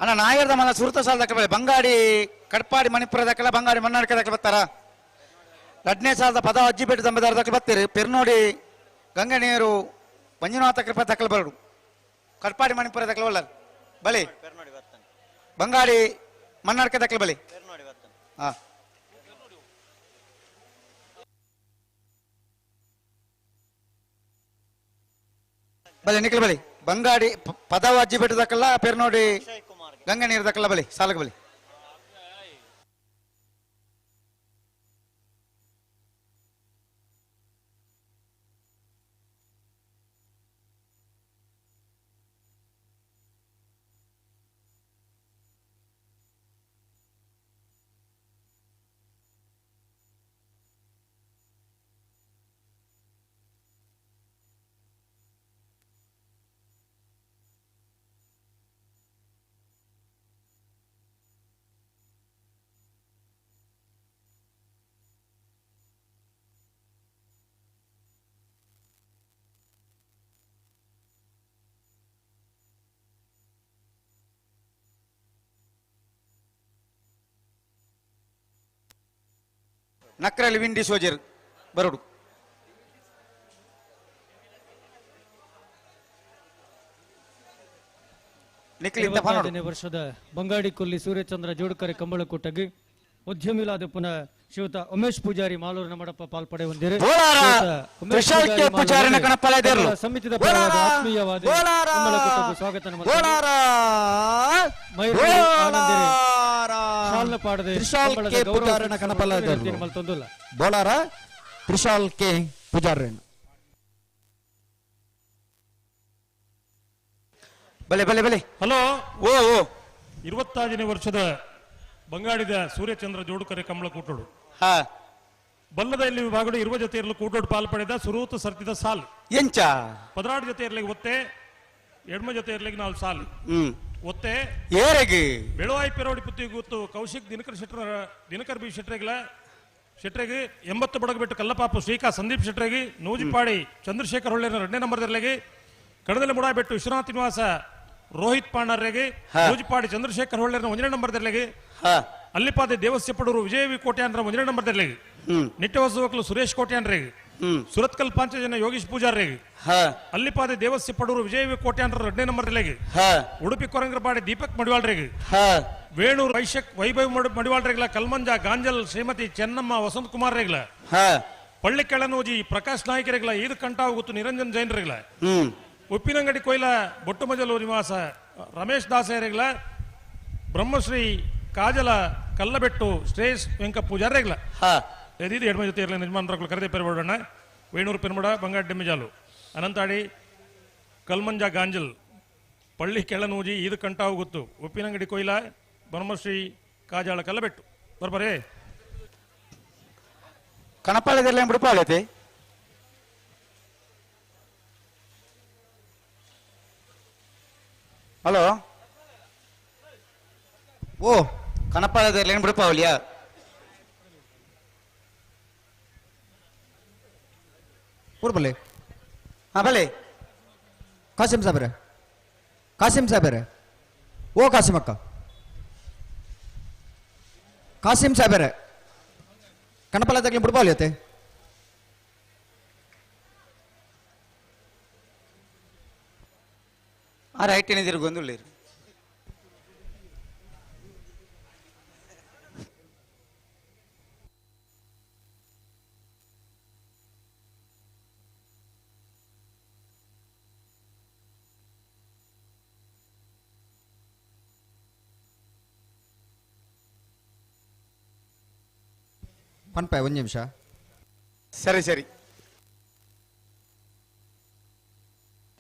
ಅಣ್ಣ ನಾಯರ್ದ ಮಲ್ಲ ಸುರುತ ಸಾಲ ದಾಖಲೆ ಬಂಗಾಡಿ ಕಡ್ಪಾಡಿ ಮಣಿಪುರ ದಾಖಲೆ ಬಂಗಾಡಿ ಮನ್ನಾಡಿಕೆ ದಾಖಲೆ ಬರ್ತಾರ ರಡ್ನೇ ಸಾಲದ ಪದ ಅಜ್ಜಿಪೇಟೆ ದಂಬದಾರ ದಾಖಲೆ ಬರ್ತೀರಿ ಪೆರ್ನೋಡಿ ಗಂಗನೀರು ಮಂಜುನಾಥ ಕೃಪಾ ದಾಖಲೆ ಬರಡು ಕಡ್ಪಾಡಿ ಮಣಿಪುರ ದಾಖಲೆ ಬಲ್ಲರು ಬಲಿ ಬಂಗಾಡಿ ಮನ್ನಾಡಿಕೆ ದಾಖಲೆ ಬಲಿ ಹಾ ಬಲಿ ನಿಖಲ್ ಬಲಿ ಬಂಗಾಡಿ ಪದವ ಅಜ್ಜಿಪೇಟೆ ದಾಖಲ ಪೆರ್ನೋಡಿ ಗಂಗೆ ನೀರು ದಕ್ಕಲ ಬಲಿ ಸಾಲಕ ಬಲಿ ನಕ್ರಲ್ಲಿ ವಿಂಡಿ ಸೋಜರ್ ಬರೋಡು ನಿಖಲಿಂದ ಪನೋಡು 25ನೇ ವರ್ಷದ ಬಂಗಾಡಿ ಕೊಲ್ಲಿ ಸೂರ್ಯಚಂದ್ರ ಜೋಡ್ಕರೆ ಕಂಬಳಕೂಟಗಿ ಉದ್ಯಮಿಲಾದ ಪುನಃ ಶ್ರೀಯುತ ಉಮೇಶ್ ಪೂಜಾರಿ ಮಾಲೂರಿನ ಮಡಪ ಪಾಲ್ಪಡೆ ಹೊಂದಿರಿ. ಬೋಳಾರ ಶ್ರೀಯುತ ಉಮೇಶ್ ತ್ರಿಶಾಲ್ ಪೂಜಾರಿ ಕೆ ಪೂಜಾರಿನ ಮಾಲೂರಿನ ಕಣಪ್ಪಲ ದೇರ್ಲು. ಕನ್ನಡ ಸಮಿತಿದ ಪರವಾದ ಆತ್ಮೀಯವಾದ ಕಂಬಳಕೂಟಕ್ಕೆ ಸ್ವಾಗತ ಬೋಳಾರ ಮೈರೂರು ಆನಂದಿರಿ. ಶಾಲ್ನ ಪಾಡದೆ ತ್ರಿಶಾಲ್ ಕಂಬಳದ ಕೆ ಗೌರವ ಪೂಜಾರಿನ ಕಣಪಲ ವಿನಂತಿಯನ್ನು ಮಲ್ತೊಂದುಲ್ಲ. ಬೋಳಾರ ತ್ರಿಶಾಲ್ ಕೆ ಪೂಜಾರಿನ ಬಲೆ ಬಲೆ ಬಲೆ ಹಲೋ ಓ ಓ 25ನೇ ವರ್ಷದ ಬಂಗಾಡಿದ ಸೂರ್ಯಚಂದ್ರ ಜೋಡುಕರೆ ಕಂಬಳ ಕೂಟೋಡು ಹಾ ಬಲ್ಲದ ಇಲ್ಲಿ ವಿಭಾಗಡು ಇರುವ ಜೊತೆ ಇರಲು ಕೂಟೋಡು ಪಾಲ್ ಪಡೆದ ಸುರೂತ ಸರ್ತಿದ ಸಾಲ್ ಎಂಚ ಪದರಾಡು ಜೊತೆ ಇರ್ಲಿಕ್ಕೆ ಒತ್ತೆ ಎಡ್ಮ ಜೊತೆ ಇರ್ಲಿಕ್ಕೆ ನಾಲ್ ಸಾಲ್ ಹ್ಮ್ ಒತ್ತೆ ಏರೆಗೆ ಬೆಳುವಾಯಿ ಪೆರೋಡಿ ಪುತ್ತಿ ಗೊತ್ತು ಕೌಶಿಕ್ ದಿನಕರ್ ಶೆಟ್ಟರ ದಿನಕರ್ ಬಿ ಶೆಟ್ರೆಗ್ಲ ಶೆಟ್ರೆಗೆ 80 ಬಡಗು ಬಿಟ್ಟು ಕಲ್ಲಪಾಪು ಶ್ರೀಕಾ ಸಂದೀಪ್ ಶೆಟ್ರೆಗೆ ನೂಜಿಪಾಡಿ ಚಂದ್ರಶೇಖರ್ ಹೊಳ್ಳೆನ 2ನೇ ನಂಬರ್ದರ್ಲೆಗೆ ಕಡದಲೆ ಮುಡಾಬೆಟ್ಟು ವಿಶ್ವನಾಥ್ ನಿವಾಸ ರೋಹಿತ್ ಪಾಂಡರ್ರೆಗೆ ನೂಜಿಪಾಡಿ ಚಂದ್ರಶೇಖರ್ ಹೊಳ್ಳೆನ 1ನೇ ನಂಬರ್ದರ್ಲೆಗೆ ಅಲ್ಲಿಪಾದೆ ದೇವಸ್ಯಪಡೂರು ವಿಜಯ ವಿ ಕೋಟ್ಯಾನ್ರ 1ನೇ ನಂಬರ್ದರ್ಲೆಗೆ ನಿಟ್ಟೆ ಹೊಸವಕ್ಲು ಸುರೇಶ್ ಕೋಟ್ಯಾನ್ರೆಗೆ ಸುರತ್ಕಲ್ ಪಾಂಚಜನ ಯೋಗೀಶ್ ಪೂಜಾರ್ರೆಗೆ ಅಲ್ಲಿಪಾದೆ ದೇವಸ್ಯಪಡೂರು ವಿಜಯ ವಿ ಕೋಟ್ಯಾನ್ರ 2ನೇ ನಂಬರ್ದರ್ಲೆಗೆ ಉಡುಪಿ ಕೊರಂಗ್ರಪಾಡಿ ದೀಪಕ್ ಮಡಿವಾಳ್ರೆಗೆ ವೇಣೂರು ವೈಶಕ್ ವೈಭವ್ ಮಡಿವಾಳ್ರೆಗ್ಲ ಕಲ್ಮಂಜ ಗಾಂಜಲ್ ಶ್ರೀಮತಿ ಚೆನ್ನಮ್ಮ ವಸಂತ್ ಕುಮಾರ್ ರೆಗ್ಲ ಪಳ್ಳಿ ಕೆಳನೋಜಿ ಪ್ರಕಾಶ್ ನಾಯ್ಕರೆಗ್ಲ ಈದ್ ಕಂಠಾವು ಗೊತ್ತು ನಿರಂಜನ್ ಜೈನ್ ರೆಗ್ಲ ಉಪ್ಪಿನಂಗಡಿ ಕೊಯ್ಲ ಬೊಟ್ಟುಮಜಲು ನಿವಾಸ ರಮೇಶ್ ದಾಸೇರೆಗ್ಲ ಬ್ರಹ್ಮಶ್ರೀ ಕಾಜಲ ಕಲ್ಲಬೆಟ್ಟು ಶ್ರೇಯಸ್ ವೆಂಕ ಪೂಜಾರೇಗ್ಲ ಎದೀದು ಎಡ್ಮ ಜೊತೆ ಇರಲಿ ಯಜಮಾನರಾಗ್ಲು ಕರೆದೇ ಪೆರಬೋಡಣ್ಣ ವೇಣೂರು ಪೆನ್ಮಡ ಬಂಗಾರ ಡೆಮ್ಮಿಜಾಲು ಅನಂತಾಡಿ ಕಲ್ಮಂಜ ಗಾಂಜಲ್ ಪಳ್ಳಿ ಕೆಳನೂಜಿ ಈದು ಕಂಟಾವು ಗೊತ್ತು ಉಪ್ಪಿನಂಗಡಿ ಕೊಯ್ಲ ಬ್ರಹ್ಮಶ್ರೀ ಕಾಜಾಳ ಕಲ್ಲಬೆಟ್ಟು ಬರ್ಬರೇ ಕಣಪಾಳದೆಲ್ಲ ಬಿಡುಪಾಳೈತೆ ಹಲೋ ಓ ಕಣಪಾಳದೆಲ್ಲ ಏನು ಬಿಡುಪಾವಲಿಯಾ ಊರು ಬಲ್ಲೆ ಹಾಂ ಬಲೆ ಕಾಸಿಂ ಸಾಹೇಬ್ರೆ, ಕಾಸಿಂ ಸಾಹೇಬ್ರೆ, ಓ ಕಾಸಿಮಕ್ಕ, ಕಾಸಿಂ ಸಾಹೇಬ್ರೆ, ಕಣಪಲ ತಗ್ಲಿ ಬಿಡ್ಬಾಲಿಯತ್ತೆ. ಆ ರೈಟ್ ಏನಿದ್ದೀರಿ ಗೊಂದುಳ್ಳಿರಿ. ಪನ್ಪೆ ಒಂದು ನಿಮಿಷ. ಸರಿ ಸರಿ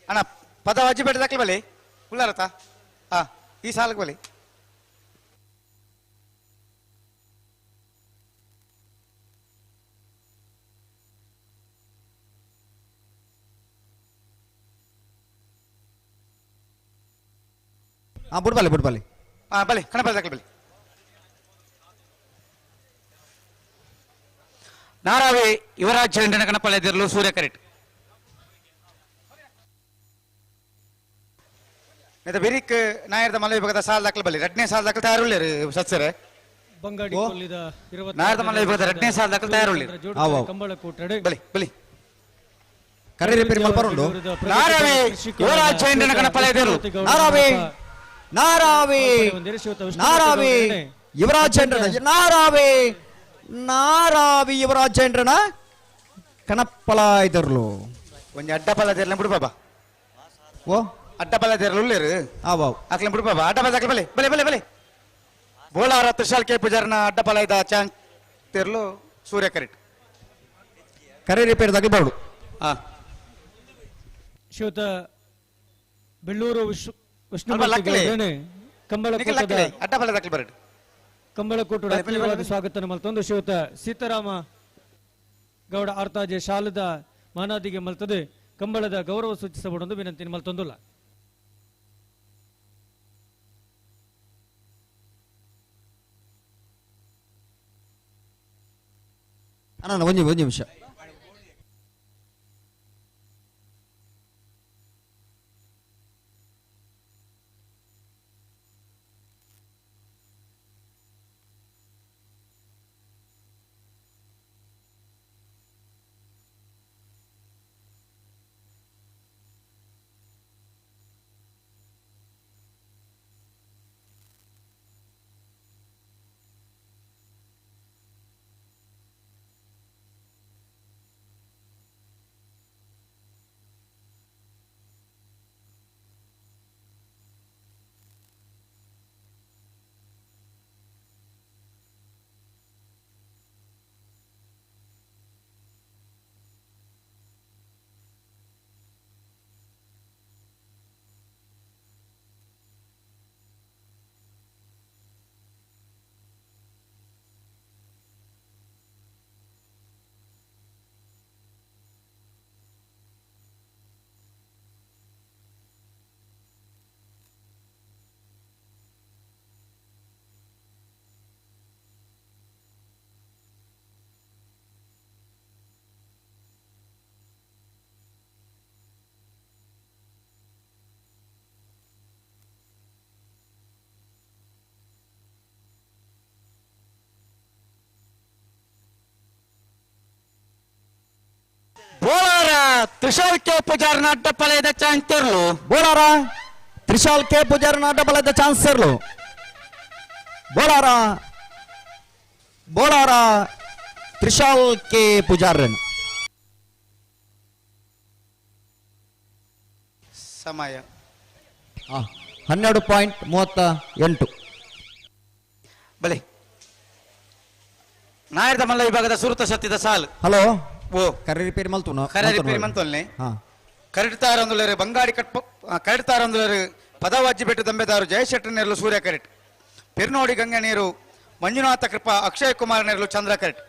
ಅಣ್ಣ, ಪದ ವಜ್ಜಿ ಬೇಡ ದಾಖಲೆ ಬಲಿ ಉಳ್ಳಾರತ. ಹಾ ಈ ಸಾಲಕ್ಕೆ ಬಲಿ. ಹಾ ಬುಡ್ಬಾಲಿ ಬುಡ್ಬಾಲಿ. ಹಾ ಬಲಿ ಕಣಪದ ದಾಖಲೆ ಬಲಿ. ನಾರಾವಿ ಯುವರಾಜ್ ಚಂದ್ರನ ಕಣಪಳೆದಿರಲು ಸೂರ್ಯ ಕರೆಟ್ ಬಿರಿಕ್ ನಾಯರ್ದ ಮಲ್ಲ ವಿಭಾಗದ ಸಾಲ ದಾಖಲೆ ಬಲಿ ಎರಡನೇ ಸಾಲ ದಾಖಲೆ ತಯಾರುಳ್ಳೇರು ಸತ್ಸರೆ ಬಂಗಾಡಿ ಕೊಲ್ಲಿದ ನಾಯರ್ದ ಮಲ್ಲ ವಿಭಾಗದ ಎರಡನೇ ಸಾಲ ದಾಖಲೆ ತಯಾರುಳ್ಳೇರು ಕಂಬಳ ಕೂಟಡೆ ಬಲಿ ಬಲಿ ಕರೆ ರಿಪೇರಿ ಮಲ್ಪರುಂಡು. ನಾರಾವಿ ಯುವರಾಜ್ ಚಂದ್ರನ ಕಣಪಳೆದಿರಲು ನಾರಾವಿ ನಾರಾವಿ ನಾರಾವಿ ಯುವರಾಜ್ ಚಂದ್ರನ ನಾರಾವಿ ನಾರಾವಿ ಯುವರಾಜ್ ಚಂದ್ರನ ಕಣಪ್ಪಲ ಇದ್ರಲು ಒಂಜಿ ಅಡ್ಡಪಲ ತೆರ್ಲ ಬಿಡು ಬಾಬಾ. ಓ ಅಡ್ಡಪಲ ತೆರ್ಲ ಉಳ್ಳೇರು ಆವಾವ್ ಅಕ್ಲೆ ಬಿಡು ಬಾಬಾ. ಅಡ್ಡಪಲ ದಾಖಲೆ ಬಲೆ ಬಲೆ ಬಲೆ ಬಲೆ. ಬೋಳಾರ ತ್ರಿಶಾಲ್ ಕೆ ಪೂಜಾರನ ಅಡ್ಡಪಲ ಇದ್ದ ಚಾಂಗ್ ತೆರ್ಲು ಸೂರ್ಯ ಕರೆಟ್ ಕರೆ ರಿಪೇರಿ ತಗಲ್ಬಾರ್ದು. ಹಾ ಶ್ರೀಯುತ ಬೆಳ್ಳೂರು ವಿಷ್ಣು ಅಲ್ವಾ ಲಕ್ಕಲೆ? ಕಂಬಳ ನಿಖಿಲ್ ಲಕ್ಕಲೆ, ಅಡ್ಡಪಲ ದಾಖಲೆ ಬರಡು ಕಂಬಳಕೋಟು ಆತ್ಮೀಯವಾದ ಸ್ವಾಗತ ಮಲ್ತೊಂದು ಶ್ರೀಯುತ ಸೀತಾರಾಮ ಗೌಡ ಆರ್ತಾಜೆ ಶಾಲದ ಮಾನಾದಿಗೆ ಮಲ್ತದೆ ಕಂಬಳದ ಗೌರವ ಸೂಚಿಸಬಹುದೆಂದು ವಿನಂತಿ ಮಲ್ತೊಂದುಲ್ಲ. ಅಣ್ಣ ಒಂದು ಒಂದು ನಿಮಿಷ. ಬೋಳಾರ ತ್ರಿಶಾಲ್ ಕೆ ಪೂಜಾರನ ಅಡ್ಡಪಲೆದ ಚಾನ್ಸರ್ಲು. ಬೋಳಾರ ತ್ರಿಶಾಲ್ ಕೆ ಪೂಜಾರನ ಅಡ್ಡಪಲೆದ ಚಾನ್ಸರ್ಲು. ಬೋಳಾರ ಬೋಳಾರ ತ್ರಿಶಾಲ್ ಕೆ ಪೂಜಾರನ್. ಸಮಯ 12.38. ಬಲೆ ನಾಯರ್ದ ಮಲ್ಲ ವಿಭಾಗದ ಸುರುತ ಸತ್ತಿದ ಸಾಲ್. ಹಲೋ ಓ ಕರೆ ರಿಪೇರಿ ಮಲ್ತು ಕರೆ ರಿಪೇರಿ ಮಂತೊಲ್ನೆ ಕರೆಡ್ತಾರಂದುಲೇರು ಬಂಗಾಡಿ ಕಟ್ಪ ಕರೆಡ್ತಾರಂದುಲೇರು ಪದವಾಜ್ಜಿ ಬೆಟ್ಟು ದಂಬೆದಾರು ಜಯಶೆಟ್ಟ ನೇರಲು ಸೂರ್ಯ ಕರೆಟ್ ಪೆರ್ನೋಡಿ ಗಂಗೆ ನೀರು ಮಂಜುನಾಥ ಕೃಪಾ ಅಕ್ಷಯ್ ಕುಮಾರ್ ನೇರಲು ಚಂದ್ರ ಕರೆಟ್.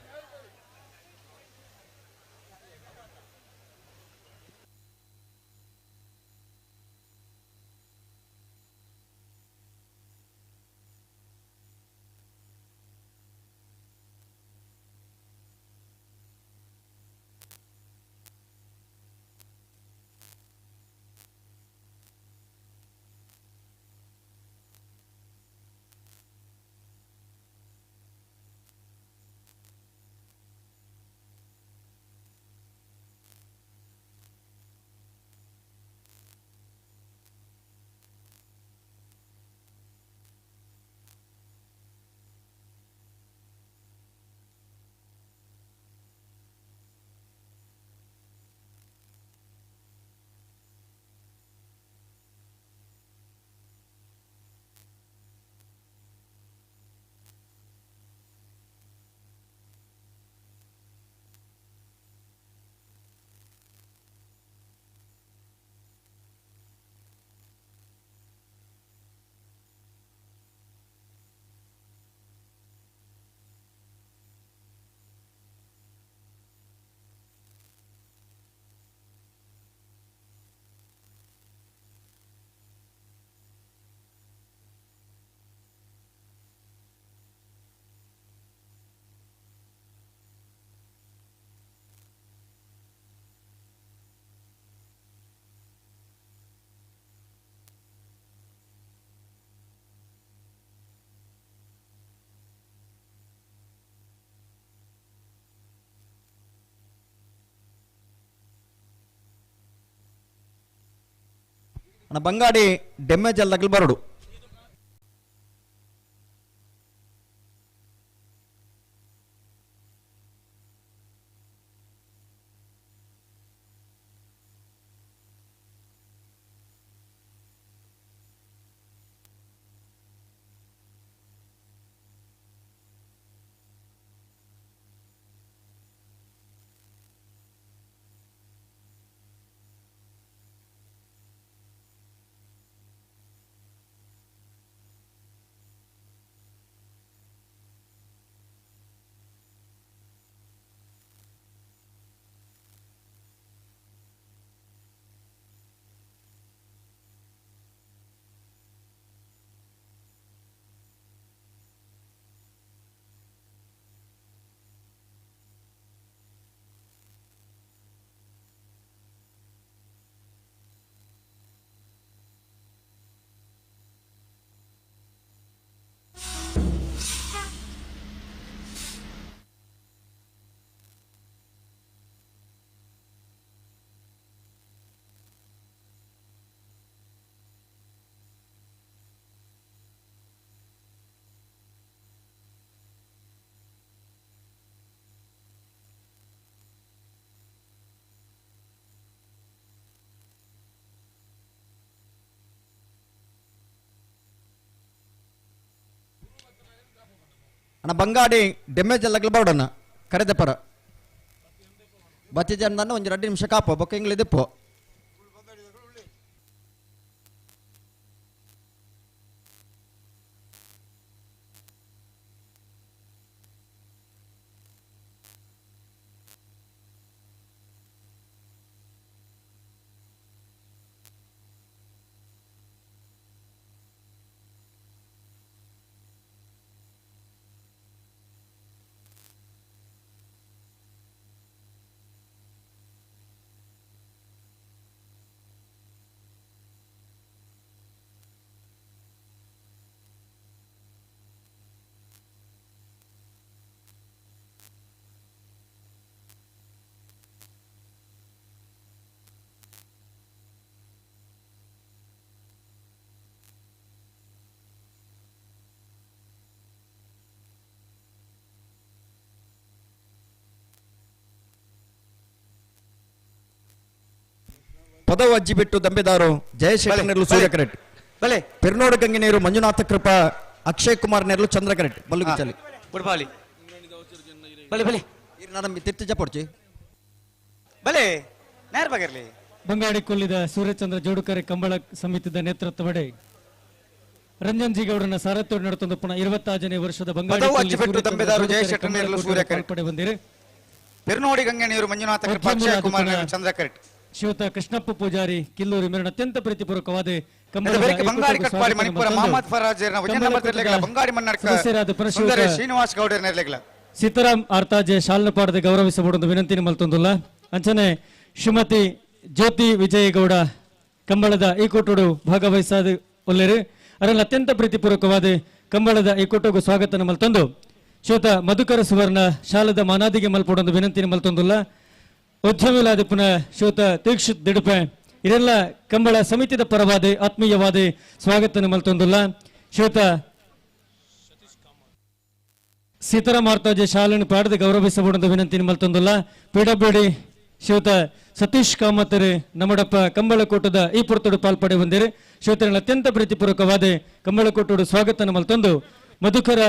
ಬಂಗಾಡಿ ಡೆಮೇಜ್ ಅಲ್ಲ ಬರಡು. ಅಣ್ಣ ಬಂಗಾಡಿ ಡೆಮೇಜ್ ಎಲ್ಲ ಬರೋಡಣ್ಣ ಕರೆದ ಪರ ಬತ್ತಿ ಜನ ಒಂಜಿ 2 ನಿಮಿಷ ಕಾಪು ಬೊಕ್ಕ ಇಂಗ್ಲಿದಿಪ್ಪು. ಪದವು ಅಜ್ಜಿ ಬಿಟ್ಟು ದಂಬೆದಾರು ಜಯಶೇಖರ್ ಸೂರ್ಯ ಕರೆಕ್ಟ್. ಬಲೆ ಪೆರ್ನೋಡು ಗಂಗಿನೇರು ಮಂಜುನಾಥ ಕೃಪಾ ಅಕ್ಷಯ್ ಕುಮಾರ್ ನೆರ್ಲು ಚಂದ್ರಕರೆಟ್ ಬಲ್ಲುಗಿಚ್ಚಲಿ ಬುಡ್ಪಾಲಿ ಬಲೆ ಬಲೆ ನಾನು ತಿರ್ತಿ ಜಪೊಡ್ಚಿ ಬಲೆ ನೇರ ಬಗರ್ಲಿ ಬಂಗಾಡಿ ಕೊಲ್ಲಿದ ಸೂರ್ಯಚಂದ್ರ ಜೋಡುಕರೆ ಕಂಬಳ ಸಮಿತಿದ ನೇತೃತ್ವಡೆ ರಂಜನ್ ಜಿಗೌಡರನ್ನ ಸಾರಥ್ಯ ನಡೆತಂದು ಪುನಃ 26ನೇ ವರ್ಷದ ಬಂಗಾಡಿ ಪದವು ಕೊಲ್ಲಿ ಅಚ್ಚಿಪೆಟ್ಟು ಸೂರ್ಯಚಂದ್ರ ದಂಬೆದಾರು ಜೋಡುಕರೆ ಜಯಶೆಟ್ಟರ್ ಕಂಬಳ ನೆರಳು ಕೂಟದ ಸೂರ್ಯಕರೆ. ಪಾಲ್ಪಡೆ ಬಂದಿರಿ ಪೆರ್ನೋಡಿ ಗಂಗನೀರು ಮಂಜುನಾಥ ಕೃಪಾ ಅಕ್ಷಯ್ ಕುಮಾರ್ ನೆರಳು ಚಂದ್ರಕರೆಟ್ ಶ್ರೀಯುತ ಕೃಷ್ಣಪ್ಪ ಪೂಜಾರಿ ಕಿಲ್ಲೂರು ಮೇರಣ ಅತ್ಯಂತ ಪ್ರೀತಿಪೂರ್ವಕವಾದ ಕಂಬಳದ ಬೆರಕೆ ಈ ಬಂಗಾಡಿ ಕೂಟಕ್ಕೂ ಕಟ್ಪಾಡಿ ಸ್ವಾಗತ ಮಣಿಪುರ ಮತ್ತೊಂದು ಮೊಹಮ್ಮದ್ ಫರಾಜ್ ಕಂಬಳ ವಜನ ಕೂಟದ ಬಂಗಾಡಿ ಮನ್ನಡ್ಕ ಸದಸ್ಯರಾದ ಸುಂದರ ಪರಶಿವತ ಶ್ರೀನಿವಾಸ್ ಗೌಡರ ನೆರಳಿಗಳ ಸೀತಾರಾಮ್ ಆರ್ತಾಜೆ ಶಾಲನಪಾಡದ ಗೌರವಿಸಬಹುದು ವಿನಂತಿ ಮಲ್ತೊಂದುಲ್ಲ. ಅಂಚನೆ ಶ್ರೀಮತಿ ಜ್ಯೋತಿ ವಿಜಯಗೌಡ ಕಂಬಳದ ಈ ಕೂಟಡು ಭಾಗವಹಿಸಾದ ಒಲ್ಲೆರು ಅದರಲ್ಲಿ ಅತ್ಯಂತ ಪ್ರೀತಿಪೂರ್ವಕವಾದ ಕಂಬಳದ ಈ ಕೂಟಗೂ ಸ್ವಾಗತ ಮಲ್ತೊಂದು ಶ್ರೀಯುತ ಮಧುಕರ ಸುವರ್ಣ ಶಾಲದ ಮಾನಾದಿಗೆ ಮಲ್ಪೊಡೊಂದು ವಿನಂತಿ ಮಲ್ತೊಂದುಲ್ಲ. ಉದ್ಯಮಿಲಾದ ಪುನಃ ಶ್ರೀಯುತ ದೀಕ್ಷಿತ್ ದಿಡುಪೆ ಇದೆಲ್ಲ ಕಂಬಳ ಸಮಿತಿದ ಪರವಾದ ಆತ್ಮೀಯವಾದ ಸ್ವಾಗತ ಮಲ್ತೊಂದುಲ್ಲ. ಶ್ರೀಯುತ ಸೀತಾರಾಮ್ ಆರ್ತಾಜೆ ಶಾಲೆಯನ್ನು ಪಾಡದ ಗೌರವಿಸಬಹುದು ವಿನಂತಿ ಮಲ್ತೊಂದುಲ್ಲ. ಪಿಡಬ್ಲ್ಯೂಡಿ ಶ್ರೀಯುತ ಸತೀಶ್ ಕಾಮತರು ನಮ್ಮಡಪ್ಪ ಕಂಬಳಕೋಟದ ಈ ಪುರ್ತೋಡು ಪಾಲ್ಪಡೆ ಹೊಂದಿರಿ. ಶ್ರೀಯುತರನ್ನು ಅತ್ಯಂತ ಪ್ರೀತಿಪೂರ್ವಕವಾದ ಕಂಬಳಕೋಟೋಡು ಸ್ವಾಗತ ಮಲ್ತೊಂದು ಮಧುಕರ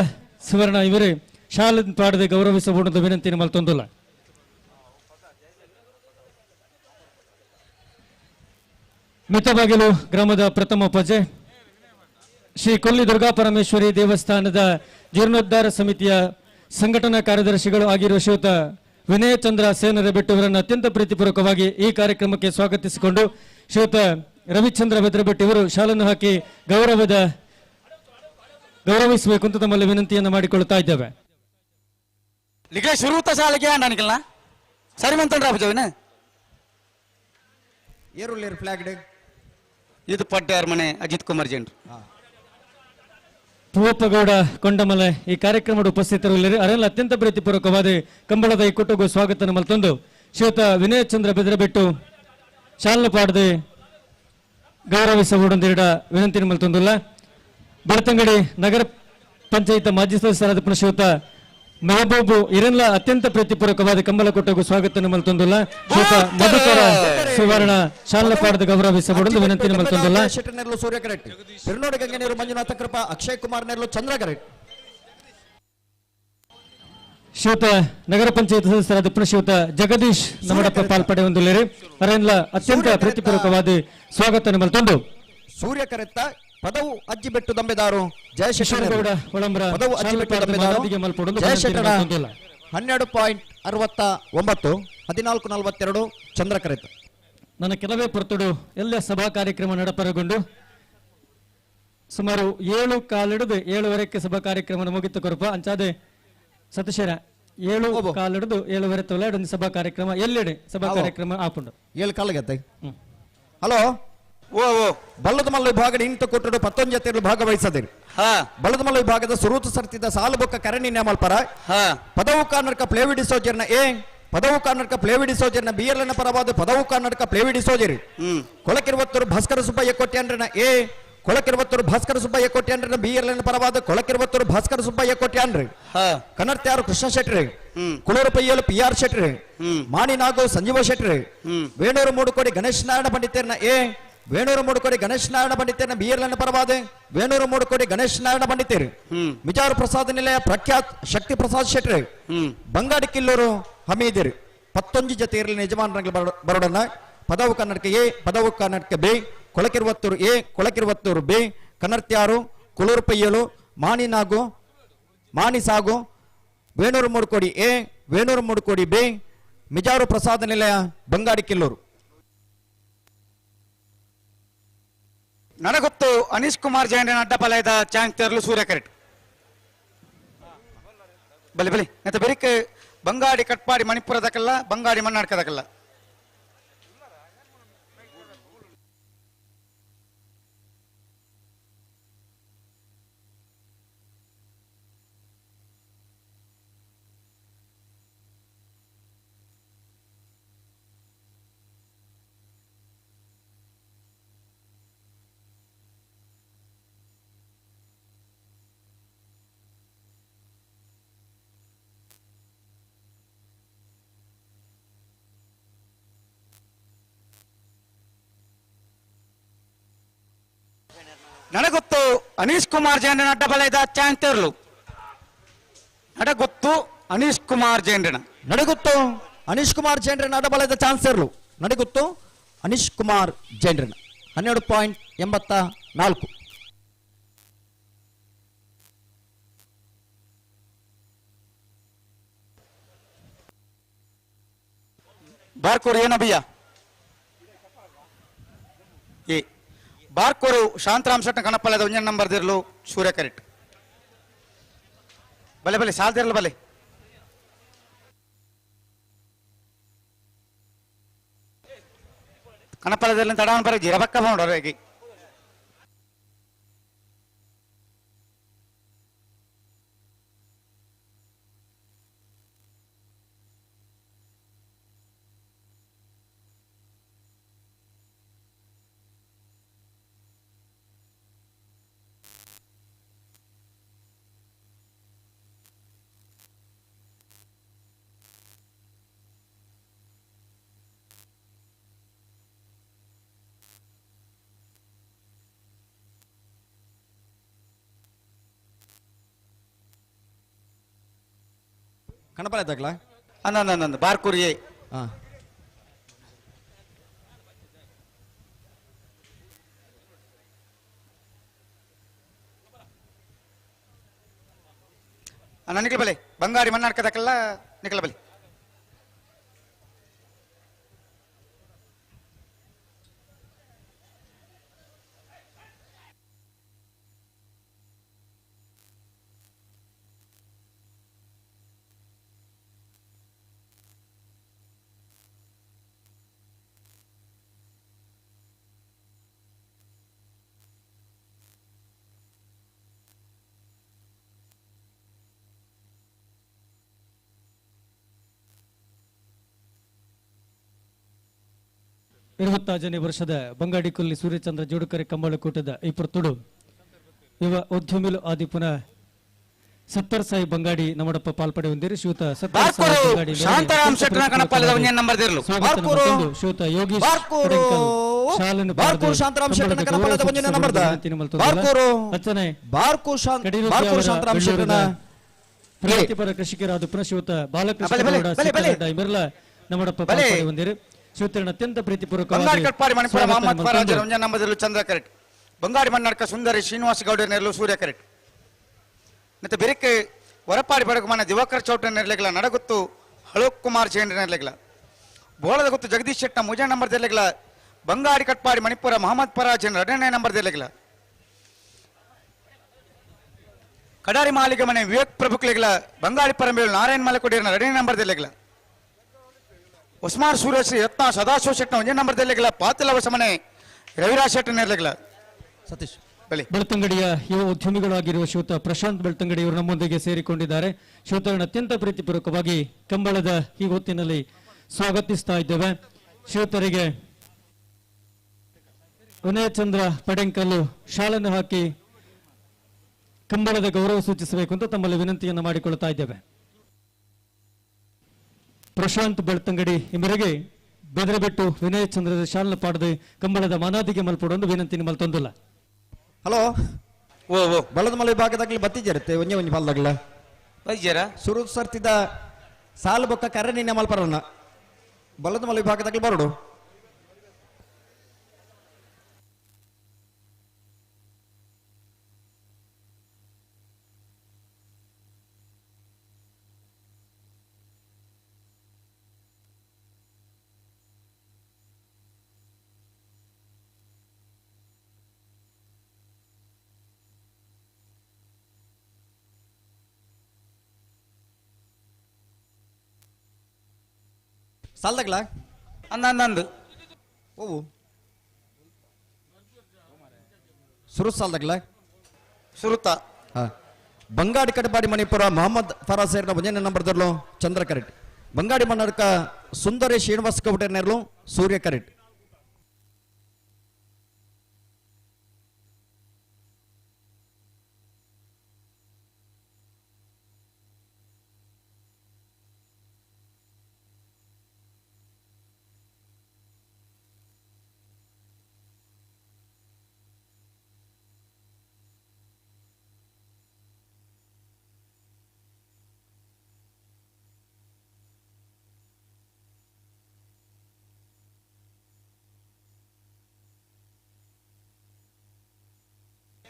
ಸುವರ್ಣ ಇವರು ಶಾಲೆ ಪಾಡದೆ ಗೌರವಿಸಬಹುದು ವಿನಂತಿ ಮಲ್ತೊಂದುಲ್ಲ. ಮಿತಬಾಗಿಲು ಗ್ರಾಮದ ಪ್ರಥಮ ಪಜೆ ಶ್ರೀ ಕೊಲ್ಲಿ ದುರ್ಗಾ ಪರಮೇಶ್ವರಿ ದೇವಸ್ಥಾನದ ಜೀರ್ಣೋದ್ಧಾರ ಸಮಿತಿಯ ಸಂಘಟನಾ ಕಾರ್ಯದರ್ಶಿಗಳು ಆಗಿರುವ ಶ್ರೀಯುತ ವಿನಯಚಂದ್ರ ಸೇನರ ಬೆಟ್ಟುವರನ್ನು ಅತ್ಯಂತ ಪ್ರೀತಿಪೂರ್ವಕವಾಗಿ ಈ ಕಾರ್ಯಕ್ರಮಕ್ಕೆ ಸ್ವಾಗತಿಸಿಕೊಂಡು ಶ್ರೀಯುತ ರವಿಚಂದ್ರ ಬೆದ್ರಬೆಟ್ಟಿ ಇವರು ಶಾಲನ್ನು ಹಾಕಿ ಗೌರವಿಸಬೇಕು ಅಂತ ತಮ್ಮಲ್ಲಿ ವಿನಂತಿಯನ್ನು ಮಾಡಿಕೊಳ್ಳುತ್ತಾ ಇದ್ದೇವೆ. ಶುರುತ ಶಾಲೆಗೆ ನನಗಿಲ್ಲ ಸರಿ ಮಂತಂಡ್ರ ಏರುಳ್ಳೇರು ಫ್ಲಾಗ್ ಇದು ಪಡ್ಯಾರ್ ಮನೆ ಅಜಿತ್ ಕುಮಾರ್ ಜೇನ್ರು ಪೂವಪ್ಪಗೌಡ ಕೊಂಡಮಲೆ ಈ ಕಾರ್ಯಕ್ರಮದ ಉಪಸ್ಥಿತರಿಲ್ಲರು. ಅದರಲ್ಲಿ ಅತ್ಯಂತ ಪ್ರೀತಿಪೂರ್ವಕವಾದ ಕಂಬಳದ ಈ ಕೂಟಗೂ ಸ್ವಾಗತ ಮಲ್ತೊಂದು ಶ್ರೀಯುತ ವಿನಯಚಂದ್ರ ಬೆದರಬೆಟ್ಟು ಶಾಲನ ಪಾಡದೆ ಗೌರವಿಸಬಹುದೆರಡ ವಿನಂತಿ ಮಲ್ತೊಂದುಲ್ಲ. ಬೆಳ್ತಂಗಡಿ ನಗರ ಪಂಚಾಯತ್ ಮಾಜಿ ಸದಸ್ಯರಾದ ಪುನಃ ಶ್ರೀಯುತ ಮೆಹಬೂಬು ಇರಲ್ಲ ಅತ್ಯಂತ ಪ್ರೀತಿಪೂರ್ವಕವಾದ ಕಂಬಳ ಕೂಟಗೂ ಸ್ವಾಗತ ಮಲ್ತೊಂದುಲ್ಲ. ಶ್ರೀಯುತ ಮಧುಕರ ಸುವರ್ಣ ಶಾಲನ ಪಾಡದ ಗೌರವಿಸಬಹುದು ವಿನಂತಿ ಮಲ್ತೊಂದುಲ್ಲ. ಶೆಟ್ಟರ್ ಸೂರ್ಯ ಕರೆಕ್ಟ್ ಪೆರ್ನೋಡು ಗಂಗನೇರು ಮಂಜುನಾಥ ಕೃಪಾ ಅಕ್ಷಯ್ ಕುಮಾರ್ ನೆರಳು ಚಂದ್ರ ಕರೆಕ್ಟ್ ಶ್ರೀಯುತ ನಗರ ಪಂಚಾಯತ್ ಸದಸ್ಯರಾದ ಪುನಃ ಶ್ರೀಯುತ ಜಗದೀಶ್ ನಮ್ಮಡಪ್ಪ ಪಾಲ್ಪಡೆ ಹೊಂದುಲ್ಲೇರಿ ಅರೆಲ್ಲ ಅತ್ಯಂತ ಪ್ರೀತಿಪೂರ್ವಕವಾದ ಸ್ವಾಗತ ಮಲ್ತೊಂದು ಸೂರ್ಯ ಕರೆತ್ತ ಪದವು ಅಜ್ಜಿಬೆಟ್ಟು ದಂಬೆದಾರು ಕಿಶೋರಗೌಡ ಒಳಂಬ್ರ ಪದವು ಅಜ್ಜಿಬೆಟ್ಟು ದಂಬೆದಾರು ಜಯಶೆಟ್ಟರ 12.69 14.42 ಚಂದ್ರ ಕರೆತ. ನನ್ನ ಕೆಲವೇ ಪೊರ್ತುಡು ಎಲ್ಲ ಸಭಾ ಕಾರ್ಯಕ್ರಮ ನಡಪರಗೊಂಡು ಸುಮಾರು 7:15 7:15 ಸಭಾ ಕಾರ್ಯಕ್ರಮ ಮುಗಿತು ಕೊರಪ ಅಂಚಾದೆ ಸತೀಶರ 7:15 7:15 ತೊಲೆ ಒಂದು ಸಭಾ ಕಾರ್ಯಕ್ರಮ ಎಲ್ಲೆಡೆ ಸಭಾ ಕಾರ್ಯಕ್ರಮ ಆಪುಂಡು 7 ಕಾಲಗತ್ತೆ. ಹಲೋ ಓ ಓ ಬಲ್ಲದ ಮಲ್ಲ ವಿಭಾಗದ ಇಂತ ಕೊಟ್ಟಡು 11 ಜತೆಗಳು ಭಾಗವಹಿಸದಿರಿ. ಬಲ್ಲದ ಮಲ್ಲ ವಿಭಾಗದ ಸುರೂತು ಸರ್ತಿದ ಸಾಲುಬೊಕ್ಕ ಕರಣಿ ನ್ಯಾಮಲ್ಪರ ಪದವು ಕರ್ನಾಟಕ ಪ್ಲೇವಿಡಿ ಸೋಜರ್ನ ಎ ಪದವು ಕರ್ನಾಟಕ ಪ್ಲೇವಿಡಿ ಸೋಜರ್ನ ಬಿಎಲ್ನ ಪರವಾದ ಪದವು ಕರ್ನಾಟಕ ಪ್ಲೇವಿಡಿ ಸೋಜರಿ ಕೊಳಕಿರುವತ್ತರು ಭಾಸ್ಕರ ಸುಬ್ಬಯ್ಯ ಕೋಟ್ಯಾಂಡ್ರನ ಎ ಕೊಳಕಿರುವತ್ತರು ಭಾಸ್ಕರ ಸುಬ್ಬಯ್ಯ ಕೋಟ್ಯಾಂಡ್ರನ ಬಿಎಲ್ನ ಪರವಾದ ಕೊಳಕಿರುವತ್ತರು ಭಾಸ್ಕರ ಸುಬ್ಬಯ್ಯ ಕೋಟ್ಯಾಂಡ್ರಿ ಕನ್ನಡ್ತ್ಯಾರು ಕೃಷ್ಣ ಶೆಟ್ರಿ ಕುಳೂರು ಪಯ್ಯಲು ಪಿ ಆರ್ ಶೆಟ್ರಿ ಮಾಣಿನಾಗು ಸಂಜೀವ ಶೆಟ್ರಿ ವೇಣೂರು ಮೂಡುಕೋಡಿ ಗಣೇಶ್ ನಾರಾಯಣ ಪಂಡಿತರ್ನ ಎ ವೇಣೂರು ಮೂಡುಕೋಡಿ ಗಣೇಶ್ ನಾರಾಯಣ ಪಂಡಿತರ್ನ ಬಿಎಲ್ನ ಪರವಾದ ವೇಣೂರು ಮೂಡುಕೋಡಿ ಗಣೇಶ್ ನಾರಾಯಣ ಪಂಡಿತರು ಮಿಜಾರು ಪ್ರಸಾದ್ ನಿಲಯ ಪ್ರಖ್ಯಾತ್ ಶಕ್ತಿ ಪ್ರಸಾದ್ ಶೆಟ್ರಿ ಬಂಗಾಡಿ ಕಿಲ್ಲೂರು ಹಮೀದಿರು 11 ಜೊತೆ ಇರಲಿ ಯಜಮಾನರಂಗ್ಲ ಬರೋಡನ್ನ ಪದವು ಕರ್ನಾಟಕ ಎ ಪದವು Karnataka B Kolakkiruvathur A Kolakkiruvathur B Kannarthyaru Kuluru Payyalu Maninagu Manisagu Venur Mudukodi A Venur Mudukodi B Mijaru Prasad Nilaya Bangadi Killur. ನನಗೊತ್ತು ಅನೀಶ್ ಕುಮಾರ್ ಜೈನ್ ಅಡ್ಡಪಾಲಯದ ಚಾಂಗ್ ತೆರಲು ಸೂರ್ಯ ಕರೆಕ್ಟ್ ಬಲೆ ಬಲೆ ಮತ್ತೆ ಬೆರಿಕ್ ಬಂಗಾಡಿ ಕಟ್ಪಾಡಿ ಮಣಿಪುರದಕಲ್ಲ ಬಂಗಾಡಿ ಮನ್ನಾಡ್ಕದಕಲ್ಲ. ನನಗೊತ್ತು ಅನೀಶ್ ಕುಮಾರ್ ಜೈನನ ಅಡ್ಡಬಲದ ಚಾಂತೇರ್ಲು. ನಡಗೊತ್ತು ಅನೀಶ್ ಕುಮಾರ್ ಜೈನನ ನಡಗುತ್ತು ಅನೀಶ್ ಕುಮಾರ್ ಜೈನ್ರನ ಅಡ್ಡಬಲದ ಚಾನ್ಸರ್ಲು. ನಡಗುತ್ತು ಅನೀಶ್ ಕುಮಾರ್ ಜೈನ್ರನ 12.84. ಬಾರ್ಕೂರು ಏನಬಿಯ್ಯ ಎ ಬಾರ್ಕೂರು ಶಾಂತರಾಮ್ ಶೆಟ್ಟ ಕಣಪ್ಪಲದ ಒಂಜನ್ ನಂಬರ್ ದಿರ್ಲು ಸೂರ್ಯ ಕರೆಕ್ಟ್. ಬಲೆ ಬಲೆ ಸಾಲ್ದಿರಲು ಬಲೆ. ಕಣಪ್ಪಲದಲ್ಲಿ ತಡವನ್ ಬರ ಜಿರಬಕ್ಕ ಮಾಡೋರು. ಕಣಪಲ ತಗಲ ಅಂದ ಬಾರ್ಕೂರು ಎ. ಅಣ್ಣ ನಿಖಲ್ ಬಲೆ ಬಂಗಾರಿ ಮನ್ನಾಡ್ಕದಕ್ಕೆಲ್ಲ ನಿಖಲ್ ಬಲೆ. ಇರುವತ್ತಾಜನೇ ವರ್ಷದ ಬಂಗಾಡಿಕೊಲ್ಲಿ ಸೂರ್ಯಚಂದ್ರ ಜೋಡುಕರೆ ಕಂಬಳಕೂಟದ ಇಪ್ಪತ್ತೊಡು ಯುವ ಉದ್ಯಮಿಲು ಆದಿಪುನ ಸತ್ತರ್ ಸಾಯಿ ಬಂಗಾಡಿ ನಮ್ಮಡಪ್ಪ ಪಾಲ್ಪಡೆ ಹೊಂದಿರಿ. ಶ್ರೀಯುತ ಸತ್ತರ್ ಸಾಯಿ ಬಂಗಾಡಿ ಶಾಂತಾರಾಮ್ ಶೆಟ್ಟನ ಕಣಪಲ್ಲದ ಒಂಜನ್ ನಂಬರ್ ದಿರ್ಲು. ಶ್ರೀಯುತ ಯೋಗೀಶ್ ಬಾರ್ಕೂರು ಶಾಂತಾರಾಮ್ ಶೆಟ್ಟನ ಕಣಪಲ್ಲದ ಒಂಜನ್ ನಂಬರ್ the Barkur ಅಚ್ಚನೆ ಬಾರ್ಕೂರು ಶಾಂತಾರಾಮ್ ಶೆಟ್ಟನ ಪ್ರಗತಿಪರ ಕೃಷಿಕರಾದ ಪುನಃ ಶ್ರೀಯುತ ಬಾಲಕೃಷ್ಣ ಗೌಡ ಸಿದ್ದಗಡ್ಡ ನಮ್ಮಡಪ್ಪ ಪಾಲ್ಪಡೆ ಹೊಂದಿರಿ. ಶ್ರೀಯುತರನ್ನು ಅತ್ಯಂತ ಪ್ರೀತಿಪೂರ್ವಕವಾಗಿ ಬಂಗಾಡಿ ಕಟ್ಪಾಡಿ ಮಣಿಪುರ ಮೊಹಮ್ಮದ್ ಫರಾಜ್ ರಂಜನ್ ನಂಬರ್ ಚಂದ್ರ ಕರೆಕ್ಟ್. ಬಂಗಾಡಿ ಮಣ್ಣಾಡ್ಕ ಸುಂದರಿ ಶ್ರೀನಿವಾಸ ಗೌಡ ನೆರಳು ಸೂರ್ಯ ಕರೆಕ್ಟ್. ಮತ್ತೆ ಬೆರಕೆ ವರಪಾಡಿ ಬಡಗುಮಾನ ದಿವಾಕರ್ ಚೌಟ ನೆರಲೆಗಲ ನಡಗುತ್ತು ಹಳೋಕ್ ಕುಮಾರ್ ಜೈನ್ ನೆರಲೆಗಲ ಬೋಳದ ಗೊತ್ತು ಜಗದೀಶ್ ಶೆಟ್ಟ ಮುಜಾ ನಂಬರ್ ದೆಲೆಗಲ ಬಂಗಾಡಿ ಕಟ್ಪಾಡಿ ಮಣಿಪುರ ಮೊಹಮ್ಮದ್ ಫರಾಜ್ ಎರಡನೇ ನಂಬರ್ ದೆಲೆಗಲ ಕಡಾರಿ ಮಾಲಿಗೆ ಮನೆ ವಿವೇಕ್ ಪ್ರಭುಕ್ಲೆಗಲ ಬಂಗಾಳಿ ಪರಂಬೇಳು ನಾರಾಯಣ ಮಲಕೊಡಿಯರ ಎರಡನೇ ನಂಬರ್ ದೆಲೆಗಲ ಉಸ್ಮಾನ್ ಸೂರ್ಯಶ್ರೀ ರತ್ನ ಸದಾಶಿವ ಶೆಟ್ಟ ಒಂದೇ ನಂಬರ್ ದೆಲೆಗಲ ಪಾತಿಲ ಮನೆ ರವಿರಾಜ್ ಶೆಟ್ಟ ನೆರಲೆಗಲ ಸತೀಶ್ ಬೆಳ್ತಂಗಡಿಯ ಯುವ ಉದ್ಯಮಿಗಳಾಗಿರುವ ಶ್ರೀಯುತ ಪ್ರಶಾಂತ್ ಬೆಳ್ತಂಗಡಿ ಅವರು ನಮ್ಮೊಂದಿಗೆ ಸೇರಿಕೊಂಡಿದ್ದಾರೆ. ಶ್ರೀಯುತರನ್ನು ಅತ್ಯಂತ ಪ್ರೀತಿಪೂರ್ವಕವಾಗಿ ಕಂಬಳದ ಈ ಹೊತ್ತಿನಲ್ಲಿ ಸ್ವಾಗತಿಸ್ತಾ ಇದ್ದೇವೆ. ಶ್ರೀಯುತರಿಗೆ ವಿನಯಚಂದ್ರ ಪಡೆಂಕಲ್ಲು ಶಾಲನ್ನು ಹಾಕಿ ಕಂಬಳದ ಗೌರವ ಸೂಚಿಸಬೇಕು ಅಂತ ತಮ್ಮಲ್ಲಿ ವಿನಂತಿಯನ್ನು ಮಾಡಿಕೊಳ್ತಾ ಇದ್ದೇವೆ. ಪ್ರಶಾಂತ್ ಬೆಳ್ತಂಗಡಿ ಇವರಿಗೆ ಬೆದರಬೆಟ್ಟು ವಿನಯಚಂದ್ರದ ಶಾಲನ್ನು ಪಾಡದೆ ಕಂಬಳದ ಮಾನಾದಿಗೆ ಮಲ್ಪಡು ವಿನಂತಿ ನಿಮ್ಮಲ್ಲಿ ತಂದಿಲ್ಲ. ಹಲೋ ಓ ಓ ಬಲದ ಮಲೆ ವಿಭಾಗದಾಗಲಿ ಬತ್ತಿಜರತ್ತೆ ಒಂಜೆ ಒಂಜಿ ಪಾಲ್ದಾಗಲ ಬತ್ತಿಜರ ಸುರು ಸರ್ತಿದ ಸಾಲು ಬೊಕ್ಕ ಕರೆ ನಿನ್ನೆ ಮಲ್ಪರನ್ನ ಬಲದ ಮಲೆ ವಿಭಾಗದಾಗಲಿ ಬರೋಡು. ಸಾಲ್ದಾಗಲ ಅಂದ ಅಂದ ಓವು ಸುರು ಸಾಲ್ದಾಗಲ ಸುರುತ ಹಾ ಬಂಗಾಡಿ ಕಟಪಾಡಿ ಮಣಿಪುರ ಮೊಹಮ್ಮದ್ ಫರಾಜ್ ಸೇರಿನ ಒಂಜನೇ ನಂಬರ್ ದರ್ಲು ಚಂದ್ರ ಕರೆಟ್. ಬಂಗಾಡಿ ಮಣ್ಣರ್ಕ ಸುಂದರಿ ಶ್ರೀನಿವಾಸ ಕೌಟೆ ನೆರಳು ಸೂರ್ಯ ಕರೆಟ್.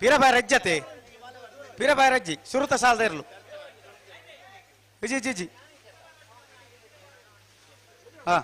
ಪಿರಬಾಯ ರಜ್ಜತೆ ಪಿರಬಾಯ ರಜ್ಜಿ ಸುರುತ ಸಾಲದ ಇರಲು ಇಜಿ ಇಜಿ ಇಜಿ ಹಾ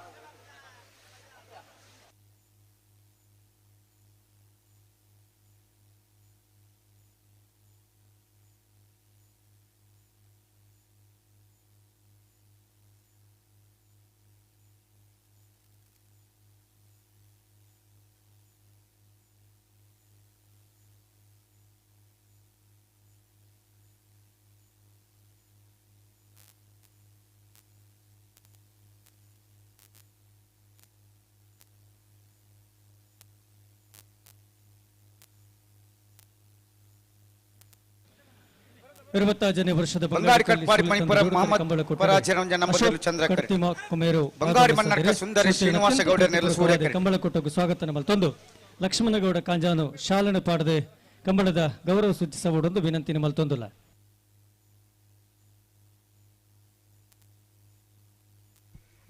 25ನೇ ವರ್ಷದ ಬಂಗಾರಿ ಕಟ್ಪಾಡಿ ಮಣಿಪುರ ಮೊಹಮ್ಮದ್ ಬಂಗಾರಿ ಮನ್ನಡ್ಕ ಸುಂದರಿ ಶ್ರೀನಿವಾಸ ಗೌಡ ನೆರಳು ಸೂರ್ಯ ಕಂಬಳಕೂಟಕ್ಕೂ ಸ್ವಾಗತ ಮಲ್ತೊಂದು ಲಕ್ಷ್ಮಣಗೌಡ ಕಾಂಜಾನು ಶಾಲನ ಪಾಡದೆ ಕಂಬಳದ ಗೌರವ ಸೂಚಿಸಬಹುದೊಂದು ವಿನಂತಿ ಮಲ್ತೊಂದುಲ್ಲ.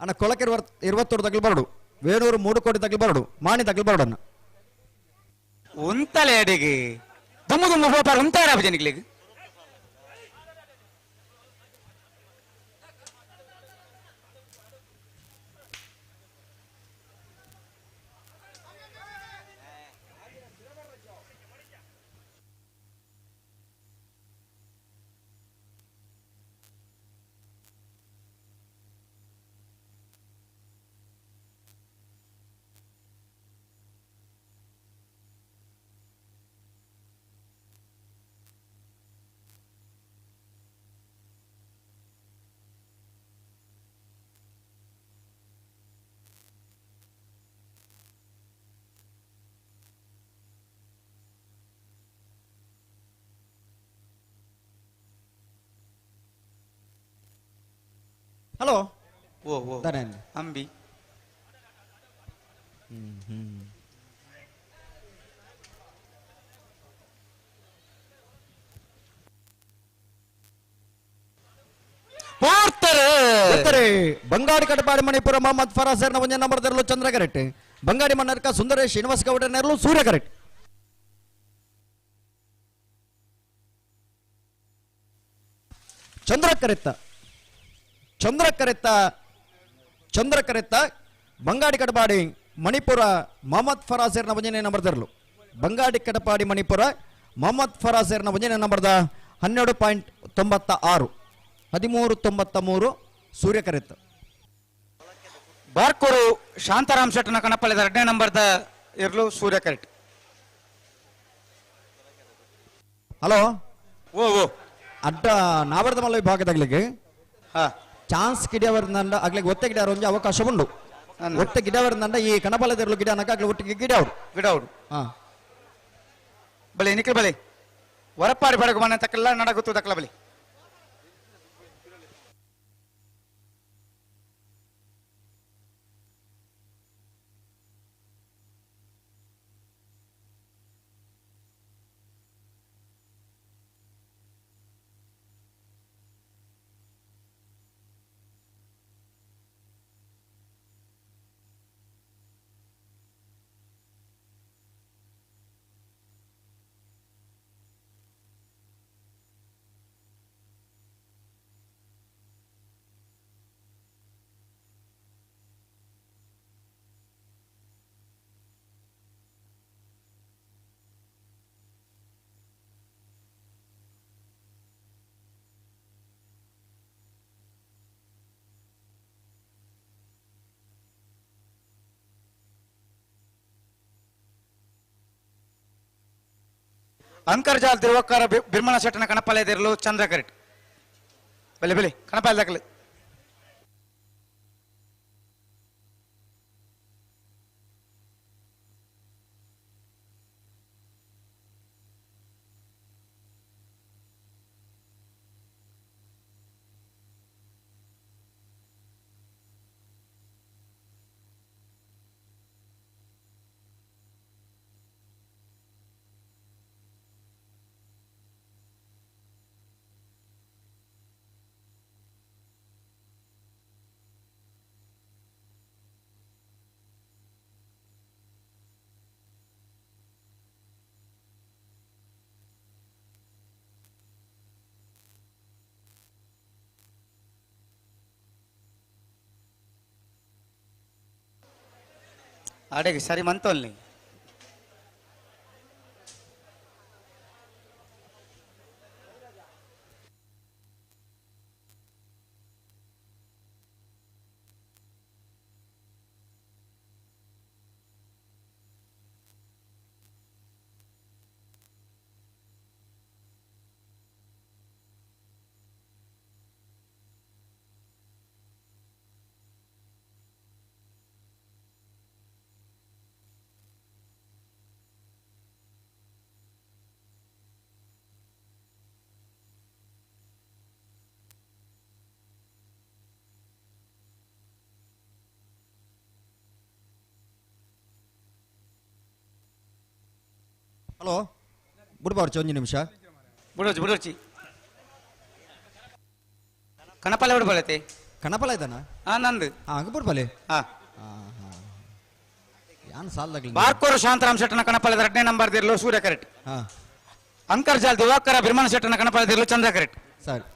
ಅಣ್ಣ ಕೊಳಕೆ 21 ತಗಲು ಬರಡು, ವೇಣೂರು 3 ಕೋಟಿ ತಗಲು ಬರಡು, ಮಾಣಿ ತಗಲು ಬರಡು ಅಣ್ಣ. ಉಂತಲೆ ಅಡಿಗೆ ದುಮ್ಮು ದುಮ್ಮು ಹೋಪಾರ ಉಂತಾರ ಜನಗಳಿಗೆ ಹಲೋ ಓ ಓ ಅಂಬಿ ಬಂಗಾಡಿ ಕಟಪಾಡಿ ಮಣಿಪುರ ಮೊಹಮ್ಮದ್ ಫರಾಜ್ ಒಂದೇ ನಂಬರ್ ತೆರಲು ಚಂದ್ರ ಕರೆಕ್ಟ್, ಬಂಗಾಡಿ ಮನ್ನರ್ಕ ಸುಂದರ ಶ್ರೀನಿವಾಸ ಗೌಡ ನೆರಳು ಸೂರ್ಯ ಕರೆಕ್ಟ್. ಚಂದ್ರ ಕರೆತ್ತ ಚಂದ್ರ ಕರೆತ್ತ ಚಂದ್ರ ಕರೆತ್ತ ಬಂಗಾಡಿ ಕಟಪಾಡಿ ಮಣಿಪುರ ಮೊಹಮ್ಮದ್ ಫರಾಜರ್ನ ಒಂದನೇ ನಂಬರ್ ತೆರಲು. ಬಂಗಾಡಿ ಕಟಪಾಡಿ ಮಣಿಪುರ ಮೊಹಮ್ಮದ್ ಫರಾಜರ್ನ ಒಂದನೇ ನಂಬರ್ದ 12.96 13.93 ಸೂರ್ಯ ಕರೆತ್ತ. ಬಾರ್ಕೂರು ಶಾಂತಾರಾಮ್ ಶೆಟ್ಟನ ಕಣಪಳ್ಳಿದ 2ನೇ ನಂಬರ್ದ ಇರಲು ಸೂರ್ಯ ಕರೆಕ್ಟ್. ಹಲೋ ಓ ಓ ಅಡ್ಡ ನಾವರ್ದ ಮಲ್ಲ ವಿಭಾಗದಾಗ್ಲಿಕ್ಕೆ ಚಾನ್ಸ್ ಗಿಡವರ್ನಂಡ ಆಗ್ಲಿಕ್ಕೆ ಒತ್ತೆ ಗಿಡ ಒಂಜಿ ಅವಕಾಶ ಉಂಡು. ಒತ್ತೆ ಗಿಡವರ್ನಂಡ ಈ ಕಣಪಾಲದಿರಲು ಗಿಡ ಅನ್ನಕ ಒಟ್ಟಿಗೆ ಗಿಡ ಅವರು ಗಿಡ ಅವರು ಬಲೆ ನಿಖಿಲ್ ಬಲೆ ವರಪಾರಿ ಬಡಗು ಮನೆ ತಕ್ಕಲ್ಲ ನಡಗುತ್ತು ತಕ್ಕಲ ಬಲೆ ಅಂತರ್ಜಾಲ ತಿರುವಕ್ಕಾರ ಬಿರ್ಮಣ ಶೆಟ್ಟನ ಕಣಪಾಲಯದಿರಲು ಚಂದ್ರ ಕರೆಕ್ಟ್. ಬಲೆ ಬಲೆ ಕಣಪಾಲ ದಾಖಲೆ. ಅಡೆಗೆ ಸರಿ ಮಂತೊಲ್ಲಿ ಹಲೋ ಬುಡ್ಬಾರ್ಚಿ ಒಂಜಿ ನಿಮಿಷ ಬುಡೋಚಿ ಬುಡೋಚಿ ಕಣಪಾಲೆ ಬಿಡ್ಬಾಲತೆ ಕಣಪಾಲ ಇದ್ದಾನ ಹಾ ನಂದು ಹಾ ಹಂಗ ಬುಡ್ಬಾಲೆ ಹಾ ಯಾನ್ ಸಾಲ್ದಾಗ್ಲಿ ಬಾರ್ಕೋರು ಶಾಂತರಾಮ್ ಶೆಟ್ಟನ ಕಣಪಾಲದ ಎರಡನೇ ನಂಬರ್ ದಿರ್ಲು ಸೂರ್ಯ ಕರೆಕ್ಟ್ ಹಾ ಅಂಕರ್ಜಾಲ್ ದಿವಾಕರ ಬಿರ್ಮಾನ ಶೆಟ್ಟನ ಕಣಪಾಲ ದಿರ್ಲು ಚಂದ್ರ ಕರೆಕ್ಟ್ ಸರಿ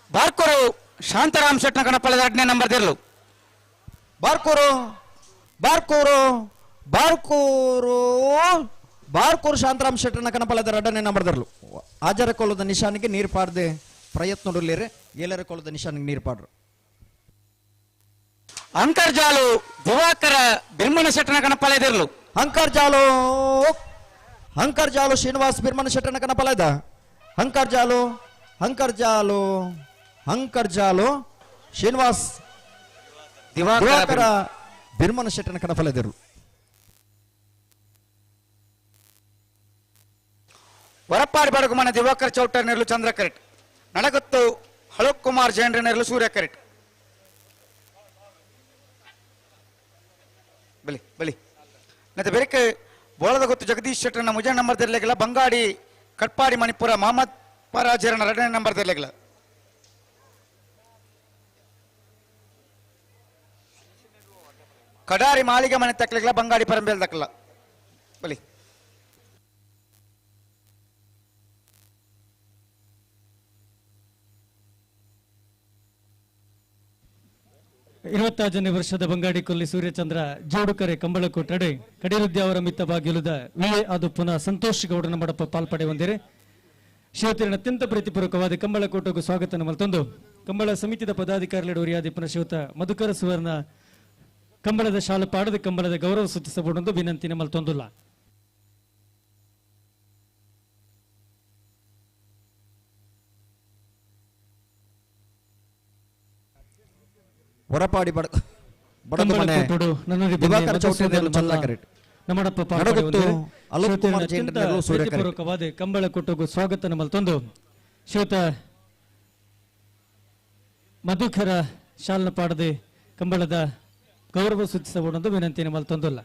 ಬಾರ್ಕೋರು ಶಾಂತಾರಾಮ್ ಶೆಟ್ಟನ ಕಣಪಾಲದ ಎರಡನೇ ನಂಬರ್ ದಿರ್ಲು ಬಾರ್ಕೋರು ಬಾರ್ಕೋರು ಬಾರ್ಕೋರು ಬಾರ್ಕೋರು ಶಾಂತರಾಮ್ ಶೆಟ್ಟನ ಕಣಪಾಲದ ಎರಡನೇ ನಂಬರ್ ದಿರ್ಲು ಆಜರ ಕೊಲ್ಲದ ನಿಶಾನಿಗೆ ನೀರು ಪಾಡದೆ ಪ್ರಯತ್ನ ಉಡ್ಲೇರೆ ಏಲರ ಕೊಲ್ಲದ ನಿಶಾನಿಗೆ ನೀರು ಪಾಡ್ರು ಅಂತರ್ಜಾಲು ದಿವಾಕರ ಬಿರ್ಮಣ ಶೆಟ್ಟನ ಕಣಪಾಲ ದಿರ್ಲು ಅಂಕರ್ಜಾಲು ಅಂಕರ್ಜಾಲು ಶ್ರೀನಿವಾಸ್ ಬಿರ್ಮಣ ಶೆಟ್ಟನ ಕಣಪಾಲದ ಅಂಕರ್ಜಾಲು ಅಂಕರ್ಜಾಲು ಅಂಕರ್ಜಾಲು ಶ್ರೀನಿವಾಸ್ ದಿವಾಕರ ಬಿರ್ಮನ ಶೆಟ್ಟನ ಕಣಫಲದಿರು ವರಪ್ಪಾಡಿ ಬಡಗುಮನ ದಿವಾಕರ್ ಚೌಟರ್ ನೆರಳು ಚಂದ್ರ ಕರೆಕ್ಟ್ ನಡಗತ್ತು ಹಳಕ್ ಕುಮಾರ್ ಜೈನ್ರ ನೆರಳು ಸೂರ್ಯ ಕರೆಕ್ಟ್ ಬಲಿ ಬಲಿ ಮತ್ತೆ ಬೆರಕೆ ಬೋಳದ ಗೊತ್ತು ಜಗದೀಶ್ ಶೆಟ್ಟರ್ನ ಮುಜ ನಂಬರ್ ತಿರ್ಲಿಕ್ಕಿಲ್ಲ ಬಂಗಾಡಿ ಕಟ್ಪಾಡಿ ಮಣಿಪುರ ಮಹಮ್ಮದ್ ಪರಾಜರನ ಎರಡನೇ ನಂಬರ್ ತಿರ್ಲಿಕ್ಕಿಲ್ಲ ಕಡಾರಿ ಮಾಳಿಗೆ ಮನೆ ತಕ್ಕಲಿಲ್ಲ ಬಂಗಾಡಿ ಪರಂಬೇಲ್ ತಕ್ಕಲ್ಲ ಬಲಿ 25ನೇ ವರ್ಷದ ಬಂಗಾಡಿ ಕೊಲ್ಲಿ ಸೂರ್ಯಚಂದ್ರ ಜೋಡುಕರೆ ಕಂಬಳಕೋಟಡೆ ಕಡಿರುದ್ಯಾವರ ಮಿತ್ತ ಬಾಗಿಲುದ ವಿ ಎ ಅದು ಪುನಃ ಸಂತೋಷ್ ಗೌಡನ ಮಡಪ ಪಾಲ್ಪಡೆ ಹೊಂದಿರೆ. ಶಿವತಿರನ ಅತ್ಯಂತ ಪ್ರೀತಿಪೂರ್ವಕವಾದ ಕಂಬಳಕೋಟೆಗೂ ಸ್ವಾಗತ ಮಲ್ತೊಂದು ಕಂಬಳ ಸಮಿತಿದ ಪದಾಧಿಕಾರಿಗಳು ಉರಿಯಾದಿಪ್ಪನ ಶಿವತ ಮಧುಕರ ಸುವರ್ಣ ಕಂಬಳದ ಶಾಲು ಪಾಡದ ಕಂಬಳದ ಗೌರವ ಸೂಚಿಸಬಹುದೆಂದು ವಿನಂತಿ ಮಲ್ತೊಂದುಲ್ಲ. ಹೊರಪಾಡಿ ಬಡಗುಮನೆ ದಿವಾಕರ ಚೌಟೇನಲ್ಲೂ ಚಂದ್ರ ಕರೆಕ್ಟ್ ನಮ್ಮಡಪ್ಪ ನಡಗುತ್ತು ಅಲೋಕ್ ಕುಮಾರ್ ಜೈನರಲ್ಲೂ ಸೂರ್ಯ ಕರೆಕ್ಟ್. ಪೂರ್ವಕವಾದ ಕಂಬಳ ಕೊಟ್ಟಗೂ ಸ್ವಾಗತ ಮಲ್ತೊಂದು ಶ್ವೇತ ಮಧುಕರ ಶಾಲ್ನ ಪಾಡದೆ ಕಂಬಳದ ಗೌರವ ಸೂಚಿಸಬಹುದೆಂದು ವಿನಂತಿ ಮಲ್ತೊಂದುಲ್ಲ.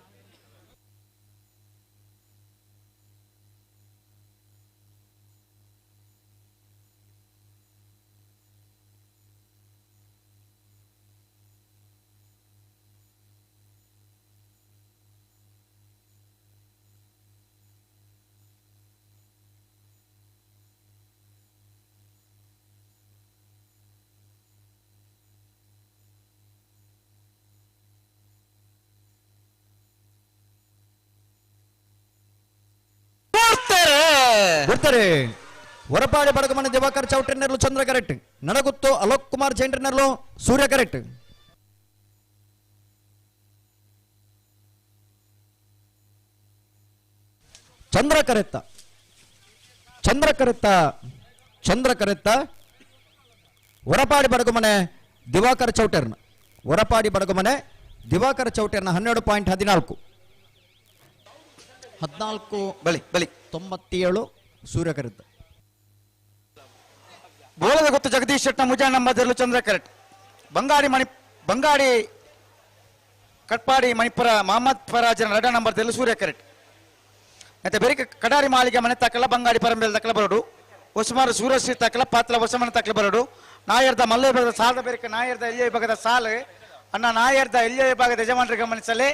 ಬರ್ತಾರೆ ಹೊರಪಾಡಿ ಬಡಗಮನೆ ದಿವಾಕರ್ ಚೌಟೇನರ್ಲು ಚಂದ್ರ ಕರೆಕ್ಟ್, ನಡಗುತ್ತು ಅಲೋಕ್ ಕುಮಾರ್ ಜೈನ್ರನರ್ಲು ಸೂರ್ಯ ಕರೆಕ್ಟ್. ಚಂದ್ರ ಕರೆತ್ತ ಚಂದ್ರ ಕರೆತ್ತ ಚಂದ್ರ ಕರೆತ್ತ ಹೊರಪಾಡಿ ಬಡಗುಮನೆ ದಿವಾಕರ್ ಚೌಟೇರ್ನ ಒರಪಾಡಿ ಬಡಗುಮನೆ ದಿವಾಕರ ಚೌಟೆಯನ್ನ 12.14 14 ಬಲಿ ಬಲಿ 97 ಸೂರ್ಯ ಕರೆತ. ಬೋಳದ ಗೊತ್ತು ಜಗದೀಶ್ ಶೆಟ್ಟ ಮುಜಾ ನಂಬರ್ ಚಂದ್ರ ಕರೆಟ್. ಬಂಗಾಡಿ ಮಣಿ ಬಂಗಾಡಿ ಕಟ್ಪಾಡಿ ಮಣಿಪುರ ಮಹಮ್ಮದ್ ಫರಾಜನ ರಡ ನಂಬರ್ ದೆಲ್ಲು ಸೂರ್ಯ ಕರೆಟ್. ಮತ್ತೆ ಬೇರೆ ಕಡಾರಿ ಮಾಳಿಗೆ ಮನೆ ತಾಕಲ ಬಂಗಾಡಿ ಪರಂಬೇಲ್ ತಕಲ ಬರೋಡು ಹೊಸಮಾರು ಸೂರ್ಯಶ್ರೀ ತಾಕಲ ಪಾತ್ರ ಹೊಸಮನೆ ತಾಕಲ ಬರೋಡು ನಾಯರ್ದ ಮಲ್ಲೆ ವಿಭಾಗದ ಸಾಲದ ಬೇರೆ ನಾಯರ್ದ ಎಲ್ಲಿಯ ವಿಭಾಗದ ಸಾಲು ಅಣ್ಣ ನಾಯರ್ದ ಎಲ್ಲಿಯ ವಿಭಾಗದ ಯಜಮಾನರಿಗೆ ಗಮನಿಸಲೆ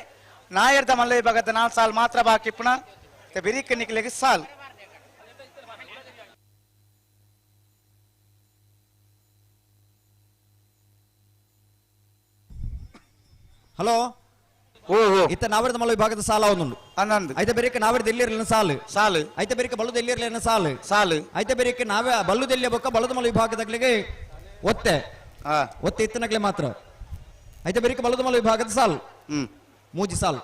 ನಾಯರ್ದ ಮಲ್ಲೆ ವಿಭಾಗದ 4 ಸಾಲು ಮಾತ್ರ ಬಾಕಿ ಪುನಃ ಬೆರಿಕ ನಿಕ್ಲೆಗೆ ಸಾಲು. ಹಲೋ ಇತ್ತ ನಾವರದ ಮಲ್ಲ ವಿಭಾಗದ ಸಾಲ ಒಂದುಂಡು ಐತೆ ಬೇರೆ ನಾವರದ ಎಲ್ಲಿರಲಿಲ್ಲ ಸಾಲು ಸಾಲು ಐತೆ ಬೇರೆ ಬಲ್ಲದ ಎಲ್ಲಿರಲಿಲ್ಲ ಸಾಲು ಸಾಲು ಐತೆ ಬೇರೆ ನಾವೇ ಬಲ್ಲದ ಬೊಕ್ಕ ಬಲ್ಲದ ಮಲ್ಲ ವಿಭಾಗದಾಗ್ಲಿಗೆ ಒತ್ತೆ ಒತ್ತೆ ಇತ್ತನಗ್ಲೆ ಮಾತ್ರ ಐತೆ ಬೇರೆ ಬಲ್ಲದ ಮಲ್ಲ ವಿಭಾಗದ ಸಾಲು ಮೂಜಿ ಸಾಲು.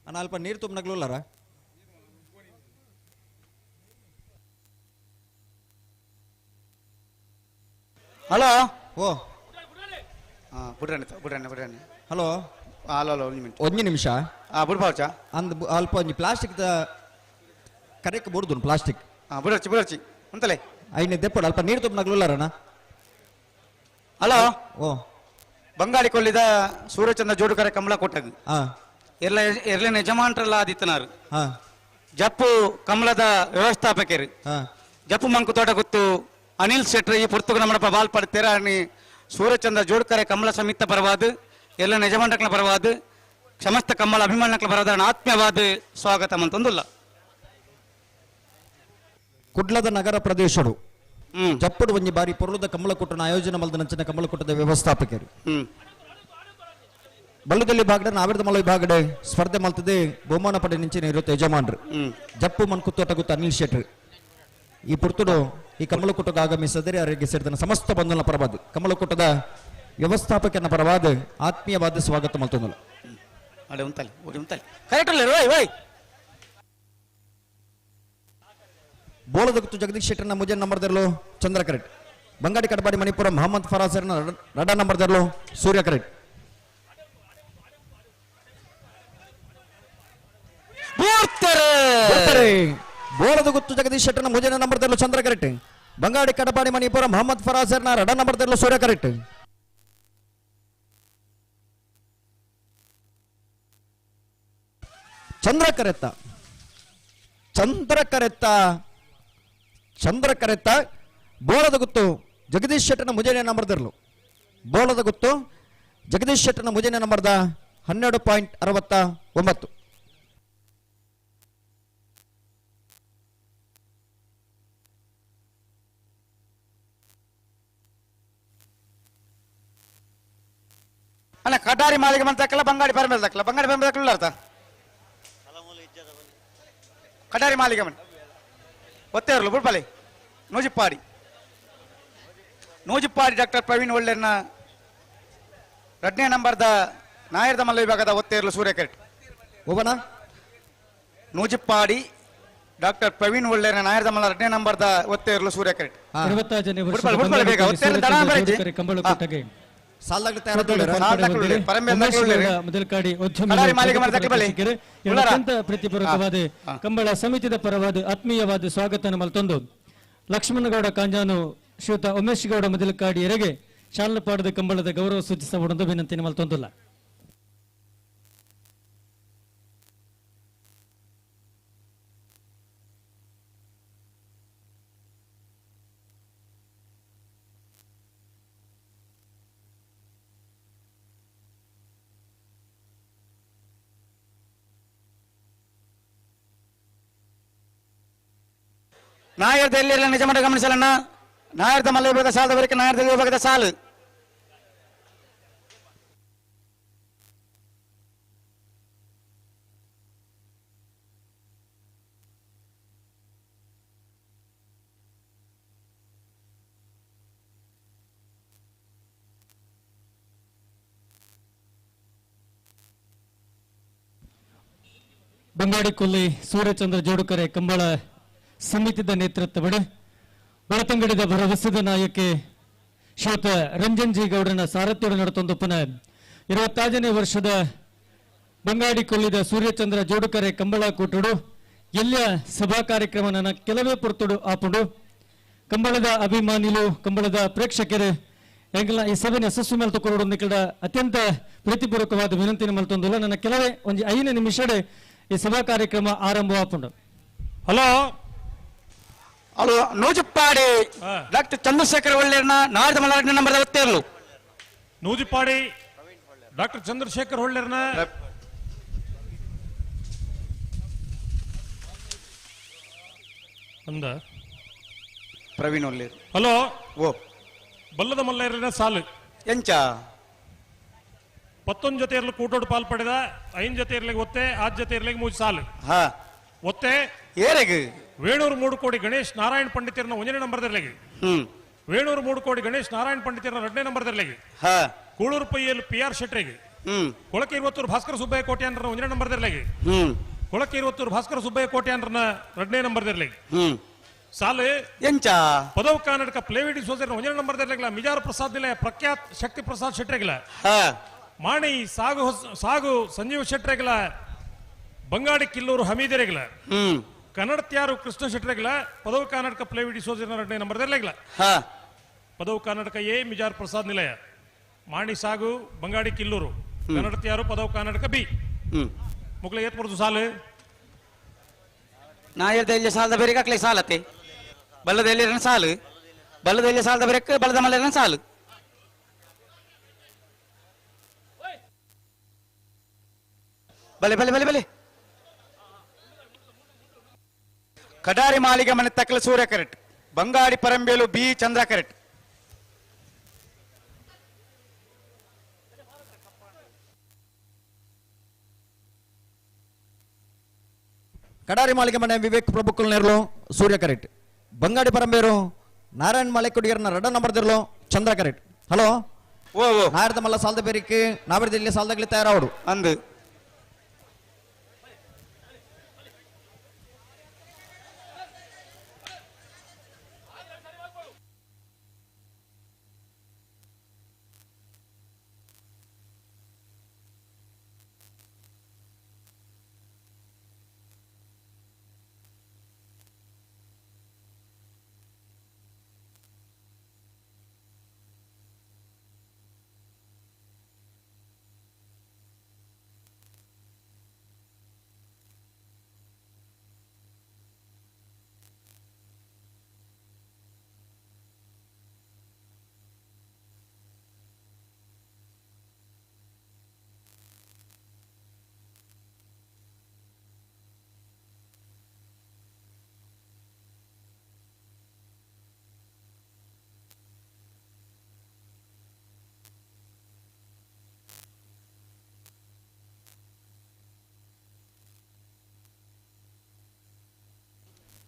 ಅಣ್ಣ ಅಲ್ಪ ನೀರು ತುಂಬನಗ್ಲುಲ್ಲಾರ? ಹಲೋ ಓ ಬುಡ್ರಣ್ಣ ಬುಡ್ರಣ್ಣ ಬುಡ್ರಣ್ಣ. ಹಲೋ ಹಲೋ ಹಲೋ ಒಂದು ಮಿನಿಟ್ ಒಂದು ನಿಮಿಷ. ಬುಡ್ಬಾವಚ ಅಂದ್ ಅಲ್ಪ ಒಂಜಿ ಪ್ಲಾಸ್ಟಿಕ್ ಕರೆಕ್ ಬುಡ್ದು ಪ್ಲಾಸ್ಟಿಕ್. ಬುಡರ್ಚಿ ಬುಡರ್ಚಿ ಅಂತಲೇ ಐನೆ ದೆಪ್ಪಡು ಅಲ್ಪ ನೀರು ತುಂಬನಗ್ಲುಲ್ಲಾರಣ್ಣ. ಹಲೋ ಓ ಬಂಗಾಳಿ ಕೊಲ್ಲಿದ ಸೂರ್ಯಚಂದ್ರ ಜೋಡುಕರ ಕಮಲ ಕೊಟ್ಟಗ್ ಎಲ್ಲ ಎರ್ಲಿನ ಯಜಮಾನ್ರಲ್ಲ ಆದಿತ್ತನಾರು ಜಪ್ಪು ಕಮಲದ ವ್ಯವಸ್ಥಾಪಕರು ಜಪ್ಪು ಮಂಕು ತೋಟ ಗೊತ್ತು ಅನಿಲ್ ಶೆಟ್ರು ಈ ಪುರ್ತುಗು ನಮ್ಮಪ್ಪ ಬಾಲ್ ಪಡ್ತೀರ ಅನಿ ಸೂರ್ಯಚಂದ್ರ ಜೋಡ್ಕರೆ ಕಮಲ ಸಮಿತ ಪರವಾದ ಎಲ್ಲ ಯಜಮಾನ್ರಕ್ಲ ಪರವಾದ ಸಮಸ್ತ ಕಮಲ ಅಭಿಮಾನಕ್ಲ ಪರವಾದ ಆತ್ಮೀಯವಾದ ಸ್ವಾಗತ ಅಂತಂದುಲ್ಲ. ಕುಡ್ಲದ ನಗರ ಪ್ರದೇಶಡು ಜಪ್ಪುಡು ಒಂಜಿ ಬಾರಿ ಪೊರ್ಲುದ ಕಮಲಕೂಟನ ಆಯೋಜನೆ ಮಲ್ದ ನಂಚಿನ ಕಮಲಕೂಟದ ವ್ಯವಸ್ಥಾಪಕರು ಬಲ್ಲದಲ್ಲಿ ಭಾಗಡೆ ನಾವಿರದ ಮಲ್ಲ ವಿಭಾಗಡೆ ಸ್ಪರ್ಧೆ ಮಲ್ತದೆ ಬಹುಮಾನ ಪಡೆ ನಿಂಚಿನ ಇರುತ್ತೆ ಯಜಮಾನ್ರು ಜಪ್ಪು ಮನ್ಕುತ್ತೋಟ ಗೊತ್ತು ಅನಿಲ್ ಶೆಟ್ರು ಈ ಪುರ್ತುಡು ಈ ಕಮಲಕೂಟಕ್ಕೆ ಆಗಮಿಸದರೆ ಅವರಿಗೆ ಸೇರಿದ ಸಮಸ್ತ ಬಂಧುಗಳ ಪರವಾದ ಕಮಲಕೂಟದ ವ್ಯವಸ್ಥಾಪಕನ ಪರವಾದ ಆತ್ಮೀಯವಾದ ಸ್ವಾಗತ ಮಲ್ತೊಂದಲ್ಲ. ಬೋಳದ ಗುತ್ತು ಜಗದೀಶ್ ಶೆಟ್ಟರ್ನ ಮುಜನ್ ನಂಬರ್ ದರ್ಲು ಚಂದ್ರ ಕರೆಟ್ ಬಂಗಾಡಿ ಕಡಬಾಡಿ ಮಣಿಪುರ ಮೊಹಮ್ಮದ್ ಫರಾಜರ್ನ ರಡ ನಂಬರ್ ದರ್ಲು ಸೂರ್ಯ ಕರೆಟ್. ಬೋಳದ ಗುತ್ತು ಜಗದೀಶ್ ಶೆಟ್ಟರ್ನ ಮುಜನ ನಂಬರ್ ದರ್ಲು ಚಂದ್ರ ಕರೆಟ್ ಬಂಗಾಡಿ ಕಡಪಾಡಿ ಮಣಿಪುರ ಮೊಹಮ್ಮದ್ ಫರಾಜರ್ನ ರಡ ನಂಬರ್ ದರ್ಲು ಸೂರ್ಯ ಕರೆಟ್. ಚಂದ್ರ ಕರೆತ್ತ ಚಂದ್ರ ಕರೆತ್ತ ಚಂದ್ರ ಕರೆತ್ತ ಬೋಳದ ಗುತ್ತು ಜಗದೀಶ್ ಶೆಟ್ಟರ್ನ ಮುಜನೆ ನಂಬರ್ ದರ್ಲು ಬೋಳದ ಗುತ್ತು ಜಗದೀಶ್ ಶೆಟ್ಟರ್ನ ಮುಜನೆ ನಂಬರ್ದ 12.69. ಅಲ್ಲ ಕಡಾರಿ ಮಾಲಿಗೆ ಬಂದ ಬಂಗಾಡಿ ಪರಮೇಲೆ ದಕ್ಕಲ ಬಂಗಾಡಿ ಪರಮೇಲೆ ದಕ್ಕಲ ಅರ್ಥ ಕಡಾರಿ ಮಾಲಿಗೆ ಮನ್ ಒತ್ತೆರ್ಲು ಬುಡ್ಪಲೆ ನೂಜಿಪ್ಪಾಡಿ ನೂಜಿಪ್ಪಾಡಿ ಡಾಕ್ಟರ್ ಪ್ರವೀಣ್ ಒಳ್ಳೆರ್ನ ಎರಡನೇ ನಂಬರ್ದ ನಾಯರ್ದ ಮಲ್ಲ ವಿಭಾಗದ ಒತ್ತೆರ್ಲು ಸೂರ್ಯ ಕೆರೆಟ್ ಓಬನ ನೂಜಿಪ್ಪಾಡಿ ಡಾಕ್ಟರ್ ಪ್ರವೀಣ್ ಒಳ್ಳೆರ್ನ ನಾಯರ್ದ ಮಲ್ಲ ಎರಡನೇ ನಂಬರ್ದ ಒತ್ತೆರ್ಲು ಸೂರ್ಯ ಕೆರೆಟ್ ಅತ್ಯಂತ ಪ್ರೀತಿಪೂರ್ವಕವಾದ ಕಂಬಳ ಸಮಿತಿದ ಪರವಾದ ಆತ್ಮೀಯವಾದ ಸ್ವಾಗತ ಮಲ್ತೊಂದು ಲಕ್ಷ್ಮಣಗೌಡ ಕಾಂಜಾನು ಶ್ರೀಯುತ ಉಮೇಶ್ ಗೌಡ ಮೊದಲಕಾಡಿಯರಿಗೆ ಶಾಲಪಾಡದ ಕಂಬಳದ ಗೌರವ ಸೂಚಿಸಬಹುದು ವಿನಂತಿ ಮಲ್ತೊಂದುಲ್ಲ. ನಾಯರ್ದ ಎಲ್ಲಿರಲ್ಲ ನಿಜಮಠ ಗಮನಿಸಲಣ್ಣ. ನಾಯರ್ದ ಮಲ್ಲ ವಿಭಾಗದ ಸಾಲದ ಬಳಿಕ ನಾಯರ್ದ ವಿಭಾಗದ ಸಾಲು. ಬಂಗಾಡಿ ಕೊಲ್ಲಿ ಸೂರ್ಯಚಂದ್ರ ಜೋಡುಕರೆ ಕಂಬಳ ಸಮಿತಿದ ನೇತೃತ್ವದ ಬೆಳತಂಗಡಿದ ಭರವಸೆದ ನಾಯಕಿ ಶ್ರೀಯುತ ರಂಜನ್ ಜಿ ಗೌಡನ ಸಾರಥ್ಯದ ನಡೆತೊಂದಪ್ಪನ 25ನೇ ವರ್ಷದ ಬಂಗಾಡಿ ಕೊಲ್ಲಿದ ಸೂರ್ಯಚಂದ್ರ ಜೋಡುಕರೆ ಕಂಬಳ ಕೂಟುಡು ಎಲ್ಲ ಸಭಾ ಕಾರ್ಯಕ್ರಮ ನನ್ನ ಕೆಲವೇ ಪೊರ್ತುಡು ಆಪುಂಡು. ಕಂಬಳದ ಅಭಿಮಾನಿಲು ಕಂಬಳದ ಪ್ರೇಕ್ಷಕರು ಎಂಗಲ ಈ ಸಭೆನ ಯಶಸ್ವಿ ಮಲ್ತುಕೊರಡು ನಿಕಡ ಅತ್ಯಂತ ಪ್ರೀತಿಪೂರ್ವಕವಾದ ವಿನಂತಿನ ಮಲ್ತೊಂದುಲ್ಲ. ನನ್ನ ಕೆಲವೇ ಒಂದು 5 ನಿಮಿಷಡೆ ಈ ಸಭಾ ಕಾರ್ಯಕ್ರಮ ಆರಂಭ ಆಪುಂಡು. ಹಲೋ ಹಲೋ ನೂಜುಪ್ಪಾಡಿ ಡಾಕ್ಟರ್ ಚಂದ್ರಶೇಖರ್ ಒಳ್ಳೆಯರ್ನ ನಾಡ್ದ ಮಲಾಡಿನ ನಂಬರ್ ಒತ್ತೇರ್ಲು. ನೂಜುಪ್ಪಾಡಿ ಡಾಕ್ಟರ್ ಚಂದ್ರಶೇಖರ್ ಹೊಳ್ಳೆರ್ನ ಅಂದ ಪ್ರವೀಣ್ ಒಳ್ಳೇರು. ಹಲೋ ಓ ಬಲ್ಲದ ಮಲ್ಲೇರಿನ ಸಾಲು ಎಂಚ 11 ಜೊತೆ ಇರಲು ಕೂಟೋಡು ಪಾಲ್ ಪಡೆದ 5 ಜೊತೆ ಇರ್ಲಿಕ್ಕೆ ಒತ್ತೆ 6 ಜೊತೆ ಇರ್ಲಿಕ್ಕೆ 3 ಸಾಲು ಒತ್ತೆ ಏರೆಗ್ ವೇಣೂರು 3 ಕೋಡಿ ಗಣೇಶ್ ನಾರಾಯಣ್ ಪಂಡಿತರನ್ನ 1ನೇ ನಂಬರ್ದರ್ಲಿಗೆ, ವೇಣೂರು 3 ಕೋಡಿ ಗಣೇಶ್ ನಾರಾಯಣ್ ಪಂಡಿತರನ್ನ 2ನೇ ನಂಬರ್ದರ್ಲಿಗೆ, ಕೂಳೂರು ಪೈಯಲ್ಲಿ ಪಿ ಆರ್ ಶೆಟ್ರಿಗೆ, ಕೊಳಕೆ ಇರುವತ್ತೂರು ಭಾಸ್ಕರ ಸುಬ್ಬಯ್ಯ ಕೋಟ್ಯಾನ್ರನ್ನ 1ನೇ ನಂಬರ್ದರ್ಲಿಗೆ, ಕೊಳಕೆ ಇರುವತ್ತೂರು ಭಾಸ್ಕರ ಸುಬ್ಬಯ್ಯ ಕೋಟ್ಯಾನ್ರನ್ನ 2ನೇ ನಂಬರ್ದರ್ಲಿಗೆ ಸಾಲು ಎಂಚ ಪದವು ಕರ್ನಾಟಕ ಪ್ಲೇವಿಡಿ ಸೋದರನ 1ನೇ ನಂಬರ್ದರ್ಲಿಲ್ಲ ಮಿಜಾರ ಪ್ರಸಾದ್ ನಿಲಯ ಪ್ರಖ್ಯಾತ್ ಶಕ್ತಿ ಪ್ರಸಾದ್ ಶೆಟ್ರಿಗಿಲ್ಲ, ಮಾಣಿ ಸಾಗು ಸಾಗು ಸಂಜೀವ್ ಶೆಟ್ರೆಗಿಲ್ಲ, ಬಂಗಾಡಿ ಕಿಲ್ಲೂರು ಹಮೀದರೆಗಿಲ್ಲ, ಕನ್ನಡತ್ಯಾರು ಕೃಷ್ಣ ಶೆಟ್ರೆಗಿಲ್ಲ, ಪದವು ಕರ್ನಾಟಕ ಪ್ಲೇವಿಡಿ ಸೋದರನ 2ನೇ ನಂಬರ್ದರ್ಲಿಲ್ಲ, ಪದವು ಕರ್ನಾಟಕ ಎ ಮಿಜಾರ್ ಪ್ರಸಾದ್ ನಿಲಯ ಮಾಣಿ ಸಾಗು ಬಂಗಾಡಿ ಕಿಲ್ಲೂರು ಕನ್ನಡತ್ಯಾರು ಪದವು ಕರ್ನಾಟಕ ಬಿ ಮುಕ್ಳ ಏತ್ ಬರುದು ಸಾಲು. ನಾಯರ್ದ ಎಲ್ಲಿ ಸಾಲದ ಬೇರೆ ಹಾಕ್ಲಿ ಸಾಲತ್ತೆ ಬಲ್ಲದ ಎಲ್ಲಿರನ ಸಾಲು ಬಲ್ಲದ ಎಲ್ಲಿ ಸಾಲದ ಬೇರೆ ಬಲ್ಲದ ಮಲ್ಲೇರನ ಸಾಲು. ಬಲೆ ಬಲೆ ಬಲೆ ಬಲೆ ಕಡಾರಿ ಮಾಲಿಗೆ ಮನೆ ತಕ್ಕಲ ಸೂರ್ಯ ಕರೆಕ್ಟ್ ಬಂಗಾಡಿ ಪರಂಬೇಲು ಬಿ ಚಂದ್ರ ಕರೆಕ್ಟ್. ಕಡಾರಿ ಮಾಳಿಗೆ ಮನೆ ವಿವೇಕ್ ಪ್ರಭುಕುಲ್ ನೇರ್ಲು ಸೂರ್ಯ ಕರೆಕ್ಟ್. ಬಂಗಾಡಿ ಪರಂಬೇರು ನಾರಾಯಣ್ ಮಾಲೆಕೊಡಿಯರ್ನ 2 ನಂಬರ್ದಿರ್ಲು ಚಂದ್ರ ಕರೆಕ್ಟ್. ಹಲೋ ಓ ನಾಯರ್ದ ಮಲ್ಲ ಸಾಲದ ಬೇರಿಕ್ ನಾವರ್ದಲ್ಲಿ ಸಾಲದಾಗಲಿ ತಯಾರಾವಡು ಅಂದು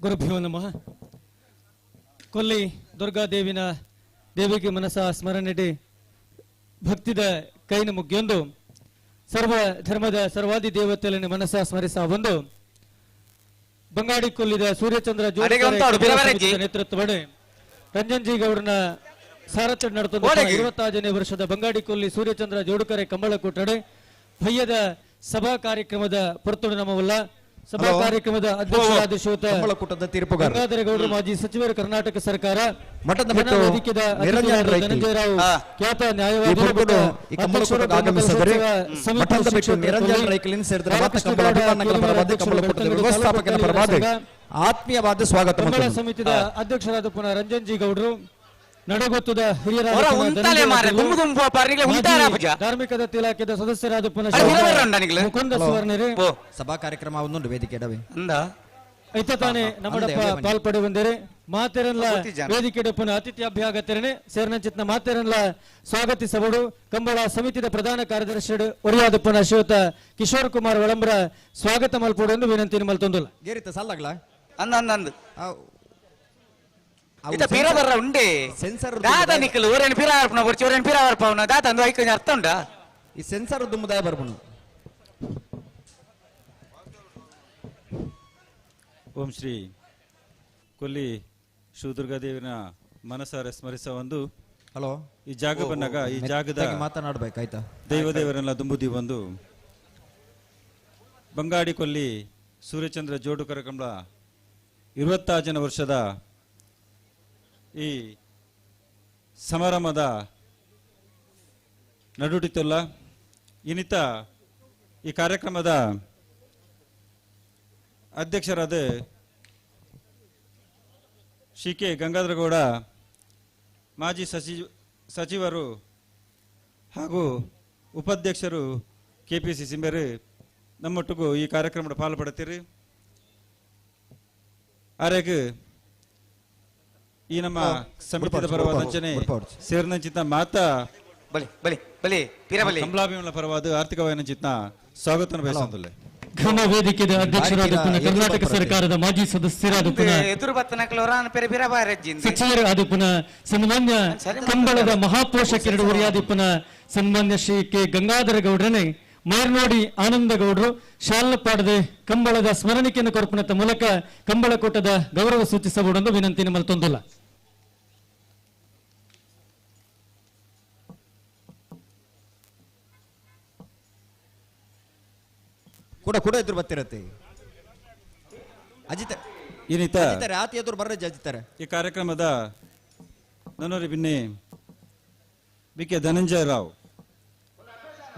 ಗುರುಭ್ಯೋ ನಮಃ. ಕೊಲ್ಲಿ ದುರ್ಗಾದೇವಿನ ದೇವಿಗೆ ಮನಸ ಸ್ಮರಣೆಡಿ ಭಕ್ತಿದ ಕೈನ ಮುಗ್ಯೊಂದು ಸರ್ವ ಧರ್ಮದ ಸರ್ವಾದಿ ದೇವತೆಯನ್ನು ಮನಸ ಸ್ಮರಿಸ ಒಂದು ಬಂಗಾಡಿ ಕೊಲ್ಲಿದ ಸೂರ್ಯಚಂದ್ರ ಜೋಡಿ ನೇತೃತ್ವದ ರಂಜನ್ ಜಿ ಗೌಡನ ಸಾರಥ್ಯ ನಡೆದ 25ನೇ ವರ್ಷದ ಬಂಗಾಡಿ ಕೊಲ್ಲಿ ಸೂರ್ಯಚಂದ್ರ ಜೋಡುಕರೆ ಕಂಬಳ ಕೂಟಡೆ ಭಯ್ಯದ ಸಭಾ ಕಾರ್ಯಕ್ರಮದ ಪೊರ್ತುಡು ನಮವಲ್ಲ. ಸಭಾ ಕಾರ್ಯಕ್ರಮದ ಅಧ್ಯಕ್ಷರಾದ ಶ್ರೀಯುತ ಗಂಗಾಧರ ಗೌಡರು, ಮಾಜಿ ಸಚಿವರು, ಕರ್ನಾಟಕ ಸರ್ಕಾರ, ಧನಂಜಯರಾವ್ ಖ್ಯಾತ ನ್ಯಾಯವಾದಿ, ಆತ್ಮೀಯವಾದ ಸ್ವಾಗತ. ಕಂಬಳ ಸಮಿತಿಯ ಅಧ್ಯಕ್ಷರಾದ ಪುನಃ ರಂಜನ್ ಜಿ ಗೌಡರು, ನಡಗೊತ್ತದ ಹಿರಿಯರಾದ ಧಾರ್ಮಿಕ ದತ್ತಿ ಇಲಾಖೆಯ ಸದಸ್ಯರಾದ ಪುನಃ ಮುಕುಂದ ಸುವರ್ಣರೇ. ಸಭಾ ಕಾರ್ಯಕ್ರಮ ವೇದಿಕೆ ಅಂದ. ಐತ ತಾನೆ ನಮ್ಮಡಪ್ಪ ಪಾಲ್ಪಡೆ ಬಂದಿರಿ ಮಾತೆರನ್ಲ ವೇದಿಕೆ ಪುನಃ ಅತಿಥಿ ಅಭ್ಯಾಗತರಣೆ ಸೇರ್ನಂಚಿತ್ನ ಮಾತೆರನ್ಲ ಸ್ವಾಗತಿಸಬಡು ಕಂಬಳ ಸಮಿತಿದ ಪ್ರಧಾನ ಕಾರ್ಯದರ್ಶಿ ಒರಿಯಾದ ಪುನಃ ಶ್ರೀಯುತ ಕಿಶೋರ್ ಕುಮಾರ್ ಒಳಂಬ್ರ ಸ್ವಾಗತ ಮಲ್ಪೊಡು ಎಂದು ವಿನಂತಿ ಮಲ್ತೊಂದುಲ್ಲ. ಗೇರಿತ ಸಲ್ಲಗ್ಲ ಅಂದ ಅಂದ ಅಂದ ಇತ ಪಿರ ಬರ್ರ ಉಂಡೆ ಸೆನ್ಸರ್ ದಾದ ನಿಕ್ಕಲು ಓರೇನು ಪಿರ ಬರ್ಪುನ ಬೊರ್ಚಿ ಓರೇನು ಪಿರ ಬರ್ಪವನ ದಾದ ಅಂದು ಐಕೊಂಜ ಅರ್ಥ ಉಂಡಾ ಈ ಸೆನ್ಸರ್ ದುಮ್ಮದಾಯ ಬರ್ಪುನು. ಓಂ ಶ್ರೀ ಕೊಲ್ಲಿ ಶ್ರೀ ದುರ್ಗಾದೇವಿನ ಮನಸಾರೆ ಸ್ಮರಿಸ ಒಂದು ಹಲೋ ಈ ಜಾಗ ಬಂದಾಗ ಈ ಜಾಗದ ಮಾತನಾಡಬೇಕಾಯ್ತಾ ದೈವದೇವರನ್ನೆಲ್ಲ ದುಂಬುದಿ ಒಂದು ಬಂಗಾಡಿ ಕೊಲ್ಲಿ ಸೂರ್ಯಚಂದ್ರ ಜೋಡುಕರ ಕಂಬಳ 26 ವರ್ಷದ ಈ ಸಮಾರಂಭದ ನಡುಟಿತಲ್ಲ ಇನ್ನಿತ ಈ ಕಾರ್ಯಕ್ರಮದ ಅಧ್ಯಕ್ಷರಾದ ಶ್ರೀ ಕೆ ಗಂಗಾಧರಗೌಡ ಮಾಜಿ ಸಚಿವರು ಹಾಗೂ ಉಪಾಧ್ಯಕ್ಷರು ಕೆ ಪಿ ಸಿ ಸಿಂಬೇರು ನಮ್ಮೊಟ್ಟಿಗೂ ಈ ಕಾರ್ಯಕ್ರಮದ ಪಾಲ್ಪಡುತ್ತೀರಿ. ಆರೆಗ್ ಈ ನಮ್ಮ ಸಮಿತಿಯ ಪರವಾದ ಅಂಚನೆ ಸೇರಿನಂಚಿತ ಮಾತಾ ಬಲಿ ಬಲಿ ಬಲಿ ಪಿರಬಲಿ ಕಮಲಾಭಿಮನ ಪರವಾದ ಆರ್ಥಿಕವಾದ ಸ್ವಾಗತ ಬಯಸುತ್ತಲೇ ಘನ ವೇದಿಕೆಯ ಅಧ್ಯಕ್ಷರಾದ ಪುನಃ ಕರ್ನಾಟಕ ಸರ್ಕಾರದ ಮಾಜಿ ಸದಸ್ಯರಾದ ಪುನಃ ಸಚಿವರಾದ ಪುನಃ ಸನ್ಮಾನ್ಯ ಕಂಬಳದ ಮಹಾಪೋಷಕರು ಒರಿಯಾದ ಪುನಃ ಸನ್ಮಾನ್ಯ ಶ್ರೀ ಕೆ ಗಂಗಾಧರ ಗೌಡ್ರನೆ ಮಾರ್ನೋಡಿ ಆನಂದಗೌಡರು ಶಾಲಪಾಡದೆ ಕಂಬಳದ ಸ್ಮರಣಿಕೆಯನ್ನು ಕೊರಪುನತ ಮೂಲಕ ಕಂಬಳಕೂಟದ ಗೌರವ ಸೂಚಿಸಬಹುದೆಂದು ವಿನಂತಿ ನಿಮ್ಮಲ್ಲಿ ತೊಂದಿಲ್ಲ. ಕೂಡ ಕೂಡ ಎದುರು ಬರ್ತಿರತ್ತೆ ಅಜಿತ ಏನಿತ ಆತಿ ಎದುರು ಬರ್ರಜ್ಜಿ ಅಜಿತಾರೆ. ಈ ಕಾರ್ಯಕ್ರಮದ ನನ್ನೋರಿ ಬಿನ್ನೆ ಬಿ ಕೆ ಧನಂಜಯ ರಾವ್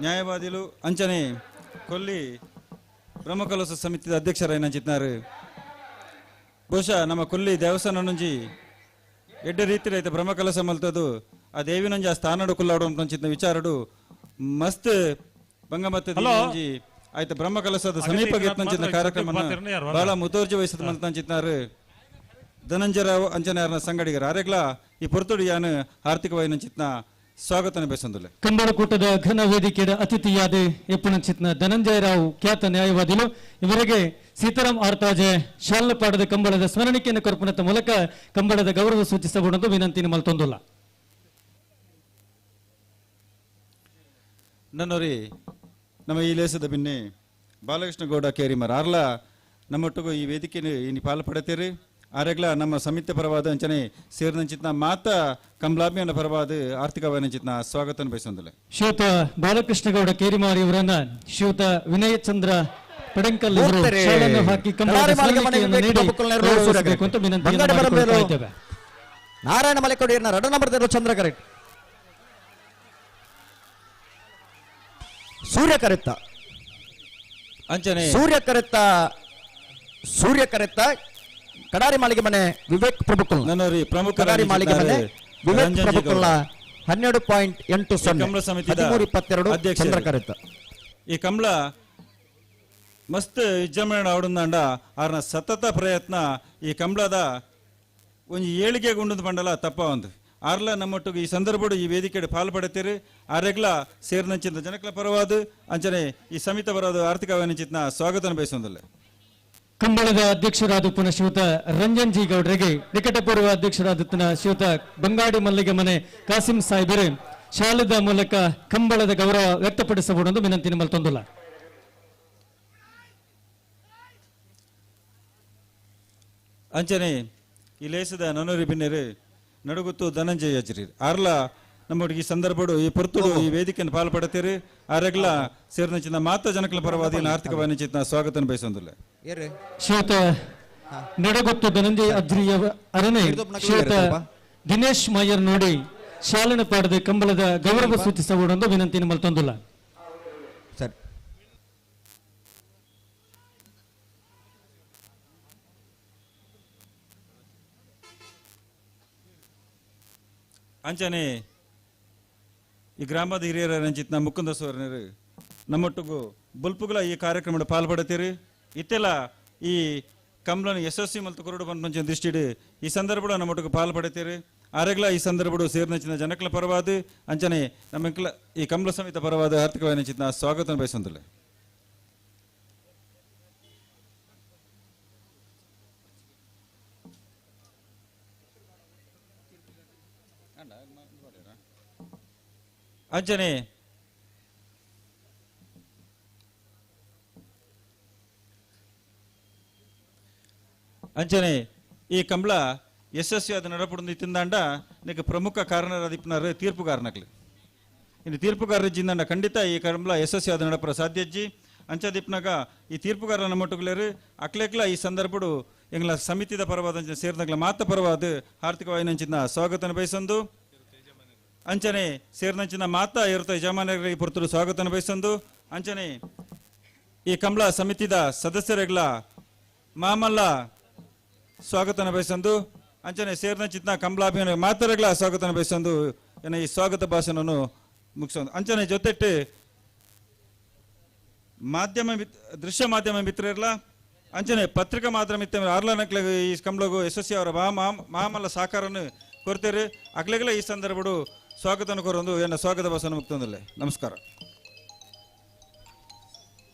ನ್ಯಾಯವಾದಿಲು ಅಂಚನೆ ಕೊಲ್ಲಿ ಬ್ರಹ್ಮಕಲೋತ್ಸವ ಸಮಿತಿಯ ಅಧ್ಯಕ್ಷರಾಯಿನ ಚಿತ್ನಾರು. ಬಹುಶಃ ನಮ್ಮ ಕೊಲ್ಲಿ ದೇವಸ್ಥಾನ నుంచి ಎಡ್ಡೆ ರೀತಿಯಲ್ಲಿ ಐತೆ ಬ್ರಹ್ಮಕಲಶ ಮಲ್ತದು ಆ ದೇವಿನಂಜಿ ಆ ಸ್ಥಾನಡು ಕುಲ್ಲಾಡು ಅಂತ ವಿಚಾರಡು ಮಸ್ತ್ ಬಂಗಮತ್ತ ಆಯ್ತು ಬ್ರಹ್ಮಕಲಶದ ಸಮೀಪ ಗೆತ್ತಂಚಿನ ಕಾರ್ಯಕ್ರಮ ಬಹಳ ಮುತುವರ್ಜಿ ವಹಿಸಿದ ಮಲ್ತಂಚಿತ್ನಾರು ಧನಂಜಯರಾವ್ ಅಂಚನೆಯರ್ನ ಸಂಗಡಿಗರ ಆರೆಗ್ಲ ಈ ಪೊರ್ತುಡು ಯಾನು ಆರ್ಥಿಕವಾಗಿ ಚಿತ್ನ ಸ್ವಾಗತನ ಬಯಸೊಂದುಲ್ಲೆ. ಕಂಬಳಕೂಟದ ಘನ ವೇದಿಕೆಯ ಅತಿಥಿಯಾದ ಎಪ್ಪುಣಂಚಿತ್ನ ಧನಂಜಯರಾವ್ ಖ್ಯಾತ ನ್ಯಾಯವಾದಿಲು ಇವರಿಗೆ ಸೀತಾರಾಮ್ ಆರ್ತಾಜೆ ಶಾಲಪಾಡದ ಕಂಬಳದ ಸ್ಮರಣಿಕೆಯನ್ನು ಕೊರಪುನತ ಮೂಲಕ ಕಂಬಳದ ಗೌರವ ಸೂಚಿಸಬಹುದು ವಿನಂತಿ ಮಲ್ತೊಂದುಲ್ಲ. ನನ್ನೋರಿ ನಮ್ಮ ಈ ಲೇಸದ ಬಿನ್ನೆ ಬಾಲಕೃಷ್ಣ ಗೌಡ ಕೇರಿಮರ್ ಆರ್ಲ ನಮ್ಮೊಟ್ಟಿಗೂ ಈ ವೇದಿಕೆ ಇನ್ನು ಪಾಲು ಪಡೆತೀರಿ. ಆರೆಗ್ಲ ನಮ್ಮ ಸಮಿತಿ ಪರವಾದ ಅಂಚನೆ ಸೇರಿದಂಚಿತ್ನ ಮಾತಾ ಕಮಲಾಭಿಯನ ಪರವಾದ ಆರ್ಥಿಕವಾದ ಸ್ವಾಗತ ಬಯಸೊಂದಿಲ್ಲ. ಶ್ರೀಯುತ ಬಾಲಕೃಷ್ಣಗೌಡ ಕೇರಿಮಾರಿ ಅವರನ್ನ ಶ್ರೀಯುತ ವಿನಯಚಂದ್ರ ಪಡಂಕಲ್ ಅವರು ಶಾಲನ್ನು ಹಾಕಿ ಕಂಬಳದ ಸ್ಮರಣಿಕೆಯನ್ನು ನೀಡಿ ಗೌರವಿಸಬೇಕು ಅಂತ ವಿನಂತಿಯನ್ನು ಮಾಡಿಕೊಳ್ತಾ ಇದ್ದೇವೆ. ನಾರಾಯಣ ಮಲೆಕೋಡಿ ಎರಡು ನಂಬರ್ ಚಂದ್ರ ಕರೆಕ್ಟ್ ಸೂರ್ಯ ಕರೆತ್ತ ಅಂಚನೆ ಸೂರ್ಯ ಕರೆತ್ತ ಸೂರ್ಯ ಕರೆತ್ತ ಕಡಾರಿ ಮಾಳಿಗೆ ಮನೆ ವಿವೇಕ್ ಪ್ರಭುಕುಲ್ ಪ್ರಮುಖ ಕಡಾರಿ ಮಾಳಿಗೆ ಮನೆ ವಿವೇಕ್ ಪ್ರಭುಕುಲ್ನ 12.80 ಕಮಲ ಸಮಿತಿ 13.22 ಚಂದ್ರ ಕರೆತ್ತ. ಈ ಕಮಲ ಮಸ್ತ್ ವಿಜೃಂಭಣೆ ಆವಡುಂದಾಂಡ ಆರ್ನ ಸತತ ಪ್ರಯತ್ನ ಈ ಕಮಲದ ಒಂಜಿ ಏಳಿಗೆ ಗುಂಡದ ಬಂಡಲ ತಪ್ಪ ಒಂದು ಆರ್ಲ ನಮ್ಮೊಟ್ಟಿಗೆ ಈ ಸಂದರ್ಭಡು ಈ ವೇದಿಕೆ ಪಾಲು ಪಡೆತೀರಿ. ಆರೆಗ್ಲ ಸೇರಿನಂಚಿನ ಜನಕಲ ಪರವಾದ ಅಂಚನೆ ಈ ಸಮಿತ ಪರವಾದ ಆರ್ಥಿಕ ಚಿತ್ನ ಸ್ವಾಗತ ಬಯಸೊಂದಿಲ್ಲ. ಕಂಬಳದ ಅಧ್ಯಕ್ಷರಾದ ಪುನಃ ಶ್ರೀಯುತ ರಂಜನ್ ಜಿ ಗೌಡರಿಗೆ ನಿಕಟಪೂರ್ವ ಅಧ್ಯಕ್ಷರಾದ ಪುನಃ ಶ್ರೀಯುತ ಬಂಗಾಡಿ ಮಲ್ಲಿಗೆ ಮನೆ ಕಾಸಿಂ ಸಾಹೇಬರೇ ಶಾಲದ ಮೂಲಕ ಕಂಬಳದ ಗೌರವ ವ್ಯಕ್ತಪಡಿಸಬಹುದು ಎಂದು ವಿನಂತಿ ನಿಮ್ಮಲ್ಲಿ ತಂದಿಲ್ಲ. ಅಂಚನೆ ಈ ಲೇಸದ ನನೂರಿ ಬಿನ್ನೆರು ನಡುಗುತ್ತು ಧನಂಜಯ ಅಜ್ರಿ ಆರ್ಲ ನಮ್ಮೊಟ್ಟಿಗೆ ಈ ಸಂದರ್ಭಡು ಈ ಪೊರ್ತುಡು ಈ ವೇದಿಕೆಯನ್ನು ಪಾಲು ಪಡೆತೀರಿ. ಆರೆಗ್ಲ ಸೇರಿನ ಮಾತಾ ಜನಕಲ ಪರವಾದ ಆರ್ಥಿಕ ವಾಣಿಜ್ಯ ಸ್ವಾಗತ ಬಯಸೊಂದಿಲ್ಲ. ಶ್ರೀಯುತ ನಡಗುತ್ತು ಧನಂಜಯ ಅಜ್ರಿಯ ಅರನೆ ಶ್ರೀಯುತ ದಿನೇಶ್ ಮಾಯರ್ ನೋಡಿ ಶಾಲನ ಪಾಡದ ಕಂಬಳದ ಗೌರವ ಸೂಚಿಸಬಹುದು ಎಂದು ವಿನಂತಿ ನಿಮ್ಮಲ್ಲಿ ತಂದಿಲ್ಲ. ಸರಿ ಅಂಚನೆ ಈ ಗ್ರಾಮದ ಹಿರಿಯರ ರಂಜಿತ್ನ ಮುಕುಂದ ಸುವರ್ಣರು ನಮ್ಮೊಟ್ಟಿಗೂ ಬುಲ್ಪುಗಳ ಈ ಕಾರ್ಯಕ್ರಮದ ಪಾಲ್ಪಡುತ್ತೀರಿ. ಇತ್ತೆಲ್ಲ ಈ ಕಂಬ್ಲನ ಯಶಸ್ವಿ ಮಲ್ತು ಕೊರಡು ಪನ್ಪಂಚಿನ ದೃಷ್ಟಿಡ್ ಈ ಸಂದರ್ಭಡು ನಮ್ಮೊಟ್ಟಿಗೆ ಪಾಲು ಪಡೆತೀರಿ. ಆರೆಗ್ಲ ಈ ಸಂದರ್ಭಡು ಸೇರಿನಂಚಿನ ಜನಕ್ಲ ಪರವಾದ ಅಂಚನೆ ನಮ್ಮ ಈ ಕಂಬ್ಲ ಸಮಿತ ಪರವಾದ ಆರ್ಥಿಕವಾದ ಸ್ವಾಗತ ಬಯಸೊಂದಿಲ್ಲ. ಅಂಚನೆ ಅಂಚನೆ ಈ ಕಂಬ್ಳ ಯಶಸ್ವಿಯಾದ ನಡಪುಡು ತಿಂದಾಂಡ ನಿಕ ಪ್ರಮುಖ ಕಾರಣರಾದಿಪ್ಪನಾರು ತೀರ್ಪುಗಾರನಕ್ಲು. ಇನ್ನು ತೀರ್ಪುಗಾರರ ಜಿಂದಾಂಡ ಖಂಡಿತ ಈ ಕಂಬ್ಳ ಯಶಸ್ವಿಯಾದ ನಡಪುರ ಸಾಧ್ಯಜ್ಜಿ. ಅಂಚದಿಪ್ಪನಾಗ ಈ ತೀರ್ಪುಗಾರನ ಮೊಟ್ಟುಗಳೇರು ಅಕ್ಲೆಕ್ಲ ಈ ಸಂದರ್ಭಡು ಎಂಗ್ಲ ಸಮಿತಿದ ಪರವಾದ ಸೇರಿದಾಗ್ಲ ಮಾತ ಪರವಾದ ಆರ್ಥಿಕವಾಯಿನಂಚಿನ ಸ್ವಾಗತನ ಬಯಸೊಂದು ಅಂಚನೆ ಸೇರಿದಂಚಿನ ಮಾತಾ ಇರುತ್ತ ಯಜಮಾನರಿಗೆ ಪುರ್ತರು ಸ್ವಾಗತನ ಬಯಸೊಂದು ಅಂಚನೆ ಈ ಕಂಬ್ಳ ಸಮಿತಿದ ಸದಸ್ಯರಿಗ್ಲ ಮಾಮಲ್ಲ ಸ್ವಾಗತನ ಬಯಸೊಂದು ಅಂಚನೆ ಸೇರಿದಂಚಿನ ಕಂಬ್ಲಾಭಿಮಾನ ಮಾತರಗಳ ಸ್ವಾಗತನ ಬಯಸೊಂದು ಏನ ಈ ಸ್ವಾಗತ ಭಾಷಣವನ್ನು ಮುಗಿಸೊಂದು ಅಂಚನೆ ಜೊತೆಟ್ಟು ಮಾಧ್ಯಮ ದೃಶ್ಯ ಮಾಧ್ಯಮ ಮಿತ್ರರ್ಲ ಅಂಚನೆ ಪತ್ರಿಕಾ ಮಾಧ್ಯಮ ಮಿತ್ರ ಆರ್ಲನಕ್ಲ ಈ ಕಂಬ್ಳಗು ಯಶಸ್ವಿ ಅವರ ಮಾಮಲ್ಲ ಸಹಕಾರನ್ನು ಕೊಡ್ತೇವೆ. ಅಕ್ಲೆಗಳ ಈ ಸಂದರ್ಭಡು ಸ್ವಾಗತನ ಕೋರೊಂದು ಏನ ಸ್ವಾಗತ ಭಾಷಣ ಮುಕ್ತಂದಲ್ಲೇ. ನಮಸ್ಕಾರ.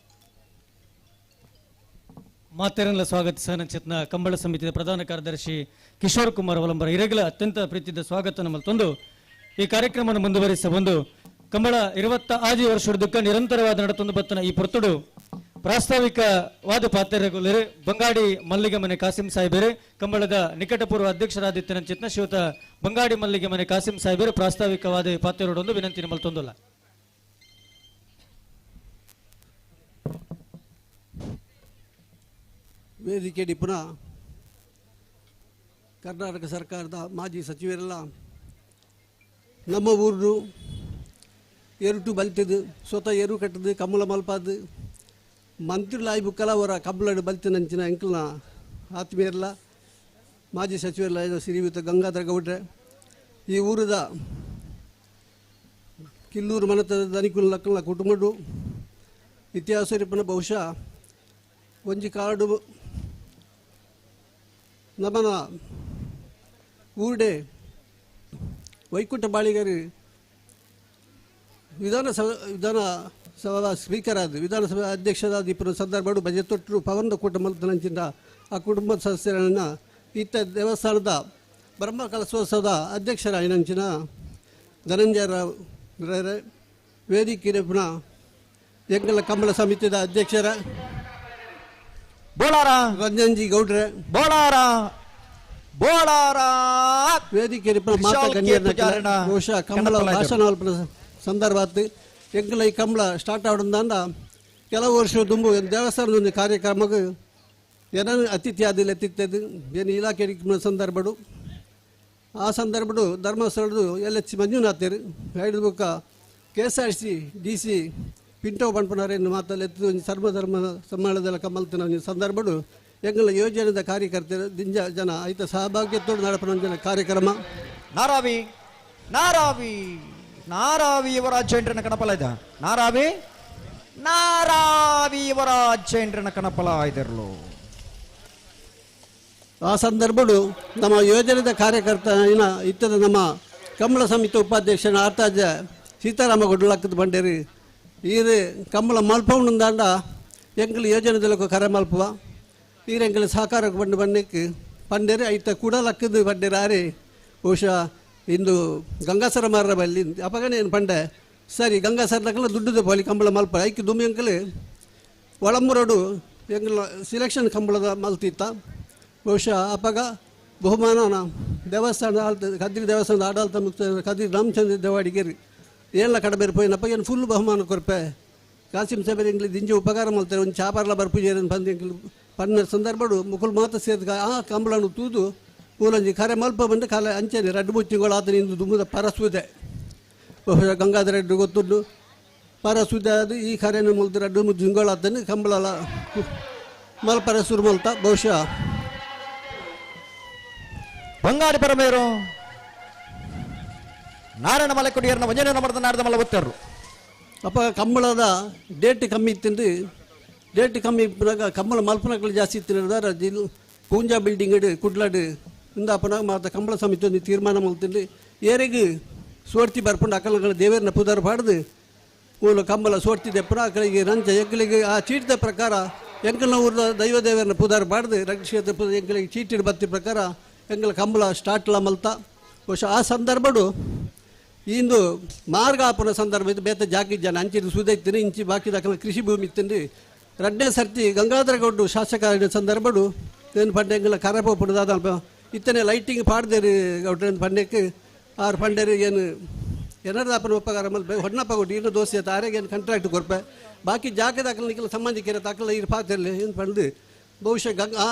ಮಾತೆರನ್ಲ ಸ್ವಾಗತಿಸ ನಂಚಿತ್ನ ಕಂಬಳ ಸಮಿತಿಯ ಪ್ರಧಾನ ಕಾರ್ಯದರ್ಶಿ ಕಿಶೋರ್ ಕುಮಾರ್ ಅವಲಂಬರ ಇರಗಲ ಅತ್ಯಂತ ಪ್ರೀತಿಯ ಸ್ವಾಗತ ನಮ್ಮಲ್ಲಿ ಈ ಕಾರ್ಯಕ್ರಮವನ್ನು ಮುಂದುವರಿಸ ಬಂದು ಕಂಬಳ 26 ವರ್ಷದ ನಿರಂತರವಾದ ನಡತೊಂದು ಬತ್ತನ ಈ ಪೊರ್ತುಡು ಪ್ರಾಸ್ತಾವಿಕವಾದ ಪಾತ್ರಗಳು ಬಂಗಾಡಿ ಮಲ್ಲಿಗೆ ಮನೆ ಕಾಸಿಂ ಸಾಹೇಬರೇ ಕಂಬಳದ ನಿಕಟಪೂರ್ವ ಅಧ್ಯಕ್ಷರಾದಿತ್ಯ ನಂಚಿತ್ನ ಶ್ರೀಯುತ ಬಂಗಾಡಿ ಮಲ್ಲಿಗೆ ಮನೆ ಕಾಸಿಂ ಸಾಹೇಬರೇ ಪ್ರಾಸ್ತಾವಿಕವಾದ ಪಾತ್ರರೊಂದು ವಿನಂತಿ ನಿಮ್ಮಲ್ಲಿ ತೊಂದಲ್ಲ. ವೇದಿಕೆ ಡಿಪುನ ಕರ್ನಾಟಕ ಸರ್ಕಾರದ ಮಾಜಿ ಸಚಿವರೆಲ್ಲ ನಮ್ಮ ಊರು ಎರುಟು ಬಲ್ತಿದ್ದು ಸ್ವತಃ ಎರು ಕಟ್ಟದು ಕಮ್ಮಲ ಮಲ್ಪಾದು ಮಂತ್ರಿಲಾಯಿ ಬುಕ್ಕಲ ಅವರ ಕಬ್ಬಲಡು ಬಲ್ತಿನಂಚಿನ ಅಂಕಲ್ನ ಆತ್ಮೀಯರಲ್ಲ ಮಾಜಿ ಸಚಿವರೆಲ್ಲ ಶ್ರೀಯುತ ಗಂಗಾಧರ ಗೌಡ್ರೆ ಈ ಊರದ ಕಿಲ್ಲೂರು ಮನತದ ದನಿಕುಲ್ ಲಕ್ಕಲ್ನ ಕುಟುಂಬಡು ಇತಿಹಾಸ ರಿಪನ ಬಹುಶಃ ಒಂಜಿ ಕಾಡು ನಮ್ಮನ ಊರುಡೆ ವೈಕುಂಠ ಬಾಳಿಗರು ವಿಧಾನಸಭಾ ಸ್ಪೀಕರ್ ಆದ ವಿಧಾನಸಭಾ ಅಧ್ಯಕ್ಷರಾದ ಇಬ್ಬರು ಸಂದರ್ಭಡು ಬಜೆತೊಟ್ಟರು ಪವನ್ದ ಕುಟುಂಬದ ಆ ಕುಟುಂಬದ ಸದಸ್ಯರನ್ನು ಇತ್ತ ದೇವಸ್ಥಾನದ ಬ್ರಹ್ಮ ಕಲಶೋತ್ಸವದ ಅಧ್ಯಕ್ಷರಾಯಿನಂಚಿನ ಧನಂಜಯ ರಾವ್ ವೇದಿಕೆ ಪುನಃ ಎಂಗಲ ಕಂಬಳ ಸಮಿತಿಯ ಅಧ್ಯಕ್ಷರ ಬೋಳಾರ ರಂಜನ್ಜಿ ಗೌಡ್ರೆ ಬೋಳಾರ ಬೋಳಾರ ವೇದಿಕೆ ಬಹುಶಃ ಕಂಬಳ ಭಾಷಣ ಸಂದರ್ಭ ಎಂಕಲ ಈ ಕಂಬಳ ಸ್ಟಾರ್ಟ್ ಆಡೋದಂದ ಕೆಲವು ವರ್ಷ ದುಂಬು ದೇವಸ್ಥಾನದ ಒಂದು ಕಾರ್ಯಕ್ರಮಕ್ಕೆ ಏನೋ ಅತಿಥಿ ಆದಿಲ್ಲ ಎತ್ತಿತ್ತದು ಏನು ಇಲಾಖೆ ಸಂದರ್ಭಡು ಆ ಸಂದರ್ಭಡು ಧರ್ಮಸ್ಥಳದು ಎಲ್ ಎಚ್ ಮಂಜುನಾಥರು ಐದು ಬುಕ್ಕ K S R C D C Pinto ಪನ್ಪನವರೇನು ಮಾತಲ್ಲಿ ಎತ್ತು ಒಂದು ಸರ್ವಧರ್ಮ ಸಮ್ಮೇಳನದಲ್ಲಿ ಕಮಲ್ತಿನ ಒಂದು ಸಂದರ್ಭಡು ಎಂಗಳ ಯೋಜನೆದ ಕಾರ್ಯಕರ್ತರು ದಿಂಜ ಜನ ಐತ ಸಹಭಾಗಿತ್ವದ ನಡಪನ ಜನ ಕಾರ್ಯಕ್ರಮ. ನಾರಾವಿ ನಾರಾವಿ ನಾರಾವಿ ಇವರ ಚೇಂಡ್ರನ ಕಣಪಲ ಇದ್ದ ನಾರಾವಿ ನಾರಾವಿ ಇವರ ಚೇಂಡ್ರನ ಕಣಪಲ ಇದಿರಲು ಆ ಸಂದರ್ಭಡು ನಮ್ಮ ಯೋಜನೆದ ಕಾರ್ಯಕರ್ತ ಇತ್ತದ ನಮ್ಮ ಕಂಬಳ ಸಮಿತಿ ಉಪಾಧ್ಯಕ್ಷನ ಆರ್ತಾಜ ಸೀತಾರಾಮ ಗುಡ್ಲಕ್ಕದ ಬಂಡೇರಿ ಈರು ಕಂಬಳ ಮಲ್ಪವನುಂದಾಂಡ ಎಂಕಲ್ ಯೋಜನೆದಲಕ್ಕ ಕರೆ ಮಲ್ಪುವ ಈರು ಎಂಕಲ್ ಸಹಕಾರಕ್ಕೆ ಬಂದು ಬಣ್ಣಕ್ಕೆ ಪಂಡೇರಿ ಐತ ಕೂಡ ಲಕ್ಕದು ಬಂಡೇರಿ ಆರಿ ಬಹುಶಃ ಇಂದು ಗಂಗಾಸರ ಮಾರ ಬಲ್ಲಿ ಅಪಗನೇ ಏನು ಪಂಡೆ ಸರಿ ಗಂಗಾಸರ ಲಕ್ಕಲ ದುಡ್ಡುದ ಪೋಲಿ ಕಂಬಳ ಮಲ್ಪ ಐಕ್ ದುಮ್ಮಿ ಎಂಕಲ್ ಒಳಮುರಡು ಎಂಕಲ್ ಸಿಲೆಕ್ಷನ್ ಕಂಬಳದ ಮಲ್ತಿತ್ತ ಬಹುಶಃ ಅಪಗ ಬಹುಮಾನನ ದೇವಸ್ಥಾನದ ಆಳ್ತ ಕದ್ರಿ ದೇವಸ್ಥಾನದ ಆಡಳಿತ ಮುಕ್ತ ಕದ್ರಿ ರಾಮಚಂದ್ರ ದೇವಾಡಿಗೇರಿ ಏನೆಲ್ಲ ಕಡಬೇರು ಪೋಯಿನಪ್ಪ ಏನು ಫುಲ್ ಬಹುಮಾನ ಕೊರ್ಪೆ ಕಾಸಿಂ ಸಾಹೇಬರು ಎಂಗ್ಲಿ ದಿಂಜಿ ಉಪಕಾರ ಮಲ್ತಾರೆ ಒಂದು ಚಾಪರ್ಲ ಬರ್ಪುಜೇರನ್ ಬಂದು ಎಂಕ್ಲು ಪನ್ನ ಸಂದರ್ಭಡು ಮುಕುಲ್ ಮಾತ ಸೇರ್ದ ಆ ಕಂಬಳನ್ನು ತೂದು ಮೂಲಂಜಿ ಖರೆ ಮಲ್ಪ ಬಂದು ಕಾಲ ಅಂಚನೆ ರಡ್ಡು ಮುಚ್ಚಿಗಳು ಆತನ ಇಂದು ದುಮ್ಮದ ಪರಸುದೆ ಬಹುಶಃ ಗಂಗಾಧರ ರೆಡ್ಡಿ ಗೊತ್ತುಂಡು ಪರಸುದೆ ಅದು ಈ ಖರೆನ ಮುಲ್ತು ರಡ್ಡು ಮುಚ್ಚಿಂಗಳು ಆತನ ಕಂಬಳ ಮಲ್ಪರ ಸುರು ಮಲ್ತ ಬಹುಶಃ ಬಂಗಾಡಿ ಪರಮೇರು ನಾರಾಯಣ ಮಲೆಕೊಡಿಯರ್ನ ವಂಜನೆ ಮರದ ನಾರದ ಮಲ್ಲ ಒತ್ತರು ಅಪ್ಪ ಕಂಬಳದ ಡೇಟ್ ಕಮ್ಮಿ ಇತ್ತಿಂದು ಡೇಟ್ ಕಮ್ಮಿ ಇಪ್ಪುನಾಗ ಕಂಬಳ ಮಲ್ಪನಕಲು ಜಾಸ್ತಿ ಇತ್ತಿನ ಜಿಲ್ ಪೂಂಜಾ ಬಿಲ್ಡಿಂಗ್ ಕುಡ್ಲಾಡು ಇಂದಾಪನಾಗ ಮಾತ ಕಂಬಳ ಸಮಿತಿ ಒಂದು ತೀರ್ಮಾನ ಮಲ್ತಿಂಡು ಏರೆಗ್ ಸೋರ್ತಿ ಬರ್ಪುಂಡು ಅಕಲಗಳ ದೇವೇರನ ಪುದರ್ ಪಾಡ್ದು ಮೂಲ ಕಂಬಳ ಸೋರ್ತಿ ದೆಪ್ಪನ ಅಕಲಿಗೆ ರಂಚ ಎಂಕಲಿಗೆ ಆ ಚೀಟಿದ ಪ್ರಕಾರ ಎಂಕಲ್ನ ಊರ್ದ ದೈವ ದೇವರನ್ನ ಪುದಾರ್ ಪಾಡ್ದು ರಂಗಕ್ಷೇತ್ರ ಪುದ ಎಂಕಲಿಗೆ ಚೀಟಿಡ್ ಬತ್ತಿ ಪ್ರಕಾರ ಎಂಕಲ ಕಂಬಳ ಸ್ಟಾರ್ಟ್ಲ ಮಲ್ತ. ಬಹುಶಃ ಆ ಸಂದರ್ಭಡು ಇಂದು ಮಾರ್ಗ ಆಪುನ ಸಂದರ್ಭ ಇದು ಬೇತ ಜಾಕಿ ಜನ ಅಂಚಿನ ಸುದ ಇತ್ತಿನ ಇಂಚಿ ಬಾಕಿ ದಾಖಲ ಕೃಷಿ ಭೂಮಿ ಇತ್ತಿಂದು ರಡ್ಡನೇ ಸರ್ತಿ ಗಂಗಾಧರ ಗೌಡ್ರು ಶಾಸಕ ಸಂದರ್ಭಡು ಏನು ಪಂಡೆ ಎಂಕಲ ಕರಪೋಪುಂಡು ದಾದ ಇತ್ತನೆ ಲೈಟಿಂಗ್ ಪಾಡ್ದೇರು ಗೌಡ್ರ ಪಂಡೆಕ್ಕೆ ಆರು ಪಂಡೇರು ಏನು ಏನಾರು ಅಪ್ಪನ ಉಪಕಾರ ಮಲ್ಪ ಹೊಣ್ಣಪ್ಪ ಕೊಟ್ಟು ಇನ್ನು ದೋಸೆ ಆರೆಗೆ ಏನು ಕಾಂಟ್ರಾಕ್ಟ್ ಕೊರ್ಪೆ ಬಾಕಿ ಜಾಗ ದಾಖಲೆ ನಿಕ್ಕೆಲ್ಲ ಸಂಬಂಧಿಕರ ದಾಖಲೆ ಇರು ಪಾತಿರಲಿ ಏನು ಪಂಡು ಬಹುಶಃ ಗಂಗಾ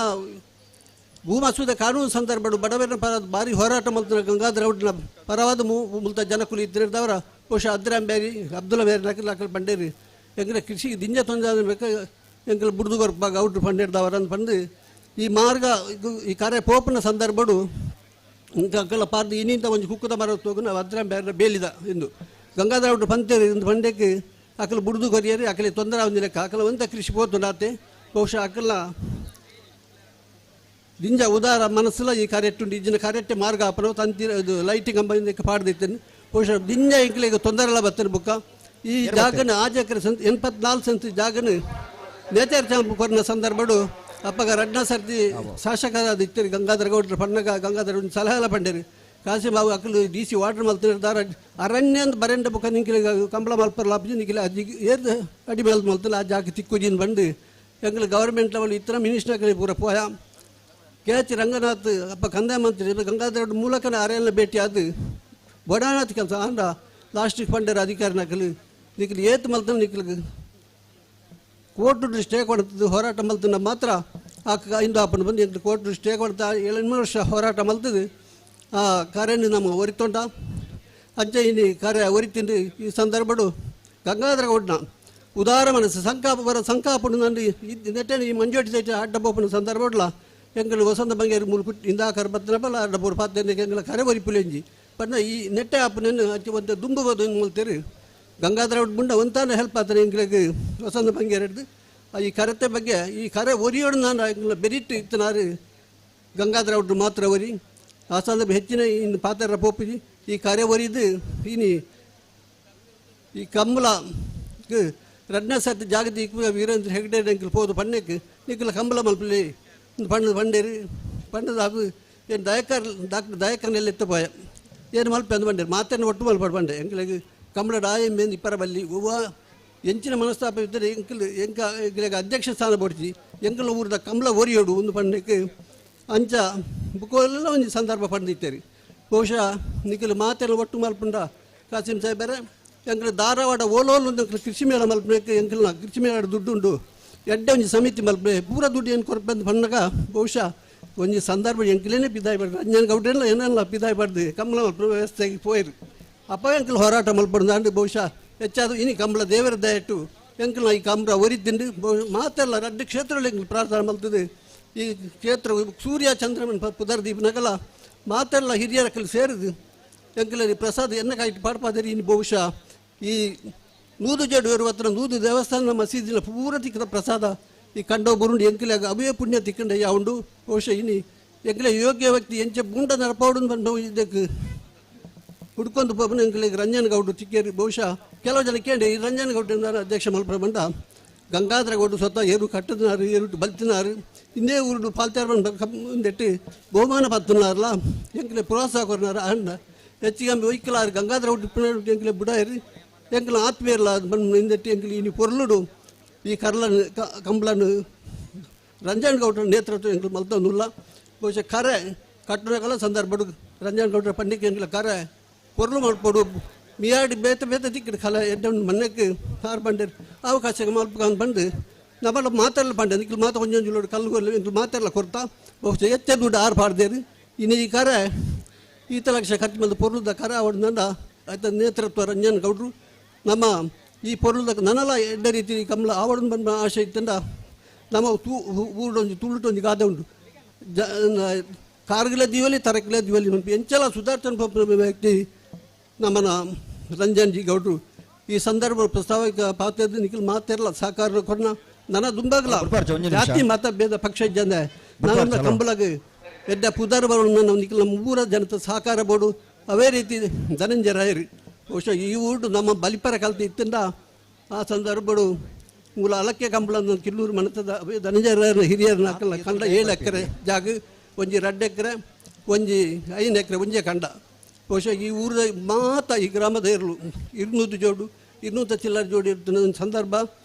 ಭೂಮಸೂದ ಕಾನೂನು ಸಂದರ್ಭಡು ಬಡವರ ಪರ ಭಾರಿ ಹೋರಾಟ ಮಲ್ತಿನ ಗಂಗಾಧರ ಗೌಡ್ರನ ಪರವಾದ ಮುಲ್ತ ಜನಕುಲು ಇದ್ದಿರ್ದವರ ಬಹುಶಃ ಅದ್ರಾಮ್ ಬೇರಿ ಅಬ್ದುಲ್ಲ ಬೇರಿ ನಕಲ್ ನಕಲ್ ಪಂಡೇರಿ ಎಂಕಲ ಕೃಷಿ ದಿಂಜ ತೊಂದರೆ ಬೇಕು ಎಂಕಲ ಬುಡ್ದು ಕೊರ್ಪ ಗೌಡ್ರು ಪಂಡೇರ್ದವರ ಅಂತ ಪಂಡು ಈ ಮಾರ್ಗ ಈ ಕಾರ್ಯ ಪೋಪನ ಸಂದರ್ಭಡು ಅಂಕಲ ಪಾರ್ದು ಇನ್ನಿಂತ ಒಂದು ಕುಕ್ಕದ ಮರ ತೋಗು ನಾವು ಅದ್ರ ಬೇರೆ ಬೇಲಿದ ಎಂದು ಗಂಗಾಧರ ಗೌಡ್ರು ಪಂತೇರಿ ಇಂದು ಪಂಡ್ಯಕ್ಕೆ ಅಕಲ ಬುಡ್ದು ಕೊರಿಯರಿ ಅಕಲಿ ತೊಂದರೆ ಒಂದು ಲೆಕ್ಕ ಅಕಲ ಒಂತ ಕೃಷಿ ಪೋತು ಬಹುಶಃ ಅಕಲ ದಿಂಜ ಉದಾರ ಮನಸ್ಸುಲ ಈ ಕಾರ್ಯಟ್ಟುಂಡು ಇಜ್ಜಿನ ಕಾರ್ಯಟ್ಟೆ ಮಾರ್ಗ ಆಪನ ತಂತಿ ಇದು ಲೈಟಿಂಗ್ ಅಂಬ ಪಾಡ್ದಿತ್ತೇನೆ ಬಹುಶಃ ದಿಂಜ ಎಂಕ್ಲೆಗ್ ತೊಂದರೆಲ್ಲ ಬತ್ತೇನೆ ಬುಕ್ಕ ಈ ಜಾಗನ ಆಜೆಕರೆ ಸಂತ 84 ಸೆಂಟ್ ಜಾಗನ ನೇಚರ್ ಚಾಂಪ್ ಕೊರ್ನ ಸಂದರ್ಭಡು ಅಪ್ಪಗ ರಡ್ನ ಸರ್ತಿ ಶಾಸಕರಾದ ಇತ್ತರಿ ಗಂಗಾಧರ ಗೌಡ್ರ ಪಣ್ಣಗ ಗಂಗಾಧರ ಒಂದು ಸಲಹೆ ಎಲ್ಲ ಪಂಡೇರಿ ಕಾಸಿ ಬಾಬು ಅಕ್ಕಲು ಡಿ ಸಿ ವಾಟರ್ ಮಲ್ತಿರ್ದಾರ ಅರಣ್ಯ ಅಂತ ಬರೆಂಡ ಬುಕ್ಕ ನಿಂಕಿಲೆ ಕಂಬಳ ಮಲ್ಪರ್ ಲಾಪ್ಜಿ ನಿಂಕಿಲೆ ಅಜ್ಜಿ ಏರ್ದು ಅಡಿ ಮೇಲ್ ಮಲ್ತಲ್ಲ ಆ ಜಾಗ ತಿಕ್ಕುಜಿನ್ ಬಂದು ಎಂಕಲು ಗೌರ್ಮೆಂಟ್ ಲೆವೆಲ್ ಇತರ ಮಿನಿಸ್ಟರ್ ಪೂರ ಪೋಯ ಕೆ ಎಚ್ ರಂಗನಾಥ್ ಅಪ್ಪ ಕಂದಾಯ ಮಂತ್ರಿ ಗಂಗಾಧರ ಗೌಡ್ರ ಮೂಲಕನೇ ಅರೆಲ್ಲ ಭೇಟಿ ಅದು ಬಡಾನಾಥ್ ಕೆಲಸ ಅಂಡ ಲಾಸ್ಟಿಗೆ ಪಂಡೇರು ಅಧಿಕಾರಿ ನಕಲು ನಿಕ್ಲು ಏತ್ ಮಲ್ತನ ನಿಕ್ಲು ಕೋರ್ಟು ಸ್ಟೇ ಕೊಡ್ತದ್ದು ಹೋರಾಟ ಮಲ್ತನ ಮಾತ್ರ ಆ ಇಂದು ಅಪ್ಪನ ಬಂದು ಎಂಟು ಕೋರ್ಟು ಸ್ಟೇ ಕೊಡ್ತಾ 7 ವರ್ಷ ಹೋರಾಟ ಮಲ್ತದ್ದು ಆ ಕಾರ್ಯನ ನಮ್ಮ ಒರಿತೊಂಡ ಅಂಚೆ ಇನಿ ಕಾರ್ಯ ಒರಿತಿಂದು ಈ ಸಂದರ್ಭಡು ಗಂಗಾಧರ ಗೌಡ್ನ ಉದಾರ ಮನಸ್ಸು ಸಂಕಾಪ ಬರ ಸಂಕಾಪುಡು ನಂದು ನೆಟ್ಟೆ ಈ ಮಂಜೋಟಿ ಸೈಟ್ ಅಡ್ಡ ಬೋಪನ ಸಂದರ್ಭಡ್ಲ ಎಂಕಲು ವಸಂತ ಬಂಗೇರಿ ಮೂಲ ಕುಟ್ಟಿ ಇಂದಾಕರ ಬತ್ತನಪಲ್ಲ ಅಡ್ಡ ಬೋರು ಪಾತ್ರೆ ಎಂಕಲ ಕರೆ ಒರಿಪುಲೆಂಜಿ ಪನ್ನ ಈ ನೆಟ್ಟೆ ಅಪ್ಪನನ್ನು ಅಂಚೆ ಒಂದು ದುಂಬು ಬೋದು ಮಲ್ತೇರಿ ಗಂಗಾಧರ ಗೌಡ್ ಮುಂಡ ಒಂತಾನೆ ಹೆಲ್ಪ್ ಆತನೆ ಎಂಕ್ಲೆಗ್ ವಸಂತ ಬಂಗೇರಿಡ್ದು ಈ ಕರೆತೆ ಬಗ್ಗೆ ಈ ಕರೆ ಒರಿಯೋಡು ನಾನು ಎಂಕ್ಲ ಬೆರಿಟ್ಟು ಇತ್ತನಾರು ಗಂಗಾಧರ ಗೌಡ್ರು ಮಾತ್ರ ಒರಿ ಆ ಸಂದರ್ಭ ಹೆಚ್ಚಿನ ಇನ್ನು ಪಾತ್ರ ಪೋಪಿಜಿ ಈ ಕರೆ ಒರಿದು ಇನಿ ಈ ಕಂಬಳ ರಡ್ನ ಸರ್ತಿ ಜಾಗತಿಕ ವೀರೇಂದ್ರ ಹೆಗ್ಡೆ ಎಂಕಲ್ ಪೋದು ಪಣ್ಣಕ್ಕೆ ನಿಕ್ಕಲ ಕಂಬಳ ಮಲ್ಪಲಿ ಪಣ್ಣು ಪಂಡೇರಿ ಪಣ್ಣದ ಅದು ಏನು ದಯಕರ್ ಡಾಕ್ಟರ್ ದಯಕರ್ನೆಲ್ಲ ಎತ್ತ ಪೋಯ ಏನು ಮಲ್ಪೆ ಅಂದು ಬಂಡೇರಿ ಮಾತನ್ನು ಒಟ್ಟು ಮಲ್ಪಾಡು ಬಂಡೆ ಎಂಕ್ಲೆಗ್ ಕಂಬಳ ಡಾಯ ಮೇನ್ ಇಪ್ಪರ ಬಲ್ಲಿ ಹೂವ ಎಂಚಿನ ಮನಸ್ತಾಪ ಇದ್ದರೆ ಎಂಕಲ್ ಎಂಕ ಎಂಕ್ಲೆಗ್ ಅಧ್ಯಕ್ಷ ಸ್ಥಾನ ಬೋಡ್ಚಿ ಎಂಕಲ್ ಊರದ ಕಂಬಳ ಒರಿಯೋಡು ಒಂದು ಪಣ್ಣಕ್ಕೆ ಅಂಚ ಬುಕ್ಕೆಲ್ಲ ಒಂದು ಸಂದರ್ಭ ಪಡೆದಿತ್ತೇರಿ ಬಹುಶಃ ನಿಖಿಲ್ ಮಾತೆಲ್ಲ ಒಟ್ಟು ಮಲ್ಪುಂಡ ಕಾಸಿಂ ಸಾಹೇಬರೇ ಎಂಕಲ್ ಧಾರವಾಡ ಓಲೋಲ್ ಒಂದು ಕೃಷಿ ಮೇಳ ಮಲ್ಪಬೇಕು ಎಂಕಲ್ನ ಕೃಷಿ ಮೇಳ ದುಡ್ಡುಂಡು ಎಡ್ಡೆ ಒಂಜಿ ಸಮಿತಿ ಮಲ್ಪೆ ಪೂರ ದುಡ್ಡು ಏನು ಕೊರ್ಪಂದು ಪಣ್ಣಗ ಬಹುಶಃ ಒಂಜಿ ಸಂದರ್ಭ ಎಂಕಲೇನೆ ಪಿದಾಯಿ ಪಡ್ದು ರಂಜನ್ ಗೌಡ್ರೆಲ್ಲ ಏನೆಲ್ಲ ಪಿದಾಯಿ ಪಡ್ದು ಕಂಬಳ ಮಲ್ಪ ವ್ಯವಸ್ಥೆಗೆ ಪೋಯಿರು ಅಪ್ಪ ಎಂಕಲ್ ಹೋರಾಟ ಮಲ್ಪಡ್ದು ಅಂಡ್ ಬಹುಶಃ ಹೆಚ್ಚಾದ ಇನಿ ಕಂಬಳ ದೇವರ ದಯಟ್ಟು ಎಂಕಲ್ನ ಈ ಕಂಬಳ ಒರಿತಿಂಡು ಮಾತೆಲ್ಲ ರಡ್ಡು ಕ್ಷೇತ್ರದಲ್ಲಿ ಎಂಕಲ್ ಪ್ರಾರ್ಥನೆ ಮಲ್ತದೆ ಈ ಕ್ಷೇತ್ರ ಸೂರ್ಯ ಚಂದ್ರಮನ್ ಪುದರ್ ದೀಪನಗಲ ಮಾತೆಲ್ಲ ಹಿರಿಯರ ಕಲ್ ಸೇರಿದು ಎಂಕಲರಿ ಪ್ರಸಾದ ಎನ್ನ ಕಾಯಿಟ್ಟು ಪಾಡ್ಪಾದರಿ ಇನ್ನು ಬಹುಶಃ ಈ ನೂದು ಜಡು ಇರುವ ಹತ್ರ ನೂದು ದೇವಸ್ಥಾನ ಮಸೀದಿನ ಪೂರ ತಿಕ್ಕದ ಪ್ರಸಾದ ಈ ಕಂಡೋ ಬುರುಂಡು ಎಂಕಲೆ ಅವೇ ಪುಣ್ಯ ತಿಕ್ಕಂಡ ಉಂಡು ಬಹುಶಃ ಇನಿ ಎಂಕಲೆ ಯೋಗ್ಯ ವ್ಯಕ್ತಿ ಎಂಚೆ ಬುಂಡ ನರಪೌಡು ಬಂದು ಇದಕ್ಕೆ ಹುಡ್ಕೊಂಡು ಪೋಪನ ಎಂಕಲಿಗೆ ರಂಜನ್ ಗೌಡ್ರು ತಿಕ್ಕೇರಿ ಬಹುಶಃ ಕೆಲವು ಜನ ಕೇಳಿ ಈ ರಂಜನ್ ಗೌಡ್ರು ಅಧ್ಯಕ್ಷ ಮಲ್ಪರ ಬಂದ ಗಂಗಾಧರ ಗೌಡ್ರು ಸ್ವತಃ ಏರು ಕಟ್ಟದಿನಾರು ಏರು ಬಲ್ತಿನಾರು ಇನ್ನೇ ಊರು ಪಾಲ್ತಾರ ಬಂದೆಟ್ಟು ಬಹುಮಾನ ಪತ್ತುನಾರಲ್ಲ ಎಂಕಲೆ ಪ್ರೋತ್ಸಾಹ ಕೊರ್ನಾರು ಅಣ್ಣ ಹೆಚ್ಚಿಗೆ ಒಯ್ಕಲಾರು ಗಂಗಾಧರ ಗೌಡ್ರು ಎಂಕಲೆ ಬುಡಾಯಿರಿ ಎಂಕಲ ಆತ್ಮೀಯರ್ಲ ಬಂದು ಹಿಂದೆಟ್ಟು ಎಂಕಲಿ ಇನಿ ಪೊರ್ಲುಡು ಈ ಕರ್ಲನ್ ಕಂಬ್ಲನ್ ರಂಜನ್ ಗೌಡ್ರ ನೇತೃತ್ವ ಎಂಕಲು ಮಲ್ತೊಂದುಲ್ಲ ಬಹುಶಃ ಕರೆ ಕಟ್ಟುನಗಲ ಸಂದರ್ಭಡು ರಂಜನ್ ಗೌಡ್ರ ಪಂಡಿಗೆ ಎಂಕಲ ಕರೆ ಪೊರ್ಲು ಮಲ್ಪೊಡು ಮಿಯಾಡಿ ಬೇತ ಬೇತ ದಿಕ್ಕಿಡು ಕಲ ಎಡ್ಡೆ ಮಣ್ಣಕ್ಕೆ ಆರು ಬಂಡೇರು ಅವಕಾಶ ಮಲ್ಪಕೊಂಡು ಬಂದು ನಮ್ಮಲ್ಲ ಮಾತಾಡಲ್ಲ ಬಂಡೆ ನಿಕ್ಲು ಮಾತು ಕೊಂಚ ಕಲ್ಲು ಎಂಕಲು ಮಾತಾಡಲ್ಲ ಕೊರ್ತಾ ಬಹುಶಃ ಎತ್ತೆ ದುಡ್ಡು ಆರು ಪಾಡ್ದೇರು ಇನ್ನು ಈ ಕರೆ ಈತ ಲಕ್ಷ ಖರ್ಚು ಬಂದು ಪೊರ್ಲುದ ಕರೆ ಅವಡ್ನಂಡ ಆಯ್ತ ನೇತೃತ್ವ ರಂಜನ್ ಗೌಡ್ರು ನಮ್ಮ ಈ ಪೊರ್ಲುದ ನನಲ ಎಡ್ಡೆ ರೀತಿ ಕಮಲ ಆವಡನ್ ಬಂದ ಆಶೆ ಇತ್ತಂಡ ನಮ್ಮ ತೂ ಊರುಡೊಂಜಿ ತುಳುಟೊಂಜಿ ಗಾದೆ ಉಂಟು ಜ ಕಾರ್ಗಿಲ ದಿವಲಿ ತರಕಿಲ ದಿವಲಿ ಎಂಚಲ ಸುಧಾರ್ತನ್ ವ್ಯಕ್ತಿ ನಮ್ಮನ ರಂಜನ್ ಜಿ ಗೌಡ್ರು ಈ ಸಂದರ್ಭ ಪ್ರಸ್ತಾವಿಕ ಪಾತ್ರದ ನಿಖಿಲ್ ಮಾತಿರಲ್ಲ ಸಹಕಾರ ಕೊಡ್ನ ನನ್ನ ದುಂಬಾಗ್ಲ ಜಾತಿ ಮತ ಭೇದ ಪಕ್ಷ ಇದ್ದಂದೆ ನನ್ನ ಕಂಬಳಗ ಎಡ್ಡ ಪುದರ್ ಬರೋಣ ನಿಖಿಲ ಮೂರ ಜನತೆ ಸಹಕಾರ ಬೋಡು. ಅವೇ ರೀತಿ ಧನಂಜಯ ರಾಯರು ಬಹುಶಃ ಈ ಊರು ನಮ್ಮ ಬಲಿಪರ ಕಲ್ತು ಇತ್ತಿಂದ ಆ ಸಂದರ್ಭಡು ಮೂಲ ಅಲಕ್ಕೆ ಕಂಬಳ ಕಿಲ್ಲೂರು ಮನತದ ಧನಂಜಯ ರಾಯರ ಹಿರಿಯರನ್ನ ಕಂಡ 7 ಎಕರೆ ಜಾಗ, ಒಂಜಿ 2 ಎಕರೆ, ಒಂಜಿ 5 ಎಕರೆ ಒಂಜೇ ಕಂಡ. ಬಹುಶಃ ಈ ಊರದ ಮಾತ ಈ ಗ್ರಾಮದ ಇರಲು 200 ಜೋಡು 200 ಚಿಲ್ಲರೆ ಜೋಡಿ ಇರ್ತದೆ ಸಂದರ್ಭ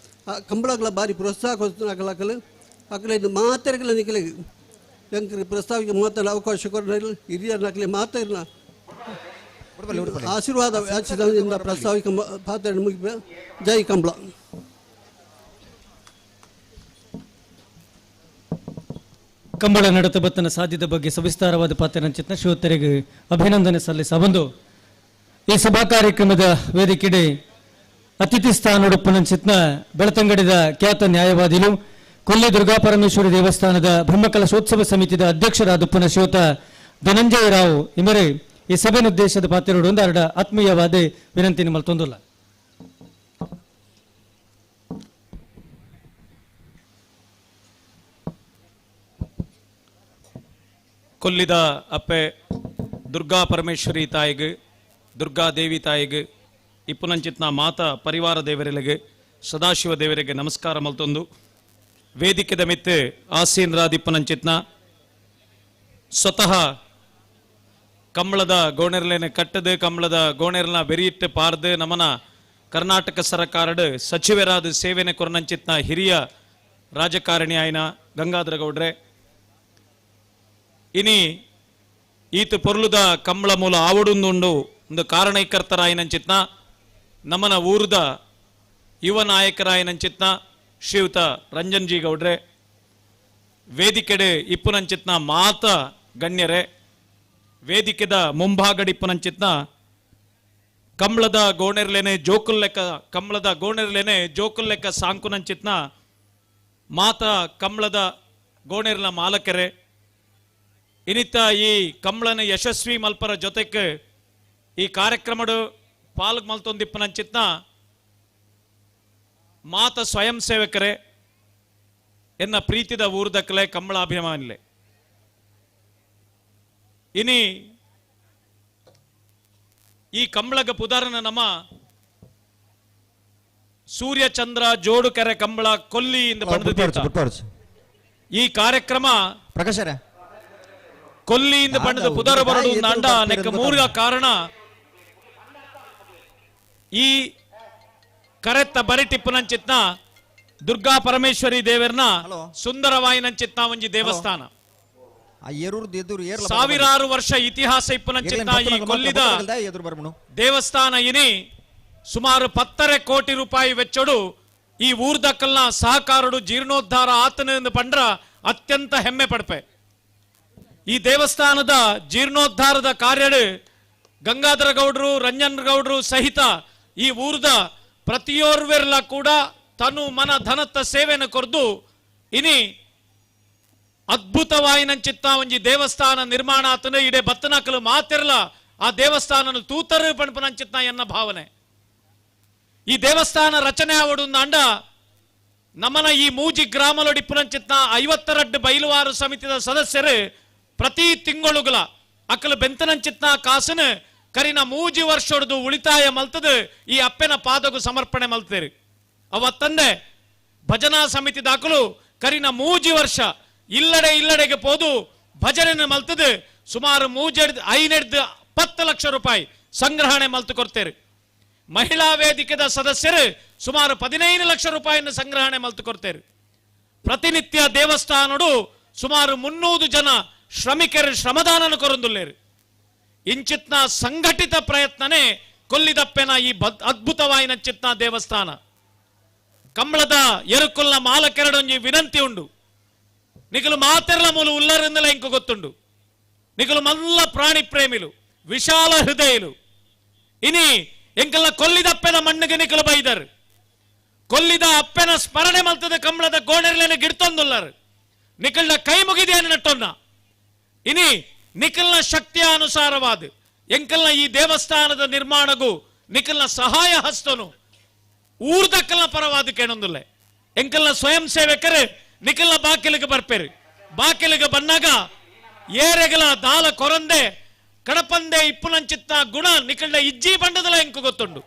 ಆ ಕಂಬಳಗಳ ಭಾರಿ ಪ್ರೋತ್ಸಾಹ ಕೊಡ್ತಾಕಲು ಅಕಲೆ ಇದು ಮಾತೆರಗಲ ನಿಕಲೆ ಎಂಕ್ರೆ ಪ್ರಸ್ತಾವಿಕ ಮಾತಾಡಲು ಅವಕಾಶ ಕೊಡಲು ಹಿರಿಯರನ್ನಾಗಲಿ ಮಾತಾಡಲ ಆಶೀರ್ವಾದ ಯಾಚಿಸಿದ ಪ್ರಸ್ತಾವಿಕ ಪಾತ್ರ ಮುಗಿಪ. ಜೈ ಕಂಬಳ. ಕಂಬಳ ನಡತ ಬತ್ತನ ಸಾಧ್ಯದ ಬಗ್ಗೆ ಸವಿಸ್ತಾರವಾದ ಪಾತ್ರ ಶ್ರೋತರಿಗೆ ಅಭಿನಂದನೆ ಸಲ್ಲಿಸ ಬಂದು ಈ ಸಭಾ ಕಾರ್ಯಕ್ರಮದ ವೇದಿಕೆಡೆ ಅತಿಥಿ ಸ್ಥಾನೊಡಪ್ಪನಂಚಿತ್ನ ಬೆಳತಂಗಡಿದ ಖ್ಯಾತ ನ್ಯಾಯವಾದಿಲು ಕೊಲ್ಲಿ ದುರ್ಗಾ ಪರಮೇಶ್ವರಿ ದೇವಸ್ಥಾನದ ಬ್ರಹ್ಮಕಲಶೋತ್ಸವ ಸಮಿತಿಯ ಅಧ್ಯಕ್ಷರಾದ ಪುನಃ ಧನಂಜಯ ರಾವ್ ಇಮರೆ ಈ ಸಭೆನುದ್ದೇಶದ ಪಾತ್ರರು ಅರಡ ಆತ್ಮೀಯವಾದ ವಿನಂತಿ ನಿಮ್ಮಲ್ಲಿ ತೊಂದಿಲ್ಲ. ಕೊಲ್ಲಿದ ಅಪ್ಪೆ ದುರ್ಗಾ ಪರಮೇಶ್ವರಿ ತಾಯಿಗೆ, ದುರ್ಗಾದೇವಿ ತಾಯಿಗೆ, ಇಪ್ಪುನಂಚಿತ್ನ ಮಾತಾ ಪರಿವಾರ ದೇವರಿಗೆ, ಸದಾಶಿವ ದೇವರಿಗೆ ನಮಸ್ಕಾರ ಮಲ್ತೊಂದು ವೇದಿಕೆದ ಮಿತ್ತೆ ಆಸೀನರಾದಿಪ್ಪನಂಚಿತ್ನ ಸ್ವತಃ ಕಂಬಳದ ಗೋಣೆರ್ಲೇನೆ ಕಟ್ಟದು ಕಂಬಳದ ಗೋಣೆರ್ನ ಬೆರಿಯಿಟ್ಟು ಪಾರ್ದು ನಮನ ಕರ್ನಾಟಕ ಸರಕಾರಡು ಸಚಿವರಾದ ಸೇವೆನೆ ಕೊರನಂಚಿತ್ನ ಹಿರಿಯ ರಾಜಕಾರಣಿ ಆಯ್ನ ಗಂಗಾಧರ ಗೌಡ್ರೆ, ಇನಿ ಈತ ಪೊರ್ಲುದ ಕಂಬಳ ಮೂಲ ಆವಡುಂದುಂಡು ಒಂದು ಕಾರಣೀಕರ್ತರಾಯಿನಂಚಿತ್ನ ನಮನ ಊರುದ ಯುವ ನಾಯಕರಾಯಿನಂಚಿತ್ನ ಶ್ರೀಯುತ ರಂಜನ್ ಜಿ ಗೌಡ್ರೆ, ವೇದಿಕೆಡೆ ಇಪ್ಪುನಂಚಿತ್ನ ಮಾತ ಗಣ್ಯರೇ, ವೇದಿಕೆದ ಮುಂಭಾಗಡಿಪ್ಪುನಂಚಿತ್ನ ಕಂಬಳದ ಗೋಣೆರ್ಲೇನೆ ಜೋಕುಲ್ಲೆಕ್ಕ ಕಂಬಳದ ಗೋಣೆರ್ಲೇನೆ ಜೋಕುಲ್ಲೆಕ್ಕ ಸಾಂಕುನಂಚಿತ್ನ ಮಾತ ಕಂಬಳದ ಗೋಣೆರ್ಲ ಮಾಲಕರೇ, ಇನ್ನಿತ್ತ ಈ ಕಂಬಳನ ಯಶಸ್ವಿ ಮಲ್ಪರ ಜೊತೆಗೆ ಈ ಕಾರ್ಯಕ್ರಮಡು ಪಾಲ್ಗ್ ಮಲ್ತೊಂದಿಪ್ಪನಂಚಿತ್ನ ಮಾತ ಸ್ವಯಂ ಸೇವಕರೇ, ಎನ್ನ ಪ್ರೀತಿದ ಊರ್ದಕ್ಕಲೆ ಕಂಬಳ ಅಭಿಮಾನಿಲೆ, ಇನಿ ಈ ಕಂಬಳಗ ಪುದಾರನ ನಮ್ಮ ಸೂರ್ಯಚಂದ್ರ ಜೋಡುಕೆರೆ ಕಂಬಳ ಕೊಲ್ಲಿ ಈ ಕಾರ್ಯಕ್ರಮ ಪ್ರಕಾಶರ ಕೊಲ್ಲಿಯಿಂದ ಬಣ್ಣದ ಪುದರ ಬರಡು ಅಂಡ ನೆಕ್ಕ ಮೂರ ಕಾರಣ ಈ ಕರೆತ್ತ ಬರಿಟಿಪ್ಪನಂಚಿತ್ನ ದುರ್ಗಾ ಪರಮೇಶ್ವರಿ ದೇವರನ ಸುಂದರವಾಯಿನಂಚಿತ್ನ ಒಂಜಿ ದೇವಸ್ಥಾನ ಸಾವಿರಾರು ವರ್ಷ ಇತಿಹಾಸ ಇಪ್ಪನಂಚಿತ್ನ ಈ ಕೊಲ್ಲಿದ ದೇವಸ್ಥಾನ ಇನಿ ಸುಮಾರು 10 ಕೋಟಿ ರೂಪಾಯಿ ವೆಚ್ಚಡು ಈ ಊರ್ದಕ್ಕಲ್ನ ಸಹಕಾರಡು ಜೀರ್ಣೋದ್ಧಾರ ಆತನ ಪಂಡ್ರ ಅತ್ಯಂತ ಹೆಮ್ಮೆ ಪಡ್ಪೆ. ಈ ದೇವಸ್ಥಾನದ ಜೀರ್ಣೋದ್ಧಾರದ ಕಾರ್ಯಡು ಗಂಗಾಧರ ಗೌಡರು, ರಂಜನ್ ಗೌಡರು ಸಹಿತ ಈ ಊರ್ದ ಪ್ರತಿಯೋರ್ವೆರ್ಲ ಕೂಡ ತನು ಮನ ಧನತ್ತ ಸೇವೆಯನ್ನು ಕೊರ್ದು ಇನಿ ಅದ್ಭುತವಾಯಿನಂಚಿತ್ತ ಒಂಜಿ ದೇವಸ್ಥಾನ ನಿರ್ಮಾಣ ಆತನ ಇಡೆ ಬತ್ತನಕಲು ಮಾತಿರಲ ಆ ದೇವಸ್ಥಾನ ತೂತರು ಪಣಪನಂಚಿತ್ತ ಎನ್ನ ಭಾವನೆ. ಈ ದೇವಸ್ಥಾನ ರಚನೆ ಆವಡು ಅಂಡ ನಮನ ಈ ಮೂಜಿ ಗ್ರಾಮಲೊಡಿಪ್ಪುನಂಚಿತ್ತ 52 ಬೈಲುವಾರು ಸಮಿತಿಯ ಸದಸ್ಯರು ಪ್ರತಿ ತಿಂಗಳುಗಳ ಅಕಲು ಬೆಂತನಂಚಿತ್ನ ಕಾಸನು ಕರಿನ 3 ವರ್ಷೊಡ್ದು ಉಳಿತಾಯ ಮಲ್ತದು ಈ ಅಪ್ಪನ ಪಾದಗು ಸಮರ್ಪಣೆ ಮಲ್ತೇರಿ. ಅವತ್ತಂದೆ ಭಜನಾ ಸಮಿತಿ ದಾಖಲು ಕರಿನ 3 ವರ್ಷ ಇಲ್ಲಡೆ ಇಲ್ಲಡೆಗೆ ಪೋದು ಭಜನೆ ಮಲ್ತದು ಸುಮಾರು 3 5 10 ಲಕ್ಷ ರೂಪಾಯಿ ಸಂಗ್ರಹಣೆ ಮಲ್ತು ಕೊಡ್ತೇರಿ. ಮಹಿಳಾ ವೇದಿಕೆದ ಸದಸ್ಯರು ಸುಮಾರು 15 ಲಕ್ಷ ರೂಪಾಯಿಯನ್ನು ಸಂಗ್ರಹಣೆ ಮಲ್ತು ಕೊಡ್ತೇರಿ. ಪ್ರತಿನಿತ್ಯ ದೇವಸ್ಥಾನಡು ಸುಮಾರು 300 ಜನ ಶ್ರಮಿಕರು ಶ್ರಮದಾನನ ಕೊರಂದುಲ್ಲೇರು. ಇಂಚಿತ್ನ ಸಂಘಟಿತ ಪ್ರಯತ್ನನೇ ಕೊಲ್ಲಿದಪ್ಪೆನ ಈ ಅದ್ಭುತವಾಯಿನ ಚಿತ್ನ ದೇವಸ್ಥಾನ. ಕಂಬಳದ ಎರುಕೊಲ್ಲ ಮಾಲಕೆರಡೊಂಜಿ ವಿನಂತಿ ಉಂಡು, ನಿಕಲು ಮಾತೆರ್ಲ ಮೂಲ ಉಲ್ಲರಿಂದಲೇ ಇಂಕು ಗೊತ್ತುಂಡು, ನಿಕಲು ಮಲ್ಲ ಪ್ರಾಣಿ ಪ್ರೇಮಿಲು, ವಿಶಾಲ ಹೃದಯಲು, ಇನಿ ಎಂಕಲ್ನ ಕೊಲ್ಲಿದಪ್ಪೆನ ಮಣ್ಣಿಗೆ ನಿಕಲು ಬೈದರು, ಕೊಲ್ಲಿದ ಅಪ್ಪೆನ ಸ್ಮರಣೆ ಮಲ್ತದ ಕಂಬಳದ ಗೋಣೆರ್ಲೇನೆ ಗಿಡ್ತೊಂದುಲ್ಲರು, ನಿಕಲ್ನ ಕೈ ಮುಗಿದೆ ನಟ್ಟೊನ್ನ ಇನಿ ನಿಖಲ್ನ ಶಕ್ತಿಯ ಅನುಸಾರವಾದ ಎಂಕಲ್ನ ಈ ದೇವಸ್ಥಾನದ ನಿರ್ಮಾಣಗೂ ನಿಖಲ್ನ ಸಹಾಯ ಹಸ್ತನು ಊರ್ದಕ್ಕಲ್ನ ಪರವಾದ ಕೇಣೊಂದುಲ್ಲೆ. ಎಂಕಲ್ನ ಸ್ವಯಂ ಸೇವಕರು ನಿಖಲ್ನ ಬಾಕಿಲಿಗೆ ಬರ್ಪೇರು. ಬಾಕಿಲಿಗೆ ಬನ್ನಾಗ ಏರೆಗಲ ದಾಲ ಕೊರಂದೆ ಕಡಪಂದೆ ಇಪ್ಪುನಂಚಿತ್ತ ಗುಣ ನಿಖಲ್ನ ಇಜ್ಜಿ ಬಂಡದಲ ಎಂಕು ಗೊತ್ತುಂಡು.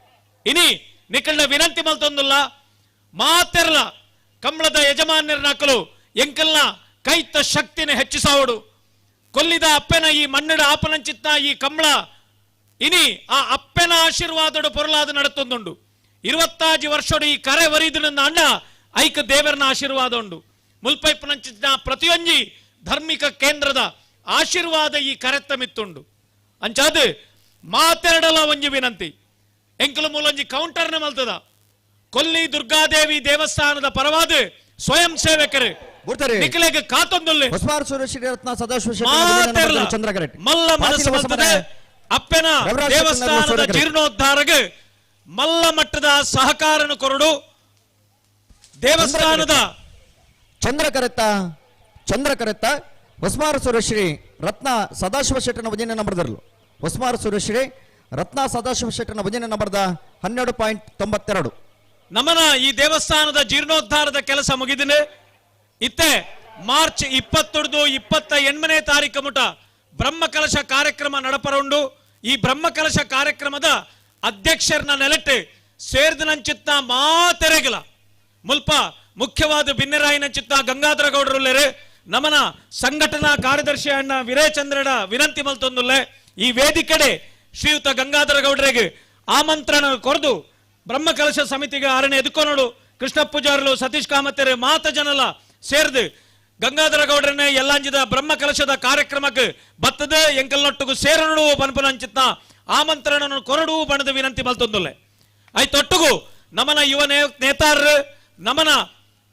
ಇನಿ ನಿಖಲ್ನ ವಿನಂತಿ ಮಲ್ತೊಂದುಲ್ಲ ಮಾತೆರ್ಲ ಕಂಬಳದ ಯಜಮಾನ್ಯರ್ನಾಕಲು ಎಂಕಲ್ನ ಕೈತ ಶಕ್ತಿನ ಹೆಚ್ಚಿಸಾವಡು. ಕೊಲ್ಲಿದ ಅಪ್ಪೆನ ಈ ಮಣ್ಣಡ ಆಪನಂಚಿತ್ತ ಈ ಕಂಬಳ ಇನಿ ಆ ಅಪ್ಪೆನ ಆಶೀರ್ವಾದಡು ಪೊರಲಾದ ನಡತೊಂದುಂಡು. 25 ವರ್ಷಡು ಈ ಕರೆ ವರಿದ ಅಣ್ಣ ಐಕ ದೇವರನ ಆಶೀರ್ವಾದ ಉಂಡು. ಮುಲ್ಪೈಪನಂಚಿತ್ತ ಪ್ರತಿಯೊಂಜಿ ಧಾರ್ಮಿಕ ಕೇಂದ್ರದ ಆಶೀರ್ವಾದ ಈ ಕರೆತ್ತ ಮಿತ್ತುಂಡು. ಅಂಚಾದ ಮಾತೆರಡಲ ಒಂಜಿ ವಿನಂತಿ, ಎಂಕಲು ಮೂಲೊಂಜಿ ಕೌಂಟರ್ನ ಮಲ್ತದ ಕೊಲ್ಲಿ ದುರ್ಗಾದೇವಿ ದೇವಸ್ಥಾನದ ಪರವಾದ ಸ್ವಯಂ ಸೇವಕರು ನಿಖಲೆಗೆ ಕಾತೊಂದುಲ್ಲೆ ಮಲ್ಲ ಮನಸ್ಸು ಮಲ್ತದೆ ಅಪ್ಪೆನ ದೇವಸ್ಥಾನದ ಜೀರ್ಣೋದ್ಧಾರಗೆ ಮಲ್ಲ ಮಟ್ಟದ ಸಹಕಾರನ ಕೊರಡು. ದೇವಸ್ಥಾನದ ಚಂದ್ರಕರೆತ್ತ ಹೊಸ್ಮಾರ ಸುರಶ್ರೀ ರತ್ನ ಸದಾಶಿವ ಶೆಟ್ಟನ ಭಜನೆ ನಂಬರ್ದರ್ಲು. ಹೊಸ್ಮಾರ ಸುರಶ್ರೀ ರತ್ನ ಸದಾಶಿವ ಶೆಟ್ಟನ ಭಜನೆ ನಂಬರ್ದ 12.92. ನಮನ ಈ ದೇವಸ್ಥಾನದ ಜೀರ್ಣೋದ್ಧಾರದ ಕೆಲಸ ಮುಗಿದಿದೆ. ಇತ್ತೆ ಮಾರ್ಚ್ 22 28ನೇ ತಾರೀಕು ಮುಟ ಬ್ರಹ್ಮಕಲಶ ಕಾರ್ಯಕ್ರಮ ನಡಪರುಂಡು. ಈ ಬ್ರಹ್ಮಕಲಶ ಕಾರ್ಯಕ್ರಮದ ಅಧ್ಯಕ್ಷರನ್ನ ನೆಲೆಟ್ಟು ಸೇರ್ದನಂಚಿತ್ತ ಮಾತೆರೆಗಲ ಮುಲ್ಪ ಮುಖ್ಯವಾದ ಬಿನ್ನೆರಾಯಿನಂಚಿತ್ತ ಗಂಗಾಧರ ಗೌಡರುಲ್ಲೇರೆ ನಮನ ಸಂಘಟನಾ ಕಾರ್ಯದರ್ಶಿ ಅಣ್ಣ ವೀರೇಚಂದ್ರಡ ವಿನಂತಿ ಮಲ್ತೊಂದುಲ್ಲೆ. ಈ ವೇದಿಕೆಡೆ ಶ್ರೀಯುತ ಗಂಗಾಧರ ಗೌಡರಿಗೆ ಆಮಂತ್ರಣ ಕೊರದು ಬ್ರಹ್ಮಕಲಶ ಸಮಿತಿಗೆ ಆರನೇ ಎದುಕೊನೋಡು ಕೃಷ್ಣ ಪೂಜಾರ್ಲು ಸತೀಶ್ ಕಾಮತೆರೆ ಮಾತ ಜನಲ ಸೇರ್ದು ಗಂಗಾಧರ ಗೌಡರನ್ನೇ ಎಲ್ಲಾಂಜಿದ ಬ್ರಹ್ಮಕಲಶದ ಕಾರ್ಯಕ್ರಮಕ್ಕೆ ಬತ್ತದ ಎಂಕಲ್ನೊಟ್ಟಿಗೂ ಸೇರನಡು ಪನ್ಪನಂಚಿತ್ತ ಆಮಂತ್ರಣ ಕೊರಡು ಬಣದ ವಿನಂತಿ ಮಲ್ತೊಂದುಲ್ಲೆ. ಆಯ್ತೊಟ್ಟಿಗೂ ನಮನ ಯುವ ನೇತಾರರು ನಮನ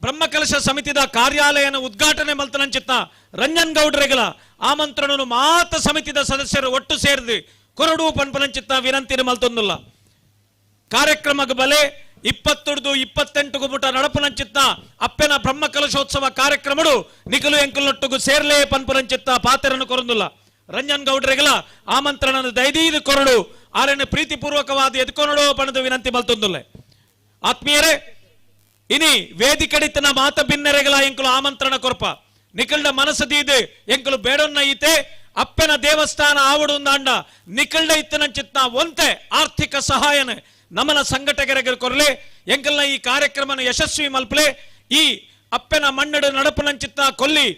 ಬ್ರಹ್ಮಕಲಶ ಸಮಿತಿದ ಕಾರ್ಯಾಲಯನ ಉದ್ಘಾಟನೆ ಮಲ್ತನಂಚಿತ್ತ ರಂಜನ್ ಗೌಡ್ರೆಗಳ ಆಮಂತ್ರಣನು ಮಾತ ಸಮಿತಿದ ಸದಸ್ಯರು ಒಟ್ಟು ಸೇರಿದು ಕೊರಡು ಪನ್ಪನಂಚಿತ್ತ ವಿನಂತಿನ ಮಲ್ತೊಂದುಲ್ಲ. ಕಾರ್ಯಕ್ರಮಕ್ಕೆ ಬಲೆ 22 28 ಪುಟ ನಡಪನಂಚಿತ್ತ ಅಪ್ಪೆನ ಬ್ರಹ್ಮಕಲಶೋತ್ಸವ ಕಾರ್ಯಕ್ರಮಡು ನಿಖಲು ಎಂಕಲ್ನೊಟ್ಟಿಗೂ ಸೇರ್ಲೇ ಪನ್ಪನಂಚಿತ್ತ ಪಾತ್ರನ್ನು ಕೊರಂದುಲ್ಲ. ರಂಜನ್ ಗೌಡ್ರೆಗಳ ಆಮಂತ್ರಣ ದೈದೀದು ಕೊರಡು ಆರನ್ನು ಪ್ರೀತಿಪೂರ್ವಕವಾದ ಎದ್ಕೊನಡು ಪಣದ ವಿನಂತಿ ಮಲ್ತೊಂದುಲ್ಲೆ. ಆತ್ಮೀಯರೇ, ಇನಿ ವೇದಿಕಡಿತನ ಮಾತ ಬಿನ್ನೆರೆಗಳ ಎಂಕಲು ಆಮಂತ್ರಣ ಕೊರ್ಪ ನಿಖಲ್ಡ ಮನಸ್ಸು ದೀದು ಎಂಕಲು ಬೇಡೊನ್ನ ಈತೆ ಅಪ್ಪನ ದೇವಸ್ಥಾನ ಆವಡು ಅಂಡ ನಿಖಲ್ಡ ಇತ್ತನಂಚಿತ್ತ ಒಂತೆ ಆರ್ಥಿಕ ಸಹಾಯನ ನಮನ ಸಂಘಟಕರಿಗೆ ಕೊರಲೆ ಎಂಕಲ್ನ ಈ ಕಾರ್ಯಕ್ರಮನ ಯಶಸ್ವಿ ಮಲ್ಪಲೆ. ಈ ಅಪ್ಪನ ಮಣ್ಣಡು ನಡಪುನಂಚಿತ್ತ ಕೊಲ್ಲಿ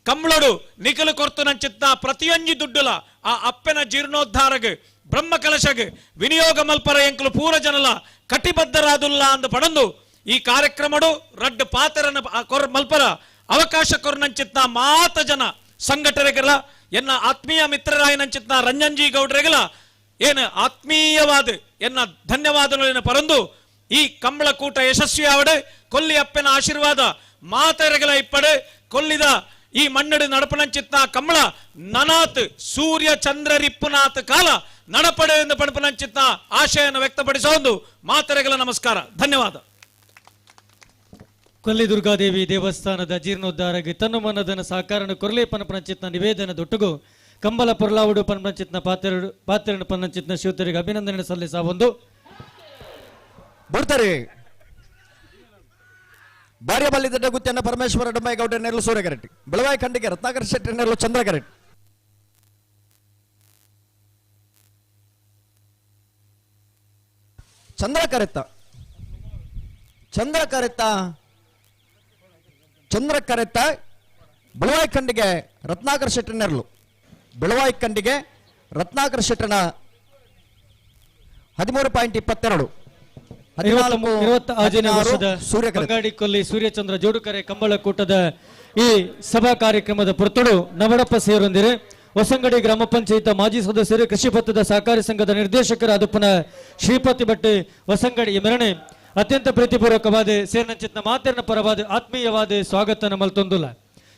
ಕಂಬಳಡು ನಿಖಲು ಕೊರ್ತುನಂಚಿತ್ತ ಪ್ರತಿಯೊಂಜಿ ದುಡ್ಡುಲ ಆ ಅಪ್ಪನ ಜೀರ್ಣೋದ್ಧಾರಗ್ ಬ್ರಹ್ಮಕಲಶಗ್ ವಿನಿಯೋಗ ಮಲ್ಪರ ಎಂಕಲು ಪೂರ ಜನಲ ಕಟಿಬದ್ಧರಾದುಲ್ಲ ಅಂದು ಪಡಂದು ಈ ಕಾರ್ಯಕ್ರಮಡು ರಡ್ಡು ಪಾತ್ರನ ಮಲ್ಪರ ಅವಕಾಶ ಕೊರ್ನಂಚಿತ್ತ ಮಾತ ಜನ ಸಂಘಟನೆಗಳ ಎನ್ನ ಆತ್ಮೀಯ ಮಿತ್ರರಾಯನಂಚಿತ್ತ ರಂಜನ್ಜಿ ಗೌಡ್ರೆಗಳ ಏನು ಆತ್ಮೀಯವಾದ ಎನ್ನ ಧನ್ಯವಾದಗಳನ್ನು ಪರಂದು ಈ ಕಂಬಳಕೂಟ ಯಶಸ್ವಿ ಆವಡು ಕೊಲ್ಲಿ ಅಪ್ಪನ ಆಶೀರ್ವಾದ ಮಾತೆರೆಗಳ ಇಪ್ಪಡು ಕೊಲ್ಲಿದ ಈ ಮಣ್ಣಡು ನಡಪನಂಚಿತ್ತ ಕಂಬಳ ನನಾತ್ ಸೂರ್ಯ ಚಂದ್ರರಿಪ್ಪುನಾಥ್ ಕಾಲ ನಡಪಡೆ ಎಂದು ಪಣಪನಂಚಿತ್ತ ಆಶಯನ್ನು ವ್ಯಕ್ತಪಡಿಸೋದು ಮಾತೆರೆಗಳ ನಮಸ್ಕಾರ, ಧನ್ಯವಾದ. ಕೊಲ್ಲಿ ದುರ್ಗಾದೇವಿ ದೇವಸ್ಥಾನದ ಜೀರ್ಣೋದ್ಧಾರಕ್ಕೆ ತನ್ನು ಮನದನ ಸಹಕಾರನ ಕೊರಲೆ ಪನಪನಂಚಿತ್ನ ನಿವೇದನ ದೊಟ್ಟುಗು ಕಂಬಲ ಪೊರ್ಲಾವುಡು ಪನ್ಪಂಚಿತ್ನ ಪಾತ್ರನ ಪನ್ನಂಚಿತ್ನ ಶಿವತರಿಗೆ ಅಭಿನಂದನೆ ಸಲ್ಲಿಸ ಒಂದು ಬರ್ತಾರೆ. ಬಾರ್ಯಬಲ್ಲಿ ದೊಡ್ಡ ಗುತ್ತಿಯನ್ನ ಪರಮೇಶ್ವರ ಡೊಮ್ಮೇಗೌಡ ನೆರಳು ಸೂರ್ಯಗರೆಟ್ಟಿ, ಬೆಳವಾಯಿ ಖಂಡಿಗೆ ರತ್ನಾಕರ್ ಶೆಟ್ಟಿ ನೆರಳು ಚಂದ್ರಗರೆಟ್ಟಿ. ಚಂದ್ರಕರೆತ್ತ ಚಂದ್ರಕರೆತ್ತ ಚಂದ್ರಕರೆತ್ತ ಬೆಳವಾಯಿ ಖಂಡಿಗೆ ರತ್ನಾಕರ್ ಶೆಟ್ಟಿ ನೆರಳು, ಬೆಳವಾಯಿ ಖಂಡಿಗೆ ರತ್ನಾಕರ್ ಶೆಟ್ಟನ 13.22. 25ನೇ ವರ್ಷದ ಬಂಗಾಡಿ ಕೊಲ್ಲಿ ಸೂರ್ಯಚಂದ್ರ ಜೋಡುಕರೆ ಕಂಬಳಕೂಟದ ಈ ಸಭಾ ಕಾರ್ಯಕ್ರಮದ ಪುರತುಡು ನವಡಪ್ಪ ಸೇರೊಂದಿರೆ ಹೊಸಂಗಡಿ ಗ್ರಾಮ ಪಂಚಾಯತ್ ಮಾಜಿ ಸದಸ್ಯರು, ಕೃಷಿ ಪತ್ತದ ಸಹಕಾರಿ ಸಂಘದ ನಿರ್ದೇಶಕರಾದ ಪುನಃ ಶ್ರೀಪತಿ ಭಟ್ ಹೊಸಂಗಡಿ ಮೆರಣೆ ಅತ್ಯಂತ ಪ್ರೀತಿಪೂರ್ವಕವಾದ ಸೇರಿನಂಚಿತ್ನ ಮಾತಿನ ಪರವಾದ ಆತ್ಮೀಯವಾದ ಸ್ವಾಗತ ನಮ್ಮಲ್ಲಿ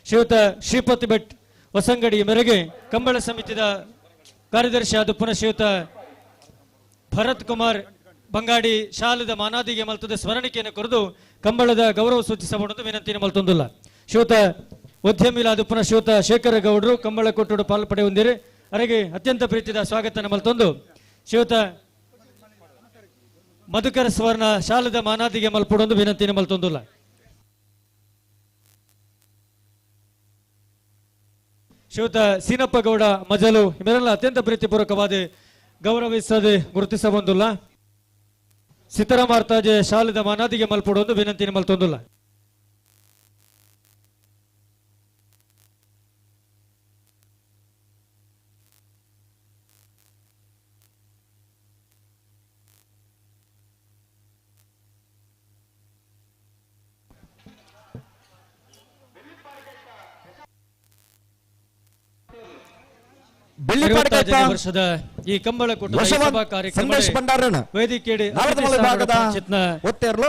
ಶ್ರೀಯುತ ಶ್ರೀಪತಿ ಭಟ್ ಹೊಸಂಗಡಿ ಮೇರೆಗೆ ಕಂಬಳ ಸಮಿತಿಯ ಕಾರ್ಯದರ್ಶಿ ಆದ ಪುನಃ ಶ್ರೀಯುತ ಭರತ್ ಕುಮಾರ್ ಬಂಗಾಡಿ ಶಾಲದ ಮಾನಾದಿಗೆ ಮಲ್ತದ ಸ್ಮರಣಿಕೆಯನ್ನು ಕೊರೆದು ಕಂಬಳದ ಗೌರವ ಸೂಚಿಸಬಹುದು ವಿನಂತಿಯನ್ನು ಮಲ್ತೊಂದುಲ್ಲ. ಶ್ರೀಯುತ ಉದ್ಯಮಿಲಾದ ಪುನಃ ಶ್ರೀಯುತ ಶೇಖರ ಗೌಡರು ಕಂಬಳ ಕೊಟ್ಟುಡು ಪಾಲು ಪಡೆಯುವಂದಿರಿ ಅವರಿಗೆ ಅತ್ಯಂತ ಪ್ರೀತಿಯ ಸ್ವಾಗತ ಮಲ್ತೊಂದು ಶ್ರೀಯುತ ಮಧುಕರ ಸ್ವರ್ಣ ಶಾಲದ ಮಾನಾದಿಗೆ ಮಲ್ಪಡೊಂದು ವಿನಂತಿಯನ್ನು ಮಲ್ತೊಂದುಲ್ಲ. ಶ್ರೀಯುತ ಸೀನಪ್ಪಗೌಡ ಮಜಲು ಇವರೆಲ್ಲ ಅತ್ಯಂತ ಪ್ರೀತಿಪೂರ್ವಕವಾದ ಗೌರವಿಸದೆ ಗುರುತಿಸಬಂದುಲ್ಲ. ಸೀತಾರಾಮ ಅರ್ತಾಜೆ ಶಾಲೆದ ಮನಾದಿಗೆ ಮಲ್ಪೊಡೊಂದು ವಿನಂತಿ ಮಲ್ತೊಂದುಲ್ಲ. ವರ್ಷದ ಈ ಕಂಬಳ ಕೂಟದ ಸಭಾ ಕಾರ್ಯಕ್ರಮ ವೇದಿಕೆಯಡಿ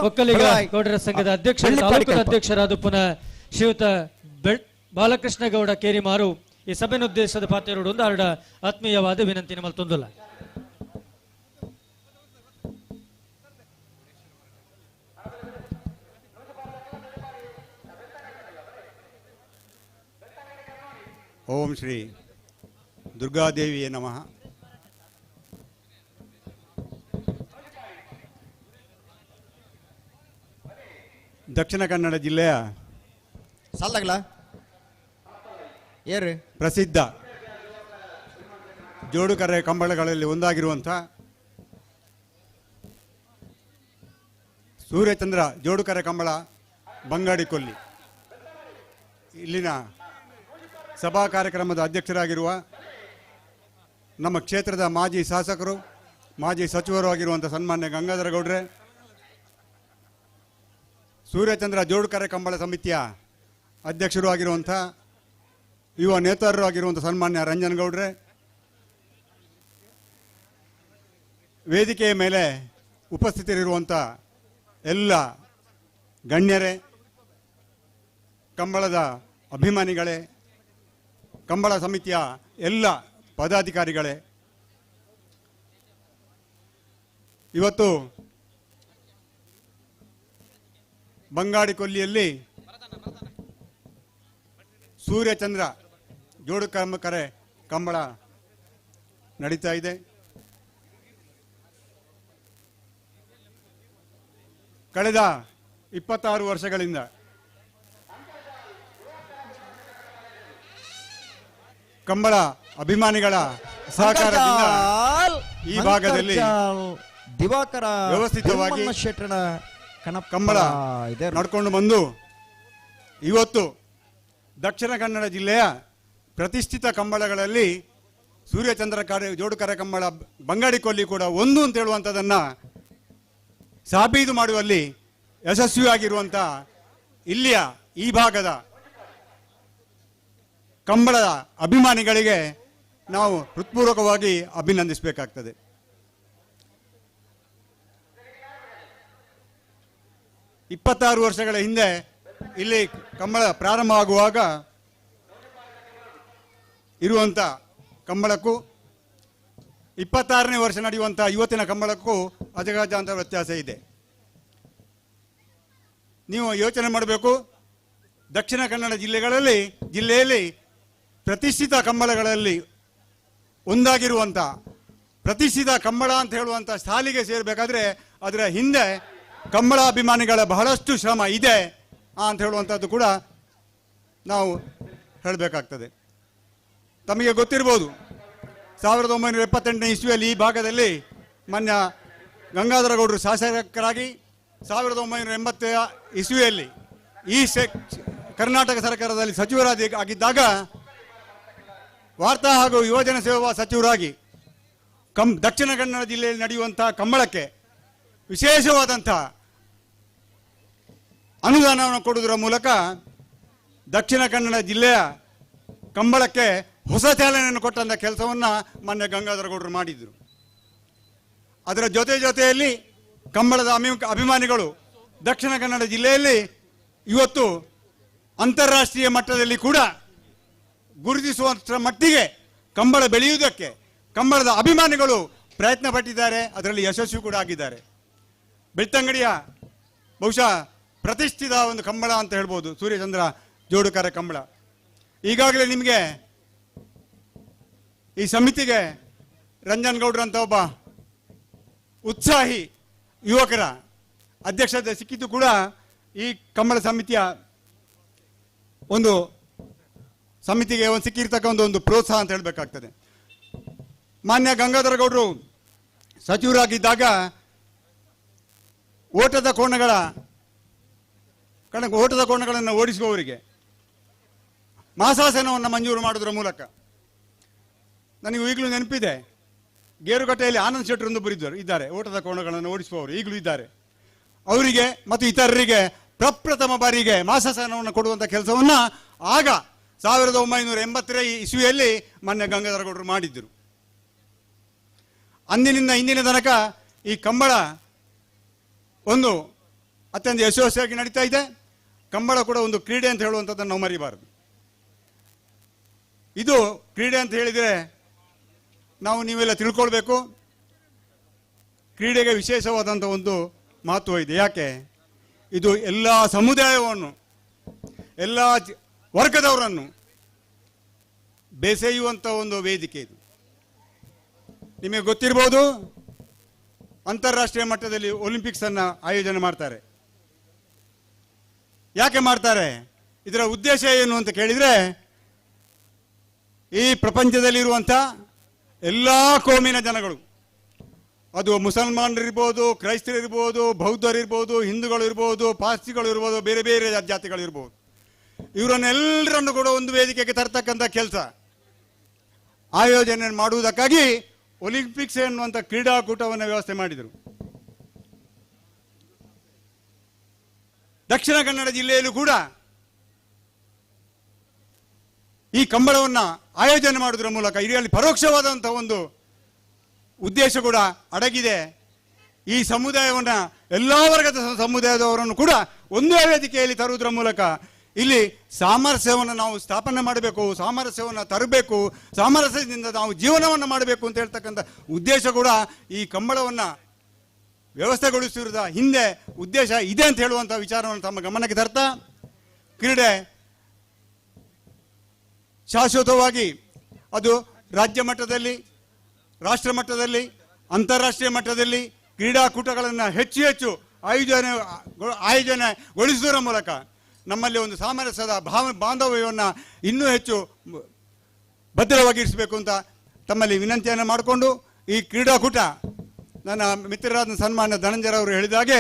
ಒಕ್ಕಲಿಗ ಗೌಡರ ಸಂಘದ ಅಧ್ಯಕ್ಷ ತಾಲೂಕು ಅಧ್ಯಕ್ಷರಾದ ಪುನಃ ಶ್ರೀಯುತ ಬಾಲಕೃಷ್ಣ ಗೌಡ ಕೇರಿಮಾರು ಈ ಸಭೆನುದ್ದೇಶದ ಪಾತ್ರೆಯೊಂದು ಹರಡ ಆತ್ಮೀಯವಾದ ವಿನಂತಿ ಮಲ್ತೊಂದುಲ್ಲ. ಓಂ ಶ್ರೀ ದುರ್ಗಾದೇವಿಯೇ ನಮಃ. ದಕ್ಷಿಣ ಕನ್ನಡ ಜಿಲ್ಲೆಯ ಪ್ರಸಿದ್ಧ ಜೋಡುಕರೆ ಕಂಬಳಗಳಲ್ಲಿ ಒಂದಾಗಿರುವಂಥ ಸೂರ್ಯಚಂದ್ರ ಜೋಡುಕರೆ ಕಂಬಳ ಬಂಗಾಡಿಕೊಲ್ಲಿ ಇಲ್ಲಿನ ಸಭಾ ಕಾರ್ಯಕ್ರಮದ ಅಧ್ಯಕ್ಷರಾಗಿರುವ ನಮ್ಮ ಕ್ಷೇತ್ರದ ಮಾಜಿ ಶಾಸಕರು ಮಾಜಿ ಸಚಿವರು ಆಗಿರುವಂಥ ಸನ್ಮಾನ್ಯ ಗಂಗಾಧರ ಗೌಡ್ರೆ, ಸೂರ್ಯಚಂದ್ರ ಜೋಡುಕರೆ ಕಂಬಳ ಸಮಿತಿಯ ಅಧ್ಯಕ್ಷರು ಆಗಿರುವಂಥ ಯುವ ನೇತಾರರು ಆಗಿರುವಂಥ ಸನ್ಮಾನ್ಯ ರಂಜನ್ ಗೌಡ್ರೆ, ವೇದಿಕೆಯ ಮೇಲೆ ಉಪಸ್ಥಿತರಿರುವಂಥ ಎಲ್ಲ ಗಣ್ಯರೇ, ಕಂಬಳದ ಅಭಿಮಾನಿಗಳೇ, ಕಂಬಳ ಸಮಿತಿಯ ಎಲ್ಲ ಪದಾಧಿಕಾರಿಗಳೇ, ಇವತ್ತು ಬಂಗಾಡಿಕೊಲ್ಲಿಯಲ್ಲಿ ಸೂರ್ಯಚಂದ್ರ ಜೋಡುಕರೆ ಕಂಬಳ ನಡೀತಾ ಇದೆ. ಕಳೆದ 26 ವರ್ಷಗಳಿಂದ ಕಂಬಳ ಅಭಿಮಾನಿಗಳ ಸಹಕಾರದಿಂದ ಈ ಭಾಗದಲ್ಲಿ ದಿವಾಕರ ವ್ಯವಸ್ಥಿತವಾಗಿ ಕಂಬಳ ನಡ್ಕೊಂಡು ಬಂದು ಇವತ್ತು ದಕ್ಷಿಣ ಕನ್ನಡ ಜಿಲ್ಲೆಯ ಪ್ರತಿಷ್ಠಿತ ಕಂಬಳಗಳಲ್ಲಿ ಸೂರ್ಯಚಂದ್ರ ಜೋಡುಕರೆ ಕಂಬಳ ಬಂಗಾಡಿಕೊಲ್ಲಿ ಕೂಡ ಒಂದು ಅಂತ ಹೇಳುವಂಥದ್ದನ್ನು ಸಾಬೀತು ಮಾಡುವಲ್ಲಿ ಯಶಸ್ವಿಯಾಗಿರುವಂಥ ಇಲ್ಲಿಯ ಈ ಭಾಗದ ಕಂಬಳದ ಅಭಿಮಾನಿಗಳಿಗೆ ನಾವು ಹೃತ್ಪೂರ್ವಕವಾಗಿ ಅಭಿನಂದಿಸಬೇಕಾಗ್ತದೆ. 26 ವರ್ಷಗಳ ಹಿಂದೆ ಇಲ್ಲಿ ಕಂಬಳ ಪ್ರಾರಂಭವಾಗುವಾಗ ಇರುವಂಥ ಕಂಬಳಕ್ಕೂ 26ನೇ ವರ್ಷ ನಡೆಯುವಂಥ ಇವತ್ತಿನ ಕಂಬಳಕ್ಕೂ ಅಜಗಜಾಂತರ ವ್ಯತ್ಯಾಸ ಇದೆ. ನೀವು ಯೋಚನೆ ಮಾಡಬೇಕು, ದಕ್ಷಿಣ ಕನ್ನಡ ಜಿಲ್ಲೆಯಲ್ಲಿ ಪ್ರತಿಷ್ಠಿತ ಕಂಬಳಗಳಲ್ಲಿ ಒಂದಾಗಿರುವಂಥ ಪ್ರತಿಷ್ಠಿತ ಕಂಬಳ ಅಂತ ಹೇಳುವಂಥ ಸಾಲಿಗೆ ಸೇರಬೇಕಾದ್ರೆ ಅದರ ಹಿಂದೆ ಕಂಬಳ ಅಭಿಮಾನಿಗಳ ಬಹಳಷ್ಟು ಶ್ರಮ ಇದೆ ಅಂತ ಹೇಳುವಂಥದ್ದು ಕೂಡ ನಾವು ಹೇಳಬೇಕಾಗ್ತದೆ. ತಮಗೆ ಗೊತ್ತಿರ್ಬೋದು, 1978ನೇ ಇಸ್ವಿಯಲ್ಲಿ ಈ ಭಾಗದಲ್ಲಿ ಮಾನ್ಯ ಗಂಗಾಧರ ಗೌಡರು ಶಾಸಕರಾಗಿ 1980 ಇಸ್ವಿಯಲ್ಲಿ ಈ ಕರ್ನಾಟಕ ಸರ್ಕಾರದಲ್ಲಿ ಸಚಿವರಾಗಿ ಆಗಿದ್ದಾಗ ವಾರ್ತಾ ಹಾಗೂ ಯುವಜನ ಸೇವಾ ಸಚಿವರಾಗಿ ದಕ್ಷಿಣ ಕನ್ನಡ ಜಿಲ್ಲೆಯಲ್ಲಿ ನಡೆಯುವಂಥ ಕಂಬಳಕ್ಕೆ ವಿಶೇಷವಾದಂಥ ಅನುದಾನವನ್ನು ಕೊಡುವುದರ ಮೂಲಕ ದಕ್ಷಿಣ ಕನ್ನಡ ಜಿಲ್ಲೆಯ ಕಂಬಳಕ್ಕೆ ಹೊಸ ಚಾಲನೆಯನ್ನು ಕೊಟ್ಟಂಥ ಕೆಲಸವನ್ನು ಮಾನ್ಯ ಗಂಗಾಧರ ಗೌಡರು ಮಾಡಿದರು. ಅದರ ಜೊತೆ ಜೊತೆಯಲ್ಲಿ ಕಂಬಳದ ಅಭಿಮಾನಿಗಳು ದಕ್ಷಿಣ ಕನ್ನಡ ಜಿಲ್ಲೆಯಲ್ಲಿ ಇವತ್ತು ಅಂತಾರಾಷ್ಟ್ರೀಯ ಮಟ್ಟದಲ್ಲಿ ಕೂಡ ಗುರುತಿಸುವಂಥ ಮಟ್ಟಿಗೆ ಕಂಬಳ ಬೆಳೆಯುವುದಕ್ಕೆ ಕಂಬಳದ ಅಭಿಮಾನಿಗಳು ಪ್ರಯತ್ನ ಪಟ್ಟಿದ್ದಾರೆ, ಅದರಲ್ಲಿ ಯಶಸ್ವಿ ಕೂಡ ಆಗಿದ್ದಾರೆ. ಬೆಳ್ತಂಗಡಿಯ ಬಹುಶಃ ಪ್ರತಿಷ್ಠಿತ ಒಂದು ಕಂಬಳ ಅಂತ ಹೇಳ್ಬೋದು ಸೂರ್ಯಚಂದ್ರ ಜೋಡುಕರ ಕಂಬಳ. ಈಗಾಗಲೇ ನಿಮಗೆ ಈ ಸಮಿತಿಗೆ ರಂಜನ್ ಗೌಡ್ರಂತ ಒಬ್ಬ ಉತ್ಸಾಹಿ ಯುವಕರ ಅಧ್ಯಕ್ಷತೆ ಸಿಕ್ಕಿದ್ದು ಕೂಡ ಈ ಕಂಬಳ ಸಮಿತಿಯ ಒಂದು ಸಮಿತಿಗೆ ಒಂದು ಸಿಕ್ಕಿರ್ತಕ್ಕಂಥ ಒಂದು ಪ್ರೋತ್ಸಾಹ ಅಂತ ಹೇಳಬೇಕಾಗ್ತದೆ. ಮಾನ್ಯ ಗಂಗಾಧರ ಗೌಡರು ಸಚಿವರಾಗಿದ್ದಾಗ ಓಟದ ಕೋಣಗಳನ್ನು ಓಡಿಸುವವರಿಗೆ ಮಾಸಾಸನವನ್ನು ಮಂಜೂರು ಮಾಡೋದ್ರ ಮೂಲಕ ನನಗೆ ಈಗಲೂ ನೆನಪಿದೆ, ಗೇರುಕಟ್ಟೆಯಲ್ಲಿ ಆನಂದ್ ಶೆಟ್ಟರೊಂದು ಇದ್ದಾರೆ, ಓಟದ ಕೋಣಗಳನ್ನು ಓಡಿಸುವವರು ಈಗಲೂ ಇದ್ದಾರೆ. ಅವರಿಗೆ ಮತ್ತು ಇತರರಿಗೆ ಪ್ರಪ್ರಥಮ ಬಾರಿಗೆ ಮಾಸಾಸನವನ್ನು ಕೊಡುವಂಥ ಕೆಲಸವನ್ನು ಆಗ 1980 ಇಸ್ವಿಯಲ್ಲಿ ಮಾನ್ಯ ಗಂಗಾಧರ ಗೌಡರು ಮಾಡಿದ್ದರು. ಅಂದಿನಿಂದ ಇಂದಿನ ತನಕ ಈ ಕಂಬಳ ಒಂದು ಅತ್ಯಂತ ಯಶಸ್ವಿಯಾಗಿ ನಡೀತಾ ಇದೆ. ಕಂಬಳ ಕೂಡ ಒಂದು ಕ್ರೀಡೆ ಅಂತ ಹೇಳುವಂಥದ್ದನ್ನು ನಾವು ಮರಿಬಾರದು. ಇದು ಕ್ರೀಡೆ ಅಂತ ಹೇಳಿದರೆ ನಾವು ನೀವೆಲ್ಲ ತಿಳ್ಕೊಳ್ಬೇಕು, ಕ್ರೀಡೆಗೆ ವಿಶೇಷವಾದಂಥ ಒಂದು ಮಹತ್ವ ಇದೆ. ಯಾಕೆ? ಇದು ಎಲ್ಲ ಸಮುದಾಯವನ್ನು, ಎಲ್ಲ ವರ್ಗದವರನ್ನು ಬೆಸೆಯುವಂಥ ಒಂದು ವೇದಿಕೆ ಇದು. ನಿಮಗೆ ಗೊತ್ತಿರ್ಬೋದು, ಅಂತಾರಾಷ್ಟ್ರೀಯ ಮಟ್ಟದಲ್ಲಿ ಒಲಿಂಪಿಕ್ಸನ್ನು ಆಯೋಜನೆ ಮಾಡ್ತಾರೆ. ಯಾಕೆ ಮಾಡ್ತಾರೆ, ಇದರ ಉದ್ದೇಶ ಏನು ಅಂತ ಕೇಳಿದರೆ, ಈ ಪ್ರಪಂಚದಲ್ಲಿರುವಂಥ ಎಲ್ಲ ಕೋಮಿನ ಜನಗಳು, ಅದು ಮುಸಲ್ಮಾನರಿರ್ಬೋದು, ಕ್ರೈಸ್ತರಿರ್ಬೋದು, ಬೌದ್ಧರಿರ್ಬೋದು, ಹಿಂದೂಗಳು ಇರ್ಬೋದು, ಪಾರ್ಸಿಗಳು ಇರ್ಬೋದು, ಬೇರೆ ಬೇರೆ ಜಾತಿಗಳಿರ್ಬೋದು, ಇವರನ್ನೆಲ್ಲರನ್ನು ಕೂಡ ಒಂದು ವೇದಿಕೆಗೆ ತರ್ತಕ್ಕಂಥ ಕೆಲಸ ಆಯೋಜನೆ ಮಾಡುವುದಕ್ಕಾಗಿ ಒಲಿಂಪಿಕ್ಸ್ ಎನ್ನುವಂಥ ಕ್ರೀಡಾಕೂಟವನ್ನು ವ್ಯವಸ್ಥೆ ಮಾಡಿದರು. ದಕ್ಷಿಣ ಕನ್ನಡ ಜಿಲ್ಲೆಯಲ್ಲೂ ಕೂಡ ಈ ಕಂಬಳವನ್ನು ಆಯೋಜನೆ ಮಾಡುವುದರ ಮೂಲಕ ಇದರಲ್ಲಿ ಪರೋಕ್ಷವಾದಂಥ ಒಂದು ಉದ್ದೇಶ ಕೂಡ ಅಡಗಿದೆ. ಈ ಸಮುದಾಯವನ್ನು, ಎಲ್ಲ ವರ್ಗದ ಸಮುದಾಯದವರನ್ನು ಕೂಡ ಒಂದೇ ವೇದಿಕೆಯಲ್ಲಿ ತರುವುದರ ಮೂಲಕ ಇಲ್ಲಿ ಸಾಮರಸ್ಯವನ್ನು ನಾವು ಸ್ಥಾಪನೆ ಮಾಡಬೇಕು, ಸಾಮರಸ್ಯವನ್ನು ತರಬೇಕು, ಸಾಮರಸ್ಯದಿಂದ ನಾವು ಜೀವನವನ್ನು ಮಾಡಬೇಕು ಅಂತ ಹೇಳ್ತಕ್ಕಂಥ ಉದ್ದೇಶ ಕೂಡ ಈ ಕಂಬಳವನ್ನು ವ್ಯವಸ್ಥೆಗೊಳಿಸಿರುವುದರ ಹಿಂದೆ ಉದ್ದೇಶ ಇದೆ ಅಂತ ಹೇಳುವಂಥ ವಿಚಾರವನ್ನು ತಮ್ಮ ಗಮನಕ್ಕೆ ತರ್ತಾ, ಕ್ರೀಡೆ ಶಾಶ್ವತವಾಗಿ ಅದು ರಾಜ್ಯ ಮಟ್ಟದಲ್ಲಿ, ರಾಷ್ಟ್ರ ಮಟ್ಟದಲ್ಲಿ, ಅಂತಾರಾಷ್ಟ್ರೀಯ ಮಟ್ಟದಲ್ಲಿ ಕ್ರೀಡಾಕೂಟಗಳನ್ನು ಹೆಚ್ಚು ಹೆಚ್ಚು ಆಯೋಜನೆಗೊಳಿಸುವುದರ ಮೂಲಕ ನಮ್ಮಲ್ಲಿ ಒಂದು ಸಾಮರಸ್ಯದ ಬಾಂಧವ್ಯವನ್ನು ಇನ್ನೂ ಹೆಚ್ಚು ಭದ್ರವಾಗಿರಿಸಬೇಕು ಅಂತ ತಮ್ಮಲ್ಲಿ ವಿನಂತಿಯನ್ನು ಮಾಡಿಕೊಂಡು, ಈ ಕ್ರೀಡಾಕೂಟ ನನ್ನ ಮಿತ್ರರಾದ ಸನ್ಮಾನ್ಯ ಧನಂಜಯರವರು ಹೇಳಿದಾಗೆ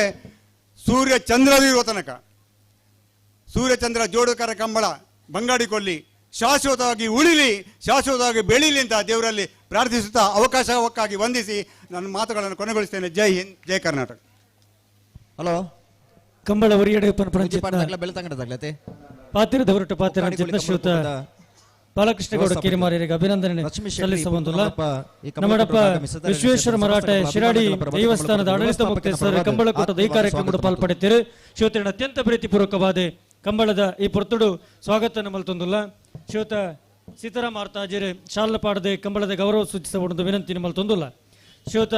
ಸೂರ್ಯ ಚಂದ್ರವಿರುವ ತನಕ, ಸೂರ್ಯಚಂದ್ರ ಜೋಡುಕರ ಕಂಬಳ ಬಂಗಾಡಿ ಕೊಲ್ಲಿ ಶಾಶ್ವತವಾಗಿ ಉಳಿಲಿ, ಶಾಶ್ವತವಾಗಿ ಬೆಳೀಲಿ ಅಂತ ದೇವರಲ್ಲಿ ಪ್ರಾರ್ಥಿಸುತ್ತಾ ಅವಕಾಶಕ್ಕಾಗಿ ವಂದಿಸಿ ನನ್ನ ಮಾತುಗಳನ್ನು ಕೊನೆಗೊಳಿಸ್ತೇನೆ. ಜೈ ಹಿಂದ್, ಜೈ ಕರ್ನಾಟಕ. ಹಲೋ ಕಂಬಳ ಪಾತಿರದ ಪಾತ್ರ ಶ್ರೀಯುತ ಬಾಲಕೃಷ್ಣಗೌಡ ಕಿರಿಮಾರಿಗೆ ಅಭಿನಂದನೆ ಸಲ್ಲಿಸಬಹುದಲ್ಲ. ನಮ್ಮಡಪ್ಪ ವಿಶ್ವೇಶ್ವರ ಮರಾಠೆ ಶಿರಾಡಿ ದೇವಸ್ಥಾನದ ಆಡಳಿತ ಮುಕ್ತೇಶ್ವರ ಕಂಬಳಕೂಟದ ಈ ಕಾರ್ಯಕ್ರಮದ ಪಾಲ್ಪಡೆಯುತ್ತೀರಿ. ಶ್ರೀಯುತರನ್ನು ಅತ್ಯಂತ ಪ್ರೀತಿಪೂರ್ವಕವಾದ ಕಂಬಳದ ಈ ಪೊರ್ತುಡು ಸ್ವಾಗತ ನಮ್ಮಲ್ಲಿ ಶ್ರೀಯುತ ಸೀತಾರಾಮ ಆರ್ತಾಜಿರೆ ಶಾಲಪಾಡದೆ ಕಂಬಳದ ಗೌರವ ಸೂಚಿಸಬಹುದು ವಿನಂತಿ ನಿಮ್ಮಲ್ಲಿ ತೊಂದುಲ್ಲ. ಶ್ರೀಯುತ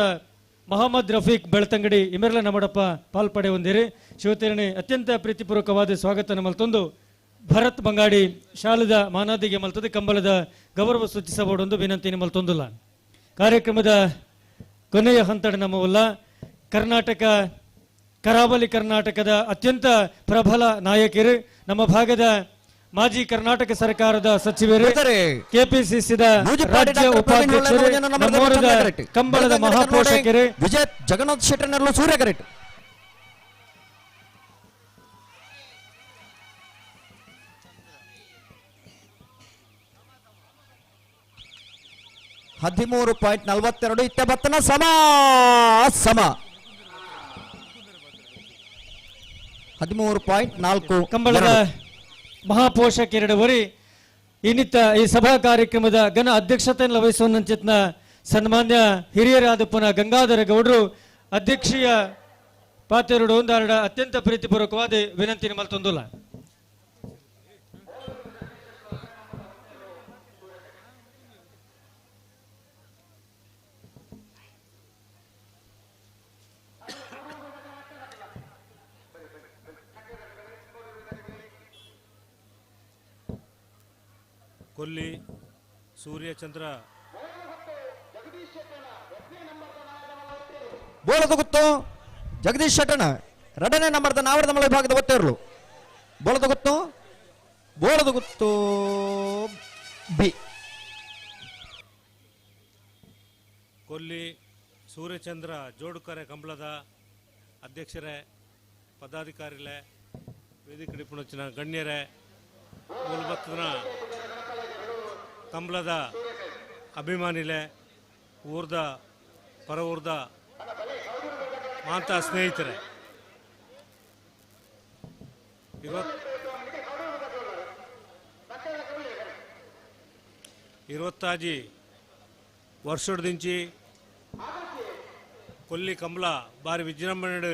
ಮೊಹಮ್ಮದ್ ರಫೀಕ್ ಬೆಳ್ತಂಗಡಿ ಇಮೆರ್ಲ ನಮ್ಮಡಪ್ಪ ಪಾಲ್ಪಡೆ ಹೊಂದಿರಿ. ಶಿವತೇರಣಿ ಅತ್ಯಂತ ಪ್ರೀತಿಪೂರ್ವಕವಾದ ಸ್ವಾಗತ ನಮ್ಮಲ್ಲಿ ತಂದು ಭರತ್ ಬಂಗಾಡಿ ಶಾಲದ ಮಾನಾದಿಗೆ ಮಲ್ತದೆ ಕಂಬಳದ ಗೌರವ ಸೂಚಿಸಬಹುದು ವಿನಂತಿ ನಿಮ್ಮಲ್ಲಿ ತೊಂದಿಲ್ಲ. ಕಾರ್ಯಕ್ರಮದ ಕೊನೆಯ ಹಂತ ನಮ್ಮವಲ್ಲ ಕರ್ನಾಟಕ ಕರಾವಳಿ ಕರ್ನಾಟಕದ ಅತ್ಯಂತ ಪ್ರಬಲ ನಾಯಕರು, ನಮ್ಮ ಭಾಗದ ಮಾಜಿ ಕರ್ನಾಟಕ ಸರ್ಕಾರದ ಸಚಿವರು, ಕೆಪಿಸಿಸಿದ ರಾಜ್ಯ ಉಪಾಧ್ಯಕ್ಷರು, ನಮ್ಮೂರದ ಕಂಬಳದ ಮಹಾಪೋಷಕರು ವಿಜಯ ಜಗನ್ನಾಥ್ ಶೆಟ್ಟರ್ನಲ್ಲೂ ಸೂರ್ಯ ಕರೆಕ್ಟ್. ಹದಿಮೂರು ಪಾಯಿಂಟ್ ನಲವತ್ತೆರಡು ಇತ್ತೆ ಸಮ ಸಮ 13.4 ಕಂಬಳದ ಮಹಾಪೋಷಕರೆಡವರಿ ಇನ್ನಿತ್ತ ಈ ಸಭಾ ಕಾರ್ಯಕ್ರಮದ ಘನ ಅಧ್ಯಕ್ಷತೆಯನ್ನು ವಹಿಸುವಂಚಿತ್ನ ಸನ್ಮಾನ್ಯ ಹಿರಿಯರಾದ ಪುನಃ ಗಂಗಾಧರ ಗೌಡರು ಅಧ್ಯಕ್ಷೀಯ ಪಾತೆರಡು ಒಂದಾರಡ ಅತ್ಯಂತ ಪ್ರೀತಿಪೂರ್ವಕವಾದ ವಿನಂತಿ ನಿಮ್ಮಲ್ಲಿ ತಂದುಲ್ಲ. ಕೊಲ್ಲಿ ಸೂರ್ಯಚಂದ್ರ ಬೋಳದ ಗುತ್ತು ಜಗದೀಶ್ ಶೆಟ್ಟಣ ಎರಡನೇ ನಂಬರ್ದ ನಾವರದ ವಿಭಾಗದ ಒತ್ತೇರ್ಲು ಬೋಳದ ಗುತ್ತು ಬೋಳದ ಗುತ್ತು ಬಿ. ಕೊಲ್ಲಿ ಸೂರ್ಯಚಂದ್ರ ಜೋಡುಕರೆ ಕಂಬಳದ ಅಧ್ಯಕ್ಷರೇ, ಪದಾಧಿಕಾರಿಗಳೇ, ವೇದಿಕೆ ನಿಪುಣಚಿನ ಗಣ್ಯರೇ, ಮೂಲಭತ್ತನ ಕಂಬಳದ ಅಭಿಮಾನಿಲೆ, ಊರ್ದ ಪರವೂರ್ದ ಮಾಂತ ಸ್ನೇಹಿತರೆ, 20 ವರ್ಷದಿಂಚಿ ಕೊಲ್ಲಿ ಕಂಬಳ ಬಾರಿ ವಿಜೃಂಭಣೆ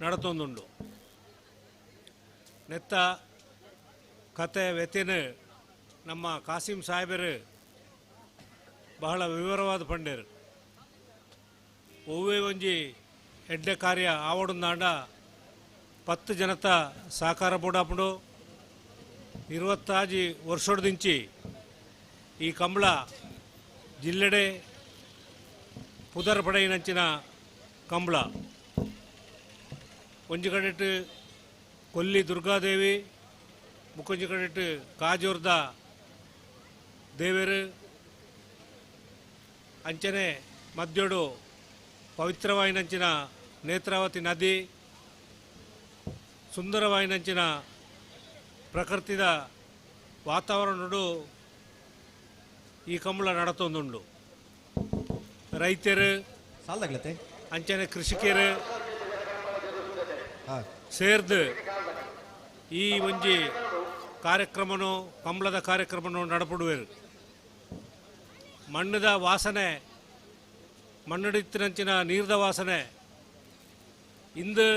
ನಡತೊಂದುಂಡು. ನೆತ್ತ ಕತೆ ವ್ಯತಿನ ನಮ್ಮ ಕಾಸಿಂ ಸಾಹೇಬರು ಬಹಳ ವಿವರವಾದ ಪಂಡೇರು. ಒವ್ವೇ ಒಂಜಿ ಎಡ್ಡೆ ಕಾರ್ಯ ಆವಡುಂದಾಂಡ 10 ಜನತ ಸಹಕಾರ ಬೋಡಾಪುಂಡು. 20 ವರ್ಷದಿಂಚಿ ಈ ಕಂಬಳ ಜಿಲ್ಲೆಡೆ ಪುದರ್ ಪಡೆಯಿನಂಚಿನ ಕಂಬಳ. ಒಂಜಿ ಕಡೆಟ್ ಕೊಲ್ಲಿ ದುರ್ಗಾದೇವಿ, ಮುಕ್ಕೊಂಜಿ ಕಡೆಟ್ ಕಾಜೂರ್ದ ದೇವರು, ಅಂಚನೆ ಮಧ್ಯೋಡು ಪವಿತ್ರವಾಯಿನಂಚಿನ ನೇತ್ರಾವತಿ ನದಿ, ಸುಂದರವಾಯಿನಂಚಿನ ಪ್ರಕೃತಿದ ವಾತಾವರಣಡು ಈ ಕಂಬಳ ನಡತೊಂದುಂಡು. ರೈತರು ಅಂಚನೆ ಕೃಷಿಕರು ಸೇರ್ದು ಈ ಒಂಜಿ ಕಾರ್ಯಕ್ರಮನು ಕಂಬಳದ ಕಾರ್ಯಕ್ರಮನು ನಡಪಡುವರು. ಮಣ್ಣದ ವಾಸನೆ, ಮಣ್ಣಡಿತ್ತಿನಂಚಿನ ನೀರ್ದ ವಾಸನೆ ಇಂದು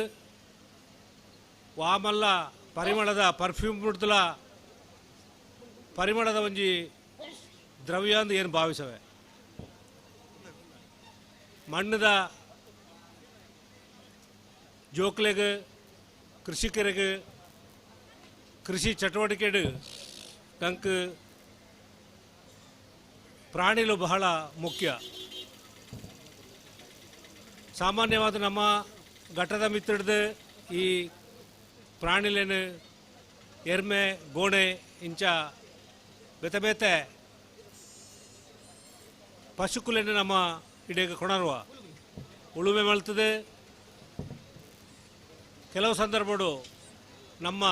ವಾಮಲ್ಲ ಪರಿಮಳದ ಪರ್ಫ್ಯೂಮ್ ಬಿಡ್ತಲ ಪರಿಮಳದ ಒಂಜಿ ದ್ರವ್ಯ ಅಂದು ಏನು ಭಾವಿಸವೆ. ಮಣ್ಣದ ಜೋಕ್ಲೆಗೆ ಕೃಷಿಕರಿಗೆ ಕೃಷಿ ಚಟುವಟಿಕೆಡು ಕಂಕ್ ಪ್ರಾಣಿಲು ಬಹಳ ಮುಖ್ಯ. ಸಾಮಾನ್ಯವಾದ ನಮ್ಮ ಘಟದ ಮಿತ್ತಿಡ್ದು ಈ ಪ್ರಾಣಿಲೇನು ಎರ್ಮೆ ಗೋಣೆ ಇಂಚ ಬೇತೆ ಬೇತೆ ಪಶುಕುಲೇನು ನಮ್ಮ ಇಡೀಗ ಕೊಣರುವ ಉಳುಮೆ ಮಲ್ತದೆ. ಕೆಲವು ಸಂದರ್ಭಡು ನಮ್ಮ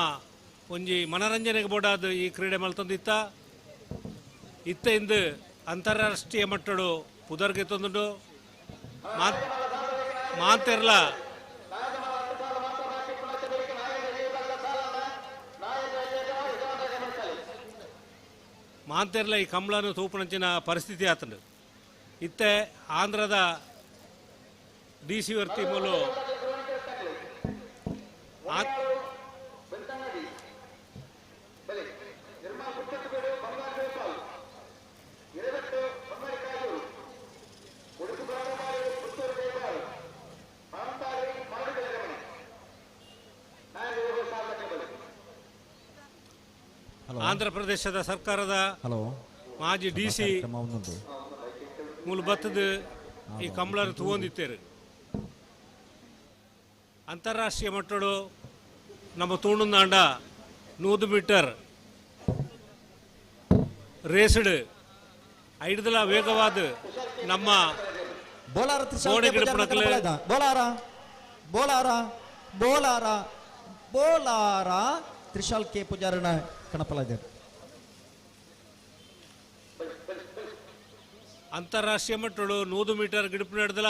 ಒಂಜಿ ಮನರಂಜನೆಗೆ ಬೋಡಾದ ಈ ಕ್ರೀಡೆ ಮಲ್ತೊಂದಿತ್ತ ಇತ್ತ ಇಂದು ಅಂತಾರಾಷ್ಟ್ರೀಯ ಮಟ್ಟಡು ಪುದರ್ಗೆ ತಂದುಂಡು. ಮಾತೆರ್ಲ ಮಾಂತೆರ್ಲ ಈ ಕಂಬಳನು ತೂಪುನಂಚಿನ ಪರಿಸ್ಥಿತಿ ಆತಂಡು. ಇತ್ತೆ ಆಂಧ್ರದ ಡಿ ಸಿ ವರ್ತಿ ಮೂಲು ಆಂಧ್ರ ಪ್ರದೇಶದ ಸರ್ಕಾರದ ಮಾಜಿ ಡಿ ಸಿ ಮೂಲ ಬತ್ತದ ಈ ಕಂಬಳನ್ನು ತಗೊಂಡಿತ್ತೇರು. ಅಂತಾರಾಷ್ಟ್ರೀಯ ಮಟ್ಟಡು ನಮ್ಮ ತೂಣುಂದಾಂಡ 100 ಮೀಟರ್ ರೇಸ್ಡ್ ಐದಲ ವೇಗವಾದ ನಮ್ಮ ಬೋಲಾರ ಬೋಲಾರ ಬೋಲಾರ ಬೋಲಾರ ತ್ರಿಶಾಲ್ ಕೆ ಪೂಜಾರನ ಕಣಪಲಾದರು. ಅಂತಾರಾಷ್ಟ್ರೀಯ ಮಟ್ಟಡು 100 ಮೀಟರ್ ಗಿಡಪು ನಡೆದಲ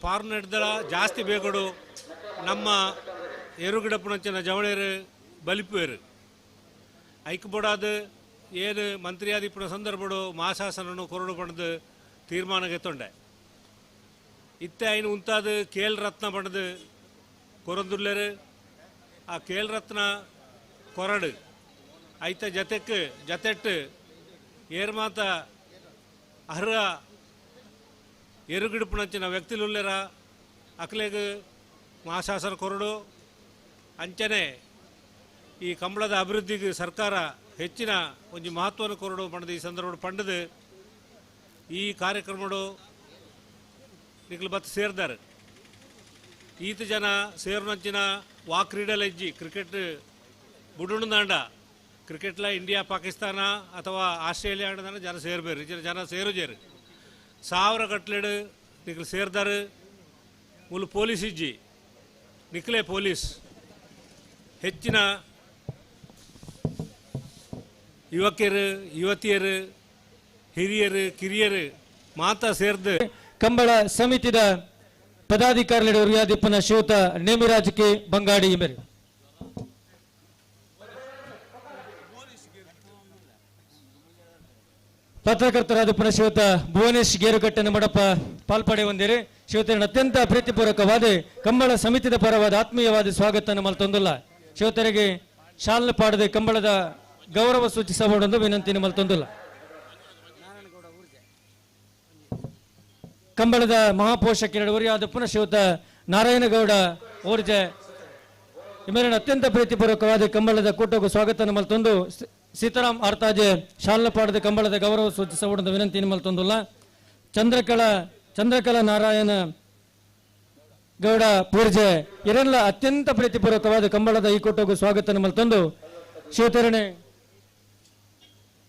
ಪಾರು ನಡೆದಲ ಜಾಸ್ತಿ ಬೇಗಡು ನಮ್ಮ ಎರುಗಿಡಪ್ಪನಂಚಿನ ಜವಳೇರು ಬಲಿಪುವೇರು. ಐಕ್ಯಬೋಡಾದ ಏನು ಮಂತ್ರಿಯಾದಿಪ್ಪನ ಸಂದರ್ಭಡು ಮಾಶಾಸನನು ಕೊರಡು ಪಡೆದು ತೀರ್ಮಾನಕ್ಕೆ ತೊಂಡೆ. ಇತ್ತೆ ಐನು ಉಂತಾದ ಕೇಲ್ ರತ್ನ ಪಡೆದು ಕೊರಂದುಲ್ಲೇರು. ಆ ಕೇಲ್ ರತ್ನ ಕೊರಡು ಐತ ಜತೆಕ್ ಜತೆಟ್ಟು ಏರ್ಮಾತ ಅರ್ಹ ಎರುಗಿಡುಪುನಂಚಿನ ವ್ಯಕ್ತಿಲುಲ್ಲೇರ ಅಕ್ಲೆಗ್ ಮಾಶಾಸನ ಕೊರಡು. ಅಂಚನೆ ಈ ಕಂಬಳದ ಅಭಿವೃದ್ಧಿಗೆ ಸರ್ಕಾರ ಹೆಚ್ಚಿನ ಒಂಜಿ ಮಹತ್ವವನ್ನು ಕೊರಡು ಪಂಡದು ಈ ಸಂದರ್ಭ ಪಂಡದು ಈ ಕಾರ್ಯಕ್ರಮಡು ನಿಕ್ಲು ಬತ್ತು ಸೇರ್ದಾರೆ. ಈತ ಜನ ಸೇರುನಂಚಿನ ವಾ ಕ್ರೀಡೆಲ ಇಜ್ಜಿ ಕ್ರಿಕೆಟ್ ಬುಡುಣದಾಂಡ ಕ್ರಿಕೆಟ್ಲ ಇಂಡಿಯಾ ಪಾಕಿಸ್ತಾನ ಅಥವಾ ಆಸ್ಟ್ರೇಲಿಯಾ ಆಡದಾನ ಜನ ಸೇರ್ಬೇರು ಜನ ಸೇರುಜೇರು ಸಾವಿರ ಕಟ್ಲೆಡು ನಿಕ್ಲು ಸೇರ್ದಾರು ಮುಲು ಪೊಲೀಸ್ ಇಜ್ಜಿ ನಿಕ್ಲೆ ಪೊಲೀಸ್ ಹೆಚ್ಚಿನ ಯುವಕರು ಯುವತಿಯರು ಹಿರಿಯರು ಕಿರಿಯರು ಮಾತಾ ಸೇರ್ದು ಕಂಬಳ ಸಮಿತಿದ ಪದಾಧಿಕಾರಿಗಳು ಯಾದಿಪ್ಪನ ಶ್ರೀಯುತ ನೇಮಿರಾಜ್ ಕೆ ಬಂಗಾಡಿ ಮೇರೆ ಪತ್ರಕರ್ತರಾದ ಪುನಃ ಶ್ರೀಯುತ ಭುವನೇಶ್ ಗೇರುಕಟ್ಟೆನ ಮಡಪ ಪಾಲ್ಪಡೆ ಹೊಂದಿರಿ. ಶ್ರೀಯುತರನ್ನು ಅತ್ಯಂತ ಪ್ರೀತಿಪೂರ್ವಕವಾದ ಕಂಬಳ ಸಮಿತಿದ ಪರವಾದ ಆತ್ಮೀಯವಾದ ಸ್ವಾಗತ ಮಲ್ತೊಂದುಲ್ಲ. ಶ್ರೀಯುತರಿಗೆ ಶಾಲ ಪಾಡದೆ ಕಂಬಳದ ಗೌರವ ಸೂಚಿಸಬಹುದೆಂದು ವಿನಂತಿ ಮಲ್ತೊಂದುಲ್ಲ. ಕಂಬಳದ ಮಹಾಪೋಷಕರು ಪುನಃ ಶ್ರೀಯುತ ನಾರಾಯಣಗೌಡ ಓರ್ಜೆ ಇಮೇರಿನ ಅತ್ಯಂತ ಪ್ರೀತಿಪೂರ್ವಕವಾದ ಕಂಬಳದ ಕೂಟಕ್ಕೂ ಸ್ವಾಗತ ಮಲ್ತೊಂದು ಸೀತಾರಾಮ್ ಆರ್ತಾಜೆ ಶಾಲಪಾಡದ ಕಂಬಳದ ಗೌರವ ಸೂಚಿಸಬಹುದೆಂದು ವಿನಂತಿ ಮಲ್ತೊಂದುಲ್ಲ. ಚಂದ್ರಕಲಾ ನಾರಾಯಣ ಗೌಡ ಪೂರ್ಜೆ ಇರೆಲ್ಲ ಅತ್ಯಂತ ಪ್ರೀತಿಪೂರ್ವಕವಾದ ಕಂಬಳದ ಈ ಕೂಟಕ್ಕೂ ಸ್ವಾಗತ ಮಲ್ತೊಂದು ಶ್ರೀತರಣೆ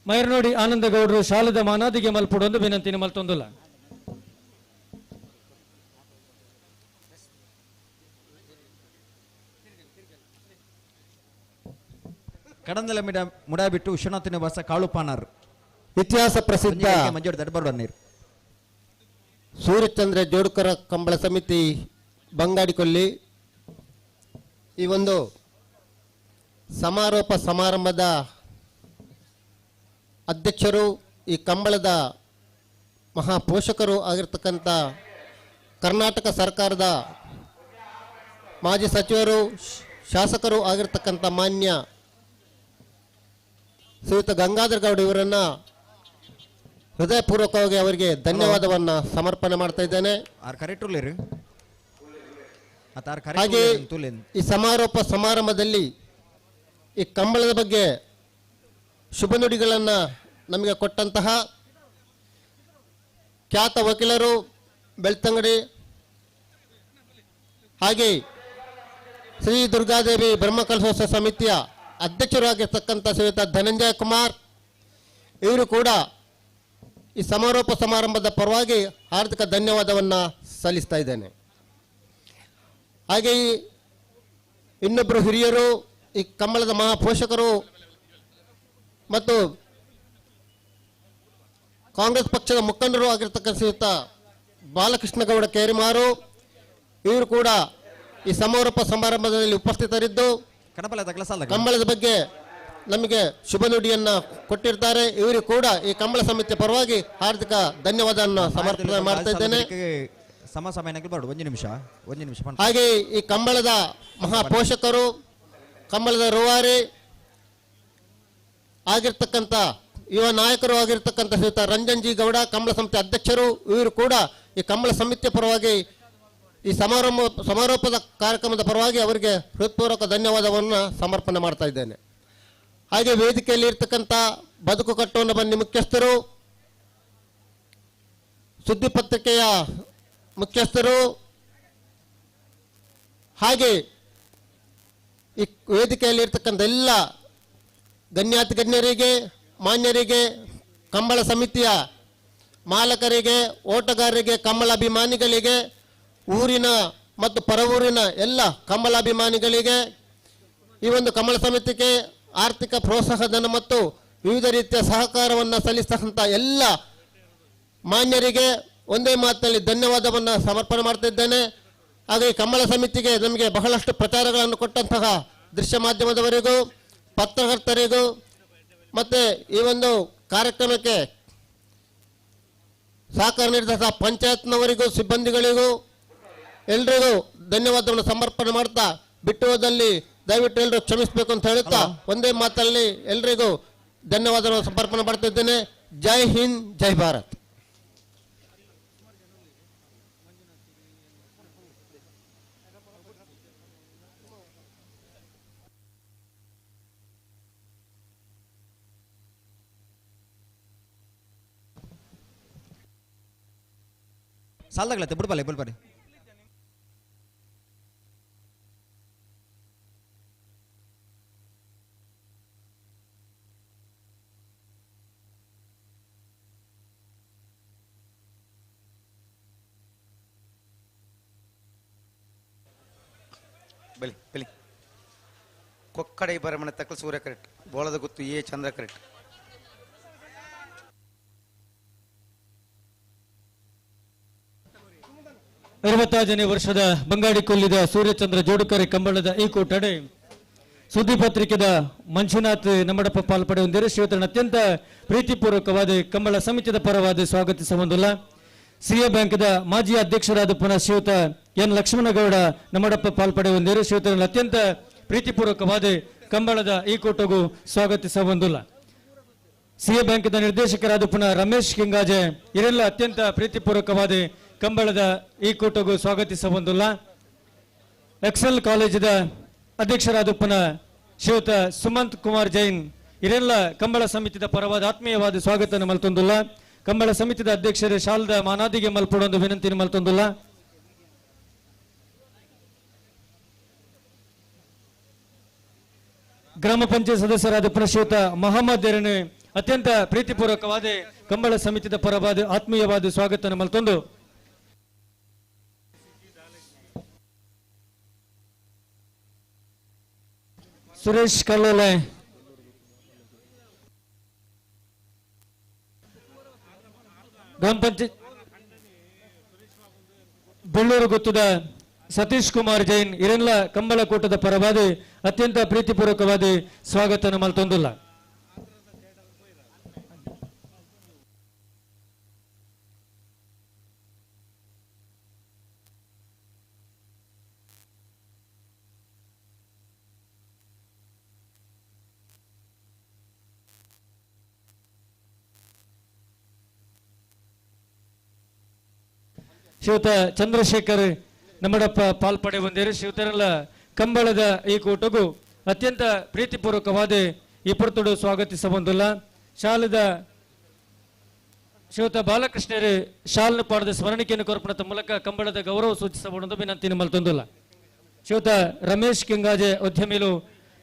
ಮೈರ್ನೋಡಿ ಆನಂದಗೌಡರು ಶಾಲದ ಮಾನಾದಿಗೆ ಮಲ್ಪುಡೊಂದು ವಿನಂತಿ ಮಲ್ತೊಂದುಲ್ಲ. ಕಡಂದಲ ಮುಡಾಬಿಟ್ಟು ವಿಶ್ವನಾಥ ನಿವಾಸ ಕಾಳುಪಾನರ್ ಇತಿಹಾಸ ಪ್ರಸಿದ್ಧ ಮಂಜೂರು ದಡ್ಬಾರ್ದು ನೀರು ಸೂರ್ಯಚಂದ್ರ ಜೋಡ್ಕರ ಕಂಬಳ ಸಮಿತಿ ಬಂಗಾಡಿಕೊಲ್ಲಿ ಈ ಒಂದು ಸಮಾರೋಪ ಸಮಾರಂಭದ ಅಧ್ಯಕ್ಷರು ಈ ಕಂಬಳದ ಮಹಾಪೋಷಕರು ಆಗಿರ್ತಕ್ಕಂಥ ಕರ್ನಾಟಕ ಸರ್ಕಾರದ ಮಾಜಿ ಸಚಿವರು ಶಾಸಕರು ಆಗಿರ್ತಕ್ಕಂಥ ಮಾನ್ಯ ಶ್ರೀಯುತ ಗಂಗಾಧರ ಗೌಡ ಇವರನ್ನು ಹೃದಯಪೂರ್ವಕವಾಗಿ ಅವರಿಗೆ ಧನ್ಯವಾದವನ್ನು ಸಮರ್ಪಣೆ ಮಾಡ್ತಾ ಇದ್ದೇನೆ. ಹಾಗೆ ಈ ಸಮಾರೋಪ ಸಮಾರಂಭದಲ್ಲಿ ಈ ಕಂಬಳದ ಬಗ್ಗೆ ಶುಭ ನುಡಿಗಳನ್ನು ನಮಗೆ ಕೊಟ್ಟಂತಹ ಖ್ಯಾತ ವಕೀಲರು ಬೆಳ್ತಂಗಡಿ ಹಾಗೆ ಶ್ರೀ ದುರ್ಗಾದೇವಿ ಬ್ರಹ್ಮಕಲಶೋತ್ಸವ ಸಮಿತಿಯ ಅಧ್ಯಕ್ಷರಾಗಿರ್ತಕ್ಕಂಥ ಶ್ರೀಯುತ ಧನಂಜಯ ಕುಮಾರ್ ಇವರು ಕೂಡ ಈ ಸಮಾರೋಪ ಸಮಾರಂಭದ ಪರವಾಗಿ ಹಾರ್ದಿಕ ಧನ್ಯವಾದವನ್ನು ಸಲ್ಲಿಸ್ತಾ ಇದ್ದೇನೆ. ಹಾಗೆ ಇನ್ನೊಬ್ಬರು ಹಿರಿಯರು ಈ ಕಂಬಳದ ಮಹಾಪೋಷಕರು ಮತ್ತು ಕಾಂಗ್ರೆಸ್ ಪಕ್ಷದ ಮುಖಂಡರು ಆಗಿರ್ತಕ್ಕಂಥ ಶ್ರೀಯುತ ಬಾಲಕೃಷ್ಣಗೌಡ ಕೇರಿಮಾರು ಇವರು ಕೂಡ ಈ ಸಮಾರೋಪ ಸಮಾರಂಭದಲ್ಲಿ ಉಪಸ್ಥಿತರಿದ್ದು ಕಂಬಳದ ಬಗ್ಗೆ ನಮಗೆ ಶುಭ ನುಡಿಯನ್ನು ಕೊಟ್ಟಿರ್ತಾರೆ. ಇವರು ಕೂಡ ಈ ಕಂಬಳ ಸಮಿತಿಯ ಪರವಾಗಿ ಹಾರ್ದಿಕ ಧನ್ಯವಾದವನ್ನು ಸಮರ್ಪಣೆ ಮಾಡ್ತಾ ಇದ್ದೇನೆ. ಹಾಗೆ ಈ ಕಂಬಳದ ಮಹಾಪೋಷಕರು ಕಂಬಳದ ರೂವಾರಿ ಆಗಿರ್ತಕ್ಕಂಥ ಯುವ ನಾಯಕರು ಆಗಿರ್ತಕ್ಕಂಥ ಶ್ರೀಯುತ ರಂಜನ್ ಜಿ ಗೌಡ ಕಂಬಳ ಸಮಿತಿ ಅಧ್ಯಕ್ಷರು ಇವರು ಕೂಡ ಈ ಕಂಬಳ ಸಮಿತಿಯ ಪರವಾಗಿ ಈ ಸಮಾರೋಪದ ಕಾರ್ಯಕ್ರಮದ ಪರವಾಗಿ ಅವರಿಗೆ ಹೃತ್ಪೂರ್ವಕ ಧನ್ಯವಾದವನ್ನು ಸಮರ್ಪಣೆ ಮಾಡ್ತಾ ಇದ್ದೇನೆ. ಹಾಗೆ ವೇದಿಕೆಯಲ್ಲಿ ಇರ್ತಕ್ಕಂಥ ಬದುಕು ಕಟ್ಟೋಣ ಬನ್ನಿ ಮುಖ್ಯಸ್ಥರು, ಸುದ್ದಿಪತ್ರಿಕೆಯ ಮುಖ್ಯಸ್ಥರು, ಹಾಗೆ ಈ ವೇದಿಕೆಯಲ್ಲಿ ಇರ್ತಕ್ಕಂಥ ಎಲ್ಲ ಗಣ್ಯಾತಿ ಗಣ್ಯರಿಗೆ, ಮಾನ್ಯರಿಗೆ, ಕಂಬಳ ಸಮಿತಿಯ ಮಾಲಕರಿಗೆ, ಓಟಗಾರರಿಗೆ, ಕಂಬಳ ಅಭಿಮಾನಿಗಳಿಗೆ, ಊರಿನ ಮತ್ತು ಪರವೂರಿನ ಎಲ್ಲ ಕಂಬಳಾಭಿಮಾನಿಗಳಿಗೆ ಈ ಒಂದು ಕಂಬಳ ಸಮಿತಿಗೆ ಆರ್ಥಿಕ ಪ್ರೋತ್ಸಾಹಧನ ಮತ್ತು ವಿವಿಧ ರೀತಿಯ ಸಹಕಾರವನ್ನು ಸಲ್ಲಿಸ್ತಕ್ಕಂಥ ಎಲ್ಲ ಮಾನ್ಯರಿಗೆ ಒಂದೇ ಮಾತಿನಲ್ಲಿ ಧನ್ಯವಾದವನ್ನು ಸಮರ್ಪಣೆ ಮಾಡ್ತಿದ್ದೇನೆ. ಹಾಗೆ ಈ ಕಂಬಳ ಸಮಿತಿಗೆ ನಮಗೆ ಬಹಳಷ್ಟು ಪ್ರಚಾರಗಳನ್ನು ಕೊಟ್ಟಂತಹ ದೃಶ್ಯ ಮಾಧ್ಯಮದವರಿಗೂ, ಪತ್ರಕರ್ತರಿಗೂ, ಮತ್ತು ಈ ಒಂದು ಕಾರ್ಯಕ್ರಮಕ್ಕೆ ಸಹಕಾರ ನೀಡಿದಂತಹ ಪಂಚಾಯತ್ನವರಿಗೂ, ಸಿಬ್ಬಂದಿಗಳಿಗೂ, ಎಲ್ರಿಗೂ ಧನ್ಯವಾದವನ್ನು ಸಮರ್ಪಣೆ ಮಾಡ್ತಾ ಬಿಟ್ಟು ಹೋದಲ್ಲಿ ದಯವಿಟ್ಟು ಎಲ್ಲರೂ ಕ್ಷಮಿಸಬೇಕು ಅಂತ ಹೇಳುತ್ತಾ ಒಂದೇ ಮಾತಲ್ಲಿ ಎಲ್ರಿಗೂ ಧನ್ಯವಾದವನ್ನು ಸಮರ್ಪಣೆ ಮಾಡ್ತಿದ್ದೇನೆ. ಜೈ ಹಿಂದ್, ಜೈ ಭಾರತ್. ಸಾಲದಾಗ್ಲತ್ತೆ ಬಿಡ್ಬಾಲೆ ಬಿಡ್ಬಾರಿ. ಬಲಿ ಬಲಿ ಕೊಕ್ಕಡೈ ಬರಮನೆ ತಕ್ಕಲು ಸೂರ್ಯ ಕರೆಕ್ಟ್ ಬೋಳದ ಗುತ್ತು ಎ ಚಂದ್ರ ಕರೆಕ್ಟ್. 65ನೇ ವರ್ಷದ ಬಂಗಾಡಿ ಕೊಲ್ಲಿದ ಸೂರ್ಯಚಂದ್ರ ಜೋಡುಕರೆ ಕಂಬಳದ ಈ ಕೂಟಡೆ ಸುದ್ದಿಪತ್ರಿಕೆದ ಮಂಜುನಾಥ್ ನಮ್ಮಡಪ್ಪ ಪಾಲ್ಪಡೆಯೊಂದಿರು ಶ್ರೀತರನ್ನು ಅತ್ಯಂತ ಪ್ರೀತಿಪೂರ್ವಕವಾದ ಕಂಬಳ ಸಮಿತಿಯ ಪರವಾದ ಸ್ವಾಗತಿಸಬಂದಿಲ್ಲ. ಸಿಎ ಬ್ಯಾಂಕ್ದ ಮಾಜಿ ಅಧ್ಯಕ್ಷರಾದ ಪುನಃ ಶ್ರೀಯುತ ಎನ್ ಲಕ್ಷ್ಮಣಗೌಡ ನಮ್ಮಡಪ್ಪ ಪಾಲ್ಪಡೆಯೊಂದಿರು ಶ್ರೀತರನ್ನು ಅತ್ಯಂತ ಪ್ರೀತಿಪೂರ್ವಕವಾದ ಕಂಬಳದ ಈ ಕೂಟಗೂ ಸ್ವಾಗತಿಸಬಂದಿಲ್ಲ. ಸಿಎ ಬ್ಯಾಂಕ್ದ ನಿರ್ದೇಶಕರಾದ ಪುನಃ ರಮೇಶ್ ಕಿಂಗಾಜೆ ಇವರೆಲ್ಲ ಅತ್ಯಂತ ಪ್ರೀತಿಪೂರ್ವಕವಾದ ಕಂಬಳದ ಈ ಕೂಟಗೂ ಸ್ವಾಗತಿಸಬಂದಿಲ್ಲ. ಎಕ್ಸೆಲ್ ಕಾಲೇಜಿದ ಅಧ್ಯಕ್ಷರಾದ ಪುನಃ ಶ್ರೀಯುತ ಸುಮಂತ್ ಕುಮಾರ್ ಜೈನ್ ಇವರೆಲ್ಲ ಕಂಬಳ ಸಮಿತಿಯ ಪರವಾದ ಆತ್ಮೀಯವಾದ ಸ್ವಾಗತ ಮಲ್ತೊಂದುಲ್ಲ. ಕಂಬಳ ಸಮಿತಿಯ ಅಧ್ಯಕ್ಷರು ಶಾಲದ ಮಾನಾದಿಗೆ ಮಲ್ಪಡೊಂದು ವಿನಂತಿ ಮಲ್ತೊಂದುಲ್ಲ. ಗ್ರಾಮ ಪಂಚಾಯತ್ ಸದಸ್ಯರಾದ ಪುನಃ ಶ್ರೀಯುತ ಮೊಹಮ್ಮದ್ ಎರನೆ ಅತ್ಯಂತ ಪ್ರೀತಿಪೂರ್ವಕವಾದ ಕಂಬಳ ಸಮಿತಿಯ ಪರವಾದ ಆತ್ಮೀಯವಾದ ಸ್ವಾಗತ ಮಲ್ತೊಂದು ಸುರೇಶ್ ಕಲ್ಲೋಲೆ ಗ್ರಾಮ ಪಂಚಾಯತ್ ಬೆಳ್ಳೂರು ಗೊತ್ತದ ಸತೀಶ್ ಕುಮಾರ್ ಜೈನ್ ಇರೆಲ್ಲ ಕಂಬಳಕೂಟದ ಪರವಾದ ಅತ್ಯಂತ ಪ್ರೀತಿಪೂರ್ವಕವಾದ ಸ್ವಾಗತ ಮಲ್ತೊಂದುಲ್ಲ. ಶ್ರೀಯುತ ಚಂದ್ರಶೇಖರ್ ನಮ್ಮಡಪ್ಪ ಪಾಲ್ಪಡೆ ಬಂದಿರು ಶ್ರೀಯುತರೆಲ್ಲ ಕಂಬಳದ ಈ ಕೂಟಗೂ ಅತ್ಯಂತ ಪ್ರೀತಿಪೂರ್ವಕವಾದ ಈ ಪುರ್ತುಡು ಸ್ವಾಗತಿಸಬಂದಿಲ್ಲ. ಶಾಲದ ಶ್ರೀಯುತ ಬಾಲಕೃಷ್ಣರು ಶಾಲನ್ನು ಪಾಡದ ಸ್ಮರಣಿಕೆಯನ್ನು ಕೊರ್ಪಣದ ಮೂಲಕ ಕಂಬಳದ ಗೌರವ ಸೂಚಿಸಬಹುದು ವಿನಂತಿ ಮಲ್ತೊಂದಿಲ್ಲ. ಶ್ರೀಯುತ ರಮೇಶ್ ಕಿಂಗಾಜೆ ಉದ್ಯಮಿಲು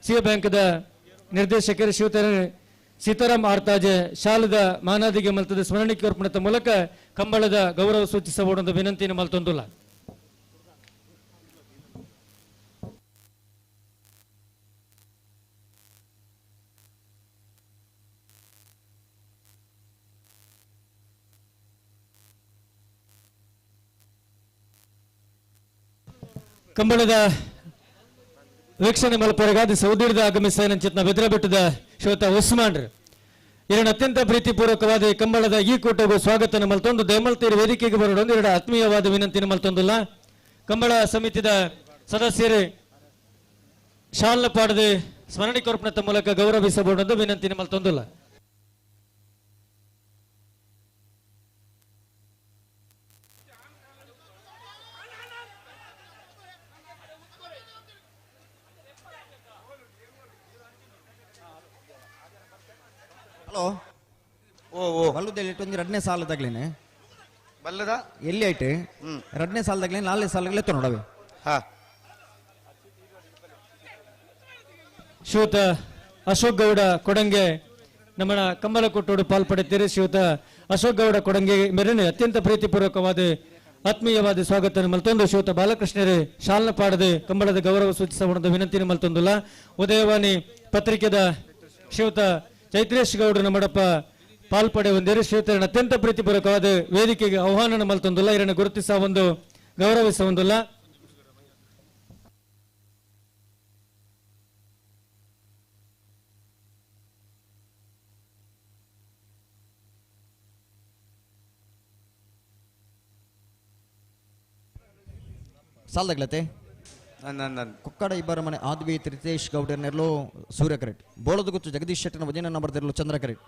ಸಿ ಬ್ಯಾಂಕ್ದ ನಿರ್ದೇಶಕರು ಶ್ರೀಯುತ ಸೀತಾರಾಮ್ ಆರ್ತಾಜೆ ಶಾಲದ ಮಾನಾದಿಗೆ ಮಲ್ತದ ಸ್ಮರಣಿಕೆ ಅರ್ಪಣದ ಮೂಲಕ ಕಂಬಳದ ಗೌರವ ಸೂಚಿಸಬಹುದು ವಿನಂತಿಯನ್ನು ಮಲ್ತೊಂದುಲ್ಲ. ಕಂಬಳದ ವೀಕ್ಷಣೆ ಮಲ್ಪರೆಗಾದ ಸೌದಿರ್ದ ಆಗಮಿಸಿದ ಬೆದ್ರಬೆಟ್ಟದ ಶ್ರೀಯುತ ಉಸ್ಮಾನ್ರು ಎರಡು ಅತ್ಯಂತ ಪ್ರೀತಿಪೂರ್ವಕವಾದ ಕಂಬಳದ ಈ ಕೂಟಗೂ ಸ್ವಾಗತ ಮಲ್ತೊಂದು ದೇಮಲ್ತೀರು ವೇದಿಕೆಗೆ ಬರೋಡೊಂದು ಎರಡು ಆತ್ಮೀಯವಾದ ವಿನಂತಿನ ಮಲ್ತೊಂದಿಲ್ಲ. ಕಂಬಳ ಸಮಿತಿಯ ಸದಸ್ಯರು ಶಾಲ ಪಾಡದೆ ಸ್ಮರಣಿಕೋರ್ಪಣದ ಮೂಲಕ ಗೌರವಿಸಬಹುದು ವಿನಂತಿನ ಮಲ್ತೊಂದಿಲ್ಲ. ಹಲೋ ಓ ಓ ಬಲ್ಲದಲ್ಲಿ ಒಂಜಿ ರಡ್ನೇ ಸಾಲದಾಗ್ಲೇನೆ ಬಲ್ಲದ ಎಲ್ಲಿ ಆಯ್ತು ರಡ್ನೇ ಸಾಲದಾಗ್ಲೇನೆ ನಾಲ್ನೇ ಸಾಲದಾಗ್ಲೇ ನೋಡವೆ. ಹಾ ಶ್ರೀಯುತ ಅಶೋಕ್ ಗೌಡ ಕೊಡಂಗೆ ನಮ್ಮ ಕಂಬಲಕೊಟ್ಟೋಡು ಪಾಲ್ಪಡೆಯುತ್ತೀರಿ. ಶ್ರೀಯುತ ಅಶೋಕ್ ಗೌಡ ಕೊಡಂಗೆ ಮೇರೆನೆ ಅತ್ಯಂತ ಪ್ರೀತಿಪೂರ್ವಕವಾದ ಆತ್ಮೀಯವಾದ ಸ್ವಾಗತ ಮಲ್ತೊಂದು ಶ್ರೀಯುತ ಬಾಲಕೃಷ್ಣರೇ ಶಾಲನ ಪಾಡದೆ ಕಂಬಳದ ಗೌರವ ಸೂಚಿಸಬಹುದು ವಿನಂತಿನ ಮಲ್ತೊಂದುಲ್ಲ. ಉದಯವಾಣಿ ಪತ್ರಿಕೆದ ಶ್ರೀಯುತ ಚೈತ್ರೇಶ್ ಗೌಡರ ನಮ್ಮಡಪ್ಪ ಪಾಲ್ಪಡೆ ಹೊಂದಿರಿ ಶ್ರೀತರನ್ನ ಅತ್ಯಂತ ಪ್ರೀತಿಪೂರ್ವಕವಾದ ವೇದಿಕೆಗೆ ಆಹ್ವಾನ ಮಲ್ತೊಂದುಲ್ಲ. ಇವರನ್ನು ಗುರುತಿಸ ಒಂದು ಗೌರವಿಸ ಒಂದುಲ್ಲ. ಸಾಲದಾಗ್ಲತೆ ಕುಕ್ಕಡ ಇಬ್ಬರ ಮನೆ ಆದ್ವಿ ರಿತೇಶ್ ಗೌಡರ್ನೆರ್ಲು ಸೂರ್ಯ ಕರೆಟ್ ಬೋಳದ ಗುತ್ತು ಜಗದೀಶ್ ಶೆಟ್ಟನ ವಜನ ನಂಬರ್ ತಿರಲು ಚಂದ್ರ ಕರೆಟ್.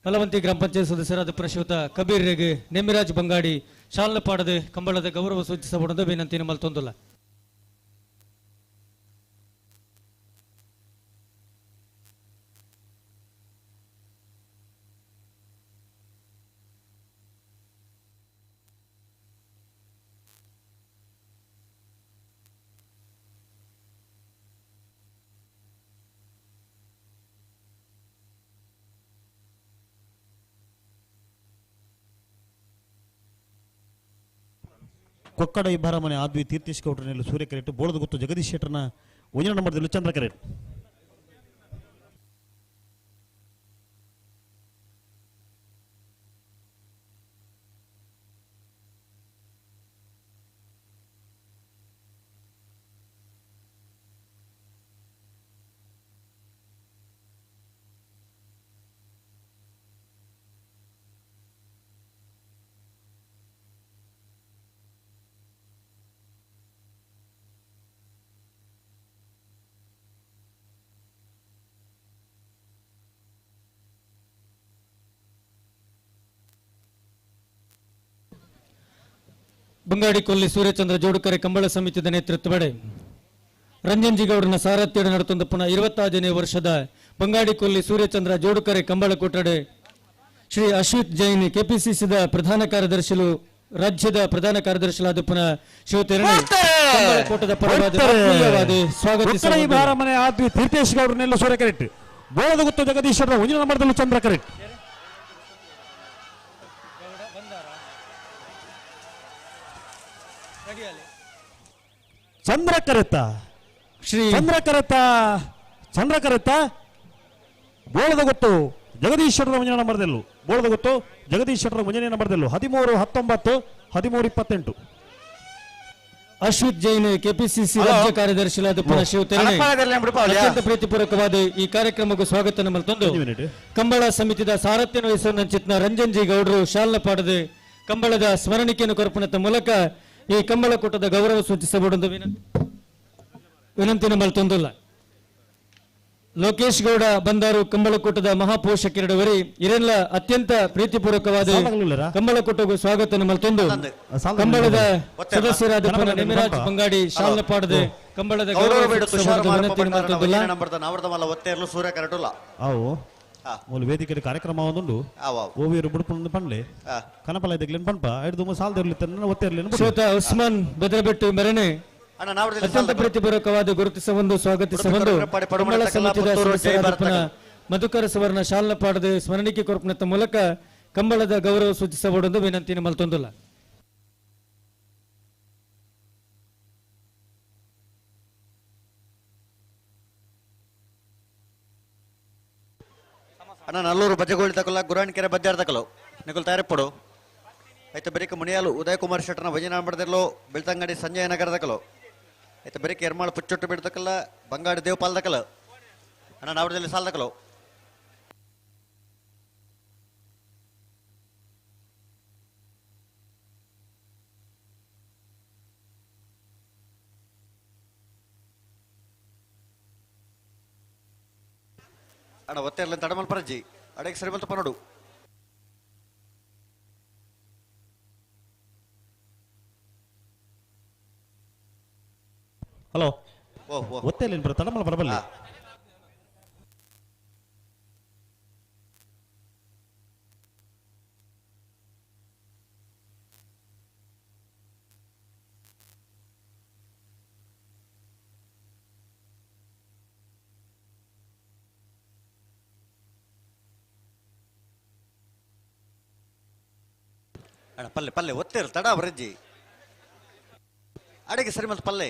ಮಲವಂತಿ ಗ್ರಾಮ ಪಂಚಾಯತ್ ಸದಸ್ಯರಾದ ಪ್ರಶ್ಯುತ ಕಬೀರ್ ರೇಗ್ ನೆಮ್ಮಿರಾಜ್ ಬಂಗಾಡಿ ಶಾಲಪಾಡದ ಕಂಬಳದ ಗೌರವ ಸೂಚಿಸಬಹುದು ವಿನಂತಿ ಮಲ್ತೊಂದುಲ್ಲ. ಕೊಕ್ಕಡ ಇಬ್ಬರ ಮನೆ ಆದ್ವಿ ತೀರ್ಥೇಶ್ ಗೌಡ್ರನಲ್ಲಿ ಸೂರ್ಯ ಕರೆಟ್ ಬೋಳದ ಗೊತ್ತು ಜಗದೀಶ್ ಶೆಟ್ಟರ್ನ ಒಂದನೇ ನಂಬರ್ದಲ್ಲಿ ಚಂದ್ರ ಕರೆಟ್. ಬಂಗಾಡಿ ಕೊಲ್ಲಿ ಸೂರ್ಯಚಂದ್ರ ಜೋಡುಕರೆ ಕಂಬಳ ಸಮಿತಿಯ ನೇತೃತ್ವಡೆ ರಂಜನ್ ಜಿಗೌಡನ ಸಾರಥ್ಯದ ನಡೆತೊಂದು ಪುನಃ 25ನೇ ವರ್ಷದ ಬಂಗಾಡಿ ಕೊಲ್ಲಿ ಸೂರ್ಯಚಂದ್ರ ಜೋಡುಕರೆ ಕಂಬಳ ಕೊಠಡಿ ಶ್ರೀ ಅಶ್ವಿತ್ ಜೈನ್ ಕೆಪಿಸಿಸಿದ ಪ್ರಧಾನ ಕಾರ್ಯದರ್ಶಿಲು ರಾಜ್ಯದ ಪ್ರಧಾನ ಕಾರ್ಯದರ್ಶಿಗಳಾದ ಪುನಃ ಶಿವತೆರಣೆ ಕಂಬಳಕೋಟದ ಪರವಾದ ಸ್ವಾಗತಿಸಿ ಆದ್ವಿ ತೀರ್ಥೇಶ್ ಗೌಡರನ್ನೆಲ್ಲ ಸೂರ್ಯ ಕರೆಕ್ಟ್ ಬೋಳದ ಗುತ್ತು ಜಗದೀಶ್ವರ ಒಂದಿನ ನಂಬರ್ದಲ್ಲೂ ಚಂದ್ರ ಕರೆಕ್ಟ್. ಚಂದ್ರ ಕರೆತ ಶ್ರೀ ಚಂದ್ರ ಕರೆತ ಚಂದ್ರ ಕರೆತ ಬೋಳದ ಗೊತ್ತು ಜಗದೀಶ್ವರರ ಮುಂಜಾನೆ ನಂಬರ್ದಲ್ಲೂ ಬೋಳದ ಗೊತ್ತು ಜಗದೀಶ್ವರರ ಮುಂಜಾನೆ ನಂಬರ್ದಲ್ಲೂ 13 19 13 28. ಅಶ್ವಿತ್ ಜೈನ್ ಕೆಪಿಸಿಸಿ ರಾಜ್ಯ ಕಾರ್ಯದರ್ಶಿಗಳಾದ ಪುನಃ ಶಿವತೆರಣೆ ಅತ್ಯಂತ ಪ್ರೀತಿಪೂರ್ವಕವಾದ ಈ ಕಾರ್ಯಕ್ರಮಕ್ಕೂ ಸ್ವಾಗತ ಮಲ್ತೊಂದು ಕಂಬಳ ಸಮಿತಿಯ ಸಾರಥ್ಯ ವಹಿಸುವ ರಂಜನ್ ಜಿ ಗೌಡರು ಶಾಲ್ನ ಪಾಡದೆ ಕಂಬಳದ ಸ್ಮರಣಿಕೆಯನ್ನು ಕೊರಪಣದ ಮೂಲಕ ಈ ಕಂಬಳಕೂಟದ ಗೌರವ ಸೂಚಿಸಬಹುದು ವಿನಂತಿ ಮಲ್ತೊಂದುಲ್ಲ. ಲೋಕೇಶ್ ಗೌಡ ಬಂದಾರು ಕಂಬಳಕೂಟದ ಮಹಾಪೋಷಕರಿಡವರಿ ಇರೆಲ್ಲ ಅತ್ಯಂತ ಪ್ರೀತಿಪೂರ್ವಕವಾದ ಕಂಬಳಕೂಟಗೂ ಸ್ವಾಗತ ಮಲ್ತೊಂದು ಕಂಬಳದ ಸದಸ್ಯರಾದ ನಿಮಿರಾಜ್ ಬಂಗಾಡಿ ಶಾಲ್ನ ಪಾಡದೆ ಕಂಬಳದ ಗೌರವ ವಿನಂತಿ ಮಲ್ತೊಂದುಲ್ಲ. ಮೂಲ ವೇದಿಕೆ ಕಾರ್ಯಕ್ರಮ ಒಂದುಂಡು ಓವಿಯರು ಬುಡುಪು ಪಂಡ್ಲೆ ಕನಪಲ ಇದಗ್ಲೇನು ಪಂಪ ಐದು ಸಾಲದಿರ್ಲಿ ತನ್ನ ಒತ್ತಿರಲಿ. ಶ್ರೋತ ಉಸ್ಮಾನ್ ಬೆದರಬೆಟ್ಟು ಮೆರಣೆ ಅತ್ಯಂತ ಪ್ರೀತಿಪೂರ್ವಕವಾದ ಗುರುತಿಸಬಂದು ಸ್ವಾಗತಿಸಬಂದು ಕಂಬಳ ಸಮಿತಿಯ ಸದಸ್ಯರಾದ ಮಧುಕರ ಸುವರ್ಣ ಶಾಲ್ನ ಪಾಡದೆ ಸ್ಮರಣಿಕೆ ಕೊರಪಣದ ಮೂಲಕ ಕಂಬಳದ ಗೌರವ ಸೂಚಿಸಬಹುದು ವಿನಂತಿ ಮಲ್ತೊಂದುಲ್ಲ. ಅಣ್ಣ ನಲ್ಲೂರು ಬಜಗೋಳಿ ತಕಲ ಗುರಾಣಿಕೆರೆ ಬಜ್ಜಾರ್ ತಕಲು ನಿಕುಲ್ ತಯಾರಿಪ್ಪಡು ಆಯ್ತು ಬರೀಕ ಮುನಿಯಾಲು ಉದಯ್ ಕುಮಾರ್ ಶೆಟ್ಟರ್ನ ಭಜನೆ ಮಾಡ್ದಿರ್ಲು ಬೆಳ್ತಂಗಡಿ ಸಂಜಯ ನಗರ ತಕಲು ಆಯ್ತು ಬರೀಕ ಎರ್ಮಾಳು ಪುಚ್ಚೊಟ್ಟು ಬಿಡ್ತಕಲ್ಲ ಬಂಗಾಡಿ ದೇವಪಾಲ್ ತಕಲು ಅಣ್ಣ ನಾವಡದಲ್ಲಿ ಸಾಲ ತಕಲು. ಅಣ್ಣ ಒತ್ತೆರ್ಲ ತಡಮಲ್ ಪರಜ್ಜಿ ಅಡಗೆ ಸರಿ ಬಲ್ತ ಪನೋಡು. ಹಲೋ ಒತ್ತೆಲ್ಲ ಬರ ತಡಮಲ್ ಬರಬಲ್ಲ. ಅಣ್ಣ ಪಲ್ಲೆ ಪಲ್ಲೆ ಒತ್ತಿರ ತಡ ಬರಜ್ಜಿ ಅಡಿಗೆ ಸರಿ ಮತ್ತು ಪಲ್ಲೆ.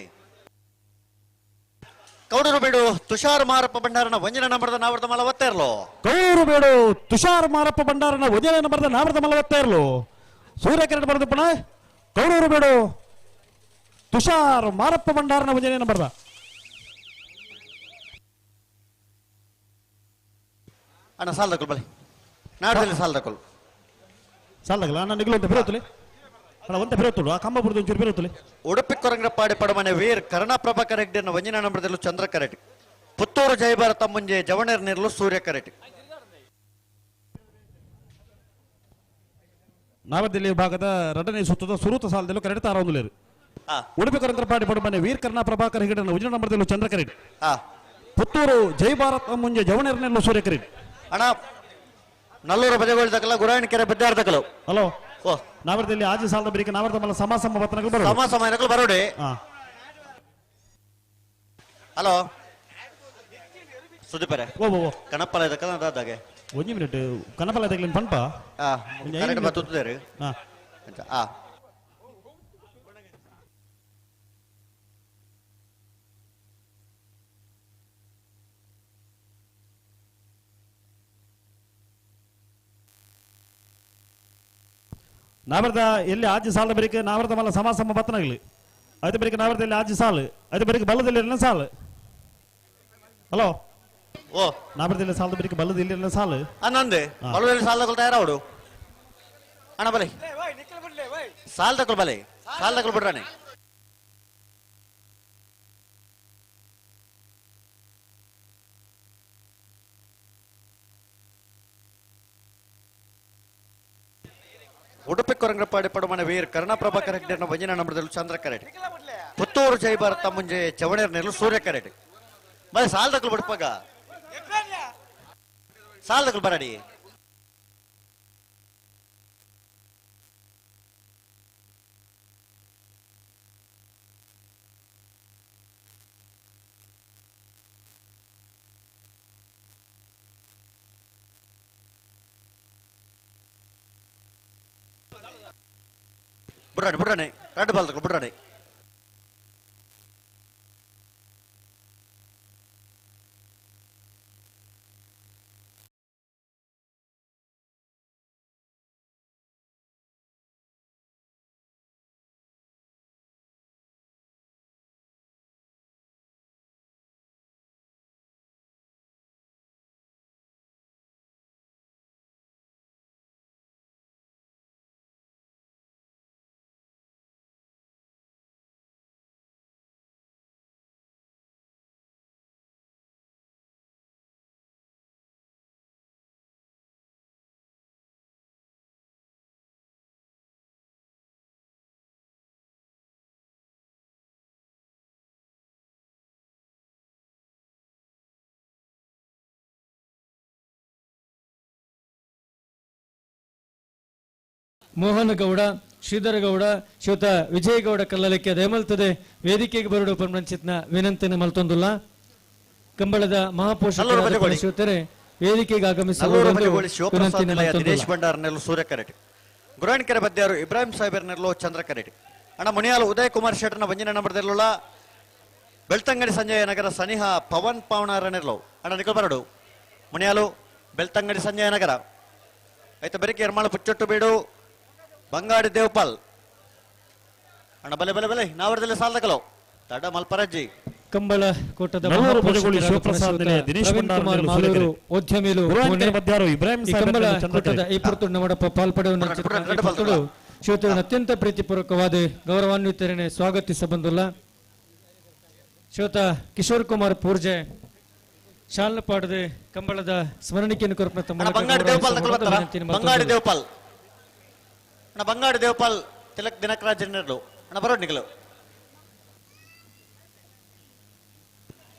ಕೌಡೂರು ಬೇಡು ತುಷಾರ್ ಮಾರಪ್ಪ ಭಂಡಾರನ ವಂಜನ ನಂಬರ್ದ ನಾವರ್ದ ಮಲ ಒತ್ತಾ ಇರ್ಲು. ಕೌಡೂರು ಬೇಡು ತುಷಾರ್ ಮಾರಪ್ಪ ಭಂಡಾರನ ವಂಜನ ನಂಬರ್ದ ನಾವರ್ದ ಮಲ ಒತ್ತಾ ಇರ್ಲು. ಸೂರ್ಯ ಕಿರಣ ಬರೆದು ಪಣ ಕೌಡೂರು ಬೇಡು ತುಷಾರ್ ಮಾರಪ್ಪ ಭಂಡಾರನ ವಂಜನೆ ನಂಬರ್ದ. ಅಣ್ಣ ಸಾಲ ಬಲೆ ನಾಡದಲ್ಲಿ ಸಾಲ ತಕೊಲ್ ಸಾಲದಾಗಲ್ಲ ಅಣ್ಣ ನಿಗಲು ಅಂತ ಬಿರೋತಲೆ ಅಣ್ಣ ಒಂತ ಬಿರೋತುಡು ಆ ಕಂಬ ಬುಡ್ದು ಒಂಚೂರು ಬಿರೋತಲೆ. ಉಡುಪಿ ಕೊರಂಗ್ರಪ್ಪಾಡಿ ಪಡಮನೆ ವೀರ್ ಕರುಣಾಪ್ರಭಾಕರ್ ಹೆಗ್ಡೆನ ವಂಜನ ನಂಬರದಲ್ಲೂ ಚಂದ್ರ ಕರೆಟ್ ಪುತ್ತೂರು ಜಯಭಾರತ ಮುಂಜೆ ಜವಣೇರ್ ನಿರ್ಲು ಸೂರ್ಯ ಕರೆಟ್. ನಾವದಿಲ್ಲಿ ವಿಭಾಗದ ಎರಡನೇ ಸುತ್ತದ ಸುರೂತ ಸಾಲದಲ್ಲೂ ಕರೆಕ್ಟ್ ತಾರೊಂದುಲೇರು. ಉಡುಪಿ ಕೊರಂಗ್ರಪ್ಪಾಡಿ ಪಡಮನೆ ವೀರ್ ಕರುಣಾಪ್ರಭಾಕರ್ ಹೆಗ್ಡೆನ ವಂಜನ ನಂಬರದಲ್ಲೂ ಚಂದ್ರ ಕರೆಟ್ ಪುತ್ತೂರು ಜಯಭಾರತ ಮುಂಜೆ ಜವಣೇರ್ ನಿರ್ಲು ಸೂರ್ಯ ಕರೆಟ್. ಅಣ್ಣ ನಲ್ಲೂರು ಬಜಗೋಳಿ ತಕಲ ಗುರಾಯಣಕೆರೆ ಬದ್ದಾರ್ ತಕಲು. ಹಲೋ ಓ ನಾವರದಲ್ಲಿ ಆಜಿ ಸಾಲದ ಬರಿಕೆ ನಾವರದ ಮಲ್ಲ ಸಮ ಸಮ ಬತ್ತನಗಳು ಬರೋಡಿ ಸಮ ಸಮ ಏನಕಲು ಬರೋಡಿ. ಹಲೋ ಸುದೀಪರೆ ಓ ಓ ಕನಪ್ಪಲ ಇದಕ್ಕದ ಅದಾಗೆ ಒಂಜಿ ಮಿನಿಟ್ ಕನಪ್ಪಲ ಇದಕ್ಕೆ ಪಂಪ ಕರೆಕ್ಟ್ ಬತ್ತುತ್ತೇರು. ನಾವರ್ದ ಎಲ್ಲಿ ಆಜಿ ಸಾಲದ ಬರಿಕೆ ನಾವರ್ದ ಮಲ್ಲ ಸಮ ಸಮ ಬತ್ತನಾಗಲಿ ಐದು ಬರಿಕೆ ನಾವರ್ದ ಎಲ್ಲಿ ಆಜಿ ಸಾಲು ಐದು ಬರಿಕೆ ಬಲ್ಲದಲ್ಲಿ ಎಲ್ಲ ಸಾಲು. ಹಲೋ ಓ ನಾವರ್ದಲ್ಲಿ ಸಾಲದ ಬರಿಕೆ ಬಲ್ಲದ ಇಲ್ಲಿ ಎಲ್ಲ ಸಾಲು. ಅನ್ನೊಂದು ಬಲ್ಲದಲ್ಲಿ ಸಾಲ ತಗೊಳ್ತಾ ಯಾರು ಅಣ್ಣ ಬಲೆ ಸಾಲ್ ತಗೊಳ್ ಬಲೆ ಸಾಲ್ ತಗೊಳ್ ಬಿಡ್ರಾಣೆ. ಉಡುಪಿ ಕೊರಂಗಪಾಡಿ ಪಡಮನೆ ವೀರ್ ಕರುಣಾಪ್ರಭಾಕರ್ ಹೆಗ್ಡೆನ ವಂಜನ ನಂಬರದಲ್ಲಿ ಚಂದ್ರ ಕರೆಡ್ ಪುತ್ತೂರು ಜೈ ಭಾರತ ಮುಂಜೆ ಚವಣೇರ್ ನೆರಳು ಸೂರ್ಯ ಕರೆಡ್ ಮತ್ತೆ ಸಾಲ್ ತಗೊಳ್ ಬಿಡ್ಪಾಗ ಸಾಲ್ ತಗೊಳ್ ಬರಡಿ. ಬುಡ್ರಾಣಿ ಬುಡ್ರಾಣಿ ರೆಡ್ ಬಾಲ್ ತಗೊಳ್ ಬುಡ್ರಾಣಿ. ಮೋಹನಗೌಡ, ಶ್ರೀಧರಗೌಡ, ಶ್ರೀಯುತ ವಿಜಯಗೌಡ ಕಲ್ಲಲಿಕ್ಕೆ ದಯಮಲ್ತದೆ ವೇದಿಕೆಗೆ ಬರಡು ಪಂಚಿತ್ನ ವಿನಂತಿನ ಮಲ್ತೊಂದುಲ್ಲ. ಕಂಬಳದ ಮಹಾಪೋಷಕರಾದ ಶ್ರೀಯುತರೆ ವೇದಿಕೆಗೆ ಆಗಮಿಸಲು ವಿನಂತಿನ ದಿನೇಶ್ ಭಂಡಾರ್ ನೆಲ್ಲು ಸೂರ್ಯ ಕರೆಟಿ, ಗುರಾಣಿಕೆರೆ ಬದ್ಯಾರು ಇಬ್ರಾಹಿಂ ಸಾಹೇಬರ್ ನೆಲ್ಲು ಚಂದ್ರ ಕರೆಟಿ, ಅಣ್ಣ ಮುನಿಯಾಲು ಉದಯ್ ಕುಮಾರ್ ಶೆಟ್ಟರ್ನ ವಂಜನ ನಂಬರ್ದೆಲ್ಲುള്ള ಬೆಳ್ತಂಗಡಿ ಸಂಜಯ ನಗರ ಸನಿಹ ಪವನ್ ಪಾವಣಾರ ನೆರ್ಲೋ ಅಣ್ಣ ನಿಕಲ್ ಬರಡು ಮುನಿಯಾಲು ಬೆಳ್ತಂಗಡಿ ಸಂಜಯ ನಗರ ಆಯ್ತು ಬೆರಕೆ ಎರ್ಮಾಳು ಪುಚ್ಚೊಟ್ಟು ಬೀಡು ಬಂಗಾಡಿ ದೇವಪಾಲ್ ಅಣ್ಣ ಬಲೆ ಬಲೆ ಬಲೆ ನಾವರದಲ್ಲಿ ಸಾಲದಕಲೋ ತಡ ಮಲ್ಪರಜ್ಜಿ. ಕಂಬಳ ಕೂಟದ ಪಾಲ್ಪಡೆಯನ್ನು ಶ್ರೀಯುತರನ್ನು ಅತ್ಯಂತ ಪ್ರೀತಿಪೂರ್ವಕವಾದ ಗೌರವಾನ್ವಿತರನ್ನೇ ಸ್ವಾಗತಿಸ ಬಂದುಲ್ಲ. ಶ್ರೀಯುತ ಕಿಶೋರ್ ಕುಮಾರ್ ಪೂರ್ಜೆ ಶಾಲಪಾಡದೆ ಕಂಬಳದ ಸ್ಮರಣಿಕೆಯನ್ನು ಕೊರಪನ ತಮ್ಮ ಬಂಗಾಡಿ ದೇವಪಾಲ್ ಬಂಗಾಡಿ ದೇವಪಾಲ್ ಅಣ್ಣ ಬಂಗಾಡಿ ದೇವಪಾಲ್ ತಿಲಕ್ ದಿನಕರಾಜ್ ನೆರಳು ಅಣ್ಣ ಬರೋಡ್ ನಿಗಲು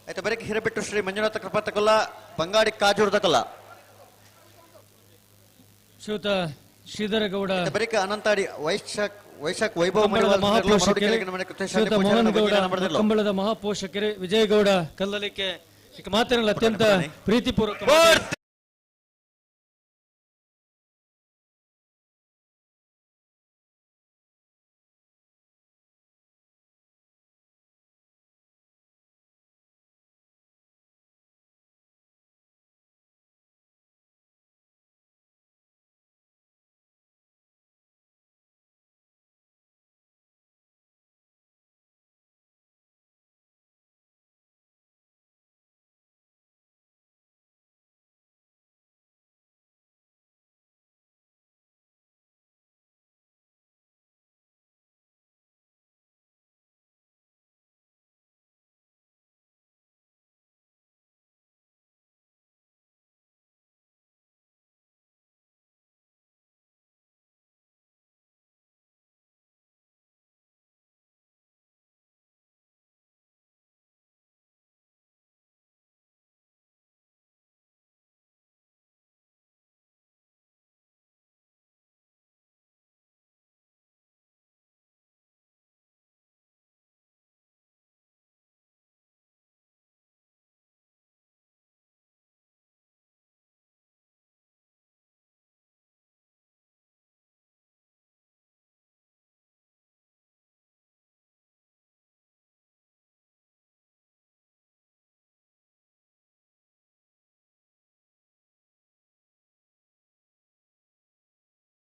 ಆಯ್ತು ಬರೀ ಹಿರಬಿಟ್ಟು ಶ್ರೀ ಮಂಜುನಾಥ ಕೃಪಾ ತಕೊಲ್ಲ ಬಂಗಾಡಿ ಕಾಜೂರ್ ತಕೊಲ್ಲ ಶ್ರೀಯುತ ಶ್ರೀಧರಗೌಡ ಬರೀಕ ಅನಂತಾಡಿ ವೈಶಾಖ್ ವೈಶಾಖ್ ವೈಭವ ಕಂಬಳದ ಮಹಾಪೋಷಕರೇ ವಿಜಯಗೌಡ ಕಲ್ಲಲಿಕ್ಕೆ ಮಾತಿನಲ್ಲಿ ಅತ್ಯಂತ ಪ್ರೀತಿಪೂರ್ವಕ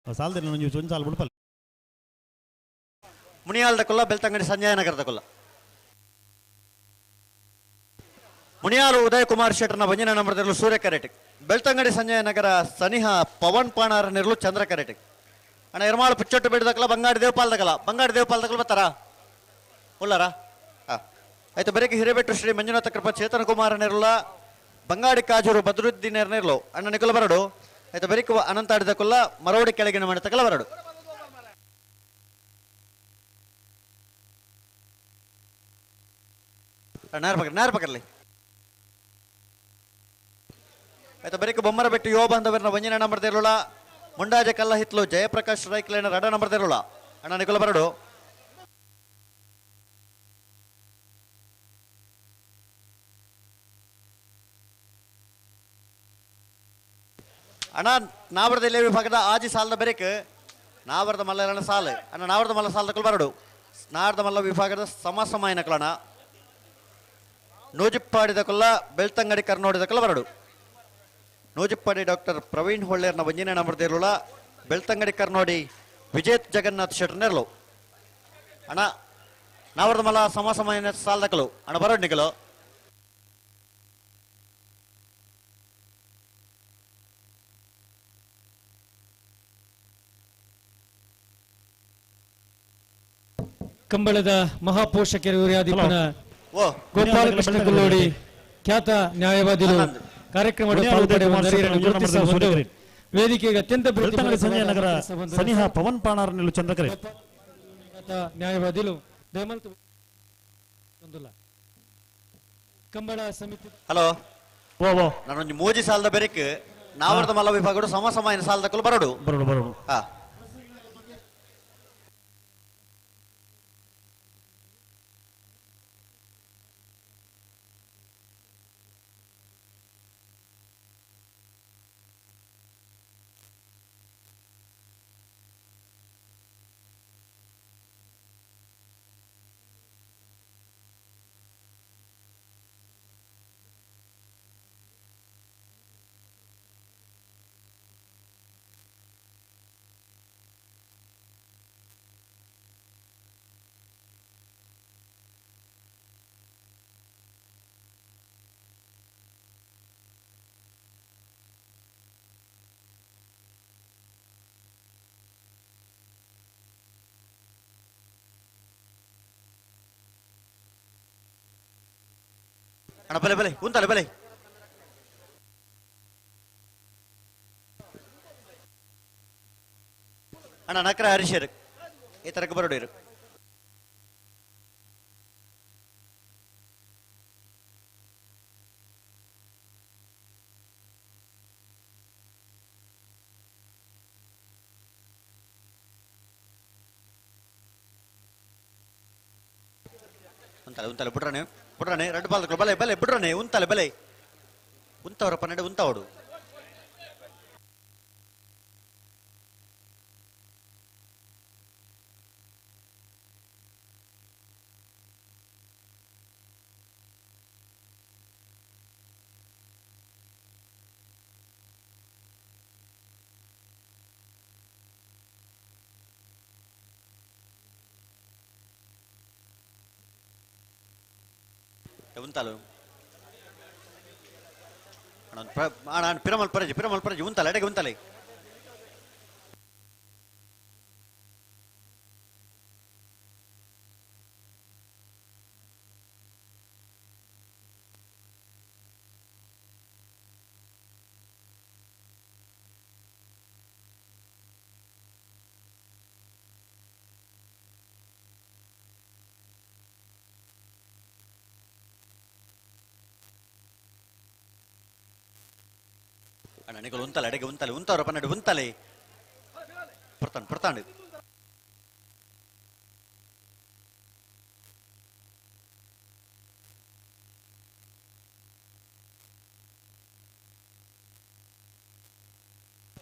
ಸಾಲದಲ್ಲಿ ಒಂಜಿ ಸಾಲ ಬುಡ್ಪಲ್. ಮುನಿಯಾಲ್ದ ಕೊಲ್ಲ ಬೆಳ್ತಂಗಡಿ ಸಂಜಯನಗರದ ಕೊಲ್ಲ ಮುನಿಯಾಲು ಉದಯ್ ಕುಮಾರ್ ಶೆಟ್ಟರ್ನ ಒಂಜನೇ ನಂಬರ್ದಲ್ಲೂ ಸೂರ್ಯ ಕರೆಟಿಕ್ ಬೆಳ್ತಂಗಡಿ ಸಂಜಯನಗರ ಸನಿಹ ಪವನ್ ಪಾಣಾರ ನಿರ್ಲು ಚಂದ್ರ ಕರೆಟಿಕ್ ಅಣ್ಣ ಎರ್ಮಾಳು ಪುಚ್ಚೊಟ್ಟು ಬೇಡದಕ್ಕಲ್ಲ ಬಂಗಾಡಿ ದೇವಪಾಲ್ದಕಲ್ಲ ಬಂಗಾಡಿ ದೇವಪಾಲ್ದಕಲ್ಲ ಬರ್ತಾರಾ ಉಳ್ಳಾರಾ ಹಾಂ ಆಯ್ತು ಬೆರಕೆ ಹಿರೇಬೆಟ್ಟು ಶ್ರೀ ಮಂಜುನಾಥ ಕೃಪಾ ಚೇತನ ಕುಮಾರ ನೆರಳ ಬಂಗಾಡಿ ಕಾಜೂರು ಬದ್ರುದ್ದೀನ್ ನೆರಳು ಅಣ್ಣ ನಿಕುಲ ಬರಡು ಆಯ್ತು ಬೆರಿಕು ಅನಂತಾಡಿದ ಕೊಲ್ಲ ಮರವಡಿ ಕೆಳಗಿನ ಮಾಡತಕ್ಕಲ್ಲ ಬರಡು ನೇರ ಪಕ್ಕ ನೇರ ಪಕ್ಕರ್ಲಿ ಆಯ್ತು ಬೆರಿಕು ಬೊಮ್ಮರ ಬೆಟ್ಟು ಯುವ ಬಾಂಧವರನ್ನ ಒಂಜಿನ ನಂಬರ್ ತೆರಳುಳ ಮುಂಡಾಜೆ ಕಲ್ಲ ಹಿತ್ಲು ಜಯಪ್ರಕಾಶ್ ರೈಕ್ಲೇನ ರಡ ನಂಬರ್ ತೆರಳುಳ ಅಣ್ಣ ನಿಕುಲ ಬರಡು ಅಣ್ಣ ನಾವರದ ಇಲ್ಲೇ ವಿಭಾಗದ ಆಜಿ ಸಾಲದ ಬೆರೆಕ್ ನಾವರದ ಮಲ್ಲ ಸಾಲ ಅಣ್ಣ ನಾವರದ ಮಲ್ಲ ಸಾಲದ ಬರಡು ನಾರದ ಮಲ್ಲ ವಿಭಾಗದ ಸಮ ಸಮಾಯನ ಕಲಣ ನೂಜಿಪ್ಪಾಡಿದ ಕೊಲ್ಲ ಬೆಳ್ತಂಗಡಿ ಕರ್ನೋಡಿದ ಕೊಲ್ಲ ಬರಡು ನೂಜಿಪ್ಪಾಡಿ ಡಾಕ್ಟರ್ ಪ್ರವೀಣ್ ಹೊಳ್ಳೇರ್ನ ಒಂಜಿನ ನಂಬರ್ದಿರುಳ ಬೆಳ್ತಂಗಡಿ ಕರ್ನೋಡಿ ವಿಜೇತ್ ಜಗನ್ನಾಥ್ ಶೆಟ್ಟರ್ನೆರ್ಲು ಅಣ್ಣ ನಾವರದ ಮಲ್ಲ ಸಮ ಸಮಾಯನ ಸಾಲದ ಕಲು ಅಣ್ಣ ಬರಡು ನಿಕಲು ಕಂಬಳದ ಮಹಾಪೋಷಕರು ಹಿರಿಯಾಧಿಪನ ಗೋಪಾಲಕೃಷ್ಣ ಗುಲ್ಲೋಡಿ ಖ್ಯಾತ ನ್ಯಾಯವಾದಿಗಳು ಕಾರ್ಯಕ್ರಮದ ಪಾಲ್ಪಡೆಯುವ ವೇದಿಕೆಗೆ ಅತ್ಯಂತ ಬೆಳ್ತಂಗಡಿ ಸಂಜಯನಗರ ಸನಿಹ ಪವನ್ ಪಾಣಾರ್ ನಿಲ್ಲು ಚಂದ್ರಕರೆ ನ್ಯಾಯವಾದಿಗಳು ದಯಮಲ್ತು ಕಂಬಳ ಸಮಿತಿ ಹಲೋ ನಾನೊಂದು ಮೋಜಿ ಸಾಲದ ಬೆರಕ್ ನಾವರದ ಮಲ್ಲ ವಿಭಾಗಡು ಸಮ ಸಮಾಯನ ಸಾಲದ ಕಲು ಬರಡು ಬರಡು ಬರಡು ಹಾ ಅಣ್ಣ ಬಲೆ ಬಲೆ ಉಂತಲೆ ಬಲೆ ಅಣ್ಣ ನಕ್ರ ಹರೀಶರ್ ಈ ತರಕ ಬರೋಡಿರು ಉಂತಲೆ ಉಂತಲೆ ಬಿಡ್ರನೆ ಬಿಡ್ರನೆ ಎರಡು ಬಾಲ್ ಬಲೆ ಬಲೆ ಬಿಡ್ರನೆ ಉಂತಲೆ ಬಲೆ ಉಂತವರ ಪನ್ನೆರಡು ಉಂತವಡು ಉಂತಾಲು ಅಣ್ಣ ಪಿರಮಲ್ ಪರಜಿ ಪಿರಮಲ್ ಪರಜಿ ಉಂತಲೆ ಅಡೆಗೆ ಉಂತಲೆ ಅಣ್ಣ ನಿಕಲು ಉಂತಲೆ ಅಡೆಗೆ ಉಂತಲೆ ಉಂತವರ ಪನ್ನೆರಡು ಉಂತಲೆ ಪಡ್ತಾಂಡು ಪಡ್ತಾಂಡು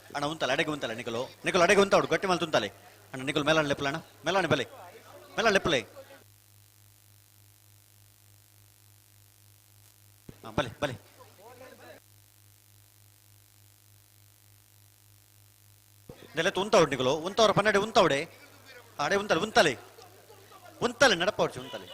ಅಣ್ಣ ಉಂತಲೆ ಅಡೆಗೆ ಉಂತಲೆ ನಿಕಲು ನಿಕಲು ಅಡೆಗೆ ಉಂತಾವಡು ಗಟ್ಟಿ ಮೇಲೆ ತುಂತಾಲೆ ಅಣ್ಣ ನಿಕಲು ಮೇಲಾಣ ಲೆಪ್ಪಲ ಅಣ್ಣ ಮೇಲಾಣೆ ಬಲೆ ಮೇಲಾಣ ಲೆಪ್ಪಲೆ ಹಾಂ ಬಲೆ ಬಲೆ ನೆಲೆ ಉಂತಾವಡು ನಿಕಲು ಉಂತವರ ಪನ್ನೆರಡು ಉಂತಾವಡೆ ಅಡೆ ಉಂತಲೆ ಉಂತಲೆ ಉಂತಲೆ ನಡಪವರ್ಚಿ ಉಂತಲೆ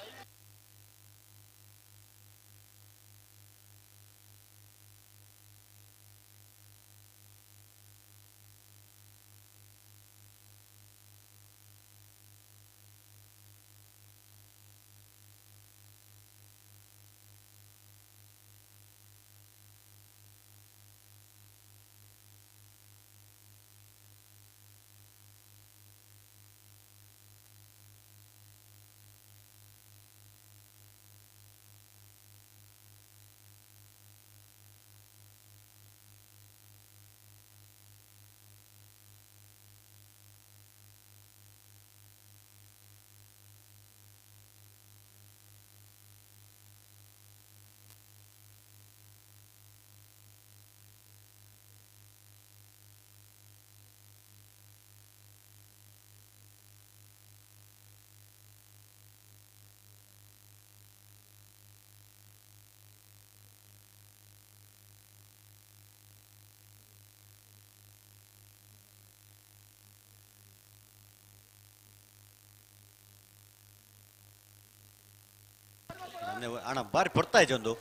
ಅಣ್ಣ ಬಾರಿ ಪೊರ್ತಾ ಒಂದು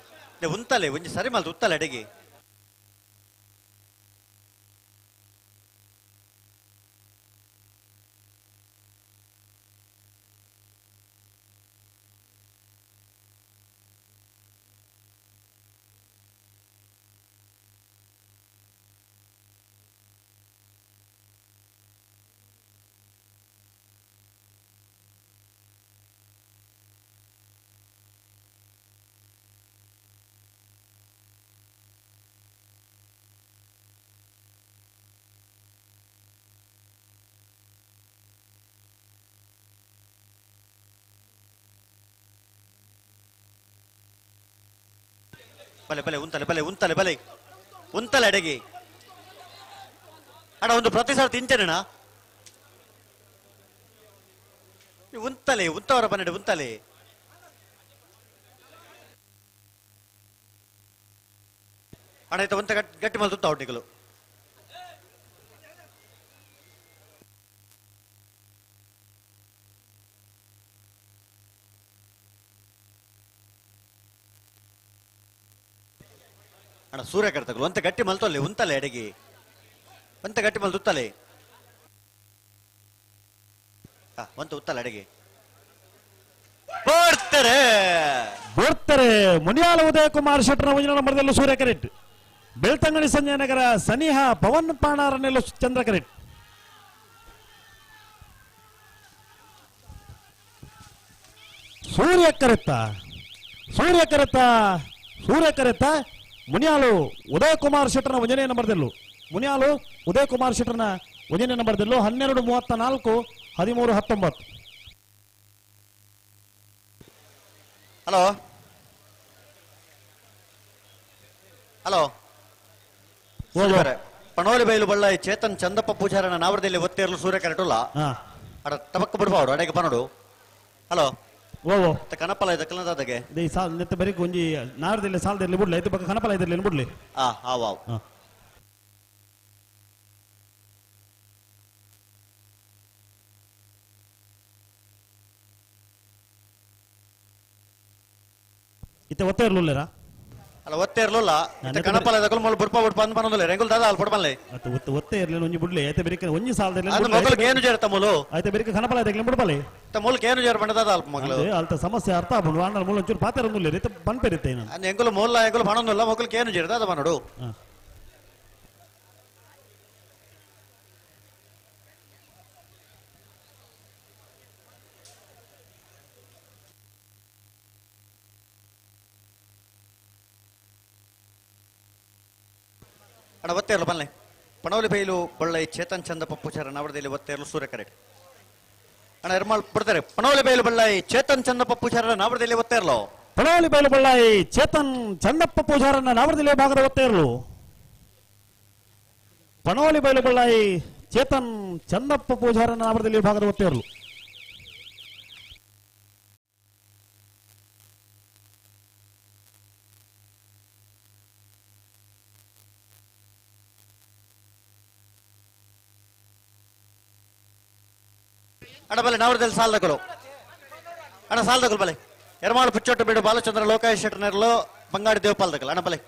ಉಂತಲೆ ಒಂಜಿ ಸರಿ ಮಲ್ತು ಉತ್ತಲೆ ಅಡಿಗೆ ಬಲೆ ಬಲೆ ಉಂತಲೆ ಬಲೆ ಉಂತಲೆ ಬಲೆ ಉಂತಲೆ ಅಡಗಿ ಅಣ್ಣ ಒಂದು ಪ್ರತಿ ಸಾರಿ ತಿಂಚೇನಣ್ಣ ಉಂತಲೆ ಉಂತವರ ಬನ್ನಡೆ ಉಂತಲೆ ಅಣ್ಣ ಆಯ್ತು ಉಂತ ಗಟ್ಟಿ ಮಲ್ತು ಉಂತ ಹೊಟ್ಟಿಗಳು ಅಣ್ಣ ಸೂರ್ಯ ಕರ್ತಗಳು ಅಂತ ಗಟ್ಟಿ ಮಲ್ತೊಲ್ಲೆ ಉಂತಲೆ ಅಡಗಿ ಅಂತ ಗಟ್ಟಿ ಮಲ್ತು ಉತ್ತಲೆ ಒಂತ ಉತ್ತಲೆ ಅಡಗಿ ಬರ್ತಾರೆ ಬರ್ತಾರೆ ಮುನಿಯಾಲ ಉದಯ ಕುಮಾರ್ ಶೆಟ್ಟರ ಮುಂದಿನ ನಂಬರ್ದಲ್ಲೂ ಸೂರ್ಯ ಕರೆಕ್ಟ್ ಬೆಳ್ತಂಗಡಿ ಸಂಜಯನಗರ ಸನಿಹಾ ಪವನ್ ಪಾಣಾರನೆಲ್ಲ ಚಂದ್ರ ಕರೆಕ್ಟ್. ಸೂರ್ಯ ಕರೆತ್ತ ಸೂರ್ಯ ಕರೆತ್ತ ಸೂರ್ಯ ಕರೆತ್ತ ಮುನಿಯಾಲು ಉದಯ ಕುಮಾರ್ ಶೆಟ್ಟರ್ನ ಒಂದನೇ ನಂಬರ್ದಲ್ಲೂ ಮುನಿಯಾಲು ಉದಯ ಕುಮಾರ್ ಶೆಟ್ಟರ್ನ ಒಂದನೇ ನಂಬರ್ದಲ್ಲೂ 12:34 13:19. ಹಲೋ ಹಲೋ ಪಣೋಲಿ ಬೈಲು ಬಳ್ಳಾಯಿ ಚೇತನ್ ಚಂದಪ್ಪ ಪೂಜಾರನ ನಾವರದಲ್ಲಿ ಒತ್ತೇರಲು ಸೂರ್ಯ ಕರೆಟುಲ್ಲ ಅಡ ತಬಕ್ಕ ಬಿಡ್ಬಾವ್ರು ಅಡೆಗೆ ಪನೋಡು. ಹಲೋ ಕನಪಲ ಇದಕ್ಕೆ ಸಾಲ್ ನೆತ್ತ ಬರೀ ಒಂಜಿ ನಾರದಲ್ಲಿ ಸಾಲದಲ್ಲಿ ಬಿಡ್ಲಿ ಐತೆ ಪಕ್ಕ ಕನಪಲ ಇದರಲ್ಲಿ ಬಿಡ್ಲಿ. ಆ ಆ ವಾವ್ ಇತ್ತೆ ಒತ್ತೆ ಇರ್ಲಿಲ್ಲ ಅಲ್ಲ ಒತ್ತೆ ಇರ್ಲಿಲ್ಲ ಕನಪಲ ಇದಕ್ಕೆ ಮೊದಲು ಬುಡ್ಪ ಬುಡ್ಪ ಅಂದ್ ಬನ್ನೋದಿಲ್ಲ ರೆಂಗುಲ್ ದಾದ ಅಲ್ಲಿ ಬುಡ್ಬಲ್ಲೆ ಅತ್ತ ಒತ್ತೆ ಒತ್ತೆ ಇರ್ಲಿಲ್ಲ ಒಂಜಿ ಬಿಡ್ಲಿ ಐತೆ ಬೆರಿಕೆ ಒಂಜಿ ಸಾಲದಲ್ಲಿ ಅದು ಮೊದಲು ಏನು ಜೇರ್ತ ಮೊದಲು ಐತೆ ಬೆರಿಕೆ ಕನಪಲ ಇದಕ್ಕೆ ಬಿಡ್ಬಲ್ಲೆ ಮೂಲಕ ಏನು ಜೇರ್ ಬಂಡದಾದ ಅಲ್ಪ ಮಗಳು ಅಲ್ತ ಸಮಸ್ಯೆ ಅರ್ಥ ಆಪುಂಡು ಆಂಡ ಮೂಲ ಒಂಚೂರು ಪಾತ್ರ ಒಂದುಲ್ಲ ಇತ್ತೆ ಪನ್ಪೆರಿತ್ತೆ ಏನು ಅಂದ್ ಎಂಗುಲು ಮೂಲ ಎಂಗುಲು ಪಣೊಂದುಲ್ಲ ಮೊಗಲ್ಗೆ ಏನು ಜೇರ್ದ ಅದ ಬನ್ನೋಡು. ಅಣ್ಣ ಒತ್ತೇರ್ಲು ಬನ್ನಿ ಪಣೋಲಿ ಬೈಲು ಬಳ್ಳೈ ಚೇತನ್ ಚಂದಪ್ಪ ಪೂಜಾರ ನವರದಲ್ಲಿ ಒತ್ತೇರ್ಲು ಸೂರ್ಯ ಕರೆಕ್ಟ್. ಅಣ್ಣ ಎರ್ಮಾಳ್ ಬಿಡ್ತಾರೆ ಪಣೋಲಿ ಬೈಲು ಬಳ್ಳೈ ಚೇತನ್ ಚಂದಪ್ಪ ಪೂಜಾರ ನಾವರದಲ್ಲಿ ಒತ್ತೇರ್ಲು ಪಣೋಲಿ ಬೈಲು ಬಳ್ಳಾಯಿ ಚೇತನ್ ಚಂದಪ್ಪ ಪೂಜಾರನ್ನ ನಾವರದಲ್ಲಿ ಭಾಗದ ಒತ್ತೇರ್ಲು ಪಣೋಲಿ ಬೈಲು ಬಳ್ಳಾಯಿ ಚೇತನ್ ಚಂದಪ್ಪ ಪೂಜಾರನ್ನ ನಾವರದಲ್ಲಿ ಭಾಗದ ಒತ್ತೇರ್ಲು. ಅಣ್ಣ ಬಲ್ಲೆ ನಾವರದಲ್ಲಿ ಸಾಲದಗಳು ಅಣ್ಣ ಸಾಲದಗಲ್ ಬಲೆ ಎರ್ಮಾಳು ಪುಚ್ಚೊಟ್ಟು ಬೇಡು ಬಾಲಚಂದ್ರ ಲೋಕಾಯ ಶೆಟ್ಟರ್ನೆರ್ಲು ಬಂಗಾಡಿ ದೇವಪಾಲದಗಲ್ ಅಣ್ಣ ಬಲೆ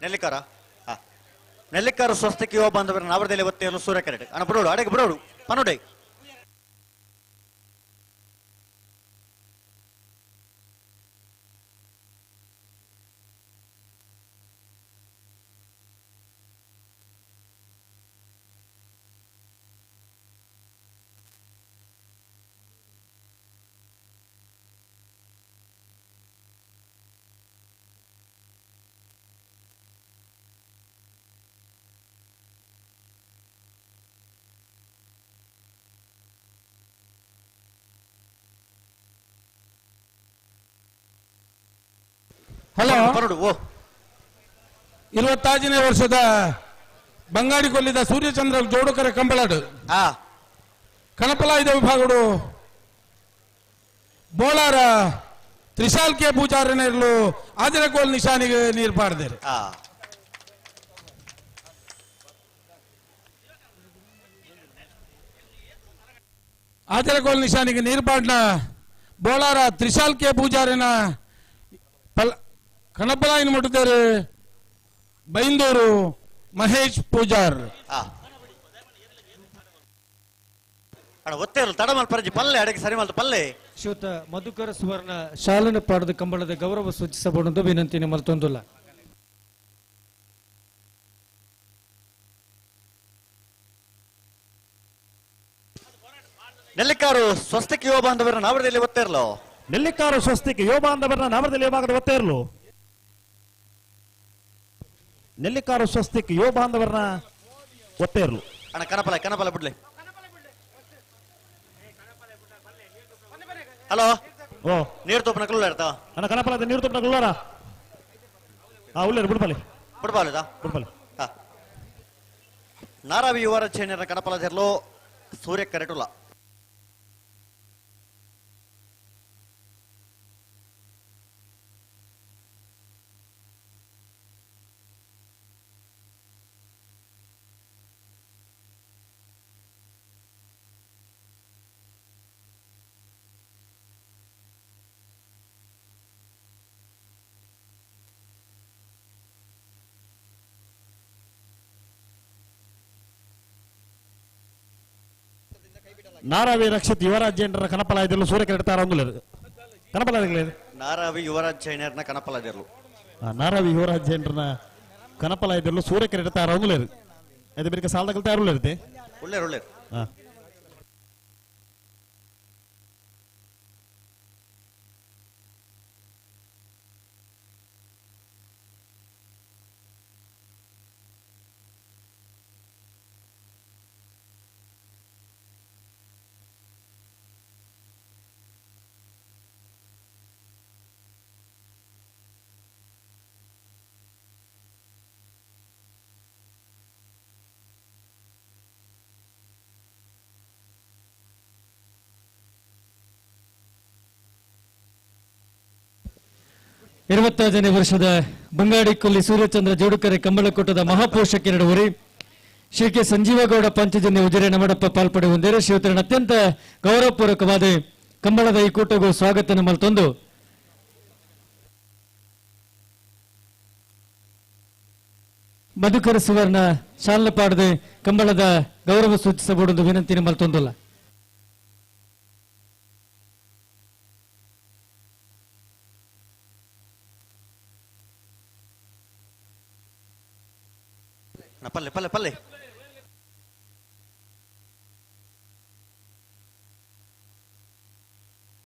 ನೆಲ್ಲಿಕಾರ ಹಾ ನೆಲ್ಲಿಕಾರ ಸ್ವಸ್ಥಕ್ಕೆ ಯುವ ಬಾಂಧವರ ನಾವರದಲ್ಲಿ ಒತ್ತೆಯಲು ಸೂರ್ಯ ಕರೆಟ್ ಅಣ್ಣ ಬರೋಡು ಅಡೆಗೆ ಬರೋಡು ಪನೋಡೆ ಹಲೋ ಪನೋಡು ಓ 25ನೇ ವರ್ಷದ ಬಂಗಾಡಿ ಕೊಲ್ಲಿದ ಸೂರ್ಯಚಂದ್ರ ಜೋಡುಕರ ಕಂಬಳಾಡು ಕಣಪಲಾಯುಧ ವಿಭಾಗಡು ಬೋಳಾರ ತ್ರಿಶಾಲ್ ಕೆ ಪೂಜಾರನೇರ್ಲು ಆದಿರಕೋಲ್ ನಿಶಾನಿಗೆ ನೀರು ಪಾಡ್ದೇರು. ಆದಿರಕೋಲ್ ನಿಶಾನಿಗೆ ನೀರು ಪಾಡ್ನ ಬೋಳಾರ ತ್ರಿಶಾಲ್ ಕೆ ಪೂಜಾರಿನ ಪಲ ಕಣಪಲಾಯಿನ ಮುಟ್ಟುತ್ತಾರೆ ಬೈಂದೂರು ಮಹೇಶ್ ಪೂಜಾರ್. ಅಣ್ಣ ಒತ್ತೇರು ತಡಮಲ್ ಪರಜಿ ಪಲ್ಲೆ ಅಡಗೆ ಸರಿ ಮಲ್ತು ಪಲ್ಲೆ ಶ್ರೀಯುತ ಮಧುಕರ ಸುವರ್ಣ ಶಾಲನ ಪಾಡದ ಕಂಬಳದ ಗೌರವ ಸೂಚಿಸಬಹುದು ವಿನಂತಿ ನಿಮ್ಮಲ್ಲಿ ತೊಂದಿಲ್ಲ. ನೆಲ್ಲಿಕಾರು ಸ್ವಸ್ತಿಕ್ ಯುವ ಬಾಂಧವರ ನಾವರದಲ್ಲಿ ಒತ್ತೇರ್ಲು. ನೆಲ್ಲಿಕಾರು ಸ್ವಸ್ತಿಕ್ ಯುವ ಬಾಂಧವರ ನಾವರದಲ್ಲಿ ಭಾಗದ ಒತ್ತೇರ್ಲು. ನೆಲ್ಲಿಕಾರು ಸ್ವಸ್ತಿಕ್ ಯುವ ಬಾಂಧವರನ್ನ ಒತ್ತೇರ್ಲು. ಅಣ್ಣ ಕನಪಲ ಕನಪಲ ಬಿಡ್ಲಿ. ಹಲೋ ಓ ನೀರು ತೋಪನ ಕುಳ್ಳಾರ್ತಾ ಅಣ್ಣ ಕನಪಲ ನೀರು ತೋಪನ ಕುಳ್ಳಾರ. ಹಾ ಉಳ್ಳೇರು ಬಿಡ್ಬಾಲಿ ಬಿಡ್ಬಾಲಿದಾ ಬಿಡ್ಬಾಲಿ. ಹಾ ನಾರಾವಿ ಯುವರ ಚೇನರ ಕನಪಲ ಜರ್ಲೋ ಸೂರ್ಯ ಕರೆಟುಲ. ನಾರಾವಿ ರಕ್ಷಿತ್ ಯುವರಾಜ್ ಜೈನರ ಕನಪಲ ಇದ್ರಲ್ಲೂ ಸೂರ್ಯ ಕೆರಡ್ತಾರ ಕನಪಲ ನಾರಾವಿ ಯುವರಾಜ್ ಜೈನರ್ನ ಕನಪಲ ಇದ್ರಲು. ನಾರಾವಿ ಯುವರಾಜ್ ಜೈನರನ ಕನಪಲ ಇದ್ರಲ್ಲೂ ಸೂರ್ಯ ಕೆರಡ್ತಾರ ಅದು ಬೇರೆ ಸಾಲದ ಕಲ್ತಾರ ಇರುತ್ತೆ. ಒಳ್ಳೇರು ಒಳ್ಳೇರು. 25ನೇ ವರ್ಷದ ಬಂಗಾಡಿ ಕೊಲ್ಲಿ ಸೂರ್ಯಚಂದ್ರ ಜೋಡುಕರೆ ಕಂಬಳಕೂಟದ ಮಹಾಪೋಷಕ ನಡುವರಿ ಶ್ರೀ ಕೆ ಸಂಜೀವಗೌಡ ಪಂಚಜನ್ಯ ಉಜಿರೆ ನಮಡಪ್ಪ ಪಾಲ್ಪಡೆ ಹೊಂದಿರ ಶ್ರೀಯುತರನ್ನು ಅತ್ಯಂತ ಗೌರವಪೂರ್ವಕವಾದ ಕಂಬಳದ ಈ ಕೂಟಗೂ ಸ್ವಾಗತ ನಮ್ಮಲ್ಲಿ ತಂದು ಮಧುಕರ ಸುವರ್ಣ ಶಾಲಪಾಡದೆ ಕಂಬಳದ ಗೌರವ ಸೂಚಿಸಬಹುದು ವಿನಂತಿ ನಮ್ಮಲ್ಲಿ ತಂದಲ್ಲ. ಪಲ್ಲೆ ಪಲ್ಲೆ ಪಲ್ಲೆ